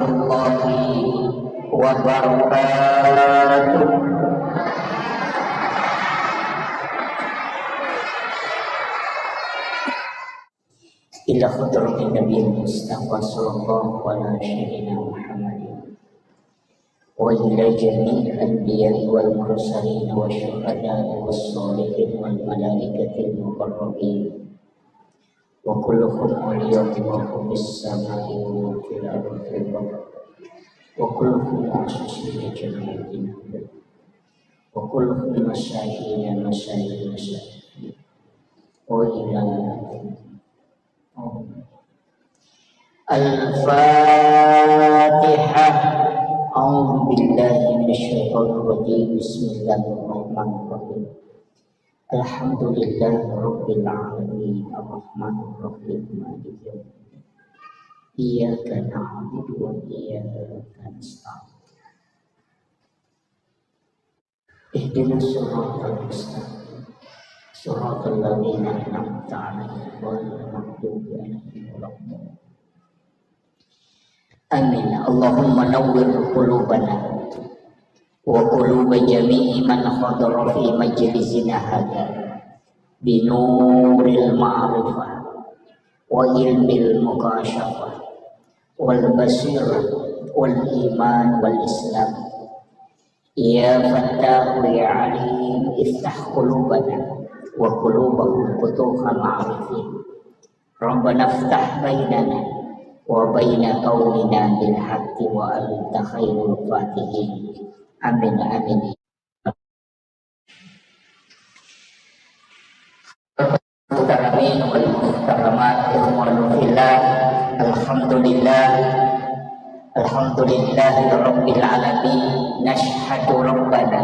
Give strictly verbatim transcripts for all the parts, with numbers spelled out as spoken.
warahmatullahi wabarakatuh. Ila hadratin Nabi Mustafa sallallahu ala sayyidina Muhammadin. وإلى جميع الأنبياء والمرسلين والشهداء والصالحين والملائكة المقربين وكلهم أولياء الله في السماء وفي الأرض وكلهم معصومين جميعا وكلهم مساكين مساكين مساكين وإلى الفاتحة. أعوذ بالله من الشيطان الرجيم. بسم الله الرحمن الرحيم. الحمد لله رب العالمين. الرحمن الرحيم. مالك يوم الدين. إياك نعبد وإياك نستعين. اهدنا الصراط المستقيم. صراط الذين أنعمت عليهم غير المغضوب عليهم ولا الضالين. آمين. اللهم نور قلوبنا وقلوب جميع من حضر في مجلسنا هذا بنور المعرفة وعلم المكاشفة والبصيرة والإيمان والإسلام. يا فتاح يا عليم افتح قلوبنا وقلوبهم فتوح العارفين. ربنا افتح بيننا وبين قومنا بالحق وأنت خير الفاتحين. آمين، آمين. المحترمين والمحترمات، إخوان في الله، الحمد لله، الحمد لله رب العالمين. نشهد ربنا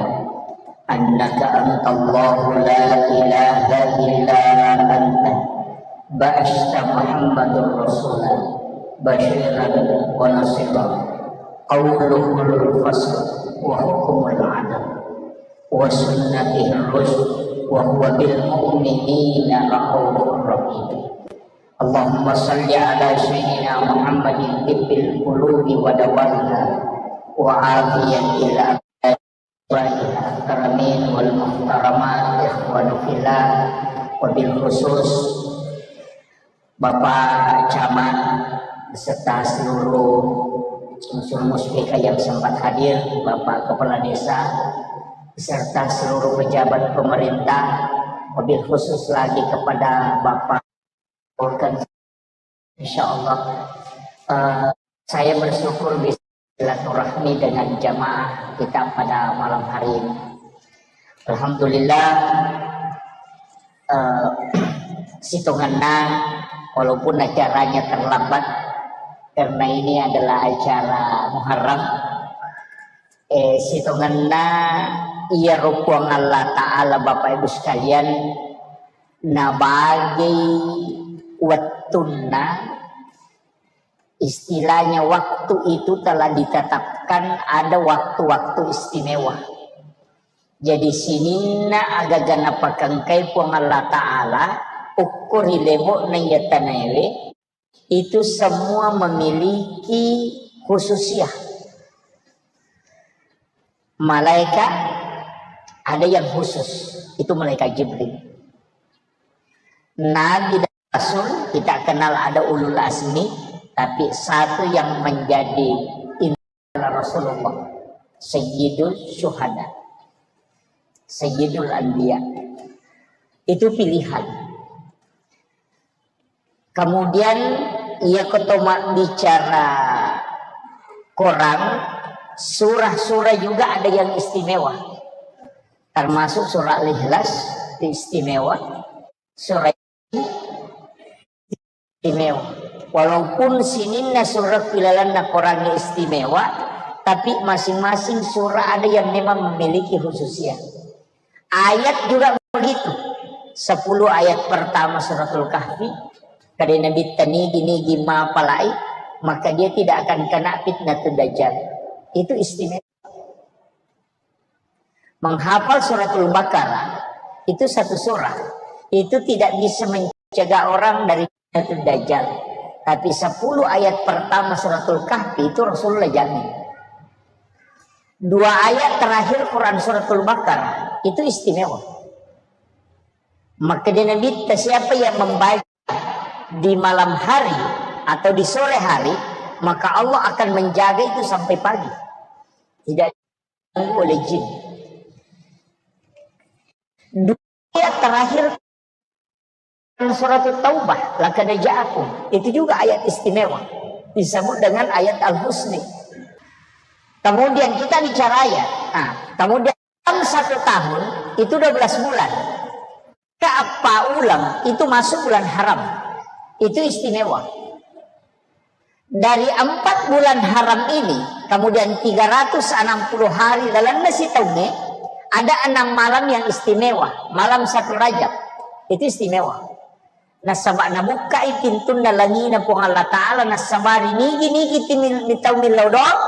أنك أنت الله لا إله إلا أنت، بعثت محمدا رسولا بشيرا ونذيرا، قوله الفصل وحكمه العدل، وسنته الرشد، وهو بالمؤمنين رءوف رحيم. اللهم صل على سيدنا محمد طب القلوب ودوائها وعافية الأبدان. المحترمين والمحترمات، إخوان في الله، وبالخصوص Bapak Camat beserta seluruh unsur muspika yang sempat hadir, Bapak Kepala Desa beserta seluruh pejabat pemerintah, wabil khusus lagi kepada Bapak Volkan. Insya Allah, eh, saya bersyukur bisa silaturahmi dengan jamaah kita pada malam hari ini. Alhamdulillah, eh, sitongenna, walaupun acaranya terlambat, karena ini adalah acara Muharram, eh, sitongenna iya Puang Allah Ta'ala, Bapak Ibu sekalian, nabagi wettunna, istilahnya waktu itu telah ditetapkan ada waktu-waktu istimewa. Jadi sininna agaga napakengkai Puang Allah Ta'ala, ukkuri lebo'na iya tanaewe, itu semua memiliki khususiyah. Malaikat ada yang khusus, itu malaikat Jibril. Nabi dan Rasul kita kenal ada ulul azmi, tapi satu yang menjadi inti adalah Rasulullah, Sayyidul Syuhada, Sayyidul Anbiya. Itu pilihan. Kemudian, iya ko to mabbicara Quran, surah-surah juga ada yang istimewa. Termasuk surah Al-Ikhlas itu istimewa. Surah istimewa. Walaupun sininna surah ilalenna Quran istimewa, tapi masing-masing surah ada yang memang memiliki khususiyah. Ayat juga begitu. Sepuluh ayat pertama Suratul Kahfi, kada Nabi tanigi-nigi mapalai, maka dia tidak akan kena fitnah dajjal. Itu istimewa. Menghafal Suratul Baqarah itu satu surah. Itu tidak bisa mencegah orang dari fitnah dajjal. Tapi sepuluh ayat pertama Suratul Kahfi itu Rasulullah jamin. Dua ayat terakhir Quran Suratul Baqarah itu istimewa. Maka dia Nabi, siapa yang membaca di malam hari atau di sore hari, maka Allah akan menjaga itu sampai pagi. Tidak diganggu oleh jin. Dua ayat terakhir Surat Taubah, laqad ja'akum. Itu juga ayat istimewa. Disebut dengan ayat Al-Husni. Kemudian kita bicara ayat. Nah, kemudian dalam satu tahun itu dua belas bulan. Keapa ulang itu masuk bulan haram. Itu istimewa. Dari empat bulan haram ini, kemudian tiga ratus enam puluh hari dalam nasi taunge, ada enam malam yang istimewa, malam satu Rajab. Itu istimewa. Nasaba nabukkai pintunna langina Puang Allah Ta'ala, nasabari nigi-nigi timil-, mitau millau doang,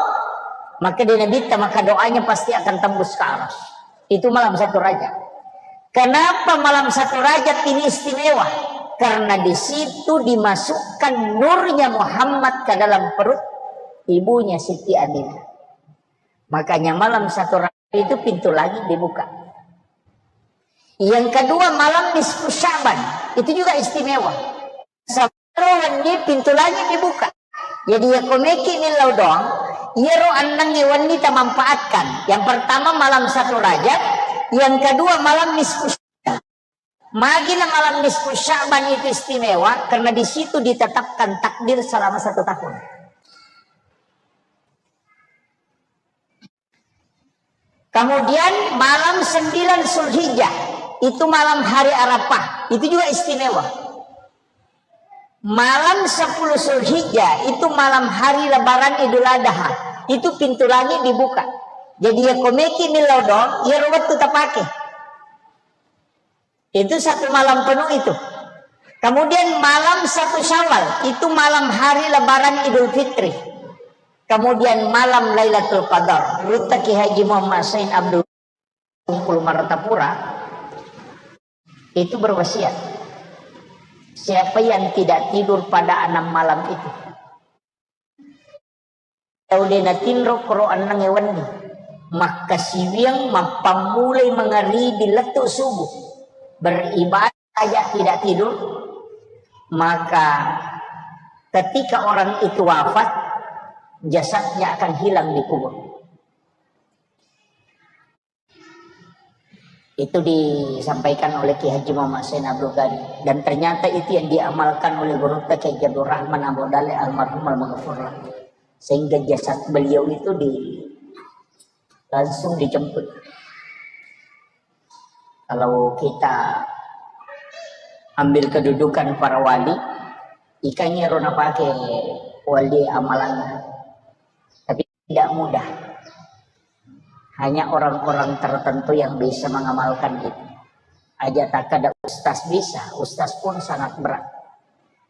maka dia Nabitta maka doanya pasti akan tembus ke aras. Itu malam satu Rajab. Kenapa malam satu Rajab ini istimewa? Karena di situ dimasukkan nurnya Muhammad ke dalam perut ibunya Siti Aminah. Makanya malam satu Rajab itu pintu langit dibuka. Yang kedua, malam nisfu Sya'ban. Itu juga istimewa. Sabaro wenni pintu langit dibuka. Jadi ya komeki millau doang, iyaro ennengnge wenni tamanfaatkan. Yang pertama malam satu Rajab, yang kedua malam nisfu Sya'ban. Magina malam nisfu Sya'ban itu istimewa karena di situ ditetapkan takdir selama satu tahun. Kemudian malam sembilan Zulhijjah, itu malam hari Arafah, itu juga istimewa. Malam sepuluh Zulhijjah, itu malam hari Lebaran Idul Adha, itu pintu langit dibuka. Jadi ya komeki millau doang, ya wettu tapake. Itu satu malam penuh itu. Kemudian malam satu Syawal, itu malam hari Lebaran Idul Fitri. Kemudian malam Lailatul Qadar. Rutta Ki Haji Muhammad Sain Abdul Bungkulu Martapura itu berwasiat, siapa yang tidak tidur pada enam malam itu, tau de natinro koro ennengnge wenni, makkasiwiang mappammulai mangaribi lettu subuh, beribadah saja tidak tidur, maka ketika orang itu wafat, jasadnya akan hilang di kubur. Itu disampaikan oleh Ki Haji Muhammad Sain Abdul Ghani. Dan ternyata itu yang diamalkan oleh Gurutta Kiai Haji Abdul Rahman Abu Dale almarhum almaghfurlah. Sehingga jasad beliau itu di, langsung dijemput. Kalau kita ambil kedudukan para wali, ikannya rona pakai wali amalannya. Tapi tidak mudah. Hanya orang-orang tertentu yang bisa mengamalkan itu. Aja tak ada ustaz bisa, ustaz pun sangat berat.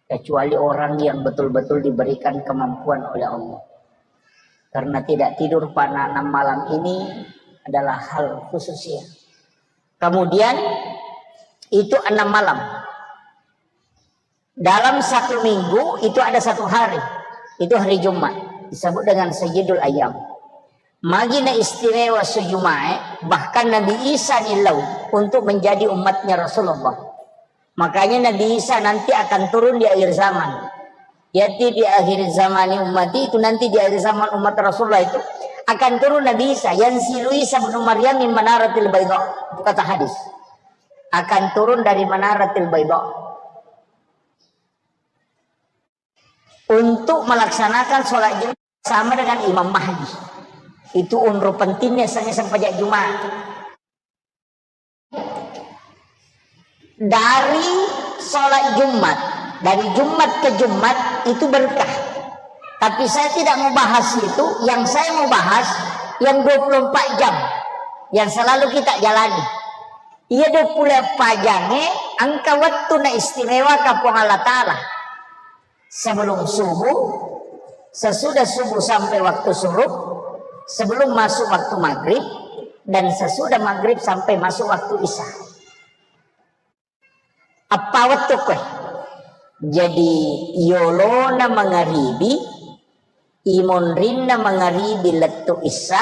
Kecuali orang yang betul-betul diberikan kemampuan oleh Allah. Karena tidak tidur pada enam malam ini adalah hal khusus ya. Kemudian itu enam malam. Dalam satu minggu itu ada satu hari. Itu hari Jumat. Disebut dengan Sayyidul Ayyam. Magina istimewa sujuma'e, bahkan Nabi Isa nilau untuk menjadi umatnya Rasulullah. Makanya Nabi Isa nanti akan turun di akhir zaman. Jadi di akhir zaman umat itu, nanti di akhir zaman umat Rasulullah itu akan turun Nabi Isa, yang silu Isa bin Maryam min manaratil bayda. Itu kata hadis. Akan turun dari manaratil bayda. Untuk melaksanakan sholat Jumat sama dengan Imam Mahdi. Itu unru pentingnya saya sempajak Jumat. Dari sholat Jumat, dari Jumat ke Jumat itu berkah. Tapi saya tidak mau bahas itu, yang saya mau bahas yang dua puluh empat jam yang selalu kita jalani. Iya dua puluh empat jam e, engka wettu na istimewa ka Puang Allah Ta'ala. Sebelum subuh, sesudah subuh sampai waktu syuruk, sebelum masuk waktu maghrib, dan sesudah maghrib sampai masuk waktu isya. Eppa wettu koe. Jadi, yolona mangaribi, imonrinna mangaribi lettu issa,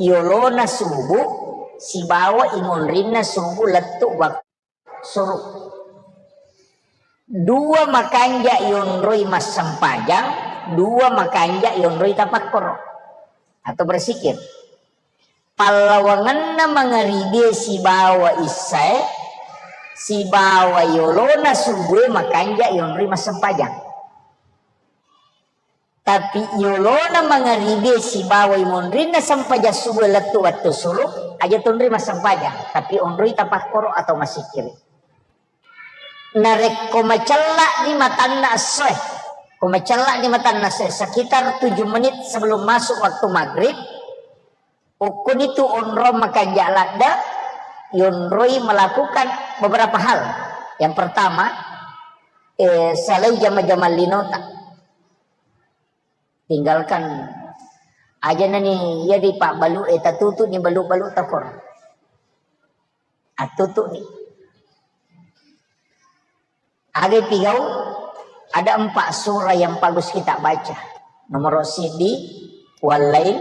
yolona subuh, sibawa imonrinna subuh lettu waktu suruh. Dua makanja yonroi massempajang, dua makanja yonroi tapakkoro atau bersikir. Pallawangenna mangaribie sibawa issae, sibawa yolona subue makanja yonroi massempajang. Tapi yolona mangaribie sibawa imonrinna sempajang subuh lettu wettu suruh, aja tonroi massempajang, tapi onroi tapakkoro atau massikkiri. Narekko macella'ni matanna essoe, ko macella'ni matanna essoe, sekitar tujuh menit sebelum masuk waktu maghrib, ukkunitu onrong makanja ladde, yonroi melakukan beberapa hal. Yang pertama, eh, salai jama-jama linota. Tinggalkan aja nani iya di pabbalu, eh, tatutu ni balu-balu takor. Atutu ni. Aga pigau, ada empat surah yang bagus kita baca. Nomor sidi, Wal-Lail,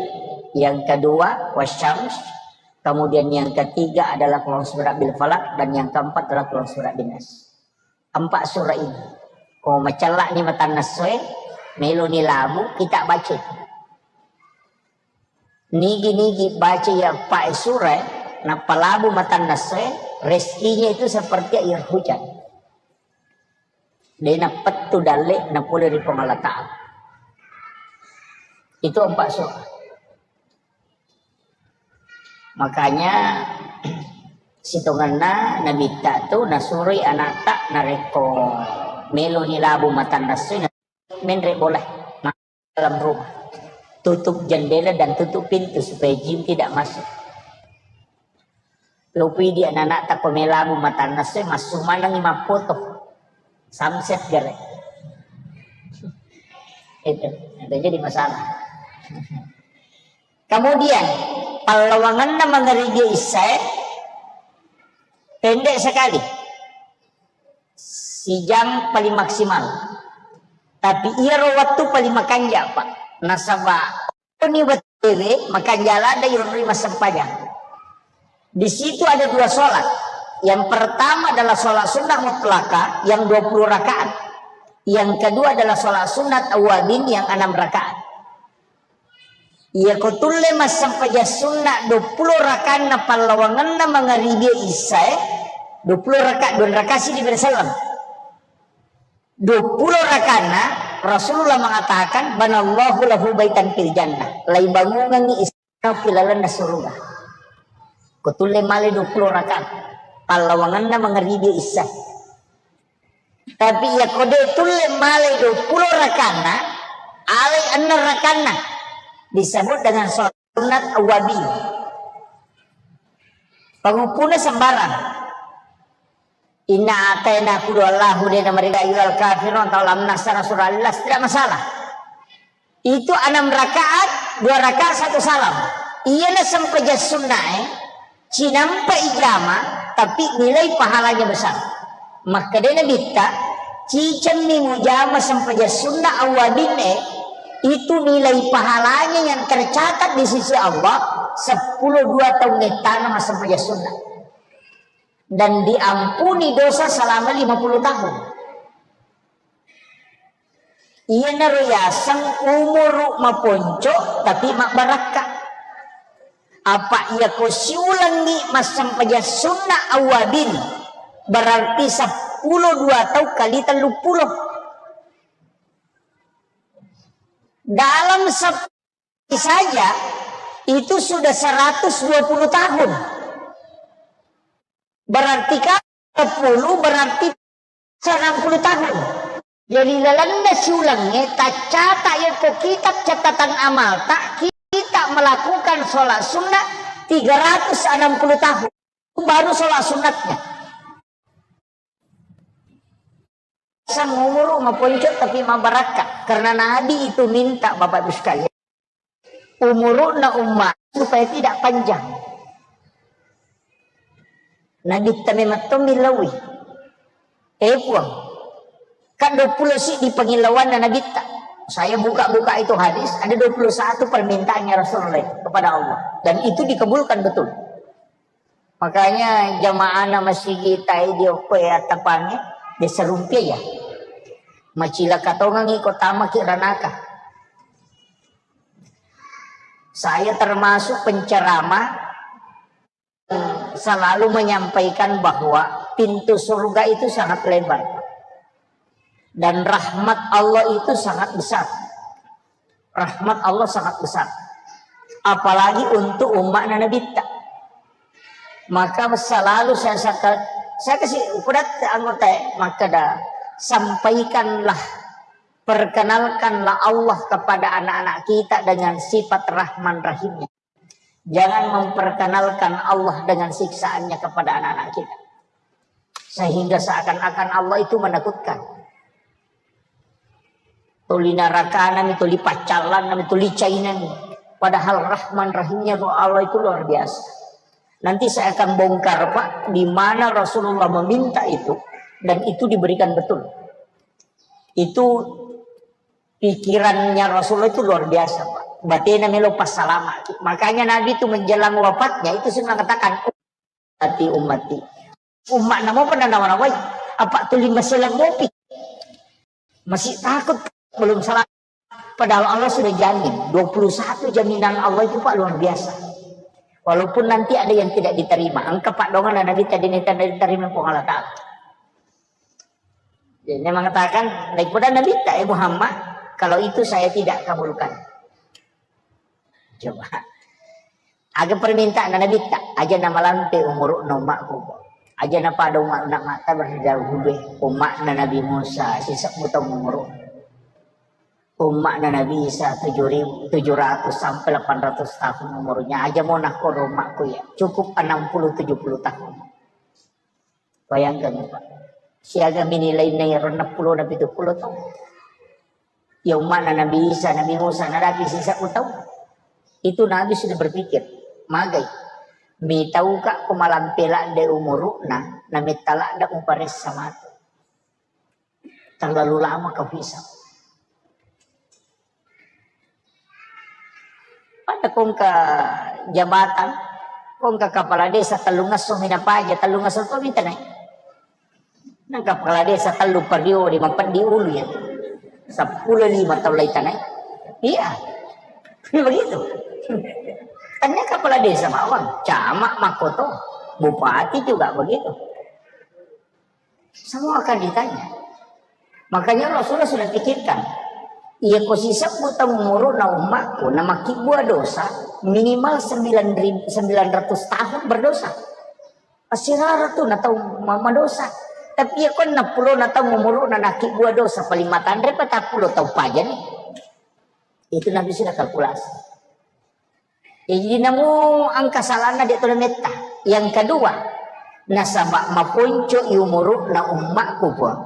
yang kedua, Wasyams, kemudian yang ketiga adalah Qul A'udzu Birabbil Falaq, dan yang keempat adalah Qul A'udzu Birabbin Nas. Empat surah ini. Ko macella'ni matanna essoe, meloni labu, kita baca itu. Nigi-nigi baca iya eppa e surae, nappa labu matanna essoe, rezekinya itu seperti air hujan. De napettu dalle napole ri Puang Allah Ta'ala. Itu empat surah. Makanya sitongenna nabitta tu nasuroi anatta narekko meloni labu matanna essoe, menre bola dalam rumah. Tutup jendela dan tutup pintu supaya jin tidak masuk. Lopi di anak-anak tako melabu matanna essoe, massu manengi mappoto. Samset gare. Itu, itu jadi masalah. Kemudian, pallawangenna mangaribi issae pendek sekali. Sijang paling maksimal. Tapi iyaro wettu paling makanja, Pak. Nasaba ni wettuwe makanja ladde yonroi massempajang. Di situ ada dua sholat. Yang pertama adalah sholat sunnah mutlaka yang dua puluh rakaat. Yang kedua adalah sholat sunat awabin yang enam rakaat. Iyako tulle massempajang sunna duappulo rakanna pallawangenna mangaribie issae, duappulo raka, dua raka sidi berselleng. Duappulo rakanna Rasulullah mengatakan, "Banallahu lahu baitan fil jannah." Laibangungengngi istana pi lalenna suruga. Ko tulle male duappulo raka pallawangenna mangaribie issae. Tapi iyako de tulle malai duappulo rakanna, alai enneng rakanna, disebut dengan sholat sunat awabin. Panguppuna sembarang. Inna ataina kudu Allahu de namariga ayyuhal kafirun atau lam nasra surah Al-Ikhlas, tidak masalah. Itu enam rakaat, dua rakaat, satu salam. Iyana sempajang sunnae, cinampa ijama, tapi nilai pahalanya besar. Makkedai Nabitta, cicemmi mujama sempajang sunna awabinne, itu nilai pahalanya yang tercatat di sisi Allah, sepuluh dua tahun ettana massempajang sunna. Dan diampuni dosa selama lima puluh tahun. Iyanaro yaseng umuru maponco tapi mabbarakka. Apa iyako siulengngi massempajang sunna awabin, berarti seppulo dua tau kali telluppulo. Dalam sepuluh saja itu sudah seratus dua puluh tahun. Berarti kan sepuluh berarti enam puluh tahun. Jadi lalenna siulengnge taccata yako kitab catatan amalta, kita melakukan sholat sunnah tiga ratus enam puluh tahun. Itu baru sholat sunnatnya. Sang umuru maponco tapi mabarakka. Karena Nabi itu minta, Bapak Ibu sekalian, umuruna umma supaya tidak panjang. Nabitta memang to millaui. Eh, Puang, Kan dua puluh siddi pangillauanna Nabitta. Saya buka-buka itu hadis, ada dua puluh satu permintaannya Rasulullah kepada Allah. Dan itu dikabulkan betul. Makanya jamaahna masigi tai di okko ya tapange, desa rumpia ya. Macilaka tongangi ko tamaki ranaka. Saya termasuk penceramah selalu menyampaikan bahwa pintu surga itu sangat lebar dan rahmat Allah itu sangat besar. Rahmat Allah sangat besar, apalagi untuk umatna Nabitta. Maka selalu saya saka-, saya kasih ukuran anggota, maka dah sampaikanlah, perkenalkanlah Allah kepada anak-anak kita dengan sifat Rahman Rahimnya. Jangan memperkenalkan Allah dengan siksaannya kepada anak-anak kita. Sehingga seakan-akan Allah itu menakutkan. Tuli narakana mi, tuli paccallanna mi, tuli cainami. Padahal Rahman Rahimnya Allah itu luar biasa. Nanti saya akan bongkar, Pak, di mana Rasulullah meminta itu, dan itu diberikan betul. Itu pikirannya Rasulullah itu luar biasa, Pak. Batena melo passalama. Makanya Nabi itu menjelang wafatnya itu sudah mengatakan, "Ummati, ummati." Umma'na mopa nanawa-nawai. Apa tuli maselang mopi. Masih takut, belum salah. Padahal Allah sudah jamin. Dua puluh satu jaminan Allah itu, Pak, luar biasa. Walaupun nanti ada yang tidak diterima. Engka, Pak, dongan Nabi tadi ini tidak diterima Puang Allah Ta'ala. Jadi, dia mengatakan, "Daripada Nabitta, eh Muhammad, kalau itu saya tidak kabulkan." Coba. Aga permintaan Nabitta, aja na malampe umuruna ummakku. Aja na pada umma-, ummatta berdahulu, ummakna Nabi Musa, sisebbu taung umuru. Ummakna Nabi Isa tujuh ribu, tujuh ratus sampai delapan ratus tahun umurnya. Aja mo nakkoro ummakku ya. Cukup enam puluh tujuh puluh tahun. Bayangkan, Pak. Siaga mi nilainna iyaro enneng pulo na pitu pulo taung. Ya, ummana Nabi Isa, Nabi Musa, nadapi sisebbu taung. Itu Nabi sudah berpikir, magai. Mitauka ko malampe ladde umuru'na, na metta ladde uparessa matu. Terlalu lama kau hisab. Pada kongka jabatan, kongka kepala desa tellung esso mi napaja, tellung esso to mi tanai. Nang kepala desa tellu pario di mapeddi ulu ya. Seppulo lima taung lai tanai. Iya. Begitu. Tanya kepala desa bawang, camat, makoto, bupati juga begitu. Semua akan ditanya. Makanya Rasulullah sudah pikirkan, iya ko sisebbu taung umuru'na ummakku, na makkibbua dosa, minimal sembilan ribu, sembilan ratus tahun berdosa. Assirara tu na tau ma-, madosa. Tapi iya ko enneng pulo na taung umuru'na nakkibbua dosa, paling matanre patappulo taung pajani. Itu Nabi sudah kalkulasi. Jadi, namo engka salahna de' to nametta. Yang kedua, nasaba maponco i umuru'na ummakku, Puang.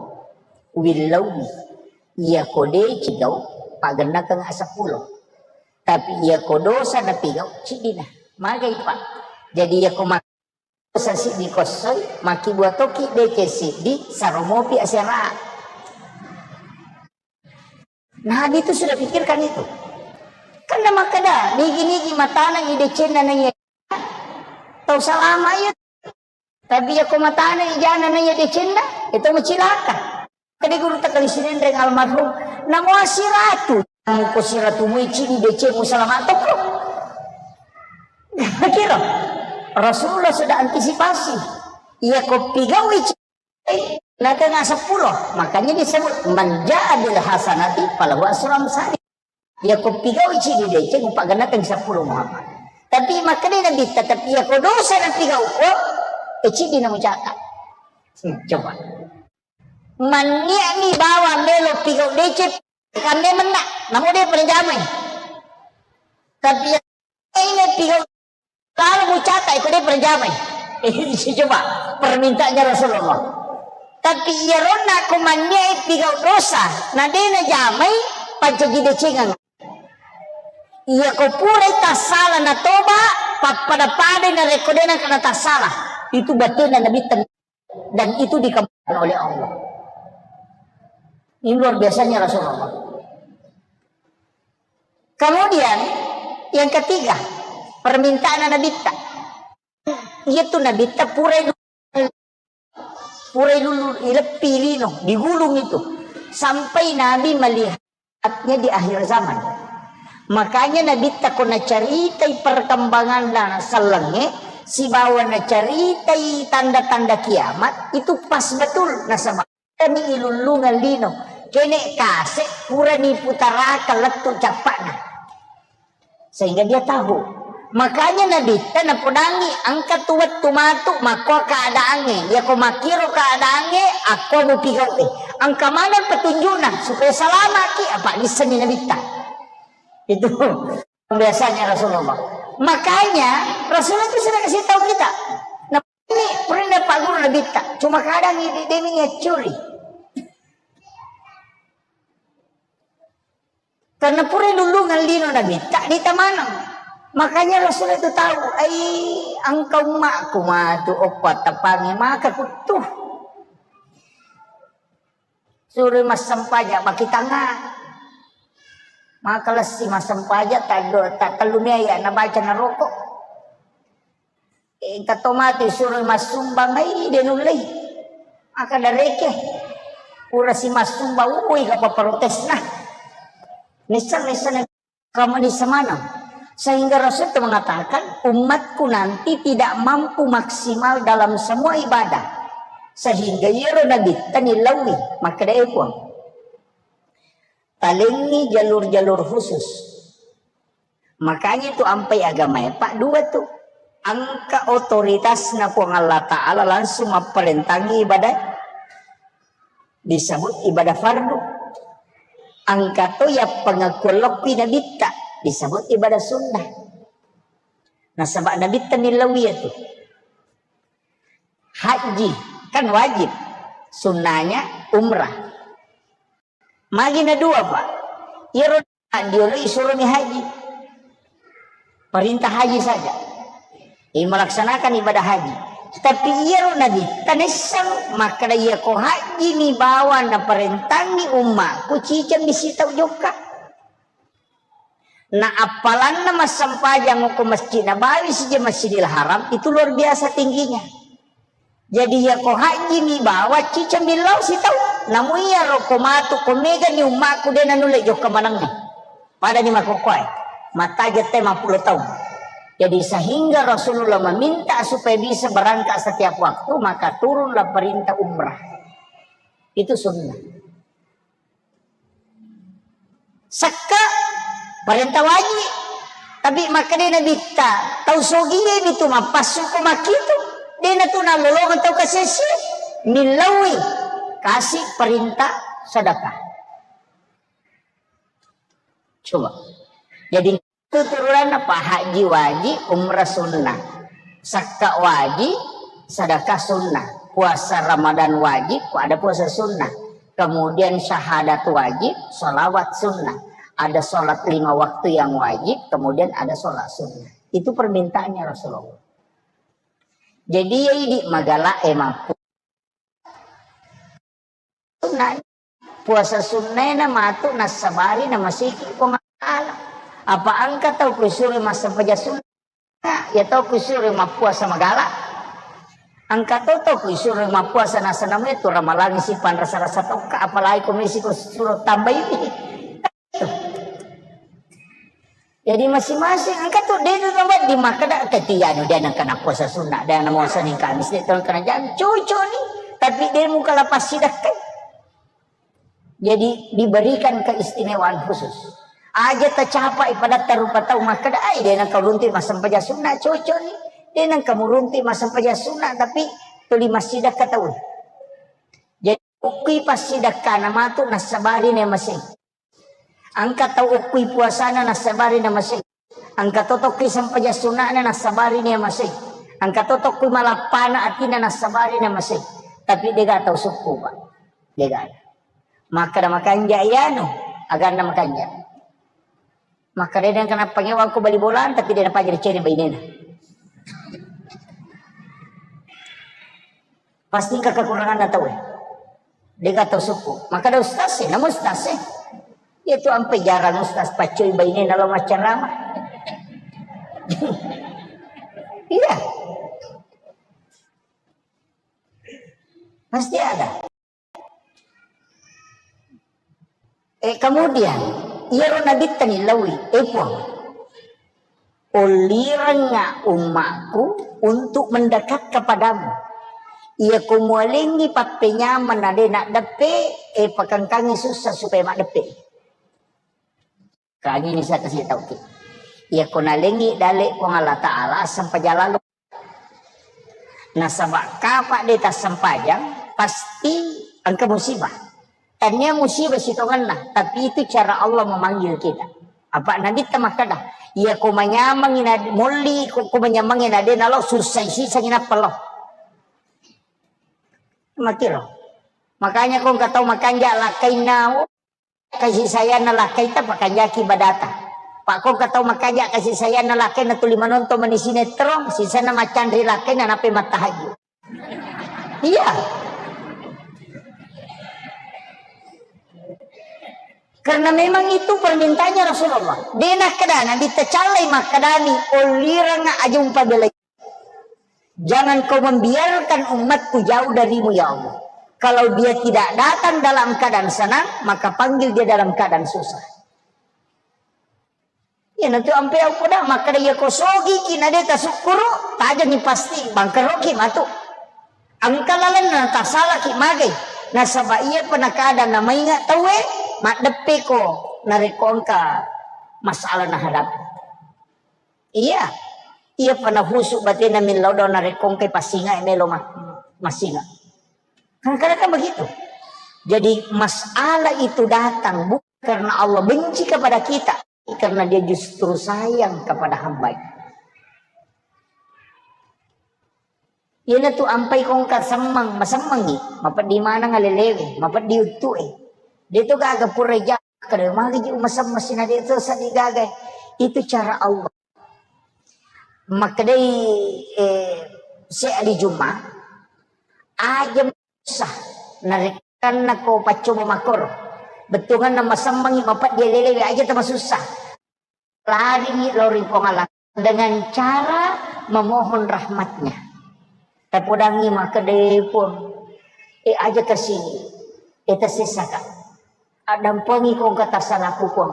Willauwi. Iya ko de' cigau, pagennakeng seppulo. Tapi iya ko dosa napigau, ciddina. Magai, Pak. Jadi, iya ko ma-, dosa siddi kossoi, makkibua tokki deceng siddi, saro mopi asera. Nabi itu sudah pikirkan itu. Kan na makkeda, nigi-nigi matana i decenna naiya tau salama iya. Tapi iya ko matana i jana naiya decenna, itu macilaka. Kede guru takali Sinenreng almarhum, namo asiratu, namo ko siratu mui cidi decemu salama tokko. Kira Rasulullah sudah antisipasi. Iya ko pigaui ci-, Natenga seppulo, makanya disebut, "Man ja'a bil hasanati falahu asru amsali." Ya, ko pigau cidi deceng, upagennakeng seppulo Muhammad. Tapi makkeda Nabi, tetap iya ko dosa na pigau ko, e cidi na mucaka. Hmm, coba. Mannia'ni bawa melo pigau deceng, kande menna, namo de' pernah jamai. Tapi iya ini pigau Lalu mucata, iko de' perjamai. Eh, coba, permintaannya Rasulullah. Tapi iya ronna ko manniai pigau dosa, na de' najamai, pancaji decengeng. Iya ko purai tassala na toba, pappada-padai na rekko de' na kena tassala. Itu batena Nabi ten-, dan itu dikabulkan oleh Allah. Ini luar biasanya Rasulullah. Kemudian yang ketiga, permintaan Nabitta. Iya tu Nabitta purai, purai lulu, ileppi lino, digulung itu. Sampai Nabi melihatnya di akhir zaman. Makanya Nabitta ko nacaritai perkembangan dan sellengnge, sibawa nacaritai tanda-tanda kiamat, itu pas betul nasaba. Kami ilullungeng lino, kene kase purani putaraka lettu cappa'na. Sehingga dia tahu. Makanya Nabitta napodangi, engka tu wettu matu makko keadaannya. Ya ko makiro keadaannya, aku mau pigau eh. Engka mana petunjukna supaya selamaki apa lisan Nabitta. Itu biasanya Rasulullah. Makanya Rasulullah itu sudah kasih tahu kita. Nah, ini pernah Pak Guru Nabitta. Cuma kadang ini demi niat curi. Karena pura lulungan lino Nabitta di tamanang. Makanya Rasul itu tahu, ai engka ummakku matu oppa tapangi maka kuttu. Suri massempaja makitanga. Maka lessi massempaja taddo tatellumi aya nabaca naroko. Engka to matu suroi massumbang, ai de nullei. Maka dareke. Pura si massumbang, ui kapa protesna. Nisseng nisseng kamu di semana. Sehingga Rasul itu mengatakan, umatku nanti tidak mampu maksimal dalam semua ibadah. Sehingga iyaro Nabitta nilaui, makkeda e Puang. Talengi jalur-jalur khusus. Makanya itu ampai agamae, Pak, dua tu. Engka otoritasna Puang Allah Ta'ala langsung mapparentangi ibadah, disebut ibadah fardu. Engka to ya pengakuan lokki Nabitta, disebut ibadah sunnah. Nasaba Nabitta nilaui itu. Haji kan wajib, sunnahnya umrah. Magi na dua, Pak. Iyaro diolo isuroni haji. Perintah haji saja. Ini melaksanakan ibadah haji. Tapi iyaro Nabitta nisseng makkeda iya ko haji mi bawa naparentangi ummaku ciceng mi sitau jokka. Na appalanna massempajang ko Masjid Nabawi sija Masjidil Haram itu luar biasa tingginya. Jadi iya ko haji mi bawa ciceng millau sitau. Namu iya ro ko matu ko mega ni ummaku de nanulle jokka manengnge. Pada ni makkokkoe. Mataja te mappulo taung. Jadi sehingga Rasulullah meminta supaya bisa berangkat setiap waktu, maka turunlah perintah umrah. Itu sunnah. Sekka parenta waji. Tapi makkeda Nabitta, tau sogie mi tu mappassu ko makkitu. Dena tu nalolongeng tau kasessi. Millaui kasi perintah sedekah. Coba. Jadi itu turunanna, Pak, haji wajib, umrah sunnah. Sakka wajib, sedekah sunnah. Puasa Ramadan wajib, ada puasa sunnah. Kemudian syahadat wajib, salawat sunnah. Ada salat lima waktu yang wajib, kemudian ada salat sunnah. Itu permintaannya Rasulullah. Jadi ya idi magala e mampu. Sunnah. Puasa sunnahna matu nassabari namasiki Puang Allah Ta'ala. Apa engka tau kusuroi massempajang sunnah? Ya tau kusuroi mappuasa magala. Engka to tau kusuroi mappuasa nasanamu itu ramalangi sipan rasa-rasa tokka, apalagi komisi kusuro tambai. Jadi masing-masing engka tu de tu wedding makkeda ketia anu de nengka napuasa sunnah, de na muasa ning Kamis, de tu nengka na jam cucu ni, tapi de muka lepas sidakkai. Jadi diberikan keistimewaan khusus. Aja tacapai pada tarupa tau makkeda ai de nengka urunti massempajang sunnah cucu ni, de nengka murunti massempajang sunnah tapi tuli massidakka tau. Jadi ukki passidakkana matu nassabari ne masing. Engka tau okkui puasana nassabari namasei. Engka to tokkui sempajang sunna'na nassabari namasei. Engka to tokkui malappana atinna nassabari namasei. Tapi dega tau sukku, Pak. Dega. Makkeda makanja iyanu, aganna makanja. Makkeda de nengka nappangewangko bali bola, tapi de napajari cene bainena. Pasti engka kekuranganna tau e. Dega tau sukku. Makkeda ustaz e, namu ustaz e. Iya tu ampe jarang ustaz paccoi bainena lao maccarama. Iya. Pasti ada. Eh, kemudian, iyaro nabitta ni lawi, eh, Puang, ollirengnga ummaku untuk mendekat kepadamu. Iya ko mualengngi pappenyameng na de naddeppe, eh, pakengkangi sussa supaya maddeppe. Kagini saya kasih tahu ki. Iya ko nalengngi dale Puang Allah Ta'ala, sempajang lalo. Nasaba kapa de tassempajang, pasti engka musibah. Tania musibah sitongenna, tapi itu cara Allah memanggil kita. Apa Nabi ta makkeda, iya ko manyameng na molli, ko, ko manyameng na de nalo susah sisangi nappa lo. Makiro. Makanya ko engka tau makanja lakkainna, kasih sayang na lakkaita pakanjaki badata. Pak ko engka tau makanja kasih sayang na lakkainna tuli manonton mani sinetron, sisanna macanri lakkainna nape mattahajju. Iya. Karena memang itu permintaannya Rasulullah. De nakkeda Nabi tacallai makkedani, ollireng aja umpabelai. Jangan kau membiarkan umatku jauh darimu, ya Allah. Kalau dia tidak datang dalam keadaan senang, maka panggil dia dalam keadaan susah. Iya, nanti ampe au poda, makkeda iya ko sogi ki na de tasukkuru, tajengi pasti bangkero ki matu. Engka lalenna tasala ki magai. Nasaba iya penakada na mainga tauwe, maddeppe ko narekko engka masalah na hadapi. Iya, iya panahusu batena millau dau narekko engkai passinga e melo ma-, massinga. Kadang-kadang kan begitu. Jadi masalah itu datang bukan karena Allah benci kepada kita, karena Dia justru sayang kepada hamba-Nya. Iyanatu ampai ko engka semmeng, masemmengngi, mapeddi maneng alelewe, mapeddi uttu'e. De to gaga pura ja-, kada magi ji umasemmeng sina de to sadi gaga. Itu cara Allah. Makkedai, eh, Syekh Ali Juma, aja susah narekkanna ko paccoba makkoro. Bettuanganna masemmengngi, mapeddi alelewe, aja tamasussa. Laringngi lao ri Puang Allah dengan cara memohon rahmatnya. Tapodangngi makkeda, "Eh, Puang, eh, aja kasi, eh, tasessaka. Addampengi ko engka tasalaku, Puang.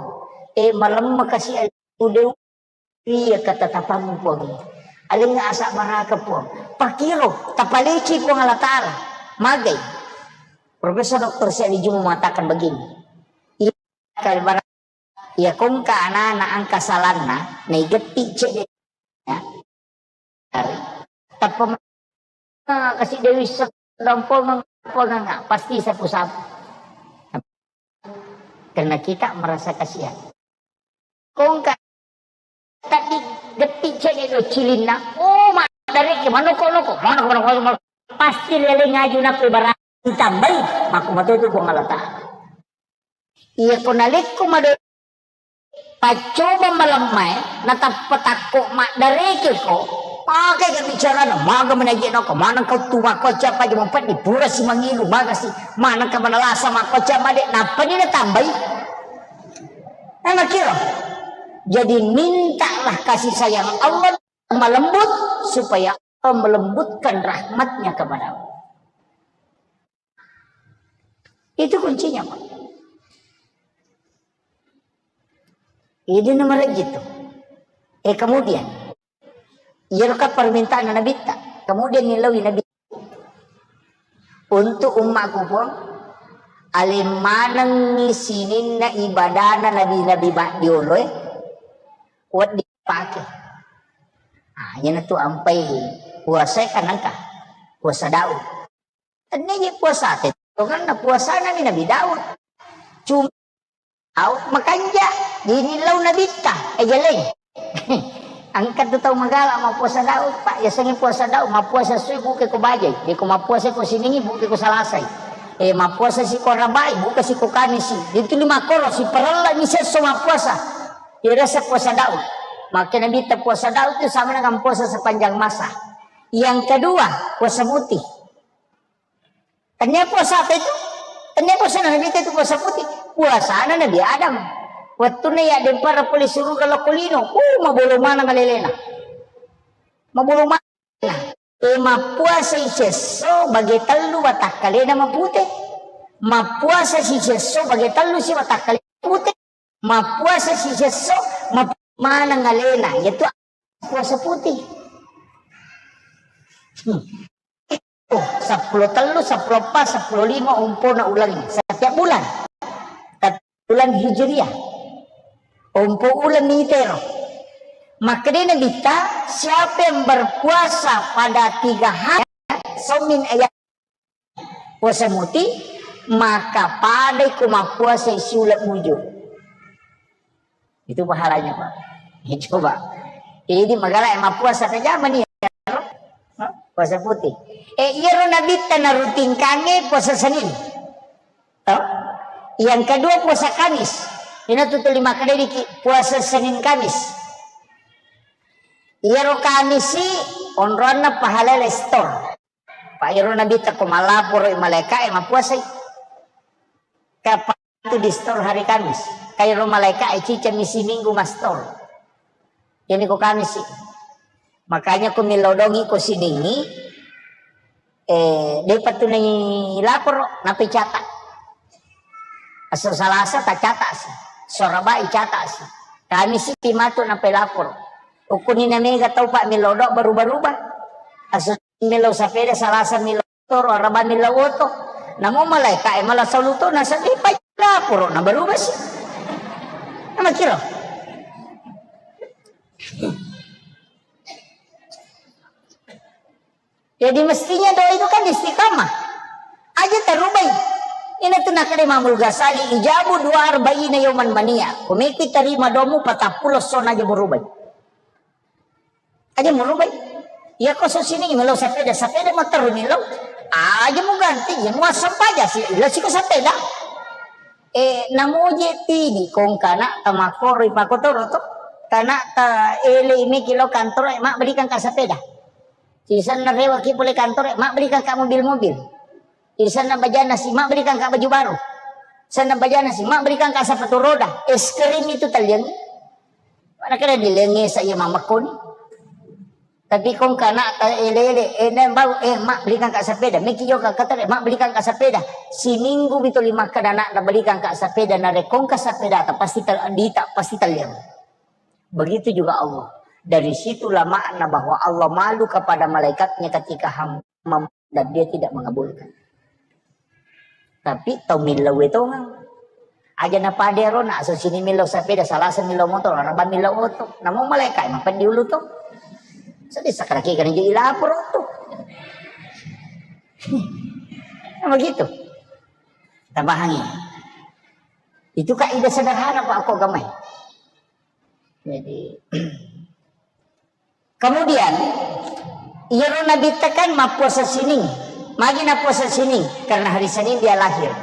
Eh, malemma kasi alemu, de iya ketetapammu, Puang. Alengnga asabbaraka, Puang." Pakiro, tapaleci Puang Allah Ta'ala. Magai. Profesor Doktor Syekh Ali Juma mengatakan begini. Iya, kalau barang Iya, ko engka anana engka salanna, naigetti cedde. Ya. Tappa ma-, kasi Dewi se-, dampongeng, pongeng, pasti sapu-sapu. Karena kita merasa kasihan. Ko engka taddi getti cedde do cilinna. Oh, ma-, dari ke manoko-noko, manoko, manoko, manoko. Pasti lele ngaju nape barang ditambai, mako matotu Puang Allah Ta'ala. Iya ko nalekko mado paccoba malemmae, natappa takko maddarekeko, pakega bicarana, maga menaje nako, maneng kau tu makkoca paja mempeddi, pura si mangilu, maga si, maneng ka manalasa makkoca made, nappani natambai. Nah, makiro. Jadi mintalah kasih sayang Allah malembut supaya Allah melembutkan rahmatnya kepadamu. Itu kuncinya, Pak. Ini nomor gitu. Eh, kemudian, iyaro ka permintaan Nabitta. Kemudian nilawi Nabi untuk ummaku, Puang, aleng manengngi sininna ibadana nabi-nabi maddioloe, wedding pake. Ah, iyanatu ampai puasa kan engka. Puasa Daud. Tennia je puasa te, karena puasana mi Nabi Daud. Cuma Daud makanja, jadi lau Nabitta, eh, jeleng. Engka tu tau magala mappuasa Daud, Pak. Yasengi puasa Daud, mappuasa sui buke ko bajai. Jadi ko mappuasa ko siningi buke ko salasai. Eh, mappuasa si ko rabai, buka si ko kamisi. Itu lima koro, si parella mi sesso mappuasa. Irasa puasa Daud. Maka Nabitta puasa Daud itu sama dengan puasa sepanjang masa. Yang kedua, puasa mutih. Tania puasa apa itu? Tennia puasana Nabitta itu puasa putih. Puasana Nabi Adam. Wettunna yaddempareng pole suruga lao ko lino. Uh, mabolo maneng alelena. Mabolo maneng. E, mappuasai siesso bage tellu watakkalena mapute. Mappuasa sisiesso bage tellu si watakkalena mapute. Mappuasa sisiesso, map-, maneng alena. Yaitu puasa putih. Hmm. Oh, seppulo tellu, seppulo eppa, seppulo lima ompona uleng setiap bulan. Tapi bulan Hijriah. Ompo uleng mitero. Makkedai Nabitta, siapa yang berpuasa pada tiga hari, saumin ayam, puasa muti, maka padai ko mappuasa siuleng muju. Itu pahalanya, Pak. Ya, coba. Jadi magala yang mappuasa ke zaman ini, ya, puasa putih. Eh, iyaro Nabitta narutinkangnge puasa Senin. Toh? Yang kedua puasa Kamis. Ina tutu lima kali diki puasa Senin Kamis. Iyaro Kamisi onroanna pahala lestor. Pak, iyaro Nabitta ko malaporo malaika e mappuasai. Kapang itu di store hari Kamis. Kairo malaika e ciceng misi minggu mastor. Jadi ko Kamis sih. Makanya ko milodongi ko siningi, eh, depa tunai laporo, nape catat. Aso Salasa tak catat sih. Sorabai catat sih. Kamis sih matu nape laporo. Ukuni na mega tau Pak milodo berubah-ubah. Aso Millau sapeda, Salasa millau oto, Araba millau oto. Namo malaika e mala saluto, nasaddi pai laporo, na berubah sih. Nama kiro. Jadi mestinya doa itu kan istiqamah. Aja tarubai. Ina tu nakade Imamul Ghazali, ijabu dua arba'ina yauman mania. Kumeki tarima domu patappulo sona aja berubah. Aja murubai. Iya ko sosini melo sapeda, sapeda motor melo. Aja mu ganti, ya muasam paja sih. Ila siko sapeda. Eh, namoje tidi kong kana tamakoro ipakotoro to. Kana ta ele imi kilo kantor, eh, mak belikan ka sapeda. Sisan narewa ki pole kantor, eh, mak belikan ka mobil-mobil. Irisanna bajana si, mak belikan ka baju baru. Sanna bajana si, mak belikan ka sepatu roda. Es krim itu taliang. Mana kena dilenge saya mama koni. Tapi kong kana ta ele ele, eh, nem bau, eh, mak belikan ka sepeda. Meki yo ka kata, mak belikan ka sepeda. Si minggu bitoli makkeda anak na belikan ka sepeda, na rekong ka sepeda ta pasti tal-, dita pasti taliang. Begitu juga Allah. Dari situlah makna bahwa Allah malu kepada malaikatnya ketika hamba dan dia tidak mengabulkan. Tapi tau millau e tongang. Aja na pade ro na aso sini millau sapeda, Salasa millau motor, Araba millau oto. Namu malaikat emang pedi ulu to. Sedih sakara ki kan jadi lapor to. Nah, begitu. Tabahangi. Itu kaidah sederhana Pak aku agamai. Jadi, kemudian, iyaro Nabitta kan mappuasa sining. Magi nappuasa sining? Karena hari Senin dia lahir.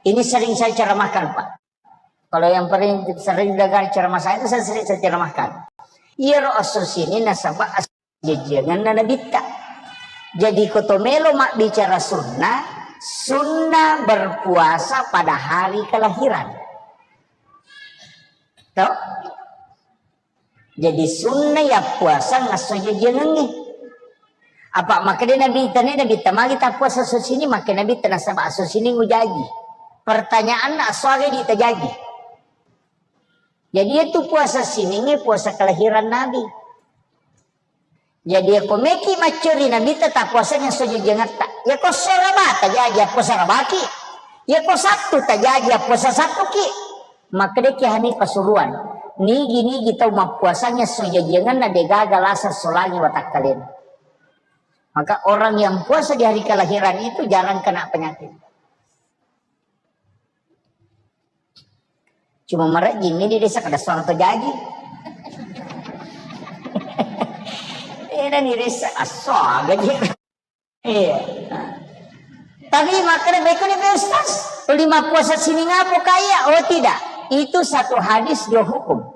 Ini sering saya ceramahkan, Pak. Kalau yang paling sering dengar ceramah saya itu, saya sering saya ceramahkan. Iyaro esso sining nasaba es-, jajianganna Nabitta. Jadi, ko to melo mabbicara sunnah, sunnah berpuasa pada hari kelahiran. Toh? Jadi sunna ya puasa ngasso jajiangengnge. Apa makkeda Nabi tane Nabi tamagi ta puasa sosini, makkeda Nabi tanasaba sosini ngujaji. Pertanyaanna, asso aga di tajaji? Jadi itu puasa siningnge puasa kelahiran Nabi. Jadi, yako meki maccuri Nabitta, tapuasanya esso jajiangetta. Yako esso Araba tajaji, appuasa Arabaki. Yako Sabtu tajaji, appuasa Sabtuki. Makkedaki hani pasuruan. Nigi-nigi tau mappuasanya esso jajiangenna degaga lasa solangi watakkalena. Maka orang yang puasa di hari kelahiran itu jarang kena penyakit. Cuma marejjing ini desa kada suara terjadi. Ini nih desa asal gaji. Iya. Tapi makanya baik ini Ustaz, lima puasa sini ngapo kaya? Oh tidak, itu satu hadis dua hukum.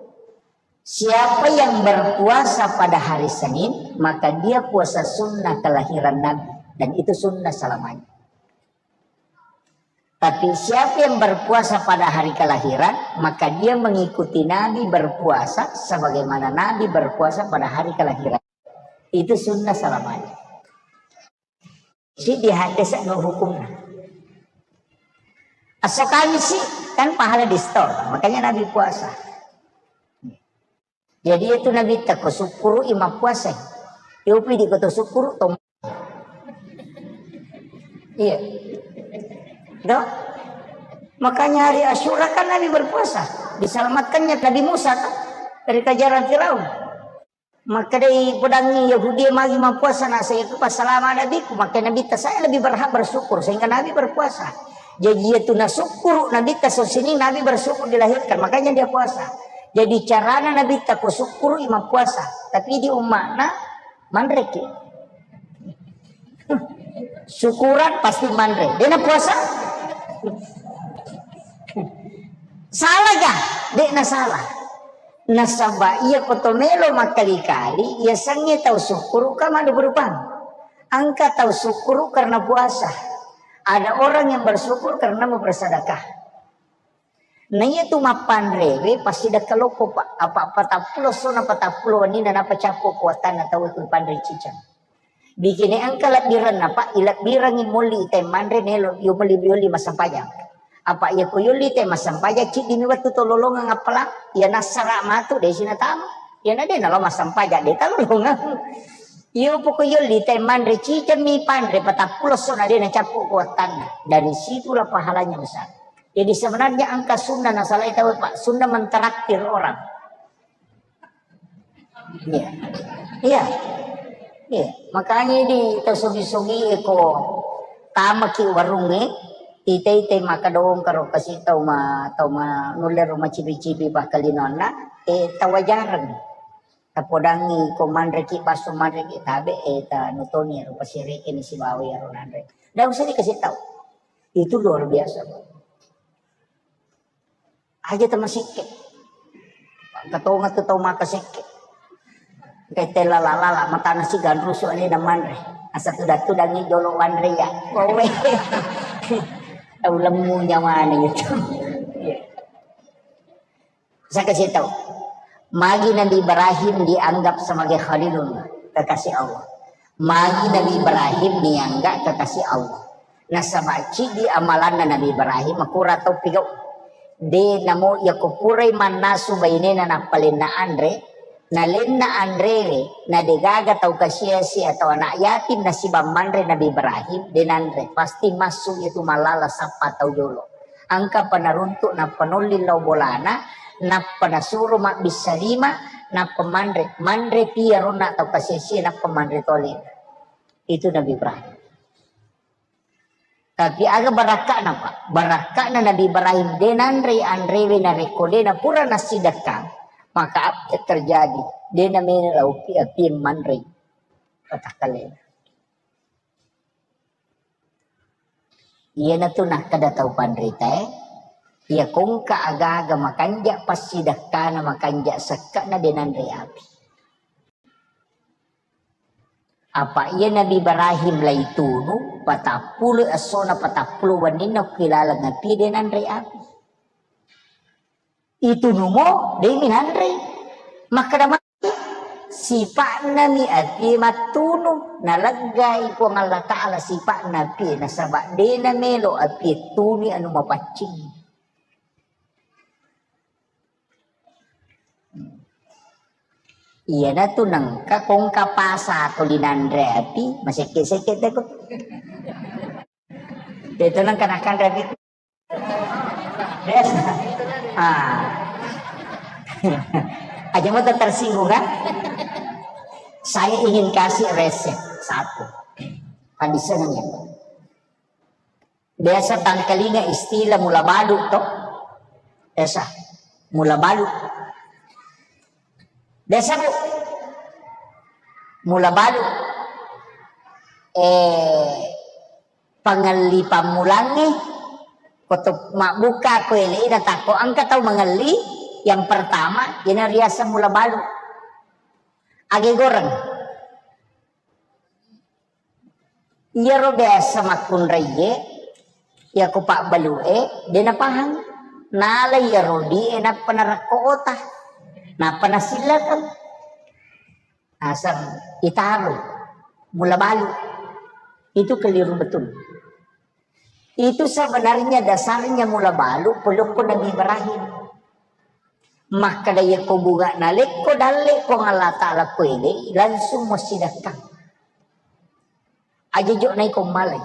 Siapa yang berpuasa pada hari Senin, maka dia puasa sunnah kelahiran Nabi. Dan itu sunnah selamanya. Tapi siapa yang berpuasa pada hari kelahiran, maka dia mengikuti Nabi berpuasa sebagaimana Nabi berpuasa pada hari kelahiran. Itu sunnah selamanya. Si di hadis no hukumnya. Esok kami sih kan pahala di store, makanya Nabi puasa. Jadi itu Nabi tako syukuru ima puasa. Yopi di kota syukuru tom. Iya. Dok. Makanya hari Asyura kan Nabi berpuasa. Diselamatkannya Nabi Musa kan dari kejaran Firaun. Maka dari pedangi Yahudi magi mempuasa nasa itu pas selama Nabiku. Maka Nabi saya lebih berhak bersyukur sehingga Nabi berpuasa. Jadi itu na syukur Nabi tasosini Nabi bersyukur dilahirkan. Makanya dia puasa. Jadi carana Nabi tako syukur ima puasa. Tapi di umatna manreki. Syukuran pasti manre. Dena puasa? Salah ga? Dena salah. Nasaba iya koto melo makkali-kali, iya sengnge tau syukur ka madu berubah. Engka tau syukur karena puasa. Ada orang yang bersyukur karena mau bersedekah. Na iya tu mappanrewe pasti dakkaloko, Pak. Apa patappulo sona patappulo wenni na napacappo kuatanna tau tu panre cicang. Bikini engka lebbirenna, Pak, ilebbirengi molli teh manre nelo yo molli yolli massempajang. Apa iya ko yolli teh massempajang ciddimi wettu to lolongeng appalang, iya nassara matu de sinatama. Iya na de nalo massempajang de talolongeng. Iyo poko yolli teh manre cicang mi panre patappulo sona de nacappo kuatanna. Dari situlah pahalanya besar. Jadi sebenarnya engka sunnah nasalai tau, Pak, sunnah mentraktir orang. Iya. Iya. Iya. Makanya di tau sugi-sugi ko tamaki warungnge, tite-ite maka dong karo kasi tau ma tau ma nulle ro macibi-cibi bakkalinonna, eh tawajareng. Tapodangi ko manreki basso manreki tabe eh ta nutoni ro pasireke ni sibawa ro nanre. Ndak usah dikasih tahu. Itu luar biasa. Aja tama sikke. Katonga tu tau maka sikke. Ketela lala matana si ganrusu alena manre. Asa tuda-tudangi jolo wanre ya. Kowe. Tau lemu nyawane itu. Saya kasih tahu. Magi Nabi Ibrahim dianggap sebagai Khalilullah, kekasih Allah. Magi Nabi Ibrahim nianggap kekasih Allah. Nasaba ciddi amalanna Nabi Ibrahim, makura tau pigau. De namo yako purai mannasu bainena nappalenna anre, nalenna anrewe, na degaga tau kasiasi atau anak yatim nasibang manre Nabi Ibrahim, de nanre. Pasti massu itu malala sappa tau jolo. Engka pa naruntuk nappa nolli lao bolana, nappa nasuro mabbissa lima, nappa manre. Manre pi aronna tau kasiasi nappa manre toli. Itu Nabi Ibrahim. Tapi aga barakka'na, Pak? Barakka'na Nabi Ibrahim, de nanrei anrewe narekko de napura nassidekkang, maka apa yang terjadi? De namena laupi api manrei patakkalena. Iyanatu nakkeda tau panritae, iya kongka aga-aga makanja passidekkana, makanja sekke'na de nanrei api. Apa iya Nabi Ibrahim laitunu, patappulo essona, patappulo wenninna ku ilaleng api, de nanrei api. Itunumo, de minanrei. Makkeda matu, sipa'na mi api mattunu, naleggai Puang Allah Ta'ala sipa'na api, nasaba de namelo api tuni anu mapaccing. Iyanatu nengka kongka pasa tuli nanre api, masekke-sekke teko. Itu nengka nakanre api. Biasa. Ah. Aja mau tersinggung kan? Saya ingin kasih resep satu. Pandisengan ya. Biasa tangkalinga istilah mula balu to. Biasa. Mula balu. Biasa, Bu. Mula balu. Eh, pangelli pammulangnge, koto mabbuka ko ele'na takko engka tau mangelli, yang pertama, iyana riaseng mula balu. Age goreng. Iyaro biasa makkunraie, Iyako pabbalu'e, de napahang. Nala iya rodi'e, nappa narakko ota. Nappa nasillakang. Asang itaro. Mula balu. Itu keliru betul. Itu sebenarnya dasarnya mula balu, pelukku Nabi Ibrahim. Makkeda, "Iyako bunga nalekko dalle Puang Allah Ta'ala ko ele, langsung mosidakkang. Aja jo naiko malai.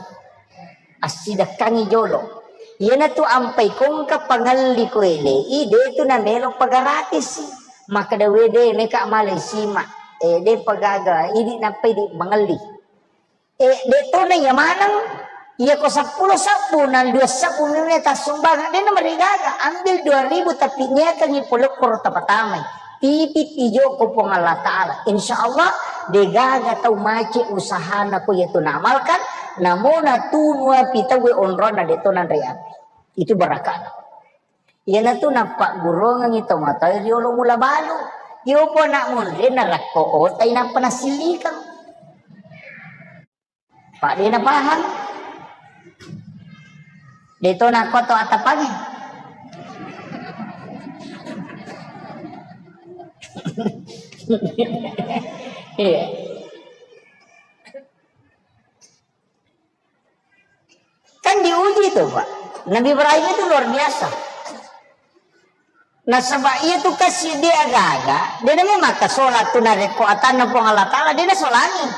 Assidakkangi jolo. Iyanatu ampai kongka pangelli ko ele, i de tu namelo pagarati si." Makkeda, "Wede, meka malai sima. Eh, de pagaga, idi nappa idi mangelli." Eh, de tona iya maneng. Iyako seppulo sabbu na dua sabbu mene tassumbangeng, de namarigaga. Ambil dua ribu tapi niakangi polokko ro tapatamai. Titip ijoko Puang Allah Ta'ala. Insya Allah, de gaga tau mace usahana ko iya tu naamalkan, namo natunu api tauwe onronna de to nanre api. Itu barakana. Iyanatu nappagguruangengi tomatoa riolo mula balu. Iyopo anak munri narakko otai nappa nasillikang. Pak de napahang. De to nakko to atapangi. Iya. Kan diuji itu, Pak. Nabi Ibrahim itu luar biasa. Nasaba iya tu kasi dia gaga, dia namanya maka sholat tu narekko atanna Puang Allah Ta'ala, dia nasolangi.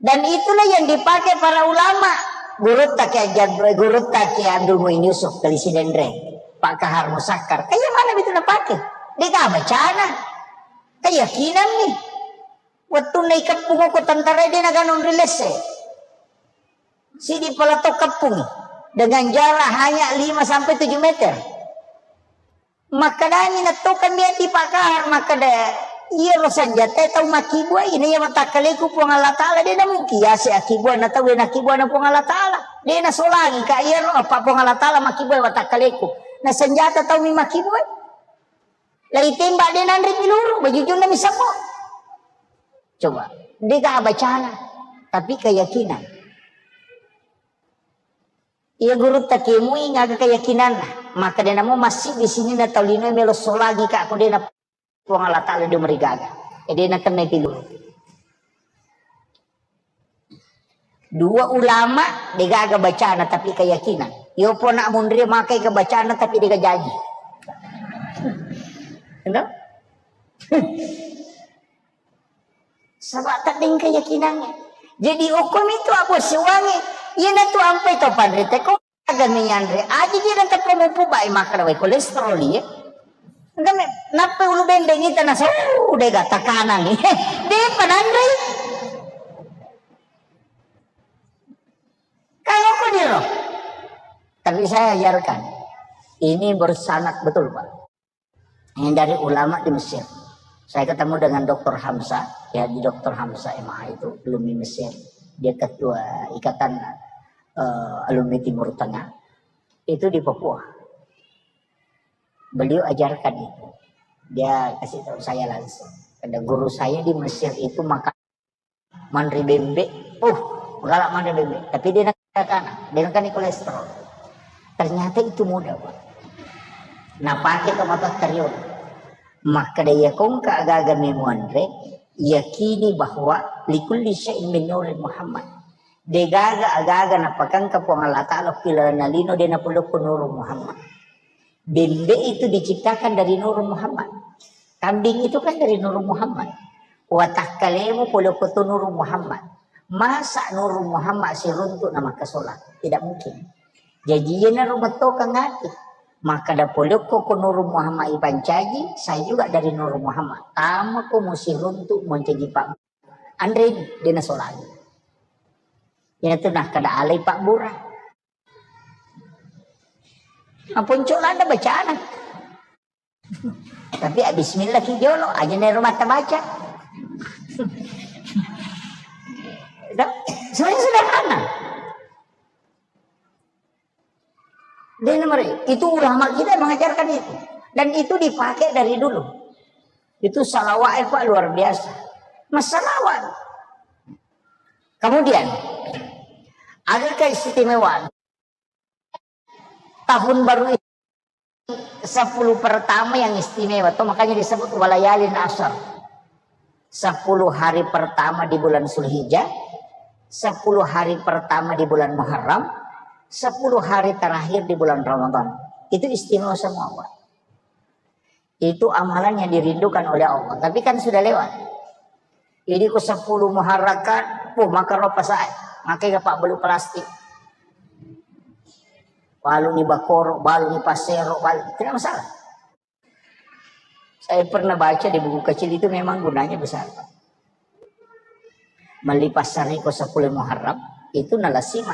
Dan itulah yang dipakai para ulama. Gurutta Kiai Jab-, Gurutta Kiai Abdul Muin Yusuf, Kali Sidenreng, Pak Kahar Musakkar. Kayak mana itu dipakai? Dia gak bacana. Keyakinan nih. Wettunna ikeppung ko tentara de naganong ri lesse. Sidi pala to keppung dengan jarak hanya lima sampai tujuh meter. Makkedani nattokan dia di Pak Kahar, makkeda, "Iya ro senjata tau makkibua, ini ya watakkaleku Puang Allah Ta'ala, de namungkin ya se akibua na tau na kibua na Puang Allah Ta'ala. De nasolangi ka iya ro apa Puang Allah Ta'ala makkibua watakkaleku. Na senjata tau mi makkibua." Lagi tembak de nanre peluru, bajujunna mi semmo. Coba, de ga bacana, tapi keyakinan. Iya gurutta kemui ngaga keyakinanna. Maka de namo masih di sini na tau lino melo solagi ka ko de na Puang Allah Ta'ala de marigaga. E de na kena peluru. Dua ulama degaga bacana tapi keyakinan. Yo pona munri makai ke bacana tapi dega janji. Endo? Saba tedding keyakinannya. Jadi hukum itu apa sewangi? Iya na tu ampai to panrite ko. Aga mi yanre, aji ji dan teppa mupu bai makkeda wai kolesterol iye. Engka me, nappa ulu bendeng ita na sau dega tekanan ni. De pananre. Kalau kau diro. Tapi saya ajarkan. Ini bersanad betul, Pak. Ini dari ulama di Mesir. Saya ketemu dengan Doktor Hamzah, ya di Doktor Hamzah M A itu, alumni Mesir. Dia ketua ikatan, eh, alumni Timur Tengah. Itu di Papua. Beliau ajarkan itu. Dia kasih tahu saya langsung. Ada guru saya di Mesir itu maka manre bembe, uh, galak manre bembe. Tapi dia nak anak, dia nak kolesterol. Ternyata itu mudah, Pak. Nah, pakai tomat terion. Maka dia kongka agaga memuanre, yakini bahwa likulli syai'in min nuri Muhammad. Degaga agaga napakangka Puang Allah Ta'ala pilalana lino de napolokko Nurul Muhammad. Bembe itu diciptakan dari Nurul Muhammad. Kambing itu kan dari Nurul Muhammad. Watakkalemu polokko tu Nurul Muhammad. Masa Nurul Muhammad siruntuk na makkasola? Tidak mungkin. Jaji iyanaro metto kangati. Makkeda polokko ko Nurul Muhammad ipancaji, saya juga dari Nurul Muhammad. Tama ko musiruntuk mencaji pak. Anre ni, de nasolangi. Iyanatu nakkeda alai pabbura. Maponco landa bacana. Tapi ah, bismillah ki jolo, aja nero mata baca. Dah, sebenarnya sederhana. Dia nomor, itu ulama kita mengajarkan itu. Dan itu dipakai dari dulu. Itu salawat, eh, Pak, luar biasa. Masalawat. Kemudian, ada keistimewaan. Tahun baru itu sepuluh pertama yang istimewa, toh, makanya disebut walayalin asyar. Sepuluh hari pertama di bulan Zulhijjah, sepuluh hari pertama di bulan Muharram, sepuluh hari terakhir di bulan Ramadan. Itu istimewa semua, Pak. Itu amalan yang dirindukan oleh Allah. Tapi kan sudah lewat. Jadi ku sepuluh Muharram kan, puh, maka ropa saya. Makanya Pak beli plastik. Balu ni bakoro, balu ni pasero, balu. Tidak masalah. Saya pernah baca di buku kecil itu memang gunanya besar, Pak. Melli passariko sepuluh Muharram, itu nalasima.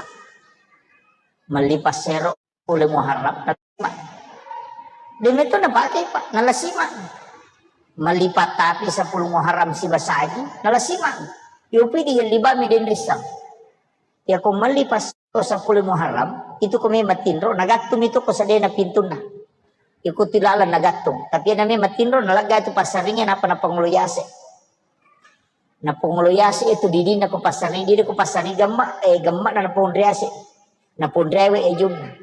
Melli passero sepuluh Muharram, nalasima. Demitu napake, Pak, nalasima. Melli pattapi sepuluh Muharram sibasaji, nalasima. Yopi di libami denrissang. Yako melli pas sepuluh Muharram, itu ko memang tinro, nagattung itu ko sedena pintunna. Iko tilalang nagattung. Tapi na memang tinro, nalaga itu passaringe napa napangolo yase. Napangolo yase itu didinna ko passaring, didi ko passaring gemma, eh, gemma na naponre yase. Naponrewe ejunna.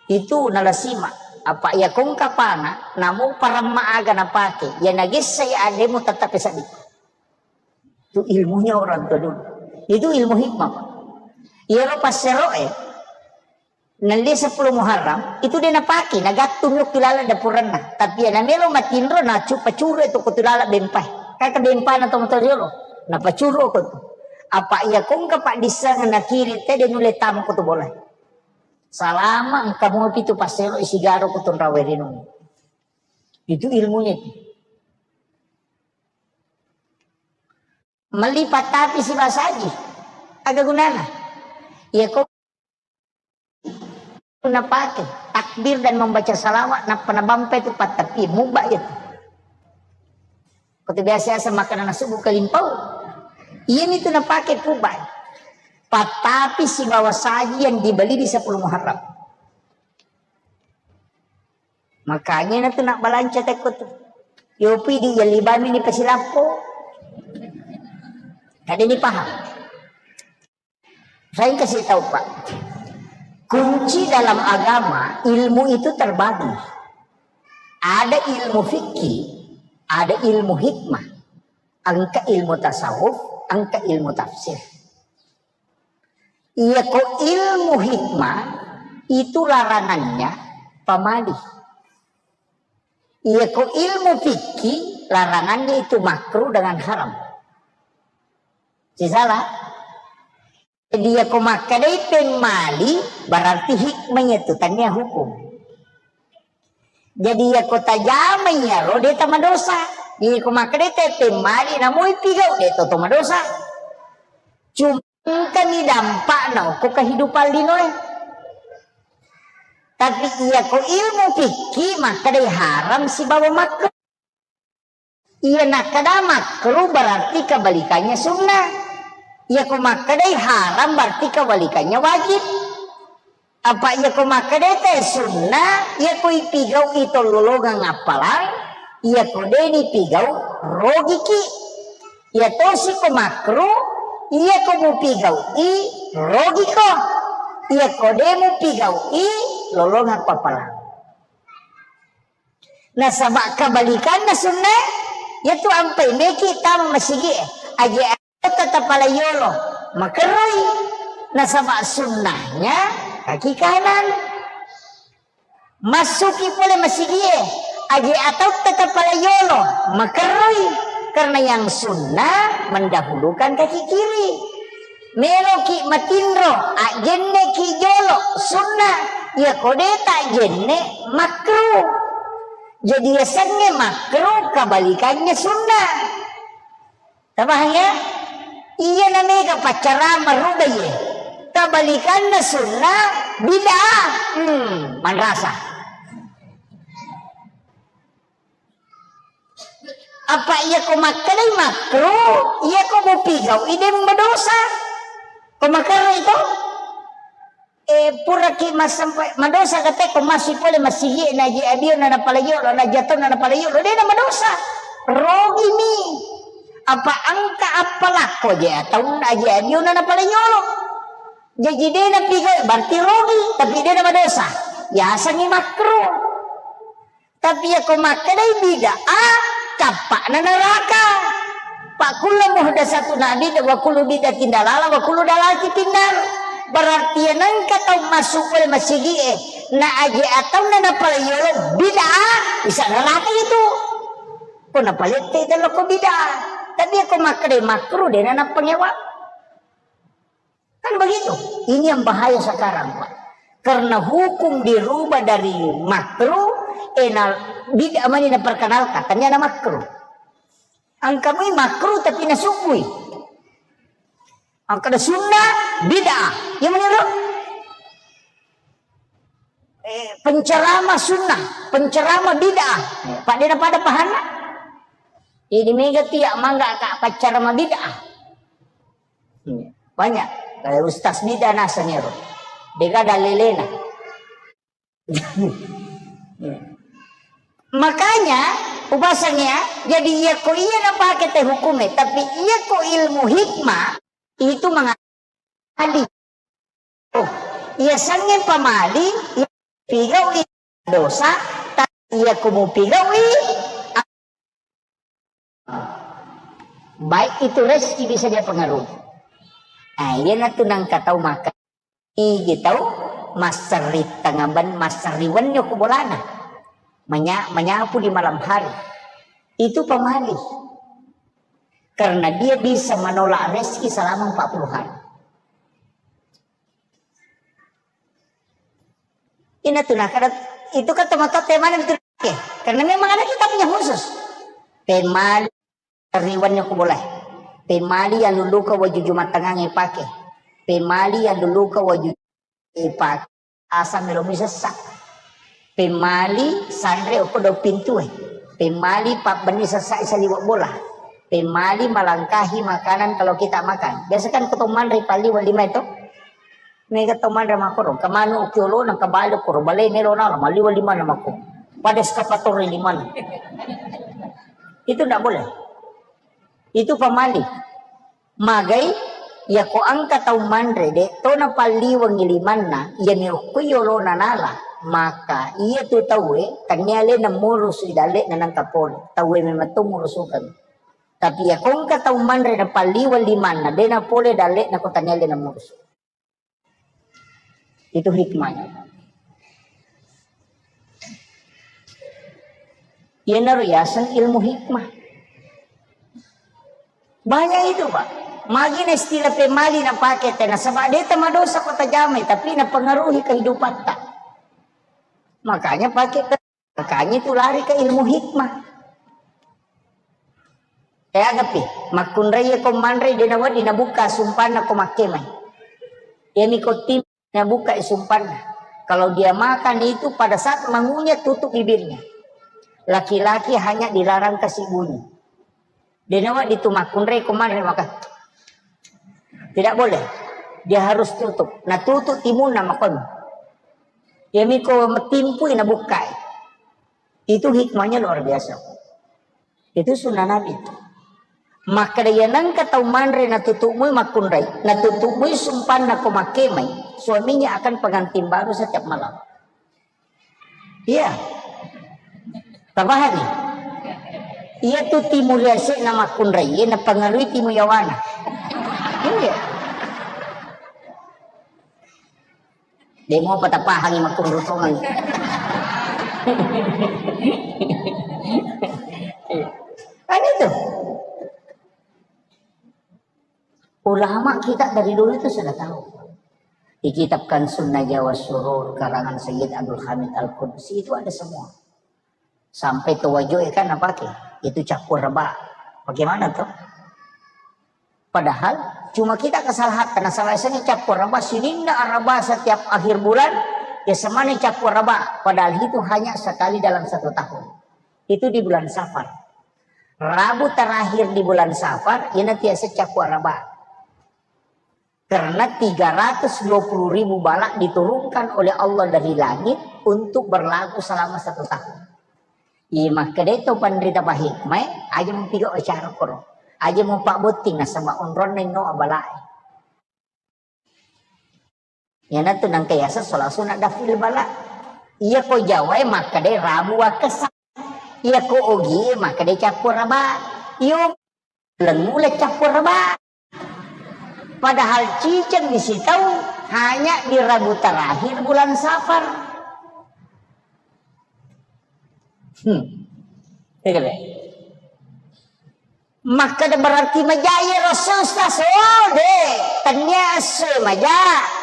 Itu nalasima. Apa iya kongka pana, namu paramma aga napake. Ya nagessai ademu tetap seddi. Itu ilmunya orang tua dulu. Itu ilmu hikmah, Pak. Iyaro passero'e, nelli sepuluh Muharram, itu de napake, nagattung yokki laleng dapurenna. Tapi iya namelo matinro, nacu-, pacuru itu ko tu laleng bempae. Kaka bempana to motor yolo, napacuru ko tu. Apa iya kongka Pak disseng nakiri te de nulle tama ko tu bola. Salama engka mopi tu passero isigaro ko tu nrawe rinung. Itu ilmunya itu. Melli pattapi sibasaji. Aga gunana? Iya ko napake takbir dan membaca salawat, nappa nabampa itu pattapi, mubba itu. Ko tu biasa-biasa makan nasi subuh kalimpau. Iya itu napake mubba. Pattapi sibawa saji yang dibeli di sepuluh Muharram. Makanya na tu nak balanca tekko tu. Yopi di yalibami ni pasilappo. Kada ni paham. Saya kasih tahu, Pak. Kunci dalam agama, ilmu itu terbagi. Ada ilmu fikih, ada ilmu hikmah. Engka ilmu tasawuf, engka ilmu tafsir. Iya ko ilmu hikmah itu larangannya pamali. Iya ko ilmu fikih larangannya itu makruh dengan haram. Sisala? Jadi iya ko makkedai pemmali berarti hikmahnya itu tania hukum. Jadi iya ko tajamai iyaro de tamadosa. Iya ko makkedai te pemmali namoi pigau de to tomadosa. Cuma engkani dampakna okko kehidupan linoe. Tapi iya ko ilmu fikih makkedai haram sibawa makruh. Iya nakkeda makruh berarti kebalikannya sunnah. Iya ko makkedai haram berarti kebalikannya wajib. Apa iya ko makkedai te sunnah, iya ko ipigau i tollolongang appalang, iya ko deni pigau rogiki. Iya tosi ko makruh, iya ko mupigau i rogiko. Iya ko de mupigau i lolongang appalang. Nasaba kebalikanna sunnae, yaitu ampai meki tama masigi e. Aje atau tapala yolo, makerroi. Nasaba sunnahnya kaki kanan. Masuki pole masigi e. Aje atau tapala yolo, makerroi. Karena yang sunnah mendahulukan kaki kiri. Meloki matinro, ajjenneki jolo, sunnah. Iya ko de tajjenne, makruh. Jadi yasengnge makruh, kebalikannya sunnah. Tapahang ya? Iya namega paccarama rubai e. Kebalikannya sunnah, bid'ah. Hmm, manrasa. Apa iya ko makkedai makruh, iya ko mupigau i de madosa. Ko makerro itu, eh, puraki masampai madosa kate ko masih pole masigi naji adio na napala yolo, naji atau na napala yolo, de na madosa. Rogi mi. Apa engka appalakko je atau naji adio na napala yolo. Jaji de napigau berarti rogi, tapi de na madosa. Yasengngi makruh. Tapi yako makkedai bid'ah, cappa'na neraka. Fa kullu muhdatsatin bid'ah wa kullu bid'atin dalalah wa kullu dalalatin finnar. Berarti ya nengka tau masuk pole masigi'e, na aje ataunna napalai yolo bid'ah, bisa neraka itu. Ko napalette itu lo ko bid'ah. Tapi yako makkedai makruh, dena nappangewa. Kan begitu. Ini yang bahaya sekarang, Pak. Karena hukum dirubah dari makruh, eh, na, bid'ah mani naperkenalkan, ternyata makruh. Engka mui makruh tapi nasubui. Engka ada sunnah, bid'ah. Yang menurut, eh, penceramah sunnah, penceramah bid'ah. Pak, dia pada pahamna? Ini mega tiak mangga kak pacarama bid'ah. Iya. Banyak. Kayak Ustaz Mida naseng ero. Dega dalelena. Makanya, ubasannya, jadi iya ko iya napake te hukume, tapi iya ko ilmu hikmah, itu mengalih. Oh, iya sange pamali, iya pigawi dosa, tapi iya ko mupigawi, baik itu rezeki bisa dia pengaruhi. Nah, iya natu nangka tau maka. Igi tau masserri tengaben masserri wenni ko bolana. Menya-, menyapu di malam hari. Itu pamali. Karena dia bisa menolak rezeki selama empat puluh hari. Ina tu nakada, itu kan teman-teman itu, oke. Karena memang ada kitabnya khusus. Pemali riwannya ku boleh. Pemali yang luluka waju jumatangang ipake. Pemali yang luluka waju ipake. Asam melo misessa. Pemali sanre okko do pintu e. Pemali pabbenni sessa isaliwa bola. Pemali melangkahi makanan kalau kita makan. Biasa kan ko to manre paliwa lima itu. Mega to manre makoro. Kemanu okiolo na kebalo koro bale melo na maliwa lima na mako. Pada eskapator lima na. Itu ndak boleh. Itu pamali. Magai, yako engka tau manre, de to napalliwengi limanna, iya mi okko yolona nala, maka iya tu tauwe, tania alena murusu i dalle'na nangka pole, tauwe memang to murusukeng. Tapi yako engka tau manre napalliweng limanna, de napole dalle'na ko tania alena murusu. Itu hikmahnya. Iyanaro yaseng ilmu hikmah. Banyak itu, Pak. Magi na istilah pemali napake te, nasaba de tamadosa ko tajamai, tapi napengaruhi kehidupatta. Makanya pakai Makanya itu lari ke ilmu hikmah. Eh, agapi, makkunrai ko manre de nawedding nabuka sumpanna ko makkemai. Iyami ko tim nabuka sumpanna. Kalau dia makan itu pada saat mengunyah tutup bibirnya. Laki-laki hanya dilarang kasih bunyi. De nawedding tu makkunrai ko manre maka. Tidak boleh. Dia harus tutup. Nah, tutup timunna makon. Iyami ko timpui nabukkai. Itu hikmahnya luar biasa. Itu sunnah Nabi. Makkeda iya nengka tau manre natutu'mui makkunrai, natutu'mui sumpanna ko makkemai, suaminya akan pengantin baru setiap malam. Iya. Tapahangi? Iya tu timu riase'na makkunrai, iya napengaruhi timu yawana. Iya. Demo apa tapahangi makkunrutongan. Kan itu. Ulama kita dari dulu itu sudah tahu. Di kitab Kansun Najwa Surur karangan Sayyid Abdul Hamid Al-Qudsi itu ada semua. Sampai towajoe kan napake. Itu cappur raba. Bagaimana tuh? Padahal cuma kita kesalahan karena salah satunya cappur raba sininna araba setiap akhir bulan ya semana cappur raba. Padahal itu hanya sekali dalam satu tahun. Itu di bulan Safar. Rabu terakhir di bulan Safar, ina tiasa cappur raba. Karena tiga ratus dua puluh ribu bala diturunkan oleh Allah dari langit untuk berlaku selama satu tahun. Iya makkedai to panrita pahikmai, aja mupiga acara koro. Aja mupabbotting nasaba onronna inno abalae. Iyanatu nangka yaseng sholat sunat daf'il bala. Iya ko Jawa e makkeda Rabu Wakesa. Iya ko Ogi e makkeda Cappu Raba. Iyo lengu le Cappu Raba. Padahal ciceng di sitau hanya di Rabu terakhir bulan Safar. Hmm. Iya kan, Dek? Makkeda berarti maja iyaro esso, Ustaz? Oh, de'. Tennia esso maja,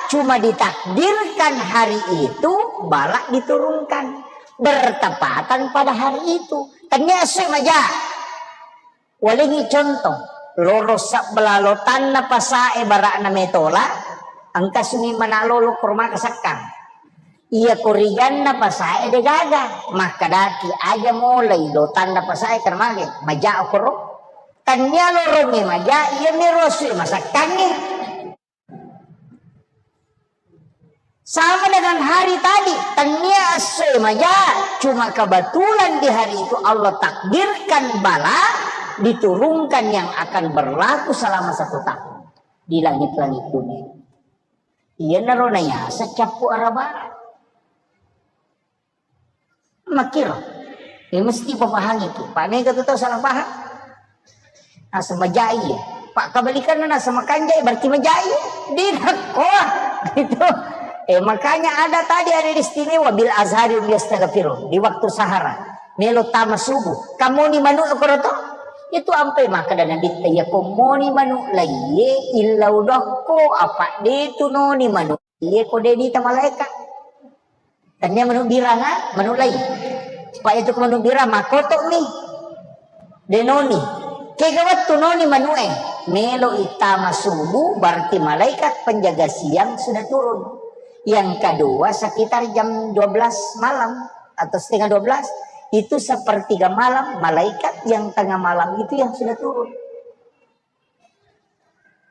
cuma ditakdirkan hari itu bala diturunkan. Bertepatan pada hari itu. Tennia esso maja. Walengngi contoh, loro sabbelah lotanna pasae bara'na metola, engka sumi mana lolo korma kasakkang. Iya koriganna pasae degaga, makkedaki aja molai lotanna pasae karena mage, maja okoro. Tennia lorongnge maja, iya mero sui masakkangnge. Sama dengan hari tadi, tennia essoe maja, cuma kebetulan di hari itu Allah takdirkan bala diturunkan yang akan berlaku selama satu tahun di langit-langit dunia. Iyanaro nayaseng cappu arabara. Makkiro. Ya mesti papahangi tu. Pak mega tu tau salah paham. Naseng majai ya. Pak kebalikannya naseng makanjai berarti majai ya. Di nakko. Gitu. Eh, makanya ada tadi ada istimewa bil azhari yastaghfirun di waktu sahara. Melo tama subuh. Kamu ni manu koroto? Itu ampe maka dan nabi ya komoni manu laiye illau dokko apa de tu noni manu. Iye ko de nita malaeka. Tennia manu biranga, manu lai. Supaya tu ko manu birang makoto mi. De noni. Kega wettu noni manu e. Melo itama subuh berarti malaikat penjaga siang sudah turun. Yang kedua sekitar jam dua belas malam atau setengah dua belas, itu sepertiga malam malaikat yang tengah malam itu yang sudah turun.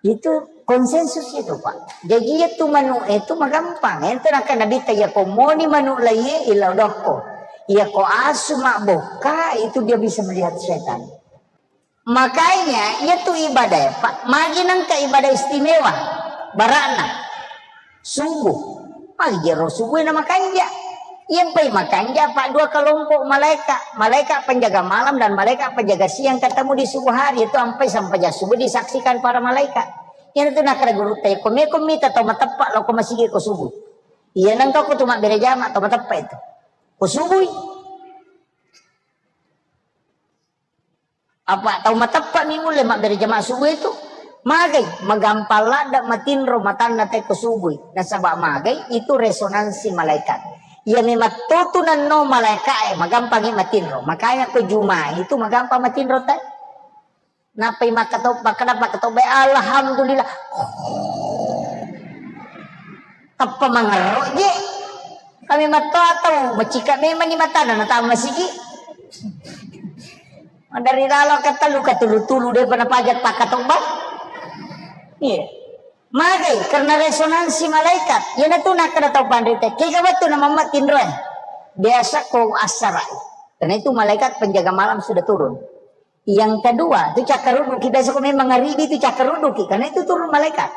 Itu konsensus itu, Pak. Jadi itu manu itu magampang. Ente nakka Nabi ta ya ko moni manu laiye ila dokko. Ya ko asu mabokka itu dia bisa melihat setan. Makanya itu ibadah ya, Pak. Magi nangka ibadah istimewa. Barakna. Subuh. Magi jero subuh na makanja. Yang pai makanja, Pak, dua kelompok malaikat. Malaikat penjaga malam dan malaikat penjaga siang ketemu di subuh hari. Itu ampai sampai subuh disaksikan para malaikat. Yang itu nakara guru teh, komeko mita tau mateppa lo ko masigi ko subuh. Iya nangka ko tu mabbere jama tau mateppa itu. Ko subuh. Apa tau mateppa mi mulle mabbere jamaah subuh itu? Magai, magampang ladde matinro matanna te ko subuh. Nasaba magai itu resonansi malaikat. Iya memang totu nanno malaikat e, magampangi matinro. Makanya ko Juma itu magampang matinro te. Napai makkato-, makkeda makkatobba, alhamdulillah. Tappa mangerro je. Kami mattoa tau, macika memang ni matana, natama masigi. Dari lalo katalu, katulu-tulu, de pernah pajak pakatobba. Iya. Magai, karena resonansi malaikat. Yana tu nakada tau panrita. Kega wettu na mamma tinroe. Biasa ko assarai. Karena itu malaikat penjaga malam sudah turun. Yang kedua, itu cakkarudduki. Biasa ko memang ngaribi itu cakkarudduki. Karena itu turun malaikat.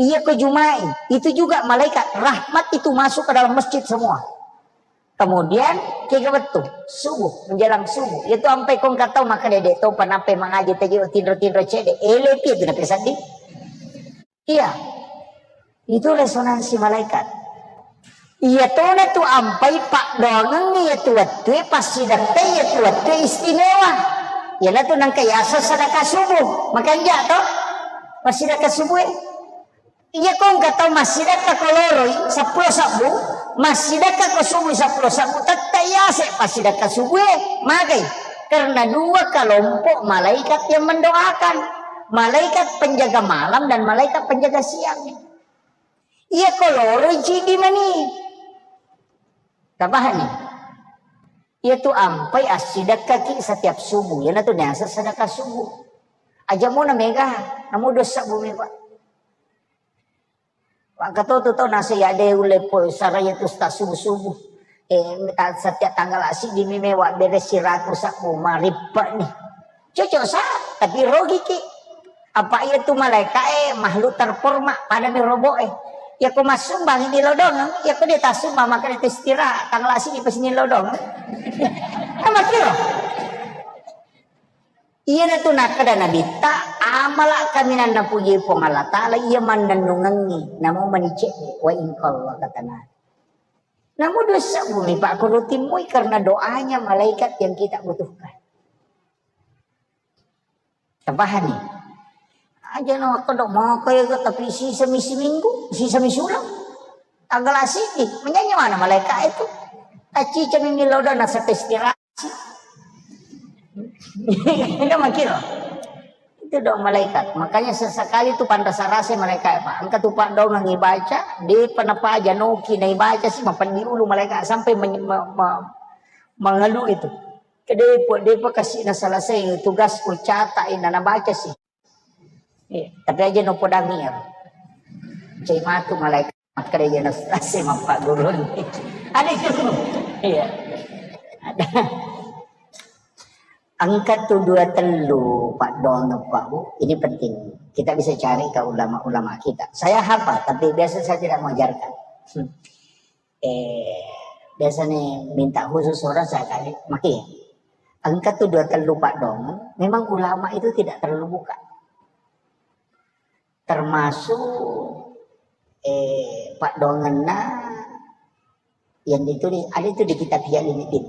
Iya ko Jumai, itu juga malaikat rahmat itu masuk ke dalam masjid semua. Kemudian kega wettu subuh, menjelang subuh. Itu ampai kong katau maka dede to panape mangaji teji tinro-tinro cede. Ele pi itu nape seddi. Iya. Itu resonansi malaikat. Iya tona tu ampai pak doangeng iya tu wettu, pasti datai iya tu wettu istimewa. Iya tu nangka yasa sadaka subuh. Makanja to. Pasti datai subuh. Iya ko engka tau massidakka ko loroi seppulo sabbu, massidakka ko subui seppulo sabbu, tette yase passidakka subue, magai? Karena dua kelompok malaikat yang mendoakan. Malaikat penjaga malam dan malaikat penjaga siang. Iya ko loroi cidi mani. Tapahani? Iya tu ampai assidakkaki setiap subuh. Iya na tu niasa sedekah subuh. Aja mo na mega, namu dosa bumi, Pak. Makkatotu to nase ya de ulle po saraya tu sta subuh-subuh. Eh, ta-, setiap tanggal assiddi mi mewa bere siratu sabbu marippe ni. Cocok sa, tapi rogi ki. Apa iya tu malaika e makhluk terhormat pada mi robo e. Iyako massumbangngi di lodongeng, iyako de' tassumbang maka de' istirahat, tanggal asini pasti lodongeng. Kan makkiro. Iyanatu nakkeda Nabitta, amala kaminang napuji Puang Allah Ta'ala iya mannennungengngi, namo mani cedde, wa in qalla katana. Namu dua sebbu mi Pak, ko rutimmui karena doanya malaikat yang kita butuhkan. Tapahani? Aja no kodok mau kaya tapi sisa mi seminggu, sisa mi sulang. Tanggal asiki, menyanyi mana malaikat itu? Tacica mi milodong nasa istirahat. Itu makin loh. Itu doa malaikat. Makanya sesekali itu panrasa-rasa malaikat, Pak. Engka tu Pak doang ngibaca, di penapa aja noki na ibaca sih, mapan di ulu malaikat sampai men- me- me- mengeluh itu. Ke depo, depo kasih na selesai tugas ku catat ina na baca sih. Eh, tapi aja no podangi ya. Cai matu malaikat. Makkeda iya na selesai mappagguruni. Ada itu. Iya. Ada. Engka tu dua tellu Pak Dono, Pak Bu. Ini penting. Kita bisa cari ke ulama-ulama kita. Saya hafal, tapi biasa saya tidak mengajarkan. Hmm. Eh, biasanya minta khusus orang saya kasih. Maki. Engka tu dua tellu Pak Dono. Memang ulama itu tidak terlalu buka. Termasuk, eh, paddoangenna yang ditulis, ada itu di kitab Ihya Ulumuddin.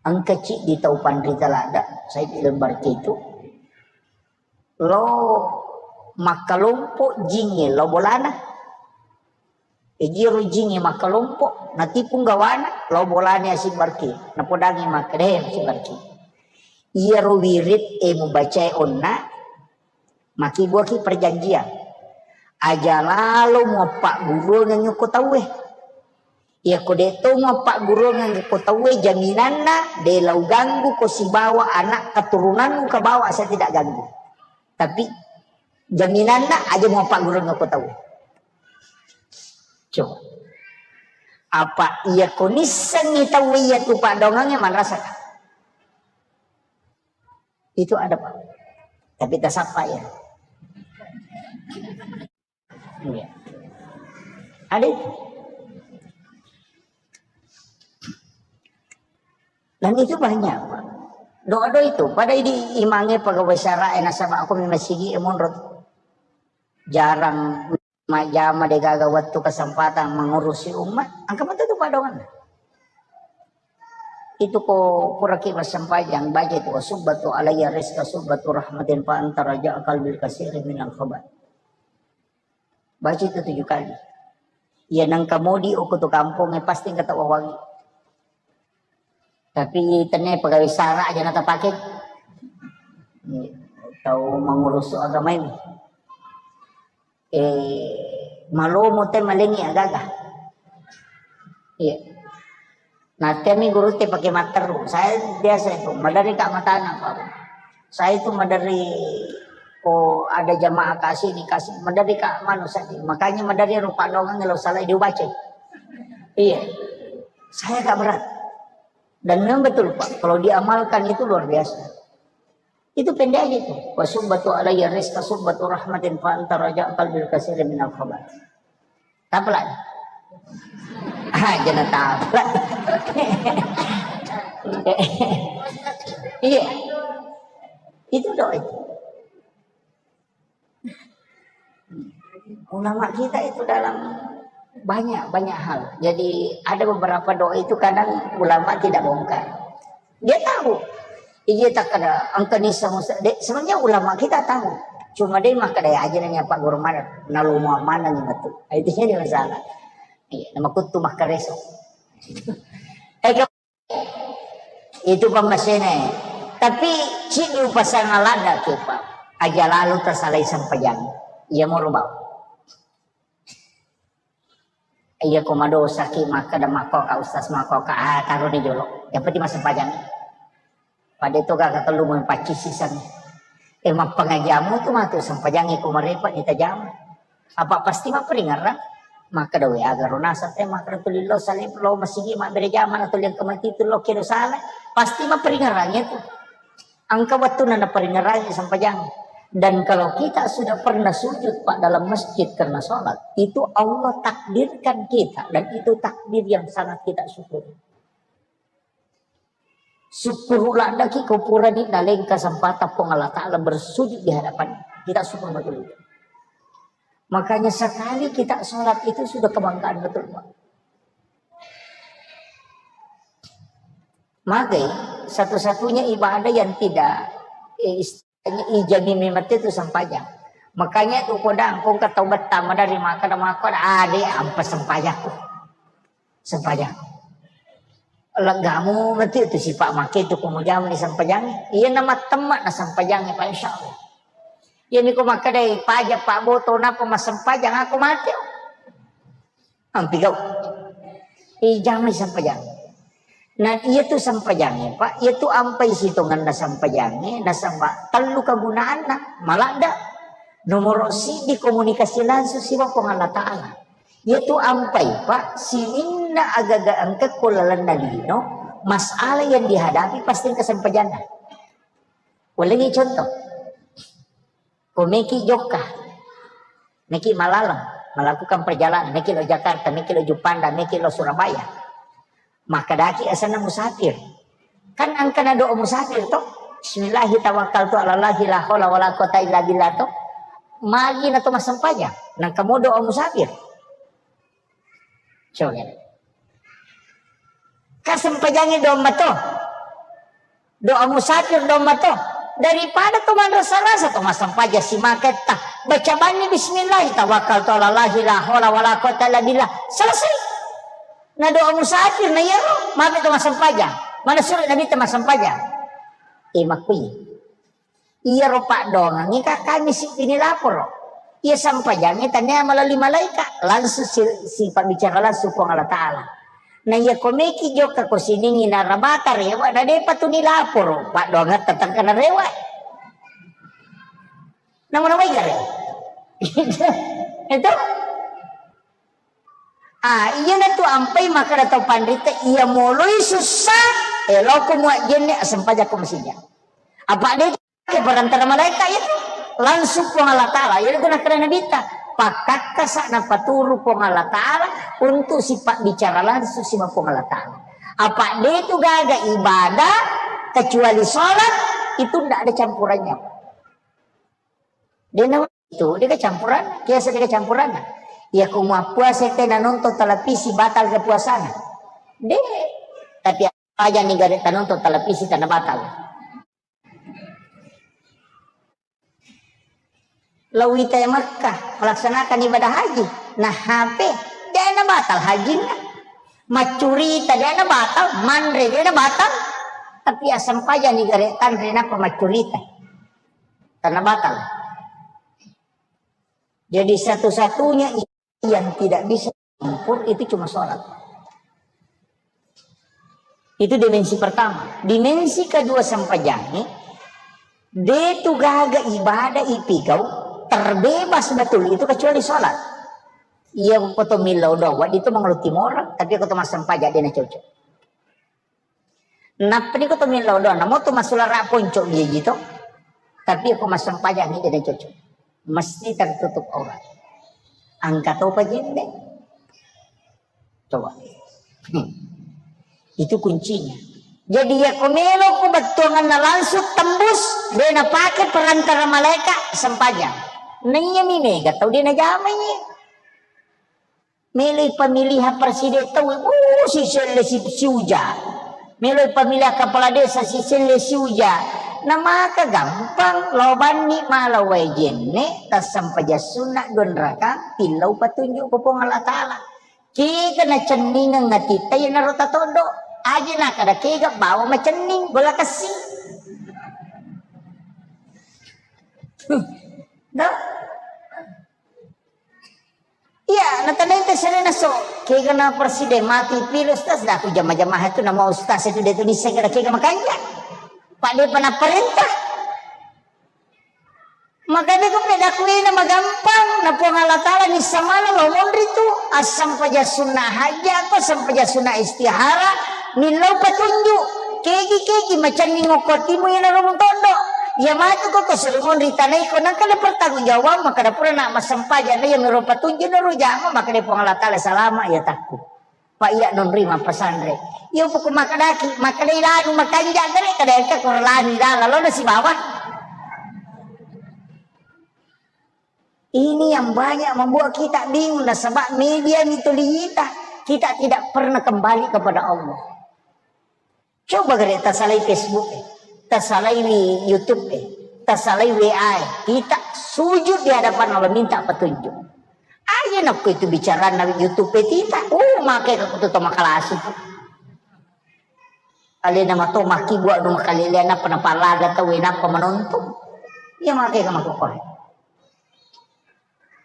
Engka ciddi tau panrita ladda, Said Al-Barki itu, lo makkalompo jingnge lo bolana. Ejiro jingnge makkalompo, natipung gawana, lo bolana Yasin Barki. Napodangi makkeda, "Eh, Yasin Barki. Iyaro wirid e mubacae onna, makibuaki perjanjian. Aja lalo muappagguruangeng ko tauwe. Iyako de to muappagguruangeng ko tauwe, jaminanna de lau ganggu ko sibawa anak keturunanmu kabawa saya tidak ganggu. Tapi jaminanna aja muappagguruangeng ko tauwe." Coba. Apa iyako nissengngi tauwe iya tu paddoangengnge manrasaka? Itu ada, Pak. Tapi tasappa ya. Iya. Ada itu. Dan itu banyak, Pak. Doa-doa itu, pada di imange pegawai syara, eh, nasaba aku memang sigi, eh, monro. Jarang majjama, degaga wettu kesempatan mengurusi umat, engka metu tu paddoangenna. Itu ko puraki massempajang, baca itu, "Subbatu alayya rizqa subbatu rahmatin fa anta raja qalbil kasiri minal khabar." Baca itu tujuh kali. Iya nengka modi uku tu kampung, eh, pasti engka tau wawangi. Tapi tenne pegawai syara aja na tapake. Tau mengurus agama ini. Eh, malomo te malengi agaga. Iya. Nah, temi guru te pakai matteru. Saya biasa itu, madari kak matana, Pak. Saya itu madari, oh, ada jamaah kasih ini, kasih. Madari kak manu saja. Makanya madari rupa doang kalau salah dibaca. Iya. Saya agak berat. Dan memang betul, Pak, kalau diamalkan itu luar biasa. Itu pendek aja itu. "Wa subbatu alayya rizqa subbatu rahmatin fa anta raja qalbil kasiri minal khabar." Tapla. Ah, jangan tapla. Iya. Itu doa itu. Ulama kita itu dalam banyak, banyak hal. Jadi ada beberapa doa itu kadang ulama tidak bongkar. Dia tahu. Iya tak ada angka nisa musa-, de-, sebenarnya ulama kita tahu. Cuma dia maka daya aja nanya Pak Guru mana, naluma mana nih betul. Itu jadi masalah. Iya, nama kutu maka reso. Eh, Itu pammasena. Tapi ciddi upasang ladda ke, Pak. Aja lalu tasalai sempajang. Iya moro bau. Iya ko madosa ki makkeda makkoka ustaz makkoka, ah, taroni jolo. Yang penting massempajang. Pada itu kaka tellu mau paccisi sang. Eh, mappangajamu tu matu sempajang ko marepa ni tajam. Apa pasti mapparingerrang? Makkeda, "We, aga ro naseng te makkeda tuli lo salib lo masigi mabbere jamang atau liang kemati tu lo kedo salah." Pasti mapparingerrang itu. Engka wettunna naparingerrangi sempajang. Dan kalau kita sudah pernah sujud, Pak, dalam masjid karena sholat, itu Allah takdirkan kita, dan itu takdir yang sangat kita syukuri. Syukur ladaki ko purani naleng kesempatan Puang Allah Ta'ala bersujud di hadapan. Kita syukur betul. Makanya sekali kita sholat itu sudah kebanggaan betul, Pak. Maka satu-satunya ibadah yang tidak, eh, ijami memang itu sempajang. Makanya tu kodang kong kata betama dari makan makan ada ampa sempajakku. Sempajakku. Legamu mati tu sifat make tu kamu jamu ni sempajang. Iya nama temak na sempajang, Pak, insya Allah. Iya ni ko makkadai pajak Pak Boto napa massempajang aku mati. Ampi gau. Ijami sempajang. Nah, iya tu sempajangnge, Pak. Iya tu ampai sitonganna sempajangnge, nasaba tellu kegunaanna. Maladda. Nomor sidi komunikasi langsung siwa Puang Allah Ta'ala. Iya tu ampai, Pak, sininna agaga engka ko lalenna lino, masalah yang dihadapi pasti engka sempajanna. Ulengi contoh. Ko meki jokka, meki malaleng, melakukan perjalanan, meki lo Jakarta, meki lo Juppanda, meki lo Surabaya. Makkadaki asenna musafir. Kan engkana doa musafir to? Bismillahi tawakkaltu ala Allahi la haula wala quwata illa billah to. Magi na to massempajang. Nangka mo doa musafir. Coba. Kasempajangi domba to. Doa musafir domba to. Daripada to manrasa-rasa to massempajang simaketta. Baca banni bismillah, tawakkaltu ala Allahi la haula wala quwata illa billah. Selesai. Na doa musafir na iyaro, mabe to massempajang. Mana surat Nabi te massempajang. Eh, makui. Iyaro paddoangengngi ka kami siddini laporo. Iya sempajangnge tania melalui malaika, langsung si, si pabbicara langsung Puang Allah Ta'ala. Na iya ko meki jokka ko siningi narabata rewa, na depa tu ni laporo, paddoangetta tengka na rewa. Namu namai gare. Itu. Ah, iya na tu ampai makkada tau panrita, iya moloi sussa, eh, loko muajjenne, assempajakko masija. Apa de ke perantara malaika itu? Langsung Puang Allah Ta'ala. Iya tu nakkada Nabitta, pakkakkasa napaturu Puang Allah Ta'ala untuk sipabbicara langsung siba Puang Allah Ta'ala. Apa de tu gaga ibadah kecuali sholat, itu ndak ada campurannya. Dena itu, de kecampuran, biasa de kecampuran. Ya, ko mappuasa te nanonton televisi, batal ke puasana. De, tapi aja ni gare tanonton televisi tana batal. Lawita Makkah melaksanakan ibadah haji. Nah, H P, de na batal hajinna. Maccurita de na batal, manre de na batal. Tapi asam paja ni gare tanre napa maccurita. Tana batal. Jadi satu-satunya yang tidak bisa campur itu cuma sholat. Itu dimensi pertama. Dimensi kedua sempajangnge, de tu gaga ibadah ipigau terbebas betul itu kecuali sholat. Iya, ko to millau doa, itu mengeluh timor, tapi ko to massempajang de na cocok. Nappa ni ko to millau doa, namo tu masulara ponco biji to. Tapi ko massempajang ni de na cocok. Mesti tertutup aurat. Angka topa jenne. Coba. Hmm. Itu kuncinya. Jadi ya ko melo ko bettuanganna langsung tembus, de na pake perantara malaika sempajang. Naiya mi mega tau de na jamai. Meloi pemilihan presiden tau, uh, si selle si, si uja. Meloi pemilihan kepala desa si selle si uja. Na maka gampang, lao banni mala wae jenne, tassempajang sunna dua rakaat, tillau patunjuk ko Puang Allah Ta'ala. Kega nacenningeng atitta iyanaro tatoddo. Aje nakada kega bawa macenning, gola kessi. Dah. Iya, natanai te serena so. Kega na presiden mati pilih ustaz, dah aku jama-jama itu nama ustaz itu dia tu nisseng kada kega makanja. Pak dia pernah perintah. Makanya ko pedakuina magampang, na Puang Allah Ta'ala nissa maneng lo monri tu, assampaja sunna hajja ko sampaja sunna istihara, millau patunjuk, kegi-kegi macanning okko timu ina rumung tondo, Iya matu ko ko suri monri tanai ko nangka le pertanggung jawab maka dapura nak masempajang na iya miro patunjuk na ro jama maka de Puang Allah Taala salama iya takku. Pak iya nonri mapasanre. Iya poko makadaki, makadai lanu makanja gare kada engka ko lanu dala lo na sibawa. Ini yang banyak membuat kita bingung nasaba media ni tuli kita. Kita tidak pernah kembali kepada Allah. Coba gare tasalai Facebook e, tasalai YouTube e, tasalai W A e. Kita sujud di hadapan Allah minta petunjuk. Aja nakko itu bicara na YouTube e tita. Uh, make ka kutu to makalasi. Alena mato maki buat dong kalelean apa napalaga tau e napa menonton. Iya make ka makokkoe.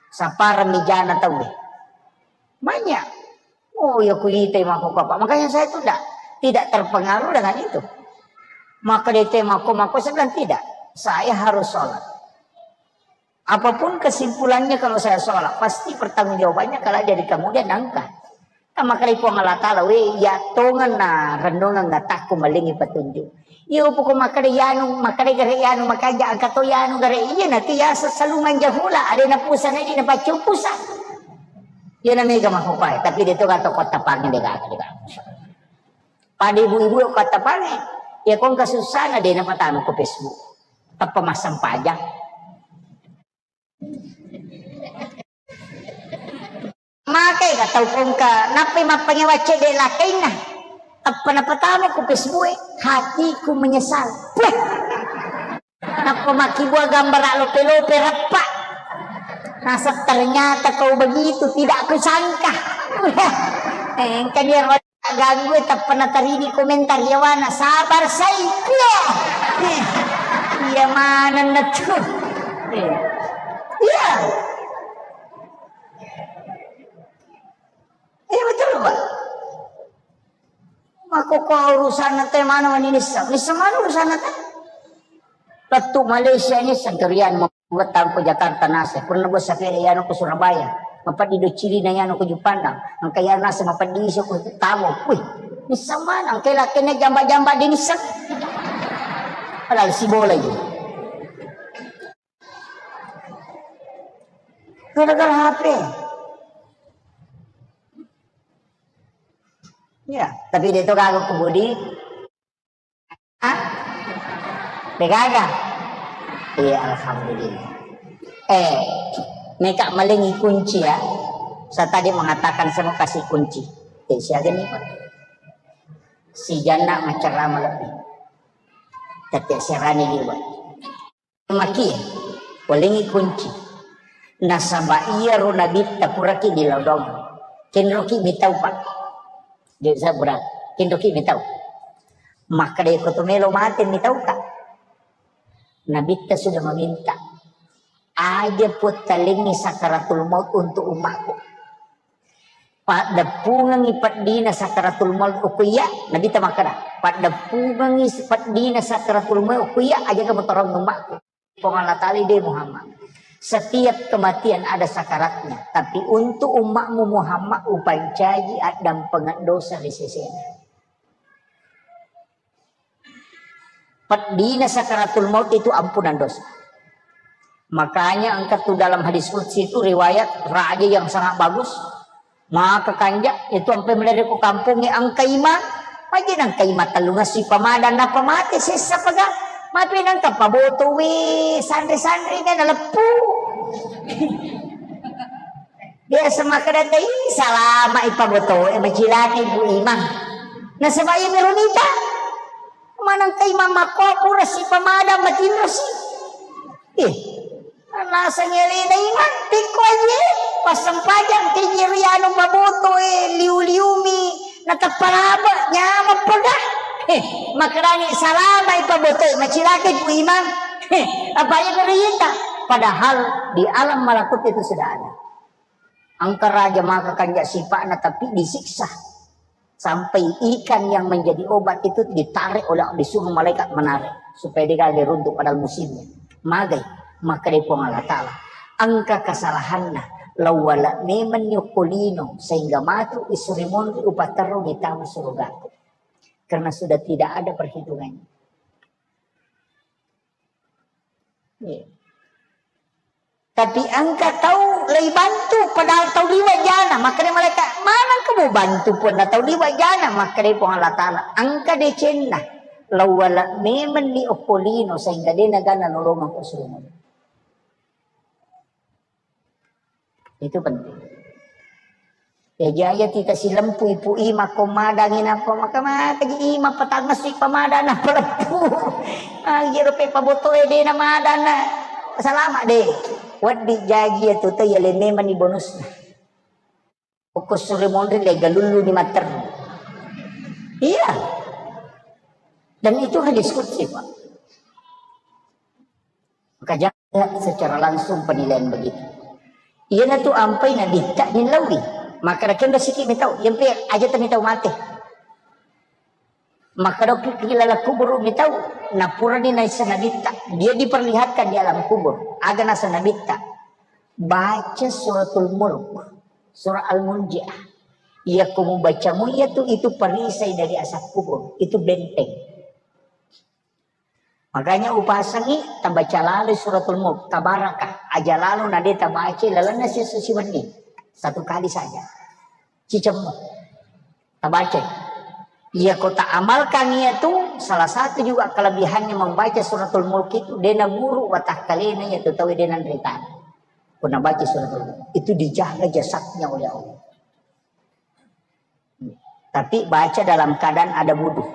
Saparang mijana tau e. Banyak. Oh, ya kulitai mako apa. Makanya saya itu tidak tidak terpengaruh dengan itu. Maka dia mako mako saya bilang tidak. Saya harus sholat. Apapun kesimpulannya kalau saya sholat, pasti pertanggungjawabannya kalau dari kemudian nangka. Maka dari Puang Allah Taala, we ya tongan na renungan ngataku malingi petunjuk. Iyo poko makkeda yanu, makkeda gare yanu, makanja engka to yanu gare iya na tu ya selalu manjahula, ada na pusa na di na paccu pusa. Iya na mega mahupai, tapi dia tu kata kota pangi de gaga de gaga. Pada ibu-ibu kota pangi, ya kong kasusana de na patama ko Facebook. Apa masang pajak? Makai ka tau kongka, nappai mappangewa cedde lakainna. Tappa napatama ku Facebook e, hatiku menyesal. Puh. Nappa makkibua gambara lope-lope reppa. Nasab ternyata kau begitu, tidak kusangka. Engka dia ganggu e, tappa natarini komentar yawana, sabar sai. Iya. Iya manenna tu. Iya. Iya betul, Pak. Mako ko urusanna te mana mani nisseng. Nisseng mana urusanna te? Lettu Malaysia nisseng kerian. Buat tangko Jakarta nase, pernah buat sapeda yano ke Surabaya, mapeddi do Cili na yano ke Jupandang, angka yano nase mapeddi iso ke Tabo, wih, nisseng mana, angka lakene jamba-jamba di nisseng, padahal si bola itu, gara-gara H P, ya, tapi dia itu kagak kebudi. Ah? Degaga? Iya, alhamdulillah. Eh, meka malengi kunci ya. Saya tadi mengatakan saya mau kasih kunci. Eh, siaga nih, Pak? Si Janda macerama lebih. Tapi serani liwat. Makie, welengi kunci. Nasaba iyaro nabitta puraki di lodong. Kenroki mitau, Pak. Jadi saya berat. Kenroki mitau. Maka dari koto melo mate mitau, Kak. Nabitta sudah meminta. Aja puttalengi sakaratul maut untuk umatku. Paddeppungengngi peddina sakaratul maut okko iya, Nabitta makkeda, paddeppungengngi peddina sakaratul maut okko iya, aja kamu torong ummakku. Puang Allah Taala de Muhammad. Setiap kematian ada sakaratnya, tapi untuk ummakmu Muhammad upancaji addampengeng dosa di sesena. Peddina sakaratul maut itu ampunan dosa. Makanya engka tu dalam hadis qudsi itu riwayat raja yang sangat bagus. Maka kanja itu ampe melere ko kampongnge engka imang. Maji nengka imang tellungessi pamadang nappa mate sessa paga. Mapi nengka paboto we sanre-sanre na naleppu. Biasa makkeda tei, salama ipabotoe, macilaka ibu imang. Nasaba iya miro nita. Maneng ka imang makko pura sipamadang matinrosi. Ih, naseng elena imang, pikko aje, passempajang keje ri anu pabotoe, liu-liumi, nateppa labe, nyameng poda. Eh, makkedani salama ipabotoe, macilaka ibu imang. Eh, apa iya miro nita? Padahal di alam malakut itu sudah ada. Engka raja maka kanja sipa'na, tapi disiksa. Sampai ikan yang menjadi obat itu ditarik oleh, disuruh malaikat menarik supaya dia gagal runtuh padahal musimnya. Magai, maka dari Puang Allah Ta'ala. Engka kesalahanna, lawala memang nyokolino sehingga matu isri monri upaterro di tamu surgaku. Karena sudah tidak ada perhitungannya. Iya. Tapi engka tau lei bantu, padahal tau liwa jana. Makkeda malaikat, "Maneng kamu bantu pun na tau liwa jana?" Makkeda Puang Allah Ta'ala, "Engka decenna, lawala memeng ni okko lino sehingga de nagana nolongeng ko suruh." Itu penting. Ya, jaya tita silempu ipu ima ko madangi napa maka maka ji ima patangngessi pamadana peleppu. Ah, jero pe pabotoe de na madana. Salama de. Weddi jaji ya tuta ya le memang ni bonusna. Pokok sore monri le galullu ni mater. Iya. Dan itu hadis qudsi, Pak. Maka jangan secara langsung penilaian begitu. Iyana tu ampai nabitta nillaui. Maka raken rasiki mitau, yampe aja tau mitau mate. Maka doki kilala kuburu mitau, napurani naisa nabitta. Dia diperlihatkan di alam kubur. Aga nasa nabitta. Baca suratul mulk, surah al-munjiah. Iya kumu bacamu iya tu itu perisai dari asap kubur. Itu benteng. Makanya upasangi tabaca lalu suratul mulk, tabarakah, aja lalu nade tabaca lalenna siesso siwenni. Satu kali saja. Cicemmu. Tabaca. Iya ko ta amalkan iya tu salah satu juga kelebihannya membaca suratul mulk itu dena guru watakkalena iya tu tahu dena nrita. Ko nabaca suratul mulk itu dijaga jasadnya oleh Allah. Tapi baca dalam keadaan ada wudu.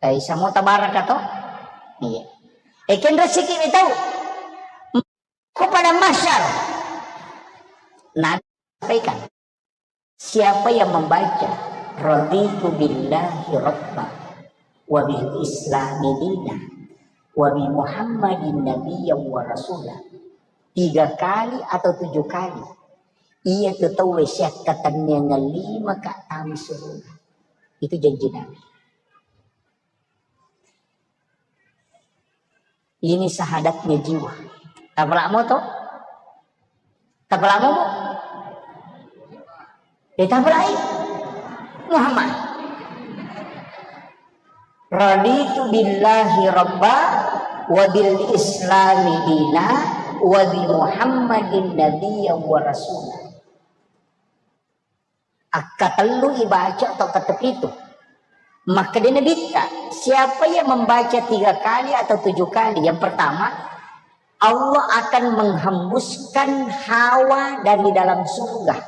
Eh, samo tabaraka to? Iya. Eh, kenro siki ni tahu. Ko pada masyar. Nabi sampaikan, siapa yang membaca raditu billahi rabba wa bil islami dina wa bi Muhammadin nabiyyan wa rasula tiga kali atau tujuh kali, iya tu tauwe siakkatenniangeng lima ka tama suruga. Itu janji Nabi. Ini syahadatnya jiwa. Tapalamo to? Tapalamo bu? Ya tapalai. Muhammad. Raditu billahi rabba wa bil islami dina wa bi Muhammadin nabiyyan wa rasula. Akkatellu ibaca atau ketepitu. Makkeda Nabitta, siapa yang membaca tiga kali atau tujuh kali, yang pertama, Allah akan menghembuskan hawa dari dalam surga.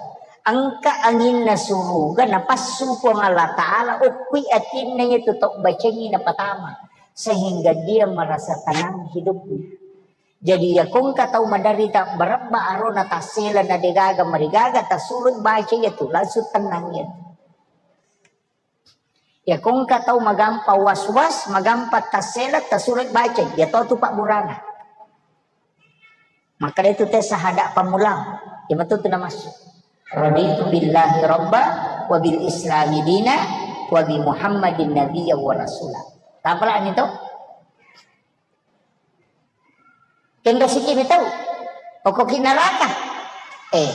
Engka anginna suruga napassu Puang Allah Ta'ala, okkui atinna itu tok bacengi napatama. Sehingga dia merasa tenang hidupnya. Jadi, iya kongka tau maderita barebba arona tassela na degaga marigaga, tasuroi baca iya tu, langsung tenang iya tu. Iya kongka tau magampa was-was, magampa tassela, tasuroi baca, iya to tu pabburana. Makkeda itu te sahada pammulang, iya matu tu namassu. Raditu billahi rabba, wa bil islami dina, wa bi Muhammadin nabiyya wa rasula. Tapalani to? Kenro siki mi tau. Okkoki neraka. Eh,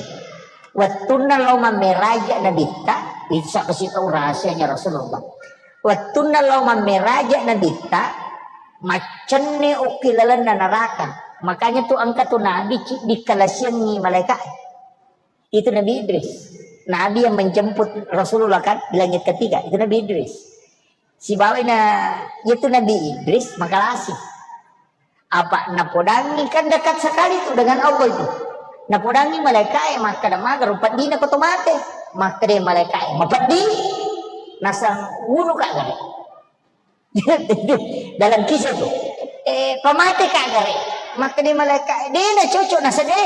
wettunna lao mammeraja Nabitta, itu sakkasi tau rahasianya Rasulullah. Wettunna lao mammeraja Nabitta, maccenne okki lalenna neraka. Makanya tu engka tu Nabi ci dikalasiangi malaika. Itu Nabi Idris. Nabi yang menjemput Rasulullah kan di langit ketiga, itu Nabi Idris. Sibawai na, itu Nabi Idris makalasi. Apa napodangi kan dekat sekali tu dengan Allah itu. Napodangi malaikae makkeda maga rupa dina ko to mate. Makkeda malaikae mapeddi. Nasang wunu ka gare. Dalam kisah tu. Eh, pamate ka gare. Makkeda malaikat, "De na cocok nasa de.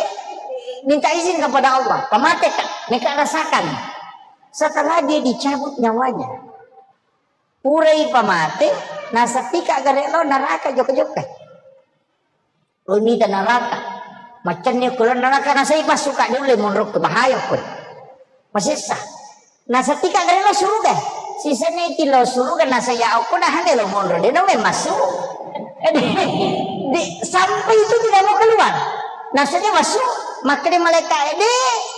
Minta izin kepada Allah. Pamate ka. Meka rasakan." Setelah dia dicabut nyawanya. Purai pamate, nasa tika gare lo neraka jokka-jokka. Lo mita neraka. Macenni ko lo neraka nasai passu ka diulle monro ke bahaya ko. Masessa. Nasa tika gare lo suruga. Sisene ti lo suruga nasa ya okko na hande lo monro de no memang masuk. Di, sampai itu tidak mau keluar. Nasa dia masuk, makkeda malaikat de,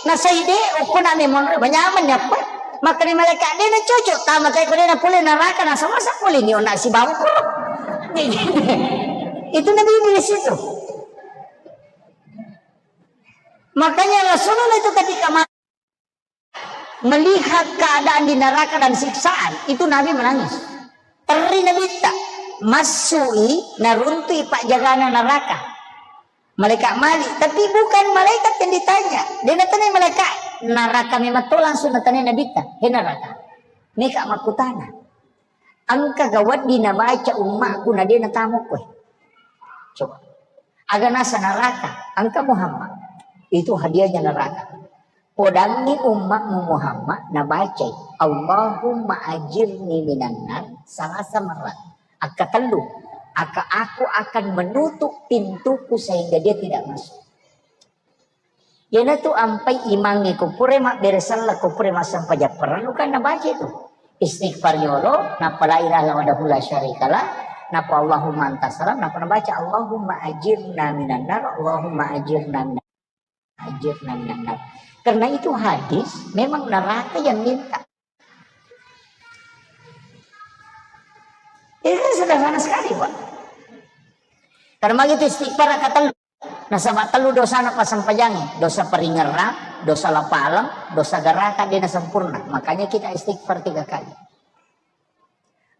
nasa ide okko na memang monro banyaman ya apa. Makkeda malaikat de na cocok tama kai ko de na pole neraka nasa masa pole ni ona si bangku. Itu Nabi Idris itu. Makanya Rasulullah itu ketika ma-, melihat keadaan di neraka dan siksaan, itu Nabi menangis. Terri Nabi tak masui, naruntui pak jagana neraka. Malaikat Malik, tapi bukan malaikat yang ditanya. Dia natanya malaikat neraka memang to langsung natanya Nabi tak. He neraka. Meka makkutana. Engka ga wedding nabaca ummakku na de' natamu koe. Coba. Aga nasa neraka, engka Muhammad. Itu hadiahnya neraka. Podangngi ummakmu Muhammad nabacai, "Allahumma ajirni minan nar," salasa marat. Akka tellu. Akka aku akan menutup pintuku sehingga dia tidak masuk. Iyanatu ampai imangnge ko pura mabbere sella, ko pura massempajang parellu kan nabaca itu. Istighfar yolo, nappa la ilaha illallah wahdahu la syarikalah, nappa Allahumma anta salam, nappa nabaca Allahumma ajirna minan nar, Allahumma ajirna minan, ajirna minan nar. Karena itu hadis, memang neraka yang minta. Ini kan sederhana sekali, Pak. Karena begitu istighfar kata Nasaba tellu dosana passempajangnge, dosa paringerrang, dosa lapaleng, dosa garaka, de' nasempurna. Makanya kita istighfar tiga kali.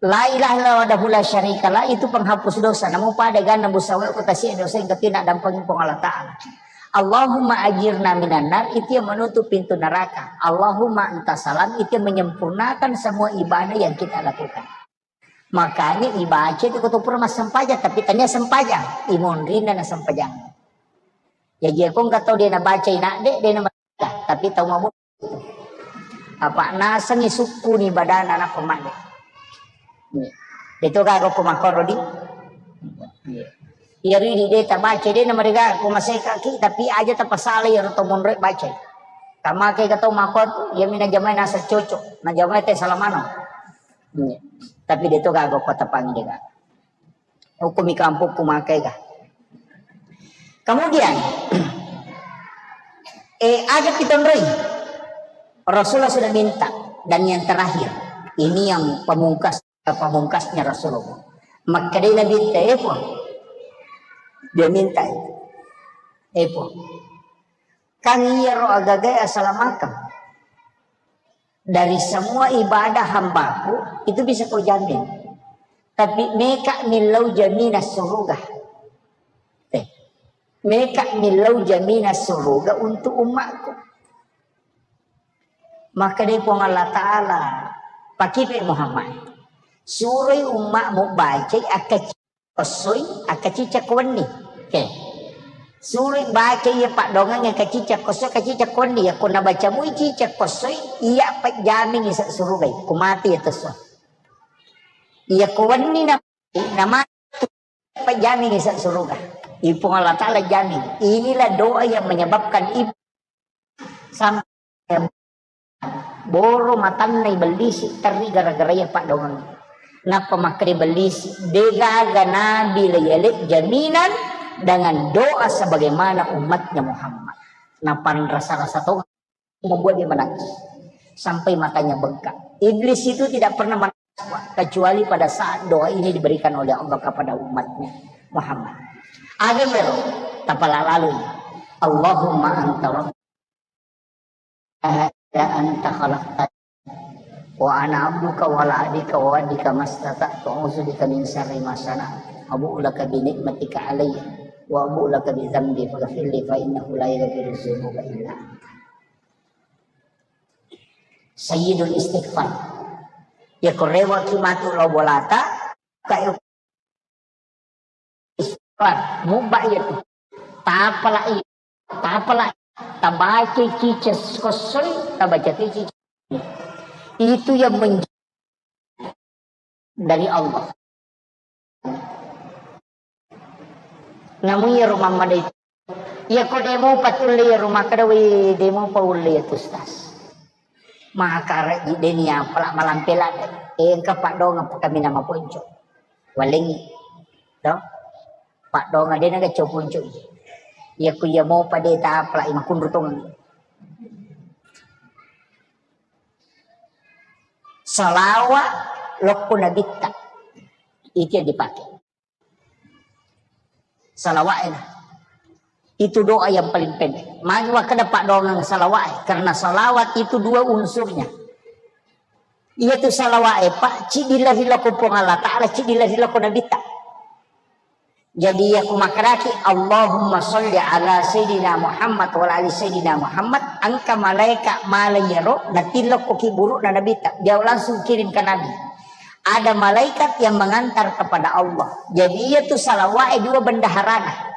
La ilaha illallah wahdahu la syarikalah itu penghapus dosa. Namu pada ganna busawe ko tasi dosa yang ketina dampengi Puang Allah Ta'ala. Allahumma ajirna minan nar itu yang menutup pintu neraka. Allahumma anta salam itu yang menyempurnakan semua ibadah yang kita lakukan. Makanya ibaca itu ko to pura massempajang, tapi tania sempajang, imonrinna na sempajang. Jaji ko engka tau de' nabaca inadde, de' na, tapi tau mabo. Apa nasengi sukku ni badana na pemade. Itu kago ko makoro di. Iya ridi de' tabaca, de' na mereka ko maseka ki, tapi aja tapasala ya roto monro baca. Tamake ka tau mako tu, ya mina jamai nasa cocok, na jamai te salamano. Iya. Tapi de' to gaga kota pangi de' gaga. Hukumi kampungku makai ga. Kemudian, eh, ada kita nroi. Rasulullah sudah minta. Dan yang terakhir, ini yang pamungkas, pamungkasnya Rasulullah. Makkedai Nabi, "Eh, Puang." Dia minta itu. "Eh, Puang. Kan iyaro agagai asalamakeng." Dari semua ibadah hambaku, itu bisa kau jamin. Tapi meka millau jaminan suruga. Eh, meka millau jaminan suruga untuk umatku. Maka dari Puang Allah Ta'ala, pakipe Muhammad. Suroi umatmu bacai akka kossoi, akka cicak wenni. Oke. Suroi baca iya paddoangeng iya kacicak kossoi, kacicak wenni. Iya ko nabaca mui cicak kossoi, iya pajjamingi sa surugai. Ko mati iya tessua. Iya ko wenni na, na mati pajjamingi sa suruga. Ipung Allah Ta'ala jamin. Inilah doa yang menyebabkan ibu sampai boro matanna ibellisi terri gara-gara iya paddoangeng. Nappa makkeda ibellisi, degaga nabi leyale jaminan dengan doa sebagaimana umatnya Muhammad. Napanrasa-rasa to membuat dia menangis sampai matanya bengkak. Iblis itu tidak pernah menangis kecuali pada saat doa ini diberikan oleh Allah kepada umatnya Muhammad. Ada melo tapala lalui. Allahumma anta rabbi ilaha illa anta khalaqtani wa ana abduka wa ala ahdika wa wa'dika mastata'tu a'udzu bika min syarri ma sana'tu abu'u laka bi ni'matika alayya wa abu'u laka bi dzambi faghfirli fa innahu la yaghfiru dzunuba illa anta. Sayyidul istighfar. Ya korewa ki matu lo bolata, kae istighfar, mubba iya tu. Tapalai, tapalai, tabaca cica kossoi, tabaca cica. Itu yang menj-, dari Allah. Namu iyaro mammada itu. Iya ko demo patulle iyaro makkeda, "Wih, demo paulle ya tu, Ustaz." Maka reji deni apala malampe ladde. Eh, engka paddoangeng apa kami nama ponco. Walengi. To? Paddoangeng dena gaco ponco. Iya ko iya mopa de tapala imakunru tong. Salawa lokko nabitta. Itu yang dipakai. Salawat e na. Itu doa yang paling pendek. Magi wakkeda paddoangeng salawat e, karena salawat itu dua unsurnya. Iyatu salawat e, Pak, ciddi lari lao ko Puang Allah Ta'ala, ciddi lari lao ko Nabitta. Jadi, iya ku makkedaki, "Allahumma sholli ala Sayyidina Muhammad wa ala ali Sayyidina Muhammad," engka malaika mala iyaro, natilokko ki buru'na Nabitta, dia langsung kirim ke Nabi. Ada malaikat yang mengantar kepada Allah. Jadi, iyatu salawat e dua bendaharana.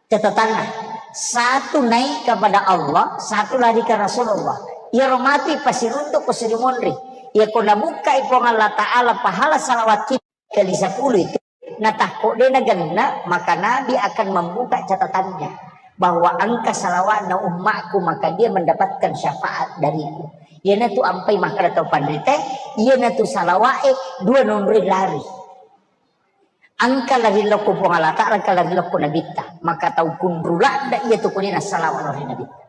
Catatanna, satu naik kepada Allah, satu lari ke Rasulullah. Iyaro matu pasiruntu ko sirimunri. Iya ko nabukkai Puang Allah Ta'ala pahala salawat kita kali sepuluh itu, natakko de nagenna, maka Nabi akan membuka catatannya bahwa engka salawatna ummakku, maka dia mendapatkan syafaat dariku. Iyanatu ampai makkeda tau panrita, iyanatu salawat e dua nonroi lari. Engka lari lao ko Puang Allah Ta'ala, engka lari lao ko Nabitta. Maka tau kunru ladda iyatu ko de nassalawat lao ri Nabitta.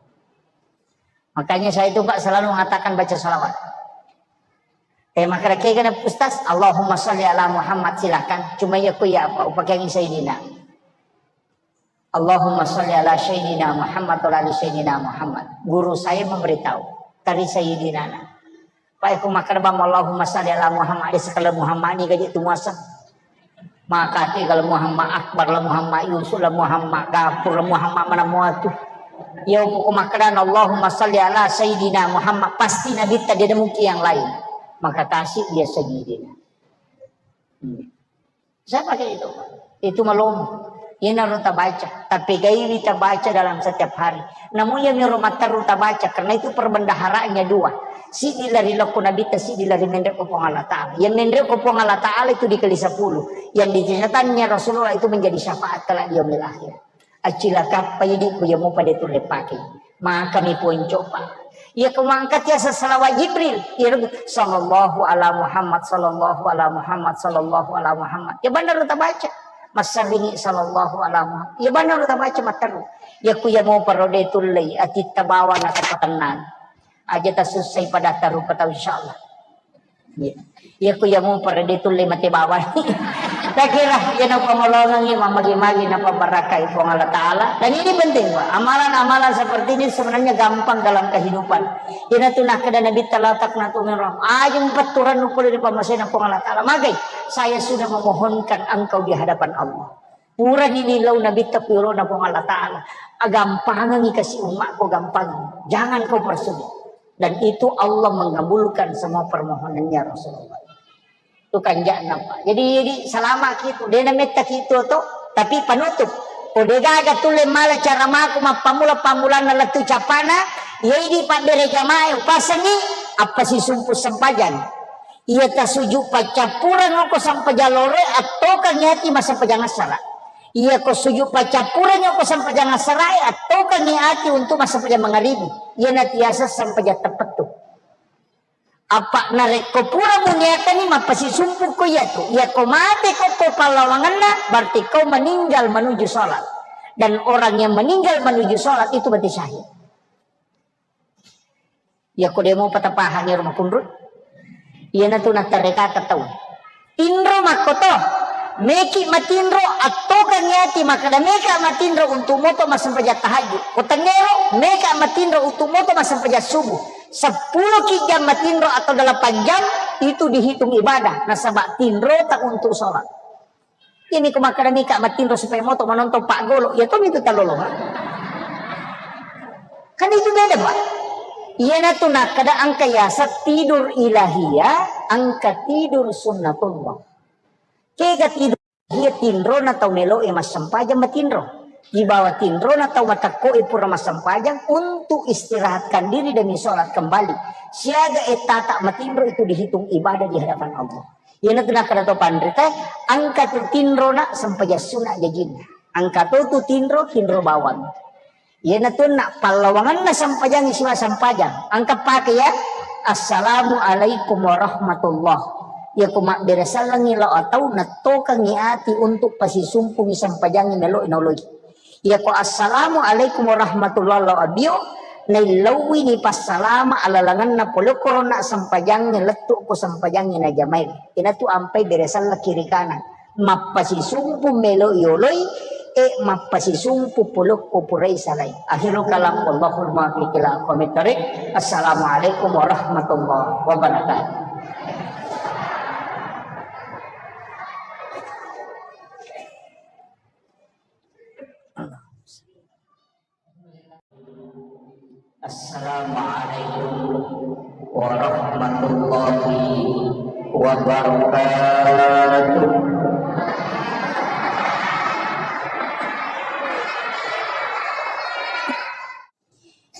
Makanya saya itu, Pak, selalu mengatakan baca salawat. Eh, makkeda kega na Ustaz, "Allahumma sholli ala Muhammad," silakan. Cuma iya ku iya apa, upakeangi Sayyidina. "Allahumma sholli ala Sayyidina Muhammad wa ala ali Sayyidina Muhammad." Guru saya memberitahu, tari Sayyidina na. Pak, iya ku makkeda bang, "Allahumma sholli ala Muhammad," di sekali Muhammad ni gaji tu muasa. Makati kalau Muhammad Akbar lah, Muhammad Yusuf lah, Muhammad Gafur lah, Muhammad mana mua tu. Ya, pokok makkeda, "Allahumma sholli ala Sayyidina Muhammad," pasti Nabitta, dia ada mungkin yang lain. Maka kasih dia Sayyidina. Hmm. Saya pakai itu. Itu malomo. Iyanaro tabaca. Tapi gaiwi tabaca dalam setiap hari. Namun iya miro matteru tabaca, karena itu perbendaharanya dua. Siddi lari lao ko Nabitta, siddi lari menre ko Puang Allah Ta'ala. Yang menre ko Puang Allah Ta'ala itu dikali sepuluh. Yang di catatannya Rasulullah itu menjadi syafaat kelak di yaumil akhir. Acilakappa idi ku iya mupa de tulle pake. Makami ponco, Pak. Iya ku mangkat ya salawat Jibril. Iya, sallallahu ala Muhammad, sallallahu ala Muhammad, sallallahu ala Muhammad. Ya benar tabaca. Massabini sallallahu ala Muhammad. Ya benar tabaca matteru. Ya ku iya mupa ro de tulle atitta bawang atau tenang. Aja tasussai pada tarupa tau, insyaallah. Iya. Iya ku iya mupa ro de tulle mate bawang. Takira iya napamolongengi mamagi-magi napabarakai Puang Allah Ta'ala. Dan ini penting, Pak. Amalan-amalan seperti ini sebenarnya gampang dalam kehidupan. Iyanatu nakkeda Nabitta, "La taqnatu min rahmah." Aja mupatturannu pole ri pammasena Puang Allah Ta'ala. Magai, saya sudah memohonkan engkau di hadapan Allah. Purani nillau Nabitta ku yolona Puang Allah Ta'ala. Agampangengi kasi ummakku, gampangengi. Jangan kau persulit. Dan itu Allah mengabulkan semua permohonannya Rasulullah. Itu kanja'na, Pak. Jadi, jadi salama kitu. Dena metta kitu to, tapi panutup. Ko degaga tulle mala cara maku mappamula-pamulanna lettu capana, iya idi pabbere jamae upasengi, appasisumpu sempajang. Iya tasuju paccappureng ko sempajang loroe, attokangi ati massempajang assara. Iya ko suju paccappureng ko sempajang assarae, attokangi ati untuk massempajang mangaribi. Iya natiasa sempajang teppettu. Apa narekko pura muniatani mappasisumpu ko iyatu, iya ko mate ko ko pallawangenna, berarti kau meninggal menuju sholat. Dan orang yang meninggal menuju sholat itu mati syahid. Iya ko demo patapahangi rumah kunrut. Iyanatu nattarekata tau. Tinro makkoto, meki matinro, attokangi ati makkeda meka matinro untuk moto massempajang tahajud. Ko tengngero, meka matinro untuk moto massempajang subuh. Seppulo ki jam matinro atau delapan jam, itu dihitung ibadah. Nasaba tinro tak untuk sholat. Ini ko makkeda meka matinro supaya moto menonton Pak Golo. Ya tomi itu talolo. Kan itu beda, Pak. Iyanatu nakkeda engka yaseng tidur ilahiyah, engka tidur sunnatullah. Kega tidur? Iya tinrona tau melo'e massempajang matinro. Ibawa tinrona tau matekko'e pura massempajang untuk istirahatkan diri demi sholat kembali. Siaga ettata matinro itu dihitung ibadah di hadapan Allah. Iyanatu nakkeda to panrita, engka tu tinrona sempajang sunna jajinna. Engka to tu tinro, tinro bawang. Iyanatu na pallawangenna sempajangnge sibawa sempajang. Engka pake ya, "Assalamualaikum warahmatullah." Iya ko mabbere sellengngi lao atau nattokengngi ati untuk pasisumpungi sempajangnge melo'i naoloi. Iya ko, "Assalamualaikum warahmatullah," lao abio, naillauwini passalama alalangenna pole korona sempajangnge lettu ko sempajangnge najamai. Inatu ampai bere selleng kiri kanan. Mappasisumpu melo'i oloi, E mappasisumpu polokko purai salai. Akhirul kalam, wallahul muwaffiq ila aqwamit thariq. Assalamualaikum warahmatullahi wabarakatuh. Assalamualaikum warahmatullahi wabarakatuh.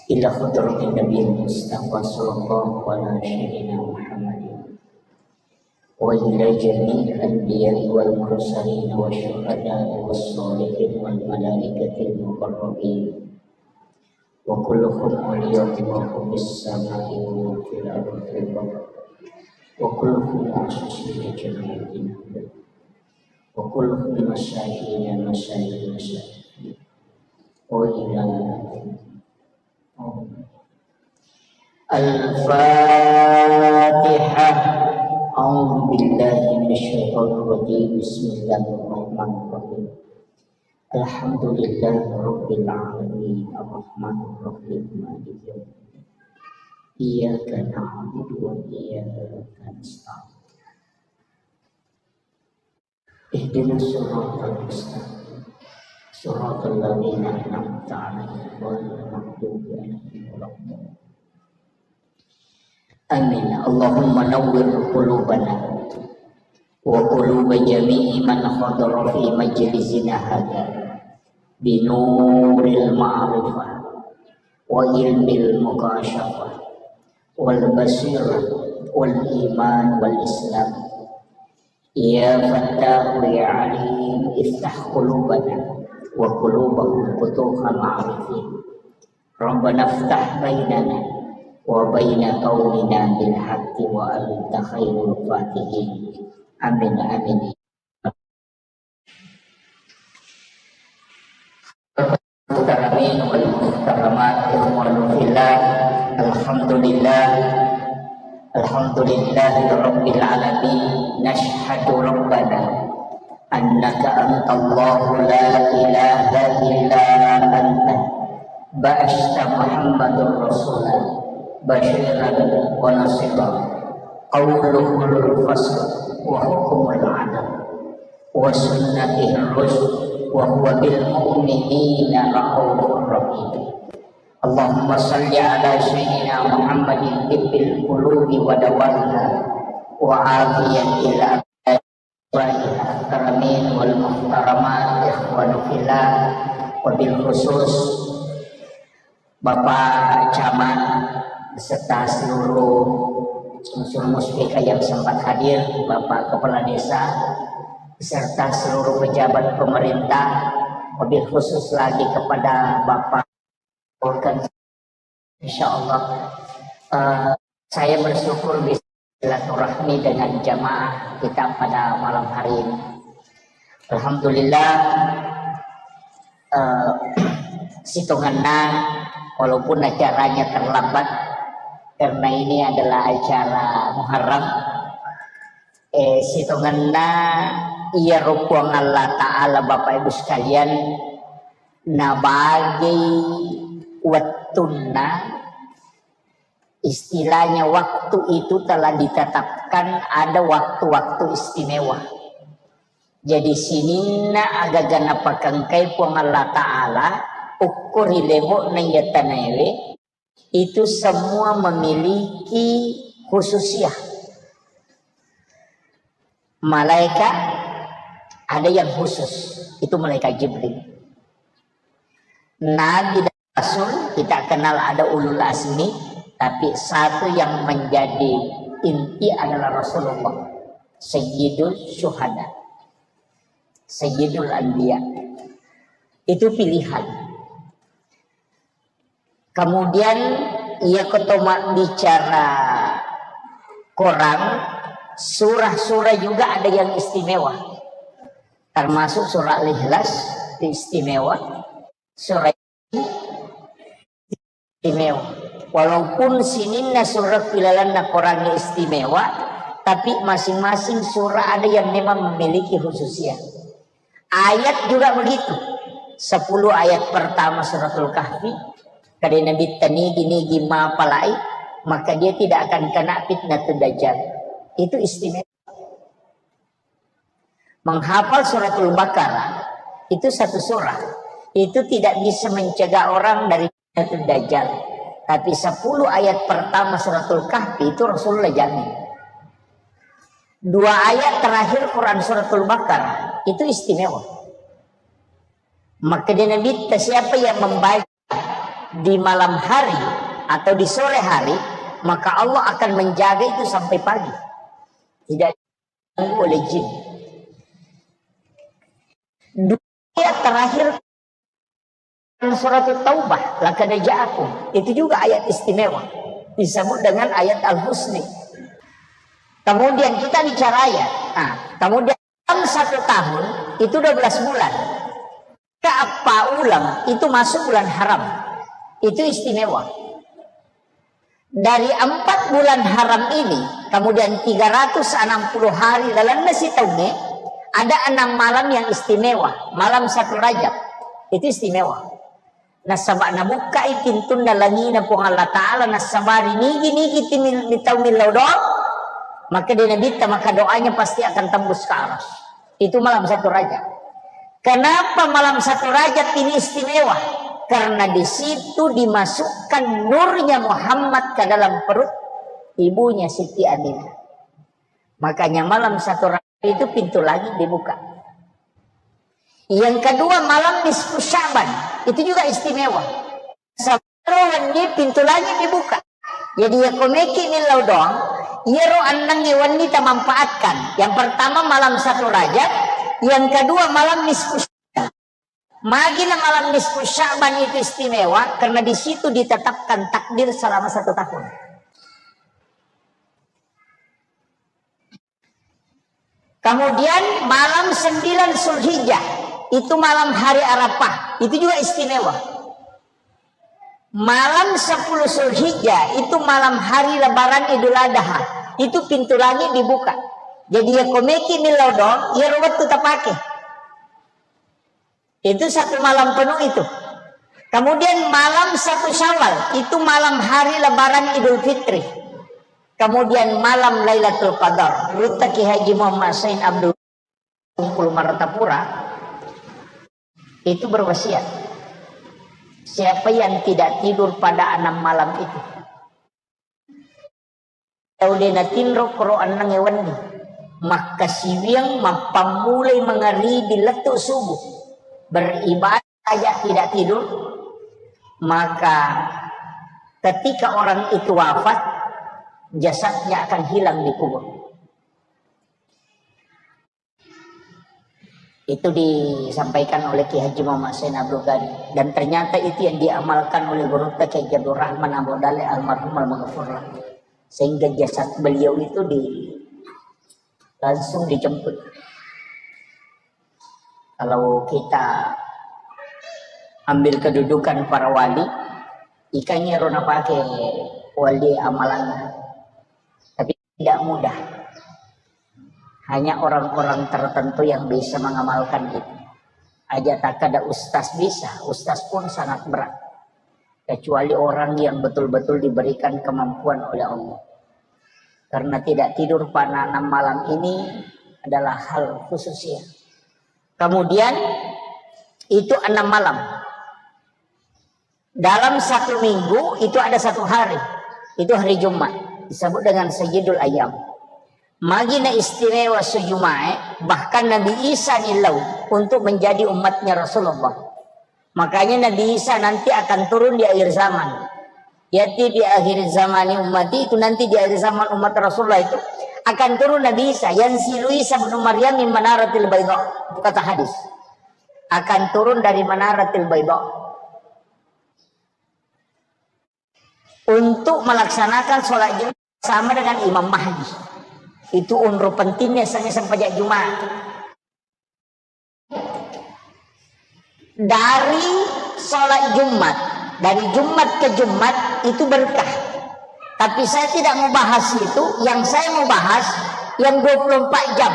Ila hadratin Nabi Mustafa sallallahu alaihi wasallam. وإلى جميع الأنبياء والمرسلين والشهداء والصالحين والملائكة المقربين وكلهم أولياء الله في السماء وفي الأرض في البر وكلهم معصومين جميعا وكلهم مساكين مساكين مساكين وإلى الفاتحة. أعوذ بالله من الشيطان الرجيم. بسم الله الرحمن الرحيم. الحمد لله رب العالمين. الرحمن الرحيم. مالك يوم الدين. إياك نعبد وإياك نستعين. اهدنا الصراط المستقيم. صراط الذين أنعمت عليهم غير المغضوب عليهم ولا الضالين. آمين. اللهم نور قلوبنا وقلوب جميع من حضر في مجلسنا هذا بنور المعرفة وعلم المكاشفة والبصيرة والإيمان والإسلام. يا فتاح يا عليم، افتح قلوبنا وقلوبهم فتوح معرفة. ربنا افتح بيننا وبين قومنا بالحق وأنت خير الفاتحين. آمين، آمين. Muhtaramin wal muhtaramat, ikhwanu fillah. Alhamdulillah. Alhamdulillahi rabbil alamin. Nashhadu rabbana annaka antallahu la ilaha illa anta ba'asta Muhammadur Rasula basyiran wa nasira. Qauluhul fasl wa hukmul adl wa sunnatihir rusyd wa huwa bil mu'minina raufur rahim. Allahumma salli ala sayyidina Muhammadin tibbil qulubi wa dawaiha wa afiyatil abdani. Muhtaramin wal muhtaramat, ikhwanu fillah, wabil khusus Bapak Camat beserta seluruh unsur muspika yang sempat hadir, Bapak Kepala Desa, beserta seluruh pejabat pemerintah, wabil khusus lagi kepada Bapak Volkan. Insya Allah, eh, saya bersyukur bisa silaturahmi dengan jamaah kita pada malam hari ini. Alhamdulillah, eh, sitongenna, walaupun acaranya terlambat, karena ini adalah acara Muharram, eh, sitongenna iyaro Puang Allah Ta'ala, Bapak Ibu sekalian, nabagei wettunna, istilahnya waktu itu telah ditetapkan ada waktu-waktu istimewa. Jadi sininna agaga napakengkai Puang Allah Ta'ala, okko ri lebo'na iya tanaewe, itu semua memiliki khususiyah. Malaikat ada yang khusus, itu malaikat Jibril. Nabi dan Rasul, kita kenal ada ulul azmi, tapi satu yang menjadi inti adalah Rasulullah, Sayyidul Syuhada, Sayyidul Anbiya. Itu pilihan. Kemudian, iya ko to mabbicara Quran, surah-surah juga ada yang istimewa. Termasuk surah Al-Ikhlas itu istimewa. Surah istimewa. Walaupun sininna surah ilalenna Quran istimewa, tapi masing-masing surah ada yang memang memiliki khususiyah. Ayat juga begitu. Sepuluh ayat pertama Suratul Kahfi, kade Nabitta nigi-nigi mapalai, maka dia tidak akan kena fitnatul dajjal. Itu istimewa. Menghafal Suratul Baqarah itu satu surah, itu tidak bisa mencegah orang dari fitnatul dajjal. Tapi sepuluh ayat pertama Suratul Kahfi itu Rasulullah jamin. Dua ayat terakhir Quran Suratul Baqarah itu istimewa. Maka dia Nabitta, siapa yang membaca di malam hari atau di sore hari, maka Allah akan menjaga itu sampai pagi. Tidak diganggu oleh jin. Dua ayat terakhir Surat Taubah, laqad ja'akum. Itu juga ayat istimewa. Disebut dengan ayat Al-Husni. Kemudian kita bicara ayat. Nah, kemudian dalam satu tahun itu dua belas bulan. Keapa ulang itu masuk bulan haram. Itu istimewa. Dari empat bulan haram ini, kemudian tiga ratus enam puluh hari dalam nasi taunge, ada enam malam yang istimewa. Malam satu Rajab. Itu istimewa. Nasaba nabukkai pintunna langina Puang Allah Ta'ala, nasabari nigi-nigi timil-, mitau millau doang, maka dia Nabitta, maka doanya pasti akan tembus ke aras. Itu malam satu Rajab. Kenapa malam satu Rajab ini istimewa? Karena di situ dimasukkan nurnya Muhammad ke dalam perut ibunya Siti Aminah. Makanya malam satu Rajab itu pintu langit dibuka. Yang kedua, malam nisfu Sya'ban, itu juga istimewa. Sabaro wenni pintu langit dibuka. Jadi ya komeki millau doang, iyaro ennengnge wenni tamanfaatkan. Yang pertama malam satu Rajab, yang kedua malam nisfu Sya'ban. Magina malam nisfu Sya'ban itu istimewa karena di situ ditetapkan takdir selama satu tahun. Kemudian malam sembilan Zulhijjah, itu malam hari Arafah, itu juga istimewa. Malam sepuluh Zulhijjah, itu malam hari Lebaran Idul Adha, itu pintu langit dibuka. Jadi ya komeki millau doang, ya wettu tapake. Itu satu malam penuh itu. Kemudian malam satu Syawal, itu malam hari Lebaran Idul Fitri. Kemudian malam Lailatul Qadar. Gurutta Kiai Haji Muhammad Sain Abdul Bungkulu Martapura itu berwasiat, siapa yang tidak tidur pada enam malam itu, tau de natinro koro ennengnge wenni, makkasiwiang mappammulai mangaribi lettu subuh, beribadah saja tidak tidur, maka ketika orang itu wafat, jasadnya akan hilang di kubur. Itu disampaikan oleh Kiai Haji Muhammad Sain Abdul Ghani. Dan ternyata itu yang diamalkan oleh gurutta Kiai Haji Abdul Rahman Abu Dalek almarhum almaghfurlah. Sehingga jasad beliau itu di, langsung dijemput. Kalau kita ambil kedudukan para wali, ikanya rona pakai wali amalannya. Tapi tidak mudah. Hanya orang-orang tertentu yang bisa mengamalkan itu. Aja tak ada ustaz bisa, ustaz pun sangat berat. Kecuali orang yang betul-betul diberikan kemampuan oleh Allah. Karena tidak tidur pada enam malam ini adalah hal khusus ya. Kemudian itu enam malam. Dalam satu minggu itu ada satu hari. Itu hari Jumat. Disebut dengan Sayyidul Ayyam. Magina istimewa sujuma'e, bahkan Nabi Isa nilau untuk menjadi umatnya Rasulullah. Makanya Nabi Isa nanti akan turun di akhir zaman. Yati di akhir zaman umati, itu nanti di akhir zaman umat Rasulullah itu akan turun Nabi Isa. Yanzilu Isa bin Maryam min manaratil baydha. Itu kata hadis. Akan turun dari manaratil baydha. Untuk melaksanakan sholat Jumat sama dengan Imam Mahdi. Itu unru pentingnya seng sempajak Jumat. Dari sholat Jumat, dari Jumat ke Jumat itu berkah. Tapi saya tidak mau bahas itu, yang saya mau bahas yang dua puluh empat jam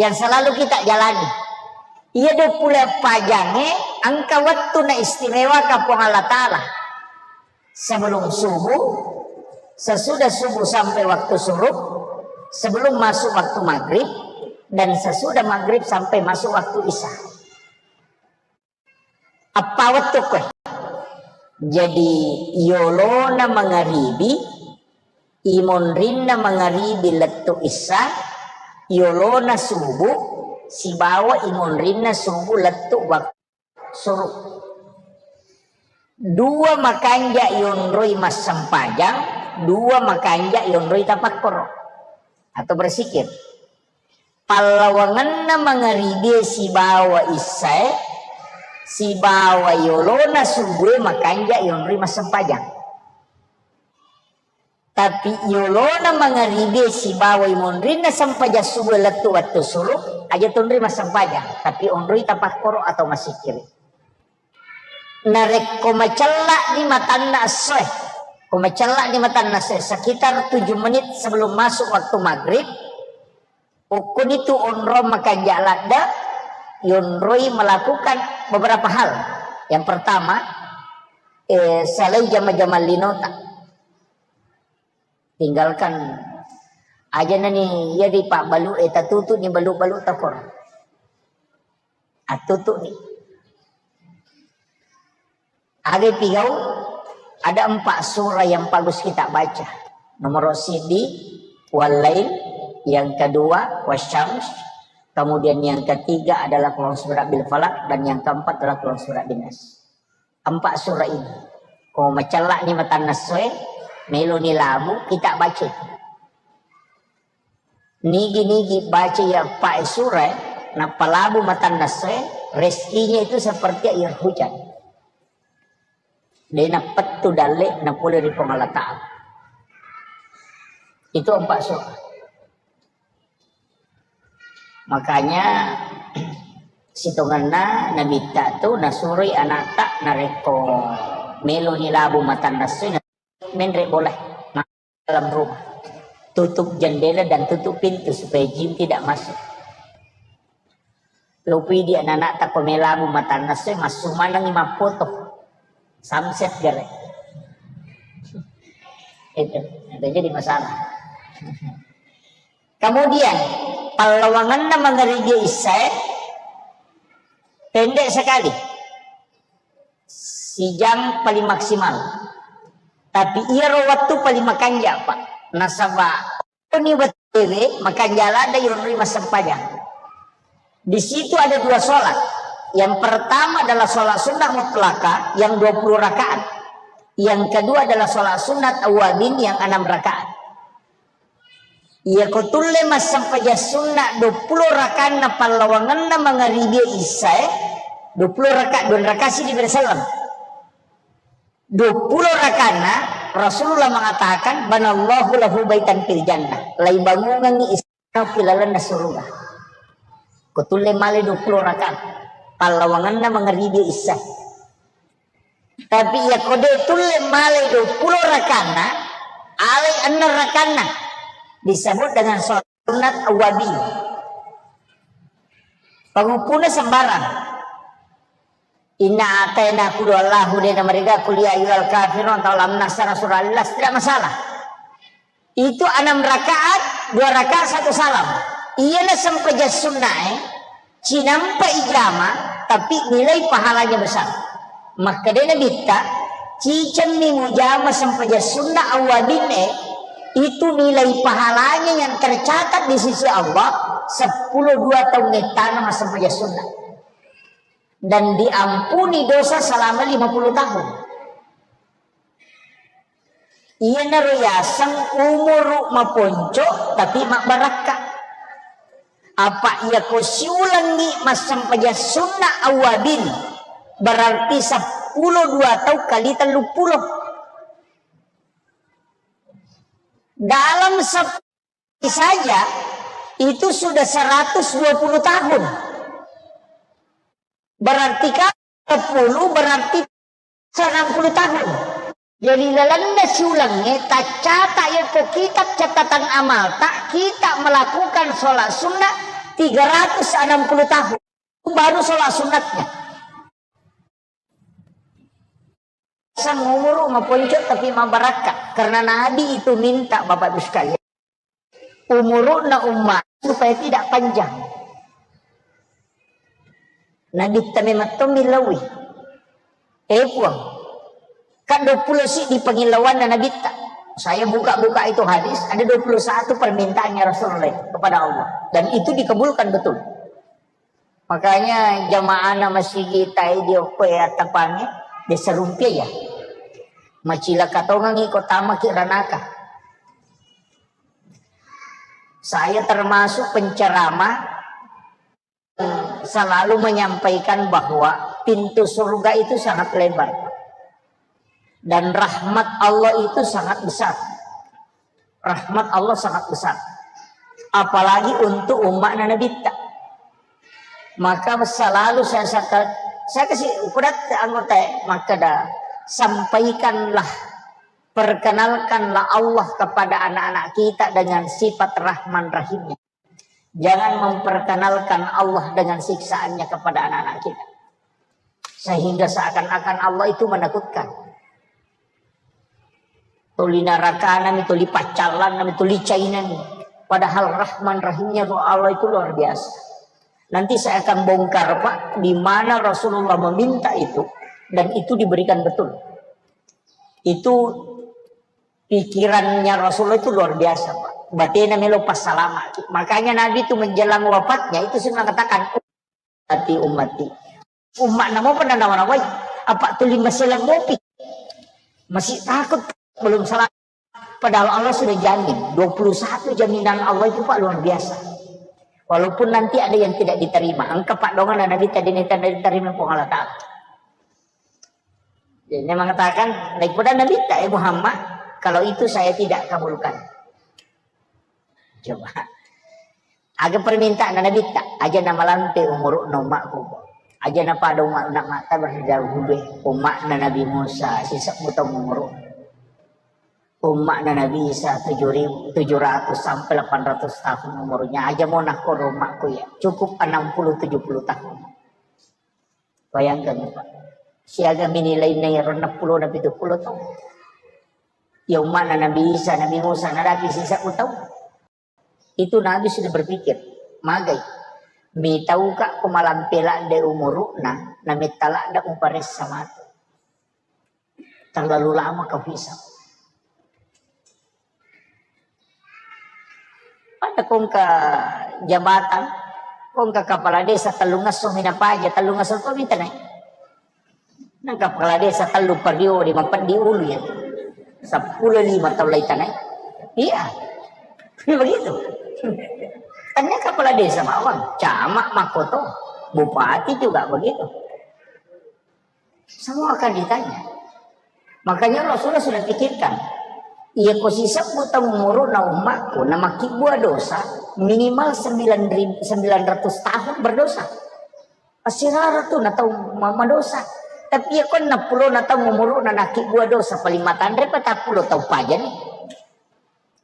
yang selalu kita jalani. Iya dua puluh empat jangnge engka wettu na istimewaka Puang Allah Ta'ala. Sebelum subuh, sesudah subuh sampai waktu syuruk, sebelum masuk waktu maghrib, dan sesudah maghrib sampai masuk waktu isya. Eppa wettu koe. Jadi, yolona mangaribi, imonrinna mangaribi lettu isya, yolona subuh, sibawa imonrinna subuh lettu waktu syuruk. Dua makanja yonroi massempajang, dua makanja yonroi tapakkoro atau berzikir. Pallawangenna mangaribie sibawa issae, sibawa yolona subue makanja yonroi massempajang. Tapi yolona mangaribie sibawa imonrinna sempajang subue lettu wettu syuruk, aja tonroi massempajang, tapi onroi tapakkoro atau massikkiri. Narekko macella'ni matanna essoe, ko macella'ni matanna essoe, sekitar tujuh menit sebelum masuk waktu maghrib, ukkunitu onrong makanja ladde, yonroi melakukan beberapa hal. Yang pertama, eh, salai jama-jama linota. Tinggalkan aja nani, iya di pak balu, eh, tatutu ni balu-balu takor. Atutu ni. Aga pigau, ada empat surah yang bagus kita baca. Nomor sidi, Walail, yang kedua, Wasyams, kemudian yang ketiga adalah Qul A'udzu Birabbil Falaq, dan yang keempat adalah Qul A'udzu Birabbin Nas. Empat surah ini. Ko macella'ni matanna essoe, meloni labu, kita baca. Nigi-nigi baca iya eppa e surah, nappa labu matanna essoe, rezekinya itu seperti air hujan. De nappettu dalle napole ri Puang Allah Ta'ala. Itu empat surah. Makanya sitongenna Nabitta tu nasuroi anatta narekko meloni labu matanna essoe, menre bola dalam rumah. Tutup jendela dan tutup pintu supaya jin tidak masuk. Lopi di anak-anak tako melabu matanna essoe, massu manengi mappoto. Samset gare. Itu, itu jadi masalah. Kemudian, pallawangenna mangaribi issae pendek sekali. Sijang paling maksimal. Tapi iyaro wettu paling makanja, Pak. Nasaba ni wettuwe makanja ladde yonroi massempajang. Di situ ada dua sholat. Yang pertama adalah sholat sunnah mutlaka yang dua puluh rakaat. Yang kedua adalah sholat sunat awabin yang enam rakaat. Iya ko tulle massempajang sunna dua puluh rakaanna pallawangenna mangaribie issae, dua puluh rakaat, dua rakaat sidi bere selleng. Dua puluh rakaanna Rasulullah mengatakan, "Banallahu lahu baitan fil jannah." Laibangungengngi istana ki lalenna suruga. Ko tulle male dua puluh rakaat pallawangenna mangaribie issae. Tapi iya ko de tulle male dua puluh rakaanna, alai enneng rakaanna, disebut dengan sholat sunat awabin. Panguppuna sembarang. Inna atayna kudu Allahu de na mereka kulia ayyuhal kafirun atau lam nasara surah Al-Ikhlas, tidak masalah. Itu enam rakaat, dua rakaat satu salam. Iyana sempajang sunnae, cinampa ijama, tapi nilai pahalanya besar. Makkeda Nabitta, cicemmi mujama sempajang sunna awabinne, itu nilai pahalanya yang tercatat di sisi Allah, sepuluh dua tahun ngettana massempajang sunna. Dan diampuni dosa selama lima puluh tahun. Iyanaro yaseng umuru maponco tapi mabbarakka. Apa iya ko siulengngi massempajang sunna awabin, berarti seppulo dua tau kali telluppulo. Dalam sepuluh saja itu sudah seratus dua puluh tahun. Berarti kalau sepuluh berarti enam puluh tahun. Jadi lalenna siulengnge taccata yoko kitab catatan amalta, kita melakukan sholat sunnah tiga ratus enam puluh tahun. Baru sholat sunatnya. Sang umuru maponco tapi mabarakka. Karena Nabi itu minta, Bapak Ibu sekalian, umuruna umma supaya tidak panjang. Nabitta memang to millaui. Eh, Puang, kan dua puluh siddi pangillauanna Nabitta. Saya buka-buka itu hadis, ada dua puluh satu permintaannya Rasulullah kepada Allah. Dan itu dikabulkan betul. Makanya jamaahna masigi tai di okko ya tapange, desa rumpia ya. Macilaka tongangi ko tamaki ranaka. Saya termasuk penceramah selalu menyampaikan bahwa pintu surga itu sangat lebar dan rahmat Allah itu sangat besar. Rahmat Allah sangat besar. Apalagi untuk umatna Nabitta. Maka selalu saya saka-, saya kasih ukuran anggota, maka dah sampaikanlah, perkenalkanlah Allah kepada anak-anak kita dengan sifat Rahman Rahimnya. Jangan memperkenalkan Allah dengan siksaannya kepada anak-anak kita. Sehingga seakan-akan Allah itu menakutkan. Tuli narakana mi, tuli paccallanna mi, tuli cainami. Padahal Rahman Rahimnya Allah itu luar biasa. Nanti saya akan bongkar, Pak, di mana Rasulullah meminta itu, dan itu diberikan betul. Itu pikirannya Rasulullah itu luar biasa, Pak. Batena melo passalama. Makanya Nabi itu menjelang wafatnya itu sudah mengatakan, "Ummati, ummati." Umma'na mopa nanawai. Apa tuli maselang mopi. Masih takut, belum salah. Padahal Allah sudah jamin. Dua puluh satu jaminan Allah itu, Pak, luar biasa. Walaupun nanti ada yang tidak diterima. Engka Pak dongan Nabi tadi ini tidak diterima Puang Allah Ta'ala. Jadi, dia mengatakan, "Daripada Nabitta, eh Muhammad, kalau itu saya tidak kabulkan." Coba. Aga permintaan Nabitta, aja na malampe umuruna ummakku. Aja na pada umma-, ummatta berjauh dulu. Ummakna Nabi Musa, sisebbu taung umuru. Ummakna Nabi Isa tujuh ribu, tujuh ratus sampai delapan ratus tahun umurnya. Aja mau nakko ummakku ya. Cukup enam puluh tujuh puluh tahun. Bayangkan, Pak. Siaga mini lainna iyaro enneng pulo na pitu pulo taung. Ya, ummana Nabi Isa, Nabi Musa, nadapi sisebbu taung. Itu Nabi sudah berpikir, magai. Mitauka ko malampe ladde umuruna, na metta ladde uparessa matu. Terlalu lama kau hisab. Pada kongka jabatan, kongka kepala desa tellung esso mi napaja, tellung esso to mi tanai. Nang kepala desa tellu periode mapeddi ulu ya. Seppulo lima taung lai tanai. Iya. Begitu. Tanya kepala desa bawang, camat, makoto, bupati juga begitu. Semua akan ditanya. Makanya Rasulullah sudah pikirkan, iya ko sisebbu taung umuruna ummakku, na makibbua dosa, minimal sembilan ribu, sembilan ratus tahun berdosa. Asirara tu na tau ma-, madosa. Tapi iya ko enneng pulo na taung umuruna nakibbua dosa, paling matanre patappulo taung pajani.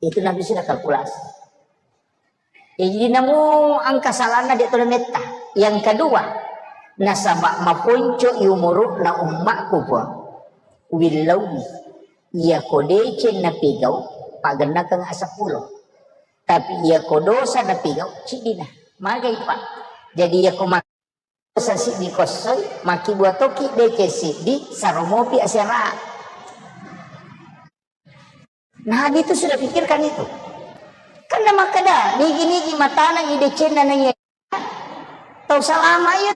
Itu Nabi sudah kalkulasi. Jadi, namo engka salahna de' to nametta. Yang kedua, nasaba maponco i umuru'na ummakku, Puang. Willauwi. Iyako deceng napigau, pagennakeng seppulo. Tapi iyako dosa napigau, ciddina. Magai, Pak. Jadi, iyako ma-, dosa siddi kossoi, makkibua tokki deceng siddi, saro mopi asera. Nabi itu sudah pikirkan itu. Kan namakkeda, nigi-nigi mataneng i decenna naiya tau salama iya.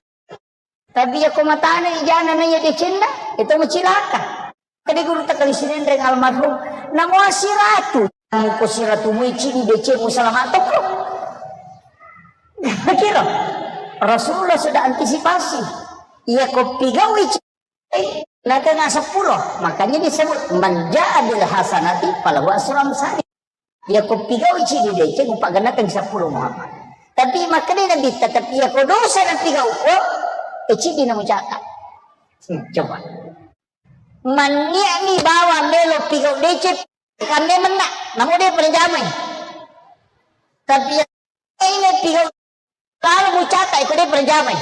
Tapi iyako mataneng i jana naiya decenna, itu macilaka. Kede guru takali Sinenreng almarhum, namo asiratu, muko siratu muici di decemu salama tokko. Kira Rasulullah sudah antisipasi. Iyako pigau ici Natenga seppulo, makanya disebut, "Man jaa bil hasanati falahu asru amsali." Iyako pigau ciddi deceng, upagennakeng seppulo Muhammad. Tapi makkeda Nabi, "Tetapi iyako dosa napigau ko, e ciddi namucaka." Hmm, coba. Manniani bawa melo pigau deceng, kambe menna, namo de' penjamai. Tapi ini pigau lalu mucata iko de' penjamai.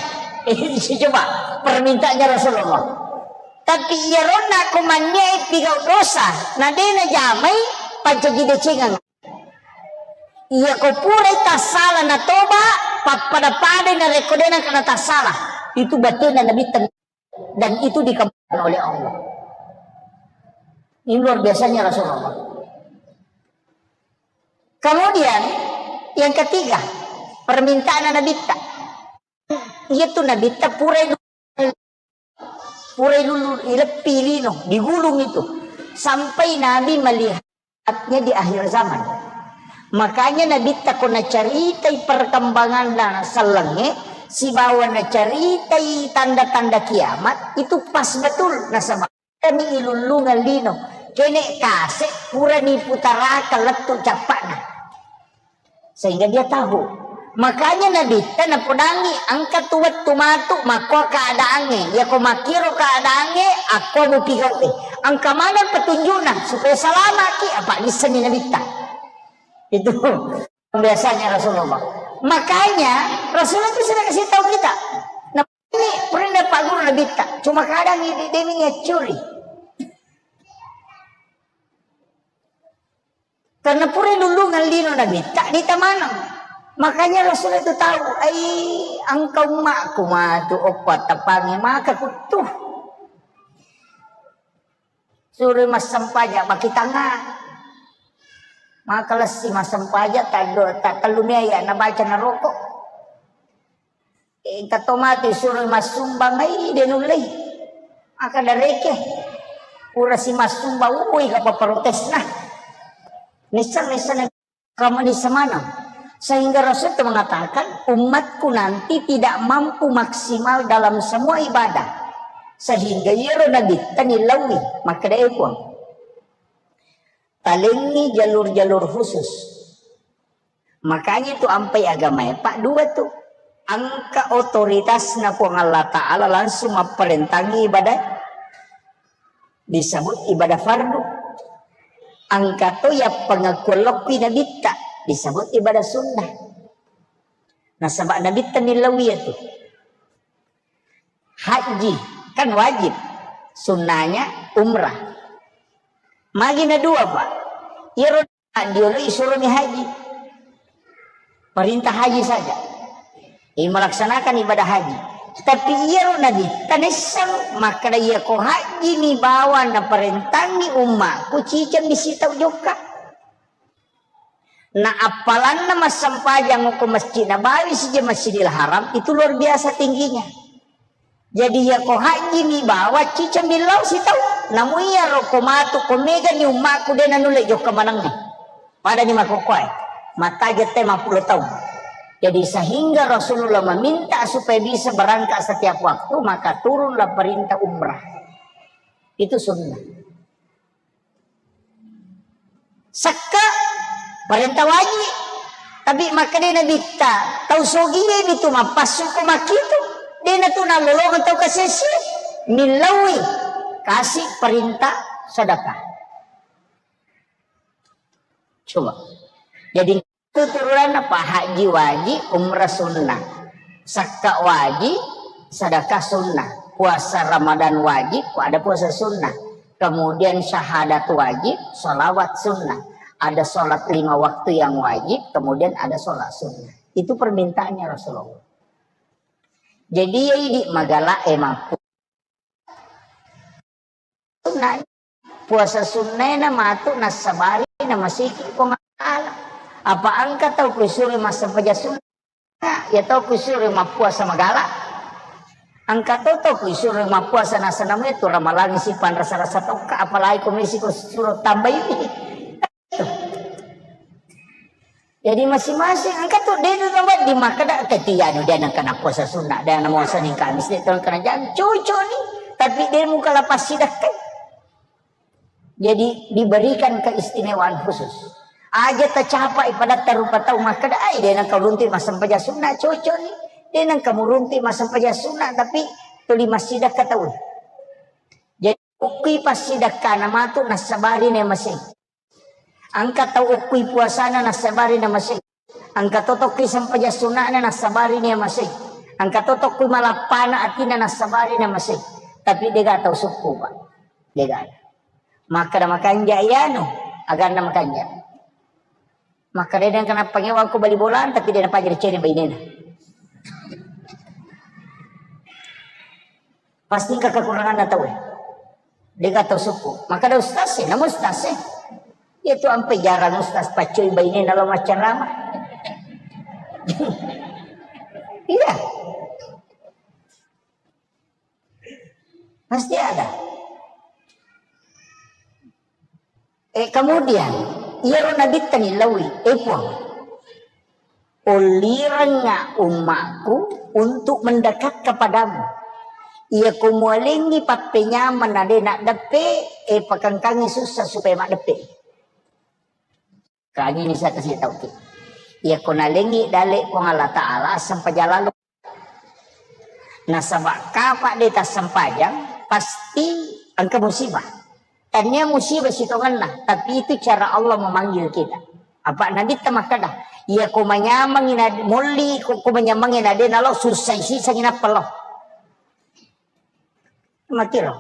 Coba, permintaannya Rasulullah. Tapi iyaronna ko manniai pigau dosa, na de najamai, pancaji decengeng. Iya ko purai tassala na toba, pappada-padai narekko de nengka na tassala. Itu batena Nabitta, dan itu dikabulkan oleh Allah. Ini luar biasanya Rasulullah. Kemudian yang ketiga, permintaan Nabitta. Iya tu Nabitta purai, purai lulu, ileppi lino, digulung itu. Sampai Nabi melihatnya di akhir zaman. Makanya Nabitta ko nacaritai perkembangan dan sellengnge, sibawa nacaritai tanda-tanda kiamat, itu pas betul nasaba. Kami ilullungeng lino, kene kase purani putaraka lettu cappa'na. Sehingga dia tahu. Makanya Nabitta napodangi, engka tu wettu matu makko keadaangnge. Yako makkiro keadaangnge, akko mupigau'i. Engka maneng petunjukna supaya salamaki, apa nissenni Nabitta. Itu biasanya Rasulullah. Makanya Rasulullah itu sudah kasih tahu kita. Nah, ini pernah Pak Guru Nabitta. Cuma kadang ini demi ngecuri. Karena pura lulungan lino Nabitta, ditamanang. Makanya Rasul itu tahu, ai engka ummakku matu oppa tapangi maka kuttu. Suro massempajang makitanga. Maka lessi massempajang taddo, tak tellu mea ya nabaca naroko. Engka to matu suro massumbang, ai de nullei. Maka dareke. Pura si massumbang, ui kapa protesna. Nissang, nissang, kamu nissamana. Sehingga Rasul itu mengatakan, umatku nanti tidak mampu maksimal dalam semua ibadah. Sehingga iyaro Nabitta nilaui, makkeda e Puang. Talengngi jalur-jalur khusus. Makanya itu ampai agamae, Pak, dua tu. Engka otoritasna Puang Allah Ta'ala langsung mapparentangi ibadah, disebut ibadah fardu. Engka to ya pengakuan lokki Nabitta, disebut ibadah sunnah. Nasaba Nabitta nilaui itu. Haji kan wajib, sunnahnya umrah. Magi na dua, Pak. Iyaro diolo isuroni haji. Perintah haji saja. Ini melaksanakan ibadah haji. Tapi iyaro Nabitta nisseng makkeda iya ko haji ni bawa naparentangi ummaku ciceng bisi tau jokka. Na appalanna massempajang ko Masjid Nabawi sija Masjidil Haram itu luar biasa tingginya. Jadi iya ko haji ni bawa ciceng billau sitau. Namu iya ro ko matu ko mega ni ummaku de nanulle jokka manengnge. Pada ni makokkoe. Mataja te mappulo taung. Jadi sehingga Rasulullah meminta supaya bisa berangkat setiap waktu, maka turunlah perintah umrah. Itu sunnah. Sekka parenta waji. Tapi makkeda Nabitta, tau sogie mitu mappassu ko makkitu. Dena tu nalolongeng tau kasessi. Millaui kasi perintah sedekah. Coba. Jadi itu turunanna, Pak, haji wajib, umrah sunnah. Sakka wajib, sedekah sunnah. Puasa Ramadan wajib, ada puasa sunnah. Kemudian syahadat wajib, salawat sunnah. Ada salat lima waktu yang wajib, kemudian ada salat sunnah. Itu permintaannya Rasulullah. Jadi ya idi magala e mampu. Sunnah. Puasa sunnah na matu nassabari na masiki Puang Allah. Apa engka tau kuisuro massempajang sunnah? Ya tau kuisuro mappuasa magala. Engka to tau kuisuro mappuasa nasanamu itu ramalangi sipan rasa-rasa tokka, apalagi komisi ko suro tambai. Jadi masing-masing engka tu de tu tambah di makkeda ketia nu de nengka na puasa sunnah, de na muasa ning Kamis, de tu nengka na jam cucu ni, tapi de muka lapas sidakkai. Jadi diberikan keistimewaan khusus. Aja tacapai pada tarupa tau makkeda ai de nengka urunti massempajang sunnah cucu ni, de nengka murunti massempajang sunnah tapi tuli massidakka tau. Jadi ukki passidakkana matu nassabari ne masing. Engka tau okkui puasana nassabari na masei. Engka to tokki sempajang sunna'na nassabari na masei. Engka to tokkui malappana atinna nassabari na masei. Tapi dega tau sukku, Pak. Dega. Makkeda makanja iyanu, aganna makanja. Makkeda de' kenapa ngewang ko bali bola, tapi de' napajari cene bainena. Pasti engka kekuranganna tau e. Dega tau sukku. Makkeda ustaz e, namu ustaz e. Iya tu ampe jarang ustaz paccoi bainena lo maccarama. Iya. Pasti ada. Eh, kemudian, iyaro nabitta nillaui, eh, Puang, ollirengnga ummaku untuk mendekat kepadamu. Iya ko mualengngi pappenyameng na de' naddeppe, eh, pakengkangi sussa supaya maddeppe. Kagini saya kasih tahu ki. Iya ko nalengngi dale Puang Allah Ta'ala, sempajalan Nasaba kapa de' tassempajang, pasti engka musibah. Tania musibah sitongenna, tapi itu cara Allah memanggil kita. Apa Nabi ta makkeda, iya ko manyameng ina molli, ko, ko manyameng ina de' nalo susah isi sangi nappa lo. Makiro.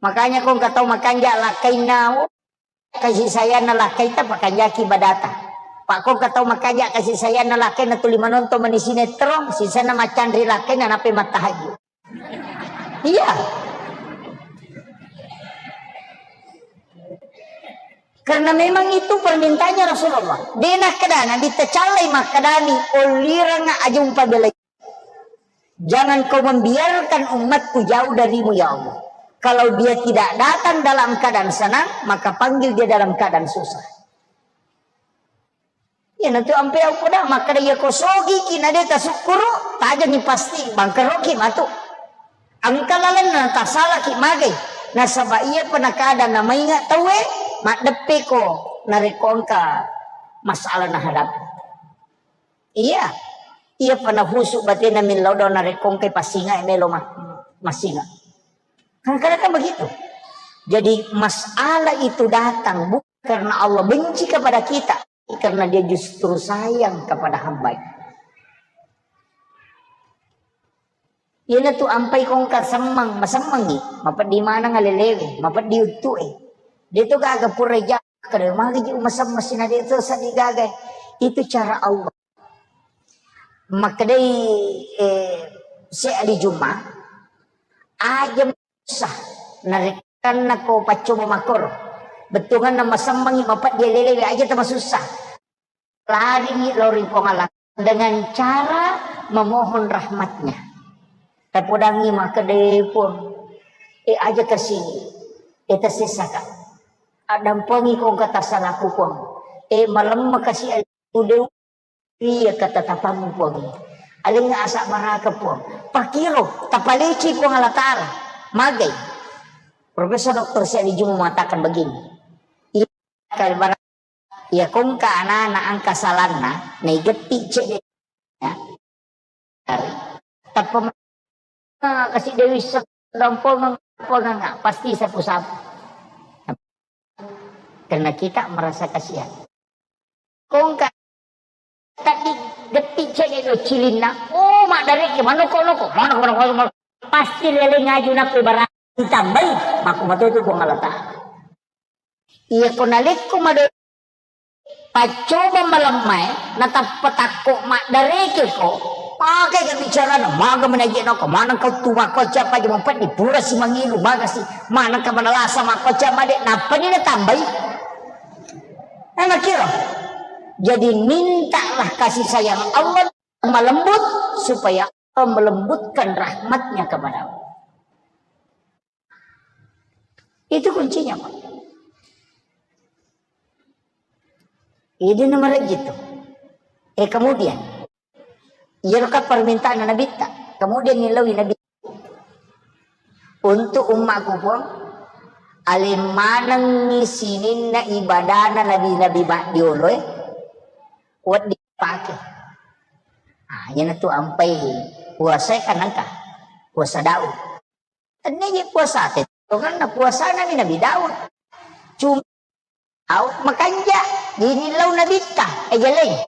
Makanya ko engka tau makanja lakkainna, oh, kasih sayang na lakkaita pakanjaki badata. Pak ko engka tau makaja kasih sayang na lakkaina tuli manonton mani sinetron, sisanna macanri lakkaina nape mattahajud. Iya. Karena memang itu permintaannya Rasulullah. De' nakkedana ditecallai makkedani, olliranga ajumpa belai. Jangan kau membiarkan umatku jauh darimu, ya Allah. Kalau dia tidak datang dalam keadaan senang, maka panggil dia dalam keadaan susah. Iya, nanti ampe aku dah, maka dia kau sogi ki na de' tasukkuru', tajengi pasti bangkero' ki matu. Engka lalenna tasalaki magai. Nasaba iya pa nakada namainga tauwe, maddeppe ko narekko engka masalah nahadapi. Iya. Iya pa nahusu batena millau do narekko engkai passinga e melo ma-, massinga. Kadang-kadang kan begitu. Jadi masalah itu datang bukan karena Allah benci kepada kita, karena dia justru sayang kepada hambanya. Iyanatu ampai kongka semmeng, masemmengi, mapeddi maneng alelewe, mapeddi uttu'e. De' to gaga pura ja-, kada magi ji umasemmeng sina de' to seddi gaga. Itu cara Allah. Makkedai, eh, Syekh Ali Juma, aja susah narekkanna ko paccoba makkoro. Bettuanganna masemmengi mapeddi alelewe aja tamasussa. Laringi lao ri Puang Allah dengan cara memohon rahmatnya. Tapodangi makkeda, Puang, eh, aja kasi, eh, tasessaka. Addampengi ko engka tasalaku, Puang. Eh, malemma kasi, eh, udah iya ketetapammu, Puang. Alengnga asa baraka, Puang. Pakiro, tapaleci Puang Allah Ta'ala. Magai. Profesor Doktor Syekh Ali Juma mengatakan begini. Iya, kali baraka. Iya, kongka anana engka salanna, naigetti cedde. Ya. Tappa ma-, kasi Dewi se-, dampongeng, pongeng, pasti sapu-sapu. Karena kita merasa kasihan. Kongka tadi getti cedde do cilinna. Oh, maddareke, manoko-noko, manoko, manoko, manoko. Pasti lele ngaju nape barang ditambai, mako matoto Puang Allah Ta'ala. Iya ko nalekko mado paccoba malemmae, natappa takko maddarekeko, makega bicarana, maga menaje nako, maneng kau tu makkoca paja mempeddi, pura si mangilu, maga si, maneng ka manalasa makkoca made, nappani natambai. Eh, makiro. Jadi mintalah kasih sayang Allah malembut supaya Allah melembutkan rahmatnya kepadamu. Itu kuncinya, Pak. Ini nomor gitu. Eh, kemudian, iya ka permintaan Nabi ta. Kemudian nilawi Nabi untuk ummaku, Puang, aleng manengngi sininna ibadana nabi-nabi maddioloe, wedding pake. Ah, iyanatu ampai puasa kan engka. Puasa Daud. Tennia je puasa te, tongenna puasana ni Nabi Daud. Cuma Daud makanja, jadi lau Nabitta, eh, jeleng.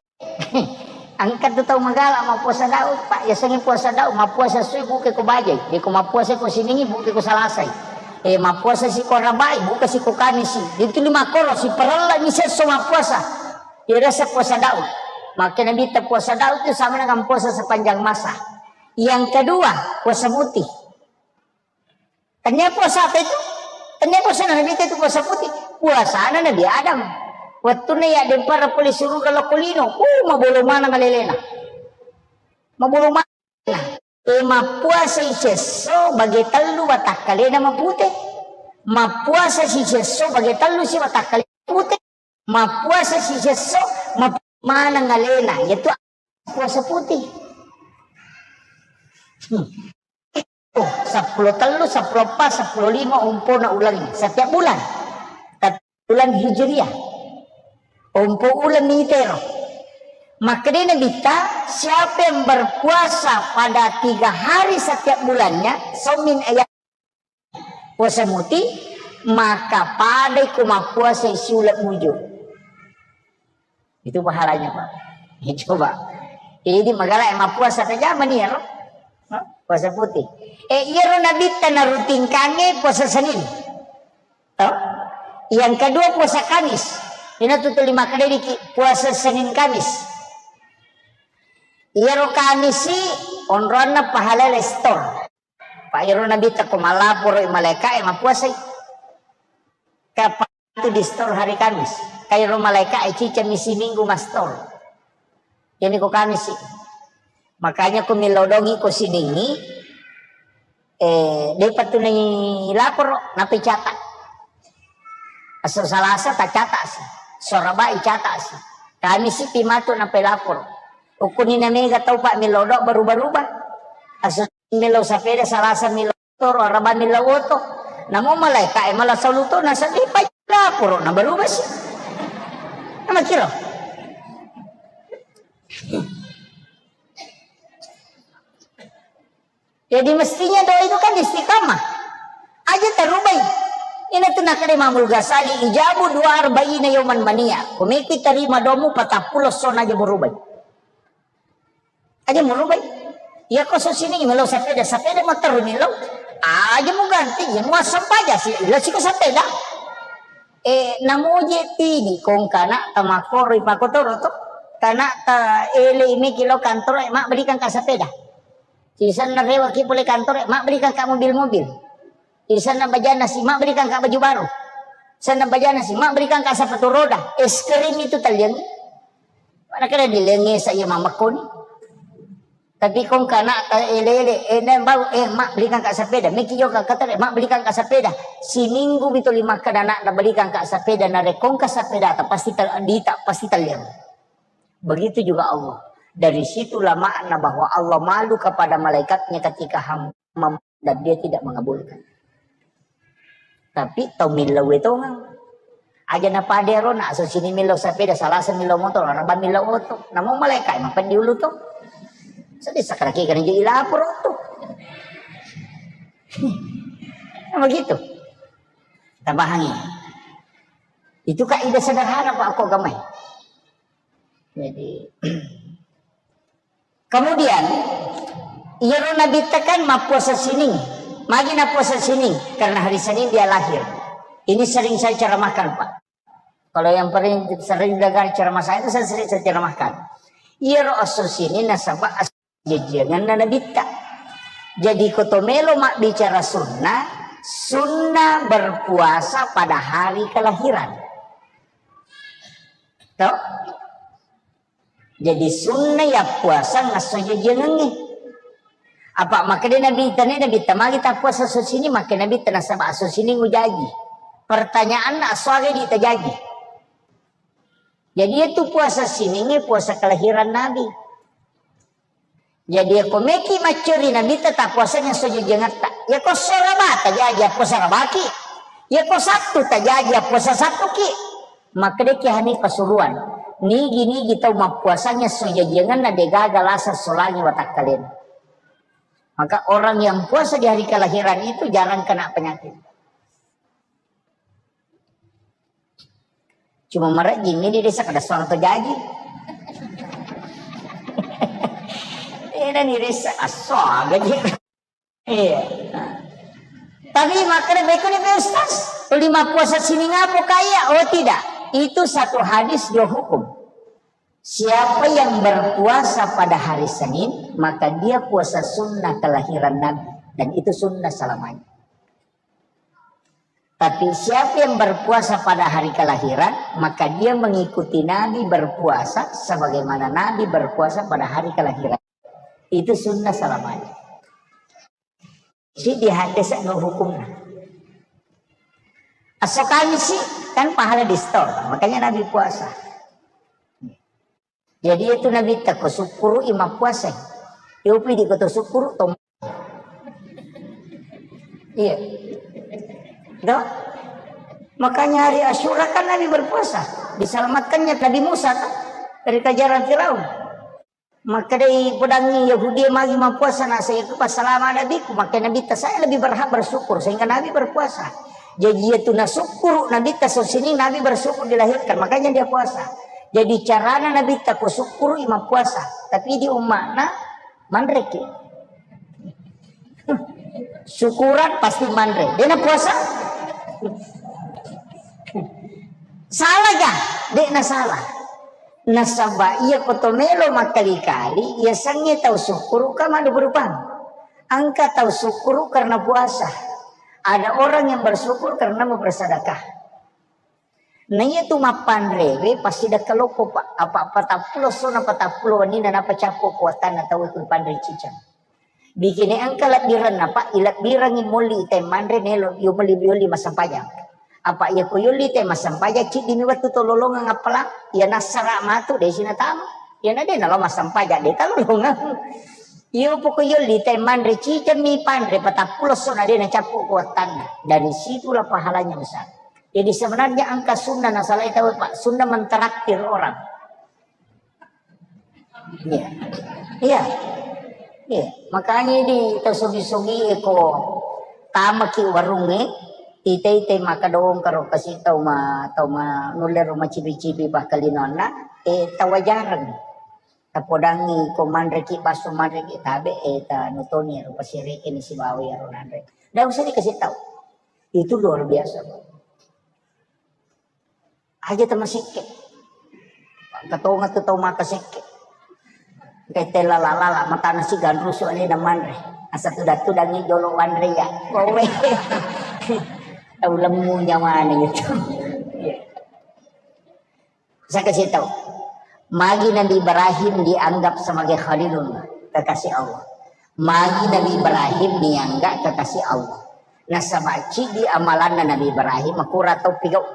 Engka tu tau magala mappuasa Daud, Pak, yasengnge puasa Daud, mappuasa sui buke ko bajai, de ko mappuasa ko siningi buke ko salasai. Eh, mappuasa si ko rabai, buka si ko kamisi. Itu lima koro, si perella mi sesso mappuasa. Irasa puasa Daud. Maka Nabitta puasa Daud itu sama dengan puasa sepanjang masa. Yang kedua, puasa putih. Tania puasa apa itu? Tania puasa Nabitta itu puasa putih. Puasana Nabi Adam. Wettunna yaddempara pole suruga lokko lino. Uh, mabolo maneng alelena. Mabolo maneng. E, mappuasa i sesso bage tellu watakkalena mapute. Mappuasa si sesso bage tellu si watakkalena mapute. Mappuasa si sesso, map-, maneng alena. Yaitu puasa putih. Hmm. Oh, seppulo tellu, seppulo empat, seppulo lima, ompona uleng setiap bulan. Tapi bulan Hijriah. Ompo uleng mitero. Makkedai Nabitta, siapa yang berpuasa pada tiga hari setiap bulannya, saumin ayam puasa muti, maka padai ko mappuasa siuleng muju. Itu pahalanya, Pak. Ya, coba. Jadi magala yang mappuasa ke zaman ni, ya, Pak? Hah? Puasa putih. Eh, iyaro Nabitta narutinkangnge puasa Senin. Toh? Yang kedua puasa Kamis. Ina tutu lima kali diki puasa Senin Kamis. Iyaro Kamisi onronna pahala lestor. Pak, iyaro Nabitta ko malaporo i malaeka e mappuasai. Kapa tu di store hari Kamis. Kairo malaeka e cicca misi minggu mastor. Jadi ko Kamis sih. Makanya ko milodongi ko siningi, eh, depa tu nai laporo, nape catat. Aso Salasa ta catat sih. Sorabai catat sih. Kamis sih pimatu nape laporo. Ukuni na mega tau Pak milodo berubah-ubah. Aso Melo sapeda, Salasa melo toro, Araba melo oto. Namo malaeka e mala saluto na seddi pa laporo na berubah sih. Nama kiro. Jadi mestinya doa itu kan istiqamah. Aja tarubai. Ina tu nakade Imamul Ghazali, ijabu dua arba'ina yoman mania. Kumiki tarima domu patappulo sona aja berubai. Aja murubai. Iya ko so sining melo sapeda, sapeda motor melo. Aja mu ganti, iya mu asam paja si, ila siko sapeda. Eh, namu je tini kong kana tamakoro ipakotoro to. Kana ta ele imi kilo kantor e, mak belikan ka sapeda. Sisanna rewa ki pole kantor e, mak belikan ka mobil-mobil. Isanna bajana si, mak belikan ka baju baru. Sanna bajana si, mak belikan ka sapatu roda. Es krim itu taliang. Mana kena dilenge saya mamakoni. Tapi kong kana ta ele-ele, eh, nem bau, eh, mak belikan ka sepeda. Miki yo ka kata, mak belikan ka sepeda. Siminggu mi tuli makkeda anak na belikan ka sepeda, na rekong ka sepeda ta pasti ta-, dita pasti taliang. Begitu juga Allah. Dari situlah makna bahwa Allah malu kepada malaikatnya ketika hamba mem-, dan dia tidak mengabulkan. Tapi tau millau e tongeng. Aja na pade ro, na aso sini millau sepeda, Salasa millau motor, Araba millau oto. Namo malaika e mapan diulu to. Sedih sakaraki kan jadi lapor to. Nah, begitu. Tabahangi. Itu kaidah sederhana Pak ko gamai. Jadi, kemudian, iyaro Nabitta kan mappuasa sining. Magi nappuasa sining? Karena hari Senin dia lahir. Ini sering saya ceramahkan, Pak. Kalau yang paling sering dengar ceramah saya itu, saya sering saya ceramahkan. Iyaro esso sining nasaba es-, jajianganna Nabitta. Jadi, ko to melo mabbicara sunnah, sunnah berpuasa pada hari kelahiran. Toh? Jadi sunna yappuasang esso jajiangengnge. Apa makkeda Nabitta, Nabitta magi tappuasa esso sining, makkeda Nabitta nasaba esso sining ujaji. Pertanyaanna, esso aga idi tajaji? Jadi itu puasa siningnge puasa kelahiran Nabi. Jadi yako meki maccuri Nabitta tappuasang esso jajiangetta. Yako esso Araba tajaji appuasa Arabaki. Yako Sattu tajaji appuasa Sattuki. Makkedaki Hanifah Pasuruan, nigi-nigi tau mappuasangngi esso jajiangenna degaga lasa solangi watakkalena. Maka orang yang puasa di hari kelahiran itu jarang kena penyakit. Cuma marejjing ini desa kada suara terjadi. Ini risa aso gaji. Iya. Tapi makanya baik ni Ustaz, lima puasa sining apa kaya? Oh tidak, itu satu hadis dua hukum. Siapa yang berpuasa pada hari Senin, maka dia puasa sunnah kelahiran Nabi. Dan itu sunnah selamanya. Tapi siapa yang berpuasa pada hari kelahiran, maka dia mengikuti Nabi berpuasa sebagaimana Nabi berpuasa pada hari kelahiran. Itu sunnah selamanya. Jadi hadis no hukumnya. Aso Kamis sih kan pahala di store, makanya Nabi puasa. Jadi itu Nabi tako syukuru ima puasa. Yopi di kota syukuru tom. Iya. Dok. Makanya hari Asyura kan Nabi berpuasa. Diselamatkannya Nabi Musa kan dari kejaran Firaun. Makkedai pedangi Yahudi magi mappuasa na saya itu pas selama Nabiku. Maka Nabi saya lebih berhak bersyukur sehingga Nabi berpuasa. Jadi itu na syukur Nabi tasosini Nabi bersyukur dilahirkan makanya dia puasa. Jadi carana Nabi tako syukur ima puasa. Tapi di umatna manreki. Syukuran pasti manre. Dena puasa? Salah ga? Dena salah. Nasaba iya ko to melo makkali-kali, iya sangnge tau syukuruka maddupa-dupang. Engka tau syukuru karena puasa. Ada orang yang bersyukur karena mau bersedekah. Na iya tu mappanrewe pasti dekke loppo, Pak. Apa patappulo sona patappulo wenninna napa cappo kuatanna tau tu panre cicang. Bikini engka lebbirenna, Pak, ilebbirengi molli teh manre melo yo molli yolli massempajang. Apa iya ko yolli teh massempajang ciddimi wettu to lolongeng appalang, iya nassara matu desi natama. Iya na de nalo massempajang de talolongeng. Iyo poko yolli teh manre cicemmi panre patappulo sona de nacappo kuatanna. Dari situlah pahalanya besar. Jadi sebenarnya engka sunnah nasalai tau, Pak, sunnah mentraktir orang. Iya. Iya. Iya. Makanya di tau sugi-sugi eko tamaki warungnge, ite-ite maka dong karo kasi tau ma tau ma nulle ro macibi-cibi bakkalinonna, eh tawajareng. Tapodangi ko manreki basso manreki tabe, eh ta nutoni ro pasireke ni sibawa ro nanre. Ndak usah dikasih tahu. Itu luar biasa, Pak. Aja tamasikke. Katonga tu tau maka sekke. Ketela lala matana si ganrusu alena manre. Asa tuda-tudangi jolo wanre ya. Kowe. Tau lemmu nyawane gitu. Saya kasih tahu. Magi Nabi Ibrahim dianggap sebagai Khalilullah, kekasih Allah. Magi Nabi Ibrahim nianggap kekasih Allah. Nasaba ciddi amalanna Nabi Ibrahim makura tau pigau.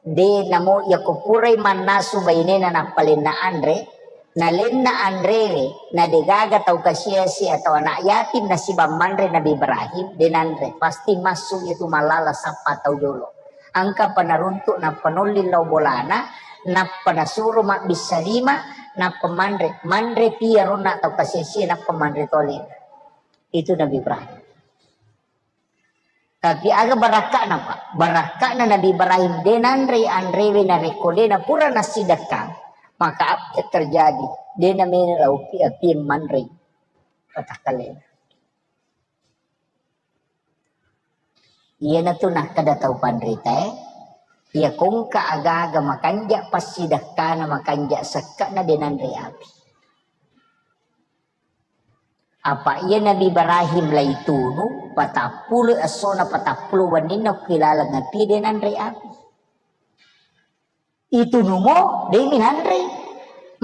De namo iya ko purai mannasu bainena nappalenna anre, nalenna anrewe, na degaga tau kasiasi atau anak yatim nasibang manre Nabi Ibrahim, de nanre, pasti massu itu malala sappa tau jolo. Engka pa naruntuk nappa nolli lao bolana, nappa nasuro mabbissa lima, nappa manre, manre pi aronna tau kasiasi nappa manre tole. Itu Nabi Ibrahim. Tapi aga barakka'na, Pak? Barakka'na Nabi Ibrahim, de nanrei anrewe narekko de napura nassidekkang, maka apa yang terjadi? De namena laupi api manrei patakkalena. Iyanatu nakkeda tau panritae, iya kongka aga-aga makanja passidekkana, makanja sekke'na de nanrei api. Apa iya Nabi Ibrahim laitunu, patappulo essona, patappulo wenninna ku ilaleng api de nanrei api. Itunumo, de mi nanrei.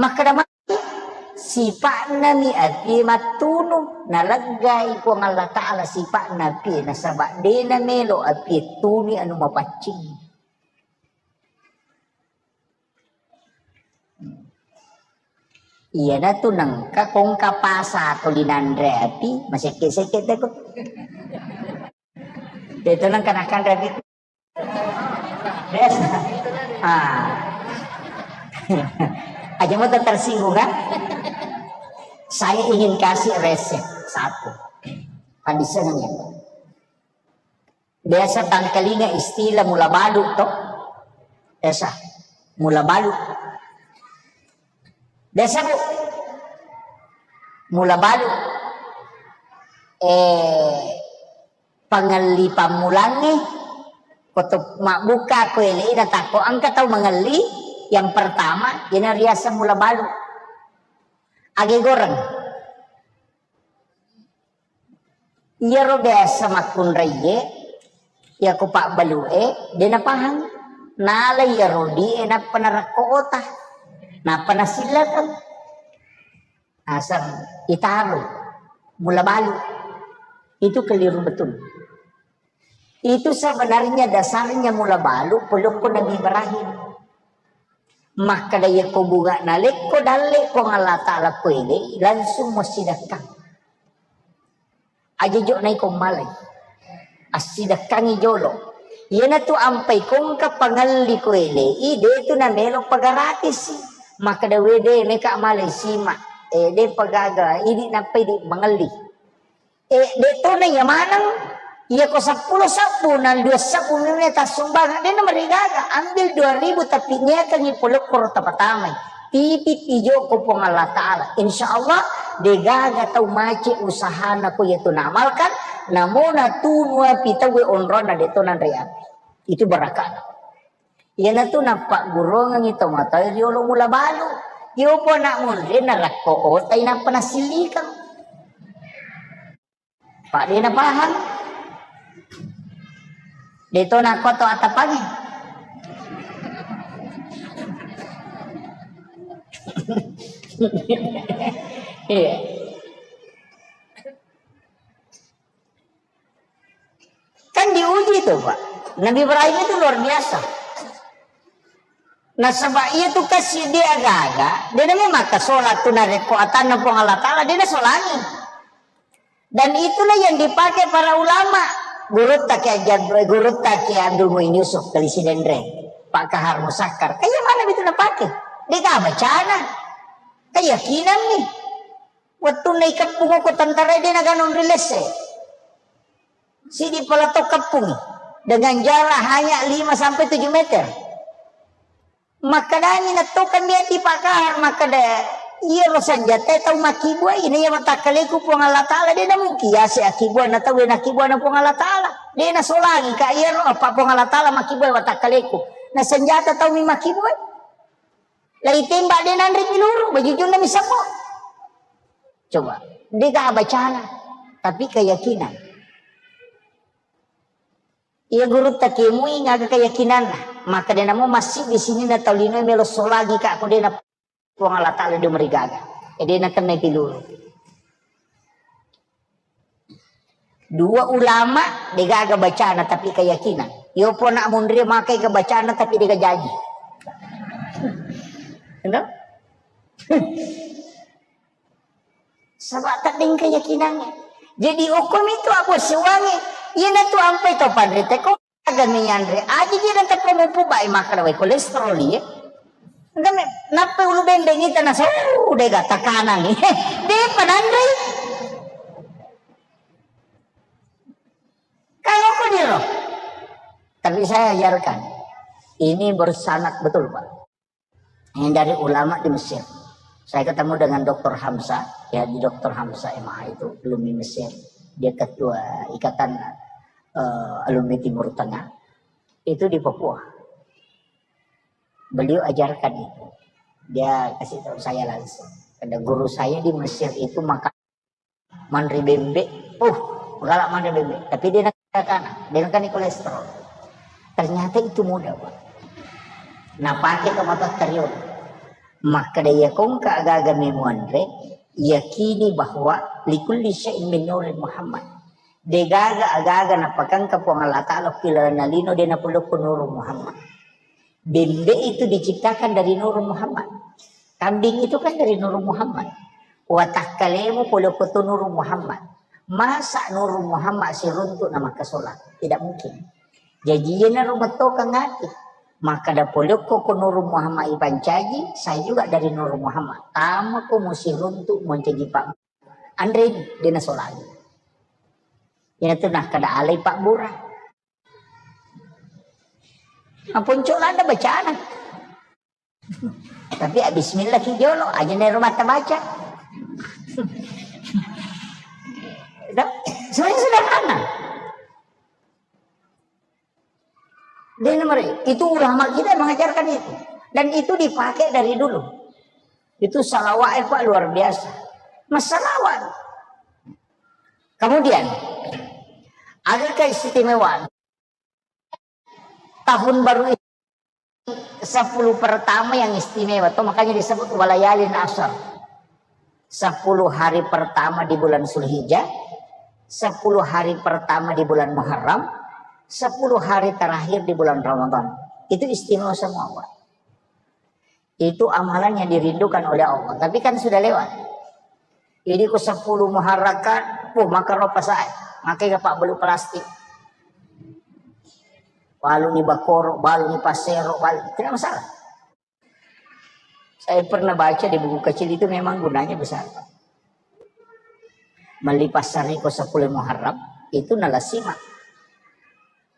Makkeda maki, sipa'na mi api mattunu, naleggai Puang Allah Ta'ala sipa'na api, nasaba de namelo api tunu anu mapaccing. Iyanatu nengka kongka pasa tuli nanre api, masekke-sekke teko. Itu nengka nakanre api. Biasa. Ah. Aja mau tersinggung kan? Saya ingin kasih resep satu. Hadisnya yang Biasa tangkalinga istilah mula balu to. Biasa. Mula balu. Biasa, Bu. Mula balu. Eh, pangelli pammulangnge, ko to mabbuka ko ele, na takko engka tau mangelli, yang pertama, iyana riaseng mula balu. Age goreng. Iyaro biasa makkunraie, iyako pabbalu'e, de napahang. Nala iyaro di e nappa narakko ota, nappa nasillakang. Asal itaro mula balu. Itu keliru betul. Itu sebenarnya dasarnya mula balu pelukku Nabi Ibrahim. Makkeda, "Iyako bunga nalekko dalle Puang Allah Ta'ala ko ele, langsung masidakkang. Aja jo naiko malai. Assidakkangi jolo." Iyanatu ampai kongka pangelli ko ele i, de tu namelo pagaratisi. Makkeda, "Wede, meka malai sima. Eh, de pagaga, idi nappa idi mangelli." Eh, de tona iya maneng. Iyako seppulo sabbu, nang dua sabbu mimita sumbang, de namarigaga. Ambil dua ribu tapi niakangi polokkoro tapatamai. Tipi tijoko Puang Allah Ta'ala. Insya Allah, degaga tau mace usahana ko iyatu naamalkan, namo natunu api tauwe onronna de to nanre api. Itu barakana. Iyanatu nappagguruangengi tomatoa riolo mula balu. Yopo anak munri narakko otai nappa nasillikang. Pak de napahang. De to nakko to atapangi. Iya. Kan diuji itu, Pak. Nabi Ibrahim itu luar biasa. Nasaba iya tu kasi dia gaga, de na memang kasolat tu narekko atanna Puang Allah Ta'ala, de nasolangi. Dan itulah yang dipakai para ulama. Gurutta Kiai Jab-, Gurutta Kiai Abdul Muin Yusuf, Kali Sidenreng, Pak Kahar Musakkar. Kayak mana itu napake? Dega bacana. Keyakinan nih. Wettunna ikeppung ko tentara de naganong ri lesse. Sidi pala to keppung dengan jarak hanya lima sampai tujuh meter. Makkedani nattokan dia di Pak Kahar, makkeda, "Iya ro senjata tau makkibua, ini iya matakkaleku Puang Allah Ta'ala, de namungkin yase akibua na tau na kibua na Puang Allah Ta'ala. De nasolangi ka iya ro apa Puang Allah Ta'ala makkibua matakkaleku. Na senjata tau mi makkibua. Lai tembak de nanre piluru, bajujunna mi sembo." Coba, de ga bacana, tapi keyakinan. Iya gurutta kemui ngaga keyakinanna. Maka de namo masih di sini na tau lino melo solagi ka ko de na Puang Allah Ta'ala de marigaga. E de na kennai piluru. Dua ulama degaga bacana tapi keyakinan. Yo pona munri makai ke bacana tapi dega jaji. Endo? Saba tedding keyakinannya. Jadi hukum itu aku sewangi. Iya na tu ampai to panrite ko. Aga mi yanre, aji ji dan teppa mupu bai makkeda wai kolesterol iye. Engka me, nappa ulu bendeng ita na sau dega tekanan. De pananre. Kalau kau diro. Tapi saya ajarkan. Ini bersanad betul, Pak. Ini dari ulama di Mesir. Saya ketemu dengan Doktor Hamzah, ya di Doktor Hamzah M A itu alumni Mesir. Dia ketua ikatan eh, alumni Timur Tengah. Itu di Papua. Beliau ajarkan itu. Dia kasih tahu saya langsung. Ada guru saya di Mesir itu maka manre bembe, uh, galak manre bembe. Tapi dia nak kana, dia nak kolesterol. Ternyata itu mudah, Pak. Nah, pakai ke mata terion. Maka dia kongka agaga memuanre, yakini bahwa likulli syai'in min nuri Muhammad. Degaga agaga napakangka Puang Allah Ta'ala kilana lino de napolokko nuru Muhammad. Bembe itu diciptakan dari Nurul Muhammad. Kambing itu kan dari Nurul Muhammad. Watakkalemu polokko tu Nurul Muhammad. Masa Nurul Muhammad siruntuk na makkasola? Tidak mungkin. Jaji iyanaro metto kangati. Makkada polokko ko Nurul Muhammad ipancaji, saya juga dari Nurul Muhammad. Tamako musiruntuk moncaji pak anre de nasolagi. Iyanatu nakkada alai pabbura. Aponco landa bacana. Tapi ah, bismillah ki jolo, aja nero mata baca. Sebenarnya sederhana. Dia nomor itu ulama kita mengajarkan itu. Dan itu dipakai dari dulu. Itu salawat, eh, Pak, luar biasa. Masalawat. Kemudian, ada keistimewaan. Tahun baru itu, sepuluh pertama yang istimewa. Tuh, makanya disebut walayalin asar. Sepuluh hari pertama di bulan Zulhijjah, sepuluh hari pertama di bulan Muharram, sepuluh hari terakhir di bulan Ramadan. Itu istimewa semua, Pak. Itu amalan yang dirindukan oleh Allah. Tapi kan sudah lewat. Jadi ku sepuluh Muharram kan, oh, maka ropa saya. Makanya Pak beli plastik. Balu ni bakoro, balu ni pasero, balu. Tidak masalah. Saya pernah baca di buku kecil itu memang gunanya besar, Pak. Melli passariko sepuluh Muharram, itu nalasima.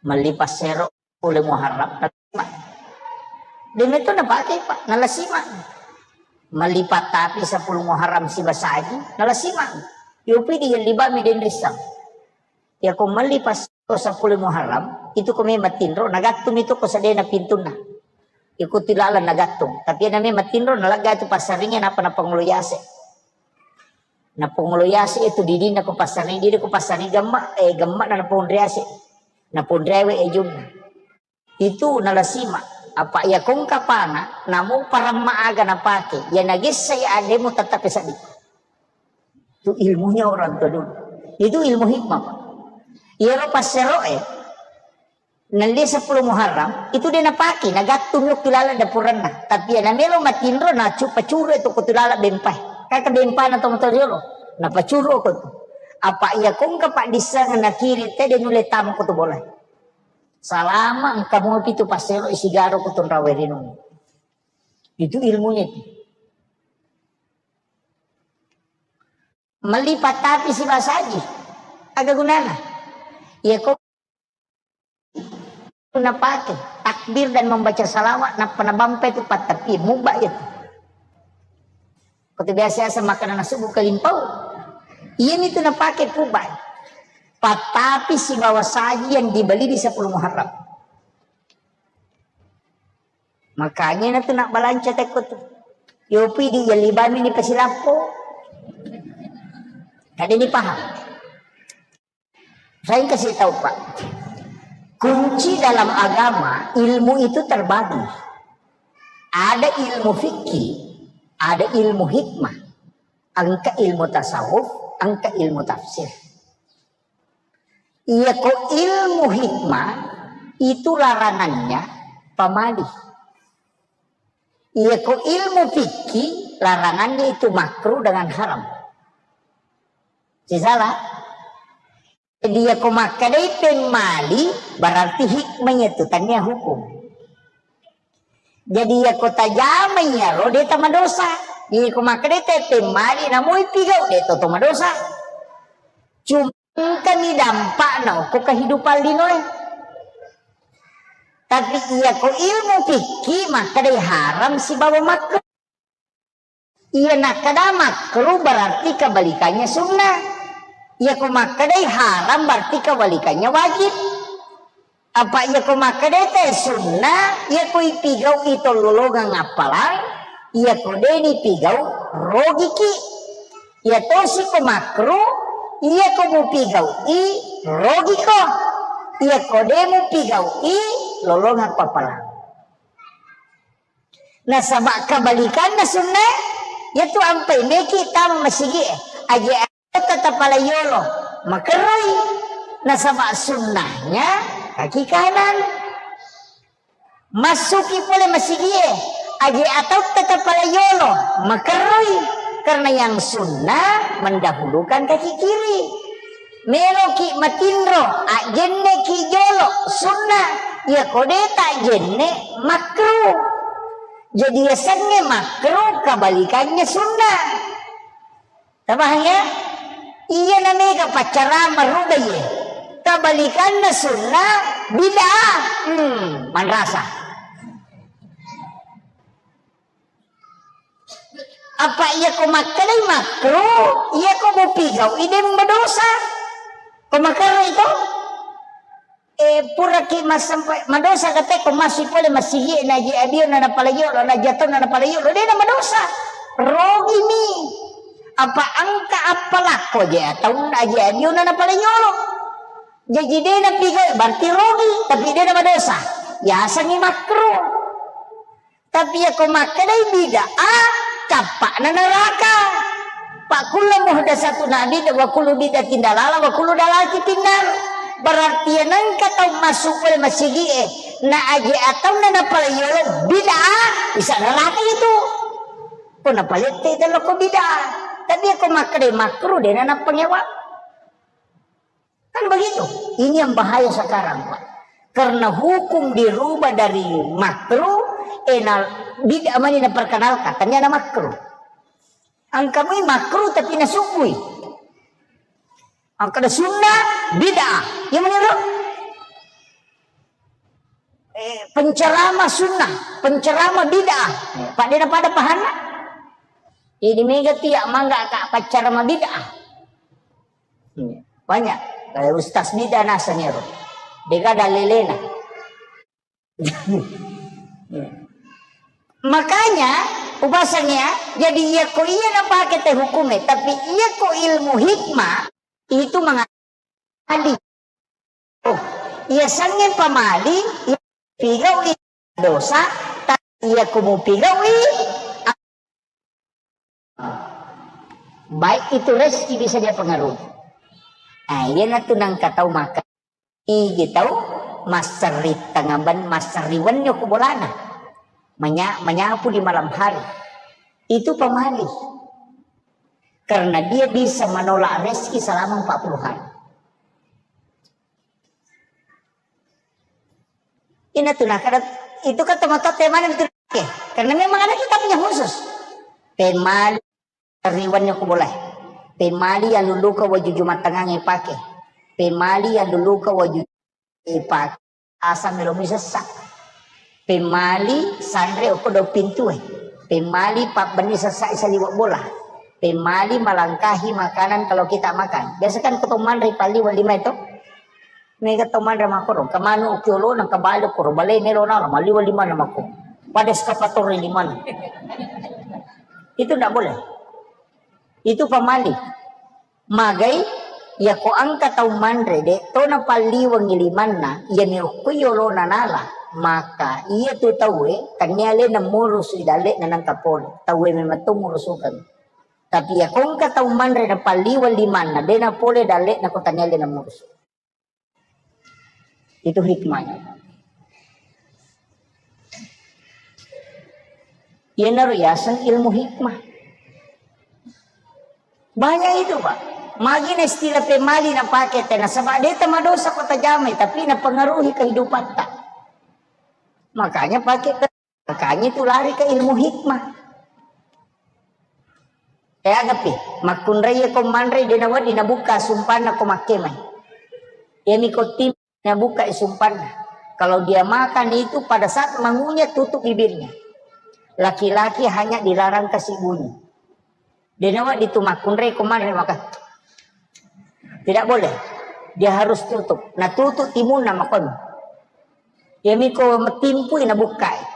Melli passero sepuluh Muharram, nalasima. Demi itu napakai, Pak, nalasima. Melli pattapi sepuluh Muharram sibasaji, nalasima. Yopi di yelli bami denrissang. Ya ko melli pas ko sepuluh Muharram, itu ko memang tinro, nagattumi tu ko sedena pintunna. Iko tilalang nagattung. Tapi na memang tinro, nalegga tu passaringnge, napa napangolo yase. Napangolo yase itu didinna ko passaring, didi ko passaring gemma, eh, gemma na naponre yase. Naponre we ejunna. Itu nalasima. Apa iya kongka pana, namu paramma aga napake. Ya nagessa ya ademu tetap seddi. Itu ilmunya orang tua dulu. Itu ilmu hikmah, Pak. Iyaro passero'e, nelli sepuluh Muharram, itu de napake, nagattung yokki laleng dapurenna. Tapi iya namelo matinro, nacu-, pacuru itu ko tu laleng bempae. Kaka bempana to motor yolo, napacuru ko tu. Apa iya kongka Pak disseng nakiri te de nulle tama ko tu bola. Salama engka mupi tu passero isigaro ko tu rawe rinung. Itu ilmunya itu. Melli pattapi sibasaji. Aga gunana? Iya ko napake takbir dan membaca salawat, nappa nabampe tu pattapi, mubba iya tu. Ko tu biasa-biasa makanna subuh kalimpau. Iya mi tu napake pubba. Pattapi sibawa saji yang dibeli di sepuluh Muharram. Makanya na tu nak balanca tekko tu. Yopi di yalibami ni pasilappo. Kada ni paham. Saya kasih tahu, Pak. Kunci dalam agama, ilmu itu terbagi. Ada ilmu fikih, ada ilmu hikmah. Engka ilmu tasawuf, engka ilmu tafsir. Iya ko ilmu hikmah itu larangannya pamali. Iya ko ilmu fikih larangannya itu makruh dengan haram. Sisala? Jadi iya ko makkedai pemmali berarti hikmahnya itu tania hukum. Jadi iya ko tajama iyaro de tamadosa. Iya ko makkedai te pemmali namoi pigau de to tomadosa. Cuma engkami dampakna okko kehidupan linoe. Tapi iya ko ilmu fikih makkedai haram sibawa makruh. Iya nakkeda makruh berarti kebalikannya sunnah. Iya ko makkedai haram berarti kebalikannya wajib. Apa iya ko makkedai te sunnah, iya ko ipigau i tollolongang appalang, iya ko de nipigau rogiki. Iya tosi ko makruh, iya ko mupigau i rogiko. Iya ko de mupigau i lolongakko appalang. Nasaba kebalikanna sunnae, yaitu ampai meki tama masigie, aje atau tetap pala yolo, makerroi. Nasaba sunnahnya kaki kanan. Masuki pole masigie, aje atau tetap pala yolo, makerroi. Karena yang sunnah mendahulukan kaki kiri. Meloki matinro, ajjenneki jolo, sunnah. Iya ko de tajjenne, makruh. Jadi yasengnge makruh, kebalikannya sunnah. Tabahang ya? Iya namega paccarama rubai. Kebalikannya sunnah, bid'ah. Hmm, manrasa. Apa iya ko makkedai makruh, iya ko mupigau i de madosa. Ko makerre itu, eh, puraki massempe-, madosa kate ko massu pole masigi na aji adio na napalaiolo, na aji atau na napalaiolo, de na madosa. Rogi mi. Apa engka apa lakko je atau na aji adio na napalaiolo. Jaji de na piga berarti rogi, tapi de na madosa. Yasengi makruh. Tapi yako makkedai bid'ah, cappa'na neraka. Fa kullu muhdatsatun bid'ah, wa kullu bid'atin dalalah, wa kullu dalalatin finnar. Berarti ya nengka tau masuk pole masigi e, na aje atau na napalaiolo bid'ah, bisa neraka itu. Ko napalette itu lo ko bid'ah. Tapi yako makkedai makruh, de na nappangewa. Kan begitu. Ini yang bahaya sekarang, Pak. Karena hukum dirubah dari makruh, eh, na, bid'ah mani naperkenalkan, ternyata makruh. Angkamui makruh tapi nasubui. Angkada sunnah, bid'ah. Yang menurut, eh, penceramah sunnah, penceramah bid'ah. Pak, de na pada pahanna. Ini mega tiak mangga ka paccarama bid'ah. Banyak. Kayak Ustaz Mida naseng ero. Dega dalelena. Makanya, upasannya, jadi iya ko iya napake te hukume, tapi iya ko ilmu hikmah, itu mengalih. Oh, iya sange pamali, iya pigawi dosa, tapi iya ko mupigawi, baik itu rezeki bisa dia pengaruhi. Nah, iya natu nangka tau maka. Igi tau masserri tangaban, masserri wenni ko bolana. Menya-, menyapu di malam hari. Itu pamali. Karena dia bisa menolak rezeki selama empat puluh hari. Ina tu nakada, itu kan teman-teman itu, oke. Karena memang ada kitabnya khusus. Pemali riwannya ku boleh. Pemali yang luluka waju jumatangang ipake. Pemali yang luluka waju ipake. Asam melo mi sessa. Pemali sanre okko do pintu e. Pemali pabbenni sessa saliwa bola. Pemali melangkahi makanan kalau kita makan. Biasa kan ko to manre pali wali mai to. Mega to manre makoro. Kemanu kiolo na kebale koro bale melo na mali wali mana mako. Pada eskavator lima. Itu ndak boleh. Itu pamali. Magai, yako engka tau manre, de, to napalliwengngi limanna, iya mi okko yolona nala, maka iya tu tauwe, tania alena murusu i dalle'na nangka pole. Tauwe memang to murusukeng. Tapi yako engka tau manre napalliweng limanna, de napole dalle'na ko tania alena murusu. Itu hikmahnya. Iyanaro yaseng ilmu hikmah. Banyak itu, Pak. Magi na istilah pemali napake te, nasaba de tamadosa ko tajamai, tapi napengaruhi kehidupatta. Makanya pakai Makanya itu lari ke ilmu hikmah. Eh, agapi, makkunrai ko manre de nawedding nabukka sumpanna ko makkemai. Iyami ko tim nabukka sumpanna. Kalau dia makan itu pada saat mengunyah tutup bibirnya. Laki-laki hanya dilarang kasih bunyi. De nawedding tu makkunrai ko manre maka. Tidak boleh. Dia harus tutup. Nah, tutup timunna makon. Iyami ko timpui nabukkai.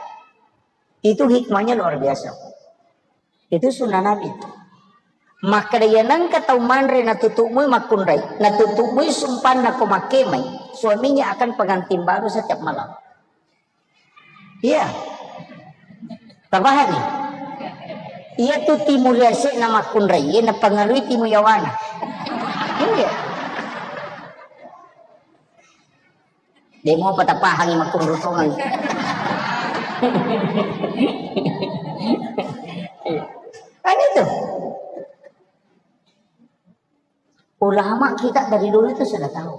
Itu hikmahnya luar biasa. Itu sunnah Nabi. Makkeda iya nengka tau manre natutu'mui makkunrai, natutu'mui sumpanna ko makkemai, suaminya akan pengantin baru setiap malam. Iya. Tabahani. Iya tu timu riase'na makkunrai, iya napengaruhi timu yawana. Iya. Demo patapahangi makkunrutongeng. Kan itu. Ulama kita dari dulu itu sudah tahu.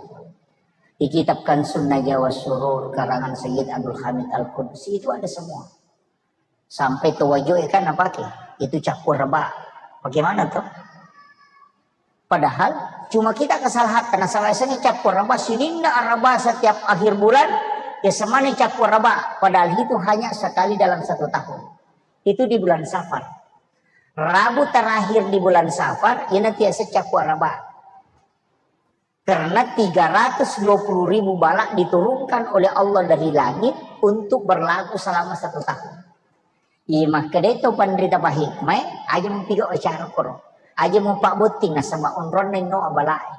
Di kitab Kansun Najwa Surur karangan Sayyid Abdul Hamid Al-Qudsi itu ada semua. Sampai towajoe kan napake. Itu cappur raba. Bagaimana tuh? Padahal cuma kita kesalahan karena salah sini cappur raba, sininna araba setiap akhir bulan, ya semani cappur raba. Padahal itu hanya sekali dalam satu tahun. Itu di bulan Safar. Rabu terakhir di bulan Safar, ini tiasa cappur raba. Karena tiga ratus dua puluh ribu bala diturunkan oleh Allah dari langit untuk berlaku selama satu tahun. Iya, makkedai to panrita pahikmae, aja mupigau acara koro. Aja mupabbotting nasaba onronna inno abalae.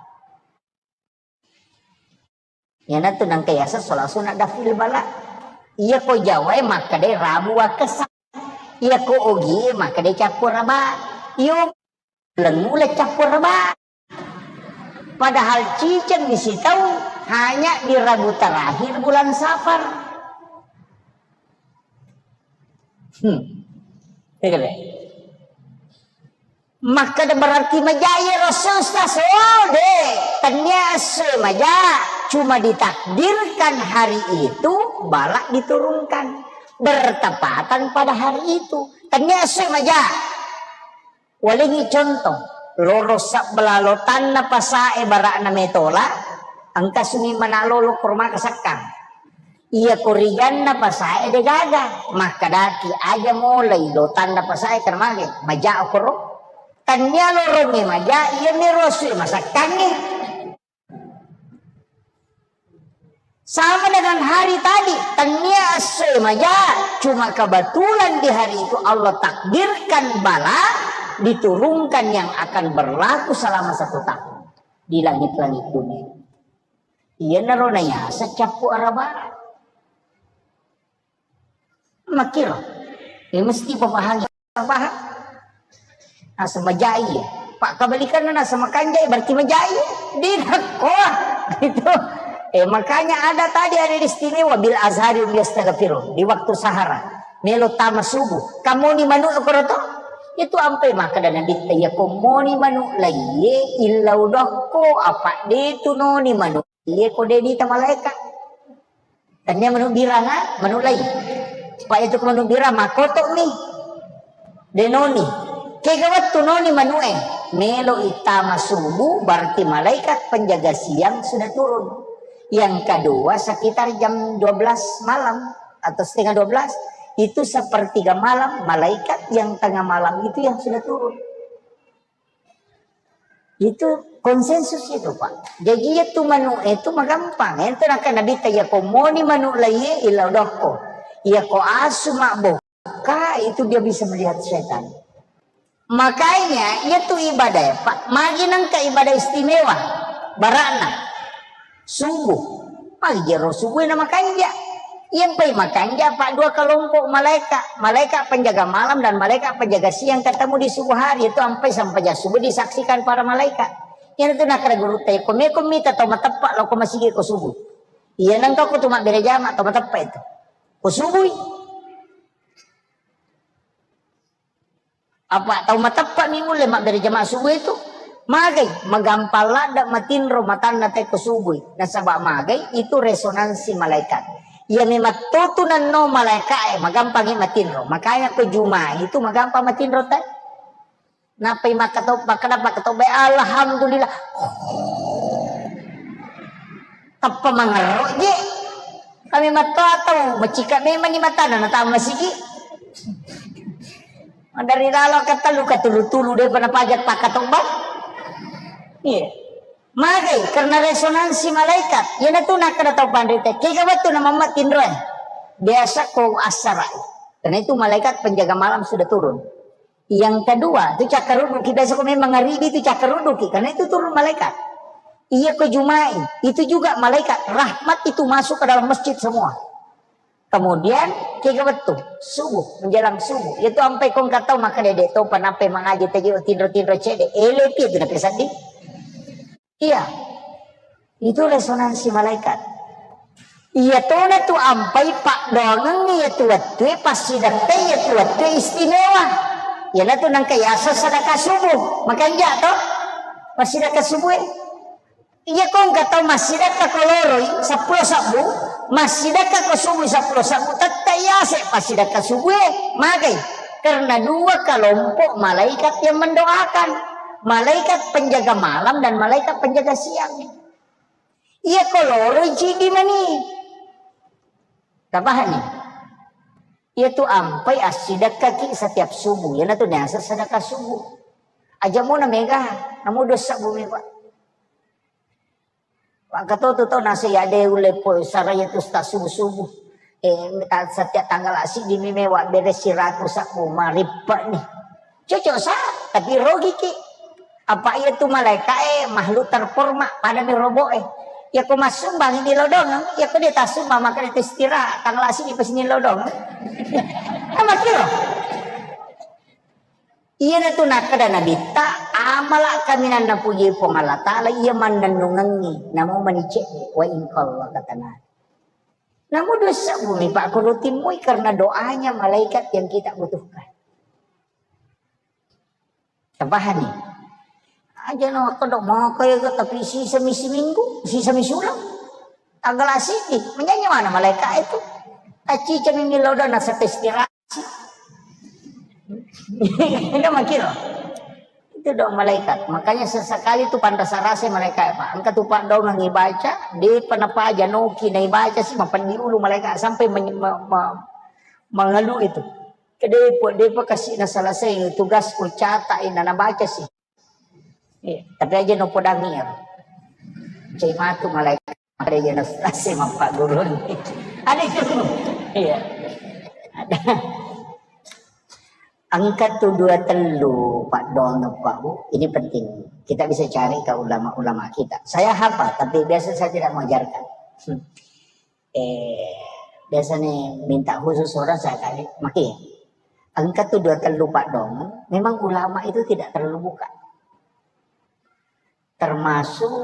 Iyanatu nangka yaseng sola sunat dafil bala. Iya ko Jawae makkedai Rabu wakkessa. Iya ko Ogie makkedai cappu raba. Iyo lengu le cappu raba. Padahal ciceng di sitau hanya di Rabu terakhir bulan Safar. Hmm. Iya, kan? Makkeda berarti maja iyaro esso, Ustaz? Oh, de. Tennia esso maja, cuma ditakdirkan hari itu bala diturunkan bertepatan pada hari itu. Tennia esso maja. Walengngi contoh, loro sabbelah lotanna pasae bara'na metola, engka sumi manalolo kormaka sakkang. Iya koriganna pasae degaga, makkedaki aja molai lotanna pasae karena mage, maja okoro. Tennia lorongnge maja, iya mero sui masakkangnge. Sama dengan hari tadi, tennia essoe maja, cuma kebetulan di hari itu Allah takdirkan bala diturunkan yang akan berlaku selama satu tahun di langit-langit dunia. Iyanaro nayaseng cappu araba. Makkiro. Ya mesti papahangi. Paham? Naseng majai. Pak kebalikannya naseng makanjai berarti majai. Di nakko. Gitu. Eh, makanya ada tadi ada istimewa bil azhari yastaghfiru di waktu sahara. Melo tama subuh. Kamoni manu koroto? Itu ampe maka dan Nabi ya komoni manu laiye illau dokko apa de tu noni manu. Iye ko de nita malaeka. Tennia manu biranga, manu lai. Supaya itu manu birang makoto mi. De noni. Kega wettu noni manue. Melo itama subuh berarti malaikat penjaga siang sudah turun. Yang kedua sekitar jam dua belas malam atau setengah dua belas itu sepertiga malam malaikat yang tengah malam itu yang sudah turun. Itu konsensus itu, Pak. Jadi itu manu itu magampang. Itu naka Nabi ta ya komoni manu laiye illa dokko. Ya ko asu mabokka itu dia bisa melihat setan. Makanya itu ibadah ya, Pak. Magi nangka ibadah istimewa. Barana. Subuh. Magi jero subuh na makanja. Iya mpai makanja, Pak, dua kelompok malaikat. Malaikat penjaga malam dan malaikat penjaga siang ketemu di subuh hari. Itu ampai sampai subuh disaksikan para malaikat. Yang itu nakara guru teh, kome kome mita tau mateppa lo ko masigi ko subuh. Iya nangka ko tu mabbere jama tau mateppa itu. Ko subuh. Apa tau mateppa mi mulle mabbere jamaah subuh itu? Magai, magampang ladde matinro matanna te ko subuh. Nasaba magai itu resonansi malaikat. Iya memang totu nanno malaikat e, magampangi matinro. Makanya ko Juma itu magampang matinro te. Napai makatau, makkeda makkatau bae, alhamdulillah. Tappa mangerro je. Kami mattoa tau, macika memang ni matana, natama masigi. Dari lalo katellu, katulu-tulu, daripada pajak pakatobba. Iya. Magai, karena resonansi malaikat. Iyanatu nakkeda tau panrita, kega wettu na mamma tinroe. Biasa ko assarai. Karena itu malaikat penjaga malam sudah turun. Yang kedua, itu cakkarudduki. Biasa ko memang ngaribi itu cakkarudduki, karena itu turun malaikat. Iya ko Jumai, itu juga malaikat rahmat itu masuk ke dalam masjid semua. Kemudian, kega wettu, subuh, menjelang subuh. Itu ampai kong katau maka dede to panape mangaji teji tinro-tinro cede. Ele pi itu nape seddi. Iya. Itu resonansi malaikat. Iya tona tu ampai paddoangengngi iya tu wettue, passidekkai iya tu wettue istimewa. Iyanatu nangka yaseng sedekah subuh. Makanja to? Passidekah subuh e. Iya ko engka tau massidekka ko loroi seppulo sebbu, massidekka ko subuh seppulo sebbu, tette yase passidekka subuh e. Magai? Karena dua kelompok malaikat yang mendoakan. Malaikat penjaga malam dan malaikat penjaga siang. Iya ko loroi cidi mani. Tapahani? Iya tu ampai assidekkaki setiap subuh. Iyanatu niaseng sedekah subuh. Aja mona mega, namu dosa bumi, Pak. Maka to tu to nasa ya de ulle po saraya tu sta subuh-subuh. Eh, ta-, setiap tanggal asik di mime wa bere siratu sabu maripa ni. Cocok sa, tapi rogi ki. Apa iya tu malaika e makhluk terhormat pada mi robo e. Ya ko masumbang ini lodong, ya ko dia tasumba maka itu istirahat tanggal asik di pas ini lodong. Sama kiro. Iyanatu nakkeda Nabitta, amala kaminang napuji Puang Allah Ta'ala iya mannennungengngi, namo mani cedde, wa in qalla katana. Namo dua sebbu mi Pak, kurutimui karena doanya malaikat yang kita butuhkan. Tapahani? Aja no kodok mau kaya tapi sisa mi seminggu, sisa mi sulang. Tanggal asiki, menyanyi mana malaikat itu? Tacica mi milodong nasa istirahat. Itu makiro. Itu doa malaikat. Makanya sesekali tu panrasa-rasa malaikat, Pak. Engka tu Pak dongang ibaca, depa napaja noki na ibaca si mapeddi ulu malaikat sampai men-, me-, me-, mengeluh itu. Kedepo, depa kasih na selesai tugas ku catat ina nabaca si. Iya, tapi aja no podangi ya. Cai matu malaikat. Ada aja nastase mappaguruni. Ada itu. Iya. Ada. Engka tu dua tellu Pak Don, Pak Bu. Ini penting. Kita bisa cari ke ulama-ulama kita. Saya hafal, tapi biasa saya tidak mengajarkan. Hmm. Eh, biasanya minta khusus orang saya kasih. Maki. Engka tu dua tellu Pak Don. Memang ulama itu tidak terlalu buka. Termasuk,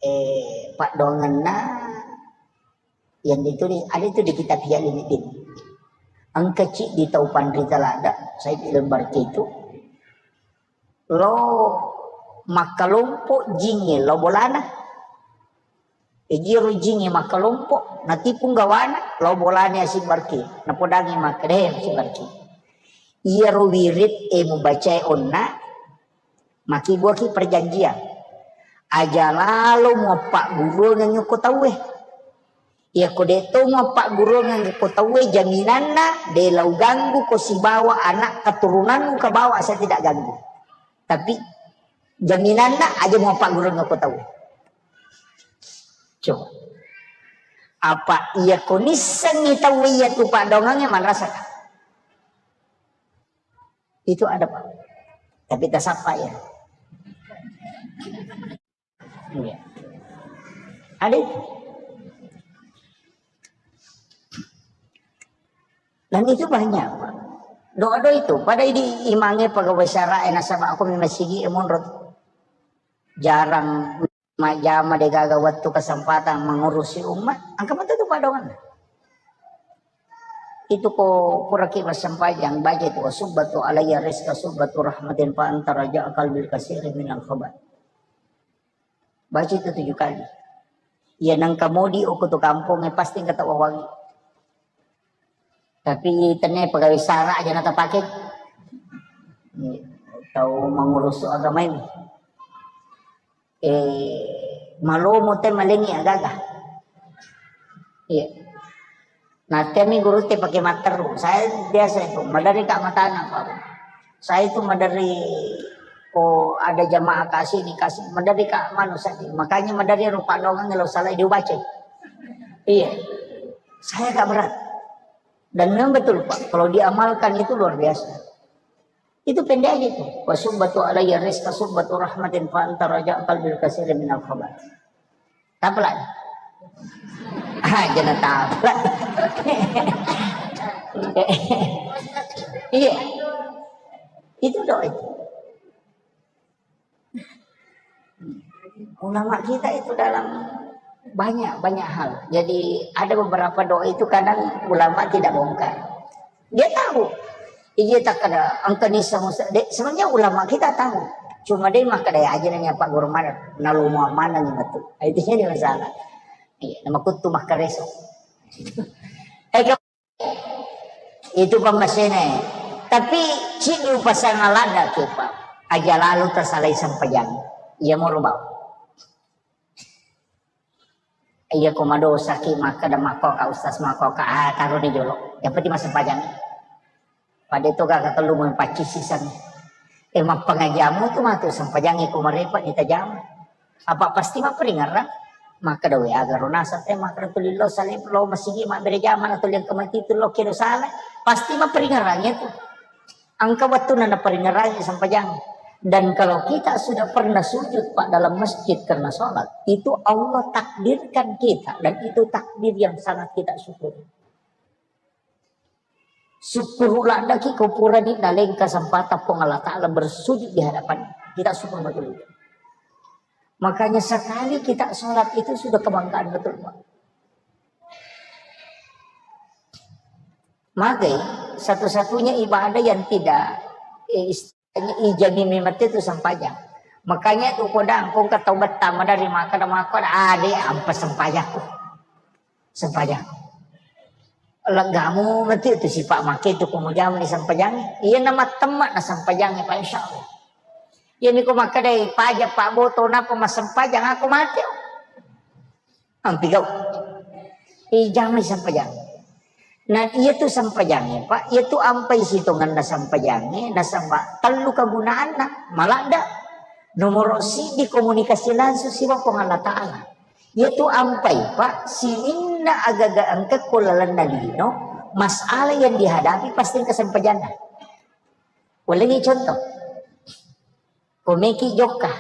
eh, paddoangenna yang ditulis, ada itu di kitab Ihya Ulumuddin. Engka ciddi tau panrita ladda, Said Al-Barki itu, lo makkalompo jingnge lo bolana. Ejiro jingnge makkalompo, natipung gawana, lo bolana Said Barki. Napodangi makkeda, "Eh, Said Barki. Iyaro wirid e mubacae onna, makibuaki perjanjian. Aja lalo muappagguruangeng ko tauwe. Iyako de to muappagguruangeng ko tauwe, jaminanna de lau ganggu ko sibawa anak keturunanmu kabawa saya tidak ganggu. Tapi jaminanna aja muappagguruangeng ko tauwe." Coba. Apa iyako nissengngi tauwe iya tu paddoangengnge manrasaka? Itu ada, Pak. Tapi tasappa ya. Iya. Ada itu. Dan itu banyak, Pak. Doa-doa itu, pada idi imangnge pegawai syara e nasaba aku memang sigi e monro. Jarang majjama de gaga wettu kesempatan mengurusi umat, engka metu tu paddoangenna. Itu ko puraki massempajang, baca itu, "Subbatu alayya rizqa subbatu rahmatin fa anta raja qalbil kasiri minal khabar." Baca itu tujuh kali. Iya nengka modi okko tu kampong e pasti engka tawawangi. Tapi tenne pegawai syara aja na tapake. Iya, tau mengurus agama ini. Eh, malomo te malengi agaga. Iya. Nah, temi guru te pake matteru. Saya biasa itu, maderri ka matana, Pak. Saya itu maderri ko ada jamaah kasih ini kasih, maderri ka manu saja. Makanya maderri rupa doang lo salah dibaca. Iya. Saya agak berat. Dan memang betul, Pak, kalau diamalkan itu luar biasa. Itu pendek aja itu. "Wa subbatu alayya rizqa subbatu rahmatin fa anta raja qalbil kasiri minal khabar." Tapla. Ah, jangan tapla. Iya. Itu doa itu. Ulama kita itu dalam banyak, banyak hal. Jadi, ada beberapa doa itu kadang ulama tidak bongkar. Dia tahu. Iya, tak ada angka nisa musa-, de-, sebenarnya ulama kita tahu. Cuma dia makkeda aja nanya Pak Guru mana, nalu mau mana nih betul. Itu jadi masalah. Iya, nama kutu makkareso. Eh, Itu pammasena. Tapi ciddi upasang ladda ki, Pak. Aja lalu tersalai sempajang. Iya moro bau. Iya ko madosa ki makkeda makkoka ustaz makkoka, ah, taroni jolo. Yang penting massempajang. Pada itu gak ketelu mau pacis sisan. Eh, mappangajamu tu matu sempajang ko marepa ditajam. Apa pasti mapparingerrang? Makkeda, "We, aga ro naseng te, makkeda tuli lo sale lo masigi mabbere jama na tuli engka mati tu lo kedo sala." Pasti mapparingerrang itu. Engka wettunna naparingerrangi sempajang. Dan kalau kita sudah pernah sujud, Pak, dalam masjid karena sholat, itu Allah takdirkan kita dan itu takdir yang sangat kita syukuri. Syukur ladaki ko purani naleng kesempatan Puang Allah Ta'ala bersujud di hadapan. Kita syukur betul itu. Makanya sekali kita sholat itu sudah kebanggaan betul, Pak. Magai satu-satunya ibadah yang tidak, eh, istilahnya ijami memang itu sempajang. Makanya tu kodang kau kata betama dari makan dan makan, ah, dia ampa sempajakku. Sempajakku. Legamu mati itu sifat makai itu kamu jamu di sempajang. Iya nama temak na sempajang, Pak, insya Allah. Iya niko makkadai pajak Pak Boto napa massempajang aku mati. Ampi gau. Ijami sempajang. Nah, iya tu sempajangnge, Pak. Iya tu ampai sitonganna sempajangnge, nasaba tellu kegunaanna. Maladda. Nomor siji komunikasi langsung siwa Puang Allah Ta'ala. Iya tu ampai, Pak, sininna agaga engka ko lalenna lino, masalah yang dihadapi pasti engka sempajanna. Ulengi contoh. Ko meki jokka,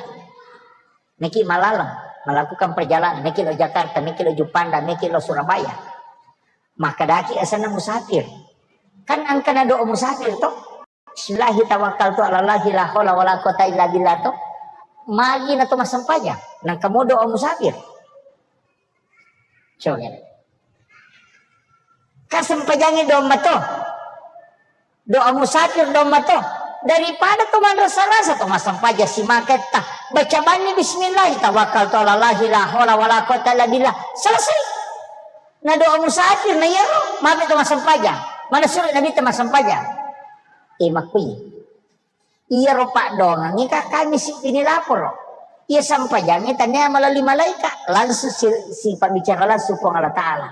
meki malaleng, melakukan perjalanan, meki lo Jakarta, meki lo Juppanda, meki lo Surabaya. Makkedaki asenna musafir. Kan engkana doa musafir to? Bismillahi tawakkaltu ala Allahi la haula wala quwata illa billah to. Magi na to massempajang. Nangka mo doa musafir. Coba. Kasempajangi domba to. Doa musafir domba to. Daripada to manrasa-rasa to massempajang simaketta. Baca banni bismillah, tawakkaltu ala Allahi la haula wala quwata illa billah. Selesai. Na doa musafir na iyaro, mabe to massempajang. Mana suruh Nabi to massempajang. Eh, makkui. Iyaro paddoangengnge ka kami siddini laporo. Iya sempajangnge tania melalui malaika, langsung si, si pabbicara langsung Puang Allah Ta'ala.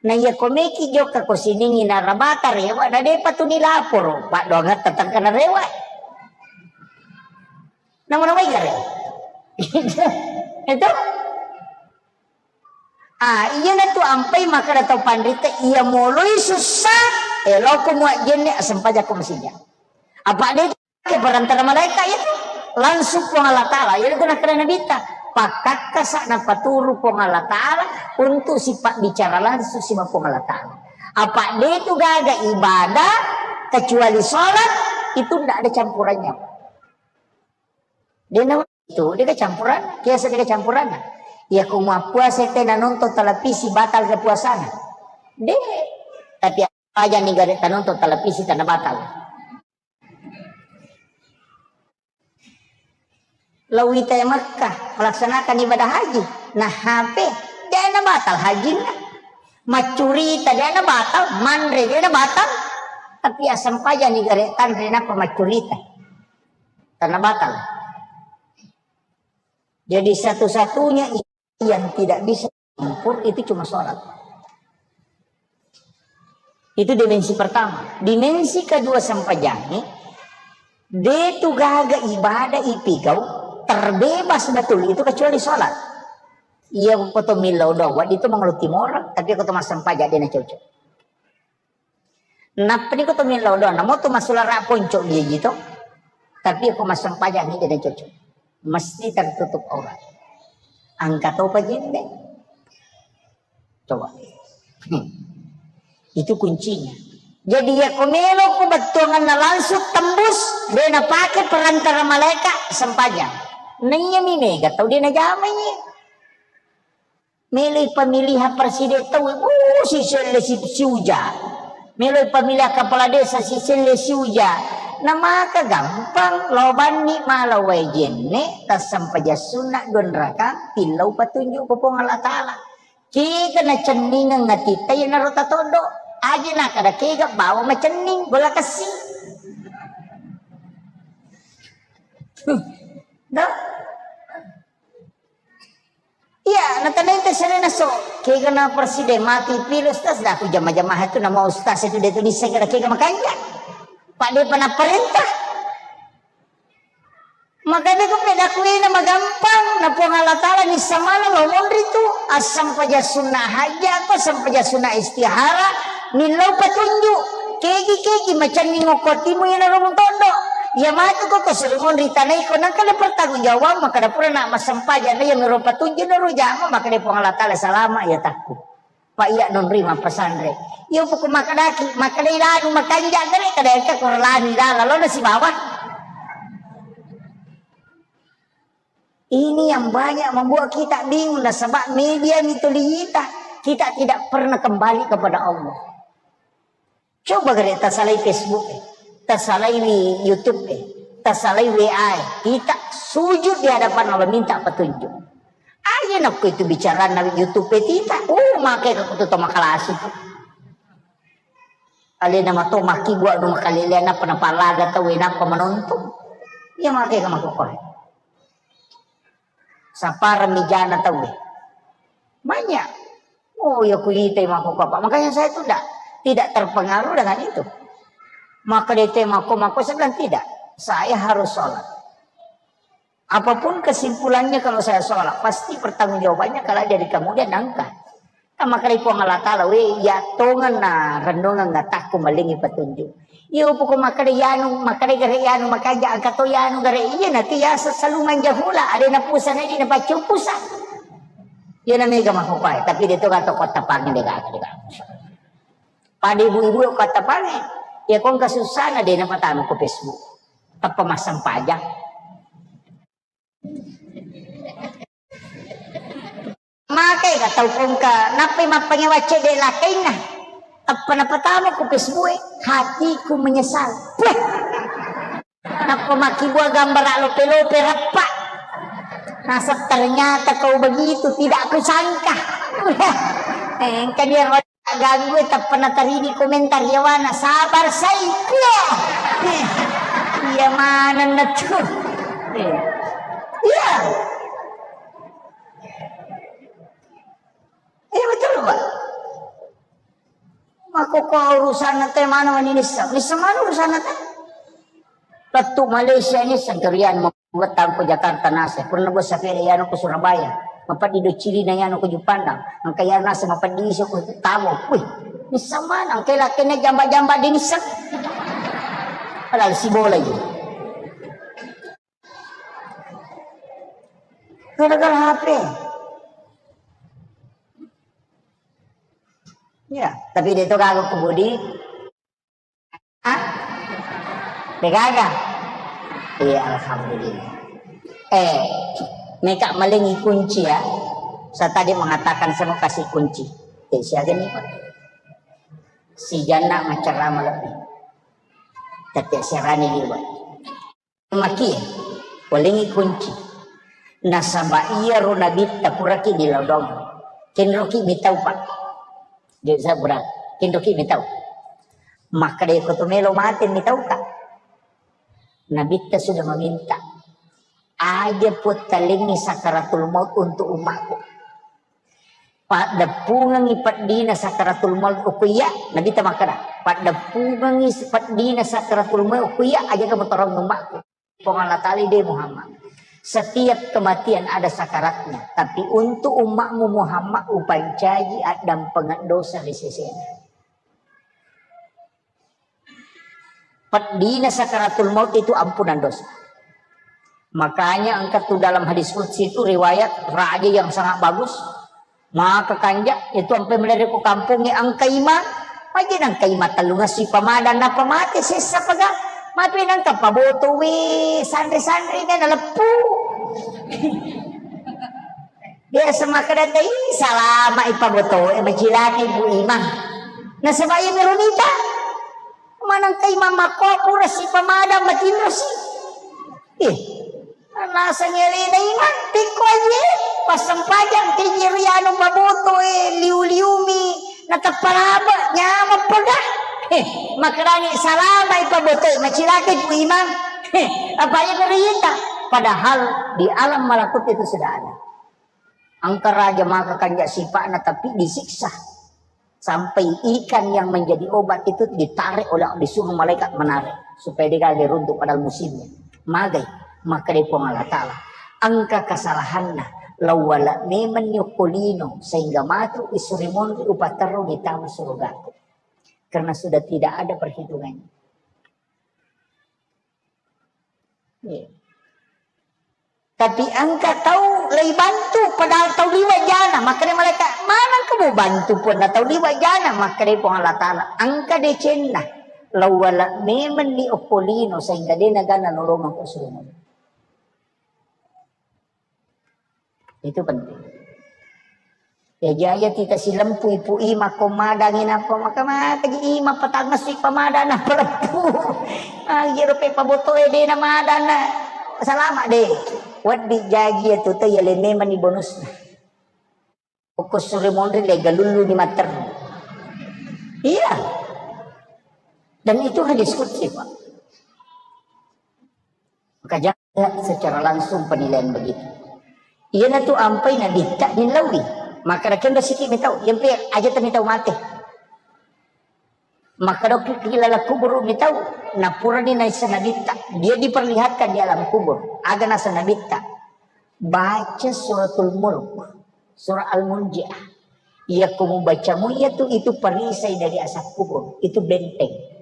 Na iya ko meki jokka ko siningi narabata rewa, na depa tu nilaporo paddoangetta tengka narewa. Nama-nama igare. Itu. Ah, iyana tu ampai makkeda tau panrita, iya moloi sussa, eloko muajjenne, assempajakko masija. Apa de ke perantara malaika itu langsung Puang Allah Ta'ala. Iya tu nakkeda Nabitta, pakkakkasa napaturu Puang Allah Ta'ala untuk sipabbicara langsung siba Puang Allah Ta'ala. Apa de tu gaga ibadah kecuali sholat, itu ndak ada campurannya. Dena itu, dega campuran, biasa dega campuran. Iya, ko mappuasa te nanonton televisi, batal ke puasana. De, tapi aja nih gare tanonton televisi tana batal. Lawita e Makkah melaksanakan ibadah haji. Nah, H P, dena batal hajinna. Maccurita dena batal, manre dena batal. Tapi asam paja nih gare tanre napa maccurita. Tanah batal. Jadi satu-satunya yang tidak bisa campur itu cuma sholat. Itu dimensi pertama. Dimensi kedua sempajangi, de tu gaga ibadah ipigau terbebas betul itu kecuali sholat. Iya, ko to millau doa, di tu mangalo timorang, tapi ko to massempajang de na cocok. Nappa niko to millau doa, namo to masulara ponco biji to. Tapi ko massempajang ni de na cocok. Mesti tertutup aurat. Angka topa jenne. Coba. Hmm. Itu kuncinya. Jadi ya ko melo ko bettuanganna langsung tembus, de na pake perantara malaika sempajang. Naiya mi mega tau de na jamai. Meloi pemilihan presiden tau, uh, si selle si, si uja. Meloi pemilihan kepala desa si selle si uja. Na maka gampang, lao banni mala wae jenne, tassampaja sunna dua rakang, tillau patunjuk ko Puang Allah Ta'ala. Kega nacenningeng atitta iyanaro tatoddo. Aja nakada kega bawa macenning, gola kessi. Dah. Iya, natanai te serena so. Kega na presiden mati pilo ustaz, dah aku jama-jama itu nama ustaz itu de tu nisseng kega makanja. Pak de pernah perintah. Makanya ko pedakuena magampang, na Puang Allah Ta'ala nissa maneng lo monri tu, assampajang sunna hajja ko assampajang sunna istihara, millau patunjuk. Kegi-kegi macanning okko timu iyana ro mutondo. Iya matu ko ko suri monri tanai ko nangka le pertanggung jawab, maka dapura na massempajang na iya miro patunjuk na ro jama, maka de Puang Allah Ta'ala salama iya takku. Pak iya nonri mappesanre. Iya poko makadaki, makadai lanu makanja gare kada engka ko lanu dala lo na sibawa. Ini yang banyak membuat kita bingung, nasaba media mituli kita, kita tidak pernah kembali kepada Allah. Coba gare tasalai Facebook e, tasalai wi YouTube e, tasalai W A e, kita sujud di hadapan Allah minta petunjuk. Aja nakko itu bicara na YouTube e tita, oh make ka kutu to makalasi tu. Alena mato maki buat no makalelean apa napalaga tau e napa menonton. Iya make ka makokore. Saparang mijana tauwe. Banyak. Oh, ya kuitai mako apa. Makanya saya tuh tidak tidak terpengaruh dengan itu. Maka dia mako mako saya bilang tidak. Saya harus sholat. Apapun kesimpulannya kalau saya sholat, pasti pertanggungjawabannya kalau dari kamu dia nangka. Makkedai Puang Allah Ta'ala, "We, iya tongeng na renungang atakku malingi petunjuk." Iya, poko makkeda yanu, makkeda gare yanu, makanja angka to yanu gare iya, nanti ya sesalungan jahula, ada na pusang ini na paccu pusang. Iya na mega makopai, tapi dia tu kata kota pangi dega dega. Pada ibu-ibu kota pangi, ya kong kasusana dia na patama ko Facebook. Tapa masang pajak. Makai ka tau kongka, nappai mappangewa cedde lakainna. Tappa napatama ku Facebook e, hatiku menyesal. Puh. Nappa makkibua gambara lope-lope rappa. Nasab ternyata kau begitu, tidak kusangka. Engka dia ganggu e, tappa natarini komentar yawana, sabar sai. Iya. Iya maneng na tu. Iya. Iya betul, Pak. Mako ko urusan te mana mani nissa. Nissa mana urusan te? Lettu Malaysia nissa kerian. Wetang ko Jakarta nase, purna bos sapeda yano ko Surabaya, mapeddi do cilina yano ko Juppandang, engka yano nase mapeddi iso ko Tamo. Wih, nissa maneng, engka lakena jamba-jamba de nissa. Padahal sibola itu. Gara-gara H P. Ya, tapi dia itu kagak kebudi. Hah? Degaga? Iya, alhamdulillah. Eh, meka malengi kunci ya. Saya tadi mengatakan saya mau kasih kunci. Eh, siaga nih, Pak? Si Jana macerama lebih. Tapi siarani juga. Makie, polengi kunci. Nasaba iyaro nabitta puraki nilodong. Kenroki mitau, Pak. Jadi saya berat. Kenroki mitau. Maka deh koto melo mate mitau, Kak. Nabitta sudah meminta. Aja puttalengi sakaratul maut untuk umatku. Paddeppungengngi peddina sakaratul maut okko iya, Nabitta makkeda, paddeppungengngi peddina sakaratul maut okko iya, ajaga motorong umma'ku. Puang Allah Ta'ala de Muhammad. Setiap kematian ada sakaratnya, tapi untuk umma'mu Muhammad upancaji addampengeng dosa ri sesena. Peddina sakaratul maut itu ampunan dosa. Makanya engka tu dalam hadis qudsi itu riwayat raja yang sangat bagus. Maka kanja itu ampe melere ko kampongnge engka imang. Aja nang engka imang tellunga sipamadang napa mate sessa paga. Mate nang engka paboto we sanre-sanre na naleppu. Biasa makkeda, "Ih, salama ipabotoe, macilakai Bu Imang." Nasaba iya mero nita. Manengka imang makko pura sipamadang matinrosi. Ih, naseng elena imang, pekko aje, passempajang, tejjero anu pabotoe, liu-liumi, natappa laba, nyameng poda. Eh, makkedani, "Salama ipabotoe, macilakai Bu Imang." Eh, apa iya mero nita? Padahal di alam malakut itu sudah ada. Engka raja maka kanja sipa'na, tapi disiksa. Sampai ikan yang menjadi obat itu ditarik oleh, disuruh malaikat menarik supaya dia gagal runtuh padahal musimnya. Magai. Makkeda Puang Allah Ta'ala, engka kesalahanna, lawwala memenni okko lino, sehingga matu isuri monri upaterru ditama surugaku. Karena sudah tidak ada perhitungannya. Iya. Tapi engka tau laibantu, padahal tau liwa jana, makkeda malaikat, maneng kamu bantu pun tau liwa jana, makkeda Puang Allah Ta'ala, engka decenna, lawwala memenni okko lino, sehingga de nagana nolongeng ko suruga. Itu penting. Ya, jaya tita silempu ipu ima ko madangi napa maka maka ji ima patangessi pamadana peleppu. Ah, jero pe paboto e de na madana. Salama de. Waddi jaji ya tu ya le memang ni bonusna. Okko suri monri le galullu ni mater. Iya. Dan itu hadis qudsi, Pak. Maka jangan secara langsung penilaian begitu. Iyana tu ampai nabitta nillaui. Maka raken resiki mitau, yampe aja tani tau mate. Maka doki kilala kubur mitau, napurani naisa nabitta. Dia diperlihatkan di alam kubur. Aga nasa nabitta. Baca suratul mulk, surah Al-Munjiah. Iya kumu bacamu iya tu itu perisai dari asap kubur. Itu benteng.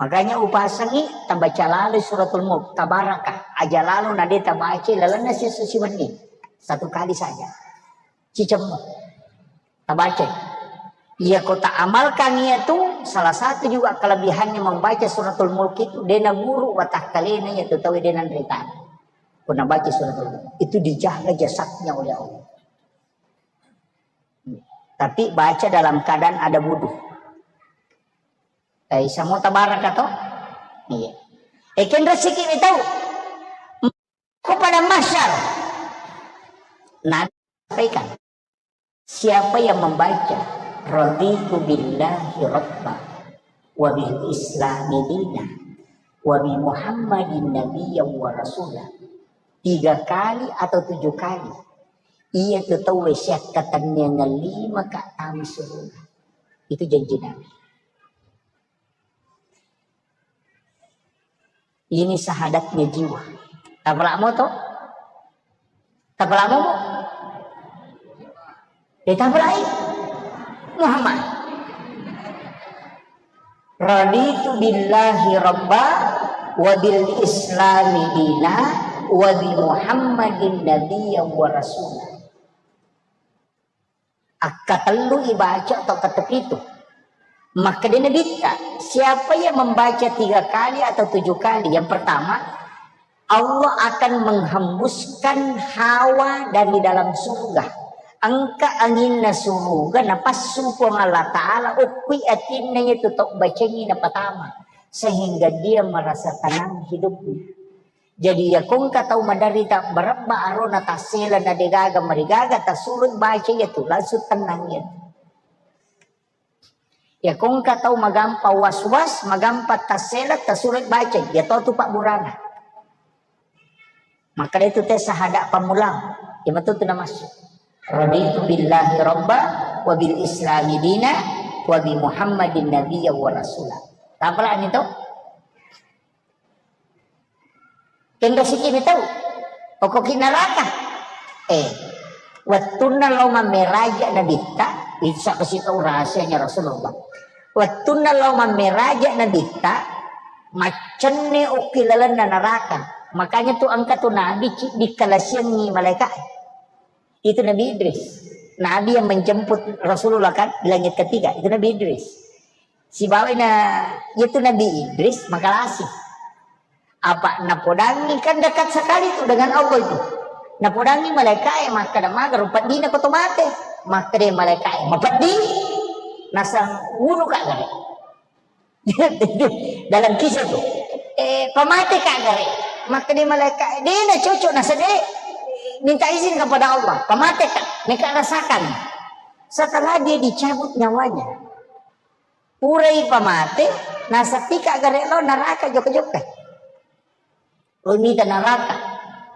Makanya upasangi tabaca lalo suratul mulk, tabaraka, aja lalo nade tabaca lalenna sisa siwenni. Satu kali saja. Cicemmu. Tabaca. Iya ko ta amalkan iya tu salah satu juga kelebihannya membaca suratul mulk itu dena guru watakkalena iya tu tahu dena nrita. Ko nabaca suratul mulk itu dijaga jasadnya oleh Allah. Tapi baca dalam keadaan ada wudhu. Eh, samo tabaraka to? Iya. Eh, kenra siki ni tahu. Ko pada masyar. Nabi sampaikan, siapa yang membaca raditu billahi rabba wa bil islami dina wa bi Muhammadin nabiyyan wa rasula tiga kali atau tujuh kali, iya tu tauwe siakkatenniangeng lima ka tama suruga. Itu janji Nabi. Ini syahadatnya jiwa. Tapalamo to? Tapalamo mo? Eh, tapalai Muhammad. Raditu billahi rabba wa bil islami dina wa bi Muhammadin nabiyyan wa rasula. Akkatellu ibaca atau ketepitu. Makkedai Nabitta, siapa yang membaca tiga kali atau tujuh kali, yang pertama, Allah akan menghembuskan hawa dari dalam surga. Engka anginna suruga napassu Puang Allah Ta'ala okkui atinna iya tu tau bacengi napatama. Sehingga dia merasa tenang hidupnya. Jadi, iya kongka tau maderita barebba arona tassela na degaga marigaga, tasuroi baca iya tu, langsung tenang iya tu. Iya kongka tau magampa was-was, magampa tassela, tasuroi baca, iya to tu pabburana. Makkeda itu te sahada pammulang, iya matu tu namassu. Raditu billahi rabba, wa bil islami dina, wa bi Muhammadin nabiyya wa rasula. Tapalani to? Kenro siki mi tau. Okkoki neraka. Eh, wettunna lao mammeraja Nabitta, itu saksi tau rahasianya Rasulullah. Wettunna lao mammeraja Nabitta, maccenne okki lalenna neraka. Makanya tu engka tu Nabi ci-, dikalasiangi malaika. Itu Nabi Idris. Nabi yang menjemput Rasulullah kan di langit ketiga, itu Nabi Idris. Sibawai na, itu Nabi Idris makalasi. Apa napodangi kan dekat sekali tu dengan Allah itu. Napodangi malaikae makkeda maga rupa dina ko to mate. Makkeda malaikae, "Mapedding." Nasang wunu ka gare. Dalam kisah tu. Eh, pamate ka gare. Makkeda malaikae, "De na cocok nasa de. Minta izin kepada Allah. Pamate ka. Meka rasakan." Setelah dia dicabut nyawanya. Purai pamate, nasappi ka gare lo neraka jokka-jokka. Lo mita neraka.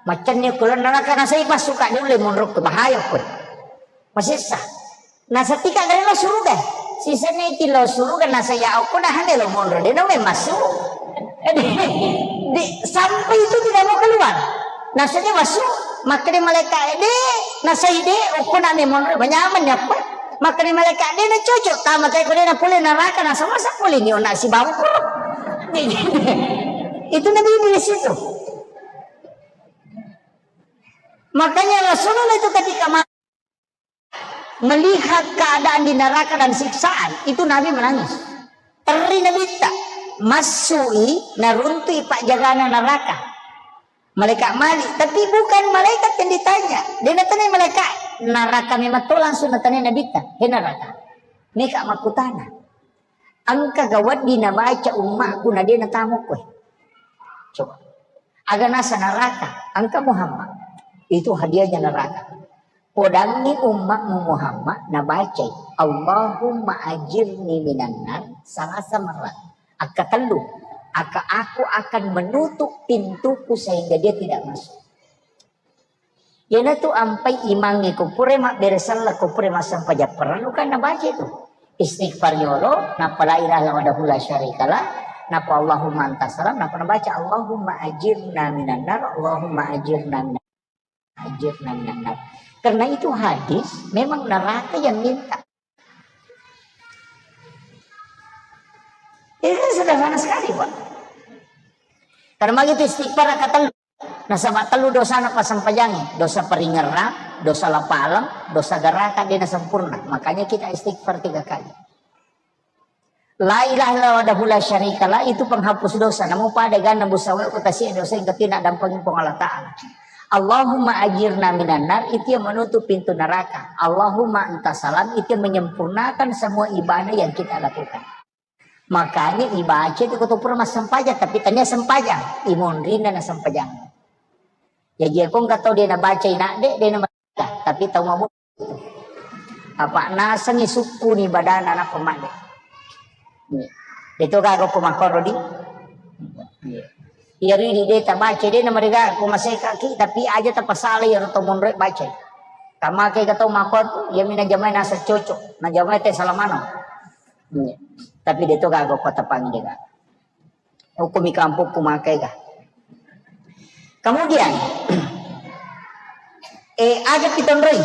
Maccenni ko lo neraka nasai massu ka de ulle monro ko bahaya ko. Masessa. Nasappi ka gare lo suruga. Sisenna ti lo suruga nasaya okko nahane lo monro de na ulle massu. Di, di, sampai itu tidak mau keluar. Nasanya masuk, makkeda malaikat, "De, nasai de, okko na memang manyameng ni apa?" Makkeda malaikat, "De, na cocok, tama te ko de na pole neraka, na sama sa pole ni ona sibawa ko." Itu Nabi Iblis itu. Makanya Rasulullah itu ketika ma-, melihat keadaan di neraka dan siksaan, itu Nabi menangis. Terri Nabitta, massui, naruntui pajagana neraka. Malaikat Malik, tapi bukan malaikat yang ditanya. Dia natanya malaikat neraka memang to langsung natanya Nabitta, "He neraka, meka makkutana." Engka ga wedding nabaca ummakku na de natamukkoe. Coba. Aga nasa neraka, engka Muhammad. Itu hadiahnya neraka. Podangi ummakmu Muhammad nabacai, "Allahumma ajirni minan nar," salasa marrat. Akka tellu. Akka aku akan menutup pintuku sehingga dia tidak masuk. Iyanatu ampai imangnge ko pura mabbere sella, ko pura massempajang parellu kan nabaca itu. Istighfar yolo, nappa la ilaha illallah wahdahu la syarikalah, nappa Allahumma anta salam, nappa nabaca Allahumma ajirna minan nar, Allahumma ajirna minan, ajirna minan nar. Karena itu hadis, memang neraka yang minta. Itu sederhana sekali, Pak. Karena begitu istighfar kata Nasaba tellu dosana passempajangnge, dosa paringerrang, dosa lapaleng, dosa garaga, de nasempurna. Makanya kita istighfar tiga kali. La ilaha illallah wahdahu la syarikalah itu penghapus dosa. Namu pada ganna busawa ko tasi dosa yang ketina dampengin Puang Allah Ta'ala. Allahumma ajirna minan nar itu yang menutup pintu neraka. Allahumma anta salam itu yang menyempurnakan semua ibadah yang kita lakukan. Makanya ibaca itu ko to pura massempajang, tapi tania sempajang, imonrinna nasempajang. Jaji ko engka tau de nabaca inadde, de namaca, tapi tau mabo. Apa nasengi sukkuni badana na pemadde. Itu gaga ko makoro di. Iya ridi de tabaca de namariga ko masekaki, tapi aja tapasala ya to monre baca. Tamake ga tau makot, ya mina jamai nasa cocok, na jamai te salamano. Iya. Tapi de to gaga ko tapangi de gaga. Hukumi kampukku makai ga. Kemudian, eh, aja pitonroi.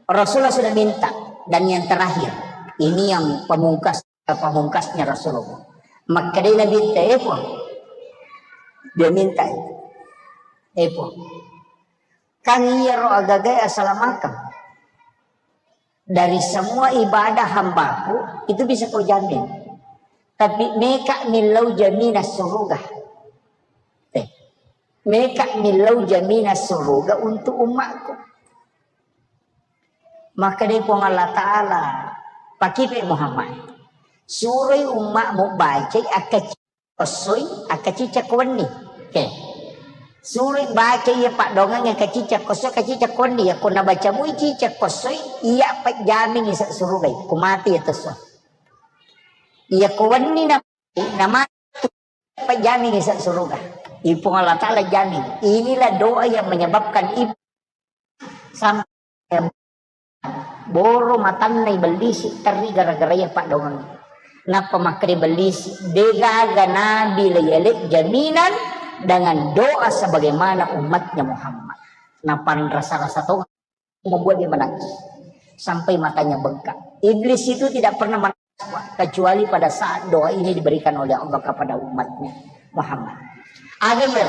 Rasulullah sudah minta. Dan yang terakhir, ini yang pamungkas, pamungkasnya Rasulullah. Makkedai Nabi, "Eh, Puang." Dia minta itu. "Eh, Puang. Kan iyaro agagae asalamakeng dari semua ibadah hambaku, itu bisa kau jamin. Tapi meka millau jaminan suruga. Eh, meka millau jaminan suruga untuk umatku." Maka dari Puang Allah Ta'ala, pakipe Muhammad, suroi umatmu bacai akka kossoi, akka cicak ko wenni. Oke. Suroi baca iya paddongeng akka cicak kossoi, akka cicak ko wenni. Iya ko nabaca mui cicak kossoi, iya pajjamingi sa surugai. Ko mati iya tesso. Iya ko wenni na, na mati pajjamingi sa suruga. Ipung Allah Ta'ala jamin. Inilah doa yang menyebabkan ibu sampai boro matanna ibellisi terri gara-gara iya paddongeng. Nappa makkeda ibellisi, degaga nabi le yale jaminan dengan doa sebagaimana umatnya Muhammad. Napanrasa-rasa tong membuat dia menangis sampai matanya bengkak. Iblis itu tidak pernah menangis kecuali pada saat doa ini diberikan oleh Allah kepada umatnya Muhammad. Ada ya,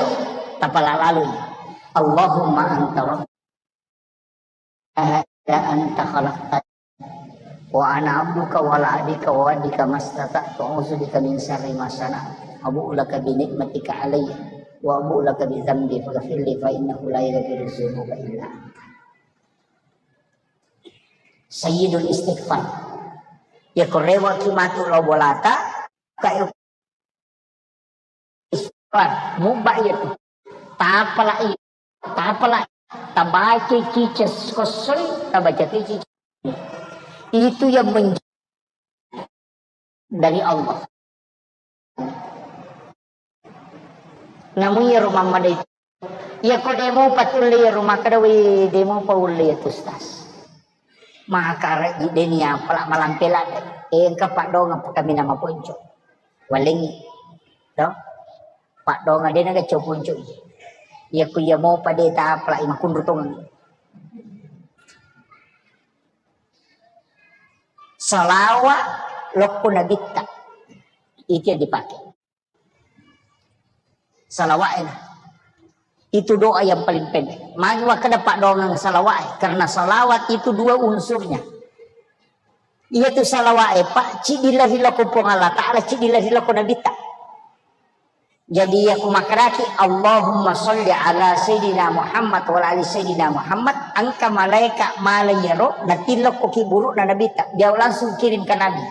tapala lalu ya. Allahumma anta rabbi la ilaha illa anta khalaqtani wa ana abduka wa ala ahdika wa wa'dika mastata'tu a'udzu bika min syarri ma sana'tu abu'u laka bi ni'matika alayya wa abu'u laka bi dzambi faghfirli fa innahu la yaghfiru dzunuba illa anta. Sayyidul istighfar. Ya korewa ki matu lo bolata, kayak istighfar, mubba iya tu. Tapala iya, tapala, tabaca cica kosoi, tabaca cica. Itu yang menj-, dari Allah. Namu iyaro mammadai. Iya ko demo patulle iyaro makkeda, "Wih, demo paulle iya tu, Ustaz." Makara deni apala malampe ladde. Eh, engka paddongeng kami nama ponco. Walengi. Paddonga de' naga copuncu. Iya ku iya mopa de' tapla ima kunru tong. Salawa lokko nabitta. Itu yang dipakai. Salawat enak. Itu doa yang paling pendek. Magi wakkeda paddongang salawat, karena salawat itu dua unsurnya. Iya tu salawat, Pak, ciddi lari lokko Puang Allah Ta'ala, ciddi lari lokko nabitta. Jadi iya ku makkedaki, "Allahumma sholli ala Sayyidina Muhammad wa ala ali Sayyidina Muhammad," engka malaika mala iyaro natillokko ki buru'na nabitta, dia langsung kirim ke Nabi.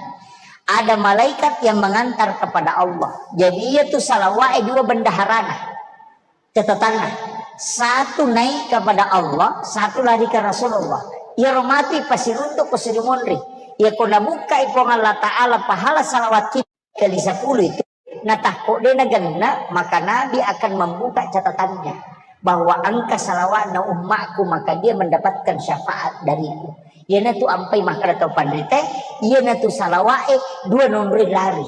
Ada malaikat yang mengantar kepada Allah. Jadi iya tu salawat dua bendaharana. Catatanna. Satu naik kepada Allah, satu lari ke Rasulullah. Iyaro matu pasiruntuk ko sirimonri. Iya ko nabukkai Puang Allah Ta'ala pahala salawat kita kali sepuluh itu. Natakko de' nagenna, maka Nabi akan membuka catatannya bahwa engka salawatna ummakku, maka dia mendapatkan syafaat dariku. Iyanatu ampai makkeda tau panrita, iyanatu salawat e dua nomor lari.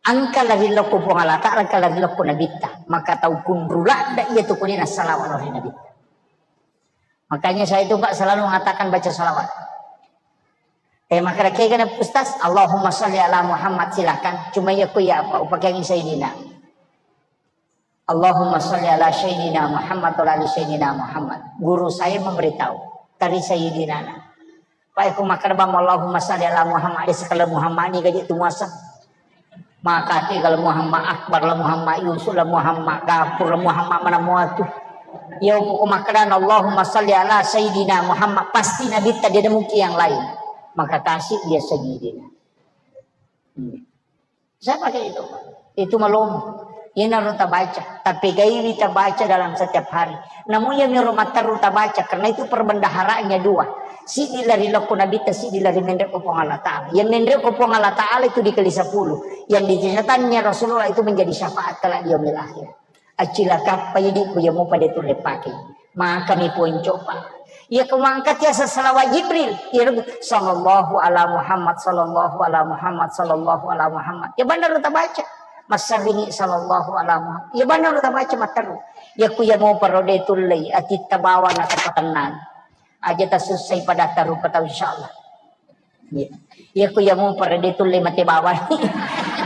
Engka lari lokko Puang Allah Ta'ala, engka lari lokko nabitta. Maka tau kunru ladda iya tu kuni nassalawa lao ri nabitta. Makanya saya itu, Pak, selalu mengatakan baca salawat. Eh, makkeda kega na Ustaz, "Allahumma sholli ala Muhammad," silakan. Cuma iya ku iya apa, upakengi Sayyidina. "Allahumma sholli ala Sayyidina Muhammad wa ala ali Sayyidina Muhammad." Guru saya memberitahu, tari Sayyidina. Pak, aku makkeda bang, "Allahumma sholli ala Muhammad," di sekali Muhammad ni gaji tu muasa. Maka tiga la Muhammad Akbar, la Muhammad Yusuf, la Muhammad Gafur, la Muhammad mana muatu. Ya, pokok makkeda, "Allahumma sholli ala Sayyidina Muhammad," pasti nabitta, dia ada mungkin yang lain. Maka kasih dia Sayyidina. Hmm. Saya pakai itu. Itu malomo. Iyanaro tabaca. Tapi gaiwi tabaca dalam setiap hari. Namun ya miro matteru tabaca. Karena itu perbendaharanya dua. Sidi lari lokko nabitta, sidi lari menre ko Puang Allah Ta'ala. Yang menre ko Puang Allah Ta'ala itu dikali sepuluh. Yang di catatannya Rasulullah itu menjadi syafaat kelak di yaumil akhir. Acilakappa idi ku iya mupa de' tulle pake. Maka mi ponco pa. Iya ku mangkat ya salawat Jibril. Iya, "Sallallahu ala Muhammad, sallallahu ala Muhammad, sallallahu ala Muhammad." Ya benar tabaca. Massering sallallahu ala Muhammad. Ya benar tabaca matteru. Iya ku iya mupa ro de' tulle atitta bawang atau tenang. Aja tasussai pada tarupa tau, insyaallah. Iya. Iya ku iya mupa ro de' tulle mate bawang.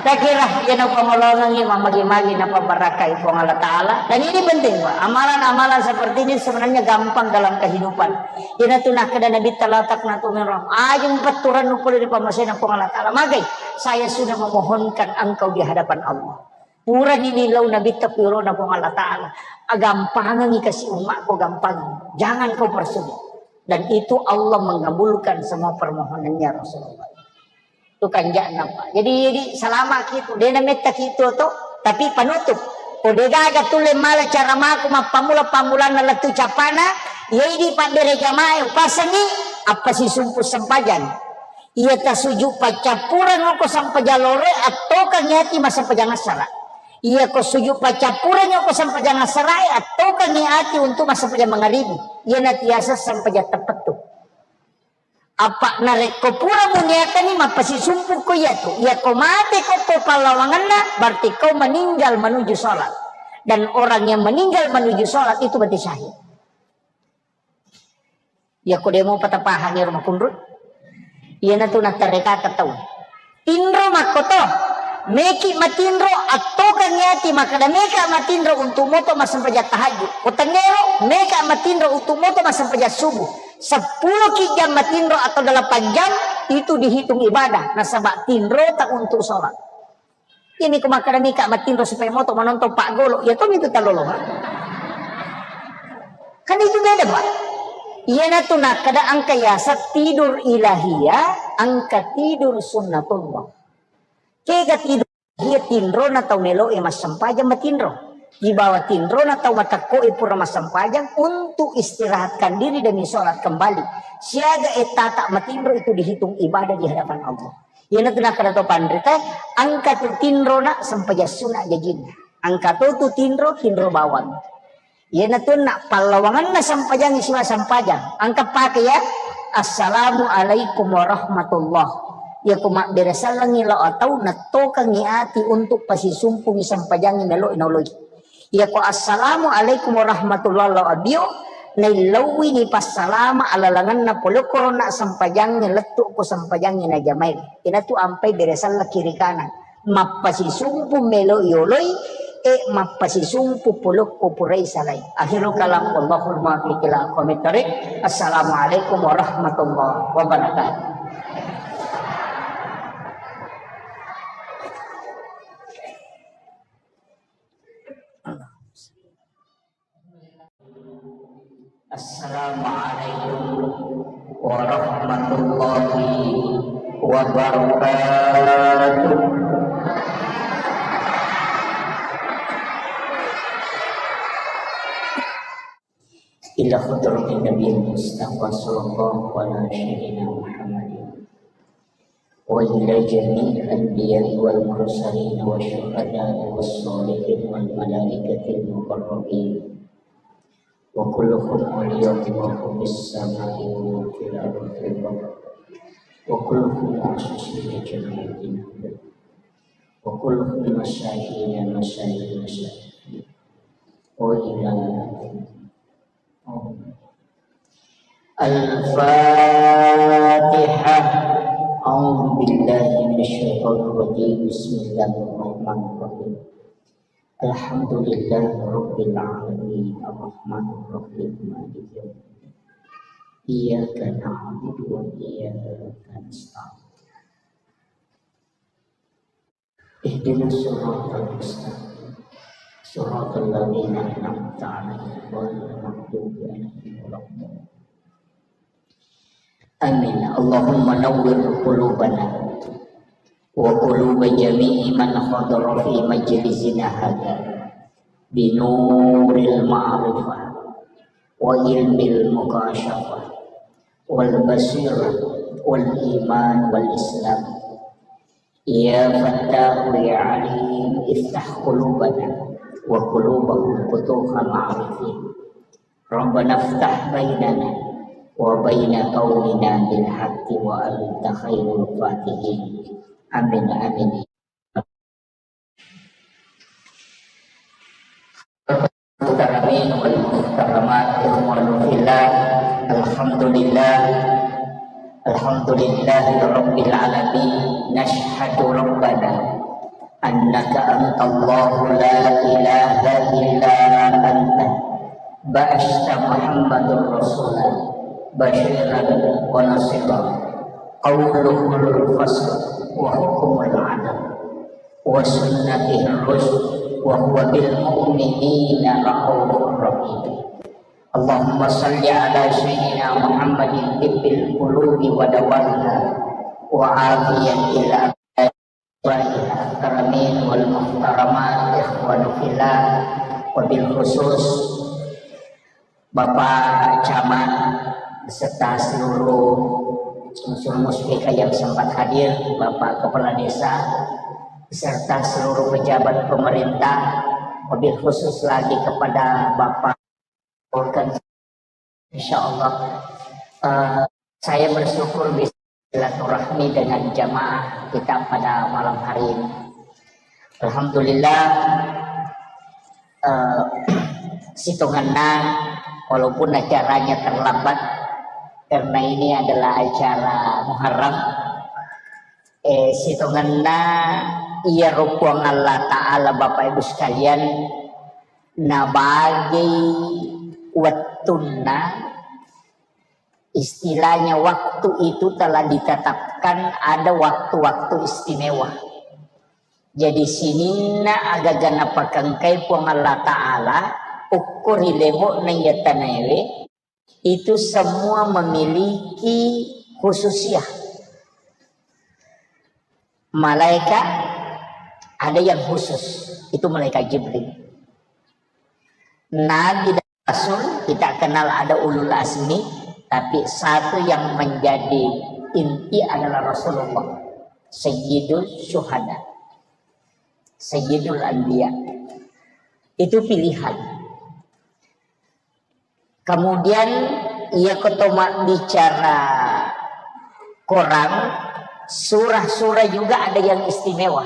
Takira iya napamolongengi, mamagi-magi, napabarakai Puang Allah Ta'ala. Dan ini penting, Pak. Amalan-amalan seperti ini sebenarnya gampang dalam kehidupan. Iyanatu nakkeda Nabitta, "La taqnatu min rahmah." Aja mupatturang nukulo di pamasena Puang Allah Ta'ala. Magai, saya sudah memohonkan engkau di hadapan Allah. Purani nilau Nabitta ku yolona Puang Allah Ta'ala. Agampangengi kasi ummakku, gampangengi. Jangan kau persulit. Dan itu Allah mengabulkan semua permohonannya Rasulullah. Itu kanja'na, Pak. Jadi, jadi salama kitu. De' nametta kitu to, tapi panutup. Ko de' gaga tulle mala cara maku mappamula pammulanna lettu capana, iya idi pabbere jamae upasengi, apa sisumpu sempajang. Iya tasuju paccappureng ko sempajang loro, attokangi ati massempajang assara. Iya ko suju paccappureng ko sempajang assarae, attokangi ati untuk massempajang mangaribi. Iya natiasa sempajang teppettu. Apa narekko pura muniakani mappasisumpu ko iyatu, iya ko mate ko to pallawangenna, berarti kau meninggal menuju sholat. Dan orang yang meninggal menuju sholat itu berarti syahid. Iya ko demo patapahangi rumah kunrut. Iyanatu nattarekaka tau. Tinro makkoto, meki matinro, attokangi ati makkeda meka matinro untuk moto massempajang tahajud. Ko tengngero, meka matinro untuk moto massempajang subuh. Seppulo ki jam matinro atau delapan jam itu dihitung ibadah. Nasaba tinro tak untuk sholat. Ini ko makkeda meka matinro supaya moto menonton Pak Golo. Ya tomi itu talolo. Kan itu beda, Pak. Iyanatu nakkeda engka yaseng tidur ilahiyah, engka tidur sunnatullah. Kega tidur? Iya tinrona tau melo'e massempajang matinro. Ibawa tinrona tau matekko'e pura massempajang untuk istirahatkan diri demi sholat kembali. Siaga ettata matinro itu dihitung ibadah di hadapan Allah. Iyanatu nakkeda to panrita, engka tu tinrona sempajang sunat jajinna. Engka to tu tinro, tinro bawang. Iyanatu nak pallawangenna sempajangnge sibawa sempajang. Engka pake ya, "Assalamualaikum warahmatullah." Iyako mabbere sellengngi lao atau nettokengngi ati untuk pasisumpungngi sempajangnge melo'i naoloi. Iyako assalamualaikum warahmatullahi wabarakatuh, naillauwini passalama alalangenna pole korona sempajangnge lettu ko sempajangnge najamai. Inatu ampai bere selleng kiri kanan. Mappasisumpu melo yoloi, e mappasisumpu polokko purai salai. Akhirul kalam, wallahul muwaffiq ila aqwamit thariq. Assalamualaikum warahmatullahi wabarakatuh. Assalamualaikum warahmatullahi wabarakatuh. Ila hadratin Nabi Mustafa sallallahu ala sayyidina Muhammadin. وإلى جميع الأنبياء والمرسلين والشهداء والصالحين والملائكة المقربين وكلهم أولياء الله في السماء وفي الأرض وفي البحر وكلهم معصومين جميعا وكلهم مساكين مساكين مساكين وإلى الفاتحة. أعوذ بالله من الشيطان الرجيم. بسم الله الرحمن الرحيم. الحمد لله رب العالمين. الرحمن الرحيم. مالك يوم الدين. إياك نعبد وإياك نستعين. اهدنا الصراط المستقيم. صراط الذين أنعمت عليهم غير المغضوب عليهم ولا الضالين. آمين. اللهم نور قلوبنا وقلوب جميع من حضر في مجلسنا هذا بنور المعرفة وعلم المكاشفة والبصيرة والإيمان والإسلام. يا فتاح يا عليم، افتح قلوبنا وقلوبهم فتوح معرفة. ربنا افتح بيننا وبين قومنا بالحق وأنت خير الفاتحين. آمين، آمين. Muhtaramin wal muhtaramat, ikhwanu fillah. Alhamdulillah. Alhamdulillahi rabbil alamin. Nashhadu rabbana annaka antallahu la ilaha illa anta ba'asta Muhammadur Rasula basyiran wa nasira. Qauluhul fasl wa hukmul adl wa sunnatihir rusyd wa huwa bil mu'minina raufur rahim. Allahumma salli ala sayyidina Muhammadin tibbil qulubi wa dawaiha wa afiyatil abdani. Muhtaramin wal muhtaramat, ikhwanu fillah, wabil khusus Bapak Camat beserta seluruh unsur muspika yang sempat hadir, Bapak Kepala Desa, beserta seluruh pejabat pemerintah, wabil khusus lagi kepada Bapak Volkan. Insya Allah, eh, saya bersyukur bisa silaturahmi dengan jamaah kita pada malam hari ini. Alhamdulillah, eh, sitongenna, walaupun acaranya terlambat, karena ini adalah acara Muharram, eh, sitongenna iyaro Puang Allah Ta'ala, Bapak Ibu sekalian, nabagei wettunna, istilahnya waktu itu telah ditetapkan ada waktu-waktu istimewa. Jadi sininna agaga napakengkai Puang Allah Ta'ala, okko ri lebo'na iya tanaewe, itu semua memiliki khususiyah. Malaikat ada yang khusus, itu malaikat Jibril. Nabi dan Rasul, kita kenal ada ulul azmi, tapi satu yang menjadi inti adalah Rasulullah, Sayyidul Syuhada, Sayyidul Anbiya. Itu pilihan. Kemudian, iya koto mabbicara korang, Surah-surah juga ada yang istimewa.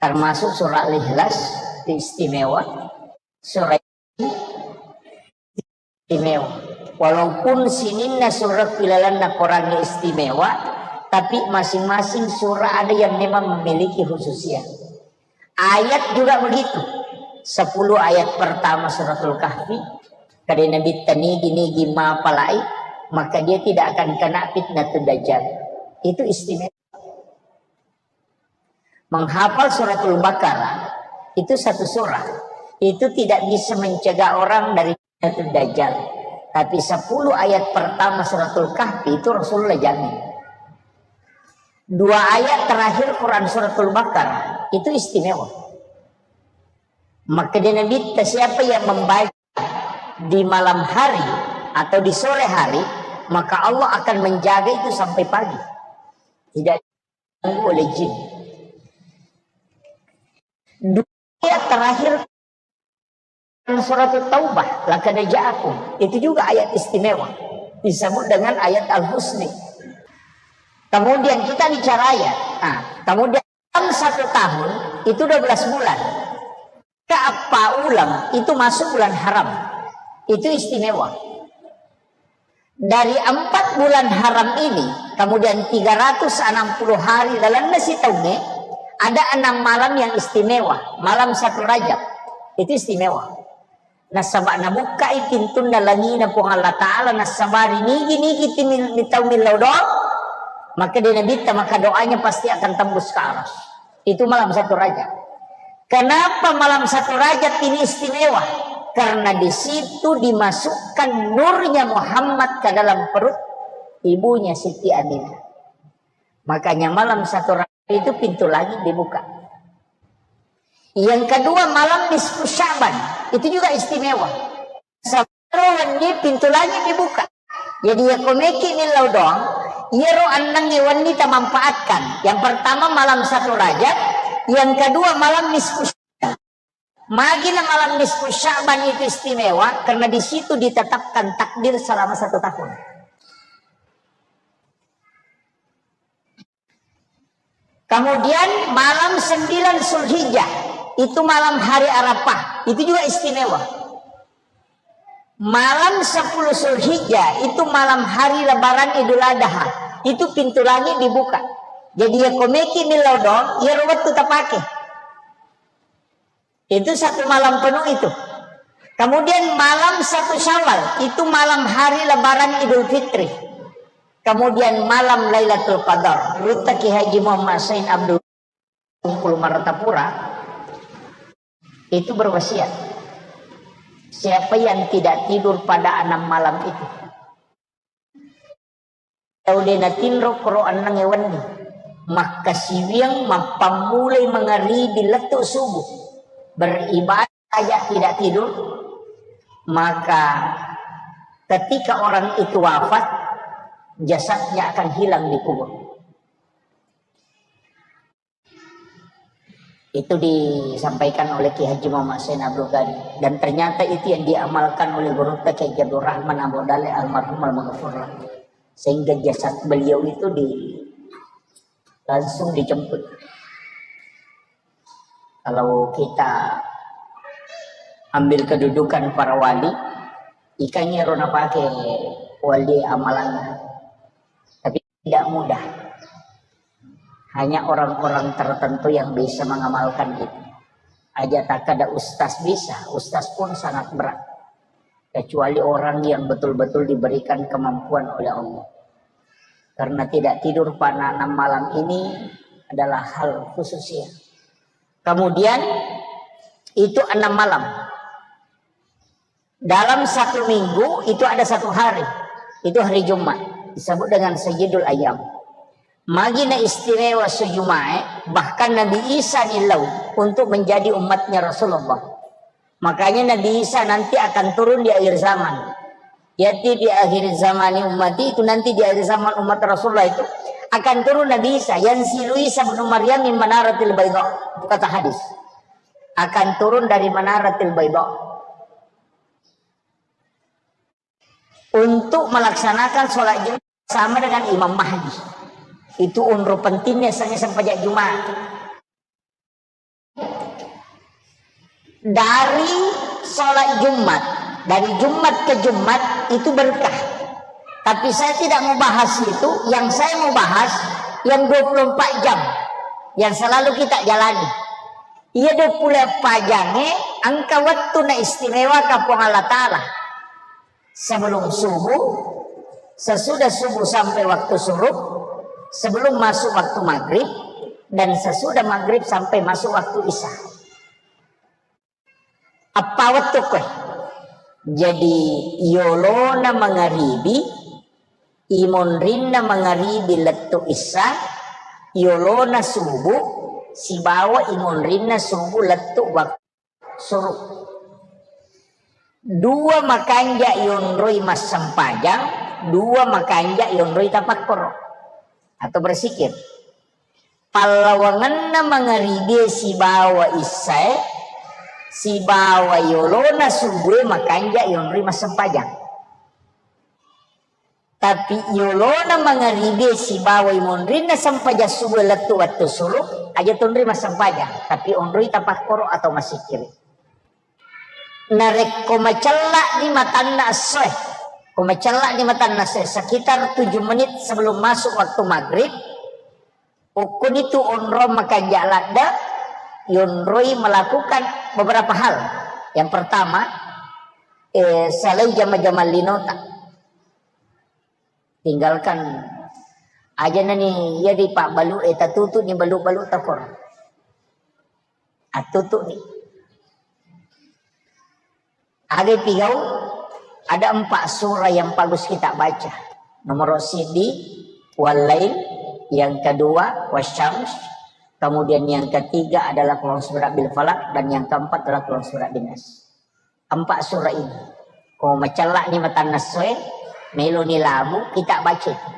Termasuk surah Al-Ikhlas itu istimewa. Surah istimewa. Walaupun sininna surah ilalenna Quran istimewa, tapi masing-masing surah ada yang memang memiliki khususnya. Ayat juga begitu. Sepuluh ayat pertama Suratul Kahfi, kada Nabi tenigi-nigi mapalai, maka dia tidak akan kena fitnah dajjal. Itu istimewa. Menghafal Suratul Baqarah itu satu surah, itu tidak bisa mencegah orang dari fitnah dajjal. Tapi sepuluh ayat pertama Suratul Kahfi itu Rasulullah jamin. Dua ayat terakhir Quran Suratul Baqarah itu istimewa. Maka dia Nabi, siapa yang membaca di malam hari atau di sore hari, maka Allah akan menjaga itu sampai pagi. Tidak diganggu oleh jin. Dua ayat terakhir Surat Taubah, laqad ja'akum. Itu juga ayat istimewa. Disebut dengan ayat Al-Husni. Kemudian kita bicara ayat. Nah, kemudian dalam satu tahun itu dua belas bulan. Ke apa ulang itu masuk bulan haram. Itu istimewa. Dari empat bulan haram ini, kemudian tiga ratus enam puluh hari dalam nasi taunge, ada enam malam yang istimewa, malam satu Rajab. Itu istimewa. Nasaba nabukkai pintunna langina Puang Allah Ta'ala, nasabari nigi-nigi timil-, mitau millau doang, maka dia Nabi, maka doanya pasti akan tembus ke aras. Itu malam satu Rajab. Kenapa malam satu Rajab ini istimewa? Karena di situ dimasukkan nurnya Muhammad ke dalam perut ibunya Siti Aminah. Makanya malam satu Rajab itu pintu langit dibuka. Yang kedua, malam nisfu Sya'ban, itu juga istimewa. Sabaro wenni pintu langit dibuka. Jadi ya komeki millau doang, iyaro ennengnge wenni tamanfaatkan. Yang pertama malam satu Rajab, yang kedua malam nisfu Sya'ban. Magina malam nisfu Sya'ban itu istimewa karena di situ ditetapkan takdir selama satu tahun. Kemudian malam sembilan Zulhijjah, itu malam hari Arafah, itu juga istimewa. Malam sepuluh Zulhijjah, itu malam hari Lebaran Idul Adha, itu pintu langit dibuka. Jadi ya komeki millau doang, iyaro wettu tapake. Itu satu malam penuh itu. Kemudian malam satu Syawal, itu malam hari Lebaran Idul Fitri. Kemudian malam Lailatul Qadar, Rutta Kiai Haji Muhammad Sain Abdul Bungkulu Martapura itu berwasiat, siapa yang tidak tidur pada enam malam itu, tau de natinro koro ennengnge wenni, makkasiwiang mappammulai mangaribi lettu subuh, beribadah saja tidak tidur, maka ketika orang itu wafat, jasadnya akan hilang di kubur. Itu disampaikan oleh Kiai Haji Muhammad Sain Abdul Ghani. Dan ternyata itu yang diamalkan oleh Gurutta Kiai Haji Abdul Rahman Abu Daleh almarhum almaghfurlah. Sehingga jasad beliau itu di, langsung dijemput. Kalau kita ambil kedudukan para wali, ikannya rona pakai wali amalannya. Tapi tidak mudah. Hanya orang-orang tertentu yang bisa mengamalkan itu. Aja tak ada ustaz bisa, ustaz pun sangat berat. Kecuali orang yang betul-betul diberikan kemampuan oleh Allah. Karena tidak tidur pada enam malam ini adalah hal khusus ya. Kemudian itu enam malam. Dalam satu minggu itu ada satu hari. Itu hari Jumat. Disebut dengan Sayyidul Ayyam. Magina istimewa sujuma'e, bahkan Nabi Isa nilau untuk menjadi umatnya Rasulullah. Makanya Nabi Isa nanti akan turun di akhir zaman. Yati di akhir zaman umat itu nanti di akhir zaman umat Rasulullah itu akan turun Nabi Isa. Yanzilu Isa bin Maryam min manaratil bayda. Itu kata hadis. Akan turun dari manaratil bayda. Untuk melaksanakan sholat Jumat sama dengan Imam Mahdi. Itu onro pentingnya seng-, sempajang Jumat. Dari sholat Jumat, dari Jumat ke Jumat itu berkah. Tapi saya tidak mau bahas itu, yang saya mau bahas yang dua puluh empat jam yang selalu kita jalani. Iya dua puluh empat jam e, engka wettu na istimewa ka Puang Allah Ta'ala. Sebelum subuh, sesudah subuh sampai waktu syuruk, sebelum masuk waktu maghrib, dan sesudah maghrib sampai masuk waktu isya. Eppa wettu koe. Jadi, yolona mangaribi, imonrinna mangaribi lettu isya, yolona subuh, sibawa imonrinna subuh lettu waktu syuruk. Dua makanja yonroi massempajang, dua makanja yonroi tapakkoro atau bersikir. Pallawangenna mangaribie sibawa issae, sibawa yolona subue makanja yonroi massempajang. Tapi yolona mangaribie sibawa imonrinna sempajang subuh lettu wettu syuruk, aja tonroi massempajang, tapi onroi tapakkoro atau massikkiri. Narekko macella'ni matanna essoe, ko macella'ni matanna essoe, sekitar tujuh menit sebelum masuk waktu maghrib, ukkunitu onrong makanja ladde, yonroi melakukan beberapa hal. Yang pertama, eh, salai jama-jama linota. Tinggalkan aja nani iya di pak balu, eh, tatutu ni balu-balu takor. Atutu ni. Aga pigau, ada empat surah yang bagus kita baca. Nomor sidi, Wal-Lail, yang kedua, Wasyams, kemudian yang ketiga adalah Qul A'udzu Birabbil Falaq, dan yang keempat adalah Qul A'udzu Birabbin Nas. Empat surah ini. Ko macella'ni matanna essoe, meloni labu, kita baca itu.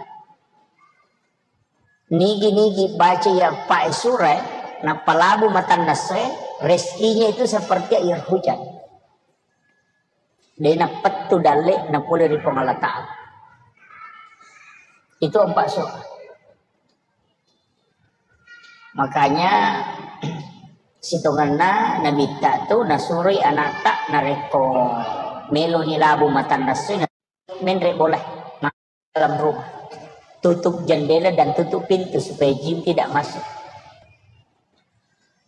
Nigi-nigi baca iya eppa e surae, nappa labu matanna essoe, rezekinya itu seperti air hujan. De nappettu dalle napole ri Puang Allah Ta'ala. Itu empat surah. Makanya sitongenna nabitta tu nasuroi anatta narekko meloni labu matanna essoe, menre bola dalam rumah. Tutup jendela dan tutup pintu supaya jin tidak masuk.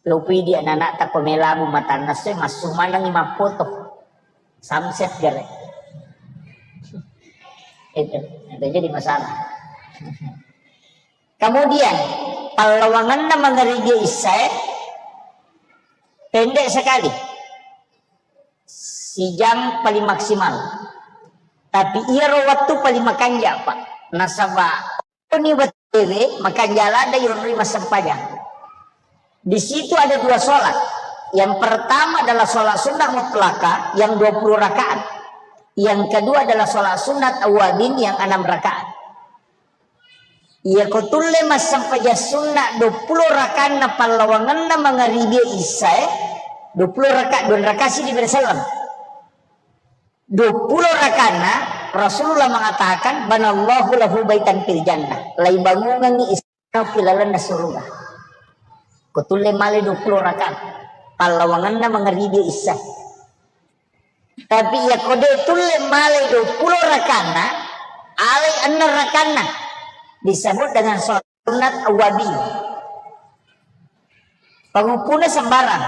Lopi di anak-anak tak ko melabu matanna essoe, massu manengi mappoto. Samset gare. Itu, itu jadi masalah. Kemudian, pallawangenna mangaribi issae pendek sekali. Sijang paling maksimal. Tapi iyaro wettu paling makanja, Pak. Nasaba ni wettuwe makanja ladde yonroi massempajang. Di situ ada dua sholat. Yang pertama adalah sholat sunnah mutlaka yang dua puluh rakaat. Yang kedua adalah sholat sunat awabin yang enam rakaat. Iyako tulle massempajang sunna duappulo rakanna pallawangenna mangaribie issae, duappulo raka-, dua raka sidi bere selleng. Duappulo rakanna Rasulullah mengatakan, "Banallahu lahu baitan fil jannah." Laibangungengngi istana ki lalenna suruga. Ko tulle male duappulo raka pallawangenna mangaribie issae. Tapi iyako de tulle malai duappulo rakanna, alai enneng rakanna, disebut dengan sholat sunat awabin. Panguppuna sembarang.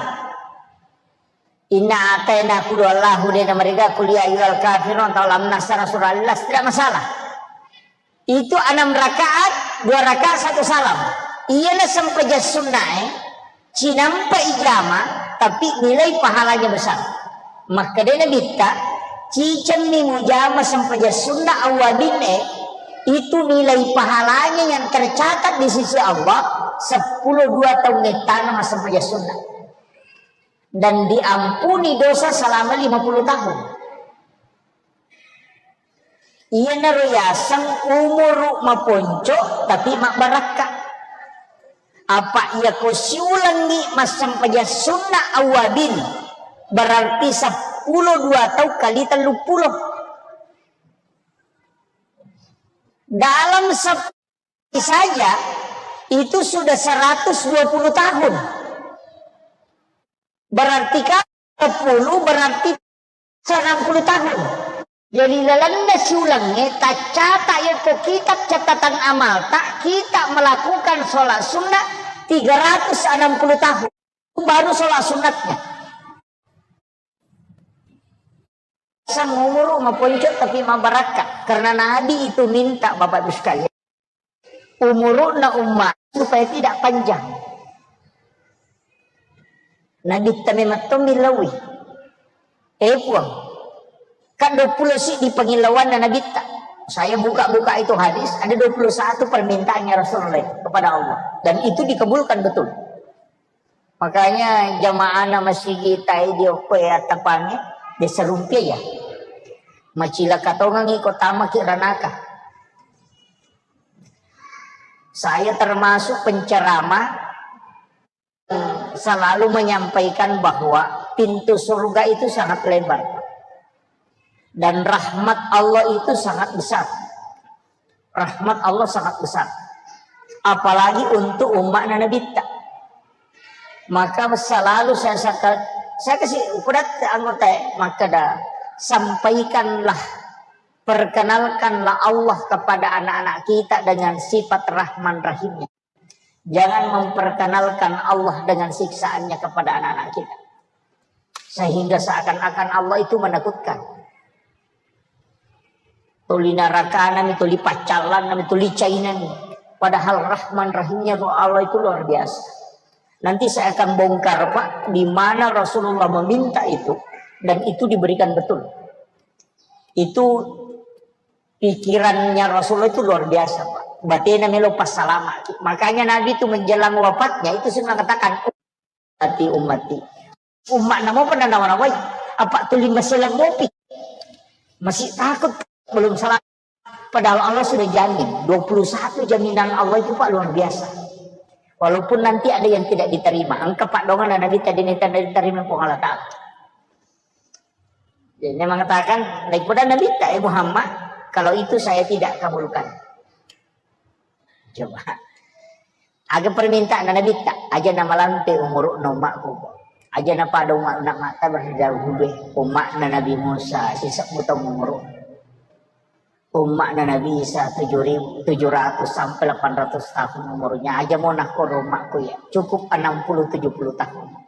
Inna ataina kudu Allahu de namariga kuliah ayyuhal kafirun atau lam nasara surah Al-Ikhlas, tidak masalah. Itu enam rakaat, dua rakaat satu salam. Iyana sempajang sunnae, cinampa ijama, tapi nilai pahalanya besar. Makkedai Nabitta, cicemmi mujama sempajang sunna awabinne, itu nilai pahalanya yang tercatat di sisi Allah, sepuluh dua tahun ettana massempajang sunna. Dan diampuni dosa selama lima puluh tahun. Iyanaro yaseng umuru maponco tapi mabbarakka. Apa iyako siulengngi massempajang sunna awabin, berarti seppulo dua tau kali telluppulo. Dalam sep- saja itu sudah seratus dua puluh tahun. Berarti kalau sepuluh, berarti enam puluh tahun. Jadi lalenna siulengnge taccata yako kitab catatan amalta, kita melakukan sholat sunnah tiga ratus enam puluh tahun. Baru sholat sunnatnya. Sang umuru maponco tapi mabarakka. Karena Nabi itu minta, Bapak Ibu sekalian, umuruna umma supaya tidak panjang. Nabitta memang to millaui. Eh, Puang, kan dua puluh siddi pangillauanna Nabitta. Saya buka-buka itu hadis, ada dua puluh satu permintaannya Rasulullah kepada Allah. Dan itu dikabulkan betul. Makanya jamaahna masigi tai di okko ya tapange, desa rumpia ya. Macilaka tongangi ko tamaki ranaka. Saya termasuk penceramah, eh, selalu menyampaikan bahwa pintu surga itu sangat lebar. Dan rahmat Allah itu sangat besar. Rahmat Allah sangat besar. Apalagi untuk umatna Nabitta. Maka selalu saya saka-, saya kasih ukuran anggota, maka dah sampaikanlah, perkenalkanlah Allah kepada anak-anak kita dengan sifat Rahman Rahimnya. Jangan memperkenalkan Allah dengan siksaannya kepada anak-anak kita. Sehingga seakan-akan Allah itu menakutkan. Tuli narakanami, tuli paccallanami, tuli cainami. Padahal Rahman Rahimnya Allah itu luar biasa. Nanti saya akan bongkar, Pak, di mana Rasulullah meminta itu, dan itu diberikan betul. Itu pikirannya Rasulullah itu luar biasa, Pak. Batena melo passalama. Makanya Nabi itu menjelang wafatnya itu sudah mengatakan, "Ummati, ummati." Umma'na mopa nanawa-nawai. Apa tuli maselang mopi. Masih takut, belum salah. Padahal Allah sudah jamin. Dua puluh satu jaminan Allah itu, Pak, luar biasa. Walaupun nanti ada yang tidak diterima. Engka, Pak, dongan Nabi tadi ini tidak diterima Puang Allah Ta'ala. Jadi, dia mengatakan, "Daripada Nabi tak, eh, Muhammad, kalau itu saya tidak kabulkan." Coba. Aga permintaan Nabi tak, aja na malampe umuru no makku. Aja na pada umat nak mata berjauh deh. Umat Nabi Musa, sisa utang umuru. Umat Nabi Isa tujuh ribu, tujuh ratus sampai delapan ratus tahun umurnya. Aja mau nak umakku ya. Cukup enam puluh tujuh puluh tahun.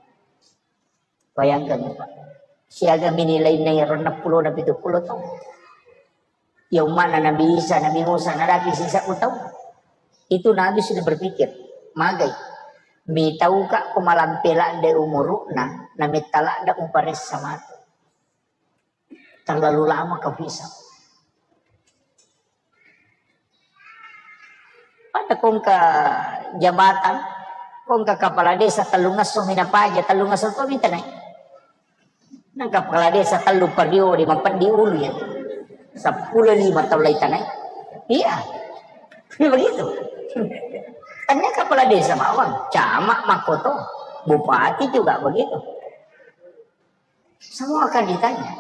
Bayangkan, Pak. Siaga mini lainna iyaro enneng pulo na pitu pulo taung. Ya, umma'na Nabi Isa, Nabi Musa, nadapi sisa taung. Itu Nabi sudah berpikir, magai. Mitauka ko malampe ladde umuru'na, na metta ladde uparessa matu. Terlalu lama kau hisab. Pada kongka jabatan, kongka kepala desa tellung esso mi napaja, tellung esso to mi tanai. Nang kepala desa tellu pario di mapeddi ulu ya. Seppulo lima taung lai tanai. Iya. Begitu. Tanya kepala desa bawang, camat, makoto, bupati juga begitu. Semua akan ditanya.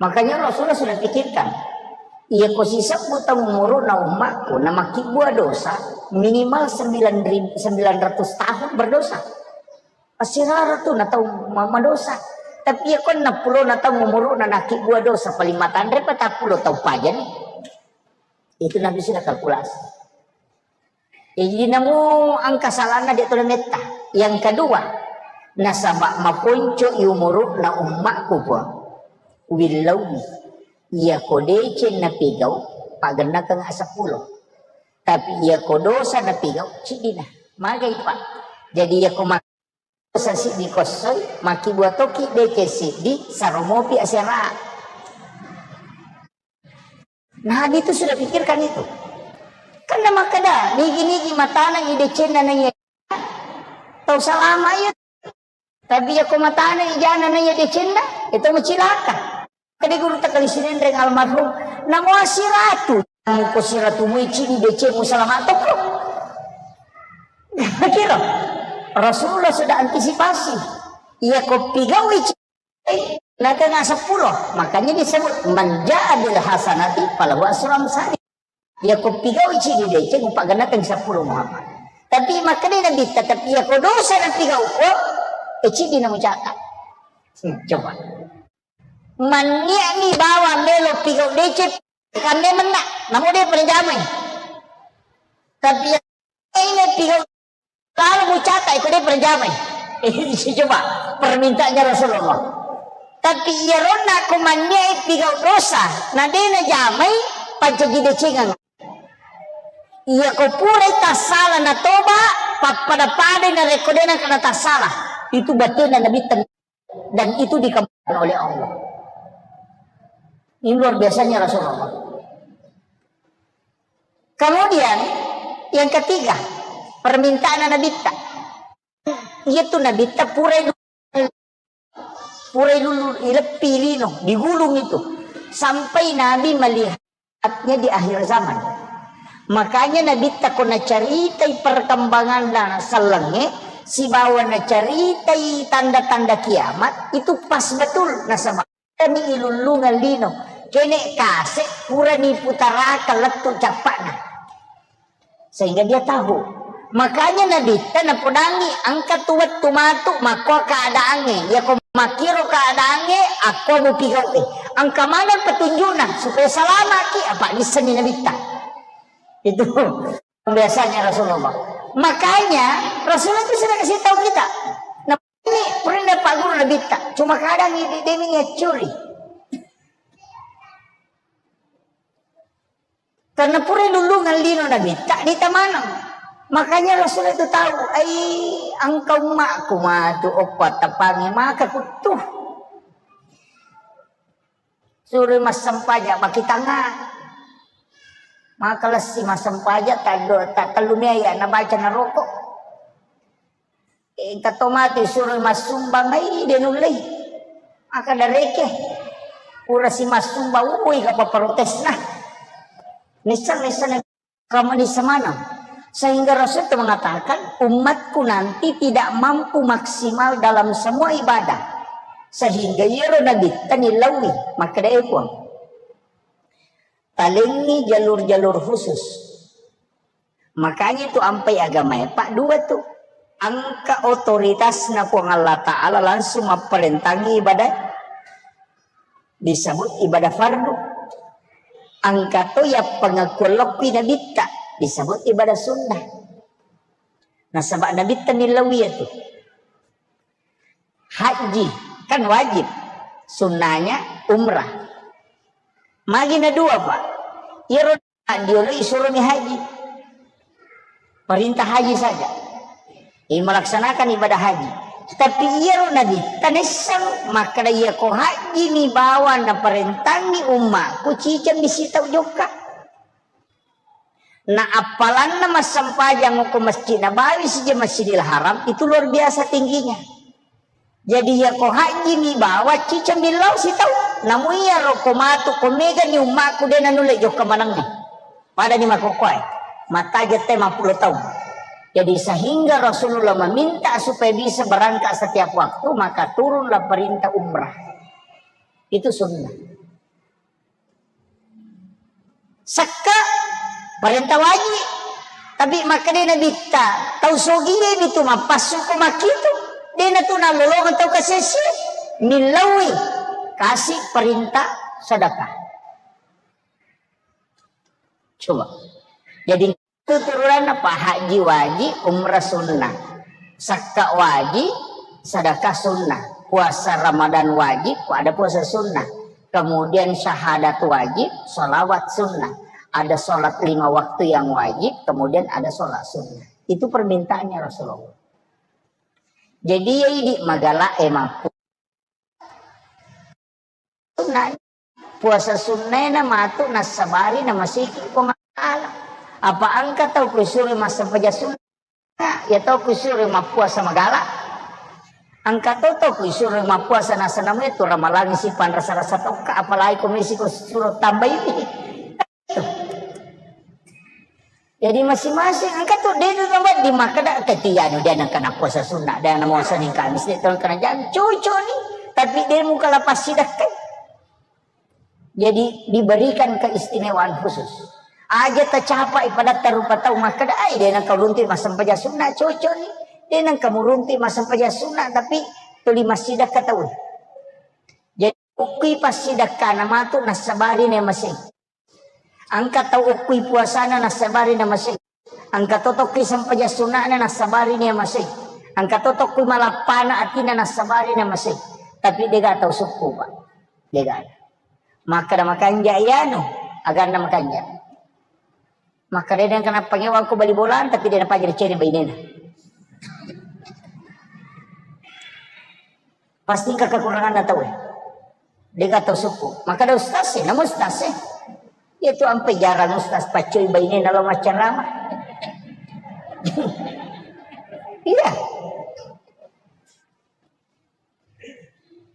Makanya Rasulullah sudah pikirkan, iya ko sisebbu taung umuru'na ummakku, na makibbua dosa, minimal sembilan ribu, sembilan ratus tahun berdosa. Asirara tu na tau ma-, madosa. Tapi iya ko enneng pulo na taung umuru'na nakibbua dosa, paling matanre patappulo taung pajani. Itu Nabi sudah kalkulasi. Jadi, namu engka salahna de' tole metta. Yang kedua, nasaba maponco i umuru'na ummakku, Puang. Willaui. Iya ko deceng napigau, pagennakeng seppulo. Tapi iya ko dosa napigau, ciddina. Magai, Pak. Jadi, iya ko ma-, dosa siddi kossoi, makibbua toki deceng siddi, saromopi asera. Nabi itu sudah pikirkan itu. Kan makkeda, nigi-nigi matana i decenna naiya tau salama iya. Tapi iya ko matana i jana naiya decenna, itu macilaka. Kede guru takali sinenreng almarhum, namo asiratu. Ko siratu muici di decemu salama toko. Kira Rasulullah sudah antisipasi. Iya ko pigawi Nakenga seppulo, makanya disebut, "Man ja'a bil hasanati falahu asru amsali." Iya ko pigau cidi deceng, upagennakeng seppulo Muhammad. Tapi makkeda Nabitta, tapi iya ko dosa na pigau ko, e cidi na mucaka. Hmm, coba. Manniani bawa melo pigau deceng, kande menna, namo de pernah jamai. Tapi iya ini pigau lalu mucaka, iko de pernah jamai. Eh, coba permintaannya Rasulullah. Tapi iya ronna ko manniai pigau dosa, na de na jamai, pancaji decengang. Iya ko purai tassala na toba, pappada-padai na rekko de na kena tassala. Itu batena Nabitta, dan itu dikabulkan oleh Allah. Ini luar biasanya Rasulullah. Kemudian yang ketiga, permintaan Nabitta. Iya tu Nabitta purai purai lulu ileppi lino, digulung itu. Sampai Nabi melihatnya di akhir zaman. Makanya Nabitta ko nacaritai perkembangan dan sellengnge, sibawa nacaritai tanda-tanda kiamat, itu pas betul nasaba. Kami ilullungeng lino, kene kase purani putaraka lettu cappa'na. Sehingga dia tahu. Makanya Nabitta napodangi engka tu wettu matu makko keadaangnge. Yako makkiro keadaangnge, akko mupigau'i. Engka maneng petunjukna supaya salamaki, apa nissenni Nabitta. Itu biasanya Rasulullah. Makanya Rasulullah itu sudah kasih tahu kita. Nah, ini pernah Pak Guru Nabitta. Cuma kadang ini dia ini curi. Karena pura lulungan lino Nabitta, di tamanang. Makanya Rasul itu tahu, ai engka ummakku matu oppa tapangi maka kuttu. Suruh massempajang maki tanga. Maka lessi massempajang taddo tak tellu mea ya nabaca naroko. Engka to matu suruh massumbang, ai de nullei. Maka dareke. Pura si massumbang, ui kapa protesna. Nissang nissang kamu di semana. Sehingga Rasul itu mengatakan, umatku nanti tidak mampu maksimal dalam semua ibadah. Sehingga iyaro Nabitta nilaui, makkeda e Puang. Talengi jalur-jalur khusus. Makanya itu ampai agamae, Pak, dua tuh. Engka otoritasna Puang Allah Ta'ala langsung mapparentangi ibadah. Disebut ibadah fardu. Engka to ya pengakuan lokki Nabitta, disebut ibadah sunnah. Nasaba Nabitta nilaui itu. Haji kan wajib, sunnahnya umrah. Magi na dua, Pak. Iyaro diolo isuroni haji. Perintah haji saja. Ini melaksanakan ibadah haji. Tapi iyaro Nabitta nisseng makkeda iya ko haji mi bawa naparentangi ummaku ciceng bisi tau jokka. Na appalanna massempajang ko Masjid Nabawi sija Masjidil Haram itu luar biasa tingginya. Jadi iya ko haji mi bawa ciceng billau sitau. Namu iya ro ko matu ko mega ni ummaku de nanulle jokka manengnge. Pada ni makokkoe. Mataja te mappulo taung. Jadi sehingga Rasulullah meminta supaya bisa berangkat setiap waktu, maka turunlah perintah umrah. Itu sunnah. Sekka parenta waji. Tapi makkeda Nabitta, tau sogie mi tu mappassu ko makkitu. Dena tu nalolongeng tau kasesie. Millaui kasi perintah sedekah. Coba. Jadi Itu turunanna, Pak, haji wajib, umrah sunnah. Sakka wajib, sedekah sunnah. Puasa Ramadan wajib, ada puasa sunnah. Kemudian syahadat wajib, salawat sunnah. Ada salat lima waktu yang wajib, kemudian ada salat sunnah. Itu permintaannya Rasulullah. Jadi ya idi magala emang Sunnah. Puasa sunnahna matu nassabari namasiki Puang Allah. Apa engka tau kusuroi massempajang sunnah? Ya tau kusuroi mappuasa magala. Engka to tau kusuroi mappuasa nasanamui tu ramalangi si panrasa-rasa tokka, apalagi komisi ko suro tambai. Jadi masing-masing engka tu de tu wedding makkeda, "Teti anu de nengka na puasa sunnah, de na muasa ning Kamis de tong kena jam cucu ni." Tapi de muka lepas sidakkan. Jadi diberikan keistimewaan khusus. Aja tacapai padatta rupa tau makkeda, "Ai, de nengka uruntu massempajang sunna, cocok ni. De nengka muruntu massempajang sunna, tapi tuli massidakka tau." Jadi, ukkui passidakkana matu nassabari na masei. Engka tau ukkui puasana nassabari na masei. Engka to tokki sempajang sunna'na nassabari na masei. Engka to tokki malappana atina nassabari na masei. Tapi dega tau sukku, Pak. Dega. Makkeda makanja iyanu, aganna makanja. Makkeda de nengka napangewang ko bali bola, tapi de napajari cene bainena. Pasti engka kekuranganna tauwe. Dega tau sukku. Makkeda ustaz e, nama ustaz e. Iya tu ampe jarang ustaz paccoi bainena lao maccarama. Iya.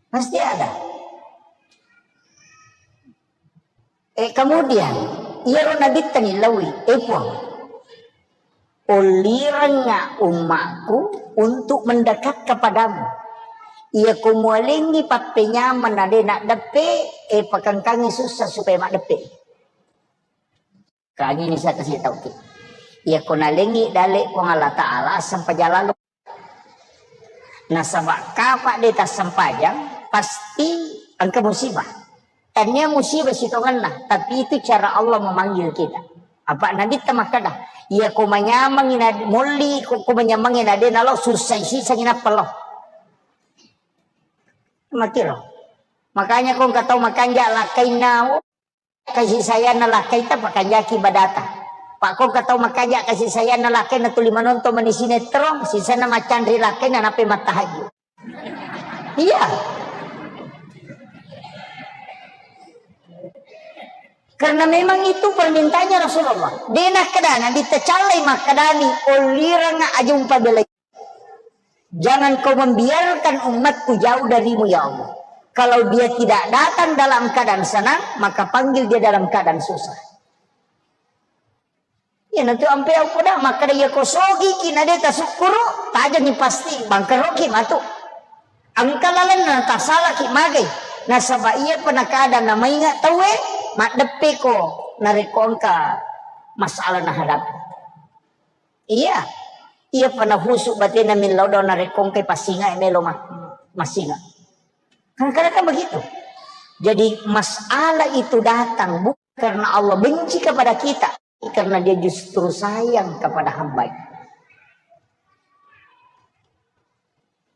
Pasti ada. Eh, kemudian, iyaro Nabitta ni laui, "Eh, Puang, ullirengnga ummaku untuk mendekat kepadamu. Iya ko mualengngi pappenyameng na de naddeppe, eh, pakengkangi sussa supaya maddeppe." Kagini saya kasih tahu ki. Iya ko nalengngi dale Puang Allah Ta'ala, sempajang lalo. Nasaba kapa de tassempajang, pasti engka musibah. Tania musibah sitongenna, tapi itu cara Allah memanggil kita. Apa Nabitta makkeda, "Iya ko manyameng na molli, ko, ko manyameng na de nalo, sussai sisangi nappa lo." Makiro. Makanya ko engka tau makanja lakkainna, kasih sayang na lakkaita, pakanjaki badata. Pak, ko engka tau makanja kasih sayang na lakkainna tuli manonton mani sinetron, sisanna macanri lakkainna nappa mattahajud. Iya. Karena memang itu permintaannya Rasulullah. De nakkeda Nabitta callai makkedani, "Ullirengnga aja umpabelai." Jangan kau membiarkan umatku jauh darimu, ya Allah. Kalau dia tidak datang dalam keadaan senang, maka panggil dia dalam keadaan susah. Iyanatu ampe au poda makkeda, iya ko sogiki na de tasukkuru, tajengi pasti bangkeroki matu. Engka lalenna tasalaki magai. Nasaba iya pa nakada namainga tauwe, maddeppeko narekko engka masalah nahadapi. Iya. Iya pa nahusu batena millau dau narekko engkai passinga e melo ma-, massinga. Kadang-kadang kan begitu. Jadi masalah itu datang bukan karena Allah benci kepada kita, karena Dia justru sayang kepada hamba-Nya.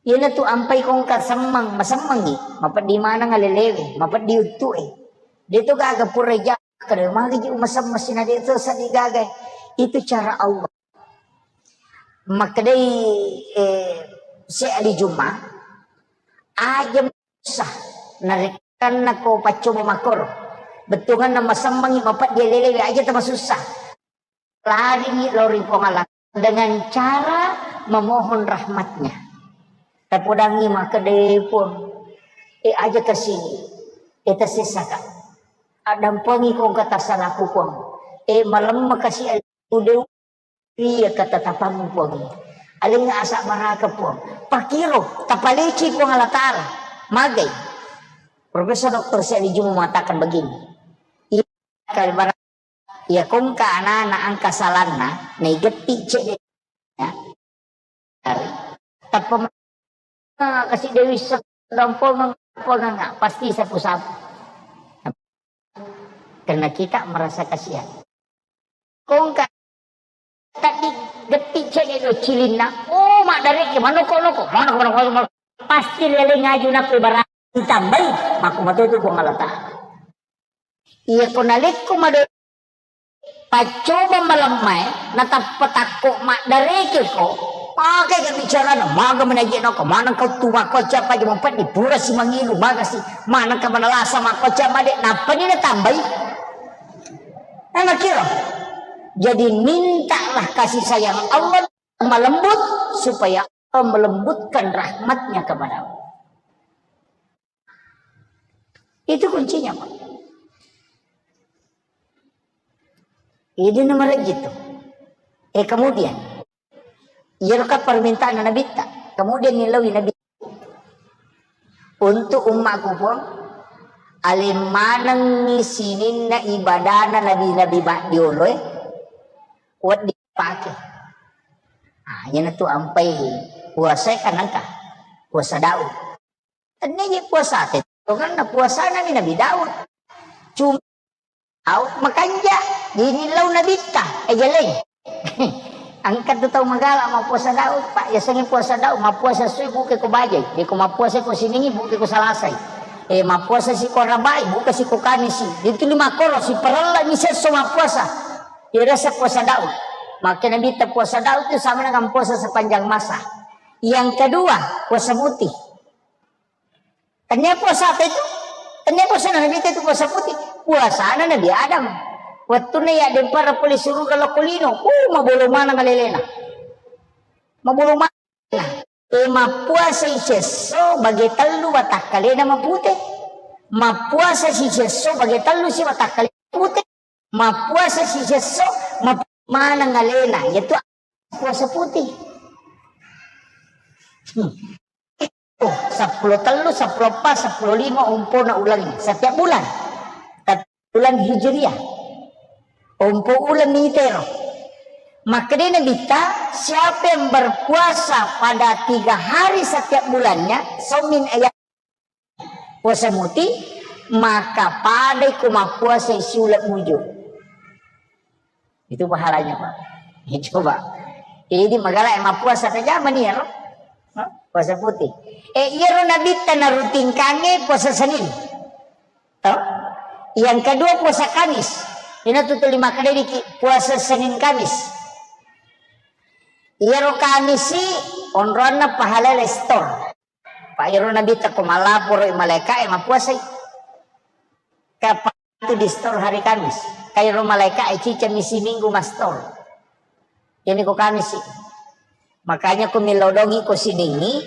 Iyanatu ampai ko engka semmeng, masemmengi, mapeddi maneng alelewe, mapeddi uttu'e. De to gaga pura ja-, kada magi ji umasemmeng sina de to sadi gaga. Itu cara Allah. Makkedai, eh, Syekh Ali Juma, aja susah narekkanna ko paccoba makkoro. Bettuanganna masemmengi mapeddi alelewe aja tamasussa. Laringi lao ri Puang Allah dengan cara memohon rahmatnya. Tapodangi makkeda, "Eh, Puang, eh, aja kasi, eh, tasessaka. Addampengi ko engka tasalaku, Puang. Eh, malemma kasi alemu, de iya ketetapammu, Puang. Alengnga asabbaraka, Puang." Pakiro, tapaleci Puang Allah Ta'ala. Magai. Profesor Doktor Syekh Ali Juma mengatakan begini. Iya, kalimat Iya, ko engka anana engka salanna, naigetti cedde. Ya. Tappa ma-, kasi Dewi se-, dampongeng, pongeng, pasti sapu-sapu. Karena kita merasa kasihan. Ko engka taddi getti cedde do cilinna, oh, maddareke, manoko-noko, manoko, manoko, manoko. Pasti lele ngaju nappa barang ditambai, mako matotu Puang Allah Ta'ala. Iya ko nalekko mado paccoba malemmae, natappa takko maddarekeko, pakai kan bicarana, maga menaje nako, maneng kau tu makkoca paja mempeddi, pura si mangilu, maga si, maneng ka manalasa makkoca made, nappani natambai. Nah, makiro. Jadi mintalah kasih sayang Allah malembut supaya Allah melembutkan rahmatnya kepadamu. Itu kuncinya, Pak. Ini nomor gitu. Eh, kemudian, iya kan permintaan Nabi ta. Kemudian nilawi Nabi untuk umatku pun Aleng manengngi sininna ibadana nabi-nabi maddioloe, wedding pake. Ah, iyanatu ampai puasae kan engka. Puasa Daud. Tennia je puasate, tongenna puasanami Nabi Daud. Cuma Daud makanja, jadi lao nabitta, eh, geleng. Engka tu tau magala mappuasa Daud, Pak. Yasengnge puasa Daud, mappuasa sui buke ko bajai. Jadi ko mappuasa ko siningi buke ko salasai. Eh, mappuasa si ko arabai, buka si ko kamisi. Itu lima koro, si parella ni sesso mappuasa. Irasa puasa Daud. Maka Nabitta puasa Daud itu sama dengan puasa sepanjang masa. Yang kedua, puasa putih. Tennia puasa apa itu? Tennia puasa Nabitta itu puasa putih. Puasana Nabi Adam. Wettunna yaddempara pole suruga lao ko lino. Uh, mabolo maneng alelena. Mabolo maneng. Eh, mappuasai siesso bage tellu watakkalena mapute. Mappuasa si siesso bage tellu si watakkalena mapute. Mappuasa si siesso, map-, maneng alena. Yaitu puasa putih. Hmm. Oh, seppulo tellu, seppulo empat, seppulo lima ompona uleng setiap bulan. Tapi bulan Hijriah. Ompo uleng ni tero. Makkedai Nabitta, siapa yang berpuasa pada tiga hari setiap bulannya, saumin ayam, puasa muti, maka padai ko mappuasa siuleng muju. Itu pahalanya, Pak. Ya, coba. Jadi magala yang mappuasa ke zaman ni ya, puasa putih. Eh, iyaro Nabitta narutinkangnge puasa Senin. Toh? Yang kedua puasa Kamis. Ina tu tuli makkedai ki puasa Senin Kamis. Iyaro Kamisi onroanna pahala lestor. Pak iyaro Nabitta ko malaporo malaika e mappuasai. Kapang tu di store hari Kamis. Kairo malaika e cicca misi minggu mastor. Ini ko Kamis sih. Makanya ko milodongi ko siningi,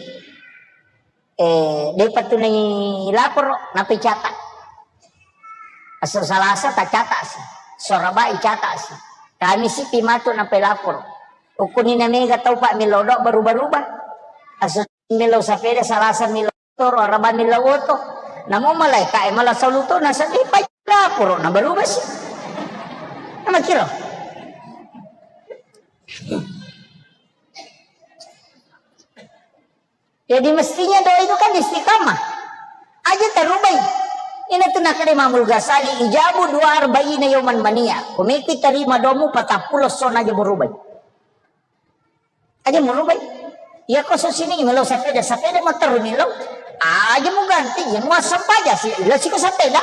eh, depa tunai laporo, nape catat. Aso Salasa ta catat sih. Sorabai catat sih. Kamis sih pimatu nape laporo. Ukuni na mega tau Pak milodo berubah-ubah. Aso melo sapeda Salasa melo toro araba melo oto. Namo malaika e mala saluto na seddi pa laporo na berubah sih. Nama kiro. Jadi mestinya doa itu kan istiqamah. Aja tarubai. Ina tu nakade Imamul Ghazali ijabu dua arba'ina yauman mania. Kumiki tarima domu patappulo sona aja murubai. Aja murubai. Iya ko so sining melo sapeda, sapeda motor melo. Aja mu ganti, ya mu asam paja sih, ila siko sapeda.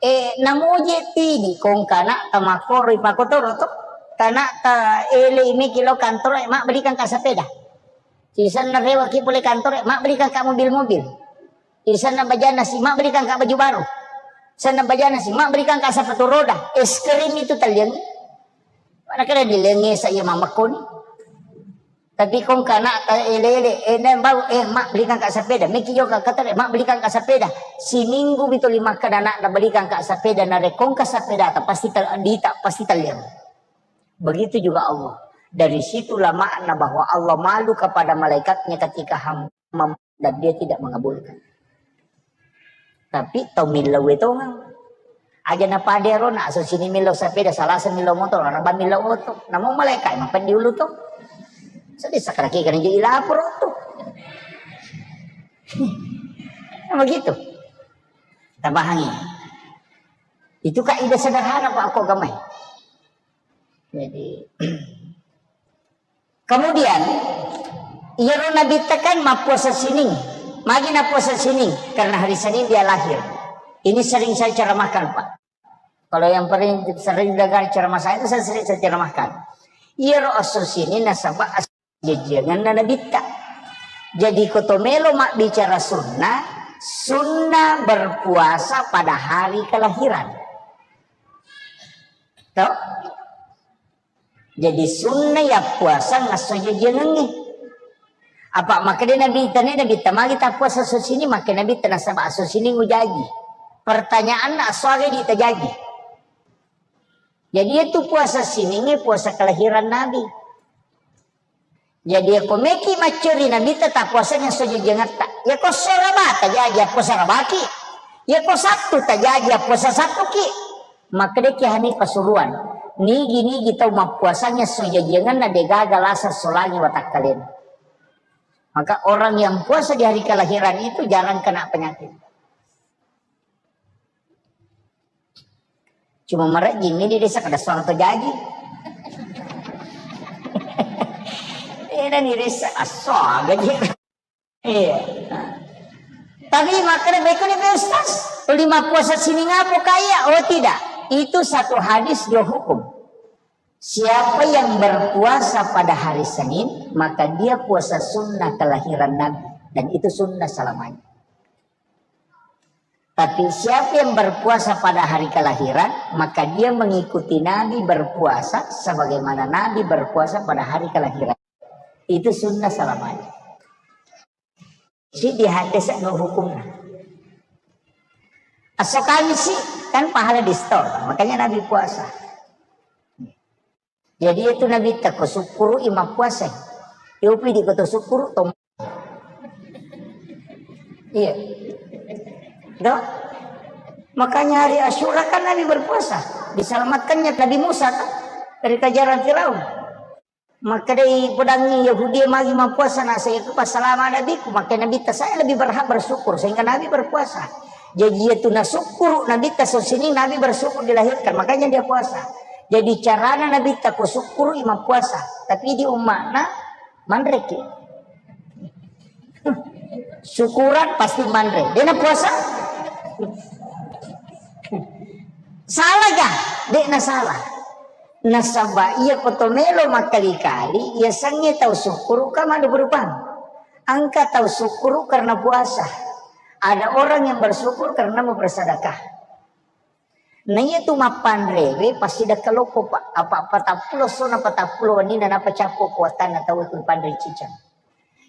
Eh, namoje tini kong kana tamakoro ipakotoro to. Kana ta ele imi kilo kantor, eh, mak belikan ka sapeda. Sisanna rewa ki pole kantor, eh, mak belikan ka mobil-mobil. Jadi, sanna bajana si, mak belikan ka baju baru. Sanna bajana si, mak belikan ka sepatu roda. Es krim itu taliang. Mana kena dilenge saya mamakon. Tapi kong kana ta elele, eh, nem bau, eh, mak belikan ka sepeda. Meki yo ka kata, mak belikan ka sepeda. Siminggu bitoli makkeda anak na belikan ka sepeda, na rekong ka sepeda ta pasti tal-, dita pasti taliang. Begitu juga Allah. Dari situlah makna bahwa Allah malu kepada malaikatnya ketika hamba mem-, dan dia tidak mengabulkan. Tapi tau millau e tongeng. Aja na pade ro, na aso sini millau sapeda, Salasa millau motor, araba millau oto. Namu malaikat mapan diulu to. Sedih sakit kena jadi lapor tu. Nah, begitu. Tabahangi. Itu kaidah sederhana, Pak, aku agamai. Jadi, kemudian, iyaro Nabitta kan mappuasa sining. Magi nappuasa sining? Karena hari Senin dia lahir. Ini sering saya ceramahkan, Pak. Kalau yang paling sering dengar ceramah saya itu saya sering saya ceramahkan. Iyaro esso sining nasaba es-, jajianganna Nabitta. Jadi, ko to melo mabbicara sunnah, sunnah berpuasa pada hari kelahiran. Toh? Jadi, sunna yappuasang esso jajiangengnge. Apa makkeda Nabi, tane Nabi tamagi tappuasa esso sining, makkeda Nabi tanasaba esso sining ujaji. Pertanyaanna, esso aga di tajaji? Jadi, itu puasa siningnge puasa kelahiran Nabi. Jadi, ko meki maccuri Nabi ta tappuasang esso jajiangetta. Ya ko esso rabata jaji, ko esso rabaki. Iya ko Sabtu tajaji, puasa Sabtu ki. Makkedaki Hanifah Pasuruan, nigi-nigi tau mappuasangnge esso jajiangenna degaga lasa solangi watakkalena. Maka orang yang puasa di hari kelahiran itu jarang kena penyakit. Cuma marejjing ini desa kada soal terjadi. Ini desa asal gaji. Iya. Tapi makanya berikutnya Pak Ustaz, lima puasa sini ngapo kaya? Oh tidak, itu satu hadis dua hukum. Siapa yang berpuasa pada hari Senin, maka dia puasa sunnah kelahiran Nabi. Dan itu sunnah selamanya. Tapi siapa yang berpuasa pada hari kelahiran, maka dia mengikuti Nabi berpuasa sebagaimana Nabi berpuasa pada hari kelahiran. Itu sunnah selamanya. Si di hadis no hukumnya. Esok Kamis sih, kan pahala di store, makanya Nabi puasa. Jadi itu Nabi tako sukkuru imam puasa. Yopi di kota sukkuru tom. Iya. Dok? Makanya hari Asyura kan Nabi berpuasa. Diselamatkannya Nabi Musa kan dari kejaran Firaun. Maka dari pedangi Yahudi magi mempuasa, nah saya itu pas selama Nabiku, maka Nabi saya lebih berhak bersyukur sehingga Nabi berpuasa. Jadi itu na syukur Nabi tasosini Nabi bersyukur dilahirkan, makanya dia puasa. Jadi carana Nabi tako syukur imam puasa, tapi di umatna manreki. Syukuran pasti manre. Dena puasa? Salah ga? Dena salah. Nasaba iya koto melo makkali-kali, iya sangnge tau syukuru ka madu berubah. Engka tau syukuru karena puasa. Ada orang yang bersyukur karena mau bersedekah. Na iya tu mappanrewe pasti dakka loko pa apa patappulo sona patappulo wenni na napacappo kuatanna tau tu panre cicang.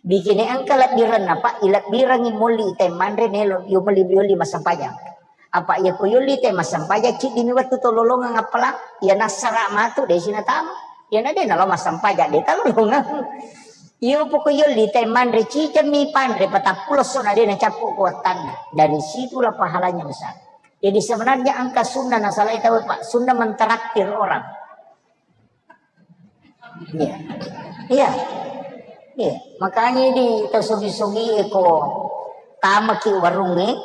Bikini engka lebbirenna, Pak, ilebbirengngi molli teh manre nelo yo melli yolli massempajang. Apa iya ko yolli teh massempajang, ciddimi wettu to lolongeng appalang, iya nassara matu desi natama. Iya na de nalo massempajang, de talolongeng. Iyo poko yolli teh manre cicemmi panre patappulo sona de nacappu ko wettanna. Dari situlah pahalanya besar. Jadi sebenarnya engka sunnah nasalai tau, Pak, sunnah mentraktir orang. Iya. Iya. Iya. Makanya di tau sogi-sogi eko tamaki warungnge,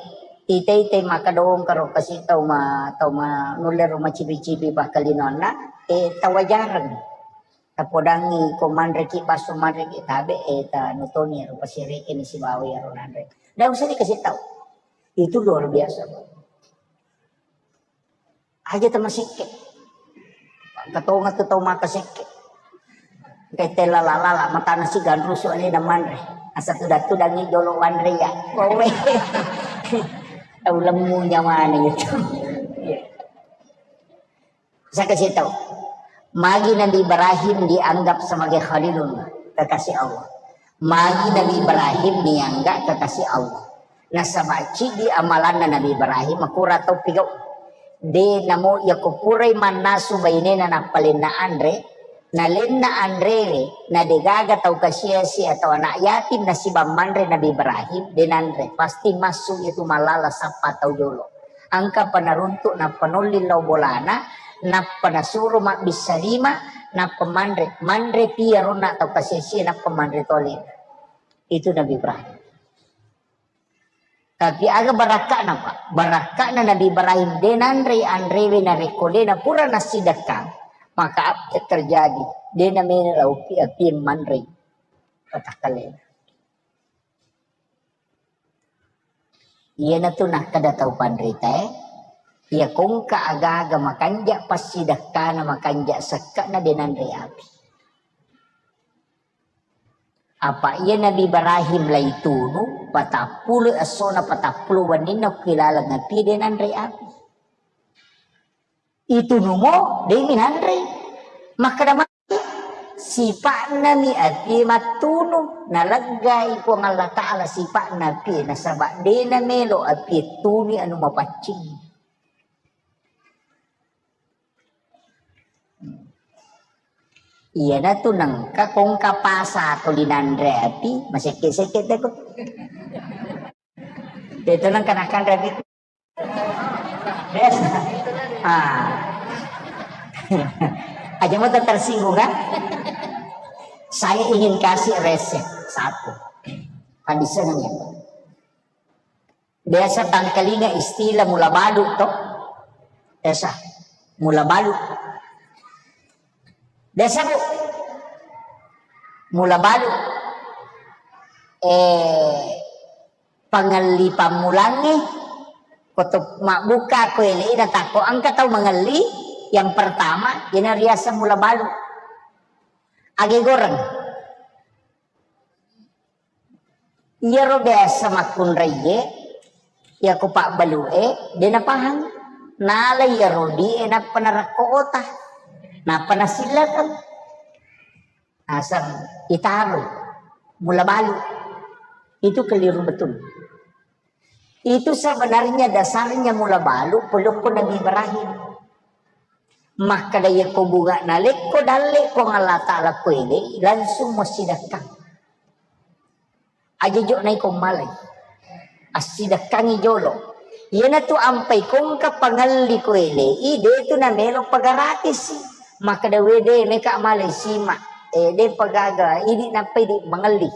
ite-ite maka dong karo kasi tau ma tau ma nulle ro macipi-cipi pakkalinonna, eh tawajareng. Tapodangi ko manreki basso manreki tabe, eh ta nutoni ro pasireke ni sibawa ro nanre. Ndak usah dikasih tahu. Itu luar biasa, Pak. Aja tamasekke. Katonga tu tau makasekke. Engkai tella lala matana siganrusu alena manre. Asa tudang-tudangi jolo wanre ya. Kowe. Tau lemmu nyawana itu. Saya kasih tahu. Magi Nabi Ibrahim dianggap sebagai Khalilullah, kekasih Allah. Magi Nabi Ibrahim dianggap kekasih Allah. Nasaba ciddi amalanna Nabi Ibrahim, makura tau pigau. De namo iya ko purai mannasu bainena nappalenna anre, nalenna anrewe, na degaga tau kasiasi atau anak yatim nasibang manre Nabi Ibrahim, de nanre. Pasti massu itu malala sappa tau jolo. Angka panaruntuk nappa nolli lao bolana, nappa nasuro mabbissa lima, nappa manre. Manre pi aronna tau kasiasi, nappa manre toli. Itu Nabi Ibrahim. Tapi aga barakka'na, Pak? Barakka'na Nabi Ibrahim, de nanrei anrewe narekko de napura nassidekkang, maka apa yang terjadi? De namena laupi api manrei patakkalena. Iyanatu nakkeda tau panritae, iya kongka aga-aga makanja passidekkana, makanja sekke'na de nanrei api. Apa iya Nabi Ibrahim laitunu, patappulo essona, patappulo wenninna ku ilaleng api de nanrei api. Itunumo, demi nanrei. Makkeda matu, sipa'nami api mattunu, naleggai Puang Allah Ta'ala sipa'na api, nasaba de namelo api tuni anu mapaccing. Iyanatu nengka kongka pasa tuli nanre api, masekke-sekke teko. Deto nengka nakanre api. Biasa. Ah. Aja mau tersinggung kan? Saya ingin kasih resep satu. Kan bisa nanya. Biasa tangkalinga istilah mula balu toh. Biasa mula balu. Biasa bu. Mula balu. Eh, pangelli pammulangnge, koto mabbuka ko ele na takko engka tau mangelli, yang pertama, ina riaseng mula balu. Age goreng. Iyaro biasa makkunraie, iyako pabbalue, de napahang. Nala iyaro die nappa narakko ota, nappa nasillakeng. Aseng itaro mula balu. Itu keliru betul. Itu sebenarnya dasarnya mula balu pelukku Nabi Ibrahim. Makkeda iyako bunga nalekko dalle Puang Allah Ta'ala ko ele, langsung masidakkang. Aja jo naiko malai. Assidakkangi jolo. Iyanatu ampai kongka pangelli ko elei, de tu namelo pagaratisi. Makkeda wede meka malai sima. Eh, de pagaga, idi nappai di mangelli.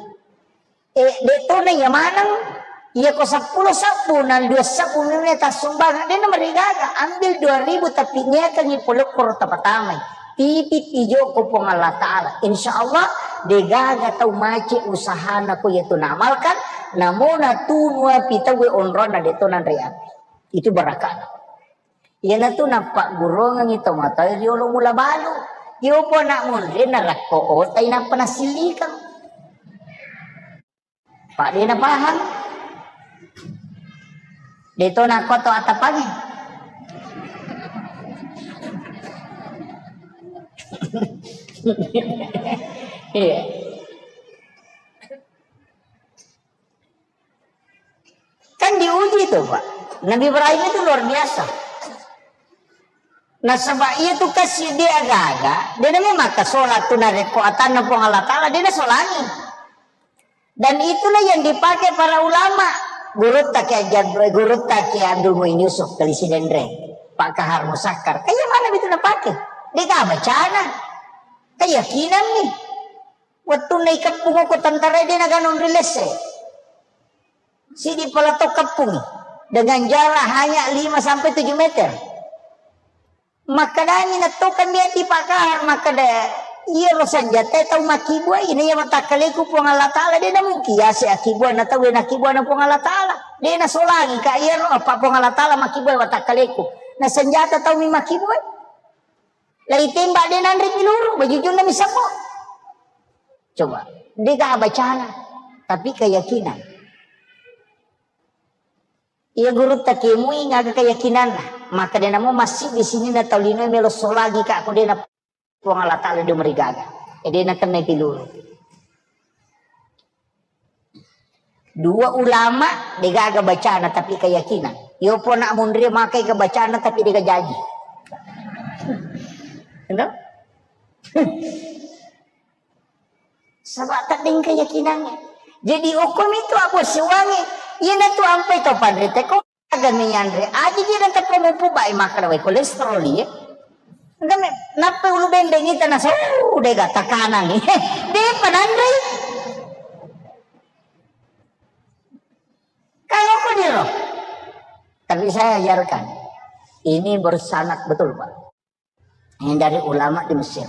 Eh, de tona iya maneng. Iya ko seppulo sabbu na dua sabbu mene tassumbang, de na marigaga. Ambil dua ribu tapi niakangi polokkoro tapatamai. Titip ijo ko Puang Allah Ta'ala. Insya Allah, degaga tau mace usahana ko iyatu naamalkan, namo natunu api tauwe onronna de to nanre api. Itu barakana. Iyanatu nappaggurongengi tomatoa riolo mula balu. Iyo po anak munri narakko otai nappa nasillikang. Pak de napahang. De to nakko to atapangi. Iya. Kan diuji itu, Pak. Nabi Ibrahim itu luar biasa. Nasaba iya tu kasi dia gaga, dia namanya maka sholat tu narekko atanna Puang Allah Ta'ala, dia nasolangi. Dan itulah yang dipakai para ulama. Gurutta Kiai Jab-, Gurutta Kiai Abdul Muin Yusuf, Kali Sidenreng, Pak Kahar Musakkar. Kayak mana itu napake? Dia gak bacana. Keyakinan nih. Wettunna ikeppung ko tentara de naganong rilesse. Sidi pala to keppung dengan jarak hanya lima sampai tujuh meter. Makkedani nattokan dia di Pak Kahar, makkeda, "Iyaro senjata tau makkibua, ina iya matakkaleku Puang Allah Ta'ala, de namungkin yase akkibuanna tau, na akkibuanna Puang Allah Ta'ala. De nasolangi ka iyaro apa Puang Allah Ta'ala makkibua matakkaleku. Na senjata tau mi makkibua. Lai tembak de nanre piluru, bajujunna mi semmo." Coba, de ga bacana, tapi keyakinan. Iya gurutta kemui ngaga keyakinanna. Maka de namo masih di sini na tau lino melo solagi ka ko de na Puang Allah Ta'ala de marigaga. E de na kennai piluru. Dua ulama de gaga bacana tapi keyakinan. Yo pona munri makai ke bacana tapi de gajaji. Endo? Saba' tedding keyakinangnge. Jadi okkomi tu abo siwangnge, iyanatu ampai to panrite ko agami yanre. Aja ji dan teppa mupu bai makkeda wai kolesterol iye. Engka me, nappa ulu bembeng ita nasa, uh, dega takanang. Depa nanrei. Kan okko niro. Tapi saya ajarkan, ini bersanad betul, Pak. Ini dari ulama di Mesir.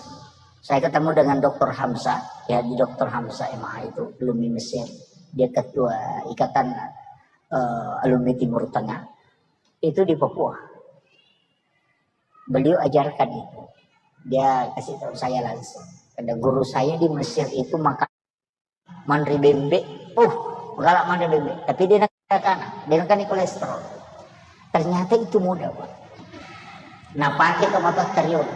Saya ketemu dengan doktor Hamzah, ya di doktor Hamzah M A itu, alumni Mesir. Dia ketua ikatan, eh, alumni Timur Tengah. Itu di Papua. Beliau ajarkan itu. Dia kasih tahu saya langsung. Ada guru saya di Mesir itu maka manre bembe, uh, galak manre bembe. Tapi dia nakana, dia nakani kolesterol. Ternyata itu mudah, Pak. Napake to mata terion.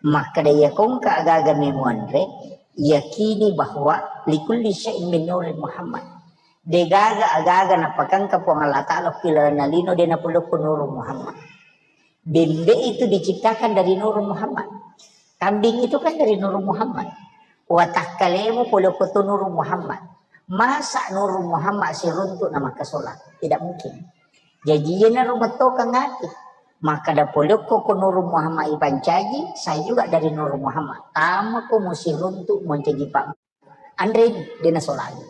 Makkeda iya kongka agaga memuanre, yakini bahwa likulli syai'in min nuri Muhammad. Degaga agaga napakangka Puang Allah Ta'ala pilaranna lino de napolokko nuru Muhammad. Bembe itu diciptakan dari nuru Muhammad. Kambing itu kan dari nuru Muhammad. Watakkalemu polokko tu nuru Muhammad. Masa nuru Muhammad siruntuk na makkasola? Tidak mungkin. Jaji iyanaro metto kangati. Makkeda polekko ko Nurul Muhammad ipancaji, saya juga dari Nurul Muhammad. Tamako musiruntu mencaji Pak. Anre, dena solagi.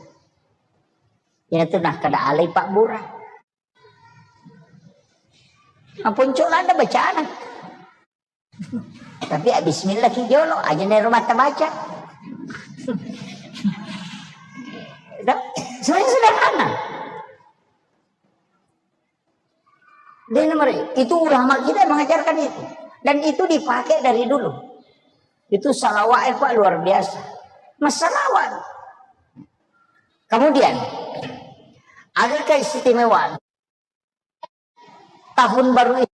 Iyatu nakkeda alai Pak Bura. Aponco landa bacana. Tapi ya bismillah ki jolo, aja nero mata baca. Sebenarnya sederhana. Dia nomor, itu ulama kita mengajarkan itu. Dan itu dipakai dari dulu. Itu salawat, eh, Pak, luar biasa. Masalawat. Kemudian, ada keistimewaan. Tahun baru itu,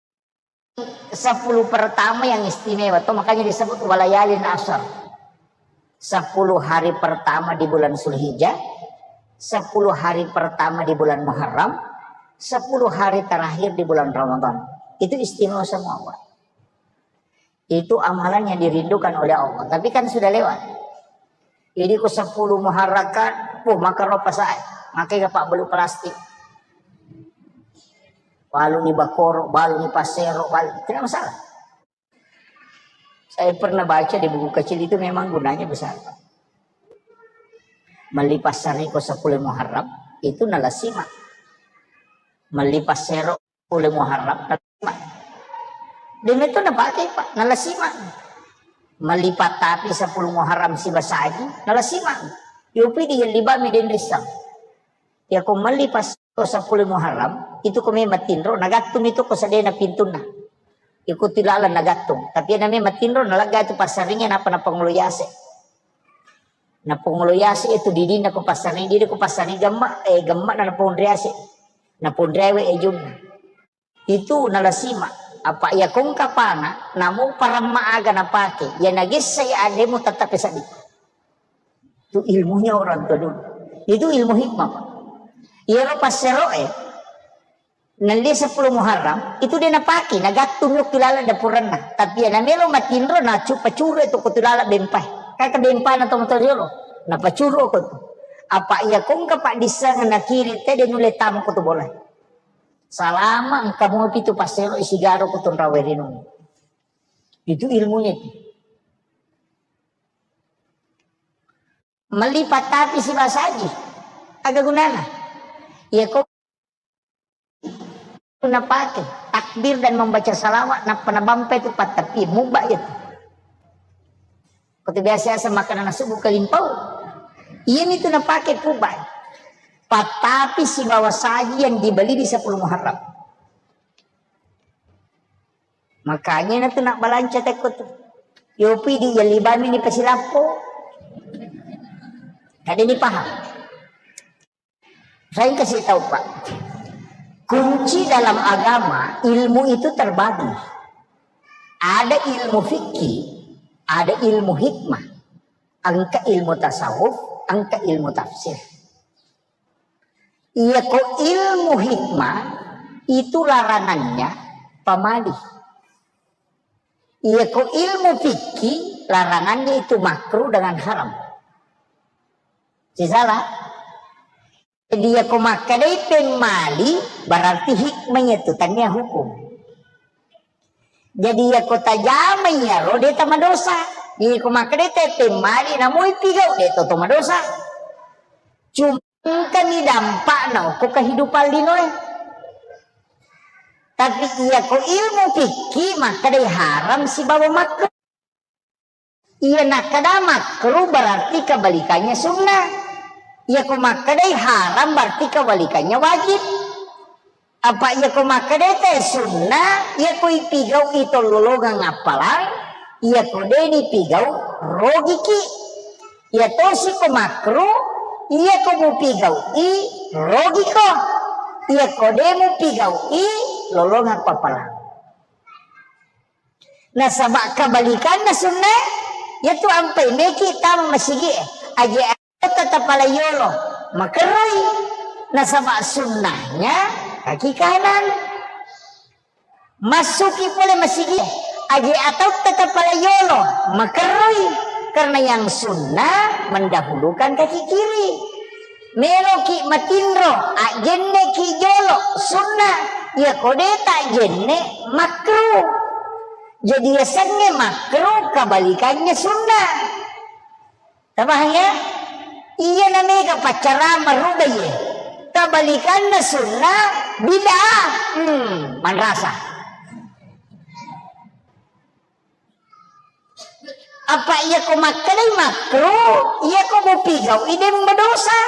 sepuluh pertama yang istimewa. Tuh, makanya disebut walayalin asar. Sepuluh hari pertama di bulan Zulhijjah, sepuluh hari pertama di bulan Muharram, sepuluh hari terakhir di bulan Ramadan. Itu istimewa semua, Pak. Itu amalan yang dirindukan oleh Allah. Tapi kan sudah lewat. Jadi ku sepuluh Muharram kan, puh, maka ropa saya. Maka gak pak belu plastik. Balu ni bakoro, balu ni pasero, balu. Tidak masalah. Saya pernah baca di buku kecil itu memang gunanya besar. Melli passariko sepuluh Muharram, itu nalasima. Melli passero sepuluh Muharram, nalasima. Demi itu napakai, Pak, nalasima. Melli pattapi sepuluh Muharram sibasaji, nalasima. Yopi di libami denrissang. Yako melli pas sepuluh Muharram, itu ko memang tinro, nagattung itu ko sedena pintunna. Iko tilalang nagattung. Tapi name matinro, nalegga itu passaringe, napa napangolo yase. Napangolo yase itu didinna ko passaring, didi ko passaring gemma, eh, gemma na naponre yase. Naponre we ejunna. Itu nalasima. Apa iya kongka pana, namu paramma aga napake. Ya nagessa ya ademu tetap seddi. Itu ilmunya orang tua dulu. Itu ilmu hikmah, Pak. Iyaro passero'e, nelli sepuluh Muharram, itu dia napake, nagattung yokki laleng dapurenna. Tapi ya namelo matinro, nacu-, pacuru itu ko tu laleng bempai. Kaka bempana to motor yolo. Napacuru ko tu. Apa iya kongka Pak disseng nakiri te dia nulle tama ko tu bola. Salama engka mopi tu passero isigaro ko tu nrawe rinung. Itu ilmunya itu. Melli pattapi sibasaji. Aga gunana? Iya ko napake takbir dan membaca salawat, nappa nabampe tu pattapi, mubba iya tu. Ko tu biasa-biasa makanana subuh kalimpau. Iya mi tu napake pubba. Pattapi sibawa saji yang dibeli di sepuluh Muharram. Makanya na tu nak balanca tekko tu. Yopi di yalibami ni pasilappo. Kada ni paham. Saya kasih tahu, Pak. Kunci dalam agama, ilmu itu terbagi. Ada ilmu fikih, ada ilmu hikmah. Engka ilmu tasawuf, engka ilmu tafsir. Iya ko ilmu hikmah itu larangannya pamali. Iya ko ilmu fikih larangannya itu makruh dengan haram. Sisala. Jadi iya ko makkedai pemmali berarti hikmahnya itu tania hukum. Jadi iya ko tajamai iyaro de tamadosa. Iya ko makkedai te pemmali namoi pigau de to tamadosa. Cuma engkani dampakna okko kehidupan linoe. Tapi iya ko ilmu fikih makkedai haram sibawa makruh. Iya nakkeda makruh berarti kebalikannya sunnah. Iya ko makkedai haram berarti kebalikannya wajib. Apa iya ko makkedai te sunnah, iya ko ipigau i tololongang appalang, iya ko deni pigau rogiki. Iya tosi ko makruh, iya ko mupigau i rogiko. Iya ko de mupigau i lolongang appalang. Nasaba kebalikanna sunnah, yaitu ampai meki tama masigi e. Aje atau tatapala yolo, makerroi. Nasaba sunnahnya kaki kanan. Masuki pole masigi e. Aje atau tatapala yolo, makerroi. Karena yang sunnah mendahulukan kaki kiri. Meloki matinro, ajenneki jolo, sunnah. Iya ko de' tajenne makruh. Jadi yasengnge makruh kebalikannya sunnah. Tapahang ya? Iya namanya paccarama ruba iye. Kebalikannya sunnah bid'ah. Hmm, manrasa. Apa iya ko makkedai makruh, iya ko mupigau ide madosa.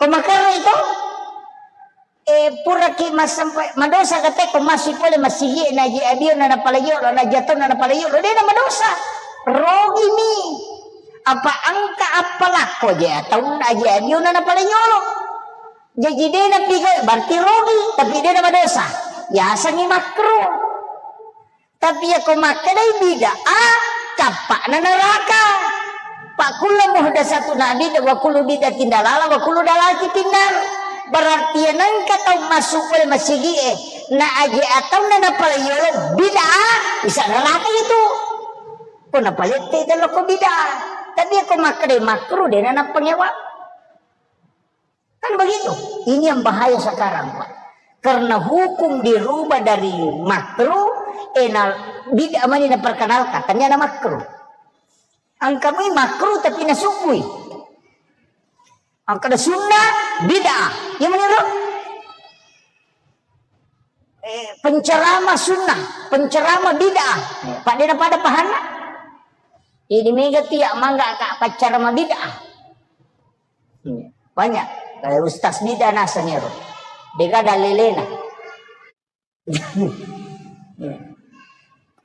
Ko makruh itu? Eh, puraki masampai madosa kate ko masih pole masigi na je adio na napalai yolo, na jato na napalai yolo, de' na madosa. Rogi mi. Apa engka apa lakko je atau na je adio na napalai yolo. Jadi de' na pigau berarti rogi, tapi de' na madosa. Yasengngi makruh. Tapi iya ko makkedai bid'ah, cappa'na neraka. Pakkulla muhdatsatun bid'ah, wa kullu bid'atin dalalah, wa kullu dalalatin finnar. Berarti iya nengka tau masuk pole masigi'e, na aje atauna napalai yolo bid'ah, bisa neraka itu. Ko napalette tello ko bid'ah. Tapi iya ko makkedai makruh, de' na nappangewa. Kan begitu. Ini yang bahaya sekarang, Pak. Karena hukum dirubah dari makruh, eh, na, bid'ah mani naperkenalkan, ternyata makruh. Engka mui makruh tapi nasubui. Engka ada sunnah, bid'ah. Yang menurut? Eh, penceramah sunnah, penceramah bid'ah. Pak, de' na pada pahanna? Ini mega tiak mangga kak penceramah bid'ah. Iya. Banyak. Kayak Ustaz Mida naseng ero. Dega dalelena.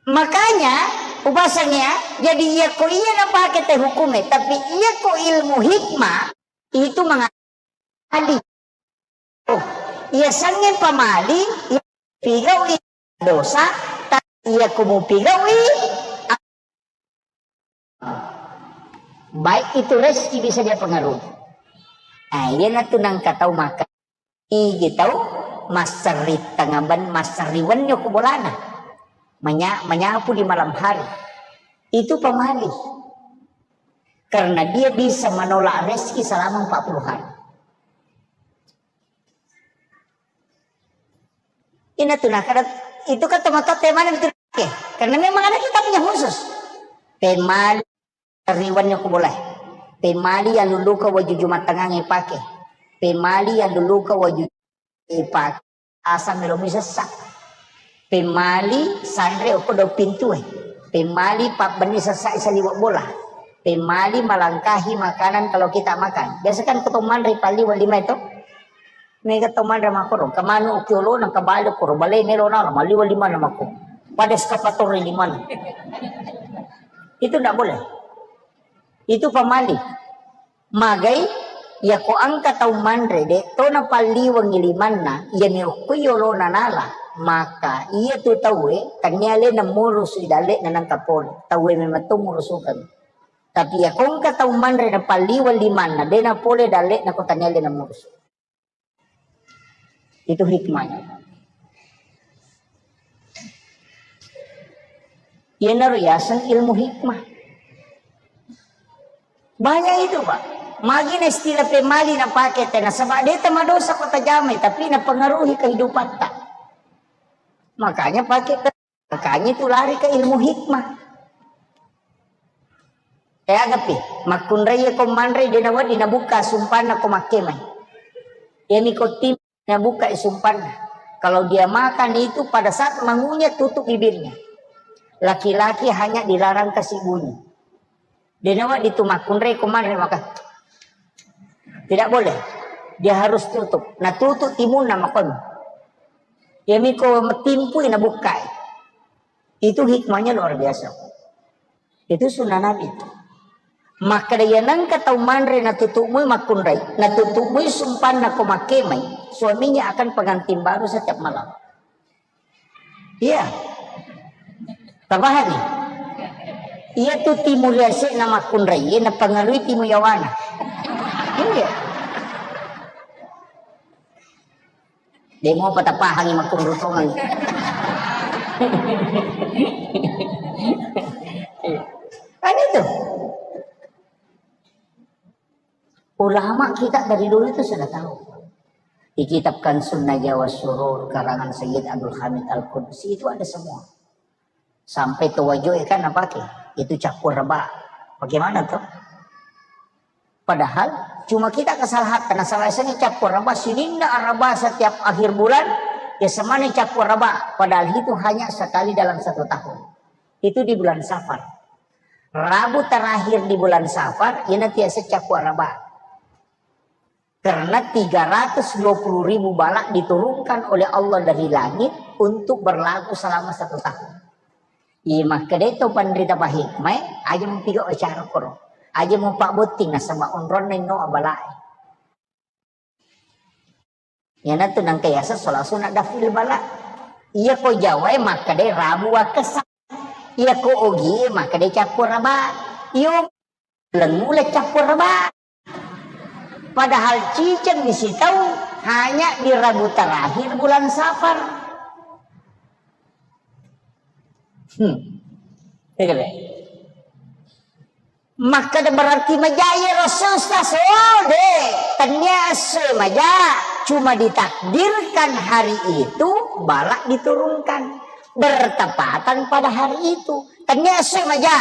Makanya, ubaseng ya, jadi iya ko iya napake te hukume, tapi iya ko ilmu hikmah, itu mengadi. Oh, iya sange pamali, iya pigawi dosa, tapi iya ko mupigawi, baik itu rezeki bisa dia pengaruhi. Nah, iya natu nangka tau maka. Igi tau masserri tengaben, masserri wenni ko bolana. Menya-, menyapu di malam hari. Itu pamali. Karena dia bisa menolak rezeki selama empat puluh hari. Ina tu nakada, itu kan teman-teman mana itu. Oke, karena memang ada kitabnya khusus. Pemali riwannya ku boleh. Pemali yang luluka waju Jumat tengah pake. Pemali yang luluka waju pake. Asam melo mi sessa. Pemali sanre okko do pintue. Pemali pabbenni sessa saliwa bola. Pemali melangkahi makanan kalau kita makan. Biasa kan ketong manre pali wali mai to. Mega to manre makoro, kemanu okiolo nang kebale koro bale melo nala maliwa limana mako. Pada eskavator limana. Itu ndak boleh. Itu pamali. Magai, iya ko engka tau manre, de to napalliwengi limanna, iya mi okko yolona nala, maka iya tu tauwe, tania le namurusu i dalle na nangka pole, tauwe memang to murusukeng. Tapi iya ko engka tau manre napalliweng limanna, de na pole dalle na ko tania le namurusu. Itu hikmahnya. Iyanaro yaseng ilmu hikmah. Banyak itu, Pak. Magina istilah pemali napake tena, sebab de tamadosa ko tajamai, tapi napengaruhi kehidupatta. Makanya pakai Makanya itu lari ke ilmu hikmah. Eh, agapi, makkunrai ko manre de nawedding nabuka sumpanna ko makkemai. Iyami ko tim nabuka sumpanna. Kalau dia makan itu pada saat mengunyah tutup bibirnya. Laki-laki hanya dilarang kasih bunyi. De nawedding tu makkunrai ko manre maka. Tidak boleh. Dia harus tutup. Nah, tutup timunna makon. Iyami ko timpui nabukkai. Itu hikmahnya luar biasa. Itu sunnah Nabi. Maka dia nangka tau manre natutup mui makkunrai. Natutup mui sumpanna ko makkemai. Suaminya akan pengantin baru setiap malam. Iya. Tapahani? Iya tu timu riase na makkunrai, iya na pengaruhi timu yawana. Iya. Demo patapahangi makkunrutongan. Kan itu. Ulama kita dari dulu itu sudah tahu. Di kitab Kansun Najwa Surur karangan Sayyid Abdul Hamid Al-Qudusi itu ada semua. Sampai towajoe kan napake. Itu cappurraba. Bagaimana tuh? Padahal cuma kita kesalahan karena salah satunya cappurraba, sininna araba setiap akhir bulan, ya semana cappurraba. Padahal itu hanya sekali dalam satu tahun. Itu di bulan Safar. Rabu terakhir di bulan Safar, ini tiasa cappurraba. Karena tiga ratus dua puluh ribu bala diturunkan oleh Allah dari langit untuk berlaku selama satu tahun. Iya, makkedai to panrita pahikmai, aja mupiga acara koro. Aja mupabbotting nasaba onronna inno abalae. Iyanatu nangka yaseng sola sunat dafil bala. Iya ko Jawae makkedai Rabu wakkessa. Iya ko Ogie makkedai cappurraba. Iyo lengngula cappurraba. Padahal ciceng di sitaung hanya di Rabu terakhir bulan Safar. Hmm. Iya kan, ya? Makkeda berarti maja iya Rasul Ustaz. Oh, de. Tennia esso maja, cuma ditakdirkan hari itu bala diturunkan. Bertepatan pada hari itu. Tennia esso maja.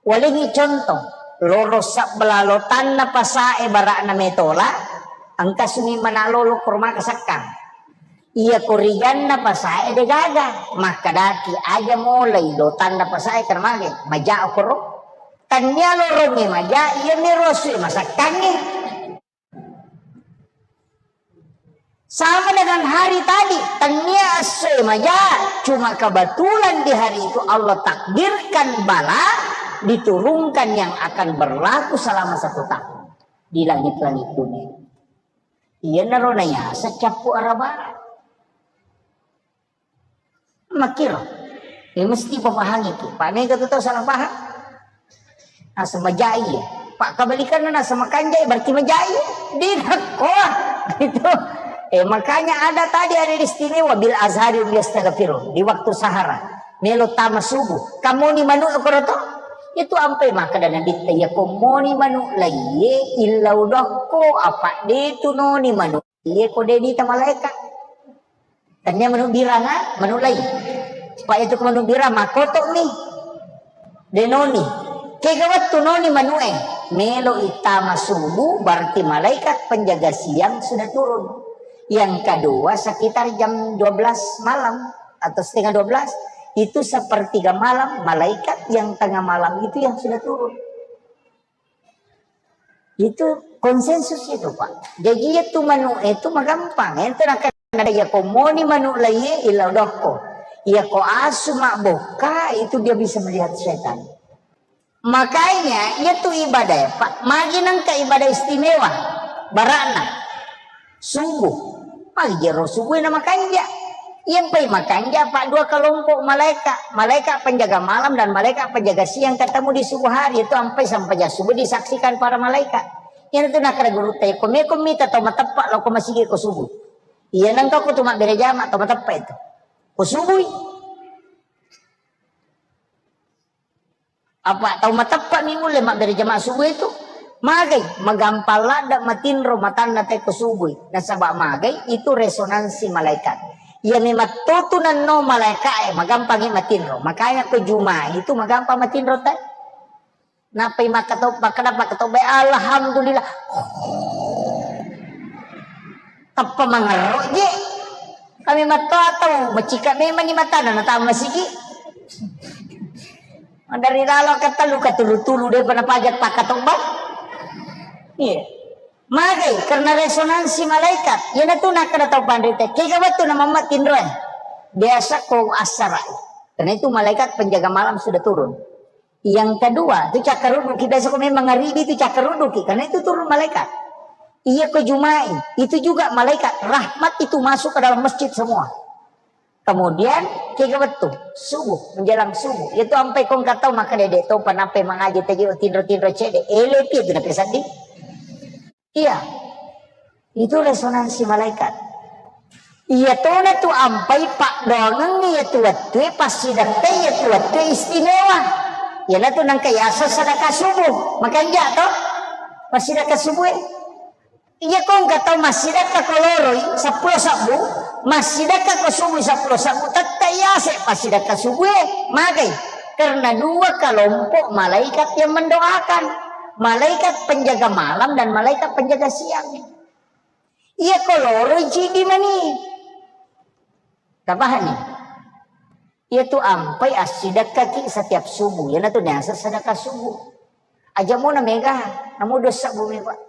Walengngi contoh, loro sabbalalo tanna pasae bara'na metola, engka sumi manalolo koromaka sekkang. Iya koriganna pasae degaga, makkedaki aja molai lo tanna pasae karena mage, maja okoro. Tannia lorongnge maja, iya miro sui masakkangnge. Sama dengan hari tadi, tennia essoe maja, cuma kebetulan di hari itu Allah takdirkan bala diturunkan yang akan berlaku selama satu tahun di langit-langit dunia. Iyanaro nayaseng cappu araba. Makkiro. Ya, mesti papahangi ki. Pak mega tu tau salah paham. Naseng majai ya. Pak kebalikannya naseng makanjai berarti majai ya. Di nakko. Gitu. Eh, makanya ada tadi ada istimewa bil azhari yastaghfirun di waktu sahara. Melo tama subuh. Kamoni manu koroto. Itu ampe maka dan nabi ya komoni manu laiye illau dokko apa de tu noni manu. Iye ko de nita malaeka. Tania manu biranga, manu lai. Pa itu ko manu birang makoto mi. De noni. Kega wettu noni manue. Melo itama subuh berarti malaikat penjaga siang sudah turun. Yang kedua sekitar jam dua belas malam atau setengah dua belas itu sepertiga malam malaikat yang tengah malam itu yang sudah turun. Itu konsensus itu, Pak. Jadi itu manu itu magampang. Ente nakana iya ko moni manu laiye ila dokko. Iya ko asu mabbokka itu dia bisa melihat setan. Makanya iya tu ibadah ya, Pak. Magi nangka ibadah istimewa. Barakna. Subuh. Magi jero subuh na makanja. Iyampai makanja, Pak, dua kelompok malaika. Malaika penjaga malam dan malaika penjaga siang ketemu di subuh hari. Itu ampai sampai subuh disaksikan para malaikat. Yang itu nakara guru teh, komeko mita tau mateppa lo ko masigi ko subuh. Iya nangka ko tu mabbere jama tau mateppa itu. Ko subuh. Apa tau mateppa mi mulle mabbere jamaah subuh itu? Magai, magampang ladde matinro matanna te ko subuh. Nasaba magai itu resonansi malaikat. Iya memang totu nanno malaikae magampangi matinro. Makanya ko Juma itu magampang matinro te. Napai makkato-, makkeda makkatobba, "Alhamdulillah." Tappa mangerro je. Kami mattoa tau, macika memang ni matana, natama masigi. Dari lalo katellu, katulu-tulu, de pada pajak pakkatobba. Iya. Magai, karena resonansi malaikat. Iyanatu nakkeda tau panrita, kega wettu na mamma tinroe. Biasa ko assarai. Karena itu malaikat penjaga malam sudah turun. Yang kedua, itu cakkarudduki. Biasa ko memang ngaribi itu cakkarudduki, karena itu turun malaikat. Iya ko Jumai, itu juga malaikat rahmat itu masuk ke dalam masjid semua. Kemudian, kega wettu, subuh, menjelang subuh. Itu ampai kong katau maka dede to panape mangaji teji tinro-tinro cede. Ele pi itu nape seddi. Iya. Itu resonansi malaikat. Iya tona tu ampai paddoangengngi iya tu wettue, passidakkai iya tu wettue istimewa. Iyanatu nangka yaseng sedekah subuh. Makanja to? Passidakka subuh e. Iya, ko engka tau massidekka ko loroi seppulo sebbu, massidekka ko subui seppulo sebbu, tette iyase passidekka subue, magai. Karena dua kelompok malaikat yang mendoakan. Malaikat penjaga malam dan malaikat penjaga siang. Iya, ko loroi cidi mani. Tabahani. Iya tu ampai assidekkaki setiap subuh. Iya natu niasa sedekah subuh. Aja mo na mega, namu dosa bumi, Pak.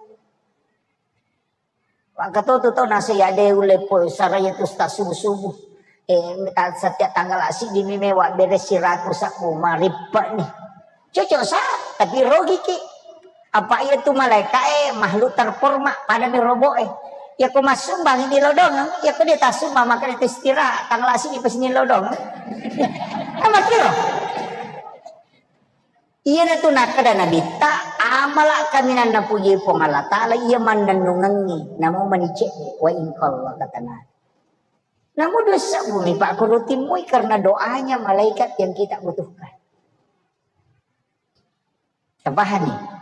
Maka to tu tau nasa ya de ulle po saraya tu sta subuh-subuh. Eh, ta-, setiap tanggal asidi mi mewa bere siratu sabu marippa ni. Cocok sa, tapi rogi ki. Apa iya tu malaika e makhluk terforma pada mi robo e. Ya ko massumbang di lodong, ya ko dia tassumbang maka itu istirahat tanggal asidi pas ni lodong. Sama kiro. Iyanatu nakkeda Nabitta, amala kaminang napuji Puang Allah Ta'ala iya mannennungengngi, namo mani cedde, wa in qalla, katana. Namo dosa bumi Pak, ko rutimmui karena doanya malaikat yang kita butuhkan. Tapahani?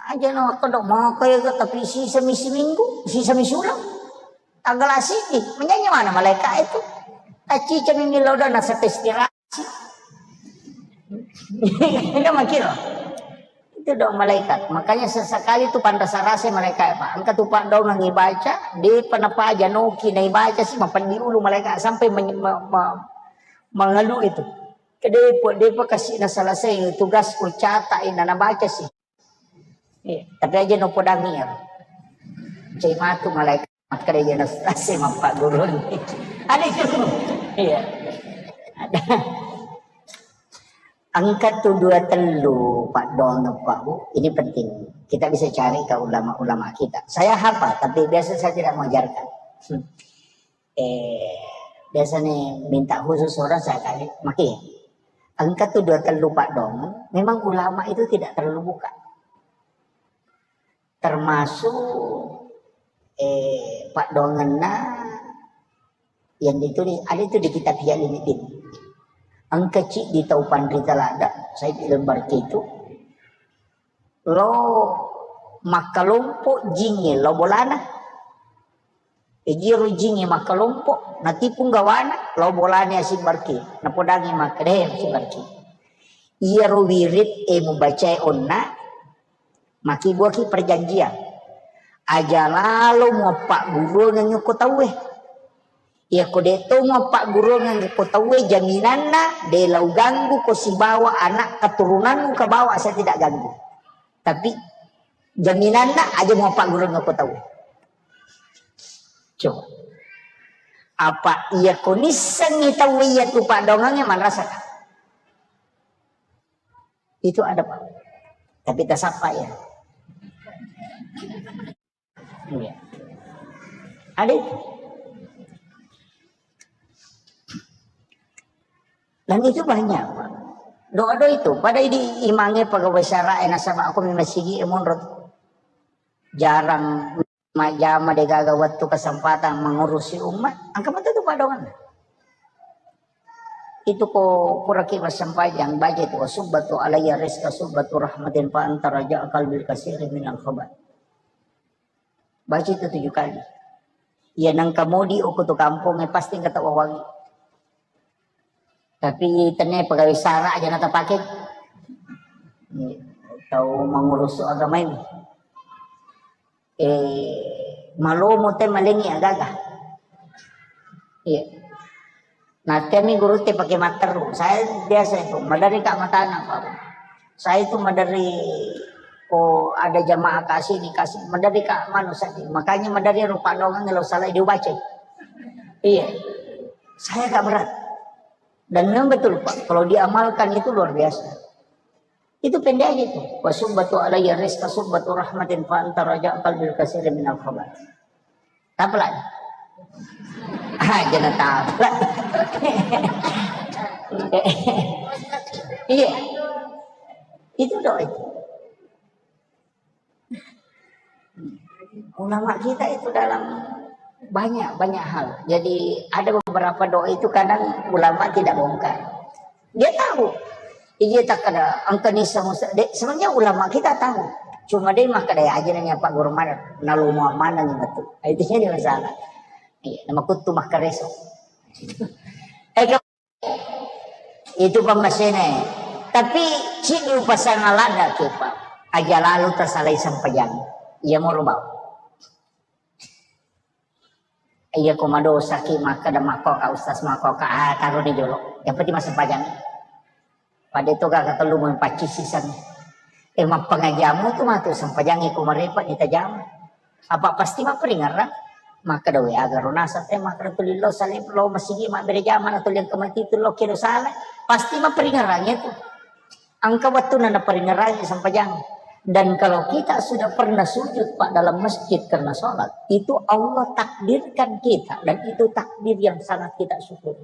Aja no kodok mau kaya tapi sisa misi minggu, sisa misi ulang. Tanggal asidi, menyanyi mana malaikat itu? Tacica mimi loda nasa istirahat. Itu makiro. Itu doa malaikat. Makanya sesekali itu panrasa-rasa malaikat, Pak. Engka tu Pak doang ibaca, di penapa aja noki na ibaca sih, mapan di ulu malaikat sampai men-, me-, me-, mengeluh itu. Kedepo, depo kasih na selesai tugasku, catat ina na baca sih. Iya, tapi aja no podangi ya. Cai matu malaikat. Makkeda iya nastase mappagguruni. Ada itu. Iya. Ada. Engka tu dua tellu paddoangeng, Pak, Bu. Ini penting. Kita bisa cari ke ulama-ulama kita. Saya hafal, tapi biasa saya tidak mengajarkan. Hmm. Eh, biasanya minta khusus orang saya kasih. Maki. Engka tu dua tellu paddoangeng. Memang ulama itu tidak terlalu buka. Termasuk, eh, paddoangenna yang ditulis, ada itu di kitab Ihya Ulumuddin. Engka ciddi tau panrita ladda, Said Al-Barki itu, lo makkalompo jingnge lo bolana. Ejiro jingnge makkalompo, natipung gawana, lo bolana Said Barki. Napodangi makkeda, "Eh, Said Barki. Iyaro wirid e mubacae onna, makibuaki perjanjian. Aja lalo muappagguruangeng ko tauwe. Iyako de to muappagguruangeng ko tauwe, jaminanna de lau ganggu ko sibawa anak keturunanmu ke bawah saya tidak ganggu. Tapi jaminanna aja muappagguruangeng ko tauwe." Coba. Apa iyako nissengngi tauwe iya tu paddoangengnge manrasaka? Itu ada, Pak. Tapi tasappa ya. Iya. Ada itu. Dan itu banyak, Pak. Doa-doa itu, pada di imange pegawai syara e nasaba aku memang sigi e monro. Jarang majjama, degaga wettu kesempatan mengurusi umat, engka metu tu paddoangenna. Itu ko puraki massempajang, baca itu, "Wa subbatu alayya rizqa subbatu rahmatin fa anta raja qalbil kasiri minal khabar." Baca itu tujuh kali. Iya nengka modi oko tu kampong e pasti engka tau wawangi. Tapi tenne pegawai syara aja na tapake. Iya, tau mengurus agama ini. Eh, malomo te malengi agaga. Iya. Nah, temi guru te pake matteru. Saya biasa itu, maderri ka matana, Pak. Saya itu maderri ko ada jamaah kasih dikasih, maderri ka manu saja. Makanya maderri rupa doang lo salah dibaca. Iya. Saya agak berat. Dan memang betul, Pak, kalau diamalkan itu luar biasa. Itu pendek aja itu. "Wa subbatu alayya rizqa subbatu rahmatin fa anta raja qalbil kasiri minal khabar." Tapla. Ah, jangan tapla. Iya. Itu doa itu. Ulama kita itu dalam banyak, banyak hal. Jadi, ada beberapa doa itu kadang ulama tidak bongkar. Dia tahu. Iya, tak ada angka nisa musa-, de-, sebenarnya ulama kita tahu. Cuma dé' makkeda aja' nanya Pak Guru mana, nalomo mana ni betul. Itu jadi masalah. Iya, nama kutu makkareso. Eh, itu pemmasene. Tapi cik di upasanna ladda ke, Pak. Aja' lalu tersalai sempajang. Iya, mau rubah. Iya, ko madosaki makkeda makkoka ustaz, makkoka, ah, taroni jolo. Yang penting massempajang. Pada itu kaka tellu mau paccissiseng. Eh, mappangajiamu tu matu sempajangi ko marepa ditajama. Apa pasti maperingerang. Makkeda we agaro nasab te, makkeda tuli lo sale lo masigi mabbere jama na tuli engka mati tu lo kedo sale. Pasti maperingerang itu. Engka wettunna naperingerangi sempajang. Dan kalau kita sudah pernah sujud, Pak, dalam masjid karena sholat, itu Allah takdirkan kita, dan itu takdir yang sangat kita syukuri.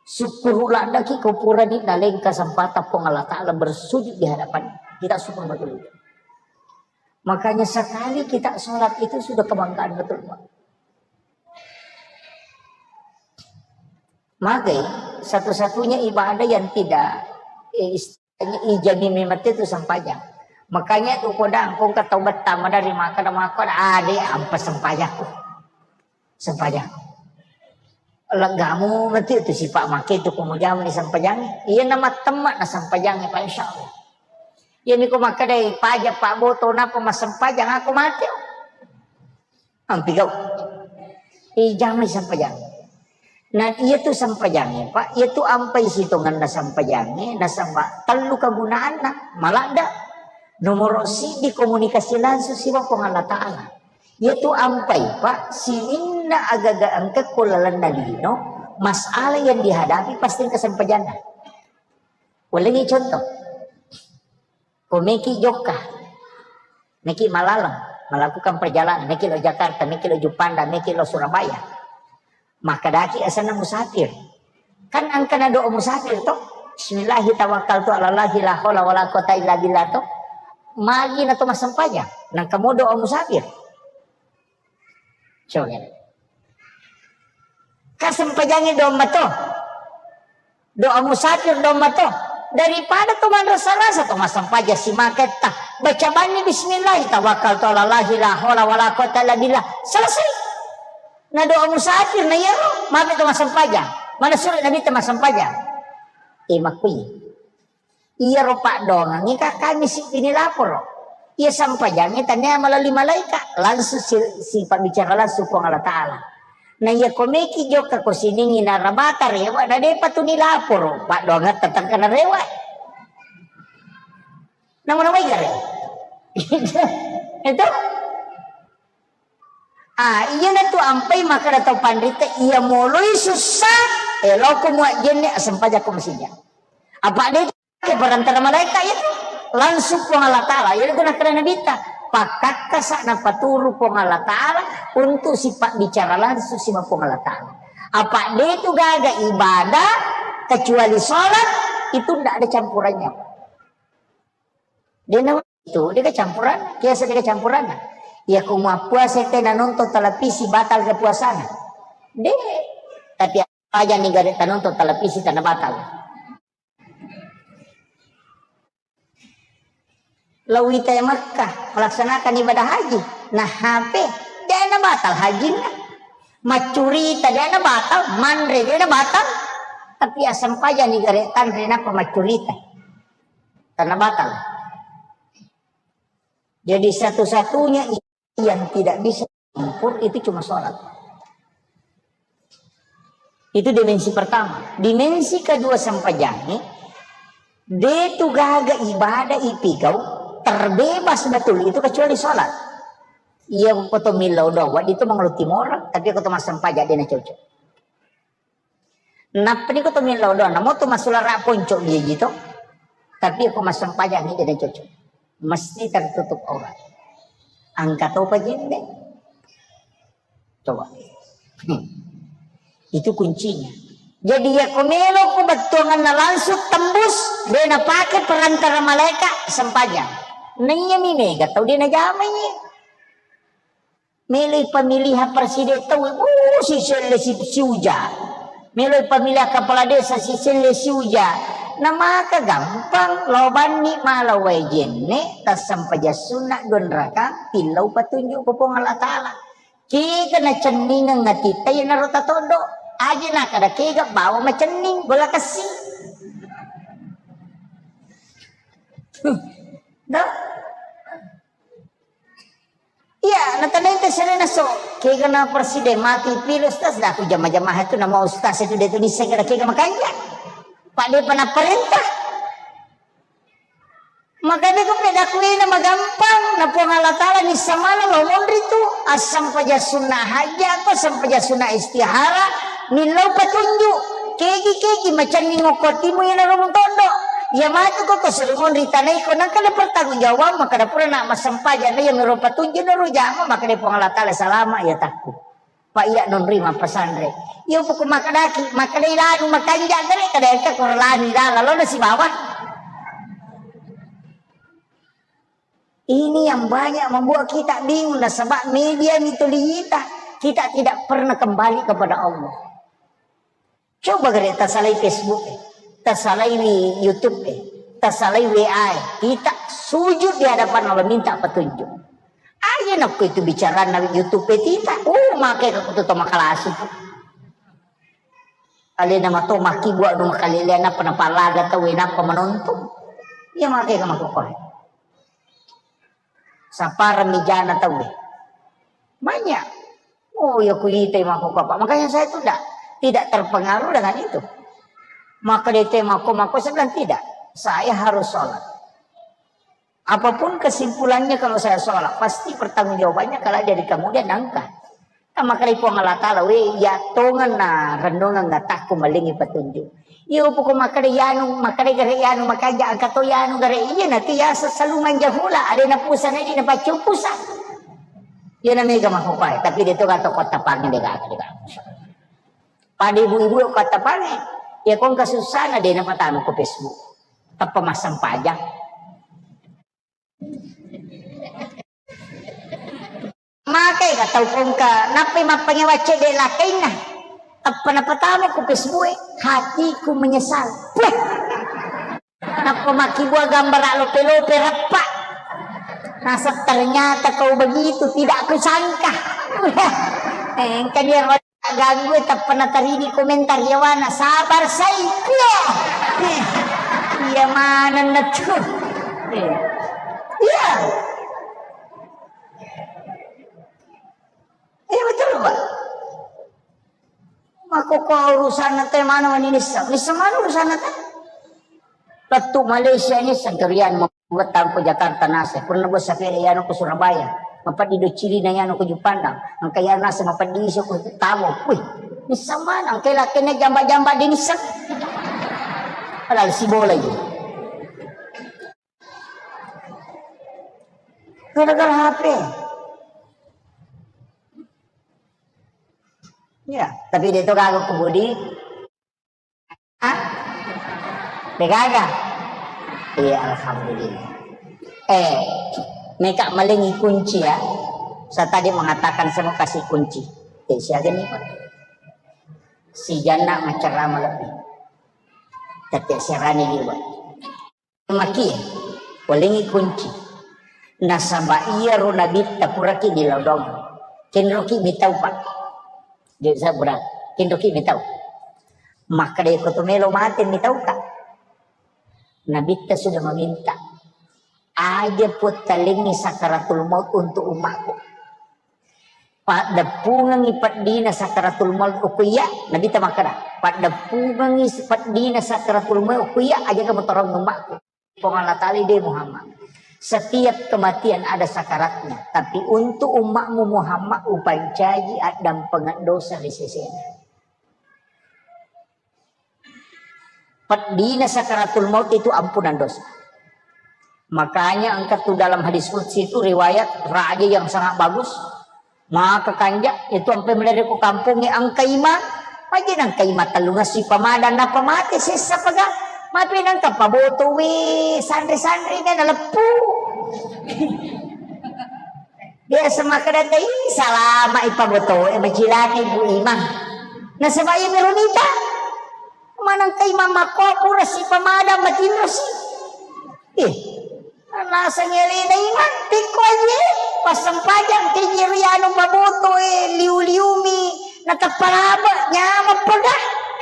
Syukur ladaki ko purani nalengka sempatang Puang Allah Ta'ala bersujud di hadapan. Kita syukur betul. Makanya sekali kita sholat itu sudah kebanggaan betul, Pak. Magai satu-satunya ibadah yang tidak, eh, istilahnya ijami memang itu sempajang. Makanya tu kodang kong ketaubetta madari makkeda makkeda, ah, dé' ampa sempajakku. Sempajakku. Legamu mati tu sipa' makke tu ko mujama ni sempajang. Iya, nama temma na sempajang, Pak, insya Allah. Iya, ni ko makkeda paja Pak Boto napa massempajang, aku mati. Ampi gau. Ijamai sempajang. Nah, iya tu sempajangnge, Pak. Iya tu ampai sitonganna sempajangnge, nasaba tellu kegunaanna. Maladda. Nomoro siddi komunikasi langsung siba Puang Allah Ta'ala. Iya tu ampai, Pak, sininna agaga engka ko lalenna lino, masalah yang dihadapi pasti engka sempajanna. Ulengi contoh. Ko meki jokka, meki malaleng, melakukan perjalanan, meki lo Jakarta, meki lo Juppandang, meki lo Surabaya. Makkedaki asenna musafir. Kan engkana doa musafir to. Bismillahi tawakkaltu ala Allahi la haula wala quwata illa billah to. Magi na to massempajang. Nangka mo doa musafir. Coba. Kasempajangi domba to. Doa musafir domba to. Daripada to manrasa-rasa to massempajang simaketta. Baca banni bismillah, tawakkaltu ala Allahi la haula wala quwata illa billah. Selesai. Na doa musafir na iyaro, mabe to massempajang. Mana surat Nabi to massempajang. Eh, makkui. Iyaro paddoangengnge ka kami siddini laporo. Iya sempajangnge tania malali malaika, langsung si, si pabbicara langsung Puang Allah Ta'ala. Na iya ko meki jokka ko siningi narabata rewa, na depa tu nilaporo, paddoangetta tengka narewa. Nama-nama igare. Itu. Ah, iyana tu ampai makkeda tau panrita, iya moloi sussa, eloko muajjenne, asempajako masija. Apa de ke perantara malaika itu langsung Puang Allah Ta'ala. Jadi itu nakkeda Nabitta, pakkakkasa napaturu Puang Allah Ta'ala untuk sifat bicara langsung sama Puang Allah Ta'ala. Apa de itu gaga ibadah kecuali sholat, itu ndak ada campurannya. Dena itu, deka campuran, kiasa deka campuran. Ya, ko mappuasa te nanonton televisi, batal ke puasana. De, tapi aja ni gare tanonton televisi tana batal. Lawita e Makkah melaksanakan ibadah haji, nah H P, dena batal hajinna. Maccurita dena batal, manre dena batal. Tapi asempajang ni gare tanre napa maccurita. Karena batal. Jadi satu-satunya yang tidak bisa campur itu cuma sholat. Itu dimensi pertama. Dimensi kedua sempajangi, de tu gaga ibadah ipigau terbebas betul itu kecuali sholat. Iya, ko to millau doa, itu mengeluh timor, tapi ko to massempajang dena cocok. Nappani ko to millau doa, namo to masulara ponco jaji to. Tapi ko massempajang ni dena cocok. Mesti tertutup aurat. Angka topa jenne. Coba. Hmm. Itu kuncinya. Jadi ya ko melo ko bettuanganna langsung tembus, dena pake perantara malaika sempajang. Naiya mi mega tau dena jamai. Meloi pemilihan presiden tau, uh, siselle si, siuja. Meloi pemilihan kepala desa siselle siuja. Namaka gampang, lao banni mala wae jenne, tassempajang sunna dua rakang, tillau patunjuk ko Puang Allah Ta'ala. Kega nacenningeng atitta iyanaro tatoddo. Aja nakada kega bawa macenning, gola kessi. Dah. Iya, natanai te serena so. Kega na presiden mati pilih ustaz, dah aku jama-jama itu nama ustaz itu dia tulis saya kira kega makanya. Pak dia pernah perintah. Makanya ku pedaku ini magampang, na Puang Allah Ta'ala ni samana lo monri tu, asam paja sunnah haja atau asam paja sunnah istihara, millau patunjuk. Kegi-kegi macanni ngokkotimu ina rumung tondo. Iya matu ko ko seri monri tanai ko nangka ada pertanggung jawab, maka ada pura nak masempajang na iya miro patunjuk na ro jama, maka dia Puang Allah Ta'ala salama iya takku. Pak iya nonri mappasanre. Iya poko makadaki, makadai lanu makanja gare kada engka ko lanu dala lo na sibawa. Ini yang banyak membuat kita bingung nasaba media mituli kita. Kita tidak pernah kembali kepada Allah. Coba gare tasalai Facebook e, tasalai wi YouTube e, tasalai W A e. Kita sujud di hadapan Allah minta petunjuk. Aja nakko itu bicara na YouTube e tita. Oh, make ka kutu to makalasi tu. Alena mato maki buat no makalelean apa napalaga tau e napa menonton. Iya make ka makokore. Saparang mijana tauwe. Banyak. Oh, ya kulitai mako apa. Makanya saya itu tidak tidak terpengaruh dengan itu. Maka dia mako mako saya bilang tidak. Saya harus sholat. Apapun kesimpulannya kalau saya sholat, pasti pertanggungjawabannya kalau dari kemudian nangka. Makkedai Puang Allah Ta'ala, we, iya tongenna renungengnga takko malengngi petunjuk. Iya, poko makkeda yanu, makkeda gare yanu, makanja engka to yanu gare, iya, nanti ya selalu manja hula, ada na pusa, nanti na paccu pusa. Iya, na mega makopai, tapi dia tu kata kota pangi de gaga, de gaga. Pada ibu-ibu kota pangi, ya kong kasusana de na patama ko Facebook. Teppa masang pajak. Makai ka tau kongka, nappai mappangewa cedde lakainna. Tappa napatama ku Facebook e, hatiku menyesal. Puh! Nappa makkibua gambara lope-lope rappa. Nasab ternyata kau begitu, tidak kusangka. Eh, engka dia ganggu, tappa natarini komentar yawana, sabar sai. Iya. Iya manenna tu. Iya. Iya. Iya betul, Pak. Mako ko urusan te mana mani nissa. Nissa mana urusan te? Lettu Malaysia nissa kerian. Buat tangko Jakarta nase, pernah buat sapeda yano ke Surabaya, mapeddi do cilina yano ke Jupandang, engka yano nase mapeddi iso ke Tabo. Wih, nisseng mana, engka lakena jamba-jamba di nisseng. Padahal si bola itu. Gara-gara H P. Ya, tapi dia itu kagak kebudi. Hah? Degaga? Iya, alhamdulillah. Eh, meka malengi kunci ya. Saya tadi mengatakan saya mau kasih kunci. Eh, siaga nih, Pak? Si Janda macerama lebih. Tapi siarani di, Pak. Makie, walengngi kunci. Nasaba iyaro nabitta puraki nilodong. Kenroki mitau, Pak. Jadi saya pura, kenroki mitau. Makkeda ko to melo mate mitau, Kak. Nabitta sudah meminta. Aja puttalengi sakaratul maut untuk umatku. Paddeppungengngi peddina sakaratul maut okko iya, Nabitta makkeda, paddeppungengngi peddina sakaratul maut okko iya, ajaga motorong umma'ku. Puang Allah Ta'ala de Muhammad. Setiap kematian ada sakaratnya, tapi untuk umma'mu Muhammad upancaji addampengeng dosa ri sesena. Peddina sakaratul maut itu ampunan dosa. Makanya engka tu dalam hadis qudsi itu riwayat raja yang sangat bagus. Maka kanja itu ampe melere ko kampongnge engka ima. Maje nang engka ima tellunga si pamadan napa mate sessa paga. Mape nang kappa boto we sanre-sanre na leppu. Biasa makkeda tei, salama ipabotoe, macilaka Ibu Imang. Nasaba iya melo mita. Manengka imang makko pura si pamadang matinro si. Eh, naseng elena imang, pikko aje, passempajang, kejiri anu paboto, eh, liu-liumi, nateppa laba, nyameng poda.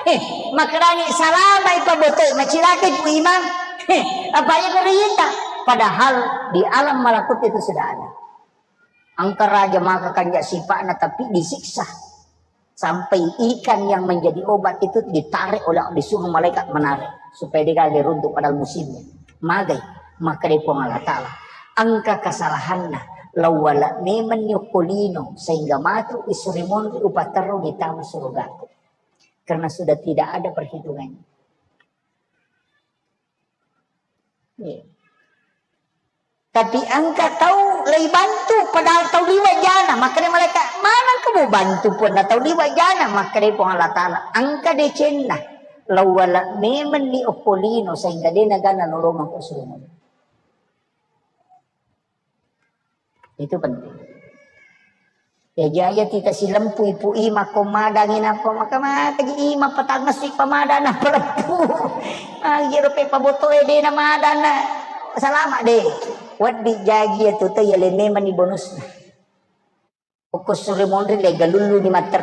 Eh, makkadani salama i paboto, macilaka i pu imang. Eh, apa iya berita? Padahal di alam malakut itu sudah ada. Engka raja maka kanja sipa'na, tapi disiksa. Sampai ikan yang menjadi obat itu ditarik oleh, disuruh malaikat menarik supaya dia gagal runtuh padahal musimnya. Magai, maka dari Puang Allah Ta'ala. Engka kesalahanna, lawala memang ni okko lino, sehingga matu isuri monri upaterru di tamu surugaku. Karena sudah tidak ada perhitungannya. Iya. Tapi engka tau lei bantu, padahal tau liwa jana, makkeda malaikat, "Maneng kamu bantu pun na tau liwa jana?" Makkeda Puang Allah Ta'ala, "Engka decenna, lawala memang ni okko lino sehingga de nagana nolong ko suruh." Itu penting. Ya, jaya tita silempu ipu ima ko madangi napa maka maka ji ima patangessi pamadana peleppu. Ah, jero pe paboto e de na madana. Salama de. Weddi jaji ya tu ya le memang ni bonusna. Okko sure monri le galullu ni mater.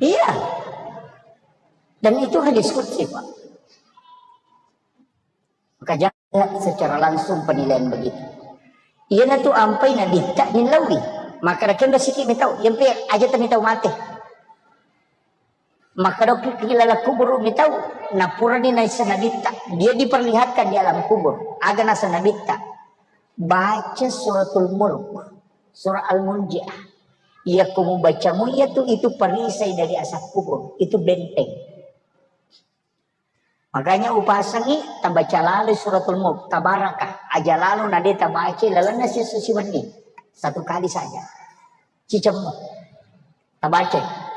Iya. Dan itu hadis qudsi, Pak. Maka jangan secara langsung penilaian begitu. Iyana tu ampai nabitta nillaui. Maka raken resiki mitau, yampe aja temi tau mate. Maka doki kilala kubur mitau, napurani naisa nabitta. Dia diperlihatkan di alam kubur. Aga nasa nabitta. Baca suratul mulk, surah al-munjiah. Iya kumu bacamu iya tu itu perisai dari asap kubur. Itu benteng. Makanya upasangi tabaca lalo suratul mulk, tabaraka. Aja lalo nade tabaca lalenna sisa siwenni. Satu kali saja. Cicemmu. Tabaca.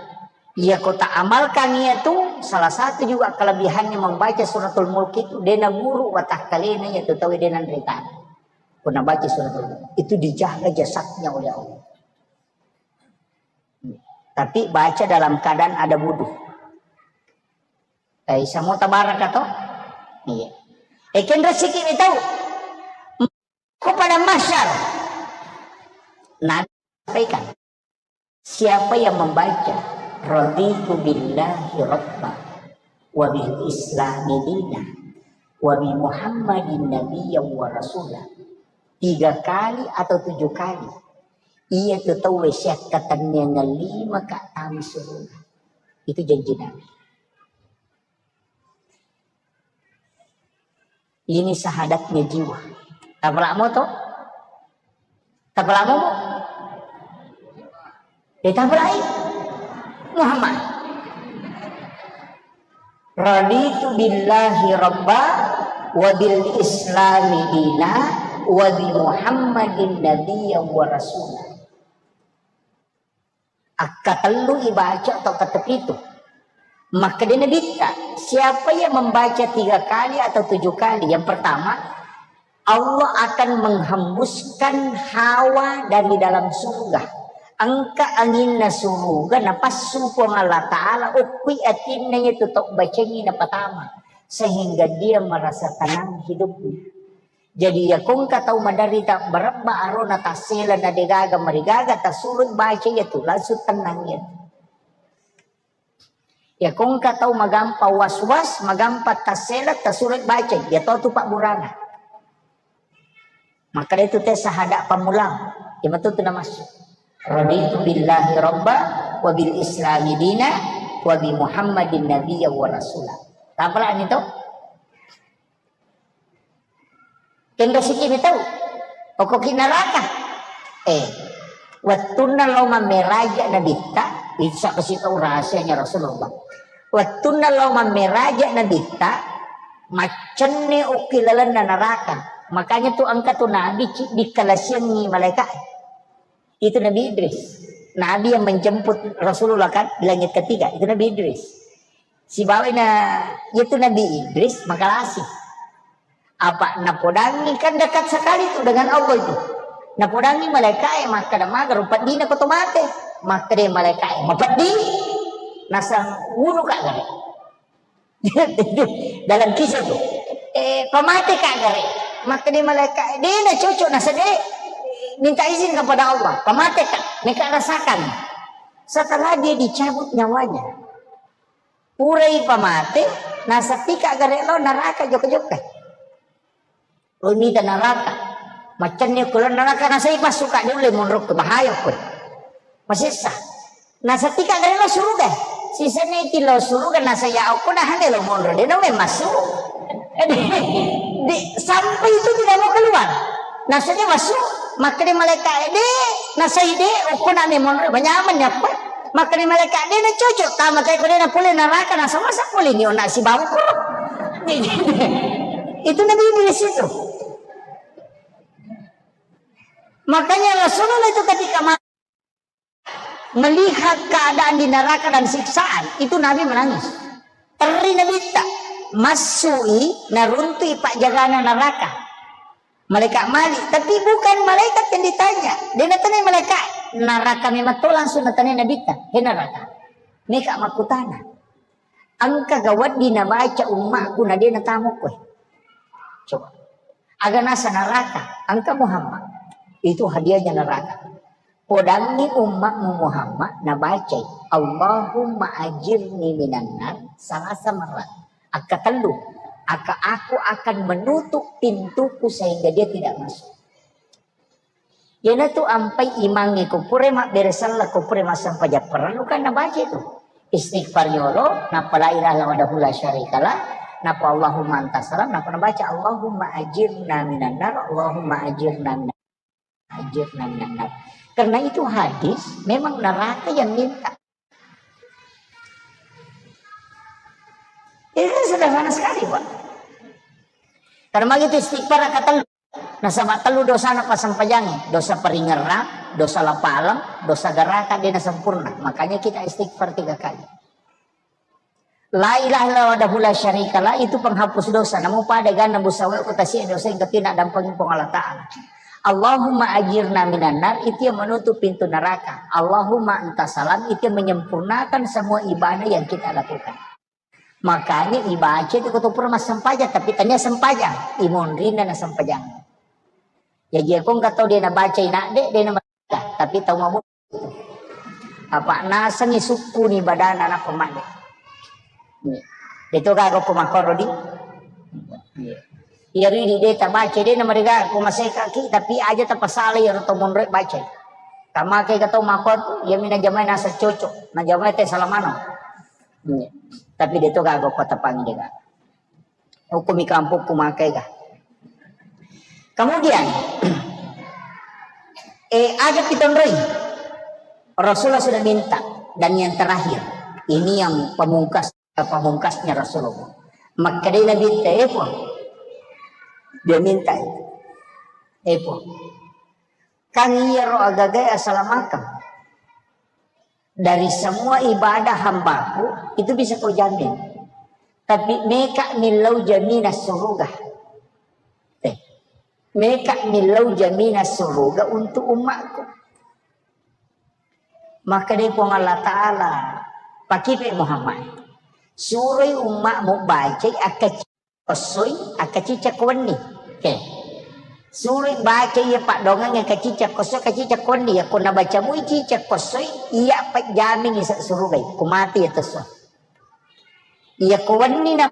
Iya ko tak amalkan iya tu salah satu juga kelebihannya membaca suratul mulk itu dena guru watakkalena iya tu tawe dena nritana. Ko nabaca suratul mulk itu dijaga jasadnya oleh Allah. Tapi baca dalam keadaan ada wudhu. Eh, samo tabaraka to? Iya. Eh, kenra siki ni tau. Ko pada masyar. Nabi sampaikan, siapa yang membaca raditu billahi rabba wa bil islami dina wa bi Muhammadin nabiyyan wa rasula tiga kali atau tujuh kali, iya tu tauwe siakkatenniangan lima ka tama suruga. Itu janji Nabi. Ini syahadatnya jiwa. Tapalamo to? Tapalamo, Bu? Eh, tapalai. Muhammad. Raditu billahi rabba wa bil islami dina wa bi Muhammadin nabiyyan wa rasula. Akkatellu ibaca atau ketepitu. Makkeda Nabitta, siapa yang membaca tiga kali atau tujuh kali, yang pertama, Allah akan menghembuskan hawa dari dalam surga. Engka anginna suruga napassu Puang Allah Ta'ala, ukkui atinna iya tu tau bacangi napatama. Sehingga dia merasa tenang hidupnya. Jadi, iya ko engka tau maderita, berebba arona tassela na degaga marigaga, tasuro baca iya tu, langsung tenang iya tu. Iya ko engka tau magampa was-was, magampa tassela, tasuro baca, iya to tu pabburana. Maka itu te sahada pammulang, iya matu tu namassu. Raditu billahi rabba, wa bil islami dina, wa bi Muhammadin nabiyya wa rasula. Tapalani to? Kenro siki mitau. Okkoki neraka. Eh, wettunna lao mammeraja Nabitta, itu siapa sih tahu rahasianya Rasulullah. Wettunna lao mammeraja Nabitta, maccenne okki lalenna neraka. Makanya tu engka tu Nabi ci dikalasiangi malaikat. Itu Nabi Idris. Nabi yang menjemput Rasulullah kan di langit ketiga, itu Nabi Idris. Sibawai na, itu Nabi Idris makalasi. Apa napodangi kan dekat sekali itu dengan Allah itu. Napodangi malaikat e makkeda maga rupa dina ko to mate. Makkeda malaikat e mapeddi. Nasang wunu ka gare. Dalam kisah tu. Eh, pamate ka gare. Makkeda malaikat, de na cocok nasa de, minta izin kepada Allah. Pamate ka, meka rasakan. Setelah dia dicabut nyawanya, purai pamate, nasa tika gare lo neraka jokka-jokka. Lo mita neraka. Macamnya kalau neraka nasai masuk ka dulu monro ke bahaya ko. Masessa. Nasa tika gare lo suruga. Sisanya itu lo suruga nasa ya aku dah hane lo monro. Dia namanya masuk. Di, sampai itu tidak mau keluar. Nasanya masuk. Makkeda malaikat, de, nasai de, okko na memang manyaman ya apa? Makkeda malaikat, de, na cocok, tama kayak kode na pole neraka, nasa masa pole ni ona sibawa ko. Itu Nabi Idris itu. Makanya Rasulullah itu ketika ma-, melihat keadaan di neraka dan siksaan, itu Nabi menangis. Terri Nabi tak, masui, naruntui pak jagana neraka. Malaikat Malik, tapi bukan malaikat yang ditanya. Dia natanya malaikat, neraka memang to langsung natanya Nabi ta. He neraka. Meka makkutana. Engka ga wedding nabaca ummakku na de natamu koe. Coba. Aga nasa neraka, engka Muhammad. Itu hadiahnya neraka. Podangi ummakmu Muhammad nabacai, "Allahumma ajirni minan nar," salasa marrat. Akka tellu, akka aku akan menutup pintuku sehingga dia tidak masuk. Iyanatu ampai imangnge ko pura mabbere sella, ko pura massempajang parellu kan nabaca itu. Istighfar yolo, nappa la ilaha illallah wahdahu la syarikalah, nappa Allahumma anta salam, nappa nabaca Allahumma ajirna minan nar, Allahumma ajirna minan, ajirna minan nar. Karena itu hadis, memang neraka yang minta. Itu sederhana sekali, Pak. Karena begitu istighfar kata Nasaba tellu dosana passempajangnge, dosa paringerrang, dosa lapaleng, dosa garaka, de nasempurna. Makanya kita istighfar tiga kali. La ilaha illallah wahdahu la syarikalah itu penghapus dosa. Namu pada ganna busawe ko tasi'e dosa yang ketina dampengin Puang Allah Ta'ala. Allahumma ajirna minan nar itu yang menutup pintu neraka. Allahumma anta salam itu yang menyempurnakan semua ibadah yang kita lakukan. Makanya ibaca itu ko to pura massempajang, tapi tania sempajang, imonrinna na sempajang. Jaji ko engka tau de nabaca inadde, de na, tapi tau mabo. Apa nasengi sukku ni badana na pemade. Itu gaga ko makoro di. Iya. Iya ridi de tabaca de na mereka ko maseka ki, tapi aja tapasala ya to monre baca. Tamake ga tau makot, ya mina jamai nasa cocok, na jamai te salamano. Iya. Tapi de to gaga ko tapangi de ga. Hukumi kampokku makai ga. Kemudian, eh, aja pitonroi. Rasulullah sudah minta. Dan yang terakhir, ini yang pamungkas, pamungkasnya Rasulullah. Makkedai Nabi, "Eh, Puang." Dia minta itu. "Eh, Puang." Kan iyaro agaga asalamakeng dari semua ibadah hambaku, itu bisa kau jamin. Tapi meka millau jaminan suruga. Eh, meka millau jaminan suruga untuk umatku. Maka dari Puang Allah Ta'ala, pakipe Muhammad. Suroi umatmu bacai akka kossoi, akka cicak wenni. Oke. Suroi baca iya paddoangeng akka cicak kossoi, akka cicak wenni. Iya ko nabaca mui cicak kossoi, iya pajjamingi sa surugai. Ko mati iya tesso. Iya ko wenni na,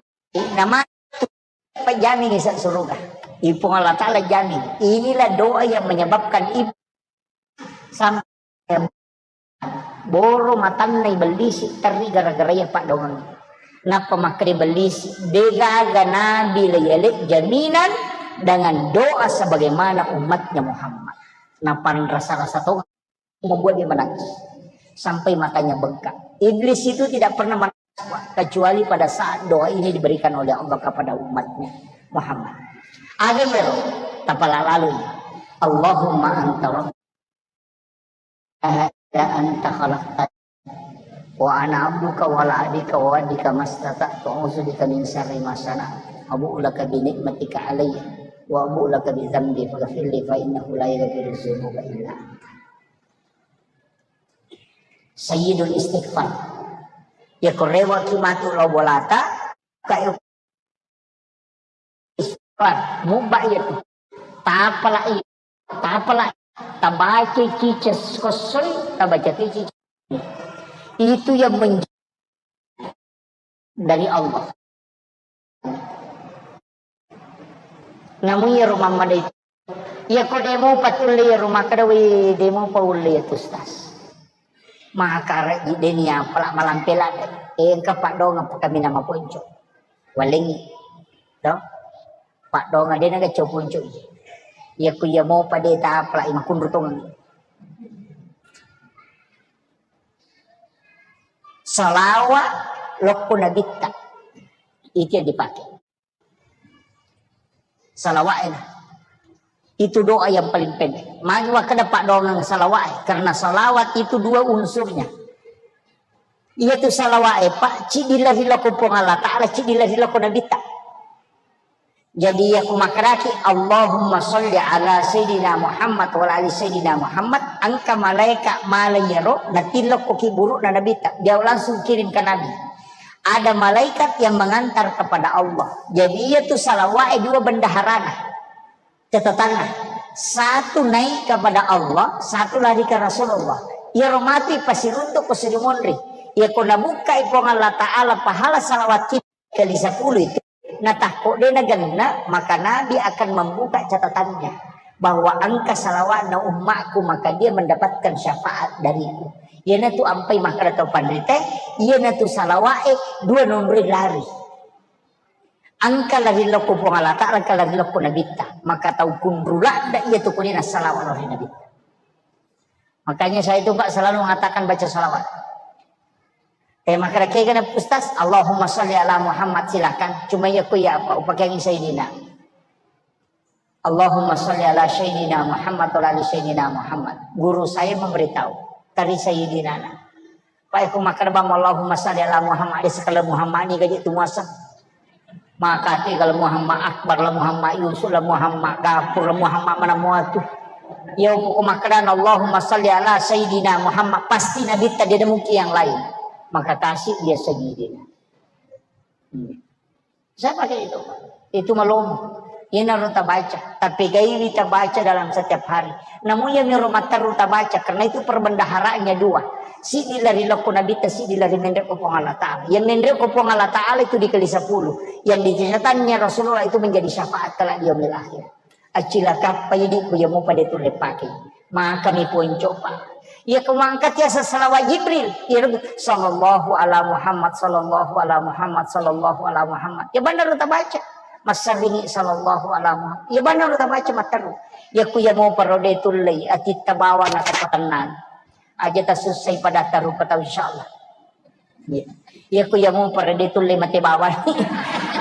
na mati pajjamingi sa suruga. Ipung Allah Ta'ala jamin. Inilah doa yang menyebabkan ibu sampai boro matanna ibellisi terri gara-gara iya paddoangeng. Nappa makkeda ibellisi, degaga nabi le yale jaminan dengan doa sebagaimana umatnya Muhammad. Napanrasa-rasa tong membuat dia menangis sampai matanya bengkak. Iblis itu tidak pernah menangis kecuali pada saat doa ini diberikan oleh Allah kepada umatnya Muhammad. Ada ya, tapala lalu. Allahumma anta rabbi, la ilaha illa anta khalaqtani wa ana abduka wa ala ahdika wa wa'dika mastata'tu, a'udzu bika min syarri ma sana'tu, abu'u laka bi ni'matika alayya wa abu'u laka bi dzambi faghfirli fa innahu la yaghfiru dzunuba illa anta. Sayyidul istighfar. Ya ko rewa ki matu lao bolata, Kayak istighfar, mubba iya tu. Tapalai, tapalai, tabaca cices kosoi, tabaca cices. Itu yang menjadi dari Allah. Namu iyaro mammada itu. Iyako demo patulle iyaro makkeda, "Wih, demo paulle ya tu, Ustaz." Makara deni apa la malampe la, eh, engka paddoangeng pakamina maponco. Walengi. To? Paddoangeng dena gaco ponco. Iyako iya mopa de tapalai makunru tongeng. Salawa lokko nabitta. Itu yang dipakai. Salawat enak. Itu doa yang paling pendek. Magi wakkeda paddoangeng salawat e. Karena salawat itu dua unsurnya. Iya tu salawat e, Pak, ciddi lari lokko Puang Allah Ta'ala, ciddi lari lokko nabitta. Jadi, iya ku makkedaki, "Allahumma sholli ala Sayyidina Muhammad wa ala ali Sayyidina Muhammad," engka malaika mala iyaro, natillokkoki buru'na nabitta, dia langsung kirim ke Nabi. Ada malaikat yang mengantar kepada Allah. Jadi, iya tu salawat e dua bendaharana, catatanna. Satu naik kepada Allah, satu lari ke Rasulullah. Iyaro matu pasiruntuk ko sirimonri. Iya ko nabukkai Puang Allah Ta'ala pahala salawat kita kali sepuluh itu, natakko de nagenna, maka Nabi akan membuka catatannya bahwa engka salawatna ummakku, maka dia mendapatkan syafaat dariku. Iyanatu ampai makkeda tau panrita, iyanatu salawat e dua nonroi lari. Engka lari lokko Puang Allah Ta'ala, engka lari lokko Nabitta. Maka tau kunru ladda iya tu kunena salawat lao ri Nabitta. Makanya saya itu, Pak, selalu mengatakan baca salawat. Eh, makkeda kega na Ustaz, "Allahumma sholli ala Muhammad," silakan. Cuma iya ko iya apa, upakeangi Sayyidina. "Allahumma sholli ala Sayyidina Muhammad wa ala ali Sayyidina Muhammad." Guru saya memberitahu, tari Sayyidina na. Pak, ko makkeda bang, "Allahumma sholli ala Muhammad," ada sekali Muhammad ni gaji tu muasa. Makati kalau Muhammad Akbar lah, Muhammad Yusuf lah, Muhammad Gafur lah, Muhammad mana mua tu. Ya, pokok makkeda, "Allahumma sholli ala Sayyidina Muhammad," pasti Nabitta, dia ada mungkin yang lain. Maka kasih dia Sayyidina. Hmm. Saya pakai itu. Itu malomo. Iyanaro tabaca. Tapi gaiwi tabaca dalam setiap hari. Namun ya miro matteru tabaca. Karena itu perbendaharanya dua. Siddi lari lokko Nabitta, siddi lari menre ko Puang Allah Ta'ala. Yang menre ko Puang Allah Ta'ala itu dikali sepuluh. Yang di catatannya Rasulullah itu menjadi syafaat kelak di yaumil akhir. Acilakappa idi ku iya mupa de tulle pake. Maka mi ponco, Pak. Iya ko mangkat ya salawat Jibril. Iya, "Sallallahu ala Muhammad, sallallahu ala Muhammad, sallallahu ala Muhammad." Ya benar tabaca. Massarringi sallallahu ala Muhammad. Ya benar tabaca matteru. Iya ku iya mupa ro de tulle, atitta bawang atau tenang. Aja tasussai pada tarupa tau, insyaallah. Iya. Iya ku iya mupa ro de tulle mate bawang.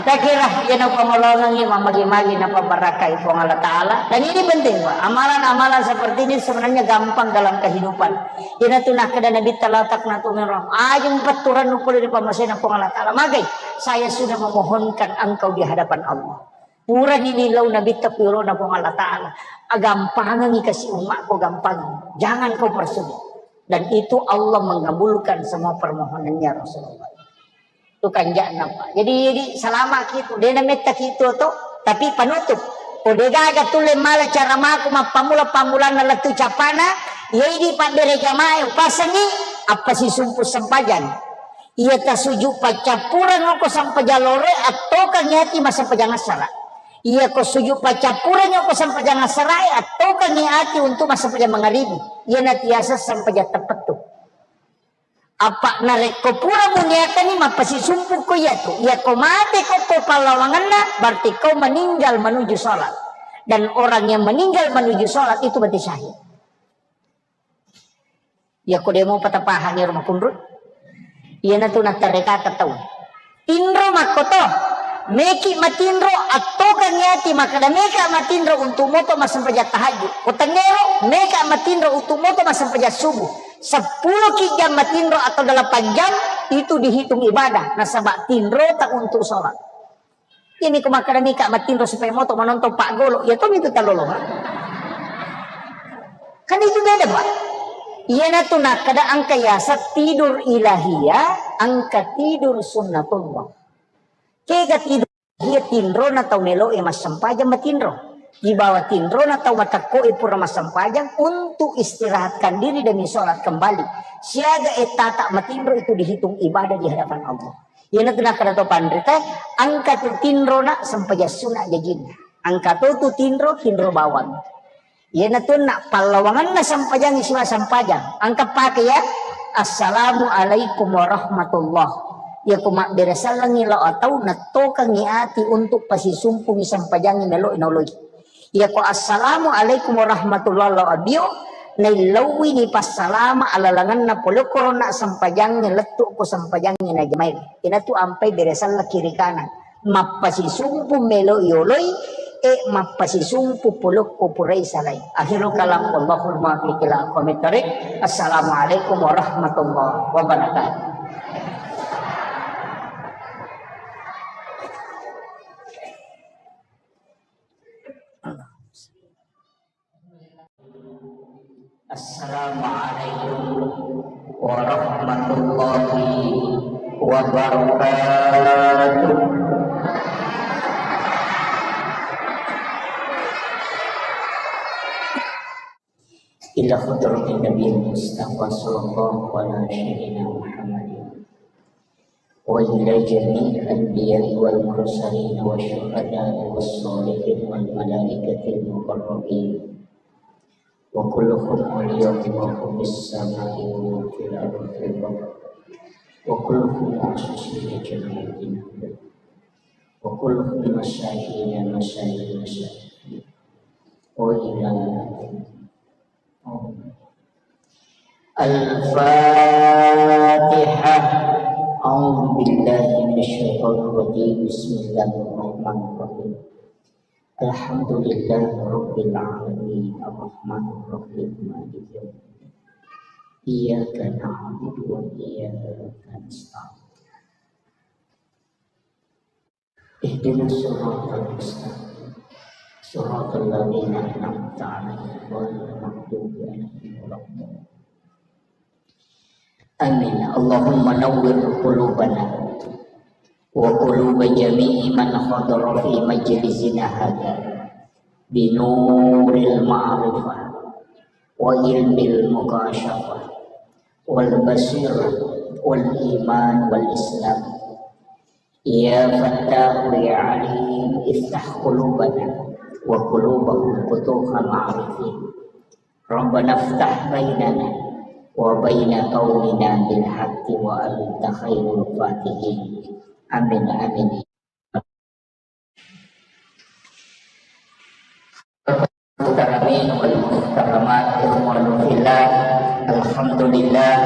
Takira iya napamolongengi, mamagi-magi, napabarakai Puang Allah Ta'ala. Dan ini penting, Pak. Amalan-amalan seperti ini sebenarnya gampang dalam kehidupan. Iyanatu nakkeda Nabitta, "La taqnatu min rahmah." Aja mupatturang nu pole ri pammasena Puang Allah Ta'ala. Magai, saya sudah memohonkan engkau di hadapan Allah. Purani nillau Nabitta ku yolona Puang Allah Ta'ala. Agampangengi kasi ummakku, gampang. Jangan kau persulit. Dan itu Allah mengabulkan semua permohonannya Rasulullah. Itu kanja'na, Pak. Jadi, jadi salama kitu. Dena metta kitu to, tapi panutup. Ko degaga tulle mala cara maku mappamula-pamulanna lettu capana, iya idi pabbere jamae upasengi, apa sisumpu sempajang. Iya tasuju paccappureng ko sempajang loroe, attokangi ati massempajang assara. Iya ko suju paccappureng ko sempajang assarae, attokangi ati untuk massempajang mangaribi. Iya natiasa sempajang teppettu. Apa narekko pura muniakani mappasisumpu ko iyatu, iya ko mate ko to pallawangenna, berarti kau meninggal menuju sholat. Dan orang yang meninggal menuju sholat itu berarti syahid. Iya ko demo patapahangi ro makunru. Iyanatu nattarekaka tau. Tinro makkoto. Meki matinro, attokangi ati makkeda meka matinro untuk moto massempajang tahajud. Ko tengngero, meka matinro untuk moto massempajang subuh. Seppulo ki jam matinro atau delapan jam itu dihitung ibadah. Nasaba tinro tak untuk sholat. Ini ko makkeda mika matinro supaya moto menonton Pak Golo, ya tomi itu talolo. Kan itu beda, Pak. Iyanatu nakkeda engka yaseng tidur ilahiyah, engka tidur sunnatullah. Kega tidur, iya tinrona tau melo'e massempajang matinro. Ibawa tinrona tau matekko'e pura massempajang untuk istirahatkan diri demi sholat kembali. Siaga e tata matinro itu dihitung ibadah di hadapan Allah. Iyanatu nakkeda to panrita, engka tu tinrona sempajang sunna jajinna. Engka to tu tinro, tinro bawang. Iyanatu na pallawanganna sempajangnge sibawa sempajang. Engka pake ya, "Assalamualaikum warahmatullah." Iyako mabbere sellengngi lao atau nettokengngi ati untuk pasisumpungngi sempajangnge melo'i naoloi. Iyako "Assalamualaikum warahmatullah" lao abbio, naillauwini passalama alalangenna pole korona sempajangnge lettu ko sempajangnge najamae. Iyanatu ampai bere selleng kiri kanan. Mappasisumpu melo yoloi, e mappasisumpu polokko purai salai. Akhirul kalam, wallahul muwaffiq ila aqwamit thariq. Assalamualaikum warahmatullahi wabarakatuh. Assalamualaikum warahmatullahi wabarakatuh. Ila hadratin Nabi Mustafa sallallahu alaihi wasallam. وإلى جميع الأنبياء والمرسلين والشهداء والصالحين والملائكة المقربين، وكلهم أولياء الله في السماء وفي الأرض في البر، وكلهم معصومين جميعا، وكلهم مساكين مساكين مساكين. وإلى الفاتحة. أعوذ بالله من الشيطان الرجيم. بسم الله الرحمن الرحيم. الحمد لله رب العالمين. الرحمن الرحيم. مالك يوم الدين. إياك نعبد وإياك نستعين. اهدنا الصراط المستقيم. صراط الذين أنعمت عليهم غير المغضوب عليهم ولا الضالين. آمين. اللهم نور قلوبنا وقلوب جميع من حضر في مجلسنا هذا بنور المعرفة وعلم المكاشفة والبصيرة والإيمان والإسلام. يا فتاح يا عليم، افتح قلوبنا وقلوبهم فتوح معرفة. ربنا افتح بيننا وبين قومنا بالحق وأنت خير الفاتحين. آمين، آمين. المحترمين والمحترمات، إخواني في الله، الحمد لله،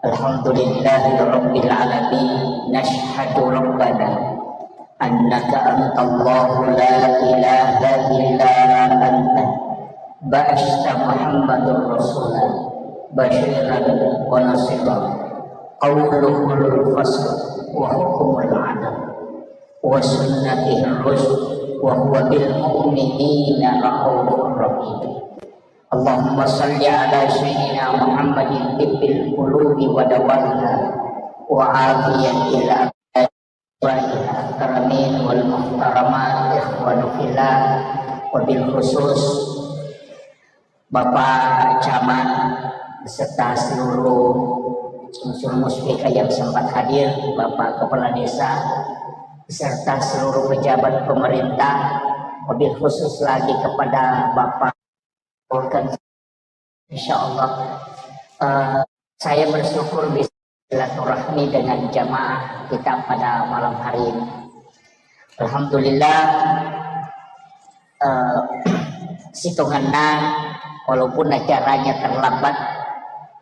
الحمد لله رب العالمين. نشهد ربنا أنك أنت الله لا إله إلا أنت، بعثت محمدا رسولا بشيرا ونذيرا، قوله الفصل وحكمه العدل، وسنته الرشد، وهو بالمؤمنين رءوف رحيم. اللهم صل على سيدنا محمد طب القلوب ودوائها وعافية الأبدان وشفائها. المحترمين والمحترمات، إخواني في الله، وبالخصوص Bapak Camat beserta seluruh unsur muspika yang sempat hadir, Bapak Kepala Desa beserta seluruh pejabat pemerintah, wabil khusus lagi kepada Bapak Volkan. Insya Allah, eh, saya bersyukur bisa silaturahmi dengan jamaah kita pada malam hari ini. Alhamdulillah, eh, sitongenna, walaupun acaranya terlambat,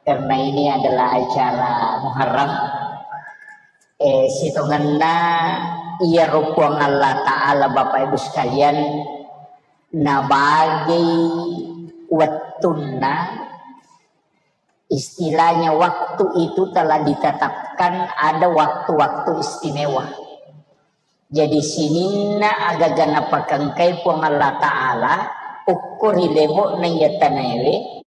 karena ini adalah acara Muharram, eh, sitongenna iya Puang Allah Ta'ala, Bapak Ibu sekalian, nabagi wettunna, istilahnya waktu itu telah ditetapkan ada waktu-waktu istimewa. Jadi sininna agaga napakengkai Puang Allah Ta'ala, ukko ri lebo'na iya tanaewe,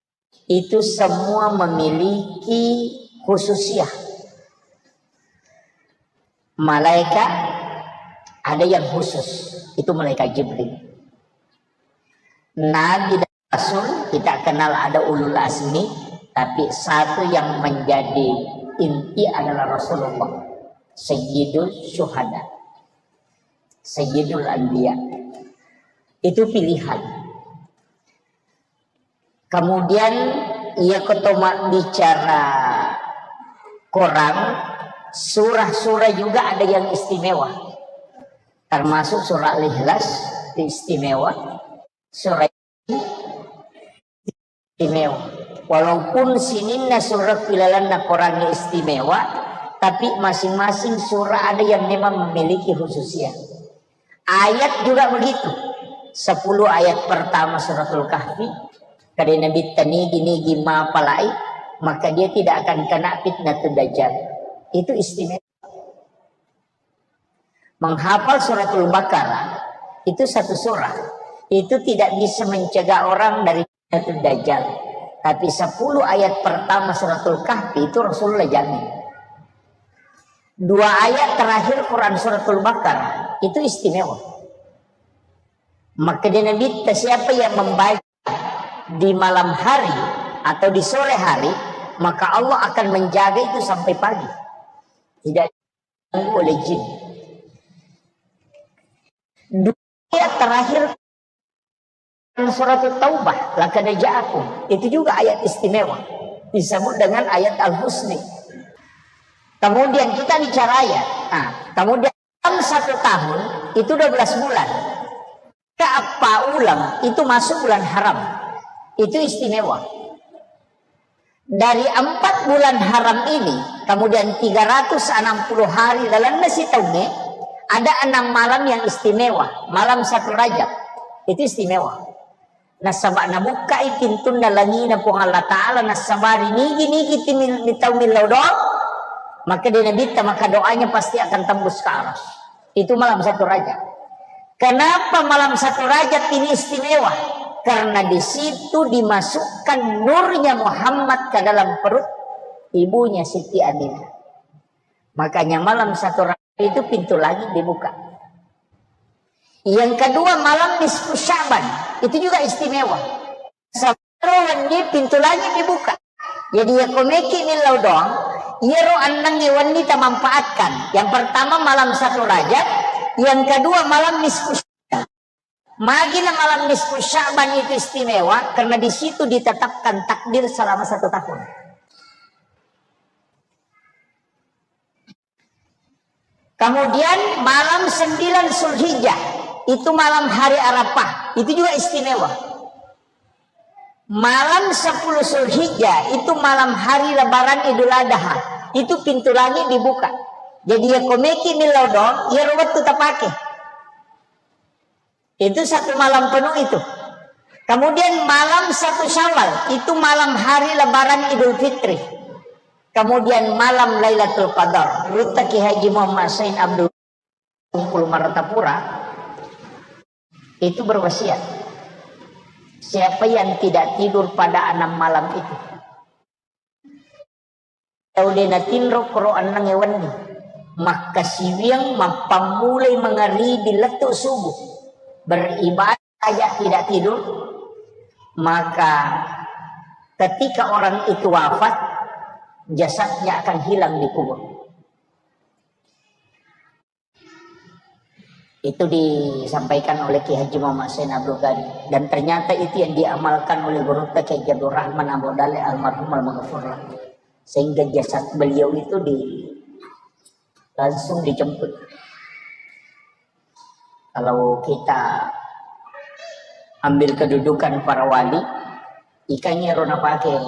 itu semua memiliki khususiyah. Malaika Ada yang khusus, itu malaikat Jibril. Nabi dan Rasul, kita kenal ada ulul azmi, tapi satu yang menjadi inti adalah Rasulullah, Sayyidul Syuhada, Sayyidul Anbiya. Itu pilihan. Kemudian, iya ko to mabbicara Quran, surah-surah juga ada yang istimewa. Termasuk surah Al-Ikhlas itu istimewa. Surah istimewa. Walaupun sininna surah ilalanna Quran istimewa, tapi masing-masing surah ada yang memang memiliki khususnya. Ayat juga begitu. Sepuluh ayat pertama Suratul Kahfi, kada Nabi tanigi-nigi mapalai, maka dia tidak akan kena fitnah dajjal. Itu istimewa. Menghafal Suratul Baqarah itu satu surah. Itu tidak bisa mencegah orang dari fitnah dajjal. Tapi sepuluh ayat pertama Suratul Kahfi itu Rasulullah jamin. Dua ayat terakhir Quran Suratul Baqarah itu istimewa. Maka dia Nabi, siapa yang membaca di malam hari atau di sore hari, maka Allah akan menjaga itu sampai pagi. Tidak diganggu oleh jin. Dua ayat terakhir Suratul Taubah, laqad ja'akum. Itu juga ayat istimewa. Disebut dengan ayat Al-Husni. Kemudian kita bicara ayat. Nah, kemudian dalam satu tahun itu dua belas bulan. Keempat bulan itu masuk bulan haram. Itu istimewa. Dari empat bulan haram ini, kemudian tiga ratus enam puluh hari lalenna sitaungnge, ada enam malam yang istimewa, malam satu Rajab. Itu istimewa. Nasaba nabukkai pintunna langina Puang Allah Ta'ala, nasabari nigi-nigi timil-, mitau millau doang, maka dia Nabitta maka doanya pasti akan tembus ke aras. Itu malam satu Rajab. Kenapa malam satu Rajab ini istimewa? Karena di situ dimasukkan nurnya Muhammad ke dalam perut ibunya Siti Aminah. Makanya malam satu Rajab itu pintu langit dibuka. Yang kedua, malam nisfu Sya'ban, itu juga istimewa. Sabaro wenni pintu langit dibuka. Jadi, ya komeki millau doang, iyaro ennengnge wenni tamanfaatkan. Yang pertama malam satu Rajab, yang kedua malam nisfu Sya'ban. Magina malam nisfu Sya'ban itu istimewa karena di situ ditetapkan takdir selama satu tahun. Kemudian malam sembilan Zulhijjah, itu malam hari Arafah, itu juga istimewa. Malam sepuluh Zulhijjah, itu malam hari Lebaran Idul Adha, itu pintu langit dibuka. Jadi ya komeki millau doang, ya wettu tapake. Itu satu malam penuh itu. Kemudian malam satu Syawal, itu malam hari Lebaran Idul Fitri. Kemudian malam Lailatul Qadar, Gurutta Kiai Haji Muhammad Sain Abdul Bengkulu Martapura, itu berwasiat, siapa yang tidak tidur pada enam malam itu, tau de natinro koro ennengnge wenni, makkasiwiang mappammulai mangaribi lettu subuh, beribadah saja tidak tidur, maka ketika orang itu wafat, jasadnya akan hilang di kubur. Itu disampaikan oleh Kiai Haji Muhammad Sain Abdul Ghani. Dan ternyata itu yang diamalkan oleh Gurutta Kiai Haji Abdul Rahman Abu Dale almarhum almaghfurlah. Sehingga jasad beliau itu di, langsung dijemput. Kalau kita ambil kedudukan para wali, ikannya rona pakai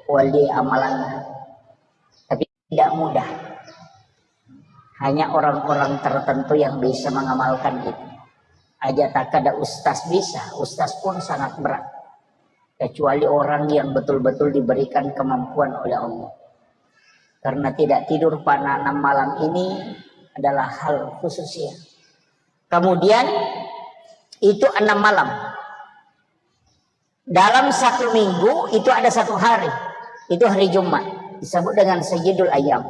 wali amalannya. Tapi tidak mudah. Hanya orang-orang tertentu yang bisa mengamalkan itu. Aja tak ada ustaz bisa, ustaz pun sangat berat. Kecuali orang yang betul-betul diberikan kemampuan oleh Allah. Karena tidak tidur pada enam malam ini adalah hal khusus ya. Kemudian itu enam malam. Dalam satu minggu itu ada satu hari. Itu hari Jumat. Disebut dengan Sayyidul Ayyam.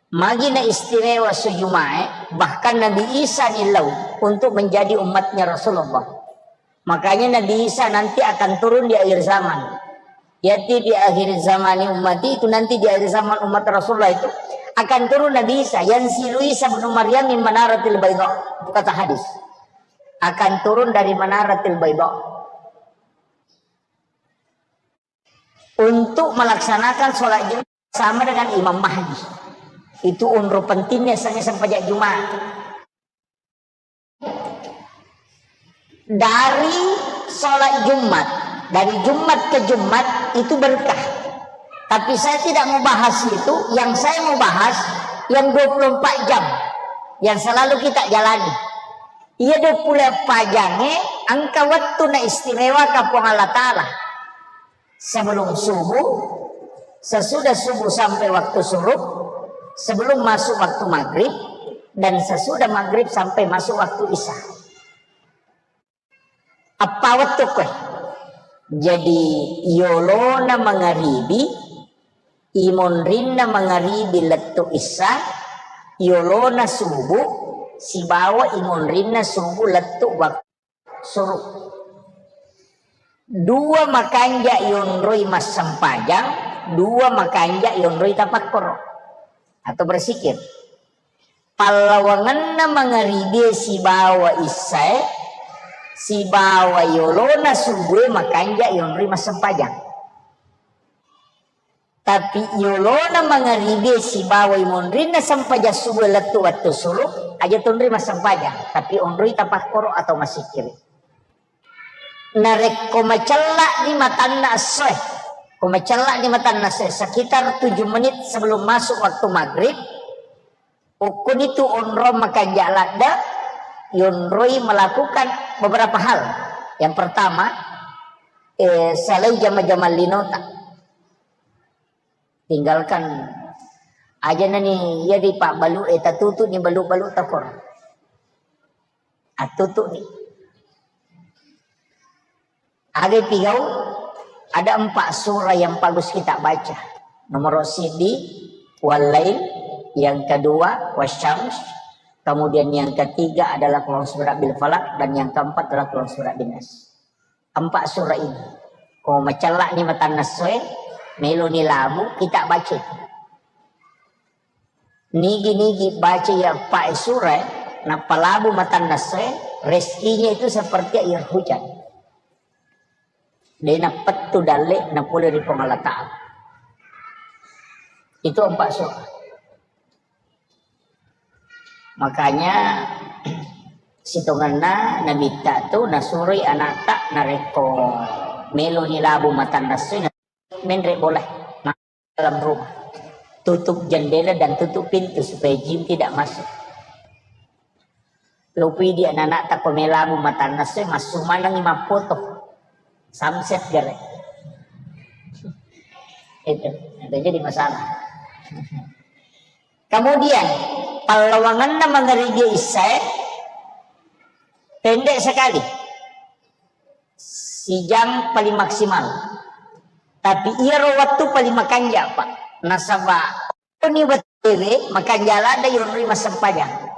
Magi na istimewa esso Jumae, bahkan Nabi Isa nillau untuk menjadi umatnya Rasulullah. Makanya Nabi Isa nanti akan turun di akhir zaman. Yati di akhir zaman ummati, itu nanti di akhir zaman umat Rasulullah itu akan turun Nabi Isa, yang silu Isa bin Maryam min manaratil baydha. Itu kata hadis. Akan turun dari manaratil baydha. Untuk melaksanakan sholat Jumat sama dengan Imam Mahdi. Itu onro pentingnya, misalnya sempajang Jumat. Dari sholat Jumat, dari Jumat ke Jumat itu berkah. Tapi saya tidak mau bahas itu, yang saya mau bahas yang dua puluh empat jam yang selalu kita jalani. Iya, dua puluh empat jam e, engka wettu na istimewa ka Puang Allah Ta'ala. Sebelum subuh, sesudah subuh sampai waktu syuruk, sebelum masuk waktu maghrib, dan sesudah maghrib sampai masuk waktu isya. Eppa wettu koe. Jadi, yolona mangaribi, imonrinna mangaribi lettu isya, yolona subuh, sibawa imonrinna subuh lettu waktu syuruk. Dua makanja yonroi massempajang, dua makanja yonroi tapakkoro atau berzikir. Pallawangenna mangaribie sibawa issae, sibawa yolona subue makanja yonroi massempajang. Tapi yolona mangaribie sibawa imonrinna sempajang subuh lettu wettu syuruk, aja tonroi massempajang, tapi onroi tapakkoro atau massikkiri. Narekko macella'ni matanna essoe, ko macella'ni matanna essoe, sekitar tujuh menit sebelum masuk waktu maghrib, ukkunitu onrong makanja ladde, yonroi melakukan beberapa hal. Yang pertama, eh, salai jama-jama linota. Tinggalkan aja nani, iya di pak balu, eh, tatutu ni balu-balu takor. Atutu ni. Aga pigau, ada empat surah yang bagus kita baca. Nomor sidi, Wal-Lail, yang kedua, Wasyams, kemudian yang ketiga adalah Qul A'udzu Birabbil Falaq, dan yang keempat adalah Qul A'udzu Birabbin Nas. Empat surah ini. Ko macella'ni matanna essoe, meloni labu, kita baca itu. Nigi-nigi baca iya eppa e surae, nappa labu matanna essoe, rezekinya itu seperti air hujan. De nappettu dalle napole ri Puang Allah Ta'ala. Itu empat surah. Makanya sitongenna Nabitta tu nasuroi anatta narekko meloni labu matanna essoe, menre bola dalam rumah. Tutup jendela dan tutup pintu supaya jin tidak masuk. Lopui di anak-anak tako melamu matanna essoe, massu manengi mappoto. Samset gare. Itu, itu jadi masalah. Kemudian, pallawangenna mangaribie issae pendek sekali. Sijang paling maksimal. Tapi iyaro wettu paling makanja, Pak. Nasaba ini wettu makanja ladde yonroi massempajang.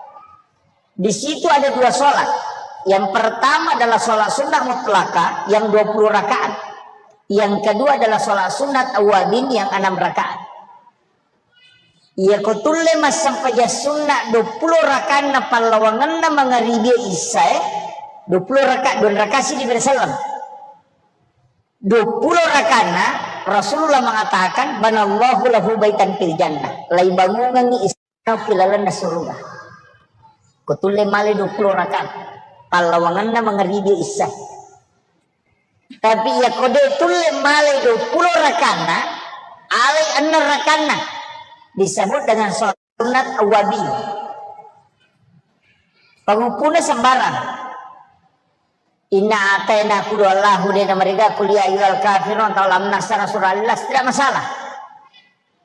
Di situ ada dua sholat. Yang pertama adalah sholat sunnah mutlaka yang dua puluh rakaat. Yang kedua adalah sholat sunat awabin yang enam rakaat. Iyako tulle massempajang sunna duappulo rakanna pallawangenna mangaribie issae, duappulo raka-, dua raka sidi bere selleng. Duappulo rakanna Rasulullah mengatakan, "Banallahu lahu baitan fil jannah." Laibangungengngi istana ki lalenna suruga. Ko tulle male duappulo raka pallawangenna mangaribie issae. Tapi iyako de tulle male duappulo rakanna, alai enneng rakanna, disebut dengan sholat sunat awabin. Panguppuna sembarang. Inna ataina kudu Allahu de na mereka kuliah ayyuhal kafirun atau lam nasara surah Al-Ikhlas, tidak masalah.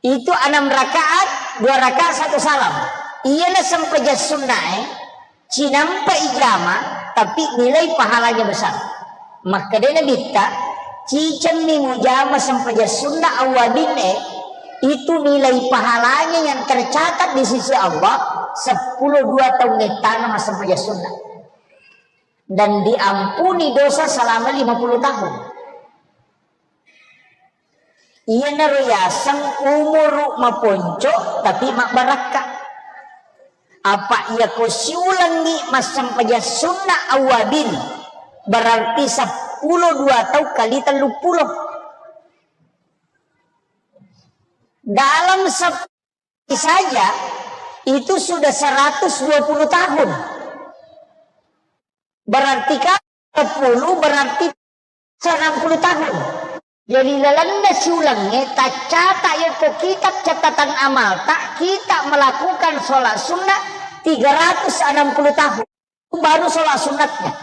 Itu enam rakaat, dua rakaat satu salam. Iyana sempajang sunnae, cinampa ijama, tapi nilai pahalanya besar. Makkedai Nabitta, cicemmi mujama sempajang sunna awabinne, Itu nilai pahalanya yang tercatat di sisi Allah, sepuluh dua tahun ettana massempajang sunnah. Dan diampuni dosa selama lima puluh tahun. Iyanaro yaseng umuru maponco tapi mabbarakka. Apa iyako siulengngi massempajang sunnah awwabin, berarti seppulo dua tau kali telluppulo. Dalam sehari saja itu sudah seratus dua puluh tahun. Berarti kan sepuluh berarti enam puluh tahun. Jadi lalenna siulengnge taccata yako kitab catatan amalta, kita melakukan sholat sunnah tiga ratus enam puluh tahun. Itu baru sholat sunnatnya.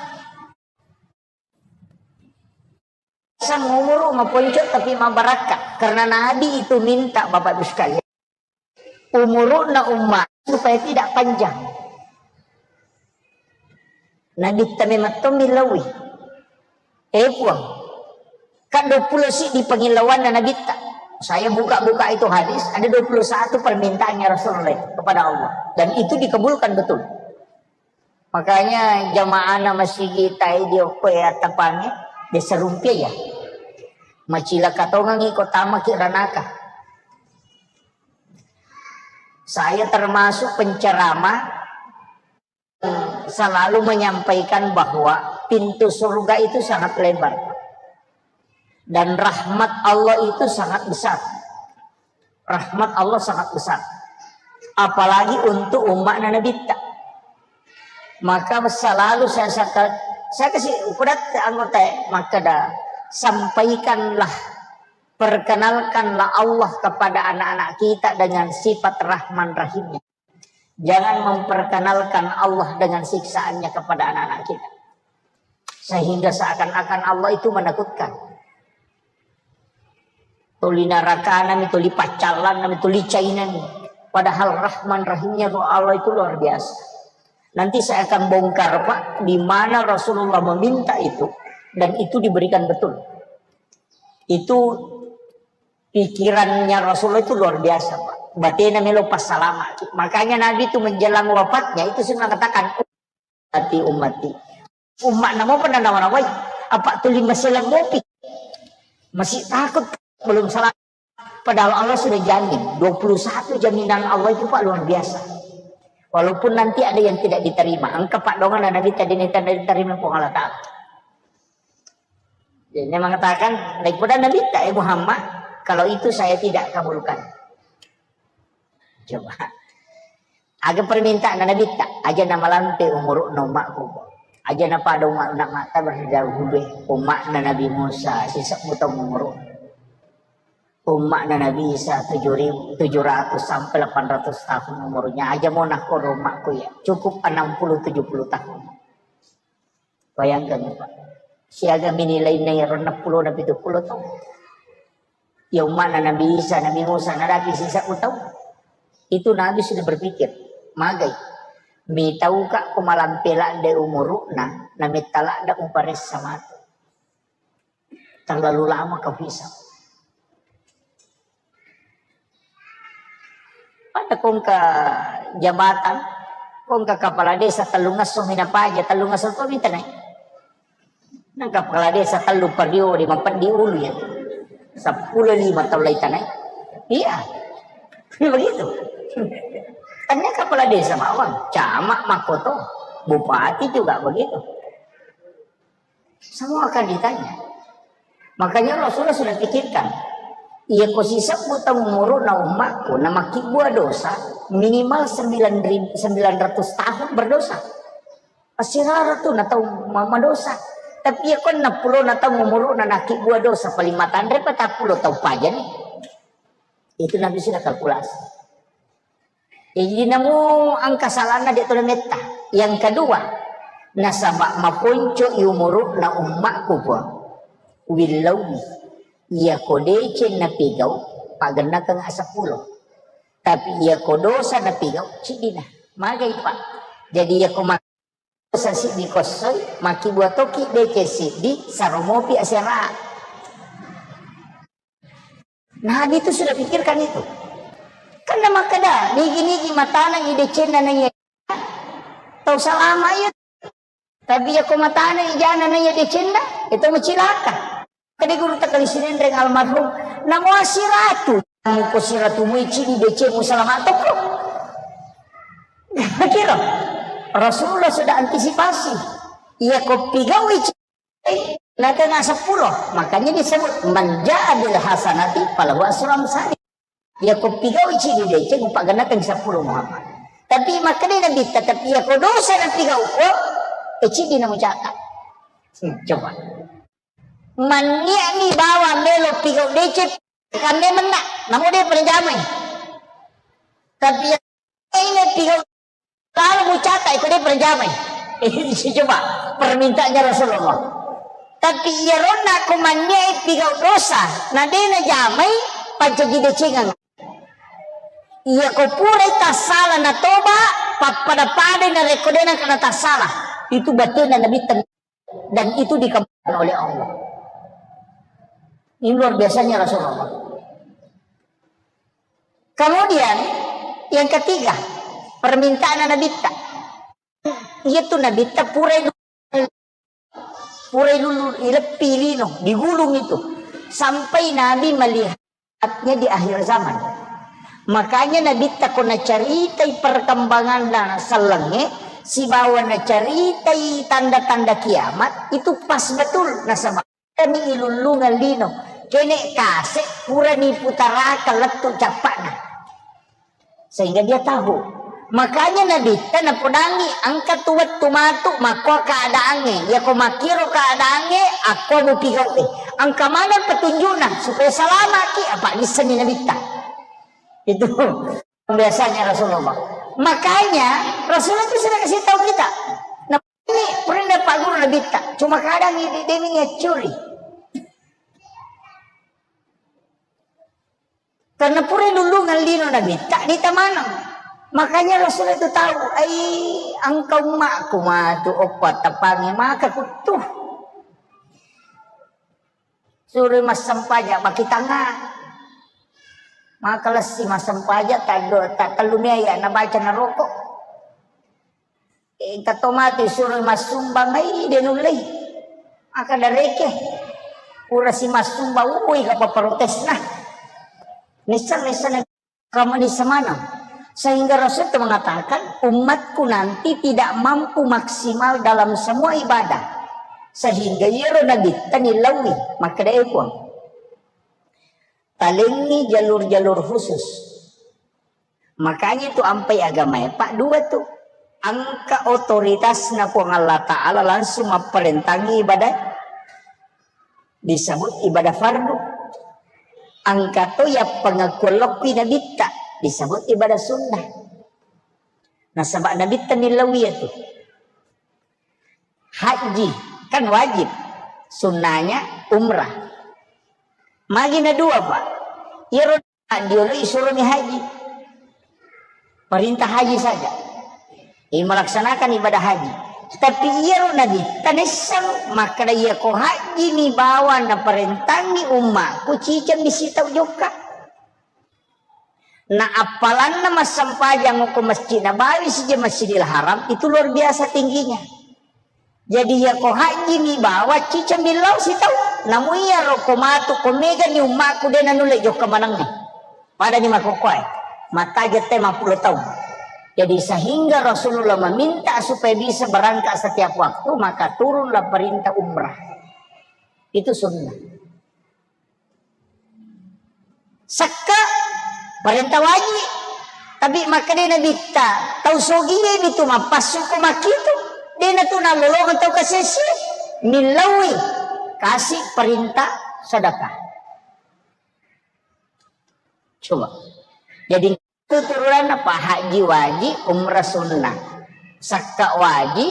Sang umuru maponco tapi mabarakka. Karena Nabi itu minta, Bapak Ibu sekalian, umuruna umma supaya tidak panjang. Nabitta memang to millaui. Eh Puang, kan dua puluh siddi pangillauanna Nabitta. Saya buka-buka itu hadis, ada dua puluh satu permintaannya Rasulullah kepada Allah. Dan itu dikabulkan betul. Makanya jamaahna masigi tai di okko ya tapange, desa rumpia ya. Macilaka tongangi ko tamaki ranaka. Saya termasuk penceramah, eh, selalu menyampaikan bahwa pintu surga itu sangat lebar. Dan rahmat Allah itu sangat besar. Rahmat Allah sangat besar. Apalagi untuk umatna Nabitta. Maka selalu saya saka-, saya kasih kudat anggota, maka dah sampaikanlah, perkenalkanlah Allah kepada anak-anak kita dengan sifat Rahman Rahimnya. Jangan memperkenalkan Allah dengan siksaannya kepada anak-anak kita. Sehingga seakan-akan Allah itu menakutkan. Tuli narakanami, tuli paccallannami, tuli cainami. Padahal Rahman Rahimnya Allah itu luar biasa. Nanti saya akan bongkar, Pak, di mana Rasulullah meminta itu, dan itu diberikan betul. Itu pikirannya Rasulullah itu luar biasa, Pak. Batena melo passalama. Makanya Nabi itu menjelang wafatnya itu sudah mengatakan, "Ummati, ummati." Umma'na mau pernah nawara wai. Apa tuli masih mopi? Masih takut belum salah. Padahal Allah sudah jamin. Dua puluh satu jaminan Allah itu, Pak, luar biasa. Walaupun nanti ada yang tidak diterima. Engka, Pak, dongan Nabi tadi ini tidak diterima Puang Allah Ta'ala. Jadi, dia mengatakan, "Daripada Nabi tak, eh, Muhammad, kalau itu saya tidak kabulkan." Coba. Aga permintaan Nabi tak, aja na malampe umuru no makku. Aja na pada umat, umat mata berdahulu, umat Nabi Musa, sisa buta umuru. Umat Nabi Isa tujuh ribu, tujuh ratus sampai delapan ratus tahun umurnya. Aja mau nak umakku ya. Cukup enam puluh tujuh puluh tahun. Bayangkan, Pak. Siaga mini lainna iyaro enneng pulo na pitu pulo taung. Ya, umma'na Nabi Isa, Nabi Musa, nadapi sisa taung. Itu Nabi sudah berpikir, magai. Mitauka ko malampe ladde umuru'na, na metta ladde uparessa matu. Terlalu lama kau hisap. Pada kongka jabatan, kongka kepala desa tellung esso mi napaja, tellung esso to mi tanai. Nang kepala desa tellu pario di mapeddi ulu ya. Seppulo lima tau lai tanai. Iya. Begitu. Tanya kepala desa mawang, camat makoto, bupati juga begitu. Semua akan ditanya. Makanya Rasulullah sudah pikirkan, iya ko sisebbu taung umuru'na ummakku, na makibbua dosa, minimal sembilan ribu, sembilan ratus tahun berdosa. Asirara tu na tau ma-, madosa. Tapi iya ko enneng pulo na taung umuru'na nakibbua dosa, paling matanre patappulo taung pajani. Itu Nabi sudah kalkulasi. Jadi, namo engka salahna de' to nametta. Yang kedua, nasaba maponco i umuru'na ummakku, Puang. Willaui. Iya ko deceng napigau, pagennakeng seppulo. Tapi iya ko dosa napigau, ciddina. Magai, Pak. Jadi, iya ko ma-, dosa siddi kossoi, makibbua toki deceng siddi, saro mopi asera. Nabi itu sudah pikirkan itu. Karena makkeda, nigi-nigi mataneng i decenna naiya tau salama iya. Tapi iya ko mataneng i jana naiya decenna, itu macilaka. Kade guru takali Sinenreng almarhum, namo siratu, ko siratu mu icini decemu salama tokko. Kira Rasulullah sudah antisipasi. Iya ko pigau ici Natena seppulo, makanya disebut, "Man jaa bil hasanati falahu asru amsali." Ya ko pigau cidi deceng, upagennakeng seppulo Muhammad. Tapi makanya Nabi tetap, ya ko dosa na pigau ko, e cidi na mucaka. Hmm, coba. Manniani bawa melo pigau deceng, kande menna, namo de pernah jamai. Tapi ya Ini pigau lalu mucata iko de perjamai. Eh, coba permintaannya Rasulullah. Tapi iya ronna ko manniai pigau dosa, na de na jamai, pancaji decengang. Iya ko purai tassala na toba, pappada-pada na rekko de na kena tassala. Itu batena Nabi ten-, dan itu dikabulkan oleh Allah. Ini luar biasanya Rasulullah. Kemudian yang ketiga, permintaan Nabitta. Iya tu Nabitta purai lu-, purai lulu, ileppi lino, digulung itu. Sampai Nabi melihatnya di akhir zaman. Makanya Nabitta ko nacaritai perkembangan dan sellengnge, sibawa nacaritai tanda-tanda kiamat, itu pas betul nasaba Kami ilullungeng lino, kene kase purani putaraka lettu cappa'na. Sehingga dia tahu. Makanya Nabitta napodangi engka tu wettu matu makko keadaannya. Ya ko makiro keadaannya, aku mau pigau eh. Engka mana petunjukna supaya selamaki apa niseni Nabitta. Itu. Biasanya Rasulullah. Makanya Rasulullah itu sudah kasih tahu kita. Nah, ini pernah Pak Guru Nabitta. Cuma kadang ini demi curi. Karena pura lulungan lino Nabitta di tamanang. Makanya Rasulullah itu tahu, ai engkau makku matu oppa tapangi maka kutu. Suroi massempajang makkitangnga. Maka lessi massempajang taddo, ta-, tellu mea ya nabaca naroko. Engka to mati suroi massumbang, ai de nullei. Maka dareke. Pura si massumbang, ui kapa protesna. Nisseng, nisseng. Kamu di semana. Sehingga Rasul itu mengatakan, "Umatku nanti tidak mampu maksimal dalam semua ibadah." Sehingga iyaro Nabitta nilaui, makkeda, "Eh, Puang, talengi jalur-jalur khusus." Makanya itu ampai agama, Pak, dua tuh. Engka otoritasna Puang Allah Ta'ala langsung mapparentangi ibadah disebut ibadah fardu. Engka to ya pengakuan lokki Nabitta disebut ibadah sunnah. Nasaba Nabitta nilaui itu. Haji kan wajib, sunnahnya umrah. Magi na dua, Pak. Iyaro diolo isuroni haji. Perintah haji saja. Eh, melaksanakan ibadah haji. Tapi iyaro Nabitta nisseng makkeda, iya ko haji mi bawa naparentangi ummaku, ciceng mi sitau jokka. Na appalanna massempajang ko Masjid Nabawi sija Masjidil Haram itu luar biasa tingginya. Jadi iya ko haji mi bawa ciceng mi lao sitau. Namu iya ro ko matu ko mega ni ummaku de nanulle jokka manengnge. Pada ni makokkoe. Mataja te mappulo taung. Jadi sehingga Rasulullah meminta supaya bisa berangkat setiap waktu, maka turunlah perintah umrah. Itu sunnah. Sakka parenta waji, tapi makkeda Nabitta, tau sogie mi tu mappassu ko makkitu, dena tu nalolongeng tau kasessi, millaui kasi parenta sedekah. Coba. Jadi Itu turunanna, Pak, haji wajib, umrah sunnah. Sakka wajib,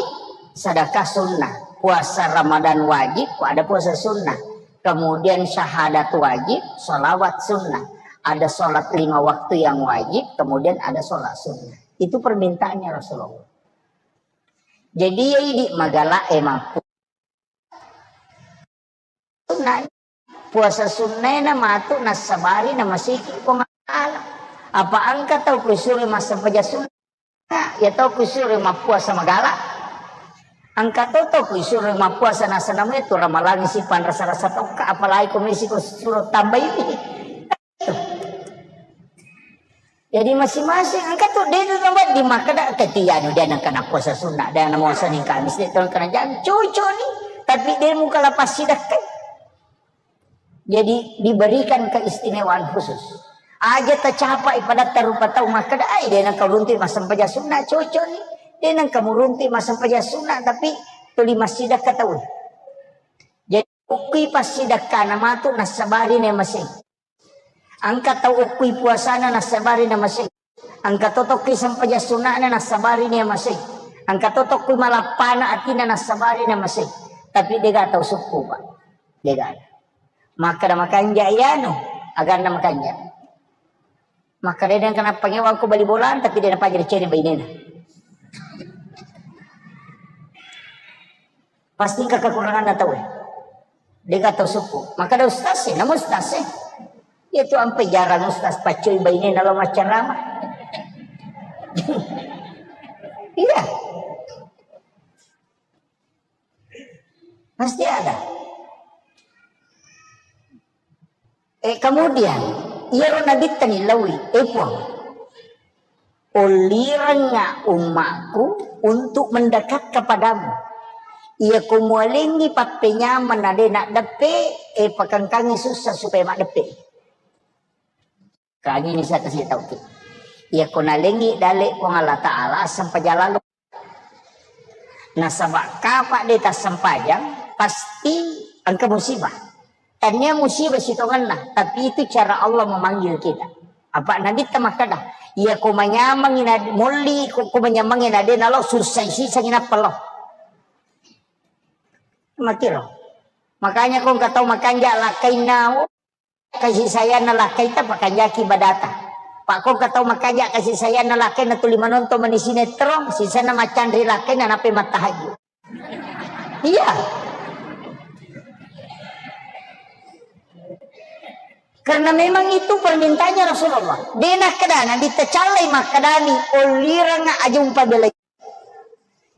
sedekah sunnah. Puasa Ramadan wajib, ada puasa sunnah. Kemudian syahadat wajib, salawat sunnah. Ada salat lima waktu yang wajib, kemudian ada salat sunnah. Itu permintaannya Rasulullah. Jadi ya idi magala emang Nah, Puasa sunnae na matu nassabari na maseki Puang Allah Ta'ala. Apa engka tau kusuroi massempajang sunna, ya tau kusuroi mappuasa magala. Engka to tau kusuroi mappuasa nasaba namu itu ramalang si panrasa-rasa tokka, apalagi ko mesi ko suro tambai. Jadi masing-masing engka tu de tu tambah di makkeda ketianu de nengka na puasa sunna, de na muasa ning Kamis de tong kana jam cucu ni, tapi de muka lapas sidakkai. Jadi diberikan keistimewaan khusus. Aja tacapai pada tarupa tau makkeda, "Ai, de nengka urunti massempajang sunna cucu ni, de nengka murunti massempajang sunna, tapi tuli massidakka tau." Jadi ukki passidakkana matu nassabari ne masing. Engka tau okkui puasana nassabari na masei. Engka to tokki sempajang suna'na nassabari na masei. Engka to tokki malappana atina nassabari na masei. Tapi dega tau sukku, Pak. Dega. Makkeda makanja iyanu, aganna makanja. Makkeda de nengka napangewang ko bali bola, tapi de napajari cene bainena. Pasti engka kekuranganna tauwe. Dega tau sukku. Makkeda ustaz e, namu ustaz e. Iya tu ampe jarang ustaz paccoi bainena lao maccarama. Iya. Pasti ada. Eh, kemudian, iyaro nabitta ni laui, "Eh, Puang, ollirengnga ummaku untuk mendekat kepadamu. Iya ko mualengngi pappenyameng na de naddeppe, eh, pakengkangi sussa supaya maddeppe." Kagini saya kasih tahu ki. Iya ko nalengngi dale Puang Allah Ta'ala, sempajang lalo. Nasaba kapa de tassempajang, pasti engka musibah. Tania musibah sitongenna, tapi itu cara Allah memanggil kita. Apa Nabitta makkeda, "Iya ko manyamangi na molli, ko, ko manyamangi na de nalo, sussai sisangi nappa lo." Makiro. Makanya ko engka tau makanja lakkainna, kasih sayang na lakkaita pakanjaki badata. Pak ko engka tau makanja kasih sayang na lakkaina tuli manonton mani sinetron, sisanna macanri lakkaina nape mattahajju. Iya. Karena memang itu permintaannya Rasulullah. De nakkeda Nabitta callai makkedani, "Ollireng aja umpabelai."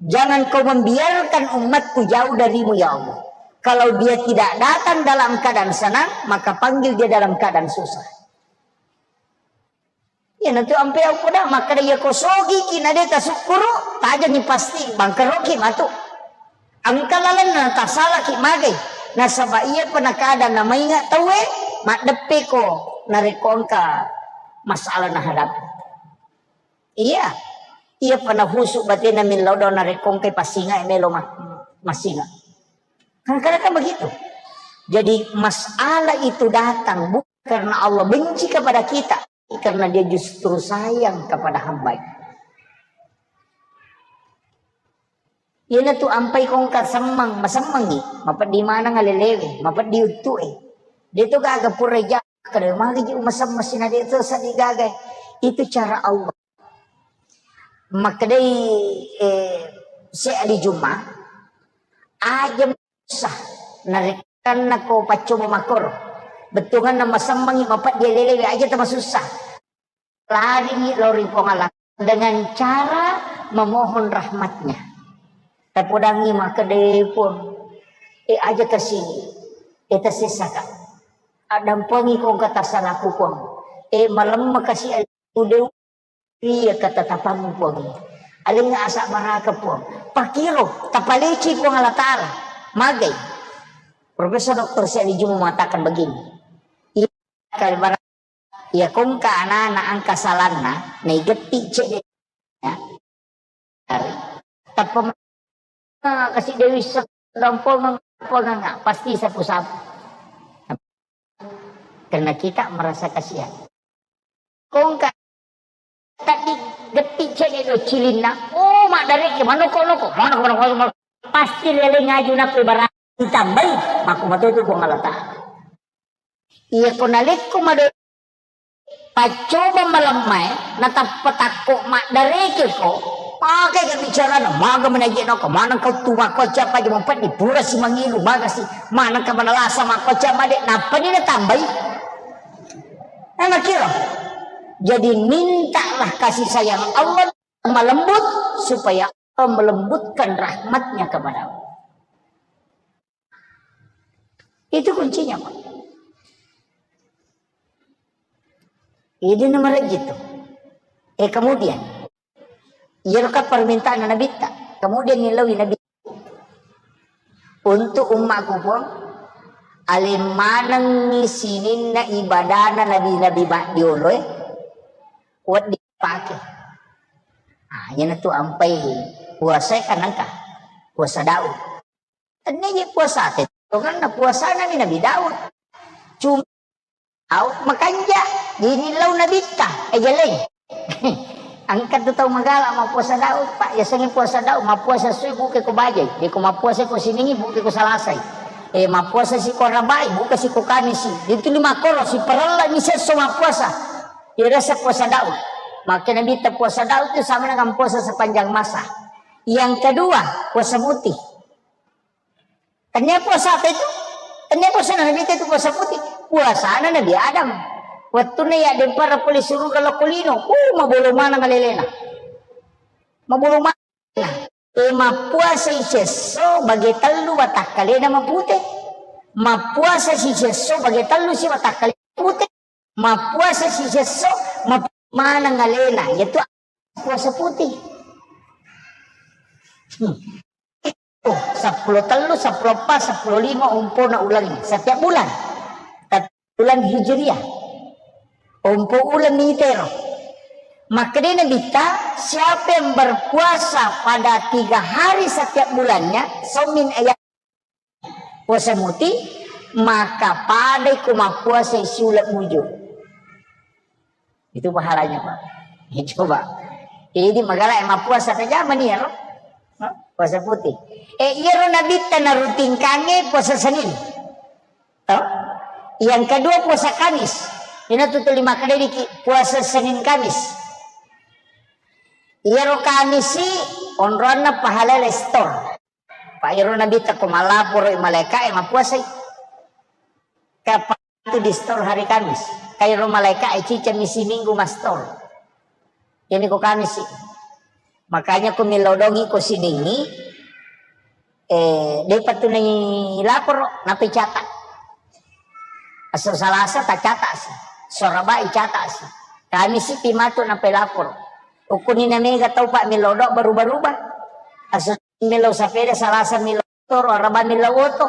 Jangan kau membiarkan umatku jauh darimu, ya Allah. Kalau dia tidak datang dalam keadaan senang, maka panggil dia dalam keadaan susah. Iyanatu ampe au poda makkeda, iya ko sogiki na de tasukkuru, tajengi pasti bangkeroki matu. Engka lalenna tasalaki magai. Nasaba iya penakada na mainga tauwe, maddeppe ko narekko engka masalah na hadapi. Iya, iya pa nahusu batena millau do narekko engkai passinga melo ma-, massinga. Kadang-kadang kan begitu. Jadi masalah itu datang bukan karena Allah benci kepada kita, karena Dia justru sayang kepada hamba-Nya. Iyanatu ampai ko engka semmeng, masemmengngi, mapeddi maneng alelewe, mapeddi uttu'e. De to gaga pura ja-, kada magi ji umasemmeng sina de to sadi gaga. Itu cara Allah. Makkedai, eh, Syekh Ali Juma, aja susah narekkanna ko paccoba makkoro. Bettuanganna masemmengngi, mapeddi alelewe, aja tamasussa. Laringngi lao ri Puang Allah dengan cara memohon rahmatnya. Tapodangngi makkeda, "Eh, Puang, eh, aja kasi, eh, tasessaka. Addampengi ko engka tasalaku, Puang. Eh, malemma kasi alemu, de iya katatapammu, Puang. Alengnga asabbaraka, Puang." Pakiro, tapaleci Puang Allah Ta'ala. Magai. Profesor Doktor Syekh Ali Juma mengatakan begini. Iya, Iya ko engka anana engka salanna, naigetti cedde. Ya. Tappa ma-, kasi Dewi se-, dampongeng, pongeng, pasti sapu-sapu. Karena kita merasa kasihan. Ko engka taddi getti cedde do cilinna, oh, maddareke, manoko-noko, manoko, manoko, manoko. Pasti lele ngaju nappa ibarat ditambai, mako matotu Puang Allah Ta'ala. Iya ko nalekko mado paccoba malemmae, natappa takko maddareke ko, Magai ga bicarana, maga menaje nako, maneng kau tu makkoca apa je mempeddi, pura si mangilu, maga si, maneng ka manalasa makkoca made, nappa ni natambai. Nah, makiro. Jadi mintalah kasih sayang Allah malembut supaya Allah melembutkan rahmatnya kepadamu. Itu kuncinya, Pak. Ini nomor gitu. Eh, kemudian, iya ka permintaan Nabi ta. Kemudian nilawi Nabi untuk ummaku pun, aleng manengngi sininna ibadana nabi-nabi maddioloe, wedding pake. Ah, iyanatu ampai puasa kan engka. Puasa Daud. Tennia je puasa te, karena puasana ni Nabi Daud. Cuma Daud makanja, dini lau Nabitta, eh, jeleng. Angkat tu tau magala mappuasa Daud, Pak. Yasengnge puasa Daud, mappuasa sui buke ko bajai. Deko mappuasa ko siningi buke ko salasai. Eh, mappuasa si ko rabai, buka si ko kamisi. Itu lima koro, si parella ni sesso mappuasa. Irasa puasa Daud. Maka Nabitta puasa Daud itu sama dengan puasa sepanjang masa. Yang kedua, puasa putih. Tennia puasa apa itu? Tennia puasa Nabi itu puasa putih. Puasana Nabi Adam. Wettunna ya dempara pole suruga lokko lino. Uh, mabolo mana malelena. Mabolo mana. E, mappuasa isesso bage tellu watakkalena mapute. Mappuasa si sesso bage tellu si watakkalena mapute. Mappuasa si sesso, map-, maneng alena, yaitu puasa putih. Hmm. Oh, seppulo tellu, seppulo empat, seppulo lima, ompona uleng setiap bulan. Tapi bulan Hijriah. Ompo uleng ni tero. Makkedai Nabitta, siapa yang berpuasa pada tiga hari setiap bulannya, somin ayat puasa muti, maka padai ku mappuasa siuleng muju. Itu pahalanya, Pak. Ya, coba. Jadi magala yang mappuasa ke zaman ni, ya, Roh? Hah? Puasa putih. Eh, iya, Roh, Nabitta narutingkange puasa Senin. Toh? Yang kedua puasa Kamis. Ini tuh lima kali diki puasa Senin Kamis. Iya, Roh, Kamis si onroanna pahala store. Pak, iro Nabitta ko malaporo malaika e mappuasai. Kapang tu di store hari Kamis. Kairo malaika e cicami si minggu mastor. Ini ko Kamis si. Makanya ko milodongi ko siningi, eh, depa tu nai laporo, nape catat. Aso Salasa ta catat si. Sorabai catat si. Kamis si pimatu nape laporo. Ukuni na mega tau Pak milodo berubah-ubah. Aso melo sapeda, Salasa melo toro, Araba melo oto.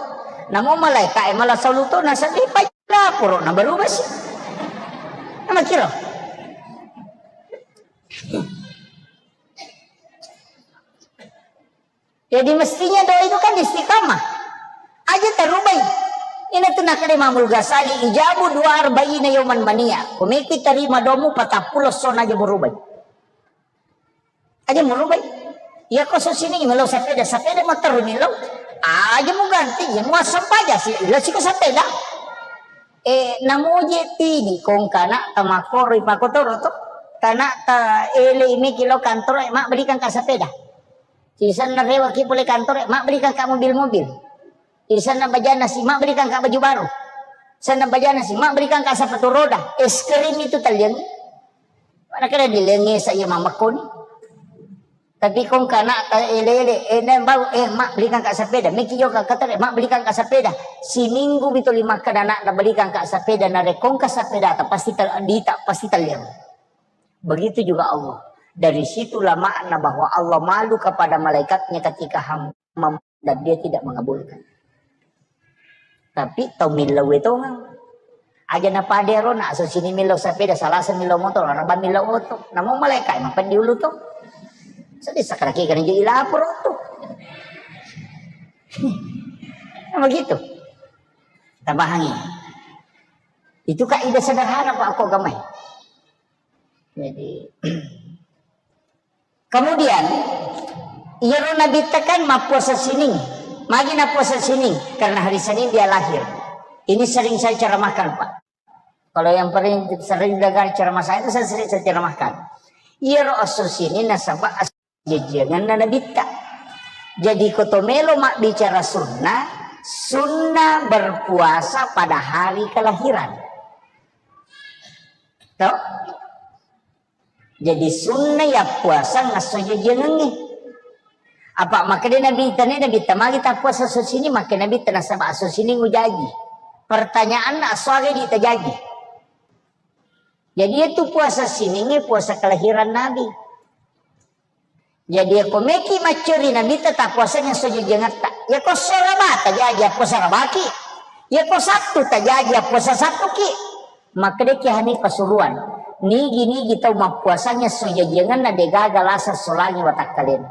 Namo malaika e mala saluto na seddi pa laporo na berubah si. Nama kiro. Jadi mestinya doa itu kan istiqamah. Aja tarubai. Ina tu nakale Imamul Ghazali, ijabu dua arba'ina yauman mania. Kumeki tarima domu patappulo sona aja murubai. Aja murubai. Ya ko so sini melo sepeda, sepeda motor melo. Aja mu ganti, ya mu asam paja si, ila siko sepeda. Eh, namoje tini kong kana tamakoro ipakotoro to. Kana ta ele imi kilo kantor, eh, mak belikan ka sepeda. Sisanna rewa ki pole kantor, eh, mak belikan ka mobil-mobil. Sisanna bajana si, mak belikan ka baju baru. Sanna bajana si, mak belikan ka sepatu roda. Es krim itu taliang. Mana kira dilenge saya mamakoni. Tapi kong kana ta ele-ele, eh, nem bau, eh, mak belikan ka sepeda. Meki yo ka katare, mak belikan ka sepeda. Siminggu bito lima kada anak na belikan ka sepeda, na rekong ka sepeda, ta pasti ta-, dita, pasti taliang. Begitu juga Allah. Dari situlah makna bahwa Allah malu kepada malaikatnya ketika hamba mem-, dan dia tidak mengabulkan. Tapi tau millau e tongeng. Aja na pade ro, na aso sini millau sepeda, Salasa millau motor, Araba millau oto. Namo malaika e mapeddi ulu to. Sedih sakaraki kan jadi lapor to. Nah, begitu. Tabahangi. Itu kaidah sederhana Pak, aku agamai. Jadi, kemudian, iyaro Nabitta kan mappuasa sining. Magi nappuasa sining? Karena hari Senin dia lahir. Ini sering saya ceramahkan, Pak. Kalau yang paling sering dengar ceramah saya itu, saya sering saya ceramahkan. Iyaro esso sining nasaba Jajjangenna Nabitta. Jadi, ko to melo mabbicara sunnah, sunnah berpuasa pada hari kelahiran. To? Jadi, sunnah ya puasa ngasso jajjangengnge. Apa makkeda Nabitta, ne Nabitta, magi ta puasa esso sining, makkeda Nabitta, nasaba esso sining ujaji. Pertanyaanna, esso aga idi tajaji? Jadi, itu puasa siningnge puasa kelahiran Nabi. Jadi, yako meki maccuri Nabitta, ta puasanya esso jajjangetta. Yako esso Araba tajaji, puasa Arabaki. Yako Sattu tajaji, puasa Sattuki. Makkedaki Hanifah Pasuruan, nigi-nigi tau mappuasanya esso jajjangenna degaga lasa solangi watakkalena.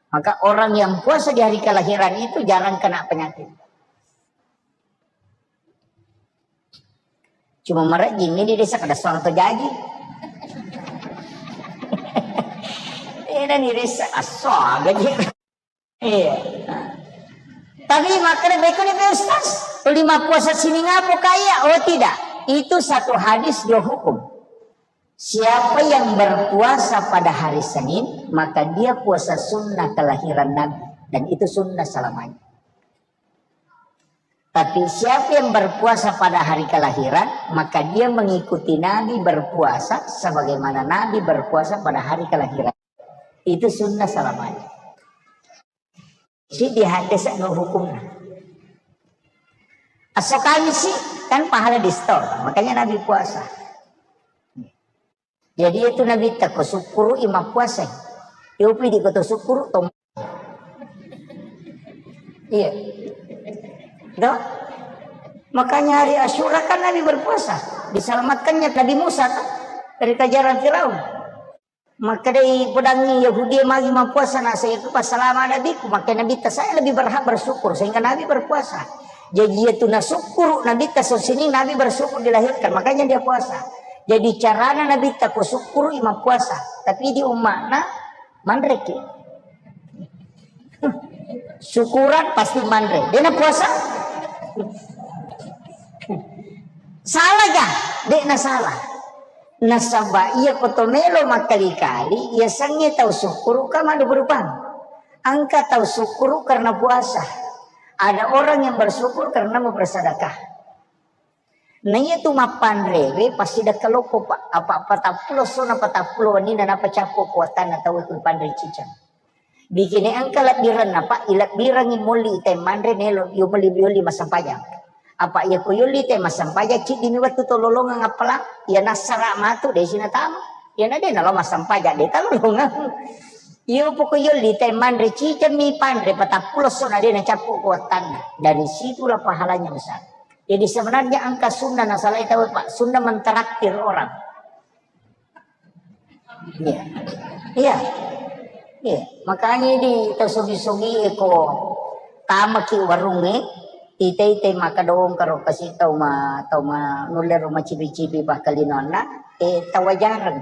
Maka orang yang puasa di hari kelahiran itu jarang kena penyakit. Cuma marejjing ini desa kada suang to jaji. Ini desa asaga je. Iya. Tapi makanya berikutnya Pak Ustaz, lima puasa sining apa kaya? Oh tidak, itu satu hadis dua hukum. Siapa yang berpuasa pada hari Senin, maka dia puasa sunnah kelahiran Nabi. Dan itu sunnah selamanya. Tapi siapa yang berpuasa pada hari kelahiran, maka dia mengikuti Nabi berpuasa sebagaimana Nabi berpuasa pada hari kelahiran. Itu sunnah selamanya. Si di hadis no hukumnya. Esso Kamis sih, kan pahala di store, makanya Nabi puasa. Jadi itu Nabitta ko sukkuru i mappuasa. Yopi di ko to sukkuru to. Iya. Dok? Makanya hari Asyura kan Nabi berpuasa. Diselamatkannya Nabi Musa kan dari kejaran Firaun. Makkedai pedangi Yahudi, magi mappuasa, nasaba itu pas selama Nabiku, maka Nabitta saya lebih berhak bersyukur sehingga Nabi berpuasa. Jadi itu nasukkuru Nabitta esso sining, Nabi bersyukur dilahirkan, makanya dia puasa. Jadi carana Nabitta ko sukkuru i mappuasa, tapi di umma'na manreki. Syukuran pasti manre. Dena puasa? Salah ga? Dena salah. Nasaba iya ko to melo makkali-kali, iya sangnge tau syukuruka maddupa-dupang. Engka tau syukuru karena puasa. Ada orang yang bersyukur karena mau bersedekah. Na iya tu mappanrewe pasti dekke loko, Pak. Apa patappulo sona patappulo wenni na napacappo kuatanna tau tu panre cicang. Bikini engka lebbirenna, Pak, ilebbirengi molli te manre nelo yo melli yolli massempajang. Apa iya ko yolli te massempajang, ciddimi wettu to lolongeng appalang, iya nassara matu de sinatama. Iya na de nalo massempajang de talolongeng. Iyo poko yolli te manre cicemmi panre patappulo sona de nacappo kuatanna. Dari situlah pahalanya besar. Jadi sebenarnya engka sunnah nasalai tau, Pak, sunnah mentraktir orang. Iya. Iya. Iya. Makanya di tau sogi-sogi eko tamaki warungnge, ite-ite maka dong karo kasi tau ma tau ma nulle ro macipi-cipi pakkalinonna, eh tawajareng.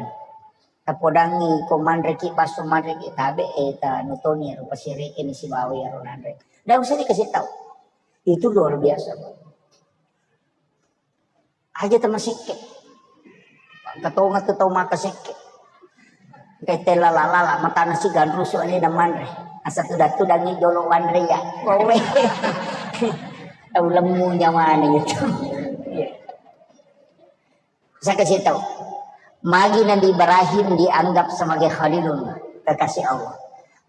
Tapodangi ko manreki basso manreki tabe eh ta nutoni ro pasireke ni sibawa ro nanre. Ndak usah dikasih tahu. Itu luar biasa, Pak. Aja tama sekke. Katonga tu tau maka sekke. Kaitella lala matana si ganrusu ale na manre. Asa tuda-tudangi jolo wanre ya. Kowe. Tau lemmu nyawane itu. Saya kasih tahu. Magi Nabi Ibrahim dianggap sebagai Khalilullah, kekasih Allah.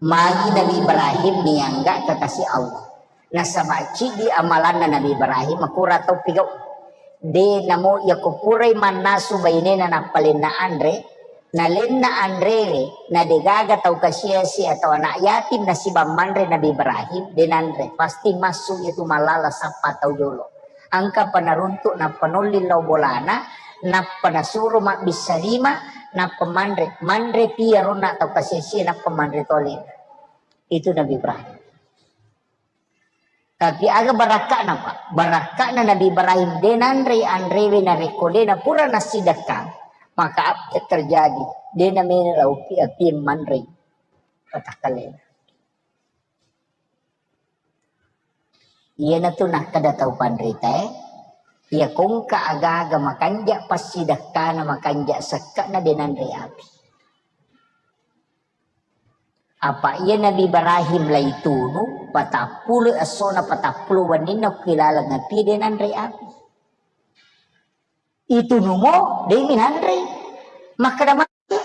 Magi Nabi Ibrahim nianggap kekasih Allah. Nasaba ciddi amalanna Nabi Ibrahim, makura tau pigau. De namo iya ko purai mannasu bainena nappalenna anre, nalenna anrewe, na degaga tau kasiasi atau anak yatim nasibang manre Nabi Ibrahim, de nanre. Pasti massu itu malala sappa tau jolo. Engka pa naruntuk nappa nolli lao bolana, nappa nasuro mabbissa lima, nappa manre. Manre pi aronna tau kasiasi, nappa manre toli. Itu Nabi Ibrahim. Tapi aga barakka'na, Pak? Barakka'na Nabi Ibrahim, de nanrei anrewe narekko de napura nassidekkang, maka apa yang terjadi? De namena laupi api manrei. Patakkalena. Iyanatu nakkeda tau panritae, iya kongka aga-aga makanja passidekkana, makanja sekke'na de nanrei api. Apa iya Nabi Ibrahim laitunu, patappulo essona, patappulo wenninna ku ilaleng api, de nanre api. Itunumo, de minanre. Makkeda matu,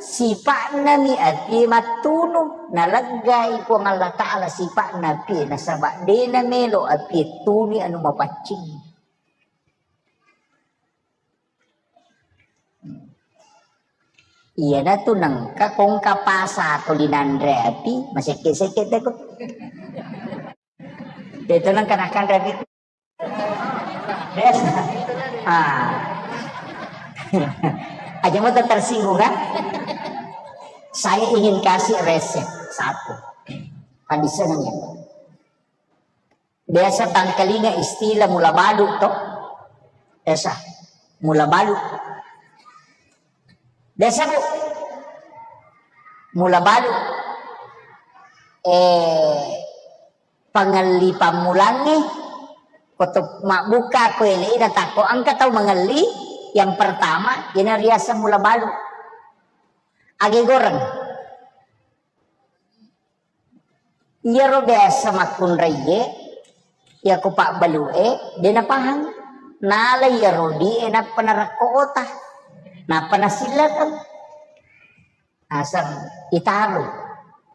sipa'na mi api mattunu, naleggai Puang Allah Ta'ala sipa'na api, nasaba de namelo api tuni anu mapaccing. Iyanatu nengka kongka pasa tuli nanre api, masekke-sekke teko. Itu nengka nakanre api. Biasa. Ah. Aja mau tersinggung kan? Saya ingin kasih resep satu. Kan bisa nanya. Biasa tangkalinga istilah mula balu to. Biasa. Mula balu. Biasa, Bu. Mula balu. Eh, pangelli pammulangnge, koto mabbuka ko ele, na takko engka tau mengelli, yang pertama, iyana riaseng mula balu. Age goreng. Iyaro biasa makkunraie, iyako pabbalu'e, de napahang. Nala iyaro die nappa narakko ota, nappa nasillakeng. Aseng itaro,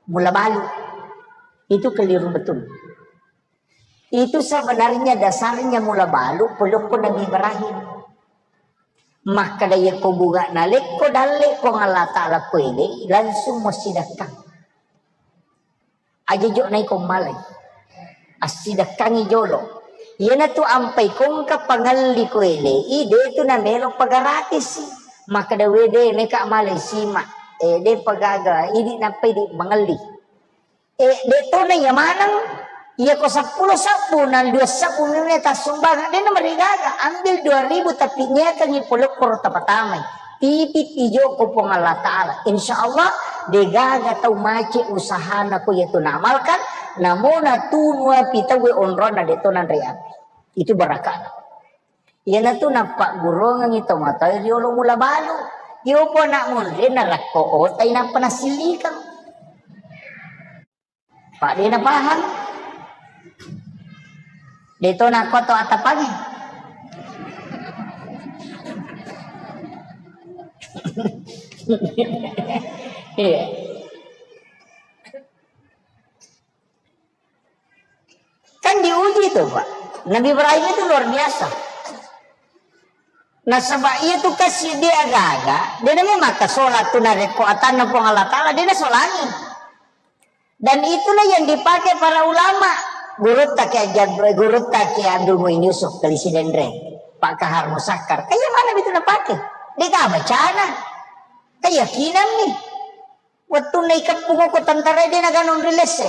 mula balu. Itu keliru betul. Itu sebenarnya dasarnya mula balu pelukku Nabi Ibrahim. Makkeda, "Iyako bunga nalekko dalle Puang Allah Ta'ala ko ele, langsung mo sidakkang. Aja jo naiko malai. Assidakkangi jolo." Iyanatu ampai kongka pangelli ko ele, i de tu namelo pagarati si. Makkeda, "Wede, meka malai sima. Eh, de pagaga, idi nappa idi mangelli." Eh, de tona iya maneng, iyako seppulo sabbu, na dua sabbu mene tassumbangeng, de namarigaga, ambil dua ribu tapi niakangi polokkoro tapatamai. Titip ijoko Puang Allah Ta'ala. Insya Allah, de gaga tau mace usahana ko iya tu naamalkan, namo natunu api tauwe onronna de to nanre api. Itu barakana. Iyanatu nappagguruangengngi tomatoa riolo mula balu. Iyopo anak munri narakko otai nappa nasillikang. Pak de napahang. De to nakko to atapangi. Iya. Kan diuji itu, Pak. Nabi Ibrahim itu luar biasa. Nasaba iya tu kasi dia gaga, dia namanya maka sholat tu narekko atanna Puang Allah Ta'ala, dia nasolangi. Dan itulah yang dipakai para ulama. Gurutta Kiai Jab-, Gurutta Kiai Abdul Muin Yusuf, Kali Sidenreng, Pak Kahar Musakkar. Kayak mana itu dipakai? Dia gak bacana. Keyakinan nih. Wettunna ikeppung ko tentara de naganong ri lesse.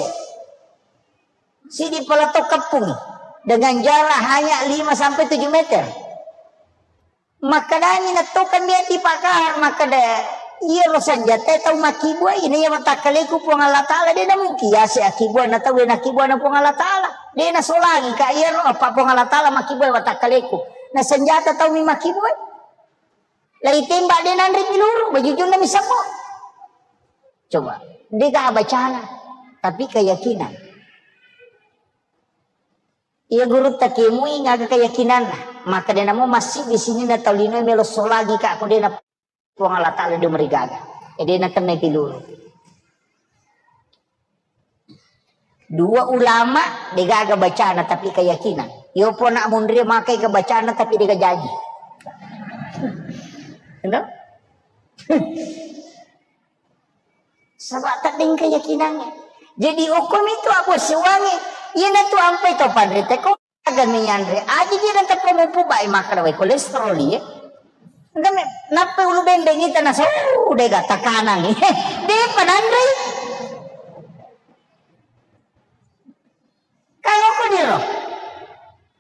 Sidi pala to keppung dengan jarak hanya lima sampai tujuh meter. Makkedani nattokan dia di Pak Kahar, makkeda, "Iya ro senjata tau makkibua, ini ya watakkaleku Puang Allah Ta'ala, de namungkin ya se akibua na tau na kibua na Puang Allah Ta'ala. De nasolangi ka iya ro apa Puang Allah Ta'ala makkibua watakkaleku. Na senjata tau mi makkibua." Lagi tembak de nanre peluru, bajujunna mi semua. Coba, de gak bacana, tapi keyakinan. Iya gurutta kemui ngaga keyakinanna. Maka de namo masih di sini na tau lino melo solagi ka ko de na Puang Allah Ta'ala de merigaga. E de na kena peluru. Dua ulama degaga bacana tapi keyakinan. Yo pona munri makai ke bacana tapi dega jaji. Endo? Sebab tak deng keyakinannya. Jadi hukum itu apa sewangi? Iya na tu ampai to panrite ko. Aga miyanre, aja ji dan teppa mupu bai makkeda wai kolesterol iye. Engka me, nappa ulu bembeng ita nasa, uh, dega takanang. De pananre. Kalau kau niro.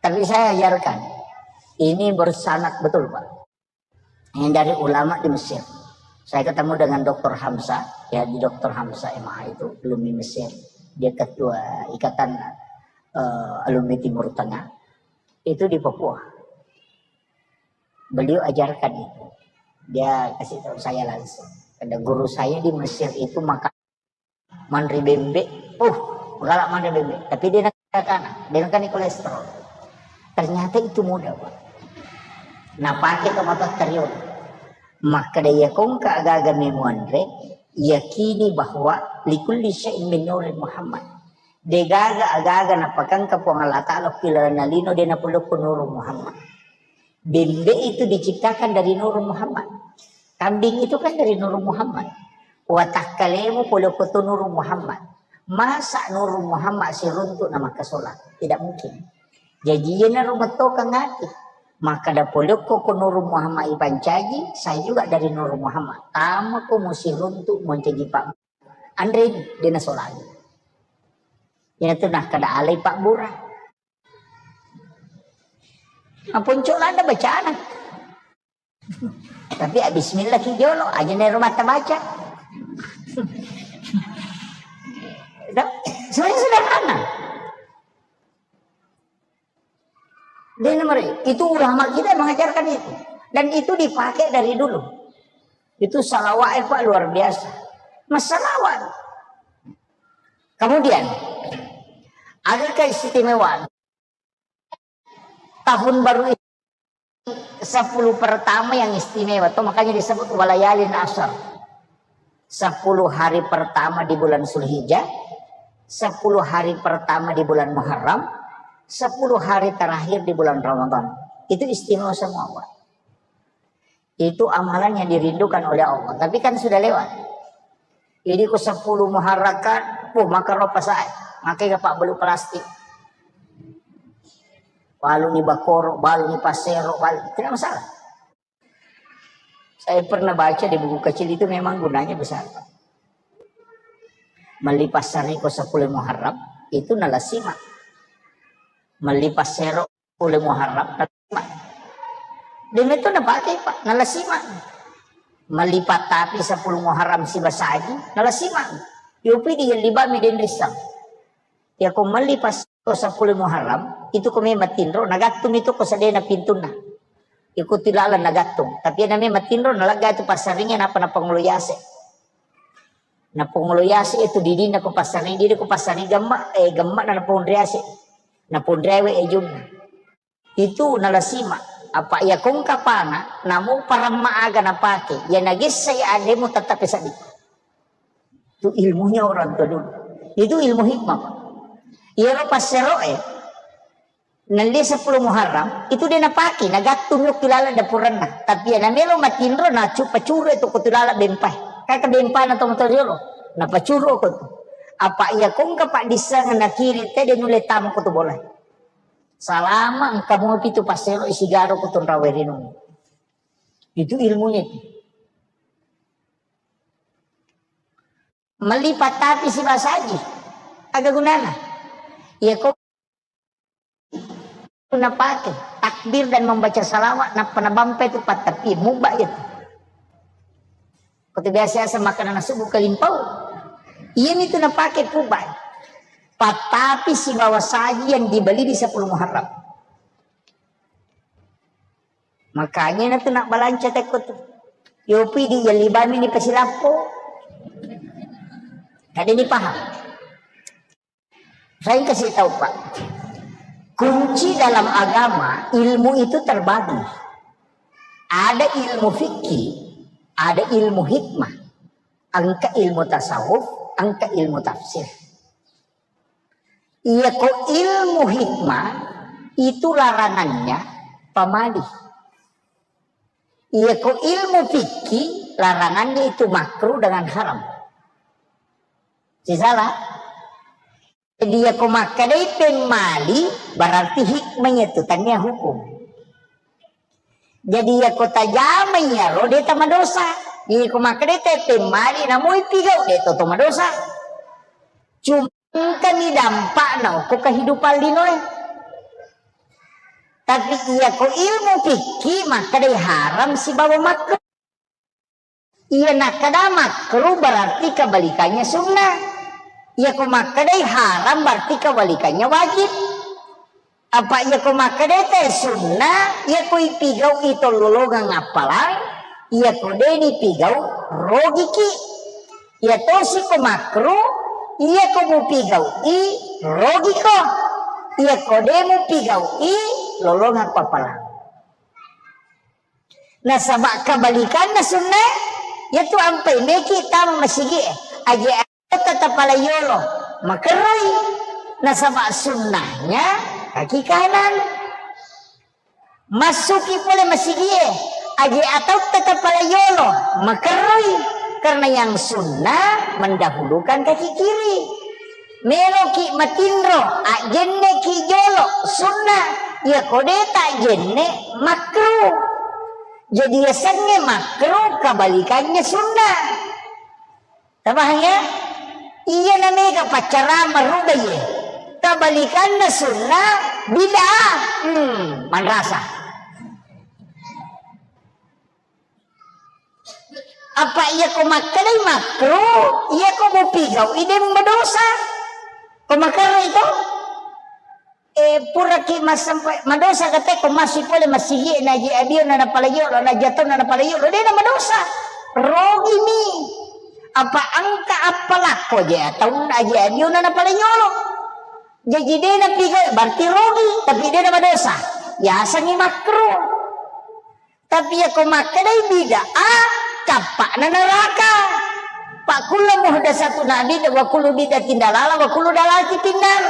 Tapi saya ajarkan. Ini bersanad betul, Pak. Ini dari ulama di Mesir. Saya ketemu dengan doktor Hamzah, ya, di doktor Hamzah M A itu, alumni Mesir. Dia ketua Ikatan, eh, Alumni Timur Tengah. Itu di Papua. Beliau ajarkan itu. Dia kasih tahu saya langsung. Ada guru saya di Mesir itu maka Manre bembe, uh, galak manre bembe. Tapi dia nakana, dia nakana kolesterol. Ternyata itu mudah, Pak. Napake ke motor teriolo. Makkeda iya kongka agaga memuanre, yakini bahwa likulli syai'in min nuri Muhammad. Degaga agaga napakangka Puang Allah Ta'ala okkilalana lino de napolokko Nuru Muhammad. Bembe itu diciptakan dari Nuru Muhammad. Kambing itu kan dari Nuru Muhammad. Watakkalemu polokko tu Nuru Muhammad. Masa Nuru Muhammad siruntuk na makkasola? Tidak mungkin. Jaji iyanaro metto kangati. Makkeda polokko ko Nuru Muhammad ipancaji, saya juga dari Nuru Muhammad. Tamako musiruntuk moncaji pak. Anre ini, dia nasolani. Iyanatu nakkeda alai pabbura. Maponco landa bacana. Tapi ah, bismillah ki jolo, aja nero mata baca. Sebenarnya sederhana. Dia nomor itu ulama kita mengajarkan itu. Dan itu dipakai dari dulu. Itu salawat, Pak, luar biasa. Masalawat. Kemudian, ada keistimewaan. Tahun baru itu, sepuluh pertama yang istimewa. Tuh, makanya disebut walayalin asar. Sepuluh hari pertama di bulan Zulhijjah, sepuluh hari pertama di bulan Muharram, sepuluh hari terakhir di bulan Ramadan. Itu istimewa semua, Pak. Itu amalan yang dirindukan oleh Allah. Tapi kan sudah lewat. Jadi ku sepuluh Muharram kan, puh, maka ropa saya. Makai ke pak belu plastik. Balu ni bakoro, balu ni pasero, balu. Tidak masalah. Saya pernah baca di buku kecil itu memang gunanya besar, Pak. Melli passariko sepuluh Muharram, itu nalasima. Melli passero sepuluh Muharram, nalasima. Demitu napakai, Pak, nalasima. Melli pattapi sepuluh Muharram sibasaji, nalasima. Yopi di libami denrissang. Ya ko melli pas ko sepuluh Muharram, itu ko memang tinro, nagattung itu ko sedena pintunna. Iko tilalang nagattung. Tapi name matinro nalegga itu passaringe napa napangolo yase. Napangolo yase itu didina ko passaring, didi ko passaring gemma, eh, gemma na naponre yase. Naponre we ejunna. Itu nalasima. Apa iya kongka pana, namo paramma aga napake. Ya nagessa ya ademu tetap seddi. Itu ilmunya orang tua dulu. Itu ilmu hikmah, Pak. Iyaro passero'e, nelli sepuluh Muharram, itu de napake, nagattung yokki laleng dapurenna. Tapi ya namelo matinro, nacu-, pacuru itu ko tu laleng bempai. Kaka bempana to motor yolo. Napacuru ko tu. Apa iya kongka paddisseng nakiri te de nulle tama ko tu bola. Salama engka mupi tu passero isigaro ko tu nrawe rinung. Itu ilmunya itu. Melli pattapi sibasaji. Aga gunana? Iya ko napake takbir dan membaca salawat, nappa nabampa itu pattapi, mubba itu. Ko tu biasa-biasa makanna subuh kalimpau. Iya itu napake pubba. Pattapi sibawa saji yang dibeli di sepuluh Muharram. Makanya na tu nak balanca teko tu. Yopi di yalibami ni pasilappo. Tadi ni paham. Saya kasih tahu, Pak. Kunci dalam agama, ilmu itu terbagi. Ada ilmu fikih, ada ilmu hikmah. Engka ilmu tasawuf, engka ilmu tafsir. Iya ko ilmu hikmah itu larangannya pamali. Iya ko ilmu fikih larangannya itu makruh dengan haram. Sisala. Jadi iya ko makkedai pemmali berarti hikmahnya itu tania hukum. Jadi iya ko tajama iyaro de tamadosa. Iya ko makkedai te pemmali namoi pigau de to tamadosa. Cuma engkani dampakna okko kehidupan linoe. Tapi iya ko ilmu fikih makkedai haram sibawa makruh. Iya nakkeda makruh berarti kebalikannya sunnah. Iya ko makkedai haram berarti kebalikannya wajib. Apa iya ko makkedai te sunnah, iya ko ipigau ito lolongang appalang, iya ko deni pigau rogiki. Iya tosi ko makruh, Iyako mupigau'i, rogiko. Iyako de mupigau'i, lolongakko appalang. Nasaba kebalikanna sunna, yatu ampai meki tama masigi'e. Aje tata pala yolo, makerroi. Nasaba sunnahnya kaki kanan. Massuki pole masigi'e, aje atautta tapala yolo, makerroi, karena yang sunnah mendahulukan kaki kiri. Meloki matinro, ajenneki jolo, sunnah. Iya kode tak jenne, makruh. Jadi yasengnge makruh, kebalikannya sunnah. Tapahang ya? Iya namega paccarama ruba iye. Tabalikanna sunnah bid'ah. Hmm, manrasa. Apa iya ko makkedai makruh, iya ko mupigau ide madosa. Ko makarro itu? Eh, puraki massampa-, madosa kate ko masui pole masigi na je adio na napala yolo, na jato na napala yolo, de na madosa. Rogi mi. Apa engka appalakko je ataunna je adio na napala yolo. Jaji de na piga, berarti rogi, tapi de na madosa. Yasangi makruh. Tapi iya ko makkedai bid'ah, cappa'na neraka. Pakkulla muhdatsatun bid'ah, wa kullu bid'atin dalalah, wa kullu dalalatin finnar.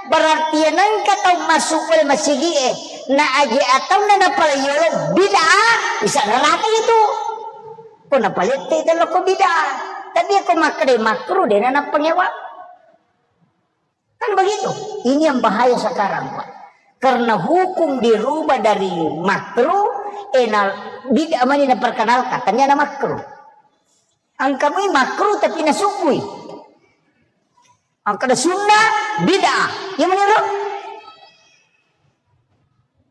Berarti iya nengka tau masuk pole masigi'e, na aje ataunna napala yolo bid'ah, bisa neraka itu. Ko napalette itu lo ko bid'ah. Tapi iya ko makkedai makruh, de na nappangewa. Kan begitu. Ini yang bahaya sekarang, Pak. Karena hukum dirubah dari makruh, eh, na, bid'ah mani naperkenalkan, ternyata makruh. Engka mui makruh tapi nasubui. Engka ada sunnah, bid'ah. Yang menurut?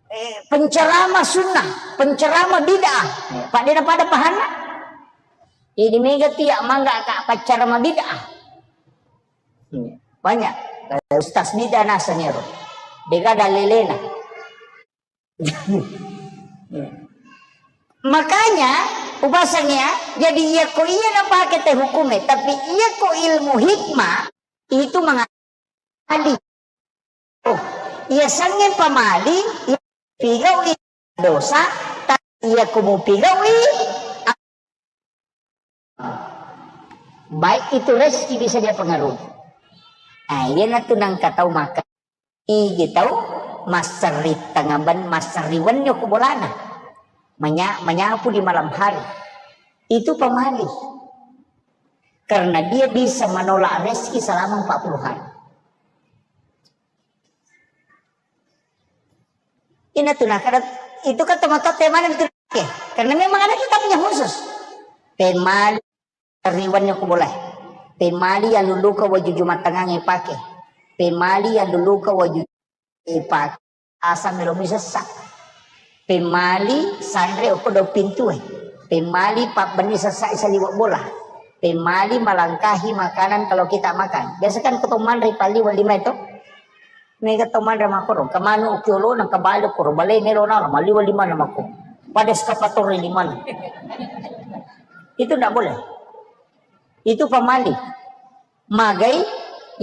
Eh, penceramah sunnah, penceramah bid'ah. Pak, de na pada pahanna? Ini mega tiak mangga ka paccarama bid'ah. Banyak. Eh, ustaz bid'ah naseng ero. Dega dalelena. Makanya, upasangi ya, jadi iya ko iya napake te hukume, tapi iya ko ilmu hikmah itu mengalih. Oh, iya sange pamali, iya pigawi dosa, tapi iya ko mupigawi, baik itu rezeki bisa dia pengaruhi. Nah, iya natu nangka tau maka. Igi tau masserri tengaben, masserri wenni ko bolana. Menya-, menyapu di malam hari. Itu pamali. Karena dia bisa menolak rezeki selama empat puluh hari. Ina tu nakada, itu kan teman-teman itu, oke. Karena memang ada kitabnya khusus. Pemali riwannya ku boleh. Pemali yang luluka waju jumatangang ipake. Pemali yang luluka waju ipake. Asam melo mi sessa. Pemali sanre okko do pintu e. Pemali pabbenni sessa saliwa bola. Pemali melangkahi makanan kalau kita makan. Biasa kan ko to manre pali wali mai to. Mega to manre makoro. Kemanu ukiolo na kebali koro bale melo na mali wali mana mako. Pada eskapator lima. Itu ndak boleh. Itu pamali. Magai,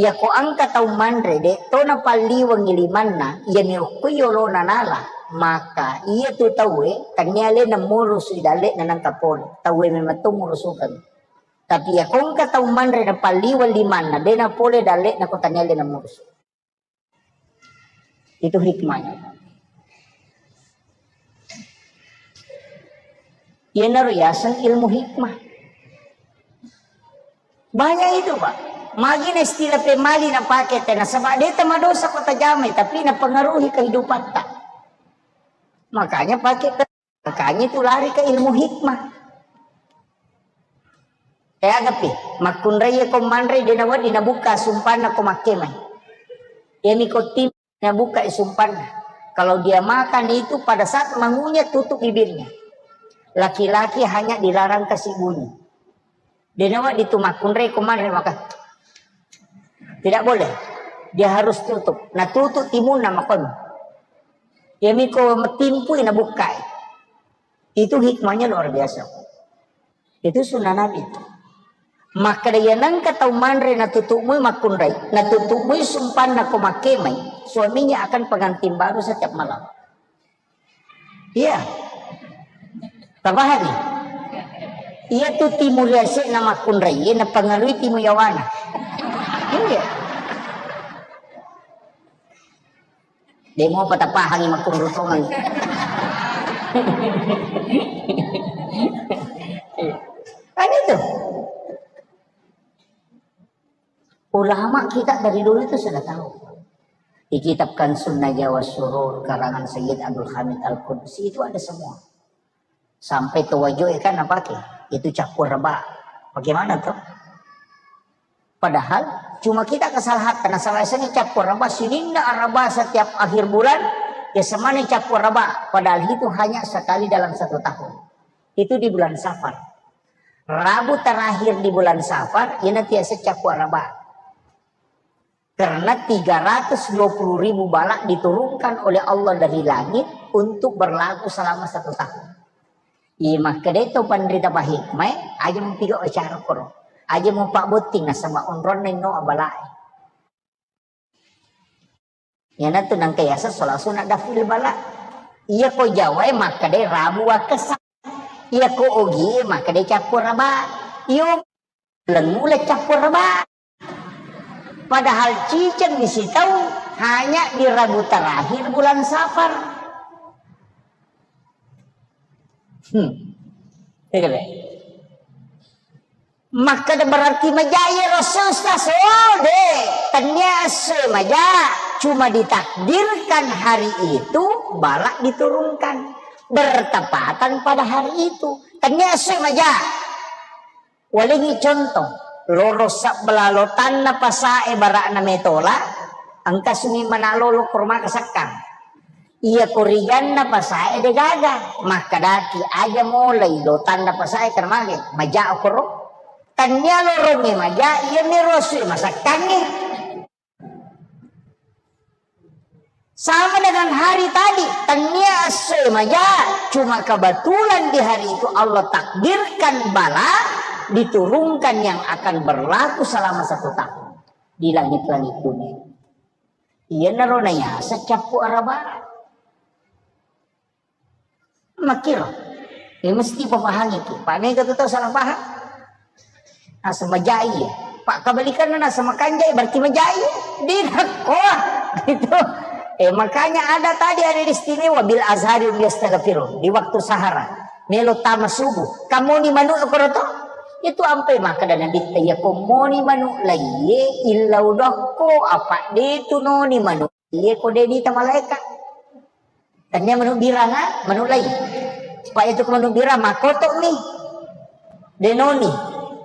yako engka tau manre, de, to napalliwengngi limanna, iya mi okko yolona nala, maka iya tu tauwe, tennia alena murusui dalle'na nangka pole, tauwe memang to murusukeng. Tapi yako engka tau manre napalliweng limanna, de napole dalle'na ko tennia alena murusu. Itu hikmahnya. Iyanaro yaseng ilmu hikmah. Banyak itu, Pak. Magi na istilah pemali napake te, nasaba de tamadosa ko tajamai, tapi napengaruhi kehidupatta. Makanya pakai Makanya itu lari ke ilmu hikmah. Eh, agapi, makkunrai ko manre de nawedding nabukka sumpanna ko makkemai. Iyami ko tim nabukka sumpanna. Kalau dia makan itu pada saat mengunyah tutup bibirnya. Laki-laki hanya dilarang kasih bunyi. De nawedding tu makkunrai ko manre maka. Tidak boleh. Dia harus tutup. Nah, tutup timunna makon. Iyami ko timpui nabukkai. Itu hikmahnya luar biasa. Itu sunnah Nabi. Makkeda, iya nengka tau manre natutu'mui makkunrai, natutu'mui sumpanna ko makkemai, suaminya akan pengantin baru setiap malam. Iya. Tapahangi? Iya tu timu riase'na makkunrai, iya napangarui timu yawana. Iya. Demo patapahangi makkunrutongeng. Kan itu. Ulama kita dari dulu itu sudah tahu. Di kitab Kansun Najwa Surur karangan Sayyid Abdul Hamid Al-Qudsi itu ada semua. Sampai towajo kan apa ke? Itu cappur raba. Bagaimana tuh? Padahal cuma kita kesalahan karena salah sini cappur raba, sininna raba setiap akhir bulan, ya semana cappur raba. Padahal itu hanya sekali dalam satu tahun. Itu di bulan Safar. Rabu terakhir di bulan Safar, ina tiasa cappur raba. Karena tiga ratus dua puluh ribu bala diturunkan oleh Allah dari langit untuk berlaku selama satu tahun. Iya, makkedai to panrita pahikmai, aja mupiga acara koro. Aja mupabbotting nasaba onronna inno abalae. Iyanatu nangka yaseng sola sunna dafil bala. Iya ko Jawae makkedai rabu wakkessa. Iya ko Ogie makkedai cappur raba. Iyo lengngu le cappur raba. Padahal ciceng di sitau hanya di rabu terakhir bulan Safar. Hmm. Iya, Kak? Makkeda berarti maja iya ro esso, Ustaz? Oh, de. Tennia esso maja, cuma ditakdirkan hari itu bala diturunkan bertepatan pada hari itu. Tennia esso maja. Walengngi contoh, loro sabbelah lotanna pasae bara'na metola, engka sumi manalolo kormaka sakkang. Iya koriganna pasae degaga, makkedaki aja molai lotanna pasae karena mage, maja okoro. Tania lorongnge maja, iya mero sui masakkangnge. Sama dengan hari tadi, tania essoe maja, cuma kebetulan di hari itu Allah takdirkan bala diturunkan yang akan berlaku selama satu tahun di langit-langit dunia. Iyanaro nayaseng cappu araba. Makkiro. Ya mesti papahangi ki. Pak mega tu tau salah paham. Naseng majai. Pak kebalikanna naseng makanjai berarti majai. Di nakko. Gitu. Eh, makanya ada tadi ada istimewa bil azhari yastaghfirun di waktu sahara. Melo tama subuh. Kamoni manu koroto. Itu ampe maka dana ditta ya komoni manu laiye illau dokko apa de tu noni manu. Iye ko de nita malaeka. Tania manu biranga, manu lai. Pak itu ko manu birang makoto mi. De noni.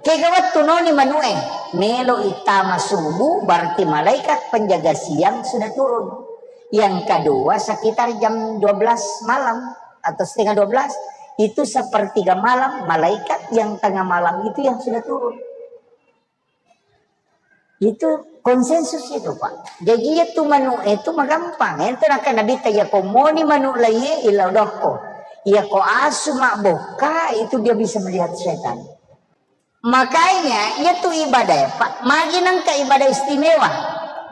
Kega wettu noni manue. Melo itama subuh berarti malaikat penjaga siang sudah turun. Yang kedua sekitar jam dua belas malam atau setengah dua belas itu sepertiga malam malaikat yang tengah malam itu yang sudah turun. Itu konsensus itu, Pak. Jadi iya tu manu itu magampang. Ente nakka Nabi ta iya ko moni manu laiye ila dokko. Iya ko asu mabbokka itu dia bisa melihat setan. Makanya iya tu ibadah ya, Pak. Magi nangka ibadah istimewa.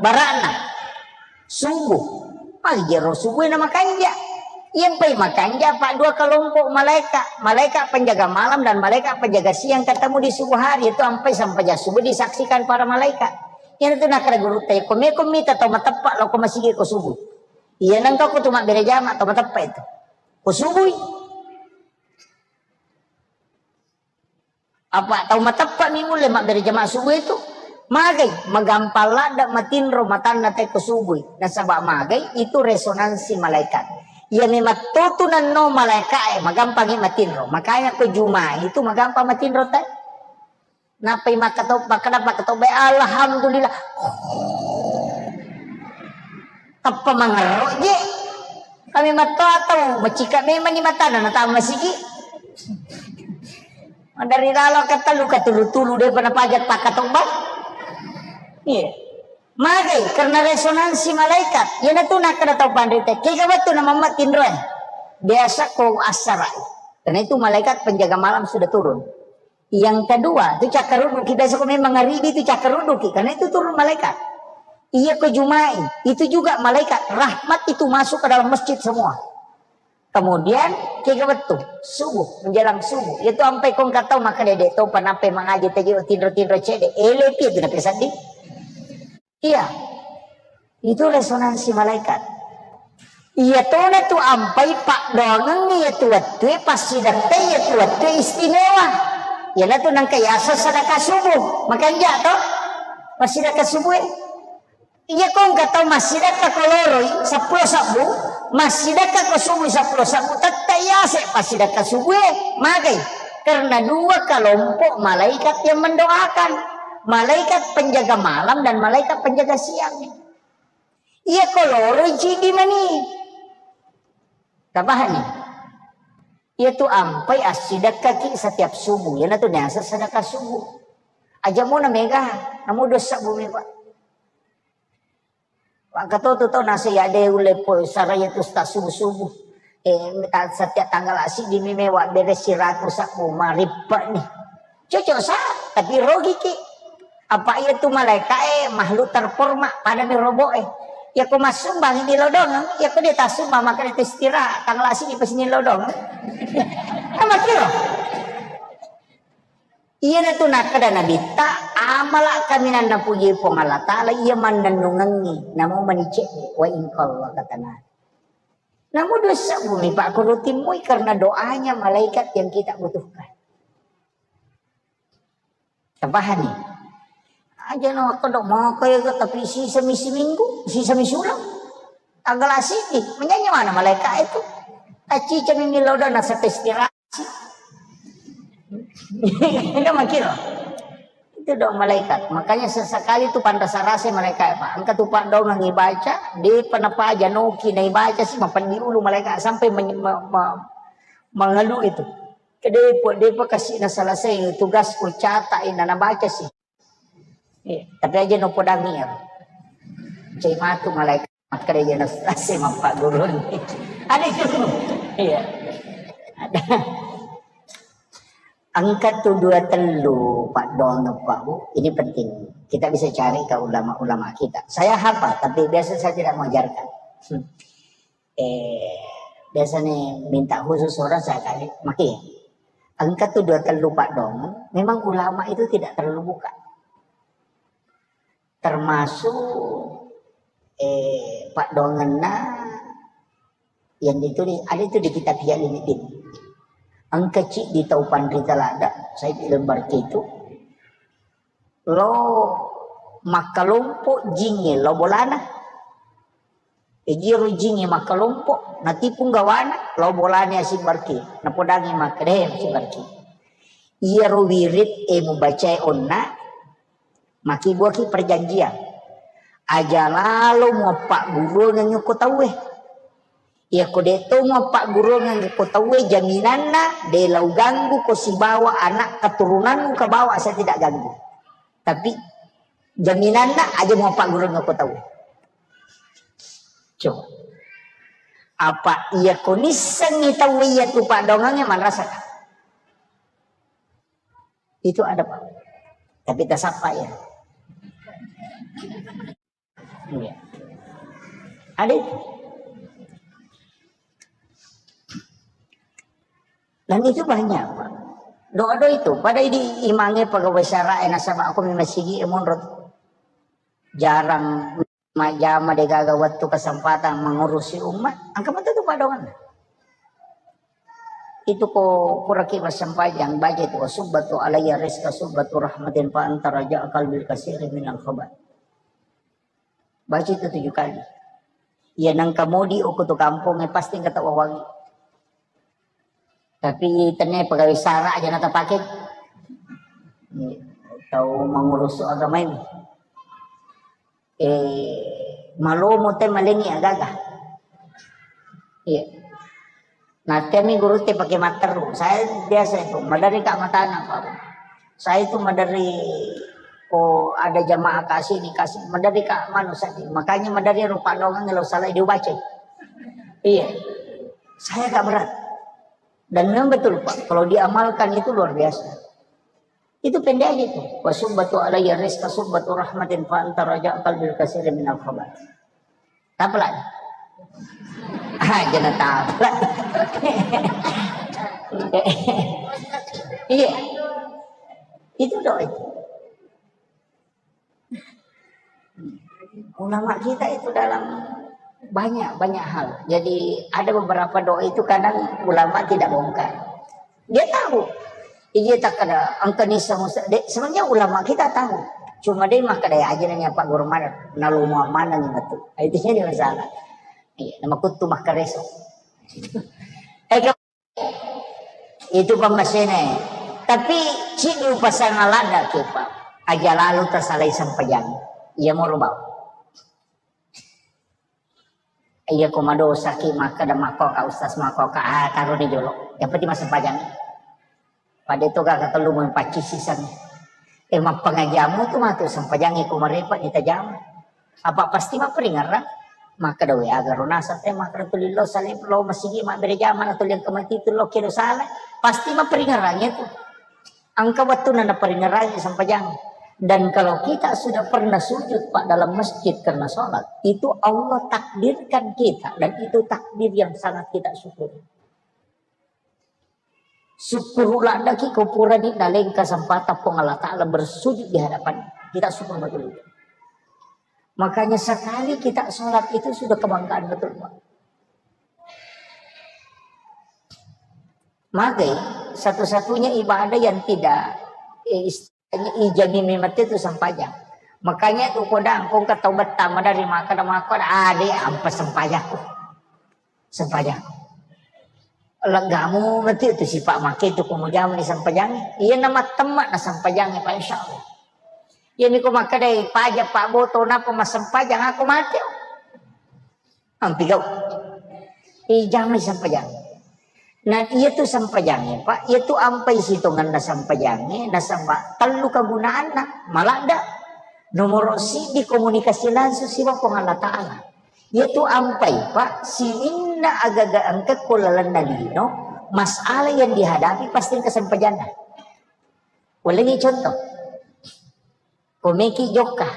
Barakna. Subuh. Magi jero subuh na makanja. Yang pai makanja, Pak, dua kelompok malaikat. Malaikat penjaga malam dan malaikat penjaga siang ketemu di subuh hari. Itu ampai sampai subuh disaksikan para malaikat. Yang itu nakara guru teh, ko meko mita tau mateppa lo ko masigi ko subuh. Iya nangka ko tu mabbere jama tau mateppa itu. Ko subuh. Apa tau mateppa mi mulle mabbere jamaah subuh itu? Magai, magampang ladde matinro matanna te ko subui. Nasaba magai itu resonansi malaikat. Iya memang totu nanno malaikae, magampangi matinro. Makanya ko Juma itu magampang matinro te. Napai makkato-, makkeda makkatobba, "Alhamdulillah." Tappa mangerro je. Kami mattoa tau, macika memang ni matana, natama sigi. Dari lalo katellu, katulu-tulu, daripada pajak pakkatobba. Iya. Magai, karena resonansi malaikat. Iyanatu nakkeda tau panrita, kega wettu na mamma tinroe. Biasa ko assara. Karena itu malaikat penjaga malam sudah turun. Yang kedua, itu cakkarudduki. Biasa ko memang ngaribi itu cakkarudduki, karena itu turun malaikat. Iya ko Jumai, itu juga malaikat rahmat itu masuk ke dalam masjid semua. Kemudian, kega wettu, subuh, menjelang subuh. Itu ampai kong katau maka dede to panape mangaji teji tinro-tinro cede. Ele pi itu nape seddi. Iya. Itu resonansi malaikat. Iya tona tu ampai paddoangeng iya tu wettue, passidekka iya tu wettue istimewa. Iyana tu nangka yaseng sedekah subuh. Makanja to? Passidekka subuh e. Iya ko engka tau massidekka ko loroi seppulo sebbu, massidekka ko subuh seppulo sebbu, tette yase passidekka subuh e. Magai? Karena dua kelompok malaikat yang mendoakan. Malaikat penjaga malam dan malaikat penjaga siang. Iya ko loroi cidi mani. Tabahani. Iya tu ampai assidekkaki setiap subuh. Iyana tu niaseng sedekah subuh. Aja mona mega, namu dua sebbu mi, Pak. Pak Katoto tau nasa ya de ulle po saraya tu sta subuh-subuh. Eh, ta-, setiap tanggal asidi mi mewa bere siratu sebbu marippe ni. Cocok sa, tapi rogi ki. Apa iya tu malaika e makhluk terhormat pada mi robo e. Ya ko massumbang di lodong, ya ko dia tasumbang maka dia istirahat tanggal asidi pas ni lodong. Sama kiro. Iyanatu nakkeda Nabitta, amala kaminang napuji Puang Allah Ta'ala iya mannennungengngi, namo manicedde, wa in qalla, kata Nabi. Namo dua sebbu mi, Pak, ko rutimmui karena doanya malaikat yang kita butuhkan. Tapahani? Aja no aku dok mau kaya tapi sisa misi minggu, sisa misi ulang. Tanggal asidi, menyanyi mana malaikat itu? Tacica mi milo dan nasa istirahat. Itu makiro. Itu dong malaikat. Makanya sesekali tu panrasa-rasa malaikat, Pak. Engka tu Pak dongeng ibaca, di penapa aja noki na ibaca sih mapeddi ulu malaikat sampai men-, me-, me-, mengeluh itu. Kedepo, depo kasih na selesai tugas ku catat ina na baca sih. Iya, tapi aja no podangi ya. Cai matu malaikat. Makkeda iya na selesai mappaguruni. Ada itu. Iya. Ada. Engka tu dua tellu, Pak Don, Pak Bu. Ini penting. Kita bisa cari ke ulama-ulama kita. Saya hafal, tapi biasa saya tidak mengajarkan. Hmm. Eh, biasanya minta khusus orang saya kasih. Maki. Engka tu dua tellu, Pak Don. Memang ulama itu tidak terlalu buka. Termasuk, eh, paddoangenna yang ditulis, ada itu di kitab Ihya Ulumuddin. Engka ciddi tau panrita ladda, Said Al-Barki itu, lo makkalompo jingnge lo bolana. Ejiro jingnge makkalompo, natipung gawana, lo bolana Said Barki. Napodangi makkeda, "Eh, Said Barki. Iyaro wirid e mubacae onna, makibuaki perjanjian. Aja lalo muappagguruangeng ko tauwe. Iyako de to muappagguruangeng ko tauwe, jaminanna de la uganggu ko sibawa anak keturunanmu kabawa saya tidak ganggu. Tapi jaminanna aja muappagguruangeng ko tauwe." Coba. Apa iyako nissengngi tauwe iya tu paddoangengnge manrasaka? Itu ada, Pak. Tapi tasappa ya. Iya. Ada itu. Dan itu banyak, Pak. Doa-doa itu. Pada ini imange pegawai syara, eh, nasaba aku memang sigi, eh, monro. Jarang majama, degaga waktu kesempatan mengurusi umat. Angka betul tu padongan. Itu ko kuraki bersempajang, baca itu, "Subbatu alayya rizqa subbatu rahmatin fa anta raja qalbil kasiri minal khabar." Baca itu tujuh kali. Iya nangka modi uku tu kampung, eh, pasti engka tau wawangi. Tapi tenne pegawai sara aja nata pakai. Iya, tau mengurus agama ini. Eh, malomo te malengi agaga. Iya. Nah, temi guru te pakai matteru. Saya biasa itu, madari kak matana, Pak. Saya itu madari ko ada jamaah kasih ini kasih, madari kak manu saja. Makanya madari rupa doang kalau salah dibaca. Iya. Saya agak berat. Dan memang betul, Pak, kalau diamalkan itu luar biasa. Itu pendek aja itu. Wa subbatu alayya rizqa subbatu rahmatin fa anta raja qalbil kasir minal khabat. Tapla. Ah, jangan tapla. Iya. Itu doa itu. Ulama kita itu dalam banyak, banyak hal. Jadi ada beberapa doa itu kadang ulama tidak bongkar. Dia tahu. Iya tak ada angka nisa musa-, de-, sebenarnya ulama kita tahu. Cuma dia maka daya aja nanya Pak Guru mana, nalu mau mana nih betul. Itu jadi masalah. Iya, nama kutu maka reso. Eh, itu pemmasene. Tapi cidi upasang ladda ke, Pak. Aja lalu tersalai sempajang. Iya mau rubau. Iya ko madosa ki maka da mako ka ustaz mako ka, ah, taruni jolo. Yang penting masempajang. Pada itu kaka telu mau paccisi sang. Eh, mappangajamu tu matu sempajang ko marepa di tajam. Apa pasti maperingerang? Maka dawe agaro nasa te maka tuli lo salib lo masigi mabbere jama atau yang kemati tu lo kedo salah. Pasti maperingerang itu. Engka wettunna naperingerangi sempajang. Dan kalau kita sudah pernah sujud, Pak, dalam masjid karena sholat, itu Allah takdirkan kita dan itu takdir yang sangat kita syukuri. Syukur ladaki ko purani nalengka sempatang Puang Allah Ta'ala bersujud di hadapan. Kita syukur betul itu. Makanya sekali kita sholat itu sudah kebanggaan betul, Pak. Magai satu-satunya ibadah yang tidak, eh, istilahnya ijami memang itu sempajang. Makanya tu kodang kong kata betama dari maka ada maka ada ade ampa sempajakku. Sempajakku. Legamu mati itu sifat makai itu kamu jamu di sempajang. Iya nama temak na sempajang Pak, insya Allah. Iya niko maka dai pajak Pak Boto napa masempajang aku mati. Ampi gau. Ijami sempajang. Nah, iya tu sempajangnge, Pak. Iya tu ampai sitonganna sempajangnge, nasaba tellu kegunaanna. Maladda. Nomoro sidi komunikasi langsung siwa Puang Allah Ta'ala. Iya tu ampai, Pak, sininna agaga engka ko lalenna lino, masalah yang dihadapi pasti engka sempajanna. Ulangi contoh. Ko meki jokka,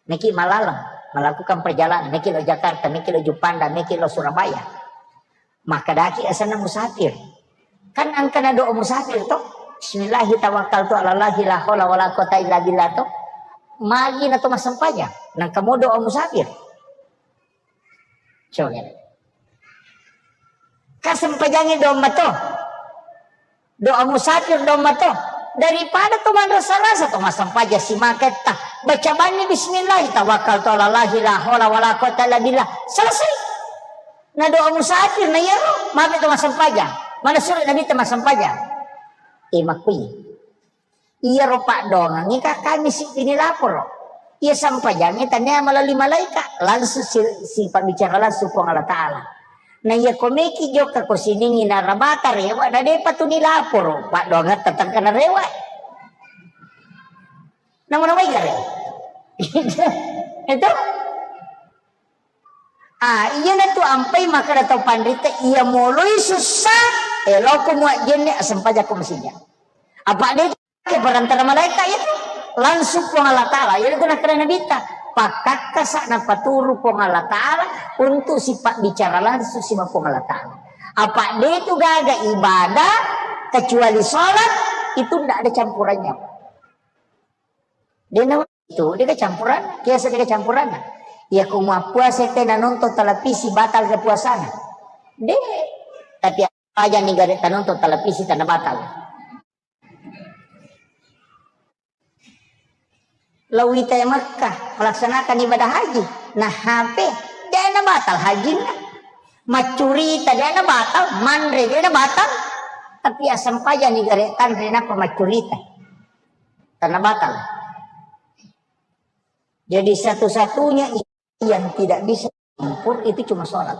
meki malaleng, melakukan perjalanan, meki lo Jakarta, meki lo Juppanda, meki lo Surabaya. Maka daki asana musafir. Kan angkana doa musafir to. Bismillahi tawakkaltu ala Allahi la haula wala quwata illa billah to. Magi na to masempajang. Nang kamu doa musafir. Coba. Kasempajangi domba to. Doa musafir domba to. Daripada to manrasa-rasa to massempajang simaketta. Baca banni bismillah, tawakkaltu ala Allahi la haula wala quwata illa billah. Selesai. Na doa musafir na iyaro, mabe to massempajang. Mana surat Nabi to massempajang. Eh, makui. Iyaro paddoangengnge ka kami siddini laporo. Iya sempajangnge tania malalui malaika, langsung si, si pabbicara langsung Puang Allah Ta'ala. Na iya ko meki jokka ko siningi narabata rewa, na depa tu nilaporo, paddoangetta tengka narewa. Namu namai gare. Itu. Ah, iya na tu ampai maka tau panrita iya moloi sussa, eh, loko muajjenne, asempajako masija. Apa de ke perantara malaikat itu langsung Puang Allah Ta'ala. Jadi itu nakkeda Nabitta, pakkakkasa napaturu Puang Allah Ta'ala untuk sifat bicara langsung siba Puang Allah Ta'ala. Apa de itu gaga ibadah kecuali sholat, itu ndak ada campurannya. Dena itu, dia kecampuran, biasa dia kecampuran. Ya, ku mappuasa tena nonton televisi, batal ke puasana. De, tapi aja nih gak ada nonton televisi, tanda batal. Lawi te Mekah melaksanakan ibadah haji. Nah, H P, dena batal hajinna. Maccurita, dena batal, manre, dena batal. Tapi asam paja nih gare tanre napa maccurita. Tanda batal. Jadi satu-satunya yang tidak bisa campur itu cuma sholat.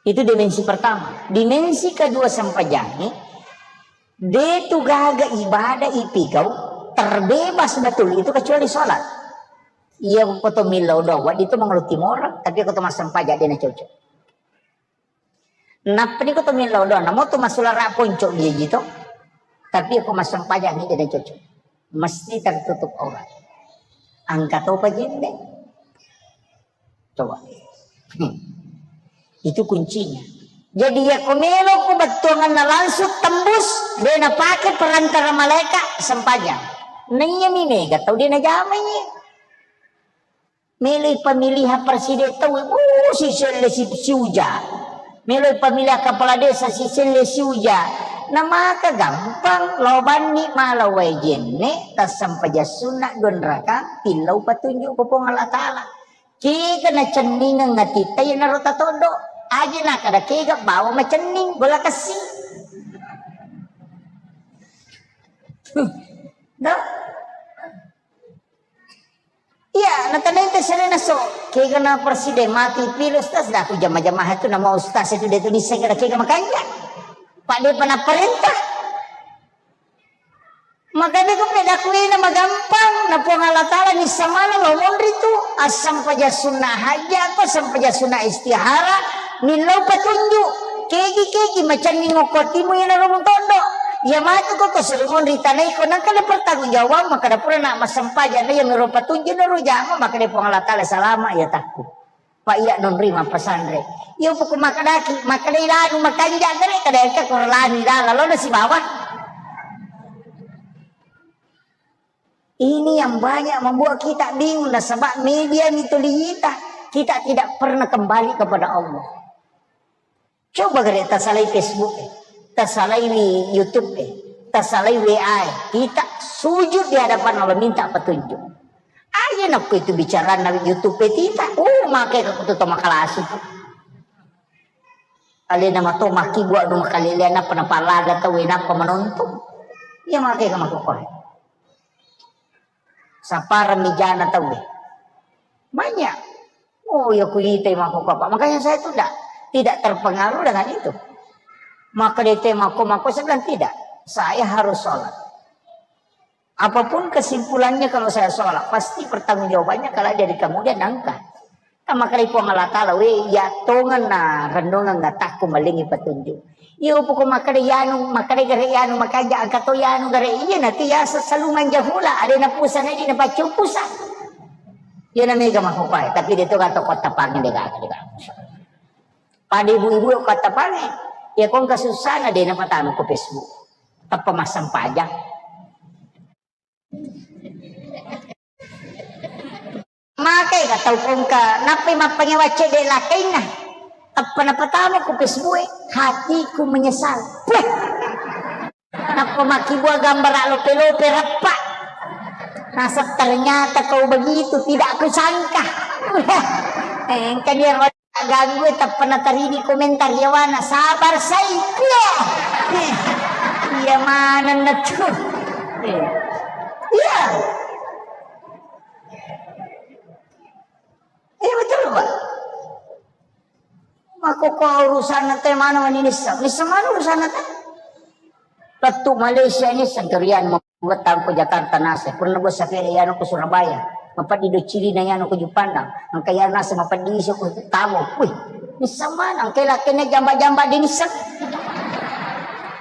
Itu dimensi pertama. Dimensi kedua sempajangnge, de tu gaga ibadah ipigau terbebas betul itu kecuali sholat. Iya, ko to millau doa, itu mengeluh timor, tapi ko to massempajang de na cocok. Nappa niko to millau doa, namo to masulara ponco biaji to. Tapi ko massempajang ini tidak cocok. Mesti tertutup aurat. Engka topa jenne. Coba. Hmm. Itu kuncinya. Jadi, ya ko melo ko bettuanganna langsung tembus, de napake perantara malaika, sempajang. Naiya mi mega tau de najamai. Meloi pemilihan presiden tau, uh, siselle si, siuja. Meloi pemilihan kepala desa, siselle siuja. Namaka gampang, lao banni mala wae jenne, tassempajang sunna dua rakaat, tillau patunjuk ko Puang Allah Taala. Kega nacenningeng atitta, iyanaro tatoddo. Aja nakada kega bawa macenning, gola kessi. Dah. Iya, natanai te serena so. Kega na presiden mati pilo ustaz, dah aku jama-jama itu nama ustaz itu dia tulis segala kega makanya. Pak dia pernah perintah. Makanya ko pedakuina magampang, na Puang Allah Taala ni samala lo monri tu, asam paja sunnah haja ko, asam paja sunnah istihara, millau patunjuk. Kegi-kegi macanning okko timu ina ro mutondo. Iya matu ko, ko seri monri tanai ko, nangka ada pertanggung jawab, maka ada pura nak masam paja na yang ro patunjuk na ro jama, maka dia Puang Allah Taala salama ya takku. Pak iya nonri mappasanre. Iya poko makadaki, makadai lanu makanja gare kada engka ko lanu dala lo na sibawa. Ini yang banyak membuat kita bingung nasaba media mitoliyita. Kita tidak pernah kembali kepada Allah. Coba gare tasalai Facebook e, tasalai YouTube e, tasalai W A e. Kita sujud di hadapan Allah minta petunjuk. Aja nakko itu bicara na YouTube e tita. Oh, make ka kutu to makalasi. Alena mato maki buat no makalele napa napalaga tau e napa menonton. Iya make ka makokore. Saparang mijana tau e. Banyak. Oh, ya kulitai mako apa. Makanya saya tuh tidak, tidak terpengaruh dengan itu. Maka dia teh mako, mako saya bilang tidak. Saya harus sholat. Apapun kesimpulannya kalau saya sholat, pasti pertanggungjawabannya kalau dari kemudian angka. Nah, maka dari Puang Allah Ta'ala, we, ya tongan na renungan nggak takut malingi petunjuk. Iya, poko makkeda iyanu, makkeda gare iyanu, makaja engka to iyanu gare iya, na tu ya sesalungan jahula, ada na pusang, ada na paccu pusang. Iya na mega makopae, tapi dia tu kata kota pangi dega, dega. Pada ibu-ibu kota pangi, ya kong kasusana dia na patama ko Facebook. Teppa massempajang. Makai ka tau kongka, nappai mappangewa cedde lakkainna. Tappa napatama ku Facebook e, hatiku menyesal. Puh. Nappa makkibua gambara lope-lope rappa. Nasa ternyata kau begitu, tidak kusangka. Eh, engka dia ganggu, tappa natarini komentar yawana, sabar sai. Iya. Iya maneng na tu. Iya. Iya betul, Pak. Mako ko urusan nanti mana mani nissa. Nissa mana urusan nanti? Lettu Malaysia ini sendirian. Betang ko Jakarta nase, pernah bos sapeda yano ko Surabaya, mapeddi do Cili na yano ko Juppandang, engka yano nase mapeddi iso ko Tabo. Wih, nisseng maneng, engka lakkena jamba-jamba de nisseng.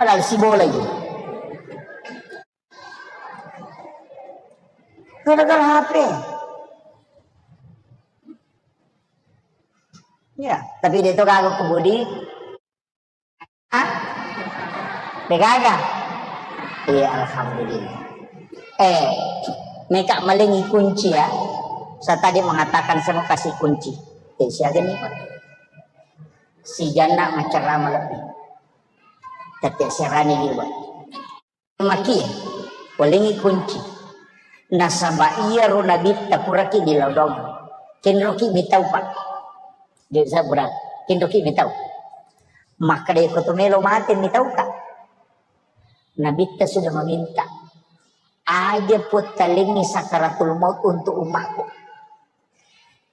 Padahal sibola itu. Gara-gara H P. Ya, tapi dia itu kagak kebudi. Hah? Degaga? Iya, alhamdulillah. Eh, meka malengi kunci ya. Saya tadi mengatakan saya mau kasih kunci. Eh, siaga nih, Pak? Si Jana macerama lebih. Tapi siarani liwat. Maki, walengi kunci. Nasaba iyaro nabitta puraki di lodong. Kenroki mitau, Pak. Jadi saya berat. Kenroki mitau. Maka deh ko to melo mate mitau, Kak. Nabitta sudah meminta. Aja puttalengi sakaratul maut untuk umatku.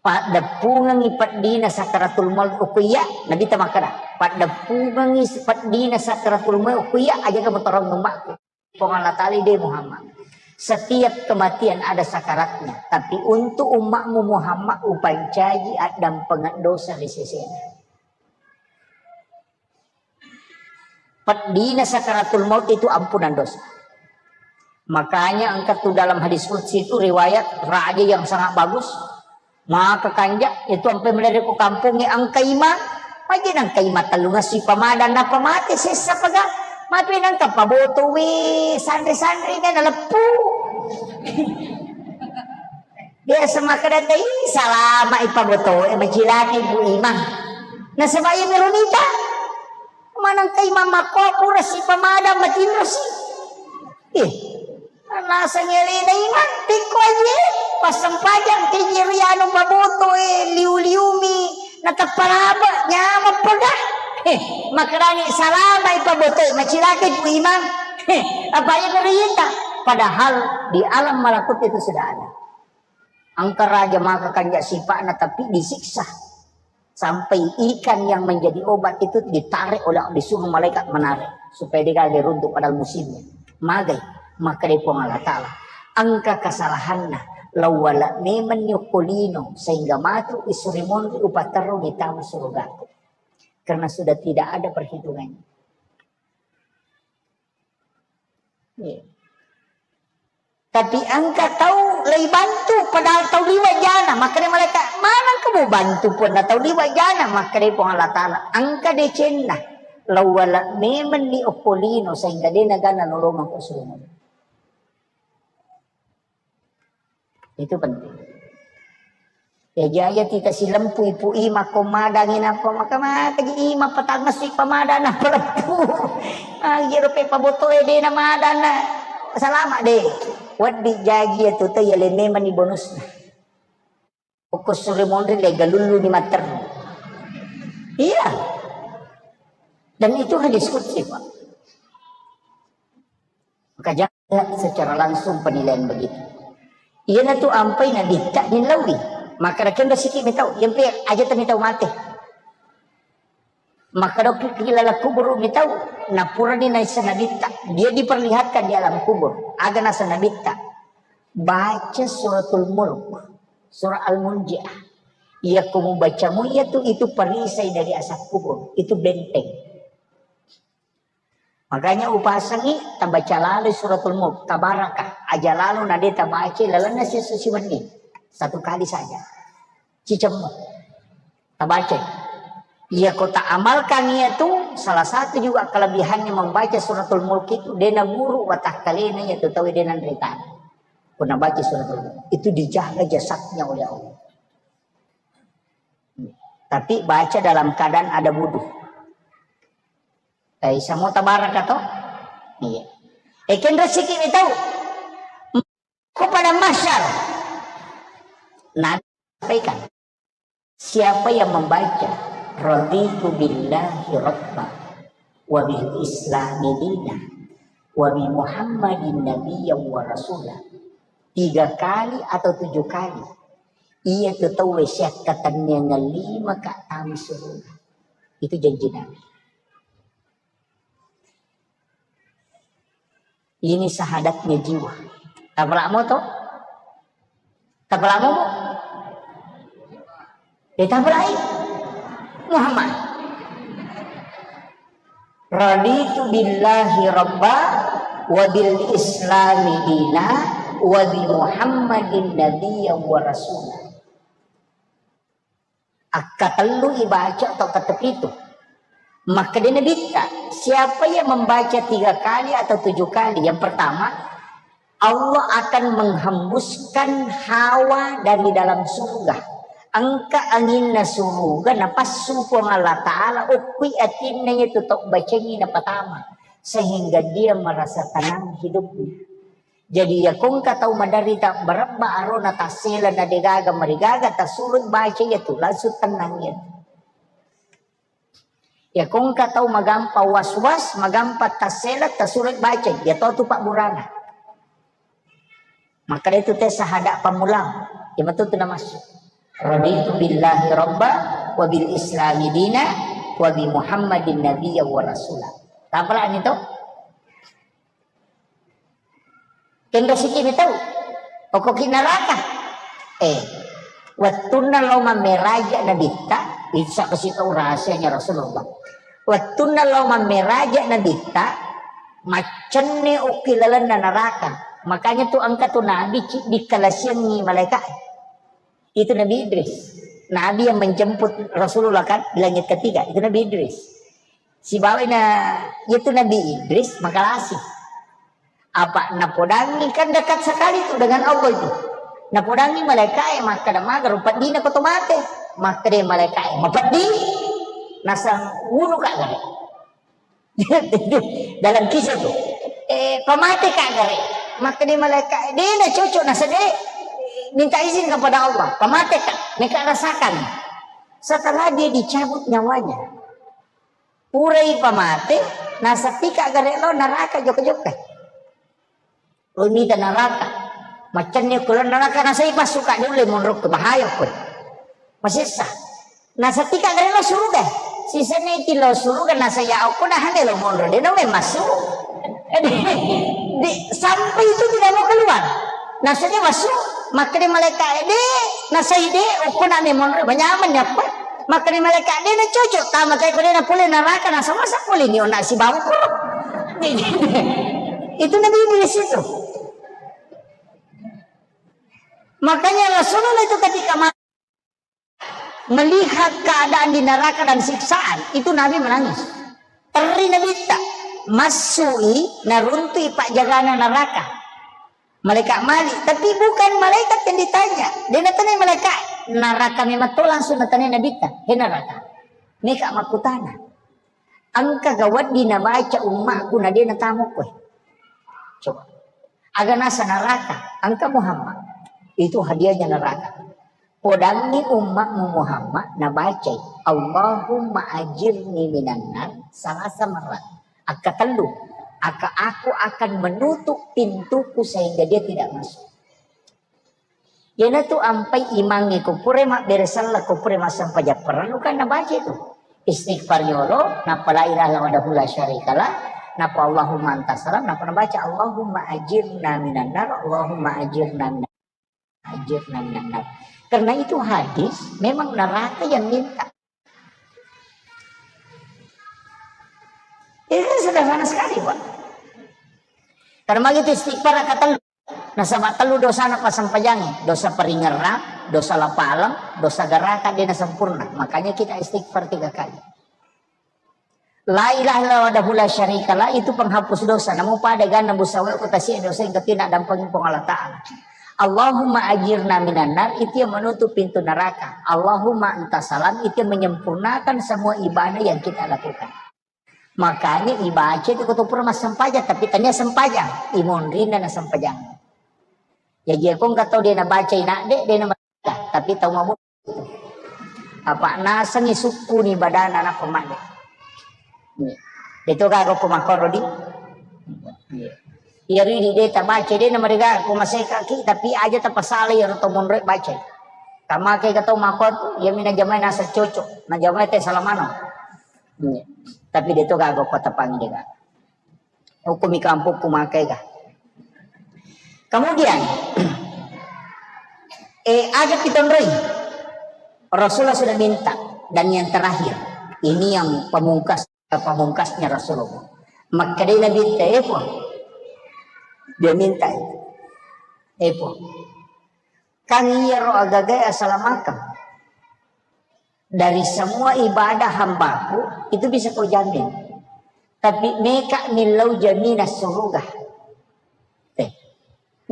Paddeppungengi peddina sakaratul maut okko iya, Nabitta makkeda, paddeppungengi peddina sakaratul maut okko iya, ajaga motorong umatku. Puang Allah Ta'ala de Muhammad. Setiap kematian ada sakaratnya, tapi untuk umatmu Muhammad upancaji addampengeng dosa ri sesena. Peddina sakaratul maut itu ampunan dosa. Makanya engka tu dalam hadis qudsi itu riwayat raja yang sangat bagus. Maka kanja itu ampe melere ko kampongnge engka imang. Maji nengka imang tellungessi pamadang nappa mate sessa paga. Mape nengka paboto we sanre-sanre na leppu. Biasa makkeda tei salama ipaboto e macilaka ibu imang. Nasaba iya melo nita. Manengka imang makko pura si pamadang matinro si. Ih, naseng elena imang, pekko aje, passempajang keje ri anu paboto e, liu-liumi, nateppa laba, nyameng pega. Eh, makkedani salama ipaboto e, macilaka ibu imang. Eh, apa iya berita? Padahal di alam malakut itu sudah ada. Engka raja maka kanja sipa'na, tapi disiksa. Sampai ikan yang menjadi obat itu ditarik oleh, disuruh malaikat menarik supaya degaga runtuh padahal musimnya. Magai, makkeda Puang Allah Ta'ala, engka kesalahanna, lawala memenni okko lino sehingga matu isuri monri upaterru ditama surugaku. Karena sudah tidak ada perhitungannya. Iya. Tapi engka tau leibantu, padahal tau liwa jana. Makkeda malaikat, maneng kamu bantu pun na tau liwa jana. Makkeda Puang Allah Ta'ala, engka decenna. Lawala memenni okko lino sehingga dena gana lolongeng ko suruga. Itu penting. Ya, jaya tita silempu ipu ima ko madangi napa maka maka ji ima patangessi pamadana peleppu. Ah, jero pe paboto e dena madana. Salama de. Waddi jagi ya tuta ya leme mani bonusna. Pokok sore monri le galullu ni mater. Iya. Dan itu hadis qudsi, Pak. Maka jangan secara langsung penilaian begitu. Iyana tu ampai nabitta ni lawi. Maka raken rasiki metau. Yang pe aja tani tau mate. Maka doki kilala kubur mitau. Napurani naisa nabitta. Dia diperlihatkan di alam kubur. Aga nasa nabitta. Baca suratul mulk. Surah Al-Munjiah. Iya kumu bacamu iya tu itu perisai dari asap kubur. Itu benteng. Makanya upasangi tabaca lalu suratul mulk, tabaraka, aja lalu nade tabaca lalenna siesso siwenni. Satu kali saja. Cicemmu. Tabaca. Iya ko tak amalkan iya tu, salah satu juga kelebihannya membaca suratul mulk itu, dena guru watakkalena iya tu tahu dena nrita. Kuna baca suratul mulk. Itu dijaga jasadnya oleh Allah. Tapi baca dalam keadaan ada wudhu. Eh, samo tabaraka to? Iya. Eh, kenra siki ni tahu. Ko pada masyar. Nabi sampaikan, siapa yang membaca raditu billahi rabba wa bil islami dina wa bi Muhammadin nabiyyan wa rasula tiga kali atau tujuh kali, iya tu tauwe siakkatenniangeng lima ka tama suruga. Itu janji Nabi. Ini syahadatnya jiwa. Tapalamo to? Tapalamo, Bu? Ya, tapalai. Muhammad. Raditu billahi rabba wa bil islami dina wa bi Muhammadin nabiyya wa rasula. Akkatellu ibaca atau ketepitu. Makkeda Nabitta, siapa yang membaca tiga kali atau tujuh kali, yang pertama, Allah akan menghembuskan hawa dari dalam surga. Engka anginna suruga napassu Puang Allah Ta'ala, okkui atinna itu tok bacengi napatama, sehingga dia merasa tenang hidupnya. Jadi, iya kongka tau maderita, barebba arona tassela na degaga marigaga, tasuroi baca iya tu, langsung tenang iya tu. Iya kongka tau magampa was-was, magampa tassela, tasuroi baca, iya to tu pabburana. Maka itu te sahada pammulang, iya matu tu namassu. Raditu billahi rabba, wa bil islami dina, wa bi Muhammadin nabiyya wa rasula. Tapalani to? Kenrasiki mi tau. Okkoki neraka. Eh, wettunna lao mammeraja Nabitta, isa kasi tau rahasianya Rasulullah. Wettunna lao mammeraja Nabitta, maccenne okki lalenna neraka. Makanya tu engka tu Nabi ci-, dikkalasiangngi malaika. Itu Nabi Idris. Nabi yang menjemput Rasulullah kan di langit ketiga, itu Nabi Idris. Sibawai na, itu Nabi Idris makalasi. Apa napodangi kan dekat sekali tu dengan Allah itu. Napodangi malaikae makkeda, "Maga rupa dina ko to mate?" Makkeda malaikae, "Mapeddi." Nasang wunu ka gare. Dalam kisah tu. Eh, pamate ka gare. Makkeda malaikae, "De na cocok nasa de. Minta izin kepada Allah. Pamate ka. Meka rasakan." Setelah dia dicabut nyawanya. Purai pamate, nasappi ka gare lo neraka jokka-jokka. Lo mita neraka. Maccenni ko lo neraka nasai passu ka dulu monro ke bahaya ko. Masessa. Nasappi ka gare lo suruga. Sisene ti lo suruga nasaya okko dah hande lo monro de no memang masuk. Di, di, sampai itu tidak mau keluar. Nasanya masuk, makkeda malaika, "De, nasai de, okko na memang monro, banyaman ya apa?" Makkeda malaika, "De na cocok, tama kai ko de na pole neraka, nasa masa pole ni ona sibawa ko." Itu Nabi Idris itu. Makanya Rasulullah itu ketika ma-, melihat keadaan di neraka dan siksaan, itu Nabi menangis. Terri Nabitta, massui, naruntui pajagana neraka. Malaikat Malik, tapi bukan malaikat yang ditanya. Dia natanya malaikat neraka memang to langsung natanya Nabitta, "He neraka, meka makkutana. Engka ga wedding nabaca ummakku na de natamukku?" Coba. Aga nasa neraka, engka Muhammad. Itu hadiahnya neraka. Podangi ummakmu Muhammad nabacai, "Allahumma ajirni minan nar," salasa marrat. Akka tellu. Akka aku akan menutup pintuku sehingga dia tidak masuk. Iyanatu ampai imangnge ko pura mabbere sella, ko pura massempajang parellu kan nabaca itu. Istighfar yolo, nappa la ilaha illallah wahdahu la syarikalah, nappa Allahumma anta salam, nappa nabaca Allahumma ajirna minan nar, Allahumma ajirna minan, ajirna minan nar. Karena itu hadis, memang neraka yang minta. Itu kan sederhana sekali, Pak. Karena begitu istighfar kata Nasaba tellu dosana passempajangnge, dosa paringerrang, dosa lapaleng, dosa gerakan, de nasempurna. Makanya kita istighfar tiga kali. La ilaha illallah wahdahu la syarikalah itu penghapus dosa. Namu pada ganna busawe ko tasi'e dosa yang ketina dampengi Puang Allah Ta'ala. Allahumma ajirna minan nar itu yang menutup pintu neraka. Allahumma anta salam itu yang menyempurnakan semua ibadah yang kita lakukan. Makanya ibaca itu ko to pura massempajang, tapi tania sempajang, imonrinna na sempajang. Jaji ko engka tau de nabaca inadde, de na, tapi tau mabo. Apa nasengi sukkuni badana na pemadde. Iya. Deto gaga ko makoro di. Iya. Iya ridi de tabaca de na mereka ko maseka ki, tapi aja tapasala ya roto monroe baca. Tamake ga tau makot, ya mina jamai nasa cocok, na jamai te salamano. Iya. Tapi de to gaga ko tapangi de gaga. Hukumi kampokku makai ga. Kemudian, eh, aja pitonroi. Rasulullah sudah minta. Dan yang terakhir, ini yang pamungkas, pamungkasnya Rasulullah. Makkedai Nabi te, "Epo." Dia minta itu. "Epo. Kan iyaro agaga asalamakeng." Dari semua ibadah hambaku, itu bisa kau jamin. Tapi meka millau jaminan suruga. Eh,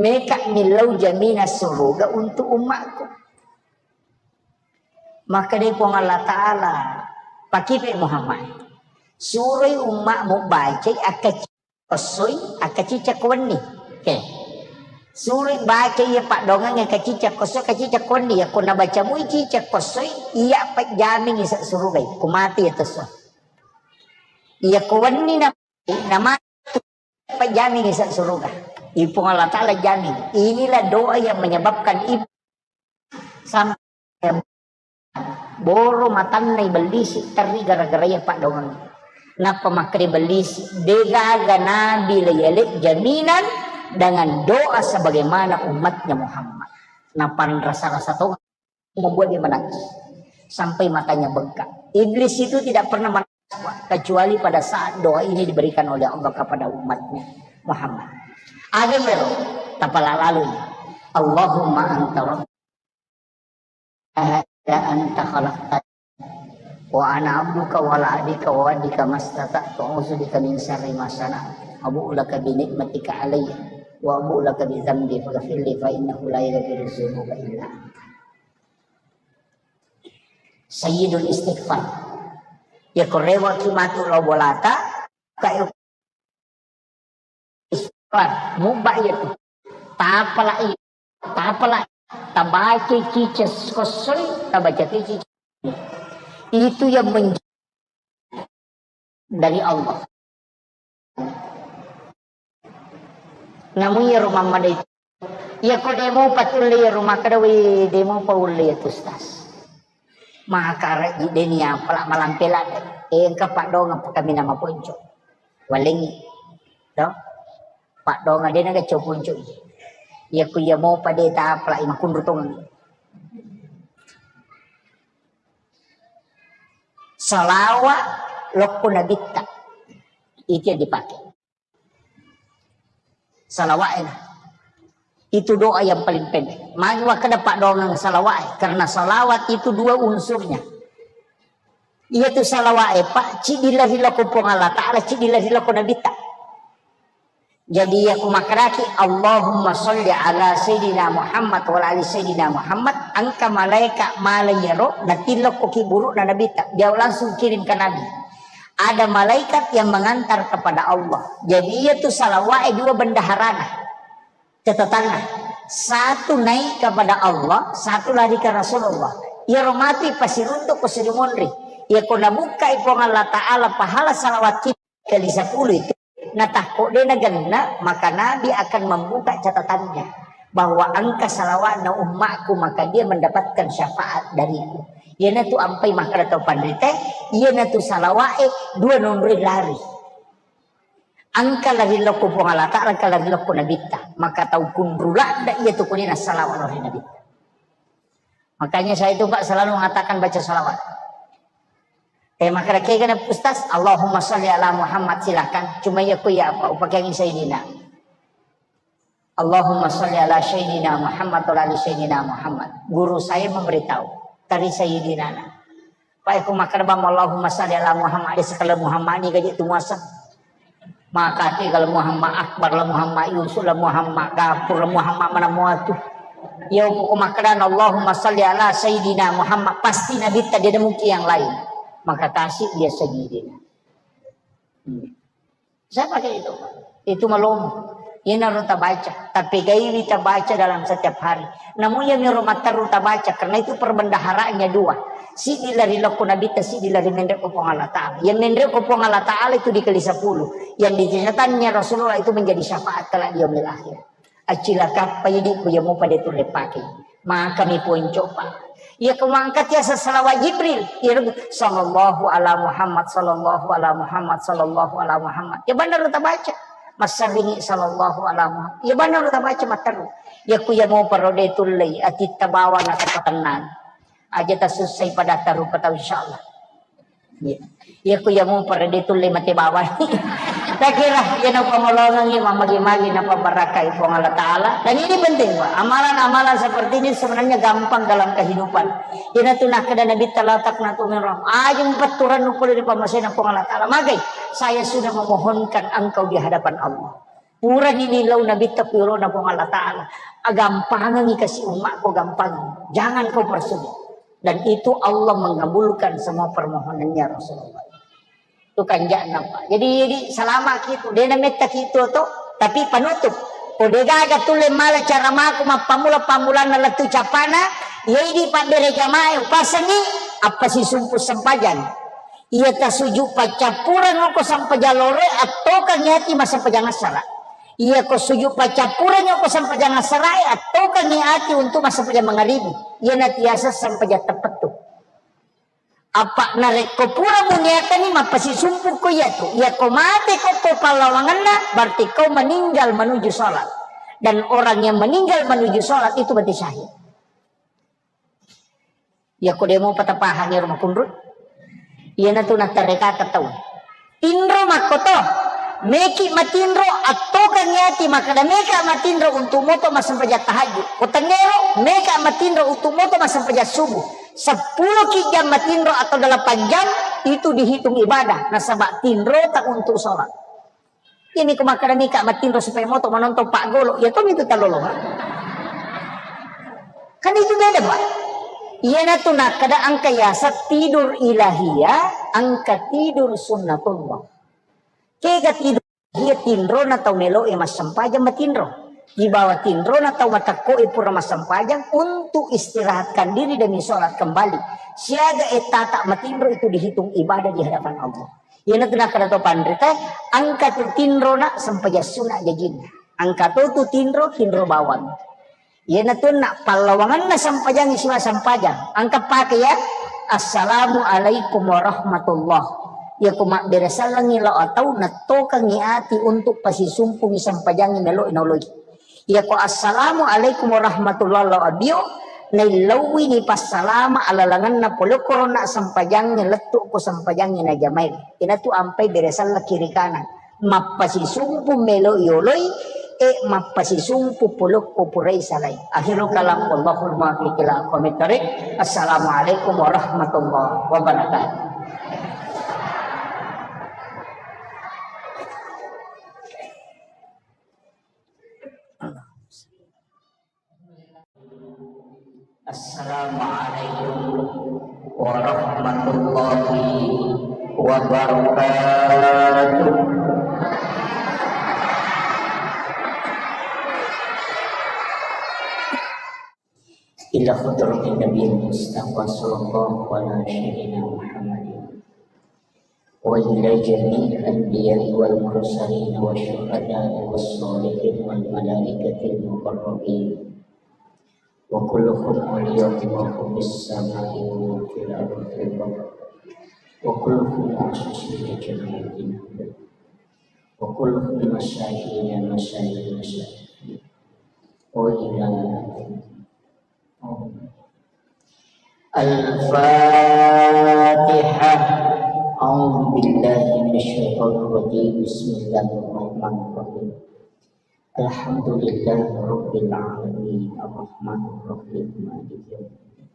meka millau jaminan suruga untuk umatku. Maka dari Puang Allah Ta'ala, pakipe Muhammad. Suroi umatmu bacai akka kossoi, akka cicak wenni. Oke. Suroi baca iya paddoangeng akka cicak kossoi, akka cicak wenni. Iya ko nabaca mui cicak kossoi, iya pajjamingi sa surugai. Ko mati iya tosso. Iya ko wenni na, na mati pajjamingi sa suruga. Ipung Allah Ta'ala jamin. Inilah doa yang menyebabkan ibu sampai boro matanna ibellisi terri gara-gara iya paddoangeng. Nappa makkeda ibellisi, degaga nabi la yale jaminan dengan doa sebagaimana umatnya Muhammad. Napanrasa-rasa to membuat dia menangis. Sampai matanya bengkak. Iblis itu tidak pernah menangis. kecuali pada saat doa ini diberikan oleh Allah kepada umatnya Muhammad. Aga iyaro, tapala lalui. Allahumma anta rabbi la ilaha illa anta khalaqtani wa ana abduka wa ala ahdika wa wa'dika mastata'tu a'udzu bika min syarri ma sana'tu. Abu'u laka bi ni'matika alayya wa abu'u laka bi dzambi faghfirli fa innahu la yaghfiru dzunuba illa anta. Sayyidul istighfar. Yako rewaki matu lao bolata, kae istighfar, mubba iya tu. Tapalai, tapalai, tabaca cica kossoi, tabaca cica. Itu yang menjadi dari Allah. Namu iyaro mammada itu. Iyako demo patulle iyaro makkeda, "Wé, demo paulle ya tu, Ustaz." Maka rejji deni apala malampe ladde. Eh, engka paddonga pakamina maponco. Walengi. To? Paddonga dena gacco ponco. Iyako iya mopa de tapala makunru tong. Salawa lokko nabitta. Itu yang dipakai. Salawa'e na. Itu doa yang paling pendek. Magi wakkeda paddoangeng salawa'e, karena salawat itu dua unsurnya. Iya tu salawa'e, Pak, ciddi lari lako Puang Allah Ta'ala, ciddi lari lako Nabitta. Jadi aku makkedaki, Allahumma sholli ala Sayyidina Muhammad wa ala ali Sayyidina Muhammad, engka malaika mala iyaro, natillokko ki buru'na Nabitta, dia langsung kirim ke Nabi. Ada malaikat yang mengantar kepada Allah. Jadi iya tu salawa'e dua bendaharana. Catatanna. Satu naik kepada Allah, satu lari ke Rasulullah. Iyaro matu pasiruntu ko sirimonri. Iya ko nabukkai Puang Allah Ta'ala pahala salawat kita kali sepuluh itu. Natakko de nagenna, maka Nabi akan membuka catatannya bahwa engka salawatna ummakku, maka dia mendapatkan syafaat dariku. Iyanatu ampai makkeda tau panrita, iyanatu salawa'e dua nonroi lari. Engka lari lokko Puang Allah Ta'ala, engka lari lokko Nabitta. Maka tau kunru ladda iya tu kuni nassalawa lari Nabitta. Makanya saya itu, Pak, selalu mengatakan baca salawat. Eh, makkeda kegana Ustaz, Allahumma sholli ala Muhammad, silakan. Cuma iya ku iya apa, upakeangi Sayyidina. Allahumma sholli ala Sayyidina Muhammad wa ala ali Sayyidina Muhammad. Guru saya memberitahu, tari Sayyidina na. Pak, ku makkeda bang, Allahumma sholli ala Muhammad, di sekali Muhammad ni gaji tu muasa. Maka tiga la Muhammad Akbar, la Muhammad Yusuf, la Muhammad Gafur, la Muhammad mana muatu. Ya, ku makkeda Allahumma sholli ala Sayyidina Muhammad, pasti Nabitta, dia ada mungkin yang lain. Maka kasih dia Sayyidina. Hmm. Saya pakai itu. Itu malomo. Iyanaro tabaca. Tapi gaiwi tabaca dalam setiap hari. Namun yang nyuruh matteru tabaca. Karena itu perbendaharanya dua. Siddi lari lokko Nabitta, siddi lari menre ko Puang Allah Ta'ala. Yang menre ko Puang Allah Ta'ala itu dikali sepuluh. Yang dijatannya Rasulullah itu menjadi syafaat kelak di yaumil akhir. Accilakappa idi ku iya mopa de tulle pake. Maka mi ponco, Pak. Iya ku mangkat ya salawat Jibril. Iya, sallallahu ala Muhammad, sallallahu ala Muhammad, sallallahu ala Muhammad. Ya benar tabaca. Massabini sallallahu ala Muhammad. Ya benar tabaca matteru. Ya ku iya mopa ro de tulle atitta bawang atau tenang. Aja tasussai pada tarupa tau, insyaallah. Iya. Iya ku iya mopa ro de tulle mate bawang. Takira iya napamolongengi mammagi-magi napabarakai Puang Allah Ta'ala. Dan ini penting, Pak. Amalan-amalan seperti ini sebenarnya gampang dalam kehidupan. Ina tu nakkeda Nabitta la taqnatu min rahmah. Aja mupetturennu pole ri pammasena Puang Allah Ta'ala. Magai, saya sudah memohonkan engkau di hadapan Allah. Purani nilau Nabitta ku yolona Puang Allah Ta'ala. Agampangengi kasi ummakku, gampangi. Jangan kau persulit. Dan itu Allah mengabulkan semua permohonannya Rasulullah. Itu kanja'na, Pak. Jadi, jadi salama kitu. Dena metta kitu to, tapi panutup. Ko degaga tulle mala caramaku mappamula-pamulanna lettu capana, iya idi paddere jamae upasengi, appasisumpu sempajang. Iya tasuju paccappureng ko sempajang loroe, attokangi ati massempajang assara. Iya ko suju paccappureng ko sempajang assarae, attokangi ati untuk massempajang mangaribi. Iya natiasa sempajang teppettu. Apa narekko pura muniakanni mappasisumpu ko iya tu, iya ko mate ko, ko pallawangenna, berarti kau meninggal menuju sholat. Dan orang yang meninggal menuju sholat itu berarti syahid. Iya ko demo patapahang ero makunru. Iyanatu nattarekaka tau. Tinro makkoto, meki matinro, attokengngi ati makkeda meka matinro untuk moto massempajang tahajud. Ko tengngero, meka matinro untuk moto massempajang subuh. Seppulo ki jam matinro atau delapan jam, itu dihitung ibadah. Nasaba tinro tak untuk sholat. Ini ko makkeda mika matinro supaya moto menonton Pak Golo, ya tomi itu talolongan. Kan itu beda, Pak. Iyanatu nakkeda engka yaseng tidur ilahiyah, engka tidur sunnatullah. Kega tidur ilahiyah tinrona tau melo'i massempajang matinro. Ibawa tinrona tau matekko'i pura massempajang untuk istirahatkan diri demi sholat kembali. Siaga ettata matinro itu dihitung ibadah di hadapan Allah. Iyanatu nakkeda to panrita, engka tu tinrona sempajang sunna jajinna. Engka to tu tinro, tinro bawang. Iyanatu na pallawanganna sempajang siwa sempajang. Engka pake ya, Assalamualaikum warahmatullah. Iya ko mabbere sallengi lao atau nattokengi ati untuk pasisumpungi sempajangi melo naoloi. Iyako assalamualaikum warahmatullahi wabarakatuh, naillauwi ni passalama alalanganna pole korona sempajangnge lettu ko sempajangnge najamai. Inatu ampai bere salla kiri kanan. Mappasisumpu melo yoloi, e mappasisumpu polokko purai salai. Akhirul kalam, wallahul muwaffiq ila aqwamit thariq. Assalamualaikum warahmatullahi wabarakatuh. Assalamualaikum warahmatullahi wabarakatuh. Ila hadratin Nabi Mustafa sallallahu ala sayyidina Muhammadin. وإلى جميع الأنبياء والمرسلين والشهداء والصالحين والملائكة المقربين وكلهم أولياء الله في السماء وفي الأرض وكلهم معصومين جميعا وكلهم مساكين مساكين مساكين وإلى الفاتحة. أعوذ بالله من الشيطان الرجيم. بسم الله الرحمن الرحيم. الحمد لله رب العالمين. الرحمن الرحيم. مالك يوم الدين.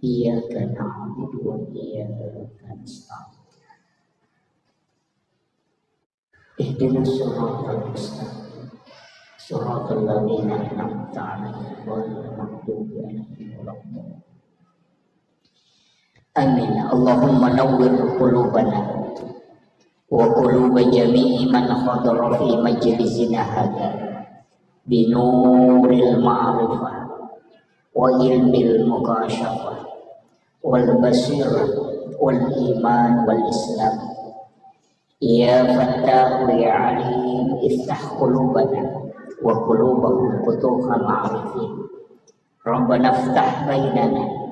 إياك نعبد وإياك نستعين. اهدنا الصراط المستقيم. صراط الذين أنعمت عليهم غير المغضوب عليهم ولا الضالين. آمين. اللهم نور قلوبنا وقلوب جميع من حضر في مجلسنا هذا بنور المعرفة وعلم المكاشفة والبصيرة والإيمان والإسلام. يا فتاح يا عليم افتح قلوبنا وقلوبهم فتوح العارفين. ربنا افتح بيننا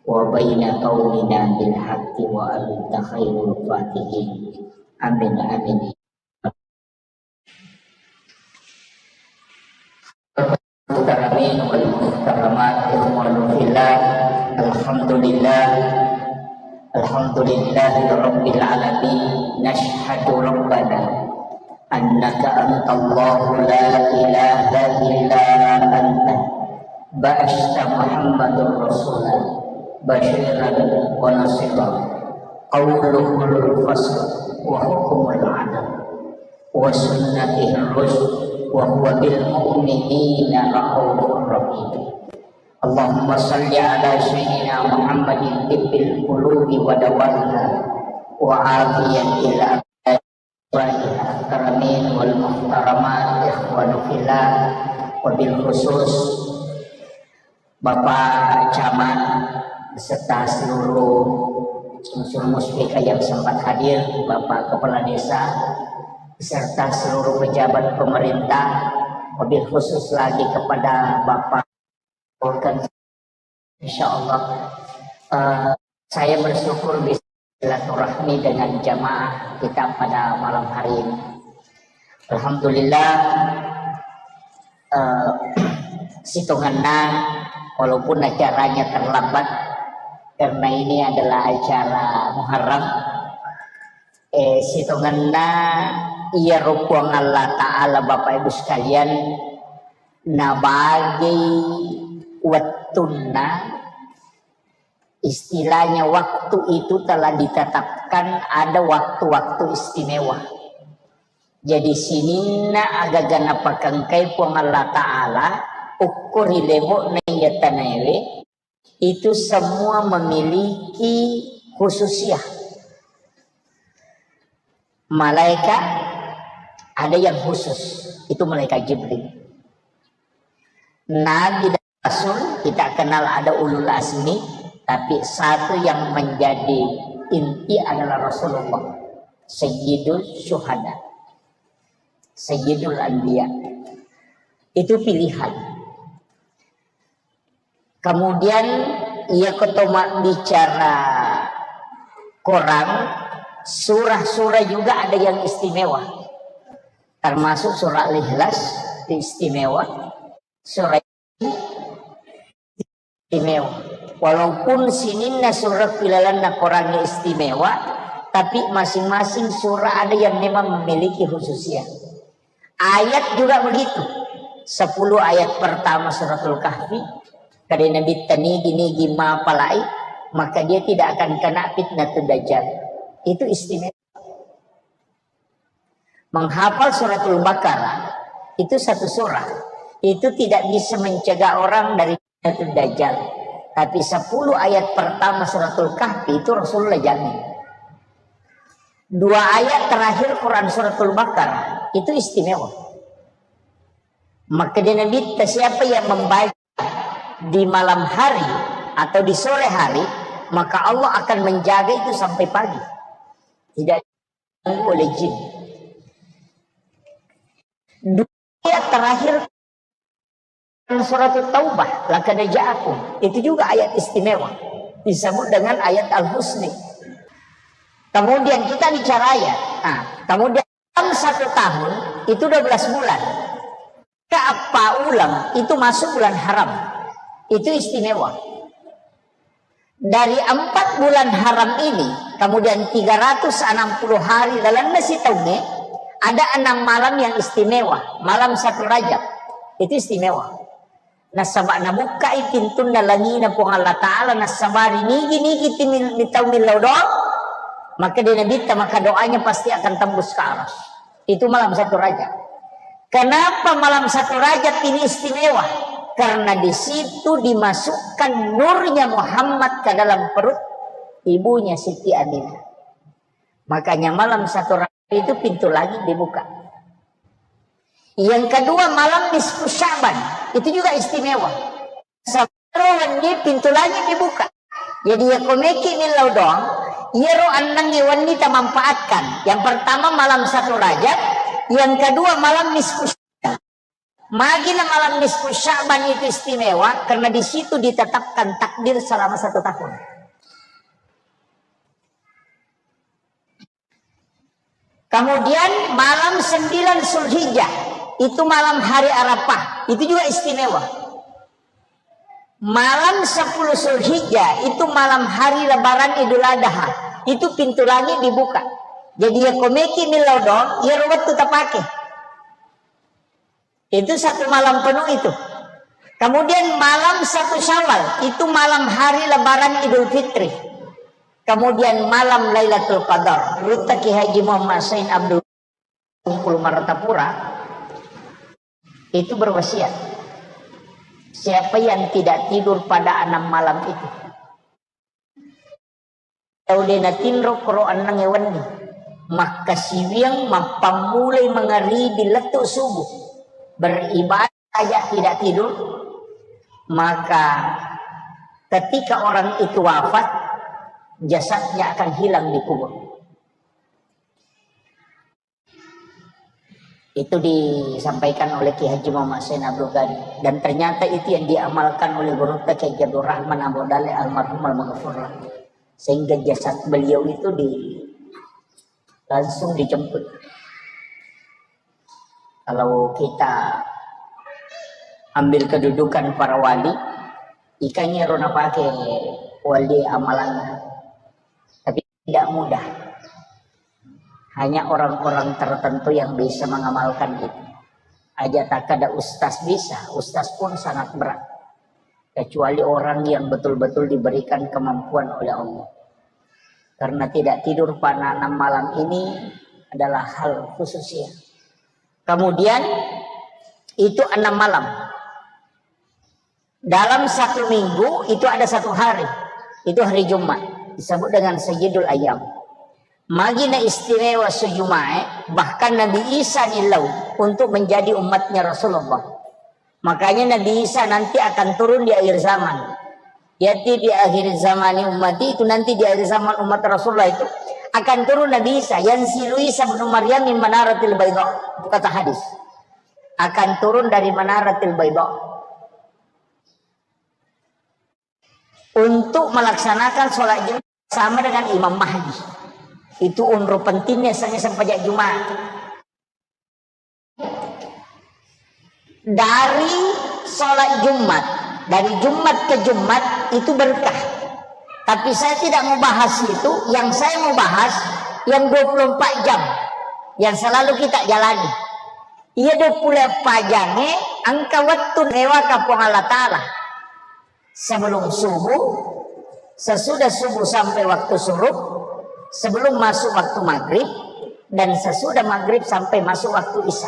وبين قومنا بالحق وأنت خير الفاتحين. آمين، آمين. المحترمين والمحترمات، إخوان في الله، الحمد لله، الحمد لله رب العالمين. نشهد ربنا أنك أنت الله لا إله إلا أنت، بعثت محمدا رسولا بشيرا ونذيرا، قوله الفصل وحكمه العدل وسنته الرشد وهو بالمؤمنين رءوف رحيم. اللهم صل على سيدنا محمد طب القلوب ودوائها وعافية الأبدان. المحترمين والمحترمات، إخوان في الله، وبالخصوص Bapak Camat beserta seluruh unsur muspika yang sempat hadir, Bapak Kepala Desa, beserta seluruh pejabat pemerintah, wabil khusus lagi kepada Bapak Volkan. Insya Allah, eh, saya bersyukur bisa silaturahmi dengan jamaah kita pada malam hari ini. Alhamdulillah, eh, situngenna, walaupun acaranya terlambat, Karena ini adalah acara Muharram, eh, sitongenna iyaro Puang Allah Ta'ala, Bapak Ibu sekalian, nabagei wettunna, istilahnya waktu itu telah ditetapkan ada waktu-waktu istimewa. Jadi sininna agaga napakengkai Puang Allah Ta'ala, ukko ri lebo'na iya tanaewe, itu semua memiliki khususiyah. Malaikat ada yang khusus, itu malaikat Jibril. Nabi dan Rasul, kita kenal ada ulul azmi, tapi satu yang menjadi inti adalah Rasulullah, Sayyidul Syuhada, Sayyidul Anbiya. Itu pilihan. Kemudian, iya ko to mabbicara Quran, surah-surah juga ada yang istimewa. Termasuk surah Al-Ikhlas itu istimewa. Surah istimewa. Walaupun sininna surah ilalenna Quran istimewa, tapi masing-masing surah ada yang memang memiliki khususiyah. Ayat juga begitu. Sepuluh ayat pertama Suratul Kahfi, kada Nabitta nigi-nigi mapalai, maka dia tidak akan kena fitnah dajjal. Itu istimewa. Menghafal Suratul Baqarah itu satu surah, itu tidak bisa mencegah orang dari fitnatul dajjal. Tapi sepuluh ayat pertama Suratul Kahfi itu Rasulullah jamin. Dua ayat terakhir Quran Suratul Baqarah itu istimewa. Maka dia Nabitta, siapa yang membaca di malam hari atau di sore hari, maka Allah akan menjaga itu sampai pagi. Tidak diganggu oleh jin. Dua ayat terakhir Surat Taubah, laqad ja'akum. Itu juga ayat istimewa. Disebut dengan ayat Al-Husni. Kemudian kita bicara ayat. Nah, kemudian dalam satu tahun itu dua belas bulan. Ke apa ulang itu masuk bulan haram. Itu istimewa. Dari empat bulan haram ini, kemudian tiga ratus enam puluh hari lalenna sitaungnge, ada enam malam yang istimewa, malam satu Rajab. Itu istimewa. Nasaba nabukkai pintunna langina Puang Allah Ta'ala, nasabari nigi-nigi timil-, mitau millau doang, maka dia Nabitta, maka doanya pasti akan tembus ke aras. Itu malam satu Rajab. Kenapa malam satu Rajab ini istimewa? Karena di situ dimasukkan nurnya Muhammad ke dalam perut ibunya Siti Aminah. Makanya malam satu Rajab itu pintu langit dibuka. Yang kedua, malam nisfu Sya'ban, itu juga istimewa. Sabaro wenni pintu langit dibuka. Jadi ya komeki millau doang, iyaro ennengnge wenni tamanfaatkan. Yang pertama malam satu Rajab, yang kedua malam nisfu Sya'ban. Magina malam nisfu Sya'ban itu istimewa karena di situ ditetapkan takdir selama satu tahun. Kemudian malam sembilan Zulhijjah, itu malam hari Arafah, itu juga istimewa. Malam sepuluh Zulhijjah, itu malam hari lebaran Idul Adha, itu pintu langit dibuka. Jadi ya komeki millau doang, ya wettu tapake. Itu satu malam penuh itu. Kemudian malam satu Syawal, itu malam hari lebaran Idul Fitri. Kemudian malam Lailatul Qadar, Gurutta Kiai Haji Muhammad Sain Abdul Tungkul Martapura itu berwasiat, siapa yang tidak tidur pada enam malam itu, tau de natinro koro ennengnge wenni, makkasiwiang mappammulai mangaribi lettu subuh, beribadah saja tidak tidur, maka ketika orang itu wafat, jasadnya akan hilang di kubur. Itu disampaikan oleh Ki Haji Muhammad Sain Abdul Ghani. Dan ternyata itu yang diamalkan oleh Gurutta Kiai Abdul Rahman Abu Dale almarhum almaghfurlah. Sehingga jasad beliau itu di, langsung dijemput. Kalau kita ambil kedudukan para wali, ikannya rona pakai wali amalanna. Tapi tidak mudah. Hanya orang-orang tertentu yang bisa mengamalkan itu. Aja tak ada ustaz bisa, ustaz pun sangat berat. Kecuali orang yang betul-betul diberikan kemampuan oleh Allah. Karena tidak tidur pada enam malam ini adalah hal khusus ya. Kemudian itu enam malam. Dalam satu minggu itu ada satu hari. Itu hari Jumat. Disebut dengan Sayyidul Ayyam. Magi na istimewa esso Jumae, bahkan Nabi Isa nilau untuk menjadi umatnya Rasulullah. Makanya Nabi Isa nanti akan turun di akhir zaman. Yati di akhir zaman umat itu nanti di akhir zaman umat Rasulullah itu akan turun Nabi Isa yang silu Isa bin Maryam min manaratil baydha. Itu kata hadis. Akan turun dari manaratil baydha. Untuk melaksanakan sholat Jumat sama dengan Imam Mahdi. Itu onro pentingnya sanga sempajang Jumat. Dari sholat Jumat, dari Jumat ke Jumat itu berkah. Tapi saya tidak mau bahas itu, yang saya mau bahas yang dua puluh empat jam yang selalu kita jalani. Iya dua puluh empat jam e, engka wettu rewa ka Puang Allah Ta'ala. Sebelum subuh, sesudah subuh sampai waktu syuruk, sebelum masuk waktu maghrib, dan sesudah maghrib sampai masuk waktu isya.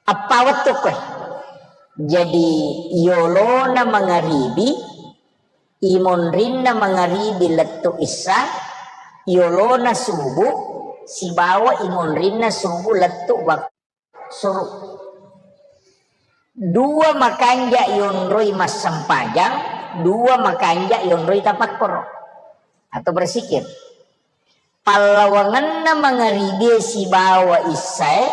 Eppa wettu koe. Jadi yolona mangaribi, imonrinna mangaribi lettu isya, yolona subuh, sibawa imonrinna subuh lettu waktu syuruk. Dua makanja yonroi massempajang, dua makanja yonroi tapakkoro atau bersikir. Pallawangenna mangaribie sibawa issae,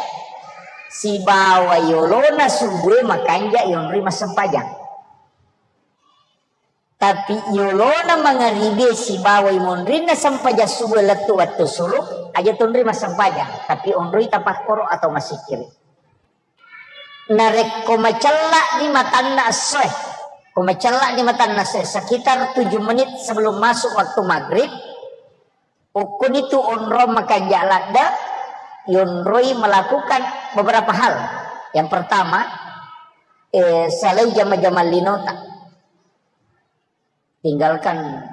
sibawa yolona subue makanja yonroi massempajang. Tapi yolona mangaribie sibawa imonrinna sempajang subuh lettu wettu syuruk, aja tonroi massempajang, tapi onroi tapakkoro atau massikkiri. Narekko macella'ni matanna essoe, ko macella'ni matanna essoe, sekitar tujuh menit sebelum masuk waktu maghrib, ukkunitu onrong makanja ladde, yonroi melakukan beberapa hal. Yang pertama, eh, salai jama-jama linota. Tinggalkan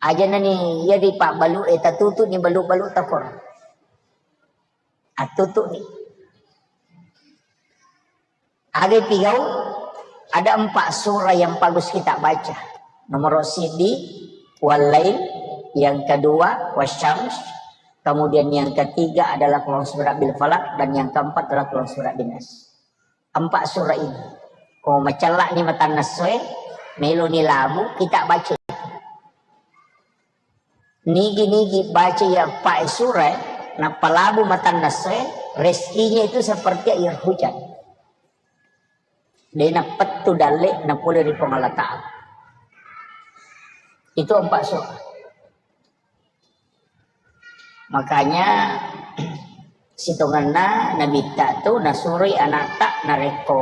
aja nani iya di pak balu e tatutu ni balu-balu takor. Atutu ni. Aga pigau, ada empat surah yang bagus kita baca. Nomor sidi, walail, yang kedua, wasyams, kemudian yang ketiga adalah kulon surat bil falak, dan yang keempat adalah kulon surat bin nas. Empat surah ini. Ko macella'ni matanna essoe, meloni labu, kita baca. Nigi-nigi baca iya empat surah, nappa labu matanna essoe, rezekinya itu seperti air hujan. De nappettu dalle napole ri Puang Allah Ta'ala. Itu empat surah. Makanya sitongenna Nabitta tu nasuroi anatta narekko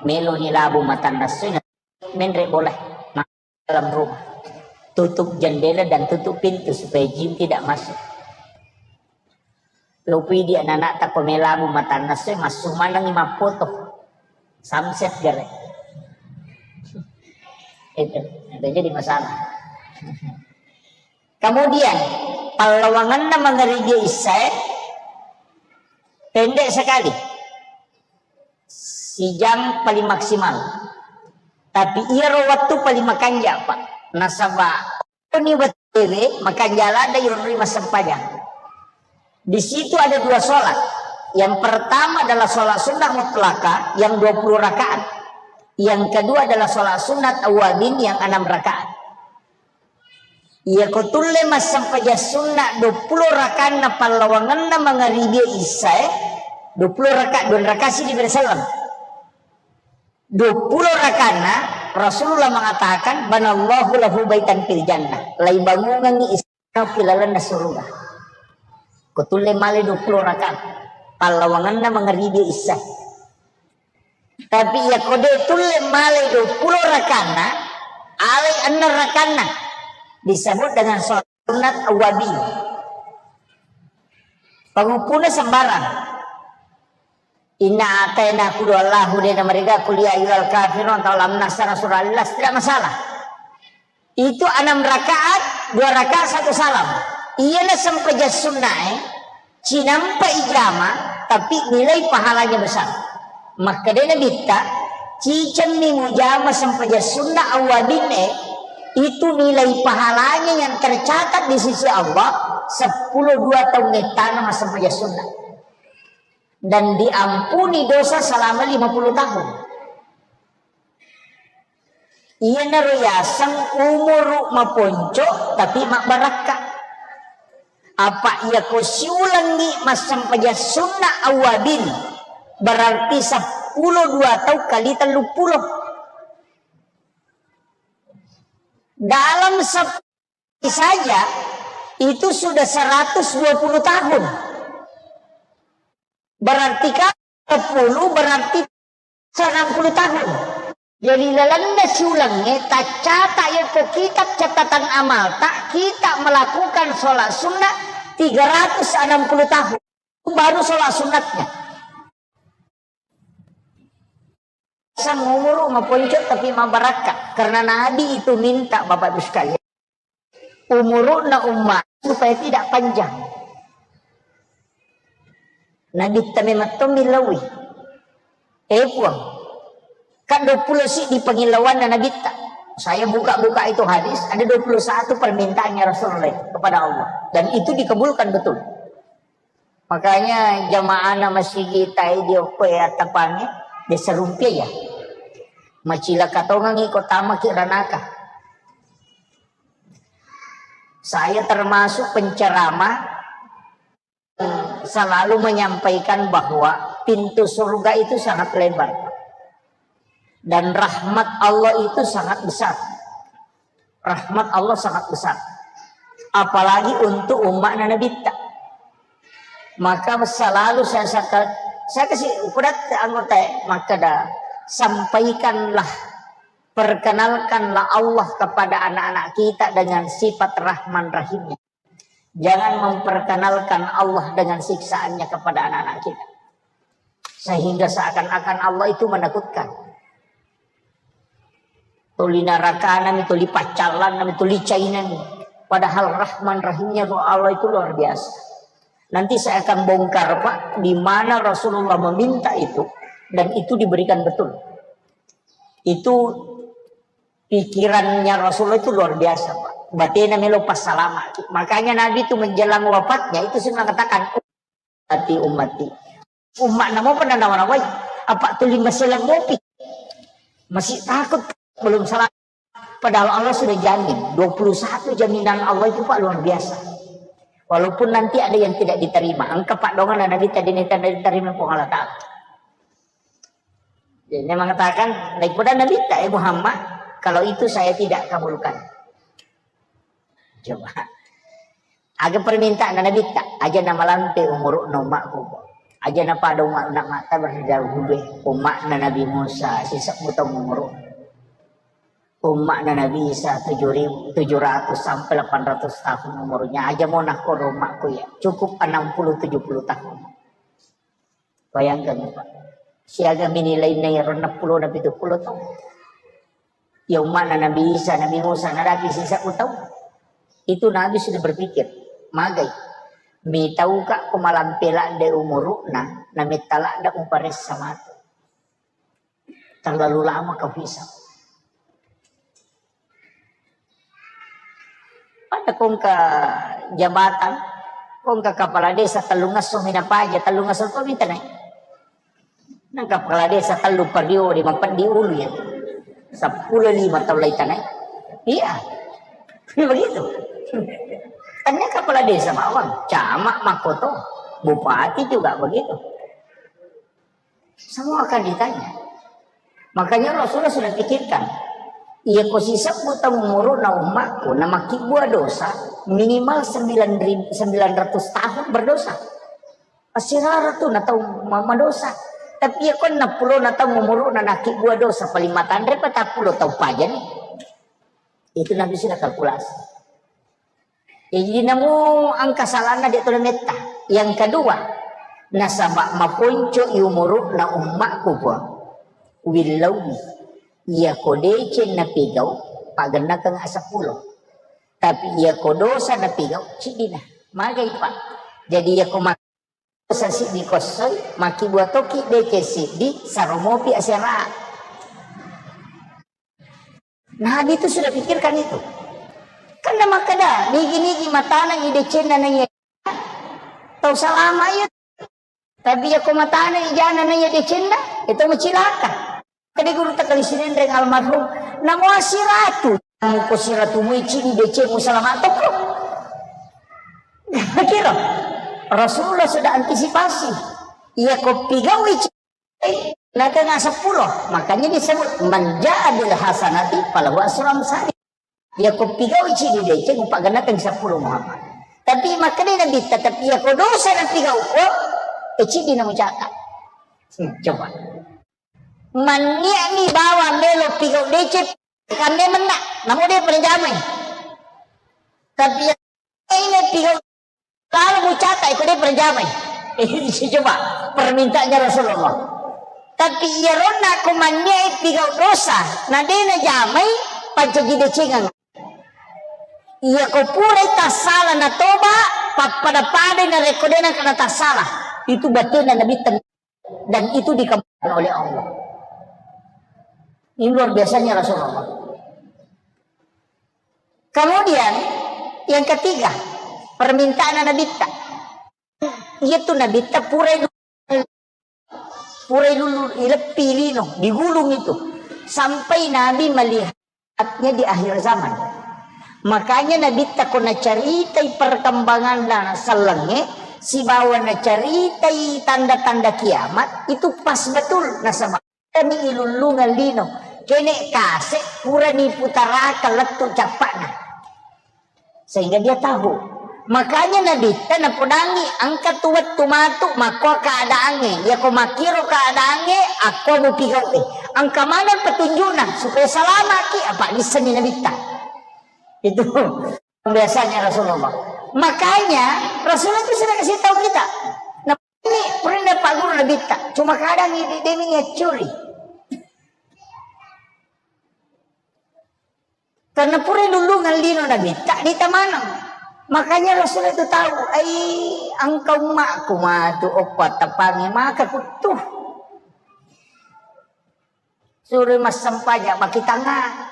meloni labu matanna essoe, menre bola dalam rumah. Tutup jendela dan tutup pintu supaya jin tidak masuk. Lopi di anak-anak tak melabu matanna essoe, massu manengi mappoto. Samset gare. Itu, itu jadi masalah. Kemudian, pallawangenna mangaribi issae pendek sekali. Sijang paling maksimal. Tapi iyaro wettu paling makanja, Pak. Nasaba ni wettuwe makanja ladde yonroi massempajang. Di situ ada dua sholat. Yang pertama adalah sholat sunnah mutlaka yang dua puluh rakaat. Yang kedua adalah sholat sunat awabin yang enam rakaat. Iyako tulle massempajang sunna dua puluh rakaanna pallawangenna mangaribi issae, dua puluh rakaat, dua rakaat sidi bere selleng. Dua puluh rakaanna Rasulullah mengatakan, "Banallahu lahu baitan fil jannah." Laibangungengngi istana ki lalenna suruga. Ko tulle male dua puluh rakaat pallawangenna mangaribi issae. Tapi iyako de tulle male dua puluh rakaanna, Alai enneng rakanna disebut dengan sholat sunnat awwabin. Panguppuna sembarang. Inna atayna kudu Allahu dena mereka kuliah ayyuhal kafirun atau lam nasara surah Al-Ikhlas, tidak masalah. Itu enam rakaat, dua rakaat satu salam. Iyana sempajang sunnah, eh, cinampa ijama, tapi nilai pahalanya besar. Makkedai Nabitta, cicemmi mujama sempajang sunnah awwabin, eh, itu nilai pahalanya yang tercatat di sisi Allah sepuluh dua tahun ettana massempajang sunnah. Dan diampuni dosa selama lima puluh tahun. Iyanaro yaseng umuru maponco tapi mabbarakka. Apa iyako siulengngi massempajang sunna awwabin, berarti seppulo dua tau kali telluppulo. Dalam sehari saja itu sudah seratus dua puluh tahun. Berarti kan sepuluh berarti enam puluh tahun. Jadi lalenna siulengnge taccata yako kitab catatan amalta, kita melakukan sholat sunnah tiga ratus enam puluh tahun. Itu baru sholat sunnatnya. Sang umuru maponco tapi mabarakka. Karena Nabi itu minta, Bapak Ibu sekalian, umuruna umma supaya tidak panjang. Nabitta memang to millauwi. Eh, Puang, kan dua puluh siddi pangillauanna Nabitta. Saya buka-buka itu hadis, ada dua puluh satu permintaannya Rasulullah itu kepada Allah. Dan itu dikabulkan betul. Makanya jamaahna masigi tai diokko ya tapange, desa rumpia ya. Macilaka tongangi ko tamaki ranaka. Saya termasuk penceramah, eh, selalu menyampaikan bahwa pintu surga itu sangat lebar. Dan rahmat Allah itu sangat besar. Rahmat Allah sangat besar. Apalagi untuk umatna Nabitta. Maka selalu saya saka-, saya kasih ukuran anggota, maka dah sampaikanlah, perkenalkanlah Allah kepada anak-anak kita dengan sifat Rahman Rahimnya. Jangan memperkenalkan Allah dengan siksaannya kepada anak-anak kita. Sehingga seakan-akan Allah itu menakutkan. Tuli narakanami, tuli paccallannami, tuli cainami. Padahal Rahman Rahimnya Allah itu luar biasa. Nanti saya akan bongkar, Pak, di mana Rasulullah meminta itu, dan itu diberikan betul. Itu pikirannya Rasulullah itu luar biasa, Pak. Batena melo passalama. Makanya Nabi itu menjelang wafatnya itu sudah mengatakan, "Ummati, ummati." Umma'na mopa nanawai. Apa tuli maselang mopi. Masih takut belum salah. Padahal Allah sudah jamin. Dua puluh satu jaminan Allah itu, Pak, luar biasa. Walaupun nanti ada yang tidak diterima. Engka, Pak, dongan Nabi tadi ini tidak diterima Puang Allah Ta'ala. Jadi, dia mengatakan, "Daripada Nabi tak, eh, Muhammad, kalau itu saya tidak kabulkan." Coba. Aga permintaan Nabi tak, aja nama lampe umuruk no makku. Aja na pada umat nak mata berdahulu umat Nabi Musa, sisa utang umuruk. Umat Nabi Isa tujuh ribu, tujuh ratus sampai delapan ratus tahun umurnya. Aja mau nak umatku ya. Cukup enam puluh tujuh puluh tahun. Bayangkan, Pak. Siaga mini lainna iyaro enneng pulo na pitu pulo taung. Ya, umma'na Nabi Isa, Nabi Musa, nadapi sisa taung. Itu Nabi sudah berpikir, magai. Mitauka ko malampe ladde umuru'na, na metta ladde uparessa matu. Terlalu lama kau hisab. Pada kongka jabatan, kongka kepala desa tellung esso minapaja, tellung esso to mitanai. Nang kepala desa tellu periode mapeddi ulu ya. Seppulo lima tahun lai tanai. Iya. Begitu. Tanya kepala desa bawang, camat makoto, bupati juga begitu. Semua akan ditanya. Makanya Rasulullah sudah pikirkan, iya ko sisebbu taung umuru'na ummakku, na makibbua dosa, minimal sembilan ribu, sembilan ratus tahun berdosa. Asirara tu na tau ma-, madosa. Tapi iya ko enneng pulo na taung umuru'na nakibbua dosa, paling matanre patappulo taung pajani. Itu Nabi sudah kalkulasi. Jadi namu engka salahna de' tole metta. Yang kedua, nasaba maponco i umuru'na ummakku, Puang. Willauwi. Iyako deceng napigau, pagennakeng seppulo. Tapi iyako dosa napigau, ciddina. Magai, Pak. Jadi iyako ma- Dosa siddi kossoi, makkibua tokki deceng siddi, saromopi asera. Nabi itu sudah pikirkan itu. Karena makkeda, nigi-nigi matana i decenna naiya tau salama iya. Tapi iyako matana i jana naiya decenna, itu macilaka. Kede guru takali Sinenreng almarhum, namo asiratu, namo ko siratu mui cidi deceng musalama tokko. Kira Rasulullah sudah antisipasi. Iyako pigaui cidi, nakena seppulo. Makanya disebut, "Man jaa bil hasanati falahu asru amsali." Iyako pigaui cidi deceng, upagennakeng seppulo Muhammad. Tapi makkeda Nabi, tapi iyako dosa napigau ko, e cidi namucaka. Hmm, coba. Mannia'ni bawang melo pigau deceng, kande menna, namo de' pernah jamai. Tapi yang ini pigau lalu mucata, itu de' pernah jamai. Eh, coba permintaannya Rasulullah. Tapi iyaronna ko mannia'i pigau dosa, na de' najamai, pancaji decengang. Iyako purai tassala natoba, pappada-padai narekko de' nakena tassala. Itu batena Nabi tem-, dan itu dikabulkan oleh Allah. Ini luar biasanya Rasulullah. Kemudian yang ketiga, permintaan Nabitta. Iyatu Nabitta purai, purai lulu, ileppi lino, digulung itu. Sampai Nabi melihatnya di akhir zaman. Makanya Nabitta ko nacaritai perkembangan dan sellengnge, sibawa nacaritai tanda-tanda kiamat, itu pas betul nasaba. Kami ilullungeng lino. Kene kase purani putaraka lettu cappa'na. Sehingga dia tahu. Makanya Nabitta napodangi engka tu wettu matu makko keadaangnge. Yako makkiro keadaangnge, akko mupigau'e. Engka maneng petunjukna supaya salamaki, apa nissenni Nabitta. Itu biasanya Rasulullah. Makanya Rasulullah itu sudah kasih tahu kita. Nah, ini pernah Pak Guru Nabitta. Cuma kadang ini dia ini curi. Karena pura lulungan lino Nabitta di tamanang. Makanya Rasul itu tahu, ai engka ummakku matu oppa tapangi maka kuttu. Suro massempajang makitanga.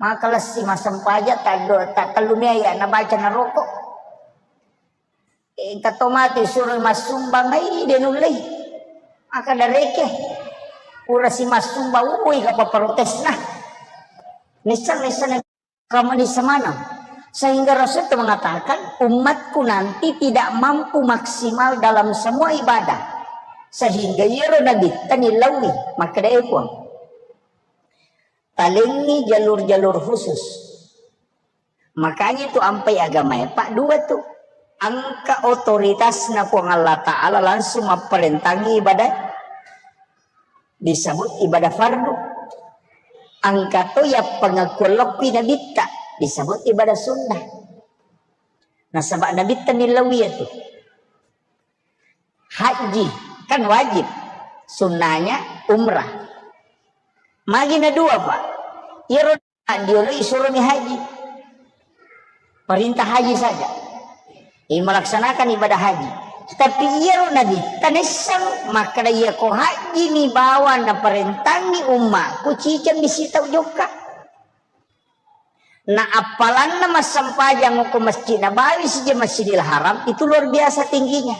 Maka lessi massempajang taddo tak tellu mea ya nabaca naroko. Engka to mati suro massumbang, ai de nullei. Maka dareke. Pura si massumbang, ui kapa protesna. Nisseng nisseng kamu di semana. Sehingga Rasul itu mengatakan, umatku nanti tidak mampu maksimal dalam semua ibadah. Sehingga iyaro Nabitta nilaui, makkeda e Puang. Talengngi jalur-jalur khusus. Makanya itu ampai agamae, Pak, dua tuh. Engka otoritasna Puang Allah Ta'ala langsung mapparentangi ibadah disebut ibadah fardu. Engka to ya pengakuan lokki nabitta disebut ibadah sunnah. Nasaba nabitta nilaui itu. Haji kan wajib, sunnahnya umrah. Magi na dua, Pak. Iyaro diolo isuroni haji. Perintah haji saja. Ini melaksanakan ibadah haji. Tapi iyaro nabitta nisseng makkeda iyako haji ni bawang naparentangi ummaku ciceng bisi tau jokka. Na appalanna massempajang ko Masjid Nabawi sija Masjidil Haram itu luar biasa tingginya.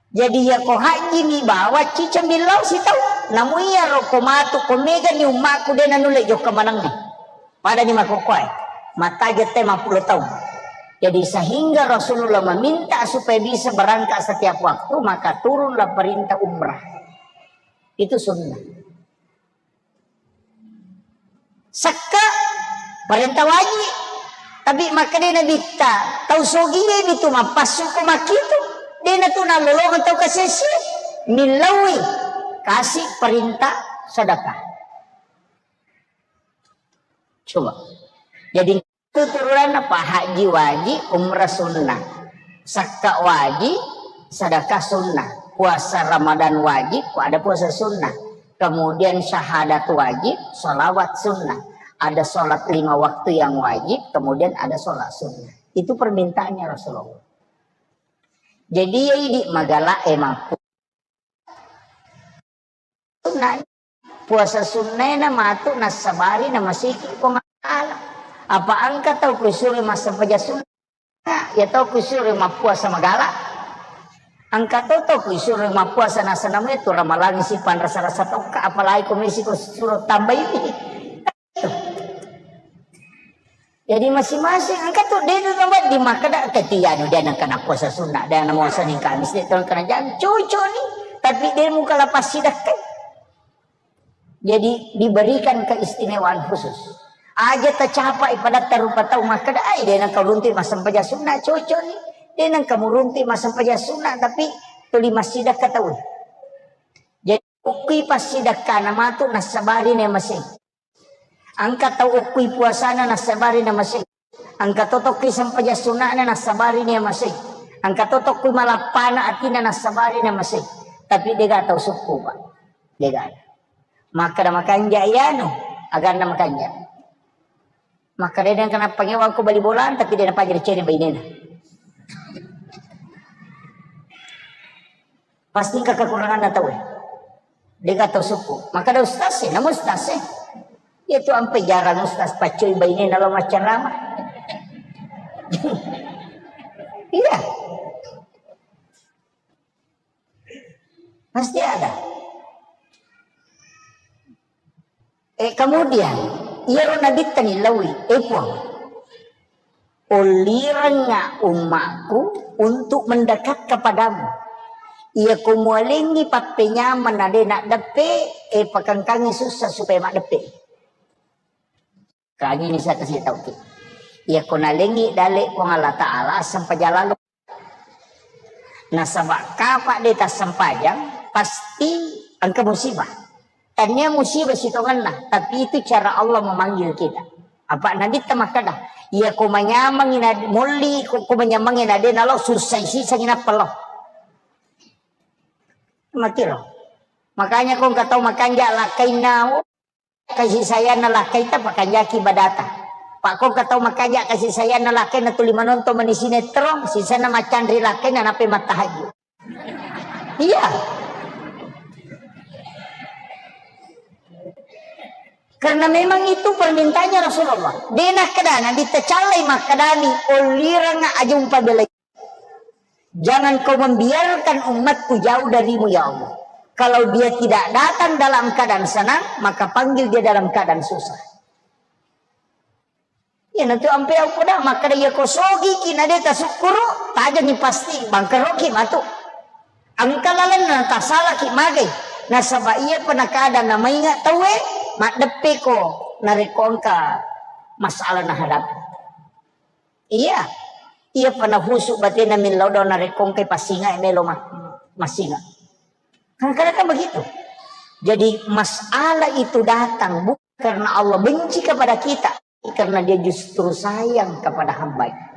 Jadi iyako haji ni bawa ciceng billau sitau. Namu iyaro ko matu ko mega ni ummaku de nanulle jokka manengnge. Pada ni makkokkoe. Mataja te mappulo taung. Jadi sehingga Rasulullah meminta supaya bisa berangkat setiap waktu, maka turunlah perintah umrah. Itu sunnah. Sakka parenta waji, tapi makkeda nabitta, tau sogie mi tu mappassu ko makkitu, de natu nalolongeng tau kasessi, millaui kasi parenta sedekah. Coba. Jadi, itu turunanna, Pak, haji wajib, umrah sunnah. Sakka wajib, sedekah sunnah. Puasa Ramadan wajib, ada puasa sunnah. Kemudian syahadat wajib, sholawat sunnah. Ada sholat lima waktu yang wajib, kemudian ada sholat sunnah. Itu permintaannya Rasulullah. Jadi, ya, idi magala, eh, mampu. Sunnah. Puasa sunnah na matu nassabari na masiki Puang Allah Ta'ala. Apa engka tau kusuro massempajang sunnah? Ya tau kusuro mappuasa magala. Engka to tau kusuro mappuasa nasanamu itu ramalang si panrasa-rasa tokka, apalagi komisi kusuro tambahi. Jadi masing-masing engka tu de tu tempat di makkeda ketia anu de nengka na puasa sunnah, de na mau Senin Kamis, de tong kena jam cucu ni, tapi de muka lepas sidakkan. Jadi diberikan keistimewaan khusus. Aja tercapai pada tarupa tau makkeda ai de nengka runti massempajang sunnah cucu ni, de nengka murunti massempajang sunnah tapi tuli massidakka tau. Jadi ukui passidakkana matu nassabari ne masing. Engka tau okkui puasana nassabari na masei. Engka to tokki sempajang sunna'na nassabari na masei. Engka to tokki malappana atina nassabari na masei. Tapi dega tau sukku, Pak. Dega. Makkeda makanja iyanu, aganna makanja. Makkeda de kenapa ngewang ko bali bola, tapi de napajari cene bainena. Pasti engka kekuranganna tau. Dega tau sukku. Makkeda ustaz sih, namu ustaz sih. Iya tu ampe jarang ustaz paccoi bainena lo maccarama. Iya. Pasti ada. Eh, kemudian, iyaro Nabitta ni lawi, eh, Puang, ollirengnga ummakku untuk mendekat kepadamu. Iya ko mualengngi pappenyameng na de naddeppe, eh, pakengkangi sussa supaya maddeppe. Kagini saya kasih tahu ki. Iya ko nalengngi dale Puang Allah Ta'ala, sempajalalo. Nasaba kapa de tassempajang, pasti engka musibah. Tania musibah sitongenna, tapi itu cara Allah memanggil kita. Apa Nabitta makkeda, iya ko manyameng ina molli, ko, ko manyameng ina de nalo susai siseng inappa lo. Makiro. Makanya ko engka tau makanja lakkainna, kasih sayang na lakkaita pakanjaki ibadata. Pak ko engka tau makanja kasih sayang na lakkainna tuli manonton mani sinetron, sisenna macanri lakkainna nape mattahajud. Iya. Karena memang itu permintaannya Rasulullah. De nakkeda Nabitta callai makkedani, ollireng aja umpabelai. Jangan kau membiarkan umatku jauh darimu, ya Allah. Kalau dia tidak datang dalam keadaan senang, maka panggil dia dalam keadaan susah. Iyanatu ampe au poda makkeda, iya ko sogiki na de tasukkuru, tajengi pasti bangkeroki matu. Engka lalenna tasalaki magai. Nasaba iya pa nakada namainga tauwe, maddeppeko narekko engka masalah nahadapi. Iya. Iya pa nahusu batena millau do narekko engkai passinga e melo ma-, massinga. Kadang-kadang kan begitu. Jadi masalah itu datang bukan karena Allah benci kepada kita, karena dia justru sayang kepada hamba.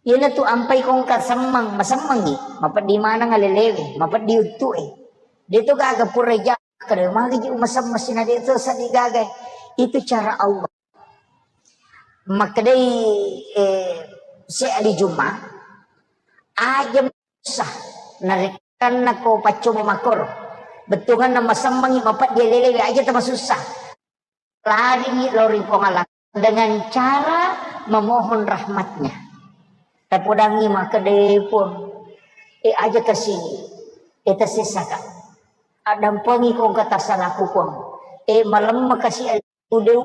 Iyanatu ampai kongka semmeng, masemmengi, mapeddi maneng alelewe, mapeddi uttu'e. De to gaga pura ja, kada magi ji umasemmeng sina de to sadi gaga. Itu cara Allah. Makkedai, eh, Syekh Ali Juma, aja susah narekkanna ko paccoba makkoro. Bettuanganna masemmengi mapeddi alelewe aja tamasussa. Laringi lao ri Puang Allah dengan cara memohon rahmatnya. Tapodangi makkeda, Puang, eh, aja kasi, eh, tasessaka. Addampengi ko engka tasalaku, Puang. Eh, malemma kasi ude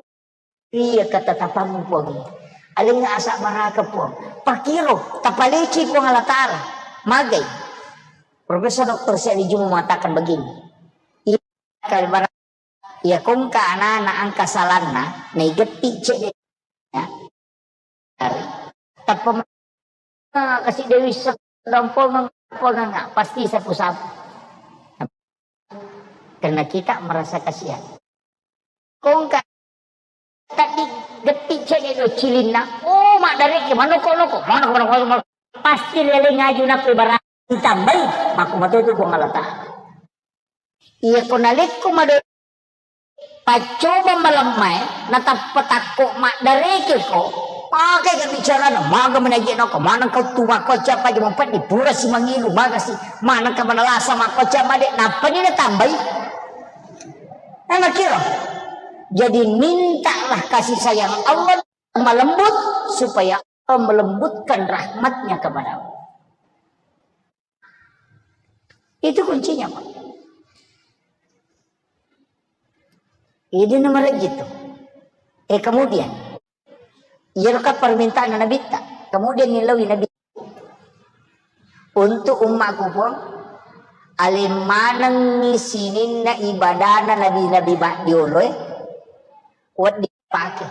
iya ketetapammu, Puang. Alengnga asa baraka, Puang. Pakiro, tapaleci Puang Allah Ta'ala. Magai. Profesor Doktor Syekh Ali Juma mengatakan begini. Iya, kali baraka. Iya, kongka anak-anak angka salanna, naigetti cedde. Ya. Tappa kasi Dewi sedampongan, pongan, pasti sapu-sapu. Karena kita merasa kasihan. kongka taddi getti cedde do cilinna. Oh, maddareke manoko-noko, manoko-noko, manoko. Pasti lele ngaju nappi barang ditambai, mako matotu Puang Allah Ta'ala. Iya ko nalekko mado paccoba malemmae, natappa takko maddarekeko, pake ke bicarana, maga menaje noko, maneng kau tu makko cappa je mempeddi, pura si mangilu, maga si, maneng ka manalasa makko cappa de, nappa ni natambai. Nah, makiro. Jadi mintalah kasih sayang Allah malembut supaya Allah melembutkan rahmatnya kepadamu. Itu kuncinya, Pak. Ini nomor gitu. Eh, kemudian, iya kan permintaan Nabi ta. Kemudian nilawi Nabi untuk ummaku pun, aleng manengngi sininna ibadana nabi-nabi maddioloe, wedding pake.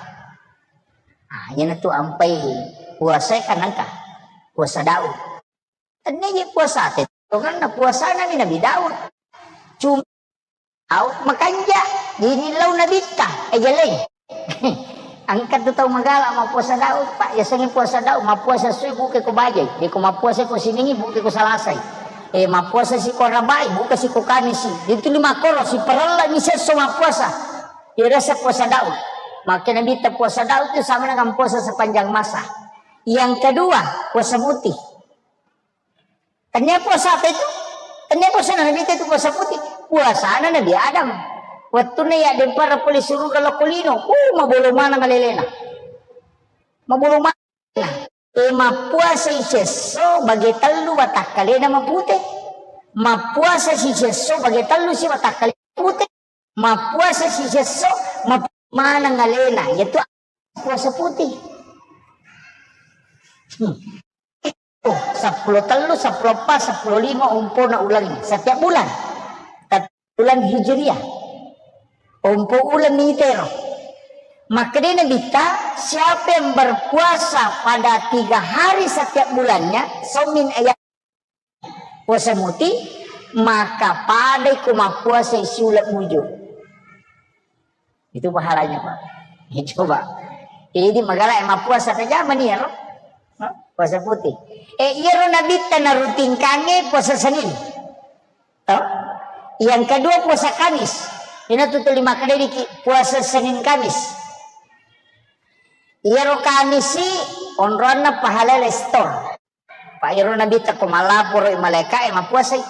Ah, iyanatu ampai puasa kan engka. Puasa Daud. Tennia je puasa te, tongenna puasana ni Nabi Daud. Cuma Daud makanja, jadi lau Nabitta, eh, jeleng. Engka tu tau magala mappuasa Daud, Pak. Yasengnge puasa Daud, mappuasa sui buke ko bajai. Jadi ko mappuasa ko siningi, buke ko salasai. Eh, mappuasa si ko rabai, buka si ko kamisi. Jadi tu lima koro, si parella ni sesso mappuasa. Irasa puasa Daud. Maka Nabitta puasa Daud tu sama dengan puasa sepanjang masa. Yang kedua, puasa muti. Tennia puasa apa itu? Tennia puasa Nabi itu puasa putih. Puasana Nabi Adam. Wettunna ya dempara pole suruga lokko lino. Uh, mabolo maneng alelena. Mabolo maneng. Eh, mappuasa isesso bage tellu watakkalena mapute. Mappuasa si sesso bage tellu si watakkalena mapute. Mappuasa si sesso, map-, maneng alena. Yaitu puasa putih. Hmm. Oh, seppulo tellu, seppulo empat, seppulo lima, ompona uleng setiap bulan. Tapi bulan Hijriah. Ompo uleng ni tero. Makkedai Nabitta, siapa yang berpuasa pada tiga hari setiap bulannya, saumin ayam, puasa muti, maka padai ko mappuasa siuleng muju. Itu pahalanya, Pak. Ya, coba. Jadi magala yang mappuasa ke zaman iya, no? No? Puasa putih. Eh, iyaro Nabitta narutinkangnge puasa Senin. Toh? Yang kedua puasa Kamis. Ina tu tuli makkedai diki puasa Senin Kamis. Iyaro Kamisi onroanna pahala lestor. Pak, iyaro Nabitta ko malaporo malaika e mappuasai.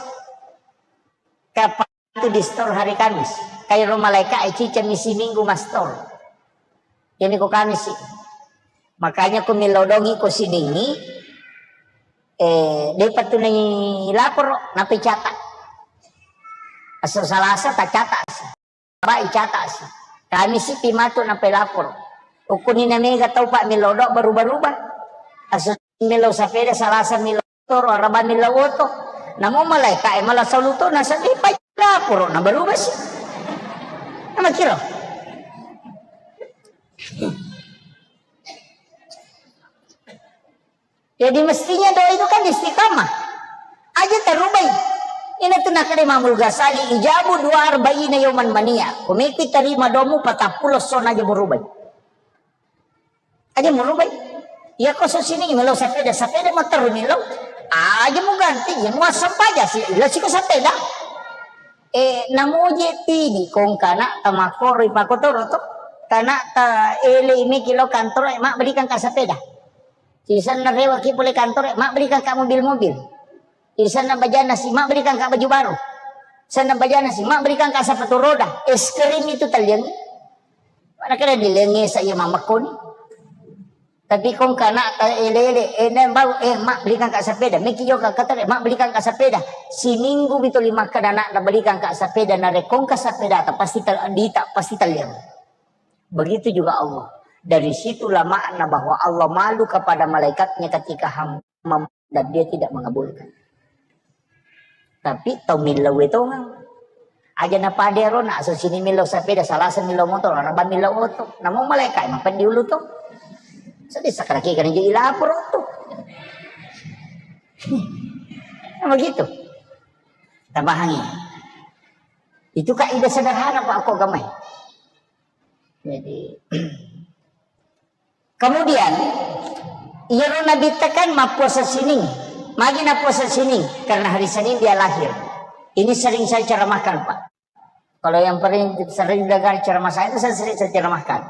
Kapang tu di store hari Kamis. Kairo malaika e ciceng misi minggu mastor. Ini ko Kamis sih. Makanya ko milodongi ko siningi, eh, depa tu nai laporo, nape catat. Aso Salasa tak catat sih. Bai catat si. Kami si pi matu napelapor. Ukunina mega tau, Pak, millau do berubah-ubah. Asu millau sapeda, Salasa millau motor, Araba millau oto. Namo malaika e malah saluto, nasaddi pa lapor na berubah si. Nama kira? Jadi mestinya doa itu kan istiqamah. Aja tarubai. Ina tu nakada Imamul Ghazali, ijabu dua arba'ina yauman mania. Kumiki tarima doamu patappulo sona aja murubai. Aja murubai. Ya ko so sini melo sapeda, sapeda motor melo. Aja mu ganti, ya muasam paja si, ila siko sapeda. Eh, namoje tidi kongkana tamakoro ipakotoro to. Karena ta ele imi kilo kantor, eh, mak belikan ka sapeda. Sisenna rewaki pole kantoro, mabbelikan ka mobil-mobil. Sisenna bajana si, mabbelikan ka baju baru. Senna bajana si, mabbelikan ka sepatu roda. Es krim itu taliang. Mana kira dilenge saya mamakoni. Tapi kong kana ta elele, eh, nem bau, eh, mabbelikan ka sepeda. Meki yo ka katare, mabbelikan ka sepeda. Siminggu bito lima kada nak belikan ka sepeda, na rekong ka sepeda, ta pasti tal-, dita, pasti taliang. Begitu juga Allah. Dari situlah makna bahwa Allah malu kepada malaikatnya ketika hamba mem-, dan dia tidak mengabulkan. Tapi tau millau itu ngang. Aja na pade ro, na aso sini millau sapeda, Salasa millau motor, Araba millau oto. Namun malaikat emang pedi ulu to. Sedih sakit kena jadi lapor to. Nah, begitu. Kita pahami. Itu kaidah sederhana, Pak, aku agamai. Jadi, kemudian, iyaro Nabitta kan mappuasa sining. Magi nappuasa sining? Karena hari Senin dia lahir. Ini sering saya ceramahkan, Pak. Kalau yang paling sering dengar ceramah saya itu, saya sering saya ceramahkan.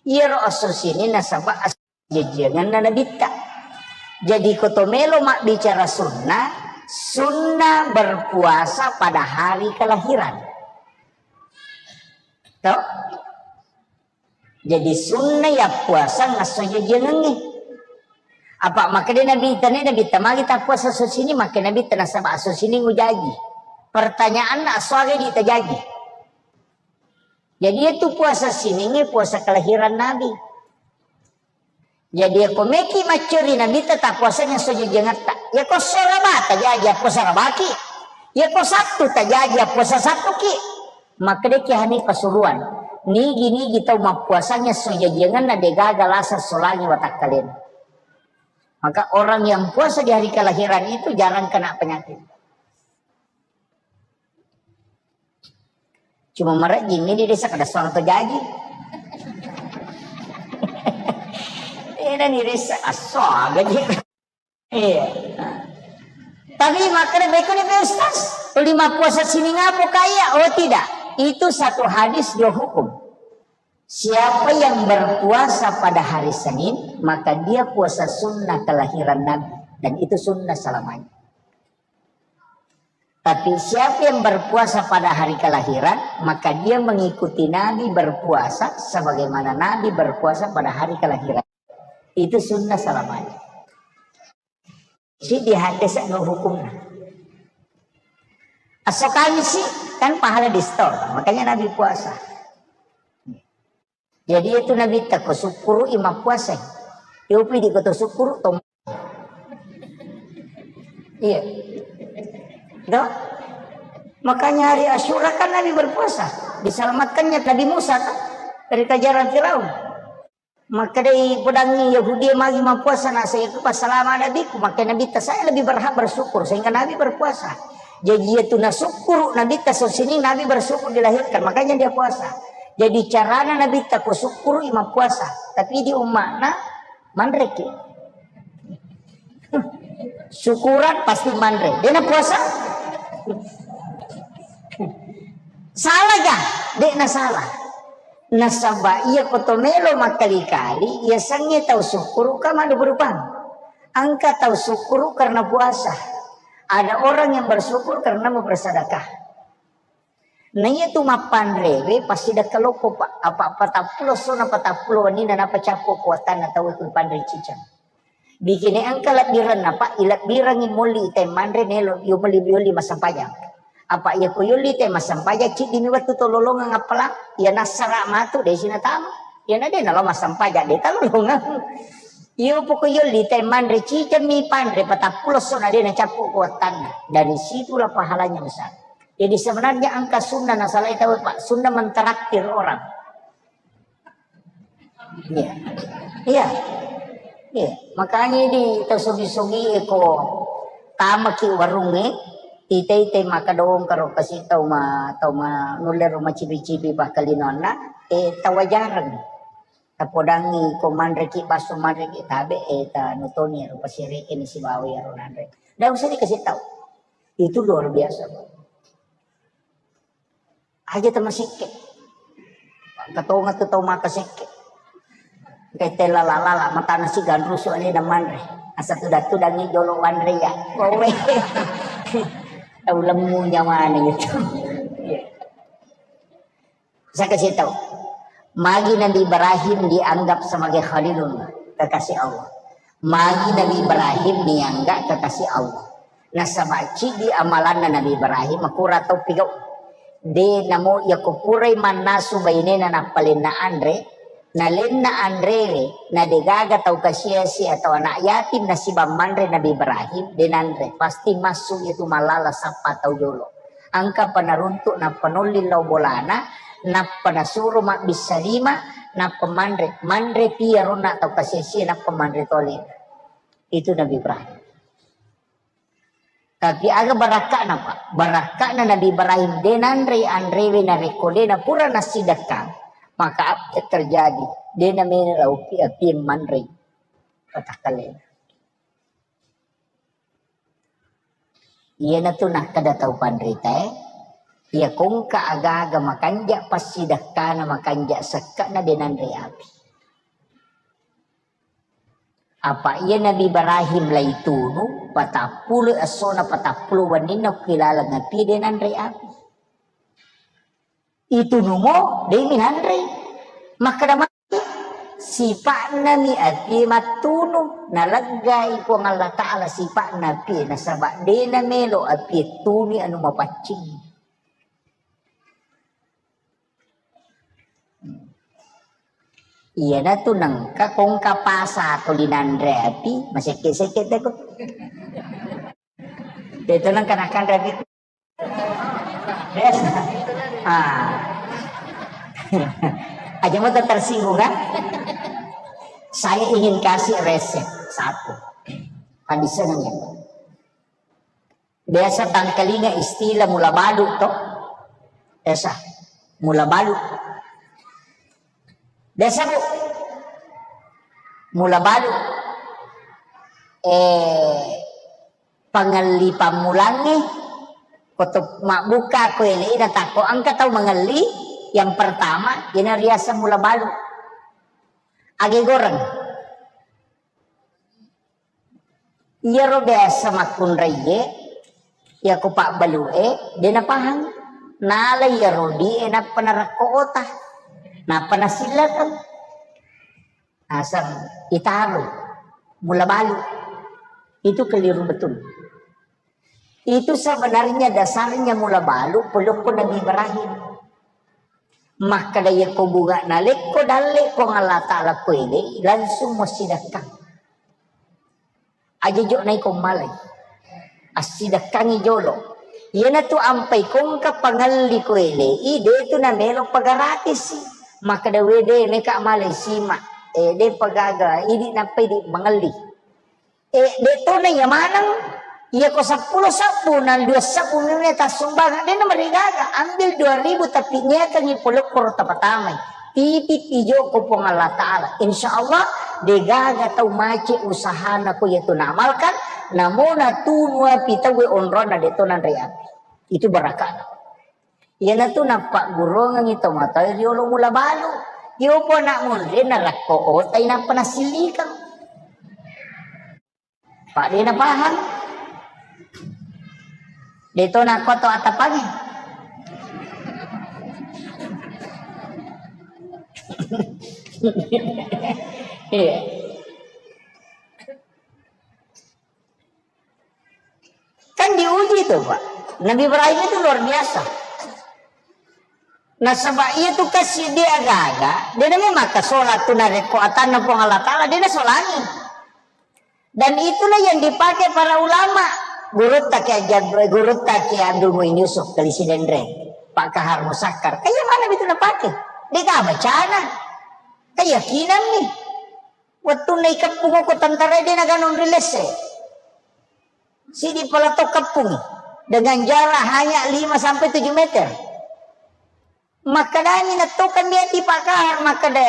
Iyaro esso sining nasaba es-, jajiangenna Nabitta. Jadi, ko to melo mabbicara sunnah, sunnah berpuasa pada hari kelahiran. Toh? Jadi, sunna yappuasang esso jajiangengnge. Apa makkeda Nabitta, ne Nabitta, magi tappuasa esso sining? Makkeda Nabitta, nasaba esso sining ujaji. Pertanyaanna, esso aga idi tajaji? Jadi, itu puasa siningnge puasa kelahiran Nabi. Jadi, yako meki maccuri Nabitta, tappuasani esso jajiangetta. Yako esso Araba tajaji, appuasa Arabaki. Yako Sattu tajaji, appuasa Sattuki. Makkedaki Hanifah Pasuruan, nigi-nigi tau mappuasangngi esso jajiangenna degaga lasa solangi watakkalena. Maka orang yang puasa di hari kelahiran itu jarang kena penyakit. Cuma marejjing ni di desa kada soal to jaji. Ena ni desa asal gaji. Iya. Tapi makkeda, "Beko ni, Ustaz, lima puasa sining apa kaya?" Oh, tidak. Itu satu hadis, dua hukum. Siapa yang berpuasa pada hari Senin, maka dia puasa sunnah kelahiran Nabi. Dan itu sunnah selamanya. Tapi siapa yang berpuasa pada hari kelahiran, maka dia mengikuti Nabi berpuasa sebagaimana Nabi berpuasa pada hari kelahiran. Itu sunnah selamanya. Si di hadis anu hukumnya. Esso Kamis sih, kan pahala di store, makanya Nabi puasa. Jadi itu Nabitta ko sukkuru i mappuasa. Yopi di koto sukkuru to. Iya. Dok? Makanya hari Asyura kan Nabi berpuasa. Diselamatkannya Nabi Musa kan dari kejaran Firaun. Makkedai pedangi Yahudi magi mappuasa, nasa itu pas selama Nabiku, maka Nabitta saya lebih berhak bersyukur sehingga Nabi berpuasa. Jadi itu nasukkuru Nabitta sosini Nabi bersyukur dilahirkan, makanya dia puasa. Jadi carana Nabitta ko sukkuru i mappuasa, tapi di umma'na manreki. Syukuran pasti manre. Dena puasa? Salah ga? Dena salah. Nasaba iya ko to melo makkali-kali, iya sengnge tau sukkuru ka madu berupang. Engka tau sukkuru karena puasa. Ada orang yang bersyukur karena mau bersedekah. Na iya tu mappanrewe pasti dakka loppo, Pak. Apa patappulo sona patappulo wenni na napa cappo kuatanna tau ku panre cicang. Bikini engka lebbirenna, Pak, ilebbirengi molli teh manre nelo yo molli yolli massempajang. Apa iya ko yolli teh massempajang, ciddimi wettu to lolongeng appalang, iya nassara matu de sinatama. Iya na de nalo massempajang de talolongeng. Iyo poko yolli teh manre cicemmi panre patappulo sona de nacappu kuatanna. Dari situlah pahalanya besar. Jadi sebenarnya engka sunnah nasalai tau, Pak, sunnah mentraktir orang. Iya. Iya. Iya. Makanya di tau sugi-sugi eko tamaki warungnge, ite-ite maka dong karo kasi tau ma tau ma nulle ro macibi-cibi bakkalinonna, eh, tawajareng. Tapodangi ko manreki basso manreki tabe, eh, ta nutoni ro pasireke ni sibawa ro nanre. Ndak usah dikasih tahu. Itu luar biasa. Aja tamasekke. Katonga tu tau makasekke. Kaitella lala matana si ganrusu ale na manre. Asa tuda-tudangi jolo wanre ya. Kowe. Tau lemmu nyawana gitu. Saya kasih tahu. Magi Nabi Ibrahim dianggap sebagai Khalilullah, kekasih Allah. Magi Nabi Ibrahim nianggap kekasih Allah. Nasaba ciddi amalanna Nabi Ibrahim, makura tau pigau. De namo yako purai mannasu bainena nappalenna anre, nalenna anrewe, na degaga tau kasiasi atau anak yatim nasibang manre Nabi Ibrahim, de nanre. Pasti massu itu malala sappa tau jolo. Engka pa naruntuk nappa nolli lao bolana, nappa nasuro mabbissa lima, nappa manre. Manre pi aronna tau kasiasi, nappa manre toli. Itu Nabi Ibrahim. Tapi aga barakka'na, Pak? Barakka'na Nabi Ibrahim, de nanrei anrewe narekko de napura nassidekkang, Maka apa yang terjadi? Dena mena laupi api manre. Patakkalena. Iyanatu nakkeda tau panritae, iya kongka aga-aga makanja passidekkana, makanja sekkana de nanre api. Apa iya Nabi Ibrahim laitunu, patappulo essona, patappulo wenninna ku ilaleng api de nanre api. Itunumo, demi nanre. Makkeda matu, sipa'na mi api mattunu, naleggai Puang Allah Ta'ala sipa'na api, nasaba dena melo api tuni anu mapaccing. Iyanatu nengka kongka pasa tuli nanre api, masekke-sekke teko. Itu nengka nakanre api. Biasa. Ah. Aja mau tersinggung kan? Saya ingin kasih resep satu. Hadisnya. Biasa tangkalinga istilah mula balu toh. Biasa. Mula balu. Biasa, Bu. Mula balu. Eh, pangelli pammulangnge, koto mabbuka ko ele, ina takko engka tau mengelli, yang pertama, ina riaseng mula balu. Age goreng. Iyaro biasa makkunraiye, iya ko pabbalu'e, de napahang. Nala iyaro die nappa narakko ota, nappa nasillakang. Asang itaro, mula balu. Itu keliru betul. Itu sebenarnya dasarnya mula balu pelukku Nabi Ibrahim. Makkeda iya ko bunga nalekko dalle Puang Allah Ta'ala ko ele, langsung masidakkang. Aja jo naiko malai. Assidakkangi jolo. Iyanatu ampai kongka pangelli ko ele, i de tu namelo pagaratisi. Makkeda wede meka malai sima. Eh, de pagaga, idi nappa idi mangelli. Eh, de tona iya maneng, iya ko seppulo sabbu, na dua sabbu memang tassumbangeng, de namarigaga, ambil dua ribu tapi niakangi polokkoro tapatamai. Titip ijo ko Puang Allah Ta'ala. Insya Allah, de gaga tau mace usahana ko iya tu naamalkan, namo natunu api tauwe onronna de to nanre api. Itu barakana. Iyanatu nappagguruangengngi tomatoa riolo mula balu. Yopo anak munri narakko otai nappa nasillikang. Pak de napahang. De to nakko to atapangi. Iya. Kan diuji tuh, Pak. Nabi Ibrahim itu luar biasa. Nasaba iya tu kasi dia gaga, de nami maka sholat tu narekko atanna Puang Allah Ta'ala, de nasolangi. Dan itulah yang dipakai para ulama. Gurutta Kiai Jab-, gurutta Kiai Abdul Muin Yusuf, Kali Sidenreng, Pak Kahar Musakkar. Kayak mana itu napake? De gabacana. Keyakinan nih. Wettunna ikeppung ko tentara de naganong ri lesse. Sidi pala to keppung dengan jarak hanya lima sampai tujuh meter. Makkedani natto kami ati Pak Kahar, makkeda,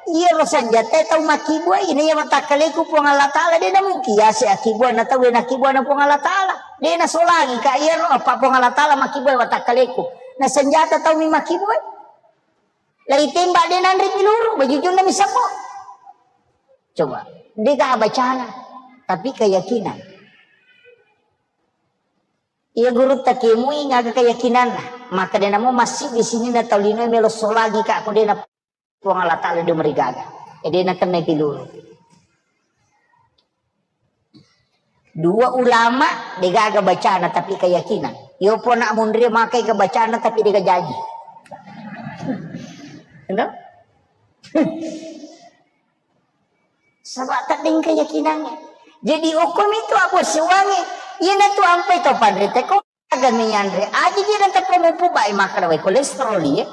"Iyaro senjata tau makkibua, ina iya watakkaleku Puang Allah Ta'ala, de namungkin yase akkibuana tau, na akkibuana Puang Allah Ta'ala. De nasolangi ka iyaro apa Puang Allah Ta'ala makkibua watakkaleku. Na senjata tau mi makkibua. Lai tembak de nanre piluru, bajujunna mi sabbo." Coba, de ga bacana, tapi keyakinan. Iya gurutta kemui ngaga keyakinanna. Maka de namo masih di sini na tau lino melo solagi ka ko de na Puang Allah Ta'ala de merigaga. E de na kena piluru. Dua ulama de gaga bacana tapi keyakinan. Yo pona munri makai ke bacana tapi de gajaji. Endo? Saba' tedding keyakinangnge. Jadi, okkomi tu abo siwangnge. Iyanatu ampai to panrita ko aga mi yanre. Aja ji dan teppa mupu bai makkeda wai kolesterol iye.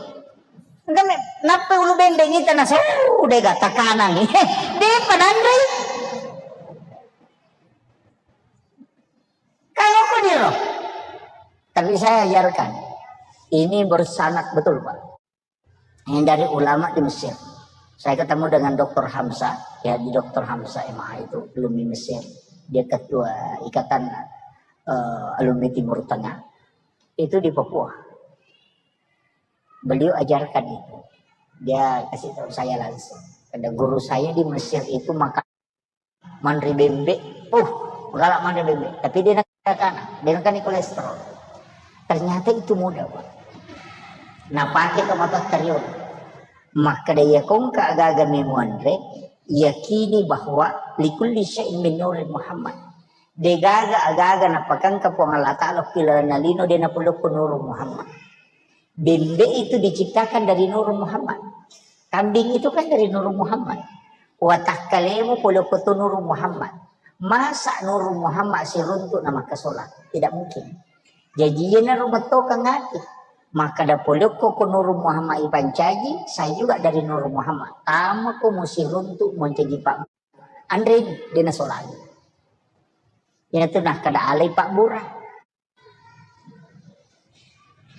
Engka me, nappa ulu bendeng ita nasa, uh, dega tekanan. Depa nanre. Kalau kau diro. Tapi saya ajarkan. Ini bersanad betul, Pak. Ini dari ulama di Mesir. Saya ketemu dengan doktor Hamzah, ya, di doktor Hamzah M A itu, alumni Mesir. Dia ketua Ikatan, eh, Alumni Timur Tengah. Itu di Papua. Beliau ajarkan itu. Dia kasih tahu saya langsung. Ada guru saya di Mesir itu maka manre bembe, uh, galak manre bembe. Tapi dia nakana, dia nakani kolesterol. Ternyata itu mudah, Pak. Nah, pakai ke motor terion. Maka dia kongka agaga memuanre, yakini bahwa likulli syai'in min nuri Muhammad. Degaga agaga napakangka Puang Allah Ta'ala pilalana lino, dia napolokko nuru Muhammad. Bembe itu diciptakan dari nuru Muhammad. Kambing itu kan dari nuru Muhammad. Watakkalemu polokko tu nuru Muhammad. Masa nuru Muhammad siruntuk na makkasola? Tidak mungkin. Jaji iyanaro metto kangati. Maka da polokko ko nuru Muhammad ipancaji, saya juga dari nuru Muhammad. Tama ko musiruntuk moncaji pak. Anre ini, dia nasolai. Iyanatu nakkeda alai pabbura.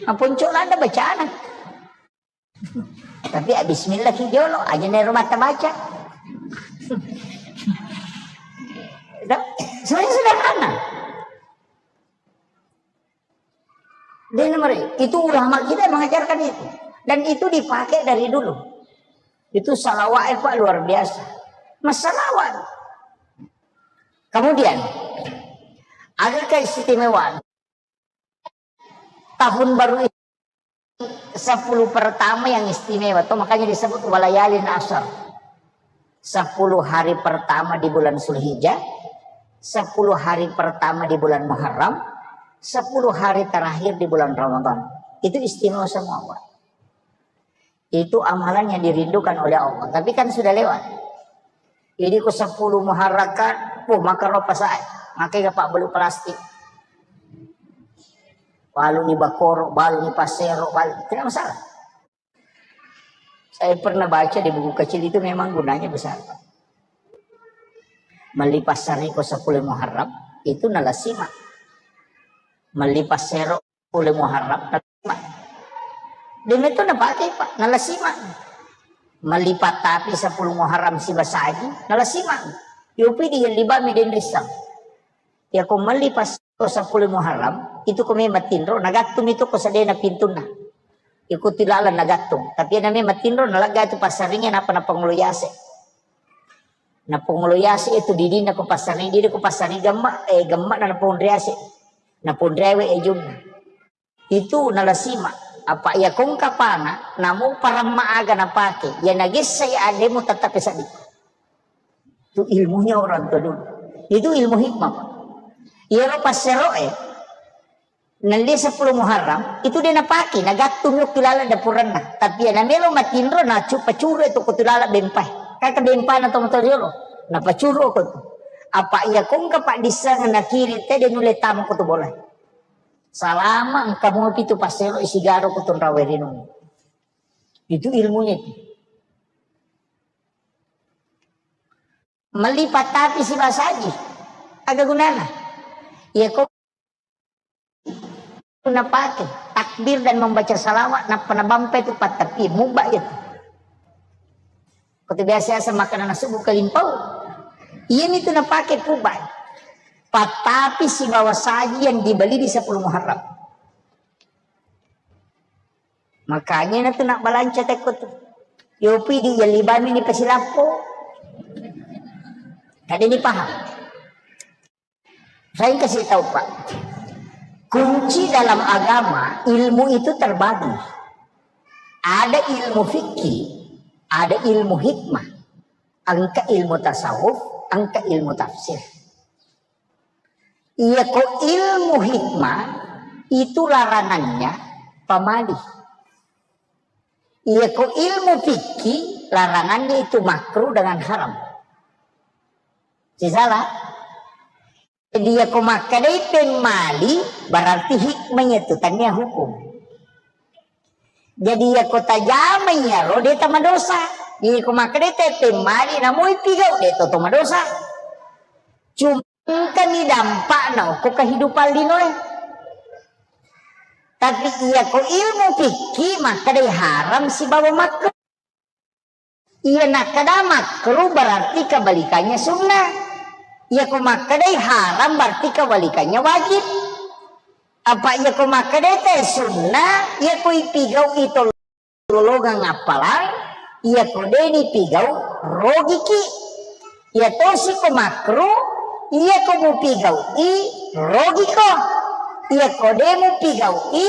Maponco landa bacana. Tapi ah, bismillah ki jolo, aja nero mata baca. Dah, sebenarnya sederhana. Dia nomor itu ulama kita yang mengajarkan itu. Dan itu dipakai dari dulu. Itu salawat, eh, Pak, luar biasa. Masalawat. Kemudian, ada keistimewaan. Tahun baru itu sepuluh pertama yang istimewa. Tuh, makanya disebut walayalin asar. Sepuluh hari pertama di bulan Zulhijjah, sepuluh hari pertama di bulan Muharram, sepuluh hari terakhir di bulan Ramadan. Itu istimewa semua, Pak. Itu amalan yang dirindukan oleh Allah. Tapi kan sudah lewat. Jadi ku sepuluh Muharram kan, puh, maka ropa saya. Maka gak pak belu plastik. Balu ni bakoro, balu ni pasero, balu. Tidak masalah. Saya pernah baca di buku kecil itu memang gunanya besar, Pak. Melli passariko sepuluh Muharram, itu nalasima. Melli passero sepuluh Muharram, nalasima. Demi itu napakai, Pak, nalasima. Melli pattapi sepuluh Muharram sibasaji, nalasima. Yopi di libami denrissang. Ya ko melli pas sepuluh Muharram, itu ko memang tinro, nagattung itu ko sedena pintunna. Ikuti lalang nagattung. Tapi na memang tinro, nalaga itu passaringe napa napangolo yase. Napangolo yase itu didina ko passaring, didi ko passaring gemma, eh, gemma na naponre yase. Naponre we ejunna. Itu nalasima. Apa iya kongka pana, namu paramma aga napake. Ya nagessa ya ademu tetap seddi. Itu ilmunya orang tua dulu. Itu ilmu hikmah, Pak. Iyaro passero'e, nelli sepuluh Muharram, itu de napake, nagattung yokki laleng dapurenna. Tapi ya namelo matinro, nacu-, pacuru itu kutu laleng bempai. Kaka bempana to motor yolo, napacuru ko tu. Apa iya kongka Pak disseng nakiri te de nulle tama ko tu bola. Salama engka mupi tu passero isigaro ko tu rawe rinung. Itu ilmunya itu. Melli pattapi sibasaji. Aga gunana? Iya ko napake takbir dan membaca salawat, nappa nabampe tu pattapi, mubba itu. Ko tu biasa-biasa makan nasi subuh kalimpau. Iya itu napake pubai. Pattapi sibawa saji yang dibeli di sepuluh Muharram. Makanya na tu nak balanca tekko tu. Yopi di yalibami ni pasilappo. Tadi ni paham. Saya kasih tahu, Pak. Kunci dalam agama, ilmu itu terbagi. Ada ilmu fikih, ada ilmu hikmah. Engka ilmu tasawuf, engka ilmu tafsir. Iya ko ilmu hikmah itu larangannya pamali. Iya ko ilmu fikih larangannya itu makruh dengan haram. Sisala. Jadi iya ko makkedai pemmali berarti hikmahnya itu tania hukum. Jadi iya ko tajama iyaro de tamadosa. Iya ko makkedai te pemmali namoi pigau de to tomadosa. Cuma engkani dampakna okko kehidupan linoe. Tapi iyako ilmu fikih makkedai haram sibawa makruh. Iya nakkeda makruh berarti kebalikannya sunnah. Iyako makkedai haram berarti kebalikannya wajib. Apa iyako makkedai te sunnah, iyako ipigau itu lolongang appalang, iyako de nipigau rogiki. Iya tosi ko makruh, iyako mupigau i rogiko. Iyako de mupigau i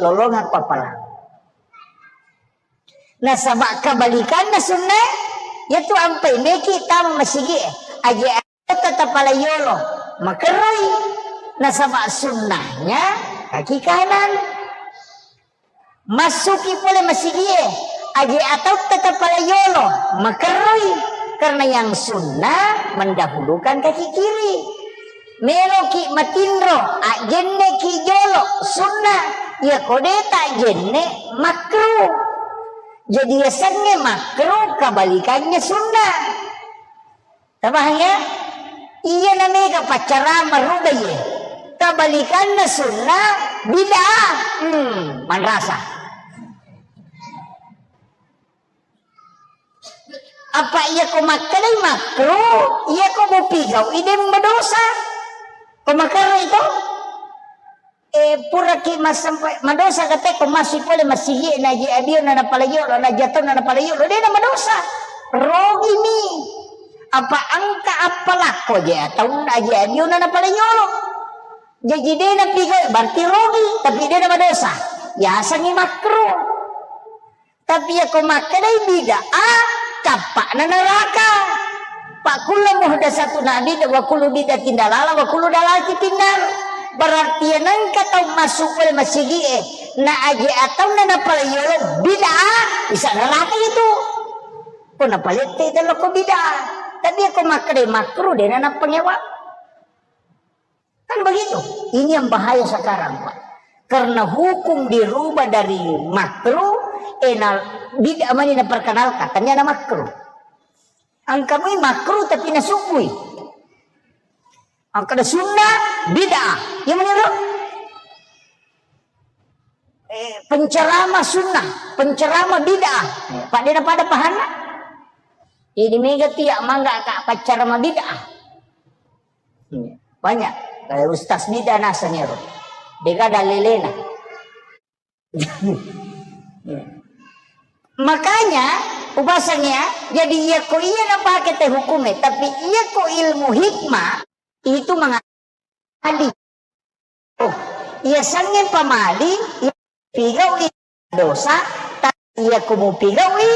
lolongang ko appalang. Nasaba kebalikanna sunna, yaitu ampai meki tama masigi e. Aje atau tatapala yolo, makerroi. Nasaba sunnahnya kaki kanan. Massuki pole masigi e. Aje atau tatapala yolo, makerroi. Karena yang sunnah mendahulukan kaki kiri. Meloki matinro, ajjenneki jolo, sunnah. Iyako de tajjenne, makruh. Jadi yasengnge makruh, kebalikannya sunnah. Tabahang ya? Iya namanya paccara merubah ya. Kebalikannya sunnah, bid'ah. Hmm, manrasa. Apa iyako makkedai makruh, iyako mupigau i de madosa. Ko makerroi to? Eh, puraki masampa madosa kate ko massu pole masigi e, naji adio na napala yolo, naji atau na napala yolo, de na madosa. Rogimi. Apa engka appalakko je atau naji adio na napala yolo. Jaji de napigau berarti rogi, tapi de na madosa. Yasengngi makruh. Tapi iyako makkedai bid'ah, cappa'na neraka. Fa kullu muhdatsatun bid'ah, wa kullu bid'atin dalalah, wa kullu dalalatin finnar. Berarti iya nengka tau massu pole masigi e, na aje atauna napala yolo bid'ah, bisa neraka itu. Ko napalette tello ko bid'ah. Tapi iyako makkedai makruh, de na nappa ngewa. Kan begitu. Ini yang bahaya sekarang, Pak. Karena hukum dirubah dari makruh, eh, na, bid'ah mani naperkenalkan, ternyata makruh. Angkamui makruh tapi nasubui. Angkada sunnah, bid'ah. Yang mana lo? Eh, penceramah sunnah, penceramah bid'ah. Pak, de na pada pahanna. Ini mega tiak mangga ka penceramah bid'ah. Banyak. Kayak Ustaz Mida naseng ero. Dega dalilena. Makanya, ubaseng ya, jadi iya ko iya napake te hukume, tapi iya ko ilmu hikmah itu mengatakan Oh, iya sangnge pamali, iya pigau'i dosa, tapi iya ko mupigaui,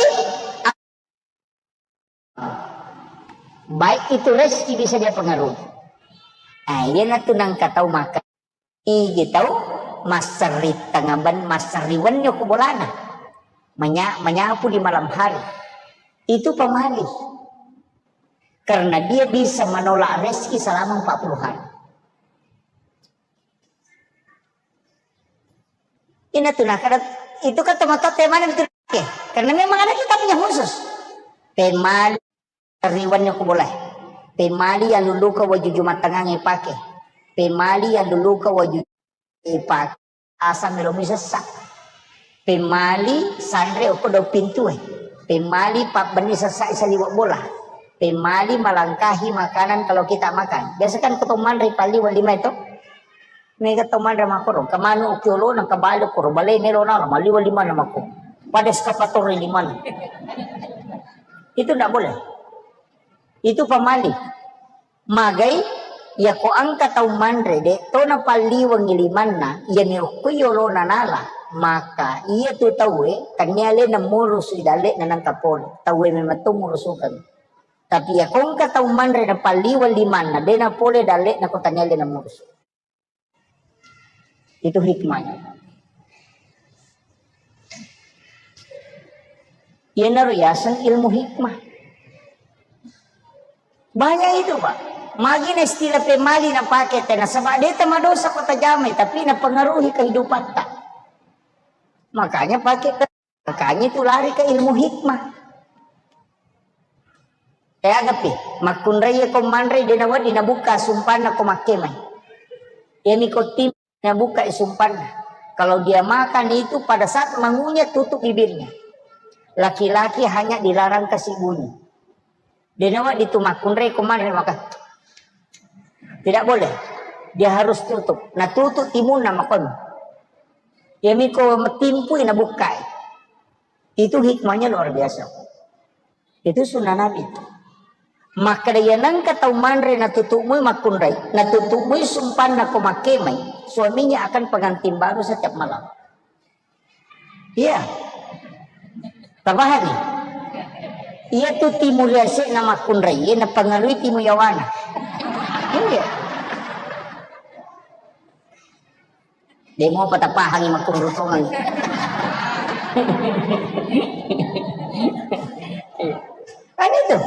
baik itu rezeki bisa dia pengaruhi. Ah, iya natu nangka tau maka igi tau masserri tengaben masserri wenni ko bolana. Menya-, menyapu di malam hari. Itu pamali. Karena dia bisa menolak rezeki selama empat puluh hari. Ina tu nakada, itu kan teman-teman mana itu ke? Karena memang ada kitabnya khusus. Pemali riwannya ku boleh. Pemali yang luluka waju Jumat tangange pake. Pemali yang luluka waju ipake. Asa melo misessa. Pemali sanre okko do pintue. Pemali pabbenni sessa saliwa bola. Pemali melangkahi makanan kalau kita makan. Biasa kan ko to manre pali wali mai to. Mega to manre makoro. Kemanu oki olo nang kebale koro bale melo nala mali wali mana mako. Pada eskavator lima. Itu ndak boleh. Itu pamali. Magai, yako engka tau manre, de to napalliwengi limanna, iya mi okko yolona nala, maka iya tu tauwe, tennia alena murusu i dalle'na nangka pole, tauwe memang to murusukeng. Tapi yako engka tau manre napalliweng limanna, de napole dalle'na ko tennia alena murusu. Itu hikmahnya. Iyanaro yaseng ilmu hikmah. Banyak itu, Pak. Magi na istilah pemali napake te, nasaba de tamadosa ko tajamai, tapi napengaruhi kehidupatta. Makanya pakai Makanya itu lari ke ilmu hikmah. Eh, agapi, makkunrai ko manre de nawedding nabuka sumpanna ko makkemai. Iyami ko tim nabuka sumpanna. Kalau dia makan itu, pada saat mengunyah, tutup bibirnya. Laki-laki hanya dilarang kasih bunyi. Dia nawa ditu makkunrai, ko manre maka. Tidak boleh. Dia harus tutup. Nah, tutup timunna makon. Ya miko timpui na bukkai. Itu hikmahnya luar biasa. Itu sunnah Nabi. Maka dia nangka tau manre na tutup mui makkunrai. Na tutup mui sumpanna ko makkemai. Suaminya akan pengantin baru setiap malam. Iya. Tapahami? Iya tu timu riase'na makkunrai, iya napangalui timu yawana. Iya. Demo patapahangi makkunrutongeng. Kan itu.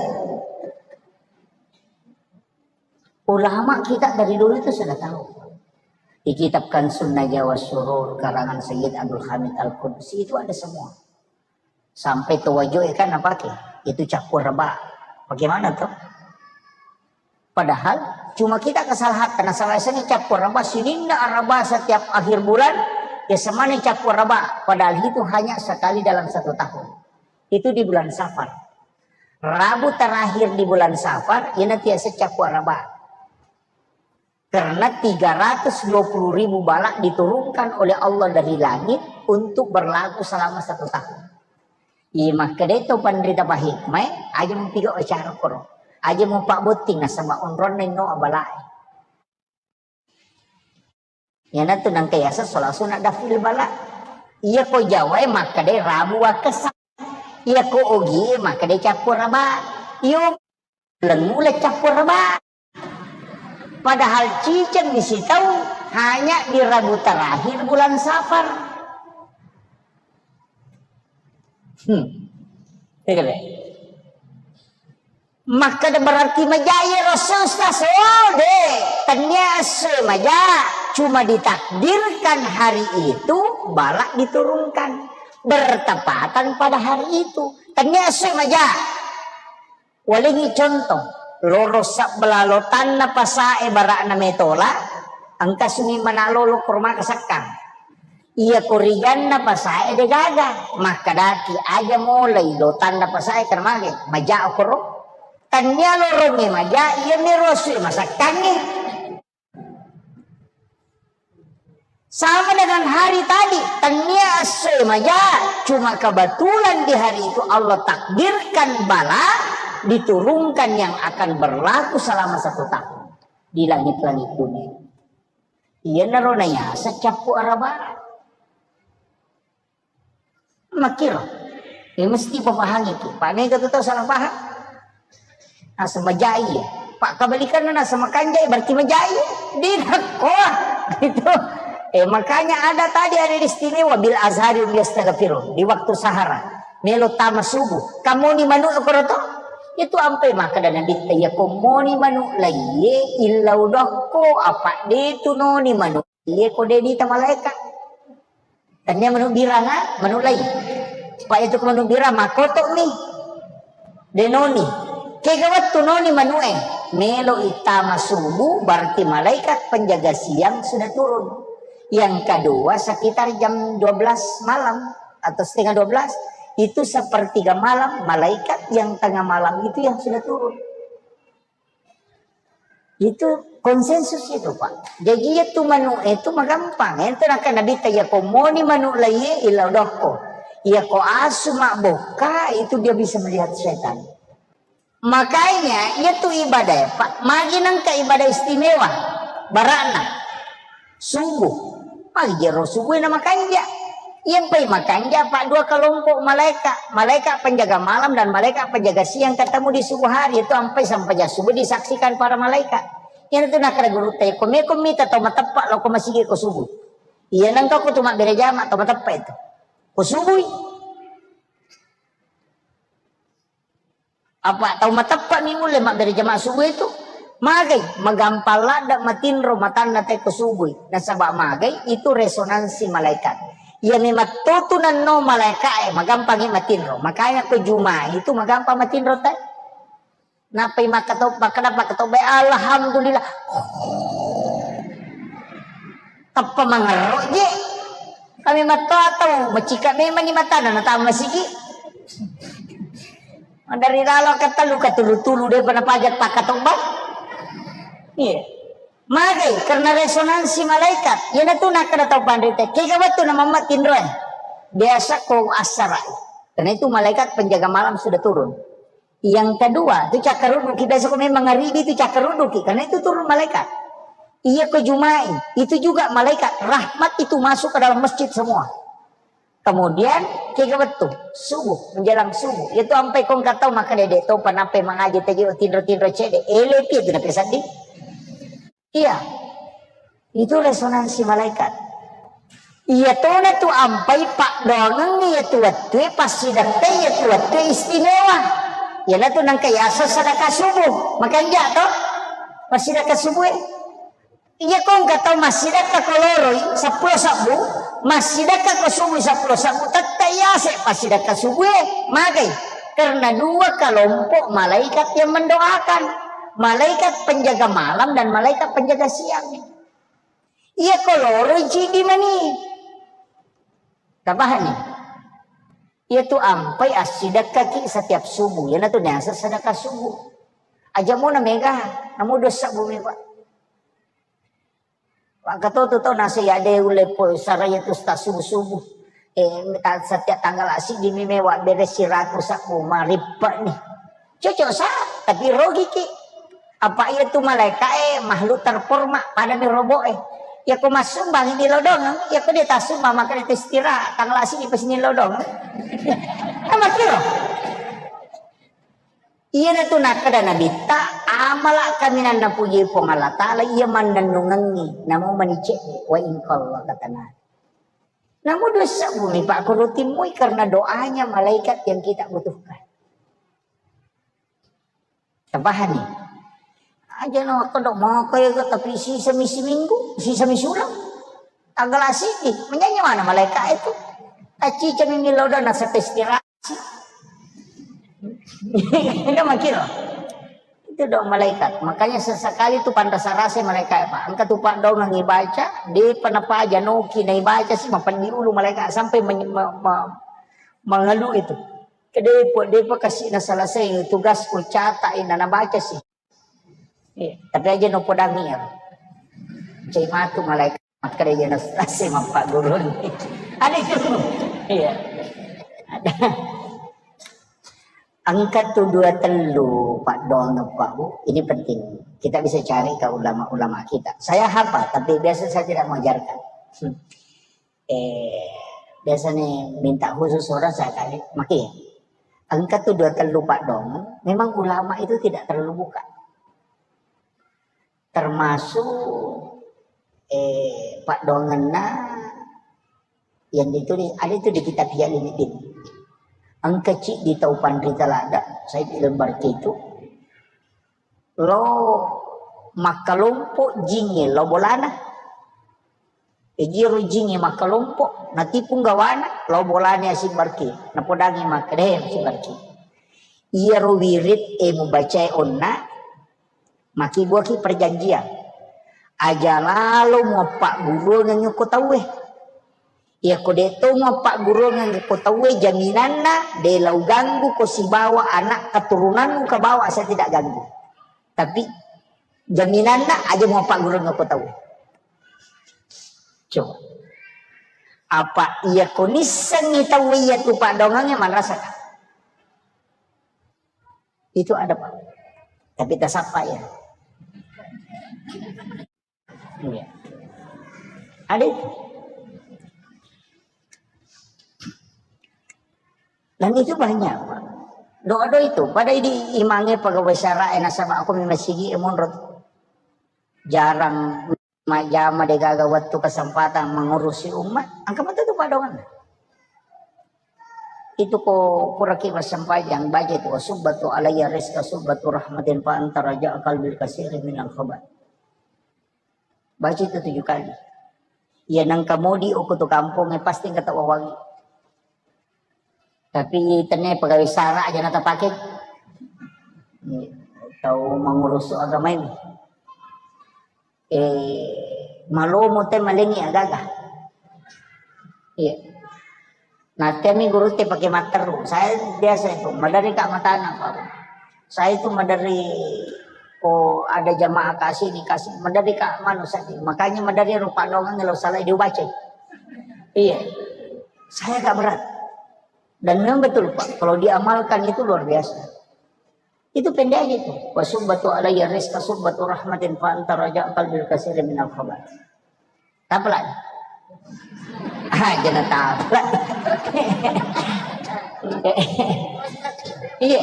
Ulama kita dari dulu itu sudah tahu. Di kitab Kansun Najwa Surur karangan Sayyid Abdul Hamid Al-Qudsi itu ada semua. Sampai towajoe kan apa ke? Itu cappur raba. Bagaimana tuh? Padahal cuma kita kesalahan karena salah sini cappur raba, sininna araba setiap akhir bulan, ya semana cappur raba. Padahal itu hanya sekali dalam satu tahun. Itu di bulan Safar. Rabu terakhir di bulan Safar, ina tiasa cappur raba. Karena tiga ratus dua puluh ribu bala diturunkan oleh Allah dari langit untuk berlaku selama satu tahun. Iya, makkedai to panrita pahikmai, aja mupiga acara koro. Aja mupabbotting nasaba onronna inno abalae. Iyanatu nangka yaseng sholat sunat daf'il bala. Iya ko Jawae makkedai Rabu wakkessa. Iya ko Ogie makkedai cappur raba. Iyo Bulan mula cappur raba. Padahal ciceng di sitau hanya di Rabu terakhir bulan Safar. Hmm. Iya, kan? Makkeda berarti maja iya ro esso, Ustaz? Oh, de. Tennia esso maja, cuma ditakdirkan hari itu bala diturunkan bertepatan pada hari itu. Tennia esso maja. Walengngi contoh, loro sabbalah lotanna pasae bara'na metola, engka suni manalolo kormaka sakkang. Iya koriganna pasae degaga, makkedaki aja molai lotanna pasae karena mage, maja okoro. Tania lorongnge maja, iya mero asue masakkangnge. Sama dengan hari tadi, tania esso maja, cuma kebetulan di hari itu Allah takdirkan bala diturunkan yang akan berlaku selama satu tahun di langit-langit dunia. Iyanaro nayaseng cappu araba. Makkiro. Ya, mesti papahangi ki. Pak, mega tu tau salah paham. Naseng majai ya. Pak, kebalikannya naseng makanjai, berarti majai ya. Di nakko. Gitu. Eh, makanya ada tadi hari istimewa bil azhari yastaghfirun di waktu sahara. Melo tama subuh. Kamu ni manu koroto? Itu ampe maka dan Nabi ya komoni manu laiye illau dokko apa de tu noni manu. Iye ko de nita malaeka. Tania manu biranga, manu lai. Pak itu ko manu birang makoto mi. De noni. Kega wettu noni manue. Melo itama subuh berarti malaikat penjaga siang sudah turun. Yang kedua sekitar jam dua belas malam atau setengah dua belas itu sepertiga malam malaikat yang tengah malam itu yang sudah turun. Itu konsensus itu, Pak. Jadi itu manu itu magampang. Itu nakka Nabi ta ya ko moni manu laiye ila dokko. Ya ko asu mabbokka itu dia bisa melihat setan. Makanya itu ibadah ya, Pak. Magi nangka ibadah istimewa. Barana. Subuh. Magi jero subuh na makanja. Iya pai makanja, Pak, dua kelompok malaika. Malaika penjaga malam dan malaika penjaga siang ketemu di subuh hari. Itu ampai sampai subuh disaksikan para malaikat. Iya itu nakara guru teh. Ko meko mita tau mateppa lo ko masigi ko subuh. Iya nangka ko tu mabbere jama tau mateppa itu. Ko subuh. Apa tau mateppa mi mulle mabbere jama subuh itu? Magai, magampang ladda matinro matanna te ko subuh. Nasaba magai itu resonansi malaikat. Iya memang totu nanno malaikae, magampangi matinro. Makanya ko Juma itu magampang matinro te. Napai makkato-, makkada makkatobba, "Alhamdulillah." Teppa mangerro je. Memang to atau macika memang ni matana na tama sigi. Dari lalo kata lu katulu-tulu de pernah pajak pakatobang. Iya. Magai karena resonansi malaikat. Yana tu nak kena tau pandrite. Kega betul nama mat tinroe. Biasa ko asara. Karena itu malaikat penjaga malam sudah turun. Yang kedua, itu cakkarudduki. Biasa ko memang ngaribi itu cakkarudduki. Karena itu turun malaikat. Iya ko Jumai, itu juga malaikat rahmat itu masuk ke dalam masjid semua. Kemudian, kega wettu, subuh, menjelang subuh. Itu ampai kong katau maka dede to panape mangaji teji tinro-tinro cede. Ele pi itu nape seddi. Iya. Itu resonansi malaikat. Iya tona tu ampai paddoangeng iya tu wettue, passidekka iya tu wettue istimewa. Yana tu nangka yasa sedekah subuh. Makanja to? Passidekka subuh e. Iya kong katau massidekka ko loroi seppulo sebbu, massidekka ko subuh seppulo sebbu, tette yase passidekka subuh e. Magai? Karena dua kelompok malaikat yang mendoakan. Malaikat penjaga malam dan malaikat penjaga siang. Iya ko loroi cidi mani. Tabahani. Iya tu ampai assidekkaki setiap subuh. Yana tu niasa sedekah subuh. Aja mona mega, namu dosa bumi, Pak. Pak Katoto tau nasa ya de ulle po saraya tu sta subuh-subuh. Eh, ta-, setiap tanggal asidi mi mewa beres siraku saku marippe ni. Cocok sa, tapi rogi ki. Apa iya tu malaika e makhluk terhormat pada mi robo e. Ya ko masumbang ini lodong, ya ko dia tasumba maka itu istirahat tanggal asidi pas ini lodong. Sama kiro. Iyanatu nakkeda Nabitta, amala kaminang napuji Puang Allah Ta'ala, iya mannennungengngi, namo manicedde, wa in qalla, kata Nabi. Namo dua sebbu mi, Pak, kurutimui karena doanya malaikat yang kita butuhkan. Tapahani? Aja na wakko dok mau kaya, tapi sisa mi siminggu, sisa mi sulang. Tanggal asiki, menyanyi mana malaikat itu? Tacicami mi loda nasa istirahat. Itu makiro. Itu doa malaikat. Makanya sesekali tu panrasa-rasa malaikat, Pak. Engka tu Pak doang ibaca, depa napaja noki na ibaca si mapeddi ulu malaikat sampai men-, me-, me-, mengeluh itu. Kedepo, depa kasih na selesai tugas ku catat ina nabaca si. Iya, tapi aja no podangi ya. Cai matu malaikat makkeda aja no selesai mappaguruni. Ada itu. Iya. Ada. Engka tu dua tellu paddoangeng, Pak, Bu. Ini penting. Kita bisa cari ke ulama-ulama kita. Saya hafal, tapi biasa saya tidak mengajarkan. Hmm. Eh, biasanya minta khusus orang saya kasih. Maki, engka tu dua tellu paddoangeng, memang ulama itu tidak terlalu buka. Termasuk, eh, paddoangenna yang ditulis, ada itu di kitab Ihya Ulumuddin. Engka ciddi tau panrita ladda, Said Al-Barki itu, lo makkalompo jingnge lo bolana. Ejiro jingnge makkalompo, natipung gawana, lo bolana Said Barki. Napodangi makkeda, "Eh, Said Barki. Iyaro wirid e mubacae onna, makibuaki perjanjian. Aja lalo muappagguruangeng ko tauwe. Iyako de to muappagguruangeng ko tauwe, jaminanna de la uganggu ko sibawa anak keturunanmu ke bawah, saya tidak ganggu. Tapi jaminanna aja muappagguruangeng ko tauwe." Coba. Apa iyako nissengngi tauwe iya tu paddoangengnge manrasaka? Itu ada, Pak. Tapi tasappa ya. Iya. Ada itu. Dan itu banyak, Pak. Doa-doa itu, pada di imange pegawai syara, eh, nasaba aku memang sigi, eh, monro. Jarang majjama, degaga wettu kesempatan mengurusi umat, engka metu tu paddoangenna. Itu ko puraki massempajang, baca itu, "Subbatu alayya rizqa subbatu rahmatin fa anta raja qalbil kasiri minal khabat." Baca itu tujuh kali. Iya nengka modi okko tu kampong, eh, pasti engka tau wawangi. Tapi tenne pegawai syara aja na tapake. Tau mengurus agama ini. Eh, malomo te malengi agaga. Iya. Nah, temi guru te pakai matteru. Saya biasa itu, maderri ka matana, Pak. Saya itu maderri, oh, ada jamaah kasih, dikasih, maderri ka manu saja. Makanya maderri rupa doang kalau salah dibaca. Iya. Saya agak berat. Dan memang betul, Pak, kalau diamalkan itu luar biasa. Itu pendek aja itu. Wa subbatu alayya rizqa subbatu rahmatin fa anta raja qalbil kasir minal khabat. Apa lagi? Ah, jangan tahu. Iya.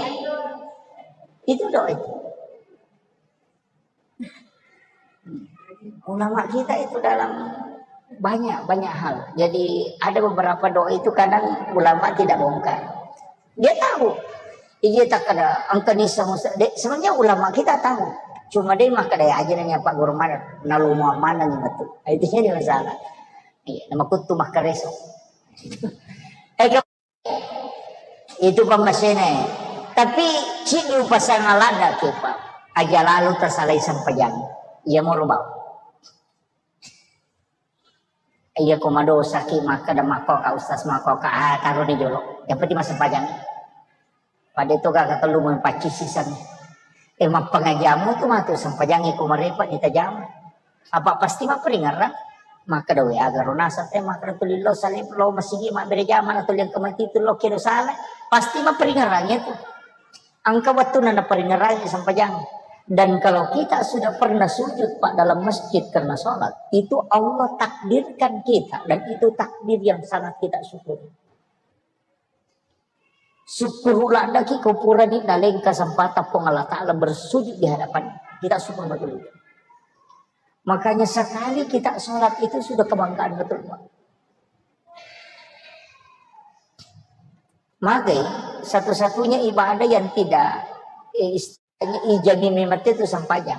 Itu doa itu. Ulama kita itu dalam banyak, banyak hal. Jadi ada beberapa doa itu kadang ulama tidak bongkar. Dia tahu. Iya tak ada angka nisa musa-, de-, sebenarnya ulama kita tahu. Cuma dia maka daya aja nanya Pak Guru mana, nalu mau mana nih betul. Itu jadi masalah. Iya, nama kutu maka reso. Eh, itu pammasena. Tapi cidi upasana ladda ke, Pak. Aja lalu tersalai sempajang. Iya mau rubah. Iya ko madosa ki maka da mako ka ustaz mako ka, ah, taroni jolo. Yang penting masempajang. Pada itu gak ketelu mau pacis sisan. Eh, mappangajamu tu matu sempajang ko marepa di tajam. Apa pasti maperingaran? Maka da we aga ro nasab te, maka da tulillo sale lo masigi mabbere jama na tuliang kemati tu lo kedo sale. Pasti maperingaran itu. Engka wettunna naperingarangi sempajang. Dan kalau kita sudah pernah sujud, Pak, dalam masjid karena sholat, itu Allah takdirkan kita dan itu takdir yang sangat kita syukuri. Syukur ladaki ko purani naleng kesempatan Puang Allah Ta'ala bersujud di hadapan. Kita syukur betul itu. Makanya sekali kita sholat itu sudah kebanggaan betul, Pak. Magai satu-satunya ibadah yang tidak, eh, istilahnya ijami memang itu sempajang.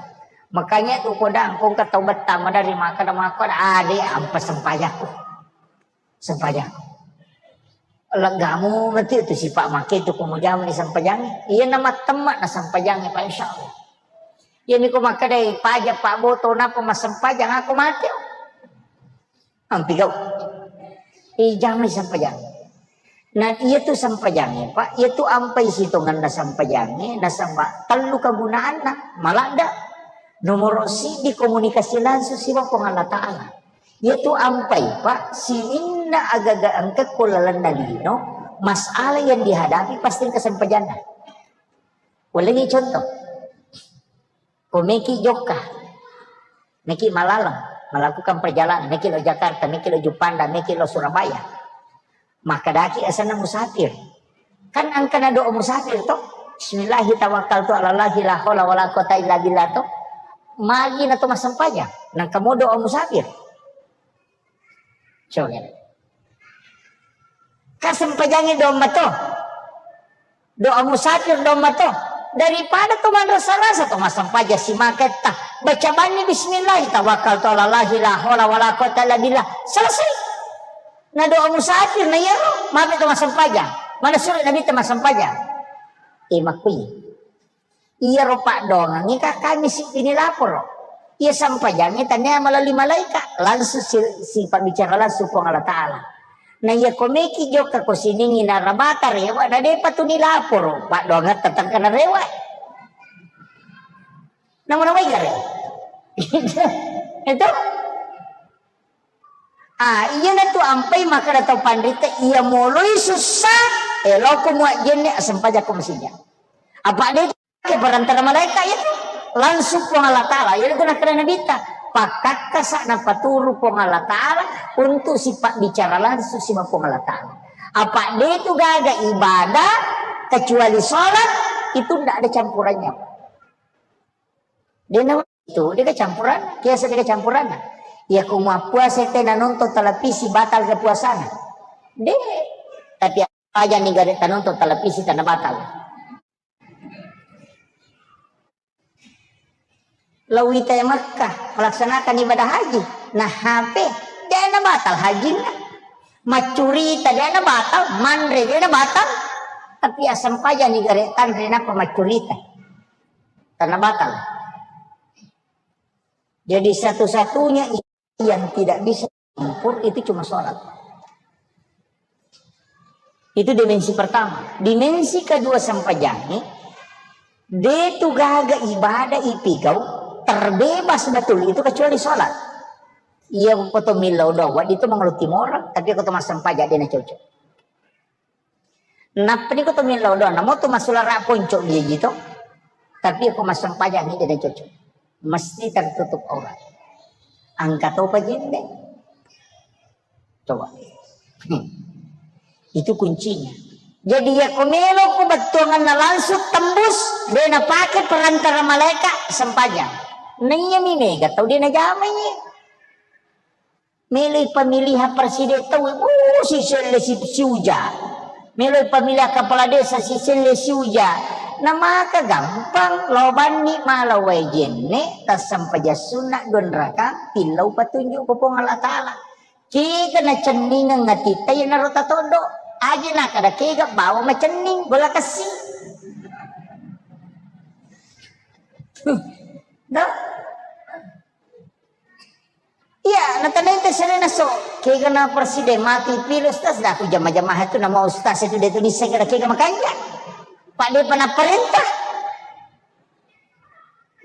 Makanya tu kodang kong kata betama dari maka ada maka ada, ah, dia ampa sempajakku. Sempajakku. Legamu mati itu sifat makai itu kamu jamu di sempajang. Iya nama temak na sempajang, Pak, insya Allah. Iya niko maka dai pajak Pak Boto napa masempajang aku mati. Ampi gau. Ijami sempajang. Nah, iya tu sempajangnge, Pak. Iya tu ampai sitonganna sempajangnge, nasaba tellu kegunaanna. Maladda. Nomoro siddi komunikasi langsung siwa Puang Allah Ta'ala. Iya tu ampai, Pak, sininna agaga engka ko lalenna lino, masalah yang dihadapi pasti engka sempajanna. Ulangi contoh. Ko meki jokka, meki malaleng, melakukan perjalanan, meki lo Jakarta, meki lo Juppanda, meki lo Surabaya. Maka daki asenna musafir. Kan angkana doa musafir to. Bismillahi tawakkaltu ala Allahi la haula wala quwata illa billah to. Magi na to massempajang. Nangka mo doa musafir. Coba. Kasempajangi domba to. Doa musafir domba to. Daripada to manrasa-rasa to massempajang simaketta. Baca banni bismillah, tawakkaltu ala Allahi la haula wala quwata illa billah. Selesai. Na doa musafir na iyaro, mabe to massempajang. Mana suruh Nabi to massempajang. Eh, makui. Iyaro paddoangengnge ka kami siddini laporo. Iya sempajangnge tania melalui malaika, langsung si, si pabbicara langsung Puang Allah Ta'ala. Na iya ko meki jokka ko siningi narabata rewa, na depa tu nilaporo paddoangetta tengkana rewa. Nama-nama igare. Itu. Ah, iya na tu ampai maka da tau panrita iya moloi sussa, eh, loko muajjenne, asempajako masija. Apa de ke perantara malaika itu langsung Puang Allah Ta'ala. Iya tu nakana Nabitta, pakkakkasa napaturu Puang Allah Ta'ala untuk sifat bicara langsung siba Puang Allah Ta'ala. Apa de tu gaga ibadah kecuali sholat itu ndak ada campurannya. Dena itu, dega campuran, biasa dega campuran. Ya, ku mappuasa tena nonton televisi, batal ke puasana. De, tapi aja nih gare tanonton televisi tana batal. Lo wita e Makkah melaksanakan ibadah haji, nah H P, dena batal hajinna. Maccurita dena batal, manre dena batal. Tapi asam paja nih gare tanre napa maccurita. Tana batal. Jadi satu-satunya yang tidak bisa campur itu cuma sholat. Itu dimensi pertama. Dimensi kedua sempajangnge, de tu gaga ibadah ipigau terbebas betul itu kecuali sholat. Iya ko to millau doang, wedding tu mangolo timoro, tapi ko to massempajang de na cocok. Nappa ni ko to millau doang, namo tu masulara ponco biaji to. Tapi ko massempajang ni de na cocok. Mesti tertutup aurat. Engka topa jenne. Coba. Hmm. Itu kuncinya. Jadi, ya ko melo ko bettuanganna langsung tembus, de na pake perantara malaika, sempajang. Naiya mi mega tau de na jamai. Melo ipamiliha presiden tau, uh, siselle si, siuja. Melo ipamiliha kepala desa, siselle siuja. Na maka gampang, lao banni mala wae jenne, tassempajang sunna dua rakaat, tillau patunjuk ko Puang Allah Taala. Kega nacenningeng atitta iyanaro tatoddo. Aja nakada kega bawa macenning, gola kessi. Dah. Iya, natanai te serena so. Kega na presiden mati pilih ustaz, dah aku jama-jama hatu nama ustaz itu dia tu disseng kada kega makanja. Pak dia pernah perintah.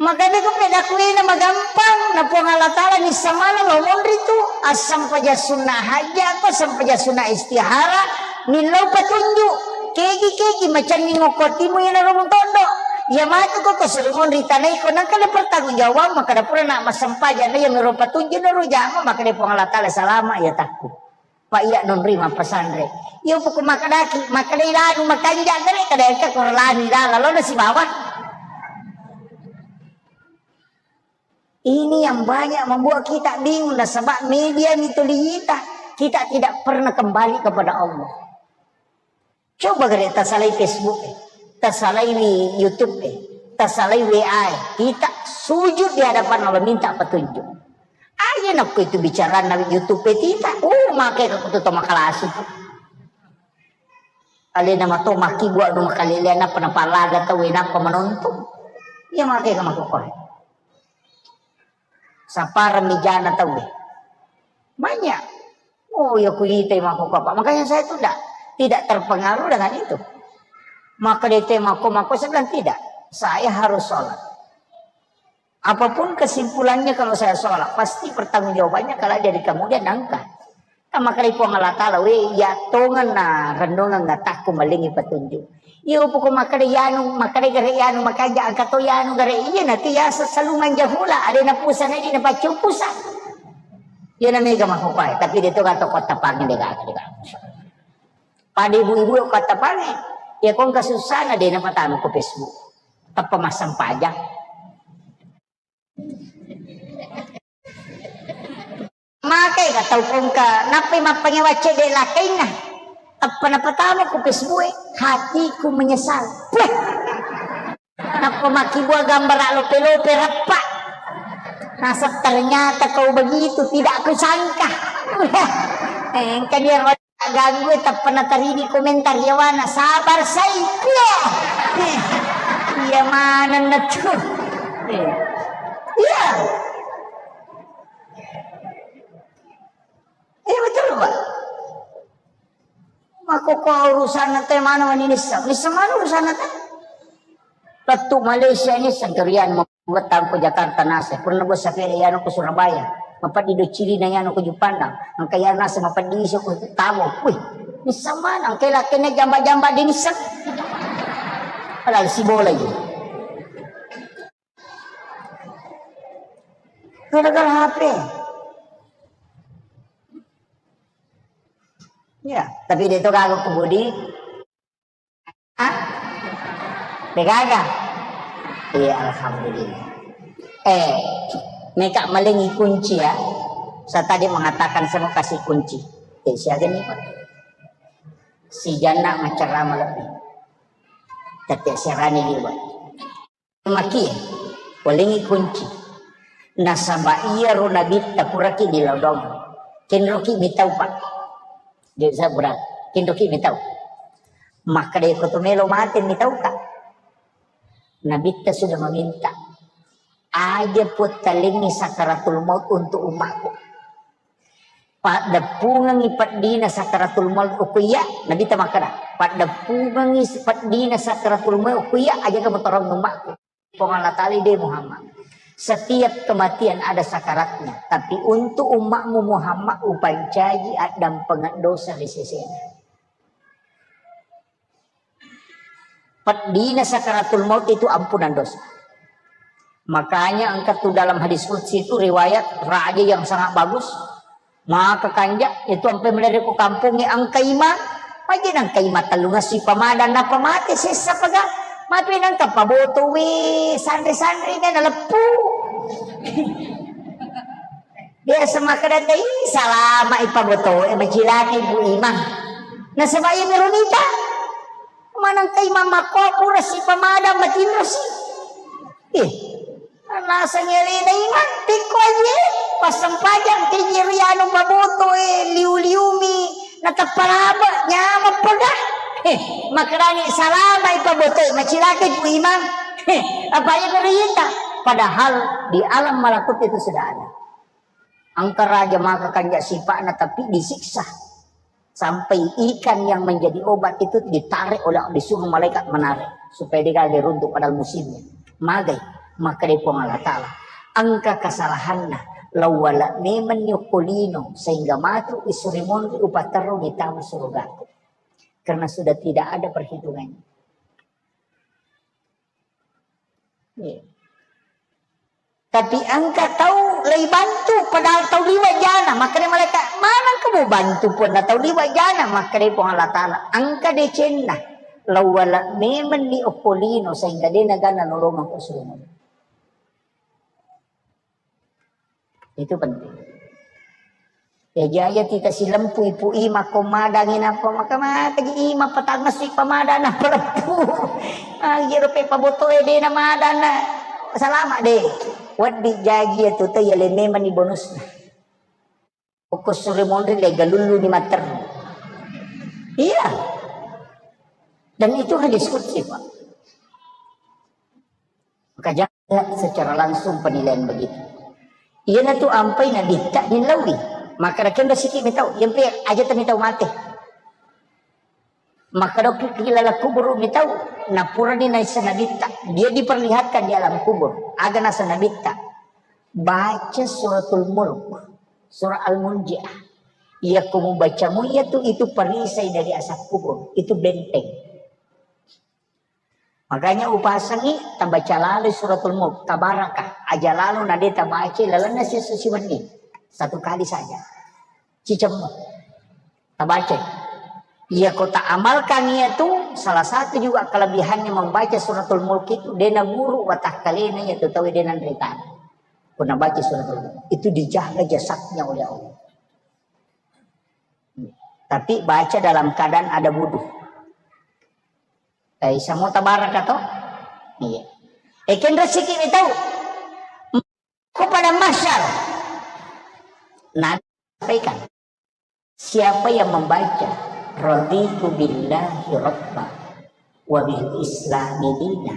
Makanya ko pedakuina magampang, na Puang Allah Taala ni samana lo monri tu, assampaja sunnah hajat, ko sampaja sunnah istihara, millau patunjuk. Kegi-kegi macanning okko timu yana ro mutondo. Ya matu ko ko suri monri tanai ko nangka le pertanggung jawab, maka dapura na masampaja na yang ro patunjuk na ro jama, maka de Puang Allah Taala salama ya takku. Pak iya nonri mappesanre. Iya poko makadaki, makadai lanu makanja gare kada engka ko lanu dala lo na sibawa. Ini yang banyak membuat kita bingung nasaba media mitoliyita. Kita tidak pernah kembali kepada Allah. Coba gare tasalai Facebook e, tasalai YouTube e, tasalai W A e. Kita sujud di hadapan Allah minta petunjuk. Aja nakko itu bicara na YouTube e tita. Oh, make ka kutu to makalasi tu. Alena mato maki buat no makalele napa napalaga tau e napa menonton. Iya make ka makokore. Saparang mijana tau e. Banyak. Oh, ya kulitai mako apa. Makanya saya tuh tidak tidak terpengaruh dengan itu. Maka dia mako mako saya bilang tidak. Saya harus sholat. Apapun kesimpulannya kalau saya sholat, pasti pertanggungjawabannya kalau dari kemudian nangka. Kan makkedai Puang Allah Taala, "We, iya tongenna renungengnga takku malengi petunjuk." Iya, poko makkeda yanu, makkeda gare yanu, makaja engka to yanu gare iya na tu ya sesalungan jahula, ada na pusang, ada na paccu pusang. Iya na mega makupai, tapi dia tu kata kota pangi dega, dega. Pada ibu-ibu kota pangi, ya kong kasusana dia na patama ku Facebook. Teppa massempajang. Makai ka tau kongka, nappai mappangewa cedde lakkainna. Tappa napatama ku Facebook e, hatiku menyesal. Puh. Nappa makkibua gambara lope-lope rappa. Nasab ternyata kau begitu, tidak kusangka. Eh, engka dia ganggu, tappa natarini komentar yawana, sabar sai. Iya. Iya manenna tu. Iya. Iya betul, Pak. Mako ko urusan te mana wani nissa. Nissa mana urusan te? Lettu Malaysia nissa kerian. Wetang ko Jakarta nase, purna bos sapeda yano ko Surabaya, mapeddi do Cilina yano ko Juppandang, engka yano nase mapeddi iso ko Tabo. Wih, nisseng maneng, engka lakkainna jamba-jamba de nisseng. Padahal sibola itu. Gara-gara H P. Ya, tapi dia itu kagak kebudi. Ah? Degaga? Iya, alhamdulillah. Eh, meka malengi kunci ya. Saya tadi mengatakan saya mau kasih kunci. Eh, siaga nih, Pak? Si Jana macerama lebih. Tapi siarani di, Pak. Maki, polengi kunci. Nasaba iyaro nabitta puraki dilodong. Kenroki mitau, Pak. Dia sabura, kenroki mitau. Makkeda ko to melo mate mitau, Kak. Nabitta sudah meminta. Aja puttalengi sakaratul maut untuk umatku. Paddeppungengngi peddina sakaratul maut, okko iya, Nabitta makkeda, paddeppungengngi peddina sakaratul maut, okko iya, aja kamu torong ummakku. Puang Allah Ta'ala de Muhammad. Setiap kematian ada sakaratnya, tapi untuk ummakmu Muhammad upancaji addampengeng dosa di sesena. Peddina sakaratul maut itu ampunan dosa. Makanya engka tu dalam hadis qudsi itu riwayat raja yang sangat bagus. Maka kanja itu ampe melere ko kampongnge engka imang. Maji nengka imang tellungessi pamadang nappa mate sessa paga. Mapi nengka paboto we sanre-sanre na naleppu. Biasa makkeda tei, salama ipabotoe, macilaki Bu Imang. Nasaba iya melo nita. Maneng ka Imang makko pura si pamadang matinro si. Eh, naseng elena Imang, pikko aje, passempajang kejiri anu pabotoe, liu-liumi, nateppa laba, nyameng pega. Eh, makkedani salama ipabotoe, macilaki Bu Imang. Eh, apa iya berita? Padahal di alam malakut itu sudah ada. Engka raja maka kanja sipa'na, tapi disiksa. Sampai ikan yang menjadi obat itu ditarik oleh, disuruh malaikat menarik supaya dia gagal runtuh padahal musimnya. Magai, maka dia Puang Allah Ta'ala. Engka kesalahanna, lawala memang nyokkolino sehingga matu isri monri upaterru di tamu surgaku. Karena sudah tidak ada perhitungannya. Iya. Tapi engka tau lei bantu, padahal tau liwa jana, makkeda malaikat, "Maneng kamu bantu pun na tau liwa jana?" Makkeda Puang Allah Ta'ala, "Engka decenna, lawala memang ni okkolino sehingga de nagana nolongeng ko surga." Itu penting. Ya jaya tita silempu ipu ima ko madangi napa maka maka ji ima patangessi pamadana peleppu. Ah, jero pe pabotoe de na madana. Salama de. Weddi jaji ya tuta ya leme mani bonusna. Pokok sore monri le galullu ni mater. Iya. Dan itu hadis qudsi, Pak. Maka jangan secara langsung penilaian begitu. Iyanatu ampai nabitta nillaui. Maka kenro siki mitau, yampe aja tau mitau mate. Maka doki kilala kubur mitau, napurani naisa nabitta. Dia diperlihatkan di alam kubur. Aga nasa nabitta. Baca suratul mulk, surah al-munjiah. Iya ko mubaca mu iya tu itu perisai dari asap kubur. Itu benteng. Makanya upasangi tabaca lalu suratul mulk, tabaraka. Aja lalu nade tabaca lalenna siesso siwenni. Satu kali saja. Cicemmu. Tabaca. Iya ko tak amalkan iya tu salah satu juga kelebihannya membaca suratul mulk itu dena guru watakkalena iya tu tahu dena nritana. Ko nabaca suratul mulk itu dijaga jasadnya oleh Allah. Tapi baca dalam keadaan ada wudhu. Eh, samo tabaraka to? Iya. Eh, kenro siki ni tau. Ko pada masyar. Nabi sampaikan, siapa yang membaca raditu billahi rabba wa bil islami dina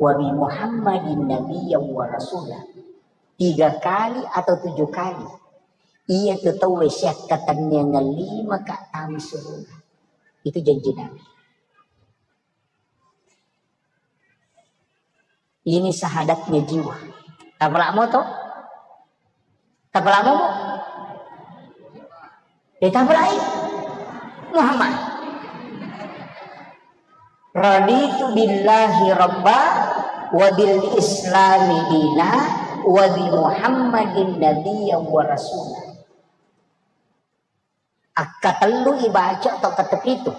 wa bi Muhammadin nabiyyan wa rasula tiga kali atau tujuh kali, iya tu tauwe siakkatenniangeng lima ka tama surga. Itu janji Nabi. Ini syahadatnya jiwa. Tapalamo to? Tapalamo, Bu? Eh, tapalai. Muhammad. Raditu billahi rabba wa bil islami dina wa bi Muhammadin nabiyyan wa rasula. Akkatellu ibaca atau ketepitu.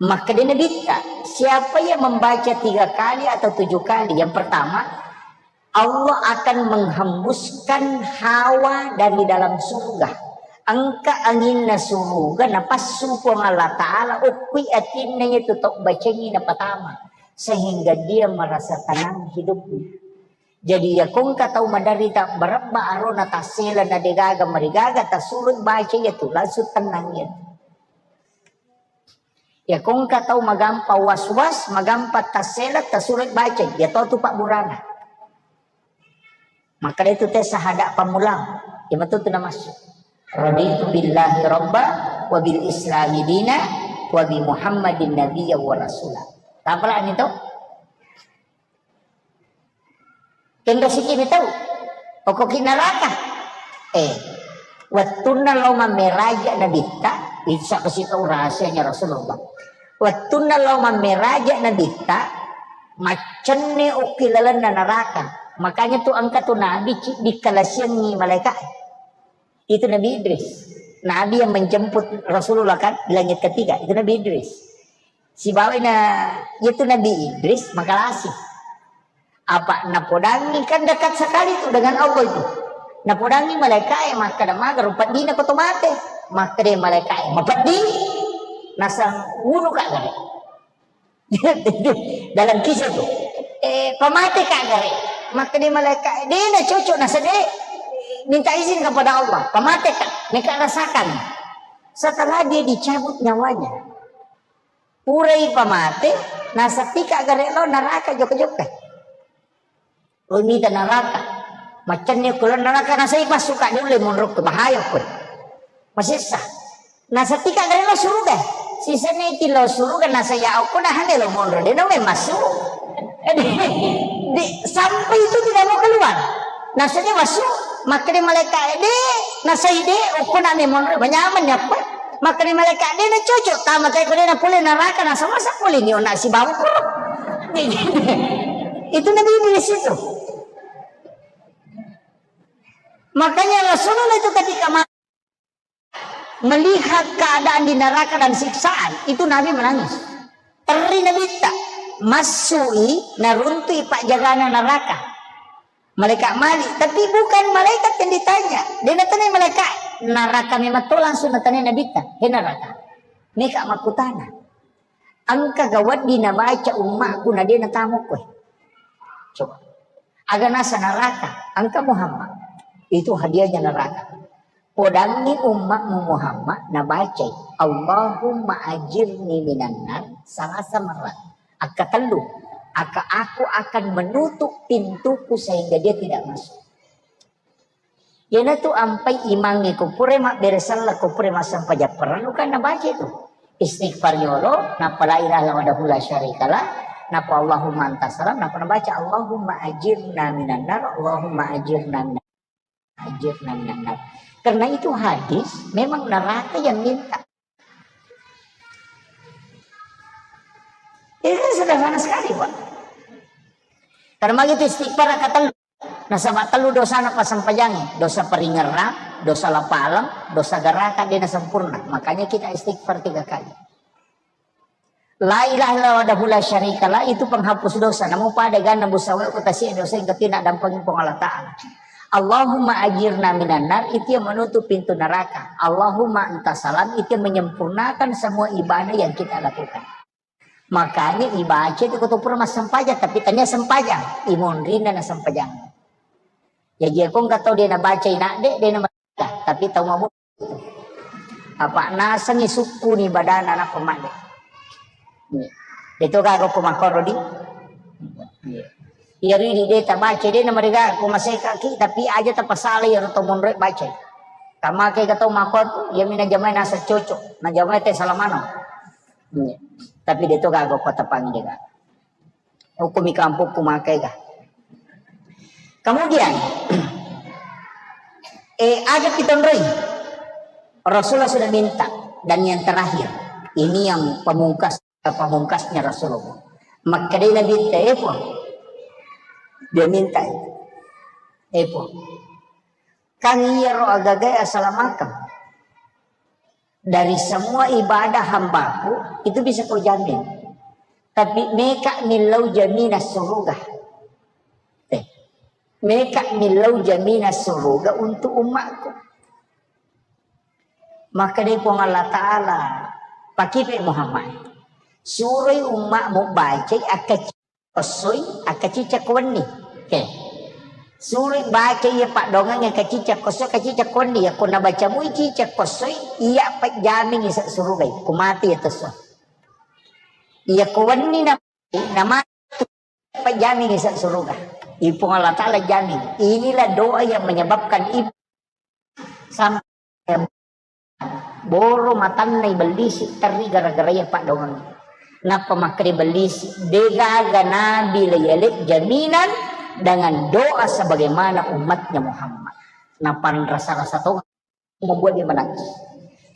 Makkeda Nabitta, siapa yang membaca tiga kali atau tujuh kali, yang pertama, Allah akan menghembuskan hawa dari dalam surga. Engka anginna surga, napassu Puang Allah Ta'ala, ukkui atinna itu tau bacengi napatama. Sehingga dia merasa tenang hidupnya. Jadi, iya ko engka tau maderita, berebba arona, tassela, na degaga marigaga, tasuroi baca iya tu, langsung tenang iya tu. Iya ko engka tau magampa was-was, magampa tassela, tasuroi baca, iya to tu pabburana. Maka itu te sahada pammulang, iya matu tu namassu. Raditu billahi rabba wa bil islami dina wa bi Muhammadin nabiyya wa rasula. Tapalani to? Kenro siki mi tau. Okoki neraka. Eh, wettunna lao mammeraja nabitta, itu siapa sih tahu rahasianya Rasulullah. Wettunna lao mammeraja nabitta, maccenne okki lalenna neraka. Makanya tu engka tu nabi ci-, dikalasiangi malaikat. Itu Nabi Idris. Nabi yang menjemput Rasulullah kan di langit ketiga, itu Nabi Idris. Sibawai na, itu Nabi Idris makalasi. Apa napodangi kan dekat sekali tu dengan Allah itu. Napodangi malaikat e makkada maga rupa dina koto mate. Makkada malaikat e mapeddi. Nasang wunu kak gare. Dalam kisah tu. Eh, pamate kak gare. Makkada malaikat e, dena cocok nasa de. Minta izin kepada Allah. Pamate kak. Mereka rasakan. Setelah dia dicabut nyawanya. Purai pamate, nasapika gare lo neraka jokka-jokka. Lo mita neraka. Macenni kulo neraka nasai massuka dulu monrokku bahaya ko. Masessa. Nasapika gare lo suruga. Sisene ti lo suruga nasaya okko dah hande lo monro de no memang masuk. Di, sampai itu tidak mau keluar. Nasanya masuk, makkeda malaikat de, nasai de, okko na memang monro, banyaman ya apa? Makkeda malaikat de na cocok, tama kai ko de na pole neraka, nasa masa pole ni ona sibawa ko. Itu Nabi Idris itu. Makanya Rasulullah itu ketika ma-, melihat keadaan di neraka dan siksaan, itu Nabi menangis. Terri Nabitta, massui, naruntui pajagana neraka. Malaikat Malik, tapi bukan malaikat yang ditanya. Dia natanya malaikat, neraka memang to langsung natanya Nabitta. He neraka. Meka makkutana. Engka ga wedding nabaca ummakku na de natamukku. Coba. Aga nasa neraka, engka Muhammad. Itu hadiahnya neraka. Podangi ummakmu Muhammad nabacai, "Allahumma ajirni minan nar," salasa marrat. Akka tellu. Akka aku akan menutup pintuku sehingga dia tidak masuk. Iyanatu ampai imangnge ko pura mabbere sella, ko pura massempajang parellu kan nabaca itu. Istighfar yolo, napa la ilaha illallah wahdahu la syarikalah, napa Allahumma anta salam, napa nabaca Allahumma ajirna minan nar, Allahumma ajirna minan, ajirna minan nar. Karena itu hadis, memang neraka yang minta. Itu sederhana sekali, Pak. Karena begitu istighfar kata Nasaba tellu dosana passempajangnge, dosa paringerrang, dosa lapaleng, dosa gerakan, de nasempurna. Makanya kita istighfar tiga kali. La ilaha illallah wahdahu la syarikalah itu penghapus dosa. Namu pada ganna busawe ko tasi'e dosa yang ketina dampengin Puang Allah Ta'ala. Allahumma ajirna minan nar itu yang menutup pintu neraka. Allahumma anta salam itu yang menyempurnakan semua ibadah yang kita lakukan. Makanya ibaca itu ko to pura massempajang, tapi tania sempajang, imonrinna na sempajang. Jaji ko engka tau de nabaca inadde, de na, tapi tau mabo. Apa nasengi sukku ni badana na pemadde. Itu kago ko makoro di. Iya ri di de tabaca de na mereka ko maseka ki, tapi aja tapasala ya to monre baca. Tamake ga tau makotu, ya mina jamai nasa cocok, na jamai te salamano. Iya. Tapi de to gaga ko tapangi de gaga. Hukumi kampungku makai ga. Kemudian, eh, aja kita nroi. Rasulullah sudah minta. Dan yang terakhir, ini yang pamungkas, pamungkasnya Rasulullah. Makkedai Nabi te, "Epo." Dia minta itu. "Epo. Kan iyaro agagae asalamakeng." Dari semua ibadah hambaku, itu bisa kau jamin. Tapi meka millau jaminan suruga. Eh, meka millau jaminan suruga untuk umatku. Maka dari Puang Allah Ta'ala, pakipe Muhammad. Suroi umatmu bacai akka kossoi, akka cicak ko wenni. Oke. Suroi baca iya paddoangeng akka cicak kossoi, akka cicak ko wenni. Iya ko nabaca mui cicak kossoi, iya pajjamingi sa surugai. Ko mati iya tosso. Iya ko wenni na, na mati pajjamingi sa suruga. Ipung Allah Ta'ala jamin. Inilah doa yang menyebabkan ibu sampai Boro matanna ibellisi terri gara-gara iya paddongeng. Nappa makkeda ibellisi, degaga nabi la yale jaminan dengan doa sebagaimana umatnya Muhammad. Napanrasa-rasa tong membuat dia menangis.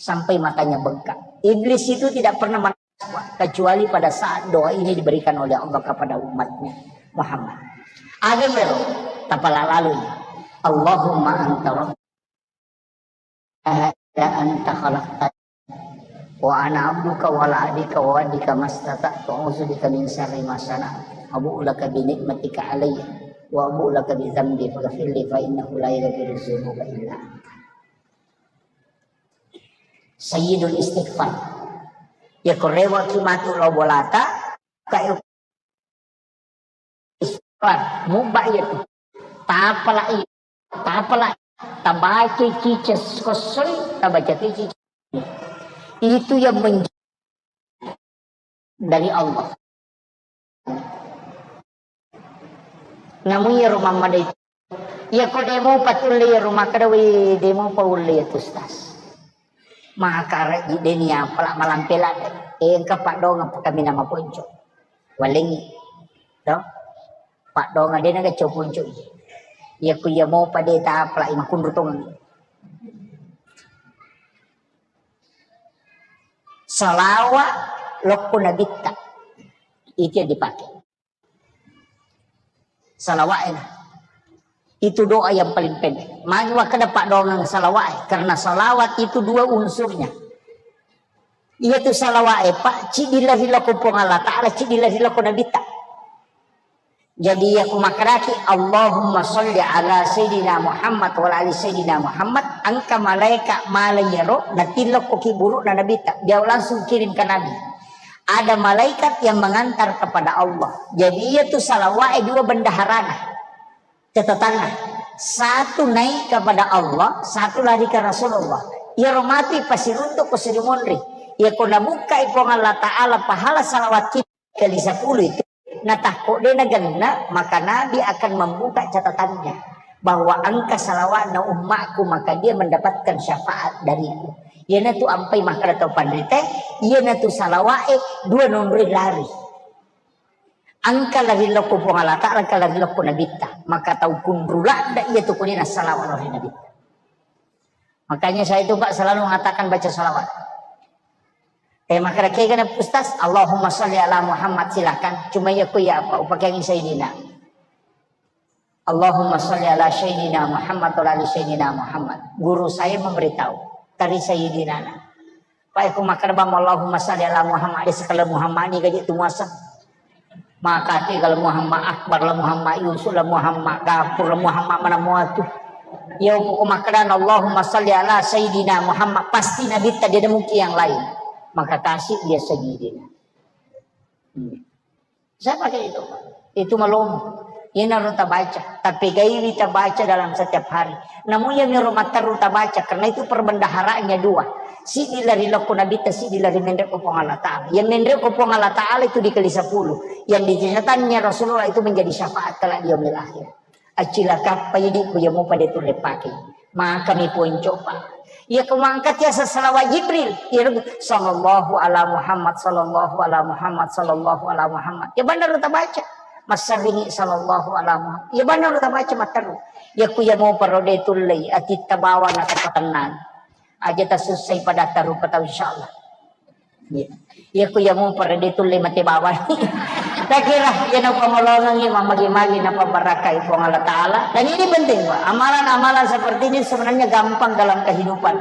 Sampai matanya bengkak. Iblis itu tidak pernah menangis, Pak, kecuali pada saat doa ini diberikan oleh Allah kepada umatnya Muhammad. Ada mero, tapala lalu. Allahumma anta rabbi la ilaha illa anta khalaqtani wa ana abduka wa ala ahdika wa wa'dika mastata'tu a'udzu bika min syarri ma sana'tu abu'u laka bi ni'matika alayya wa abu'u laka bi dzambi faghfirli fa innahu la yaghfiru dzunuba illa anta. Sayyidul istighfar. Ya korewaki matu lao bolata, kae Istighfar, mubba iya tu. Tapalai, tapalai, tabaca cica kossoi, tabaca cica. Itu yang menjadi dari Allah. Namun ya rumah madai. Ya kau demo patulle ya rumah kada we demo paulle ya tu, Ustaz. Maka rejji deni apa la malampela. Eh, engka paddongeng kami nama ponco. Walengngi. To? Paddongeng de naga copuncu. Iya ku iya mopa de tapalai makunru tongeng. Salawa lokko nabitta. Itu yang dipakai. Salawat. Itu doa yang paling pendek. Magi wakkeda paddongeng salawat, karena salawat itu dua unsurnya. Iya tu salawat, Pak, cidi lari loko Puang Allah Ta'ala, cidi lari loko Nabitta. Jadi aku makaraki, Allahumma salli ala Sayyidina Muhammad wa ala ali Sayyidina Muhammad, angka malaikat malai yaro, natilokko ki burukna Nabitta, dia langsung kirim ke Nabi. Ada malaikat yang mengantar kepada Allah. Jadi iya tu salawat dua bendaharana. Catatanna, satu naik kepada Allah, satu lari ke Rasulullah. Iyaro matu pasiruntuk ko sirimonri. Iya ko nabukkai Puang Allah Ta'ala pahala salawat kita kali sepuluh itu, natakko de nagenna, maka Nabi akan membuka catatannya bahwa engka salawatna ummakku, maka dia mendapatkan syafaat dariku. Iyanatu ampai makkeda tau panrita, iyanatu salawat e dua nonroi lari. Engka lari lokko Puang Allah Ta'ala, engka lari lokko Nabitta. Maka tau kunru ladda iya tu kuni nassalawa lao ri Nabitta. Makanya saya itu, Pak, selalu mengatakan baca salawat. Eh, maka kega na Ustaz, Allahumma salli ala Muhammad, silakan. Cuma iya ku iya apa, upakiangi Sayyidina. Allahumma salli ala Sayyidina Muhammad wa ala ali Sayyidina Muhammad. Guru saya memberitahu, tari Sayyidina na. Pak, aku makan bang Allahumma salli ala Muhammad, ada sekali Muhammad ni gaji tu muasa. Maka tiga la Muhammad Akbar, la Muhammad Yusuf, la Muhammad Gafur, la Muhammad mana muatu. Ya, aku makan Allahumma salli ala Sayyidina Muhammad, pasti Nabi tadi ada mungkin yang lain. Maka kasih dia Sayyidina. Hmm. Saya pakai itu. Itu malomo. Iyanaro tabaca. Tapi gaiwi tabaca dalam setiap hari. Namun iya miro matteru tabaca. Karena itu perbendaharaannya dua. Sidi lari lokko Nabitta, sidi lari menre ko Puang Allah Ta'ala. Yang menre ko Puang Allah Ta'ala itu dikali sepuluh. Yang dicatatnya Rasulullah itu menjadi syafaat kelak di yaumil akhir. Accilakappa idi ku iya mupa de tulle pake. Maka mi ponco, Pak. Iya ku mangkat ya salawat Jibril. Iya, sallallahu ala Muhammad, sallallahu ala Muhammad, sallallahu ala Muhammad. Ya benar tabaca. Massarringi sallallahu ala Muhammad. Ya benar tabaca matteru. Ya ku iya mupa ro de tulle atitta bawang atapatennang. Aja tasussai pada tarupa tau insyaallah. Iya. Iya ku iya mupa de tulle mate bawang. Takira iya napamolongengi mamagi-magi napabarakai Puang Allah Ta'ala. Dan ini penting, Pak. Amalan-amalan seperti ini sebenarnya gampang dalam kehidupan.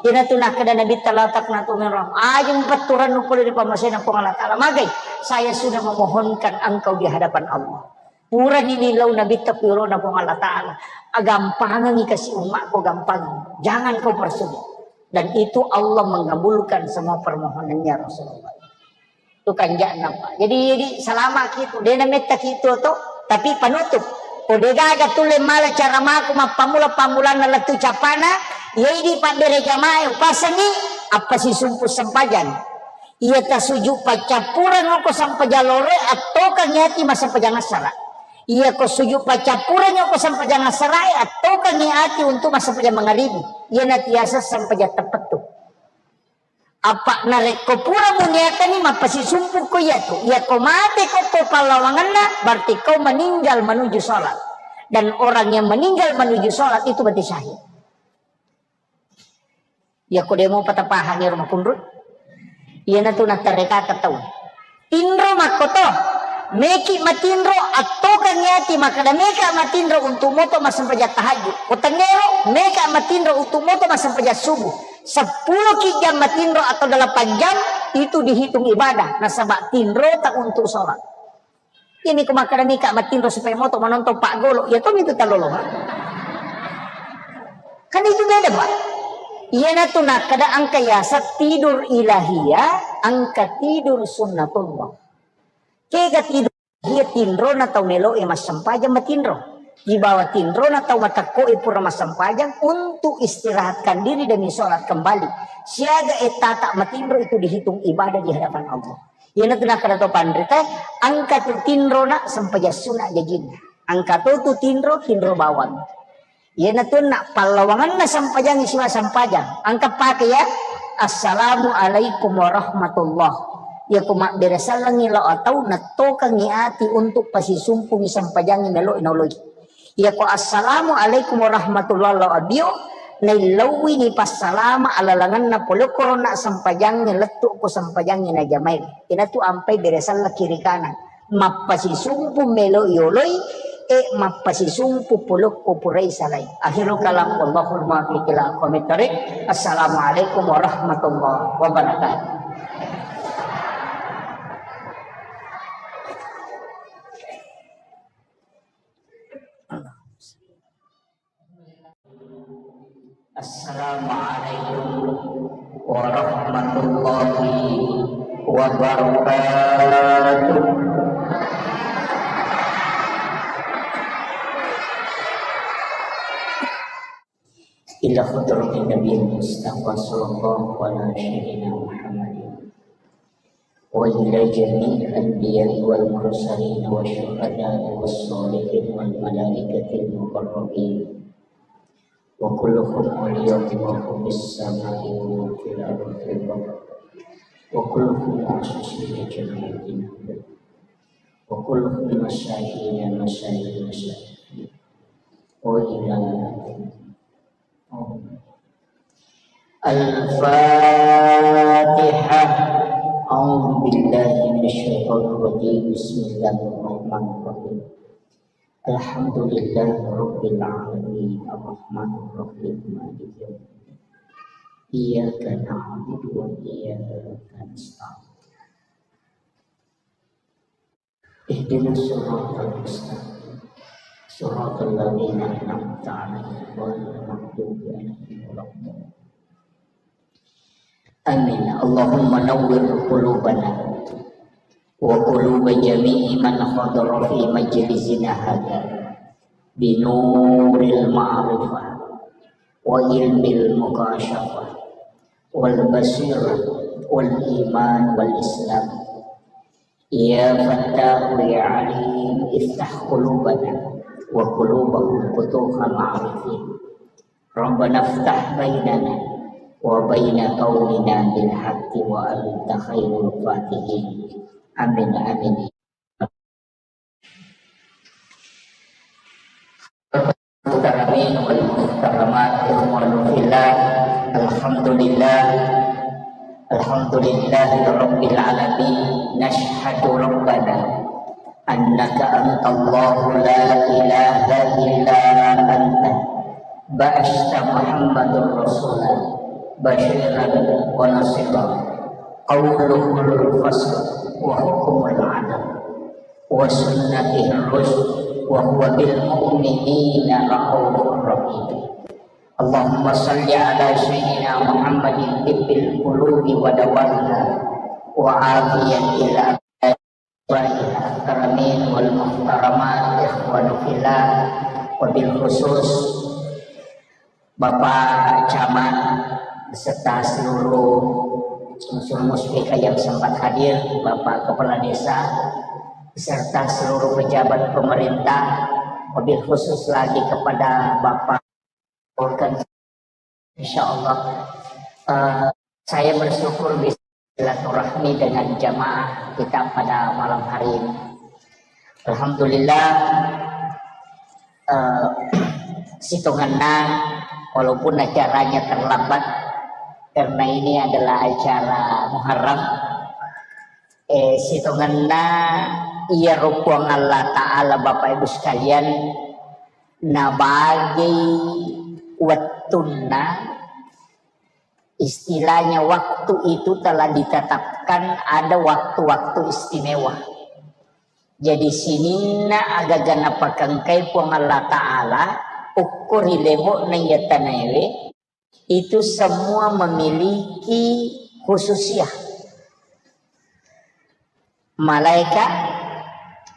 Ina tu nakkeda Nabitta la taqnatu min rahmah. Aja mupetturennu pole ri pammasena Puang Allah Ta'ala. Magai, saya sudah memohonkan engkau di hadapan Allah. Purani nilau Nabitta ku yolona Puang Allah Ta'ala. Agampangengi kasi ummakku, gampang. Jangan kau persulit. Dan itu Allah mengabulkan semua permohonannya Rasulullah. Itu kanja'na, Pak. Jadi, jadi salama kitu. De nametta kitu to, tapi panutup. Ko de gaga tulle mala cara maku mappamula-pamulanna lettu capana, iya idi pabbere jamae upasengi, apa sisumpu sempajang. Iya tasuju paccappureng ko sempajang lore, attokangi ati massempajang assara. Iya ko sujud paccappurengngi ko sempajang asarae, attokengngi ati untuk massempajang mangaribi. Iyana tiaseng sempajang teppettu. Apa narekko pura muniakanni mappasisumpu ko iyatu, iya ko mate ko to pallawangenna, berarti kau meninggal menuju sholat. Dan orang yang meninggal menuju sholat itu mati syahid. Iya ko demo patapahangi ro makunru. Iyana tu nattarekaka tau. Tinro makkoto, meki matinro, attokengngi ati makkeda meka matinro untuk moto massempajang tahajud. Ko tengngero, meka matinro untuk moto massempajang subuh. Seppulo ki jam matinro atau delapan jam, itu dihitung ibadah. Nasaba tinro tak untuk sholat. Ini ko makkeda meka matinro supaya moto manontong Pak Golo, ya tomi itu talolo. Kan itu beda, Pak. Iyana tu nakkeda engka yaseng tidur ilahiyah, engka tidur sunnatullah. Kega tidur ilahiyah? Tinrona tau melo e massempajang matinro. Di bawah tinrona tau matekko e pura massempajang untuk istirahatkan diri demi sholat kembali. Siaga e tata matinro itu dihitung ibadah di hadapan Allah. Iyana tu nakkeda to panrita, engka tu tinrona sempajang sunna jajinna. Engka to tu tinro, tinro bawang. Iyana tu na pallawangenna sempajangngi siwa sempajang. Engka pake ya, "Assalamualaikum warahmatullah." Iya ko mabbere sellengngi lao atau nattokengngi ati untuk pasisumpungngi sempajangngi melo naoloi. Iya ko assalamualaikum warahmatullah lao abio, naillauwini passalama alalangenna pole korona sempajangnge lettu ko sempajangnge najamai. Ina tu ampai bere sella kiri kanan. Mappasisumpu melo yoloi, e mappasisumpu polokko purai salai. Akhirul kalam, wallahul muwaffiq ila aqwamit thariq. Assalamualaikum warahmatullahi wabarakatuh. Assalamualaikum warahmatullahi wabarakatuh. Ila hadratin Nabi Mustafa sallallahu ala sayyidina Muhammadin. وإلى جميع الأنبياء والمرسلين والشهداء والصالحين والملائكة المقربين. وكلهم أولياء الله في السماء وفي الأرض، وكلهم معصوصين جميعا، وكلهم مساكين مساكين مساكين. وإلى الفاتحة. أعوذ بالله من الشيطان الرجيم. بسم الله الرحمن الرحيم. الحمد لله رب العالمين. الرحمن الرحيم. مالك يوم الدين. إياك نعبد وإياك نستعين. اهدنا الصراط المستقيم. صراط الذين أنعمت عليهم غير المغضوب عليهم ولا الضالين. آمين. اللهم نور قلوبنا وقلوب جميع من حضر في مجلسنا هذا بنور المعرفة وعلم المكاشفة والبصيرة والإيمان والإسلام. يا فتاح يا عليم، افتح قلوبنا وقلوبهم فتوح العارفين. ربنا افتح بيننا وبين قومنا بالحق وأنت خير الفاتحين. آمين، آمين. Muhtaramin wal muhtaramat, ikhwanu fillah. Alhamdulillah. Alhamdulillahi rabbil alamin. Nashhadu rabbana annaka antallahu la ilaha illa anta. Ba'asta Muhammadur Rasula basyiran wa nasira. Qauluhul fasl wa hukmul adl. وسنته الرشد وهو بالمؤمنين رءوف رحيم. اللهم صل على سيدنا محمد طب القلوب ودوائها وعافية الأبدان وأطرافها. Muhtaramin wal muhtaramat, ikhwanu fillah, wabil khusus Bapak Camat beserta seluruh unsur muspika yang sempat hadir, Bapak Kepala Desa, beserta seluruh pejabat pemerintah, wabil khusus lagi kepada Bapak Volkan. Insya Allah, eh, saya bersyukur bisa silaturahmi dengan jamaah kita pada malam hari ini. Alhamdulillah, eh, sitongenna, walaupun acaranya terlambat, karena ini adalah acara Muharram, eh, sitongenna iyaro Puang Allah Ta'ala, Bapak Ibu sekalian, nabagei wettunna, istilahnya waktu itu telah ditetapkan ada waktu-waktu istimewa. Jadi sininna agaga napakengkai Puang Allah Ta'ala, ukko ri lebo'na iya tanaewe, itu semua memiliki khususiyah. Malaikat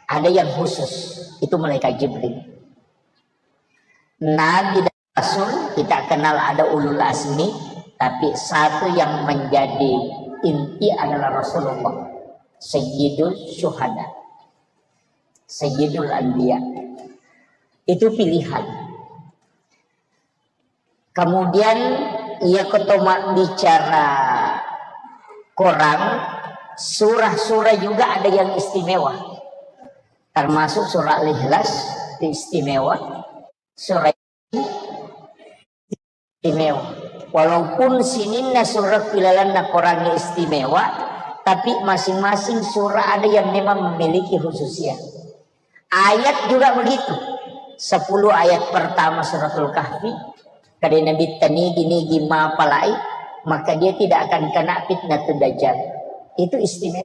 ada yang khusus, itu malaikat Jibril. Nabi dan Rasul kita kenal ada ulul azmi, tapi satu yang menjadi inti adalah Rasulullah, Sayyidul Syuhada, Sayyidul Anbiya. Itu pilihan. Kemudian, iya ko to mabbicara Quran, surah-surah juga ada yang istimewa. Termasuk surah Al-Ikhlas itu istimewa, surah istimewa. Walaupun sininna surah ilalenna Quran istimewa, tapi masing-masing surah ada yang memang memiliki khususnya. Ayat juga begitu. Sepuluh ayat pertama Suratul Kahfi, kada Nabi tanigi-nigi mapalai, maka dia tidak akan kena fitnah dajjal. Itu istimewa.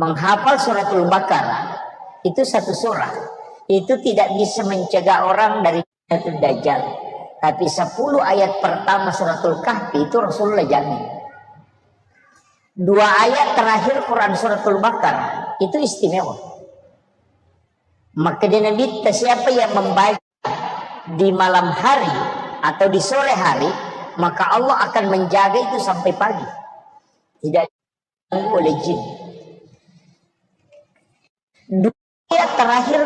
Menghafal Suratul Baqarah itu satu surah, itu tidak bisa mencegah orang dari fitnah dajjal. Tapi sepuluh ayat pertama Suratul Kahfi itu Rasulullah jamin. Dua ayat terakhir Quran Suratul Baqarah itu istimewa. Maka dia Nabi, siapa yang membaca di malam hari atau di sore hari, maka Allah akan menjaga itu sampai pagi. Tidak diganggu oleh jin. Dua ayat terakhir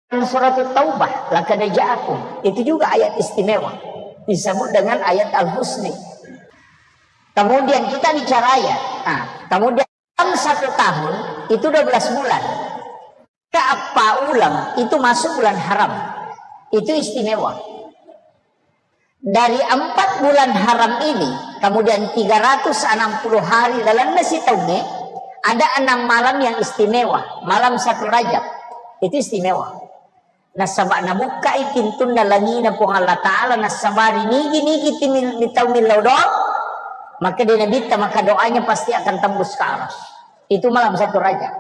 Suratul Taubah, laqad ja'akum. Itu juga ayat istimewa. Disebut dengan ayat Al-Husni. Kemudian kita bicara ayat. Nah, kemudian dalam satu tahun itu dua belas bulan. Keempat bulan itu masuk bulan haram. Itu istimewa. Dari empat bulan haram ini, kemudian tiga ratus enam puluh hari dalam nasi taunge, ada enam malam yang istimewa, malam satu Rajab. Itu istimewa. Nasaba nabukkai pintunna langina Puang Allah Ta'ala, nasabari nigi-nigi timil-, mitau millau doang, maka dia Nabi maka doanya pasti akan tembus ke aras. Itu malam satu Rajab.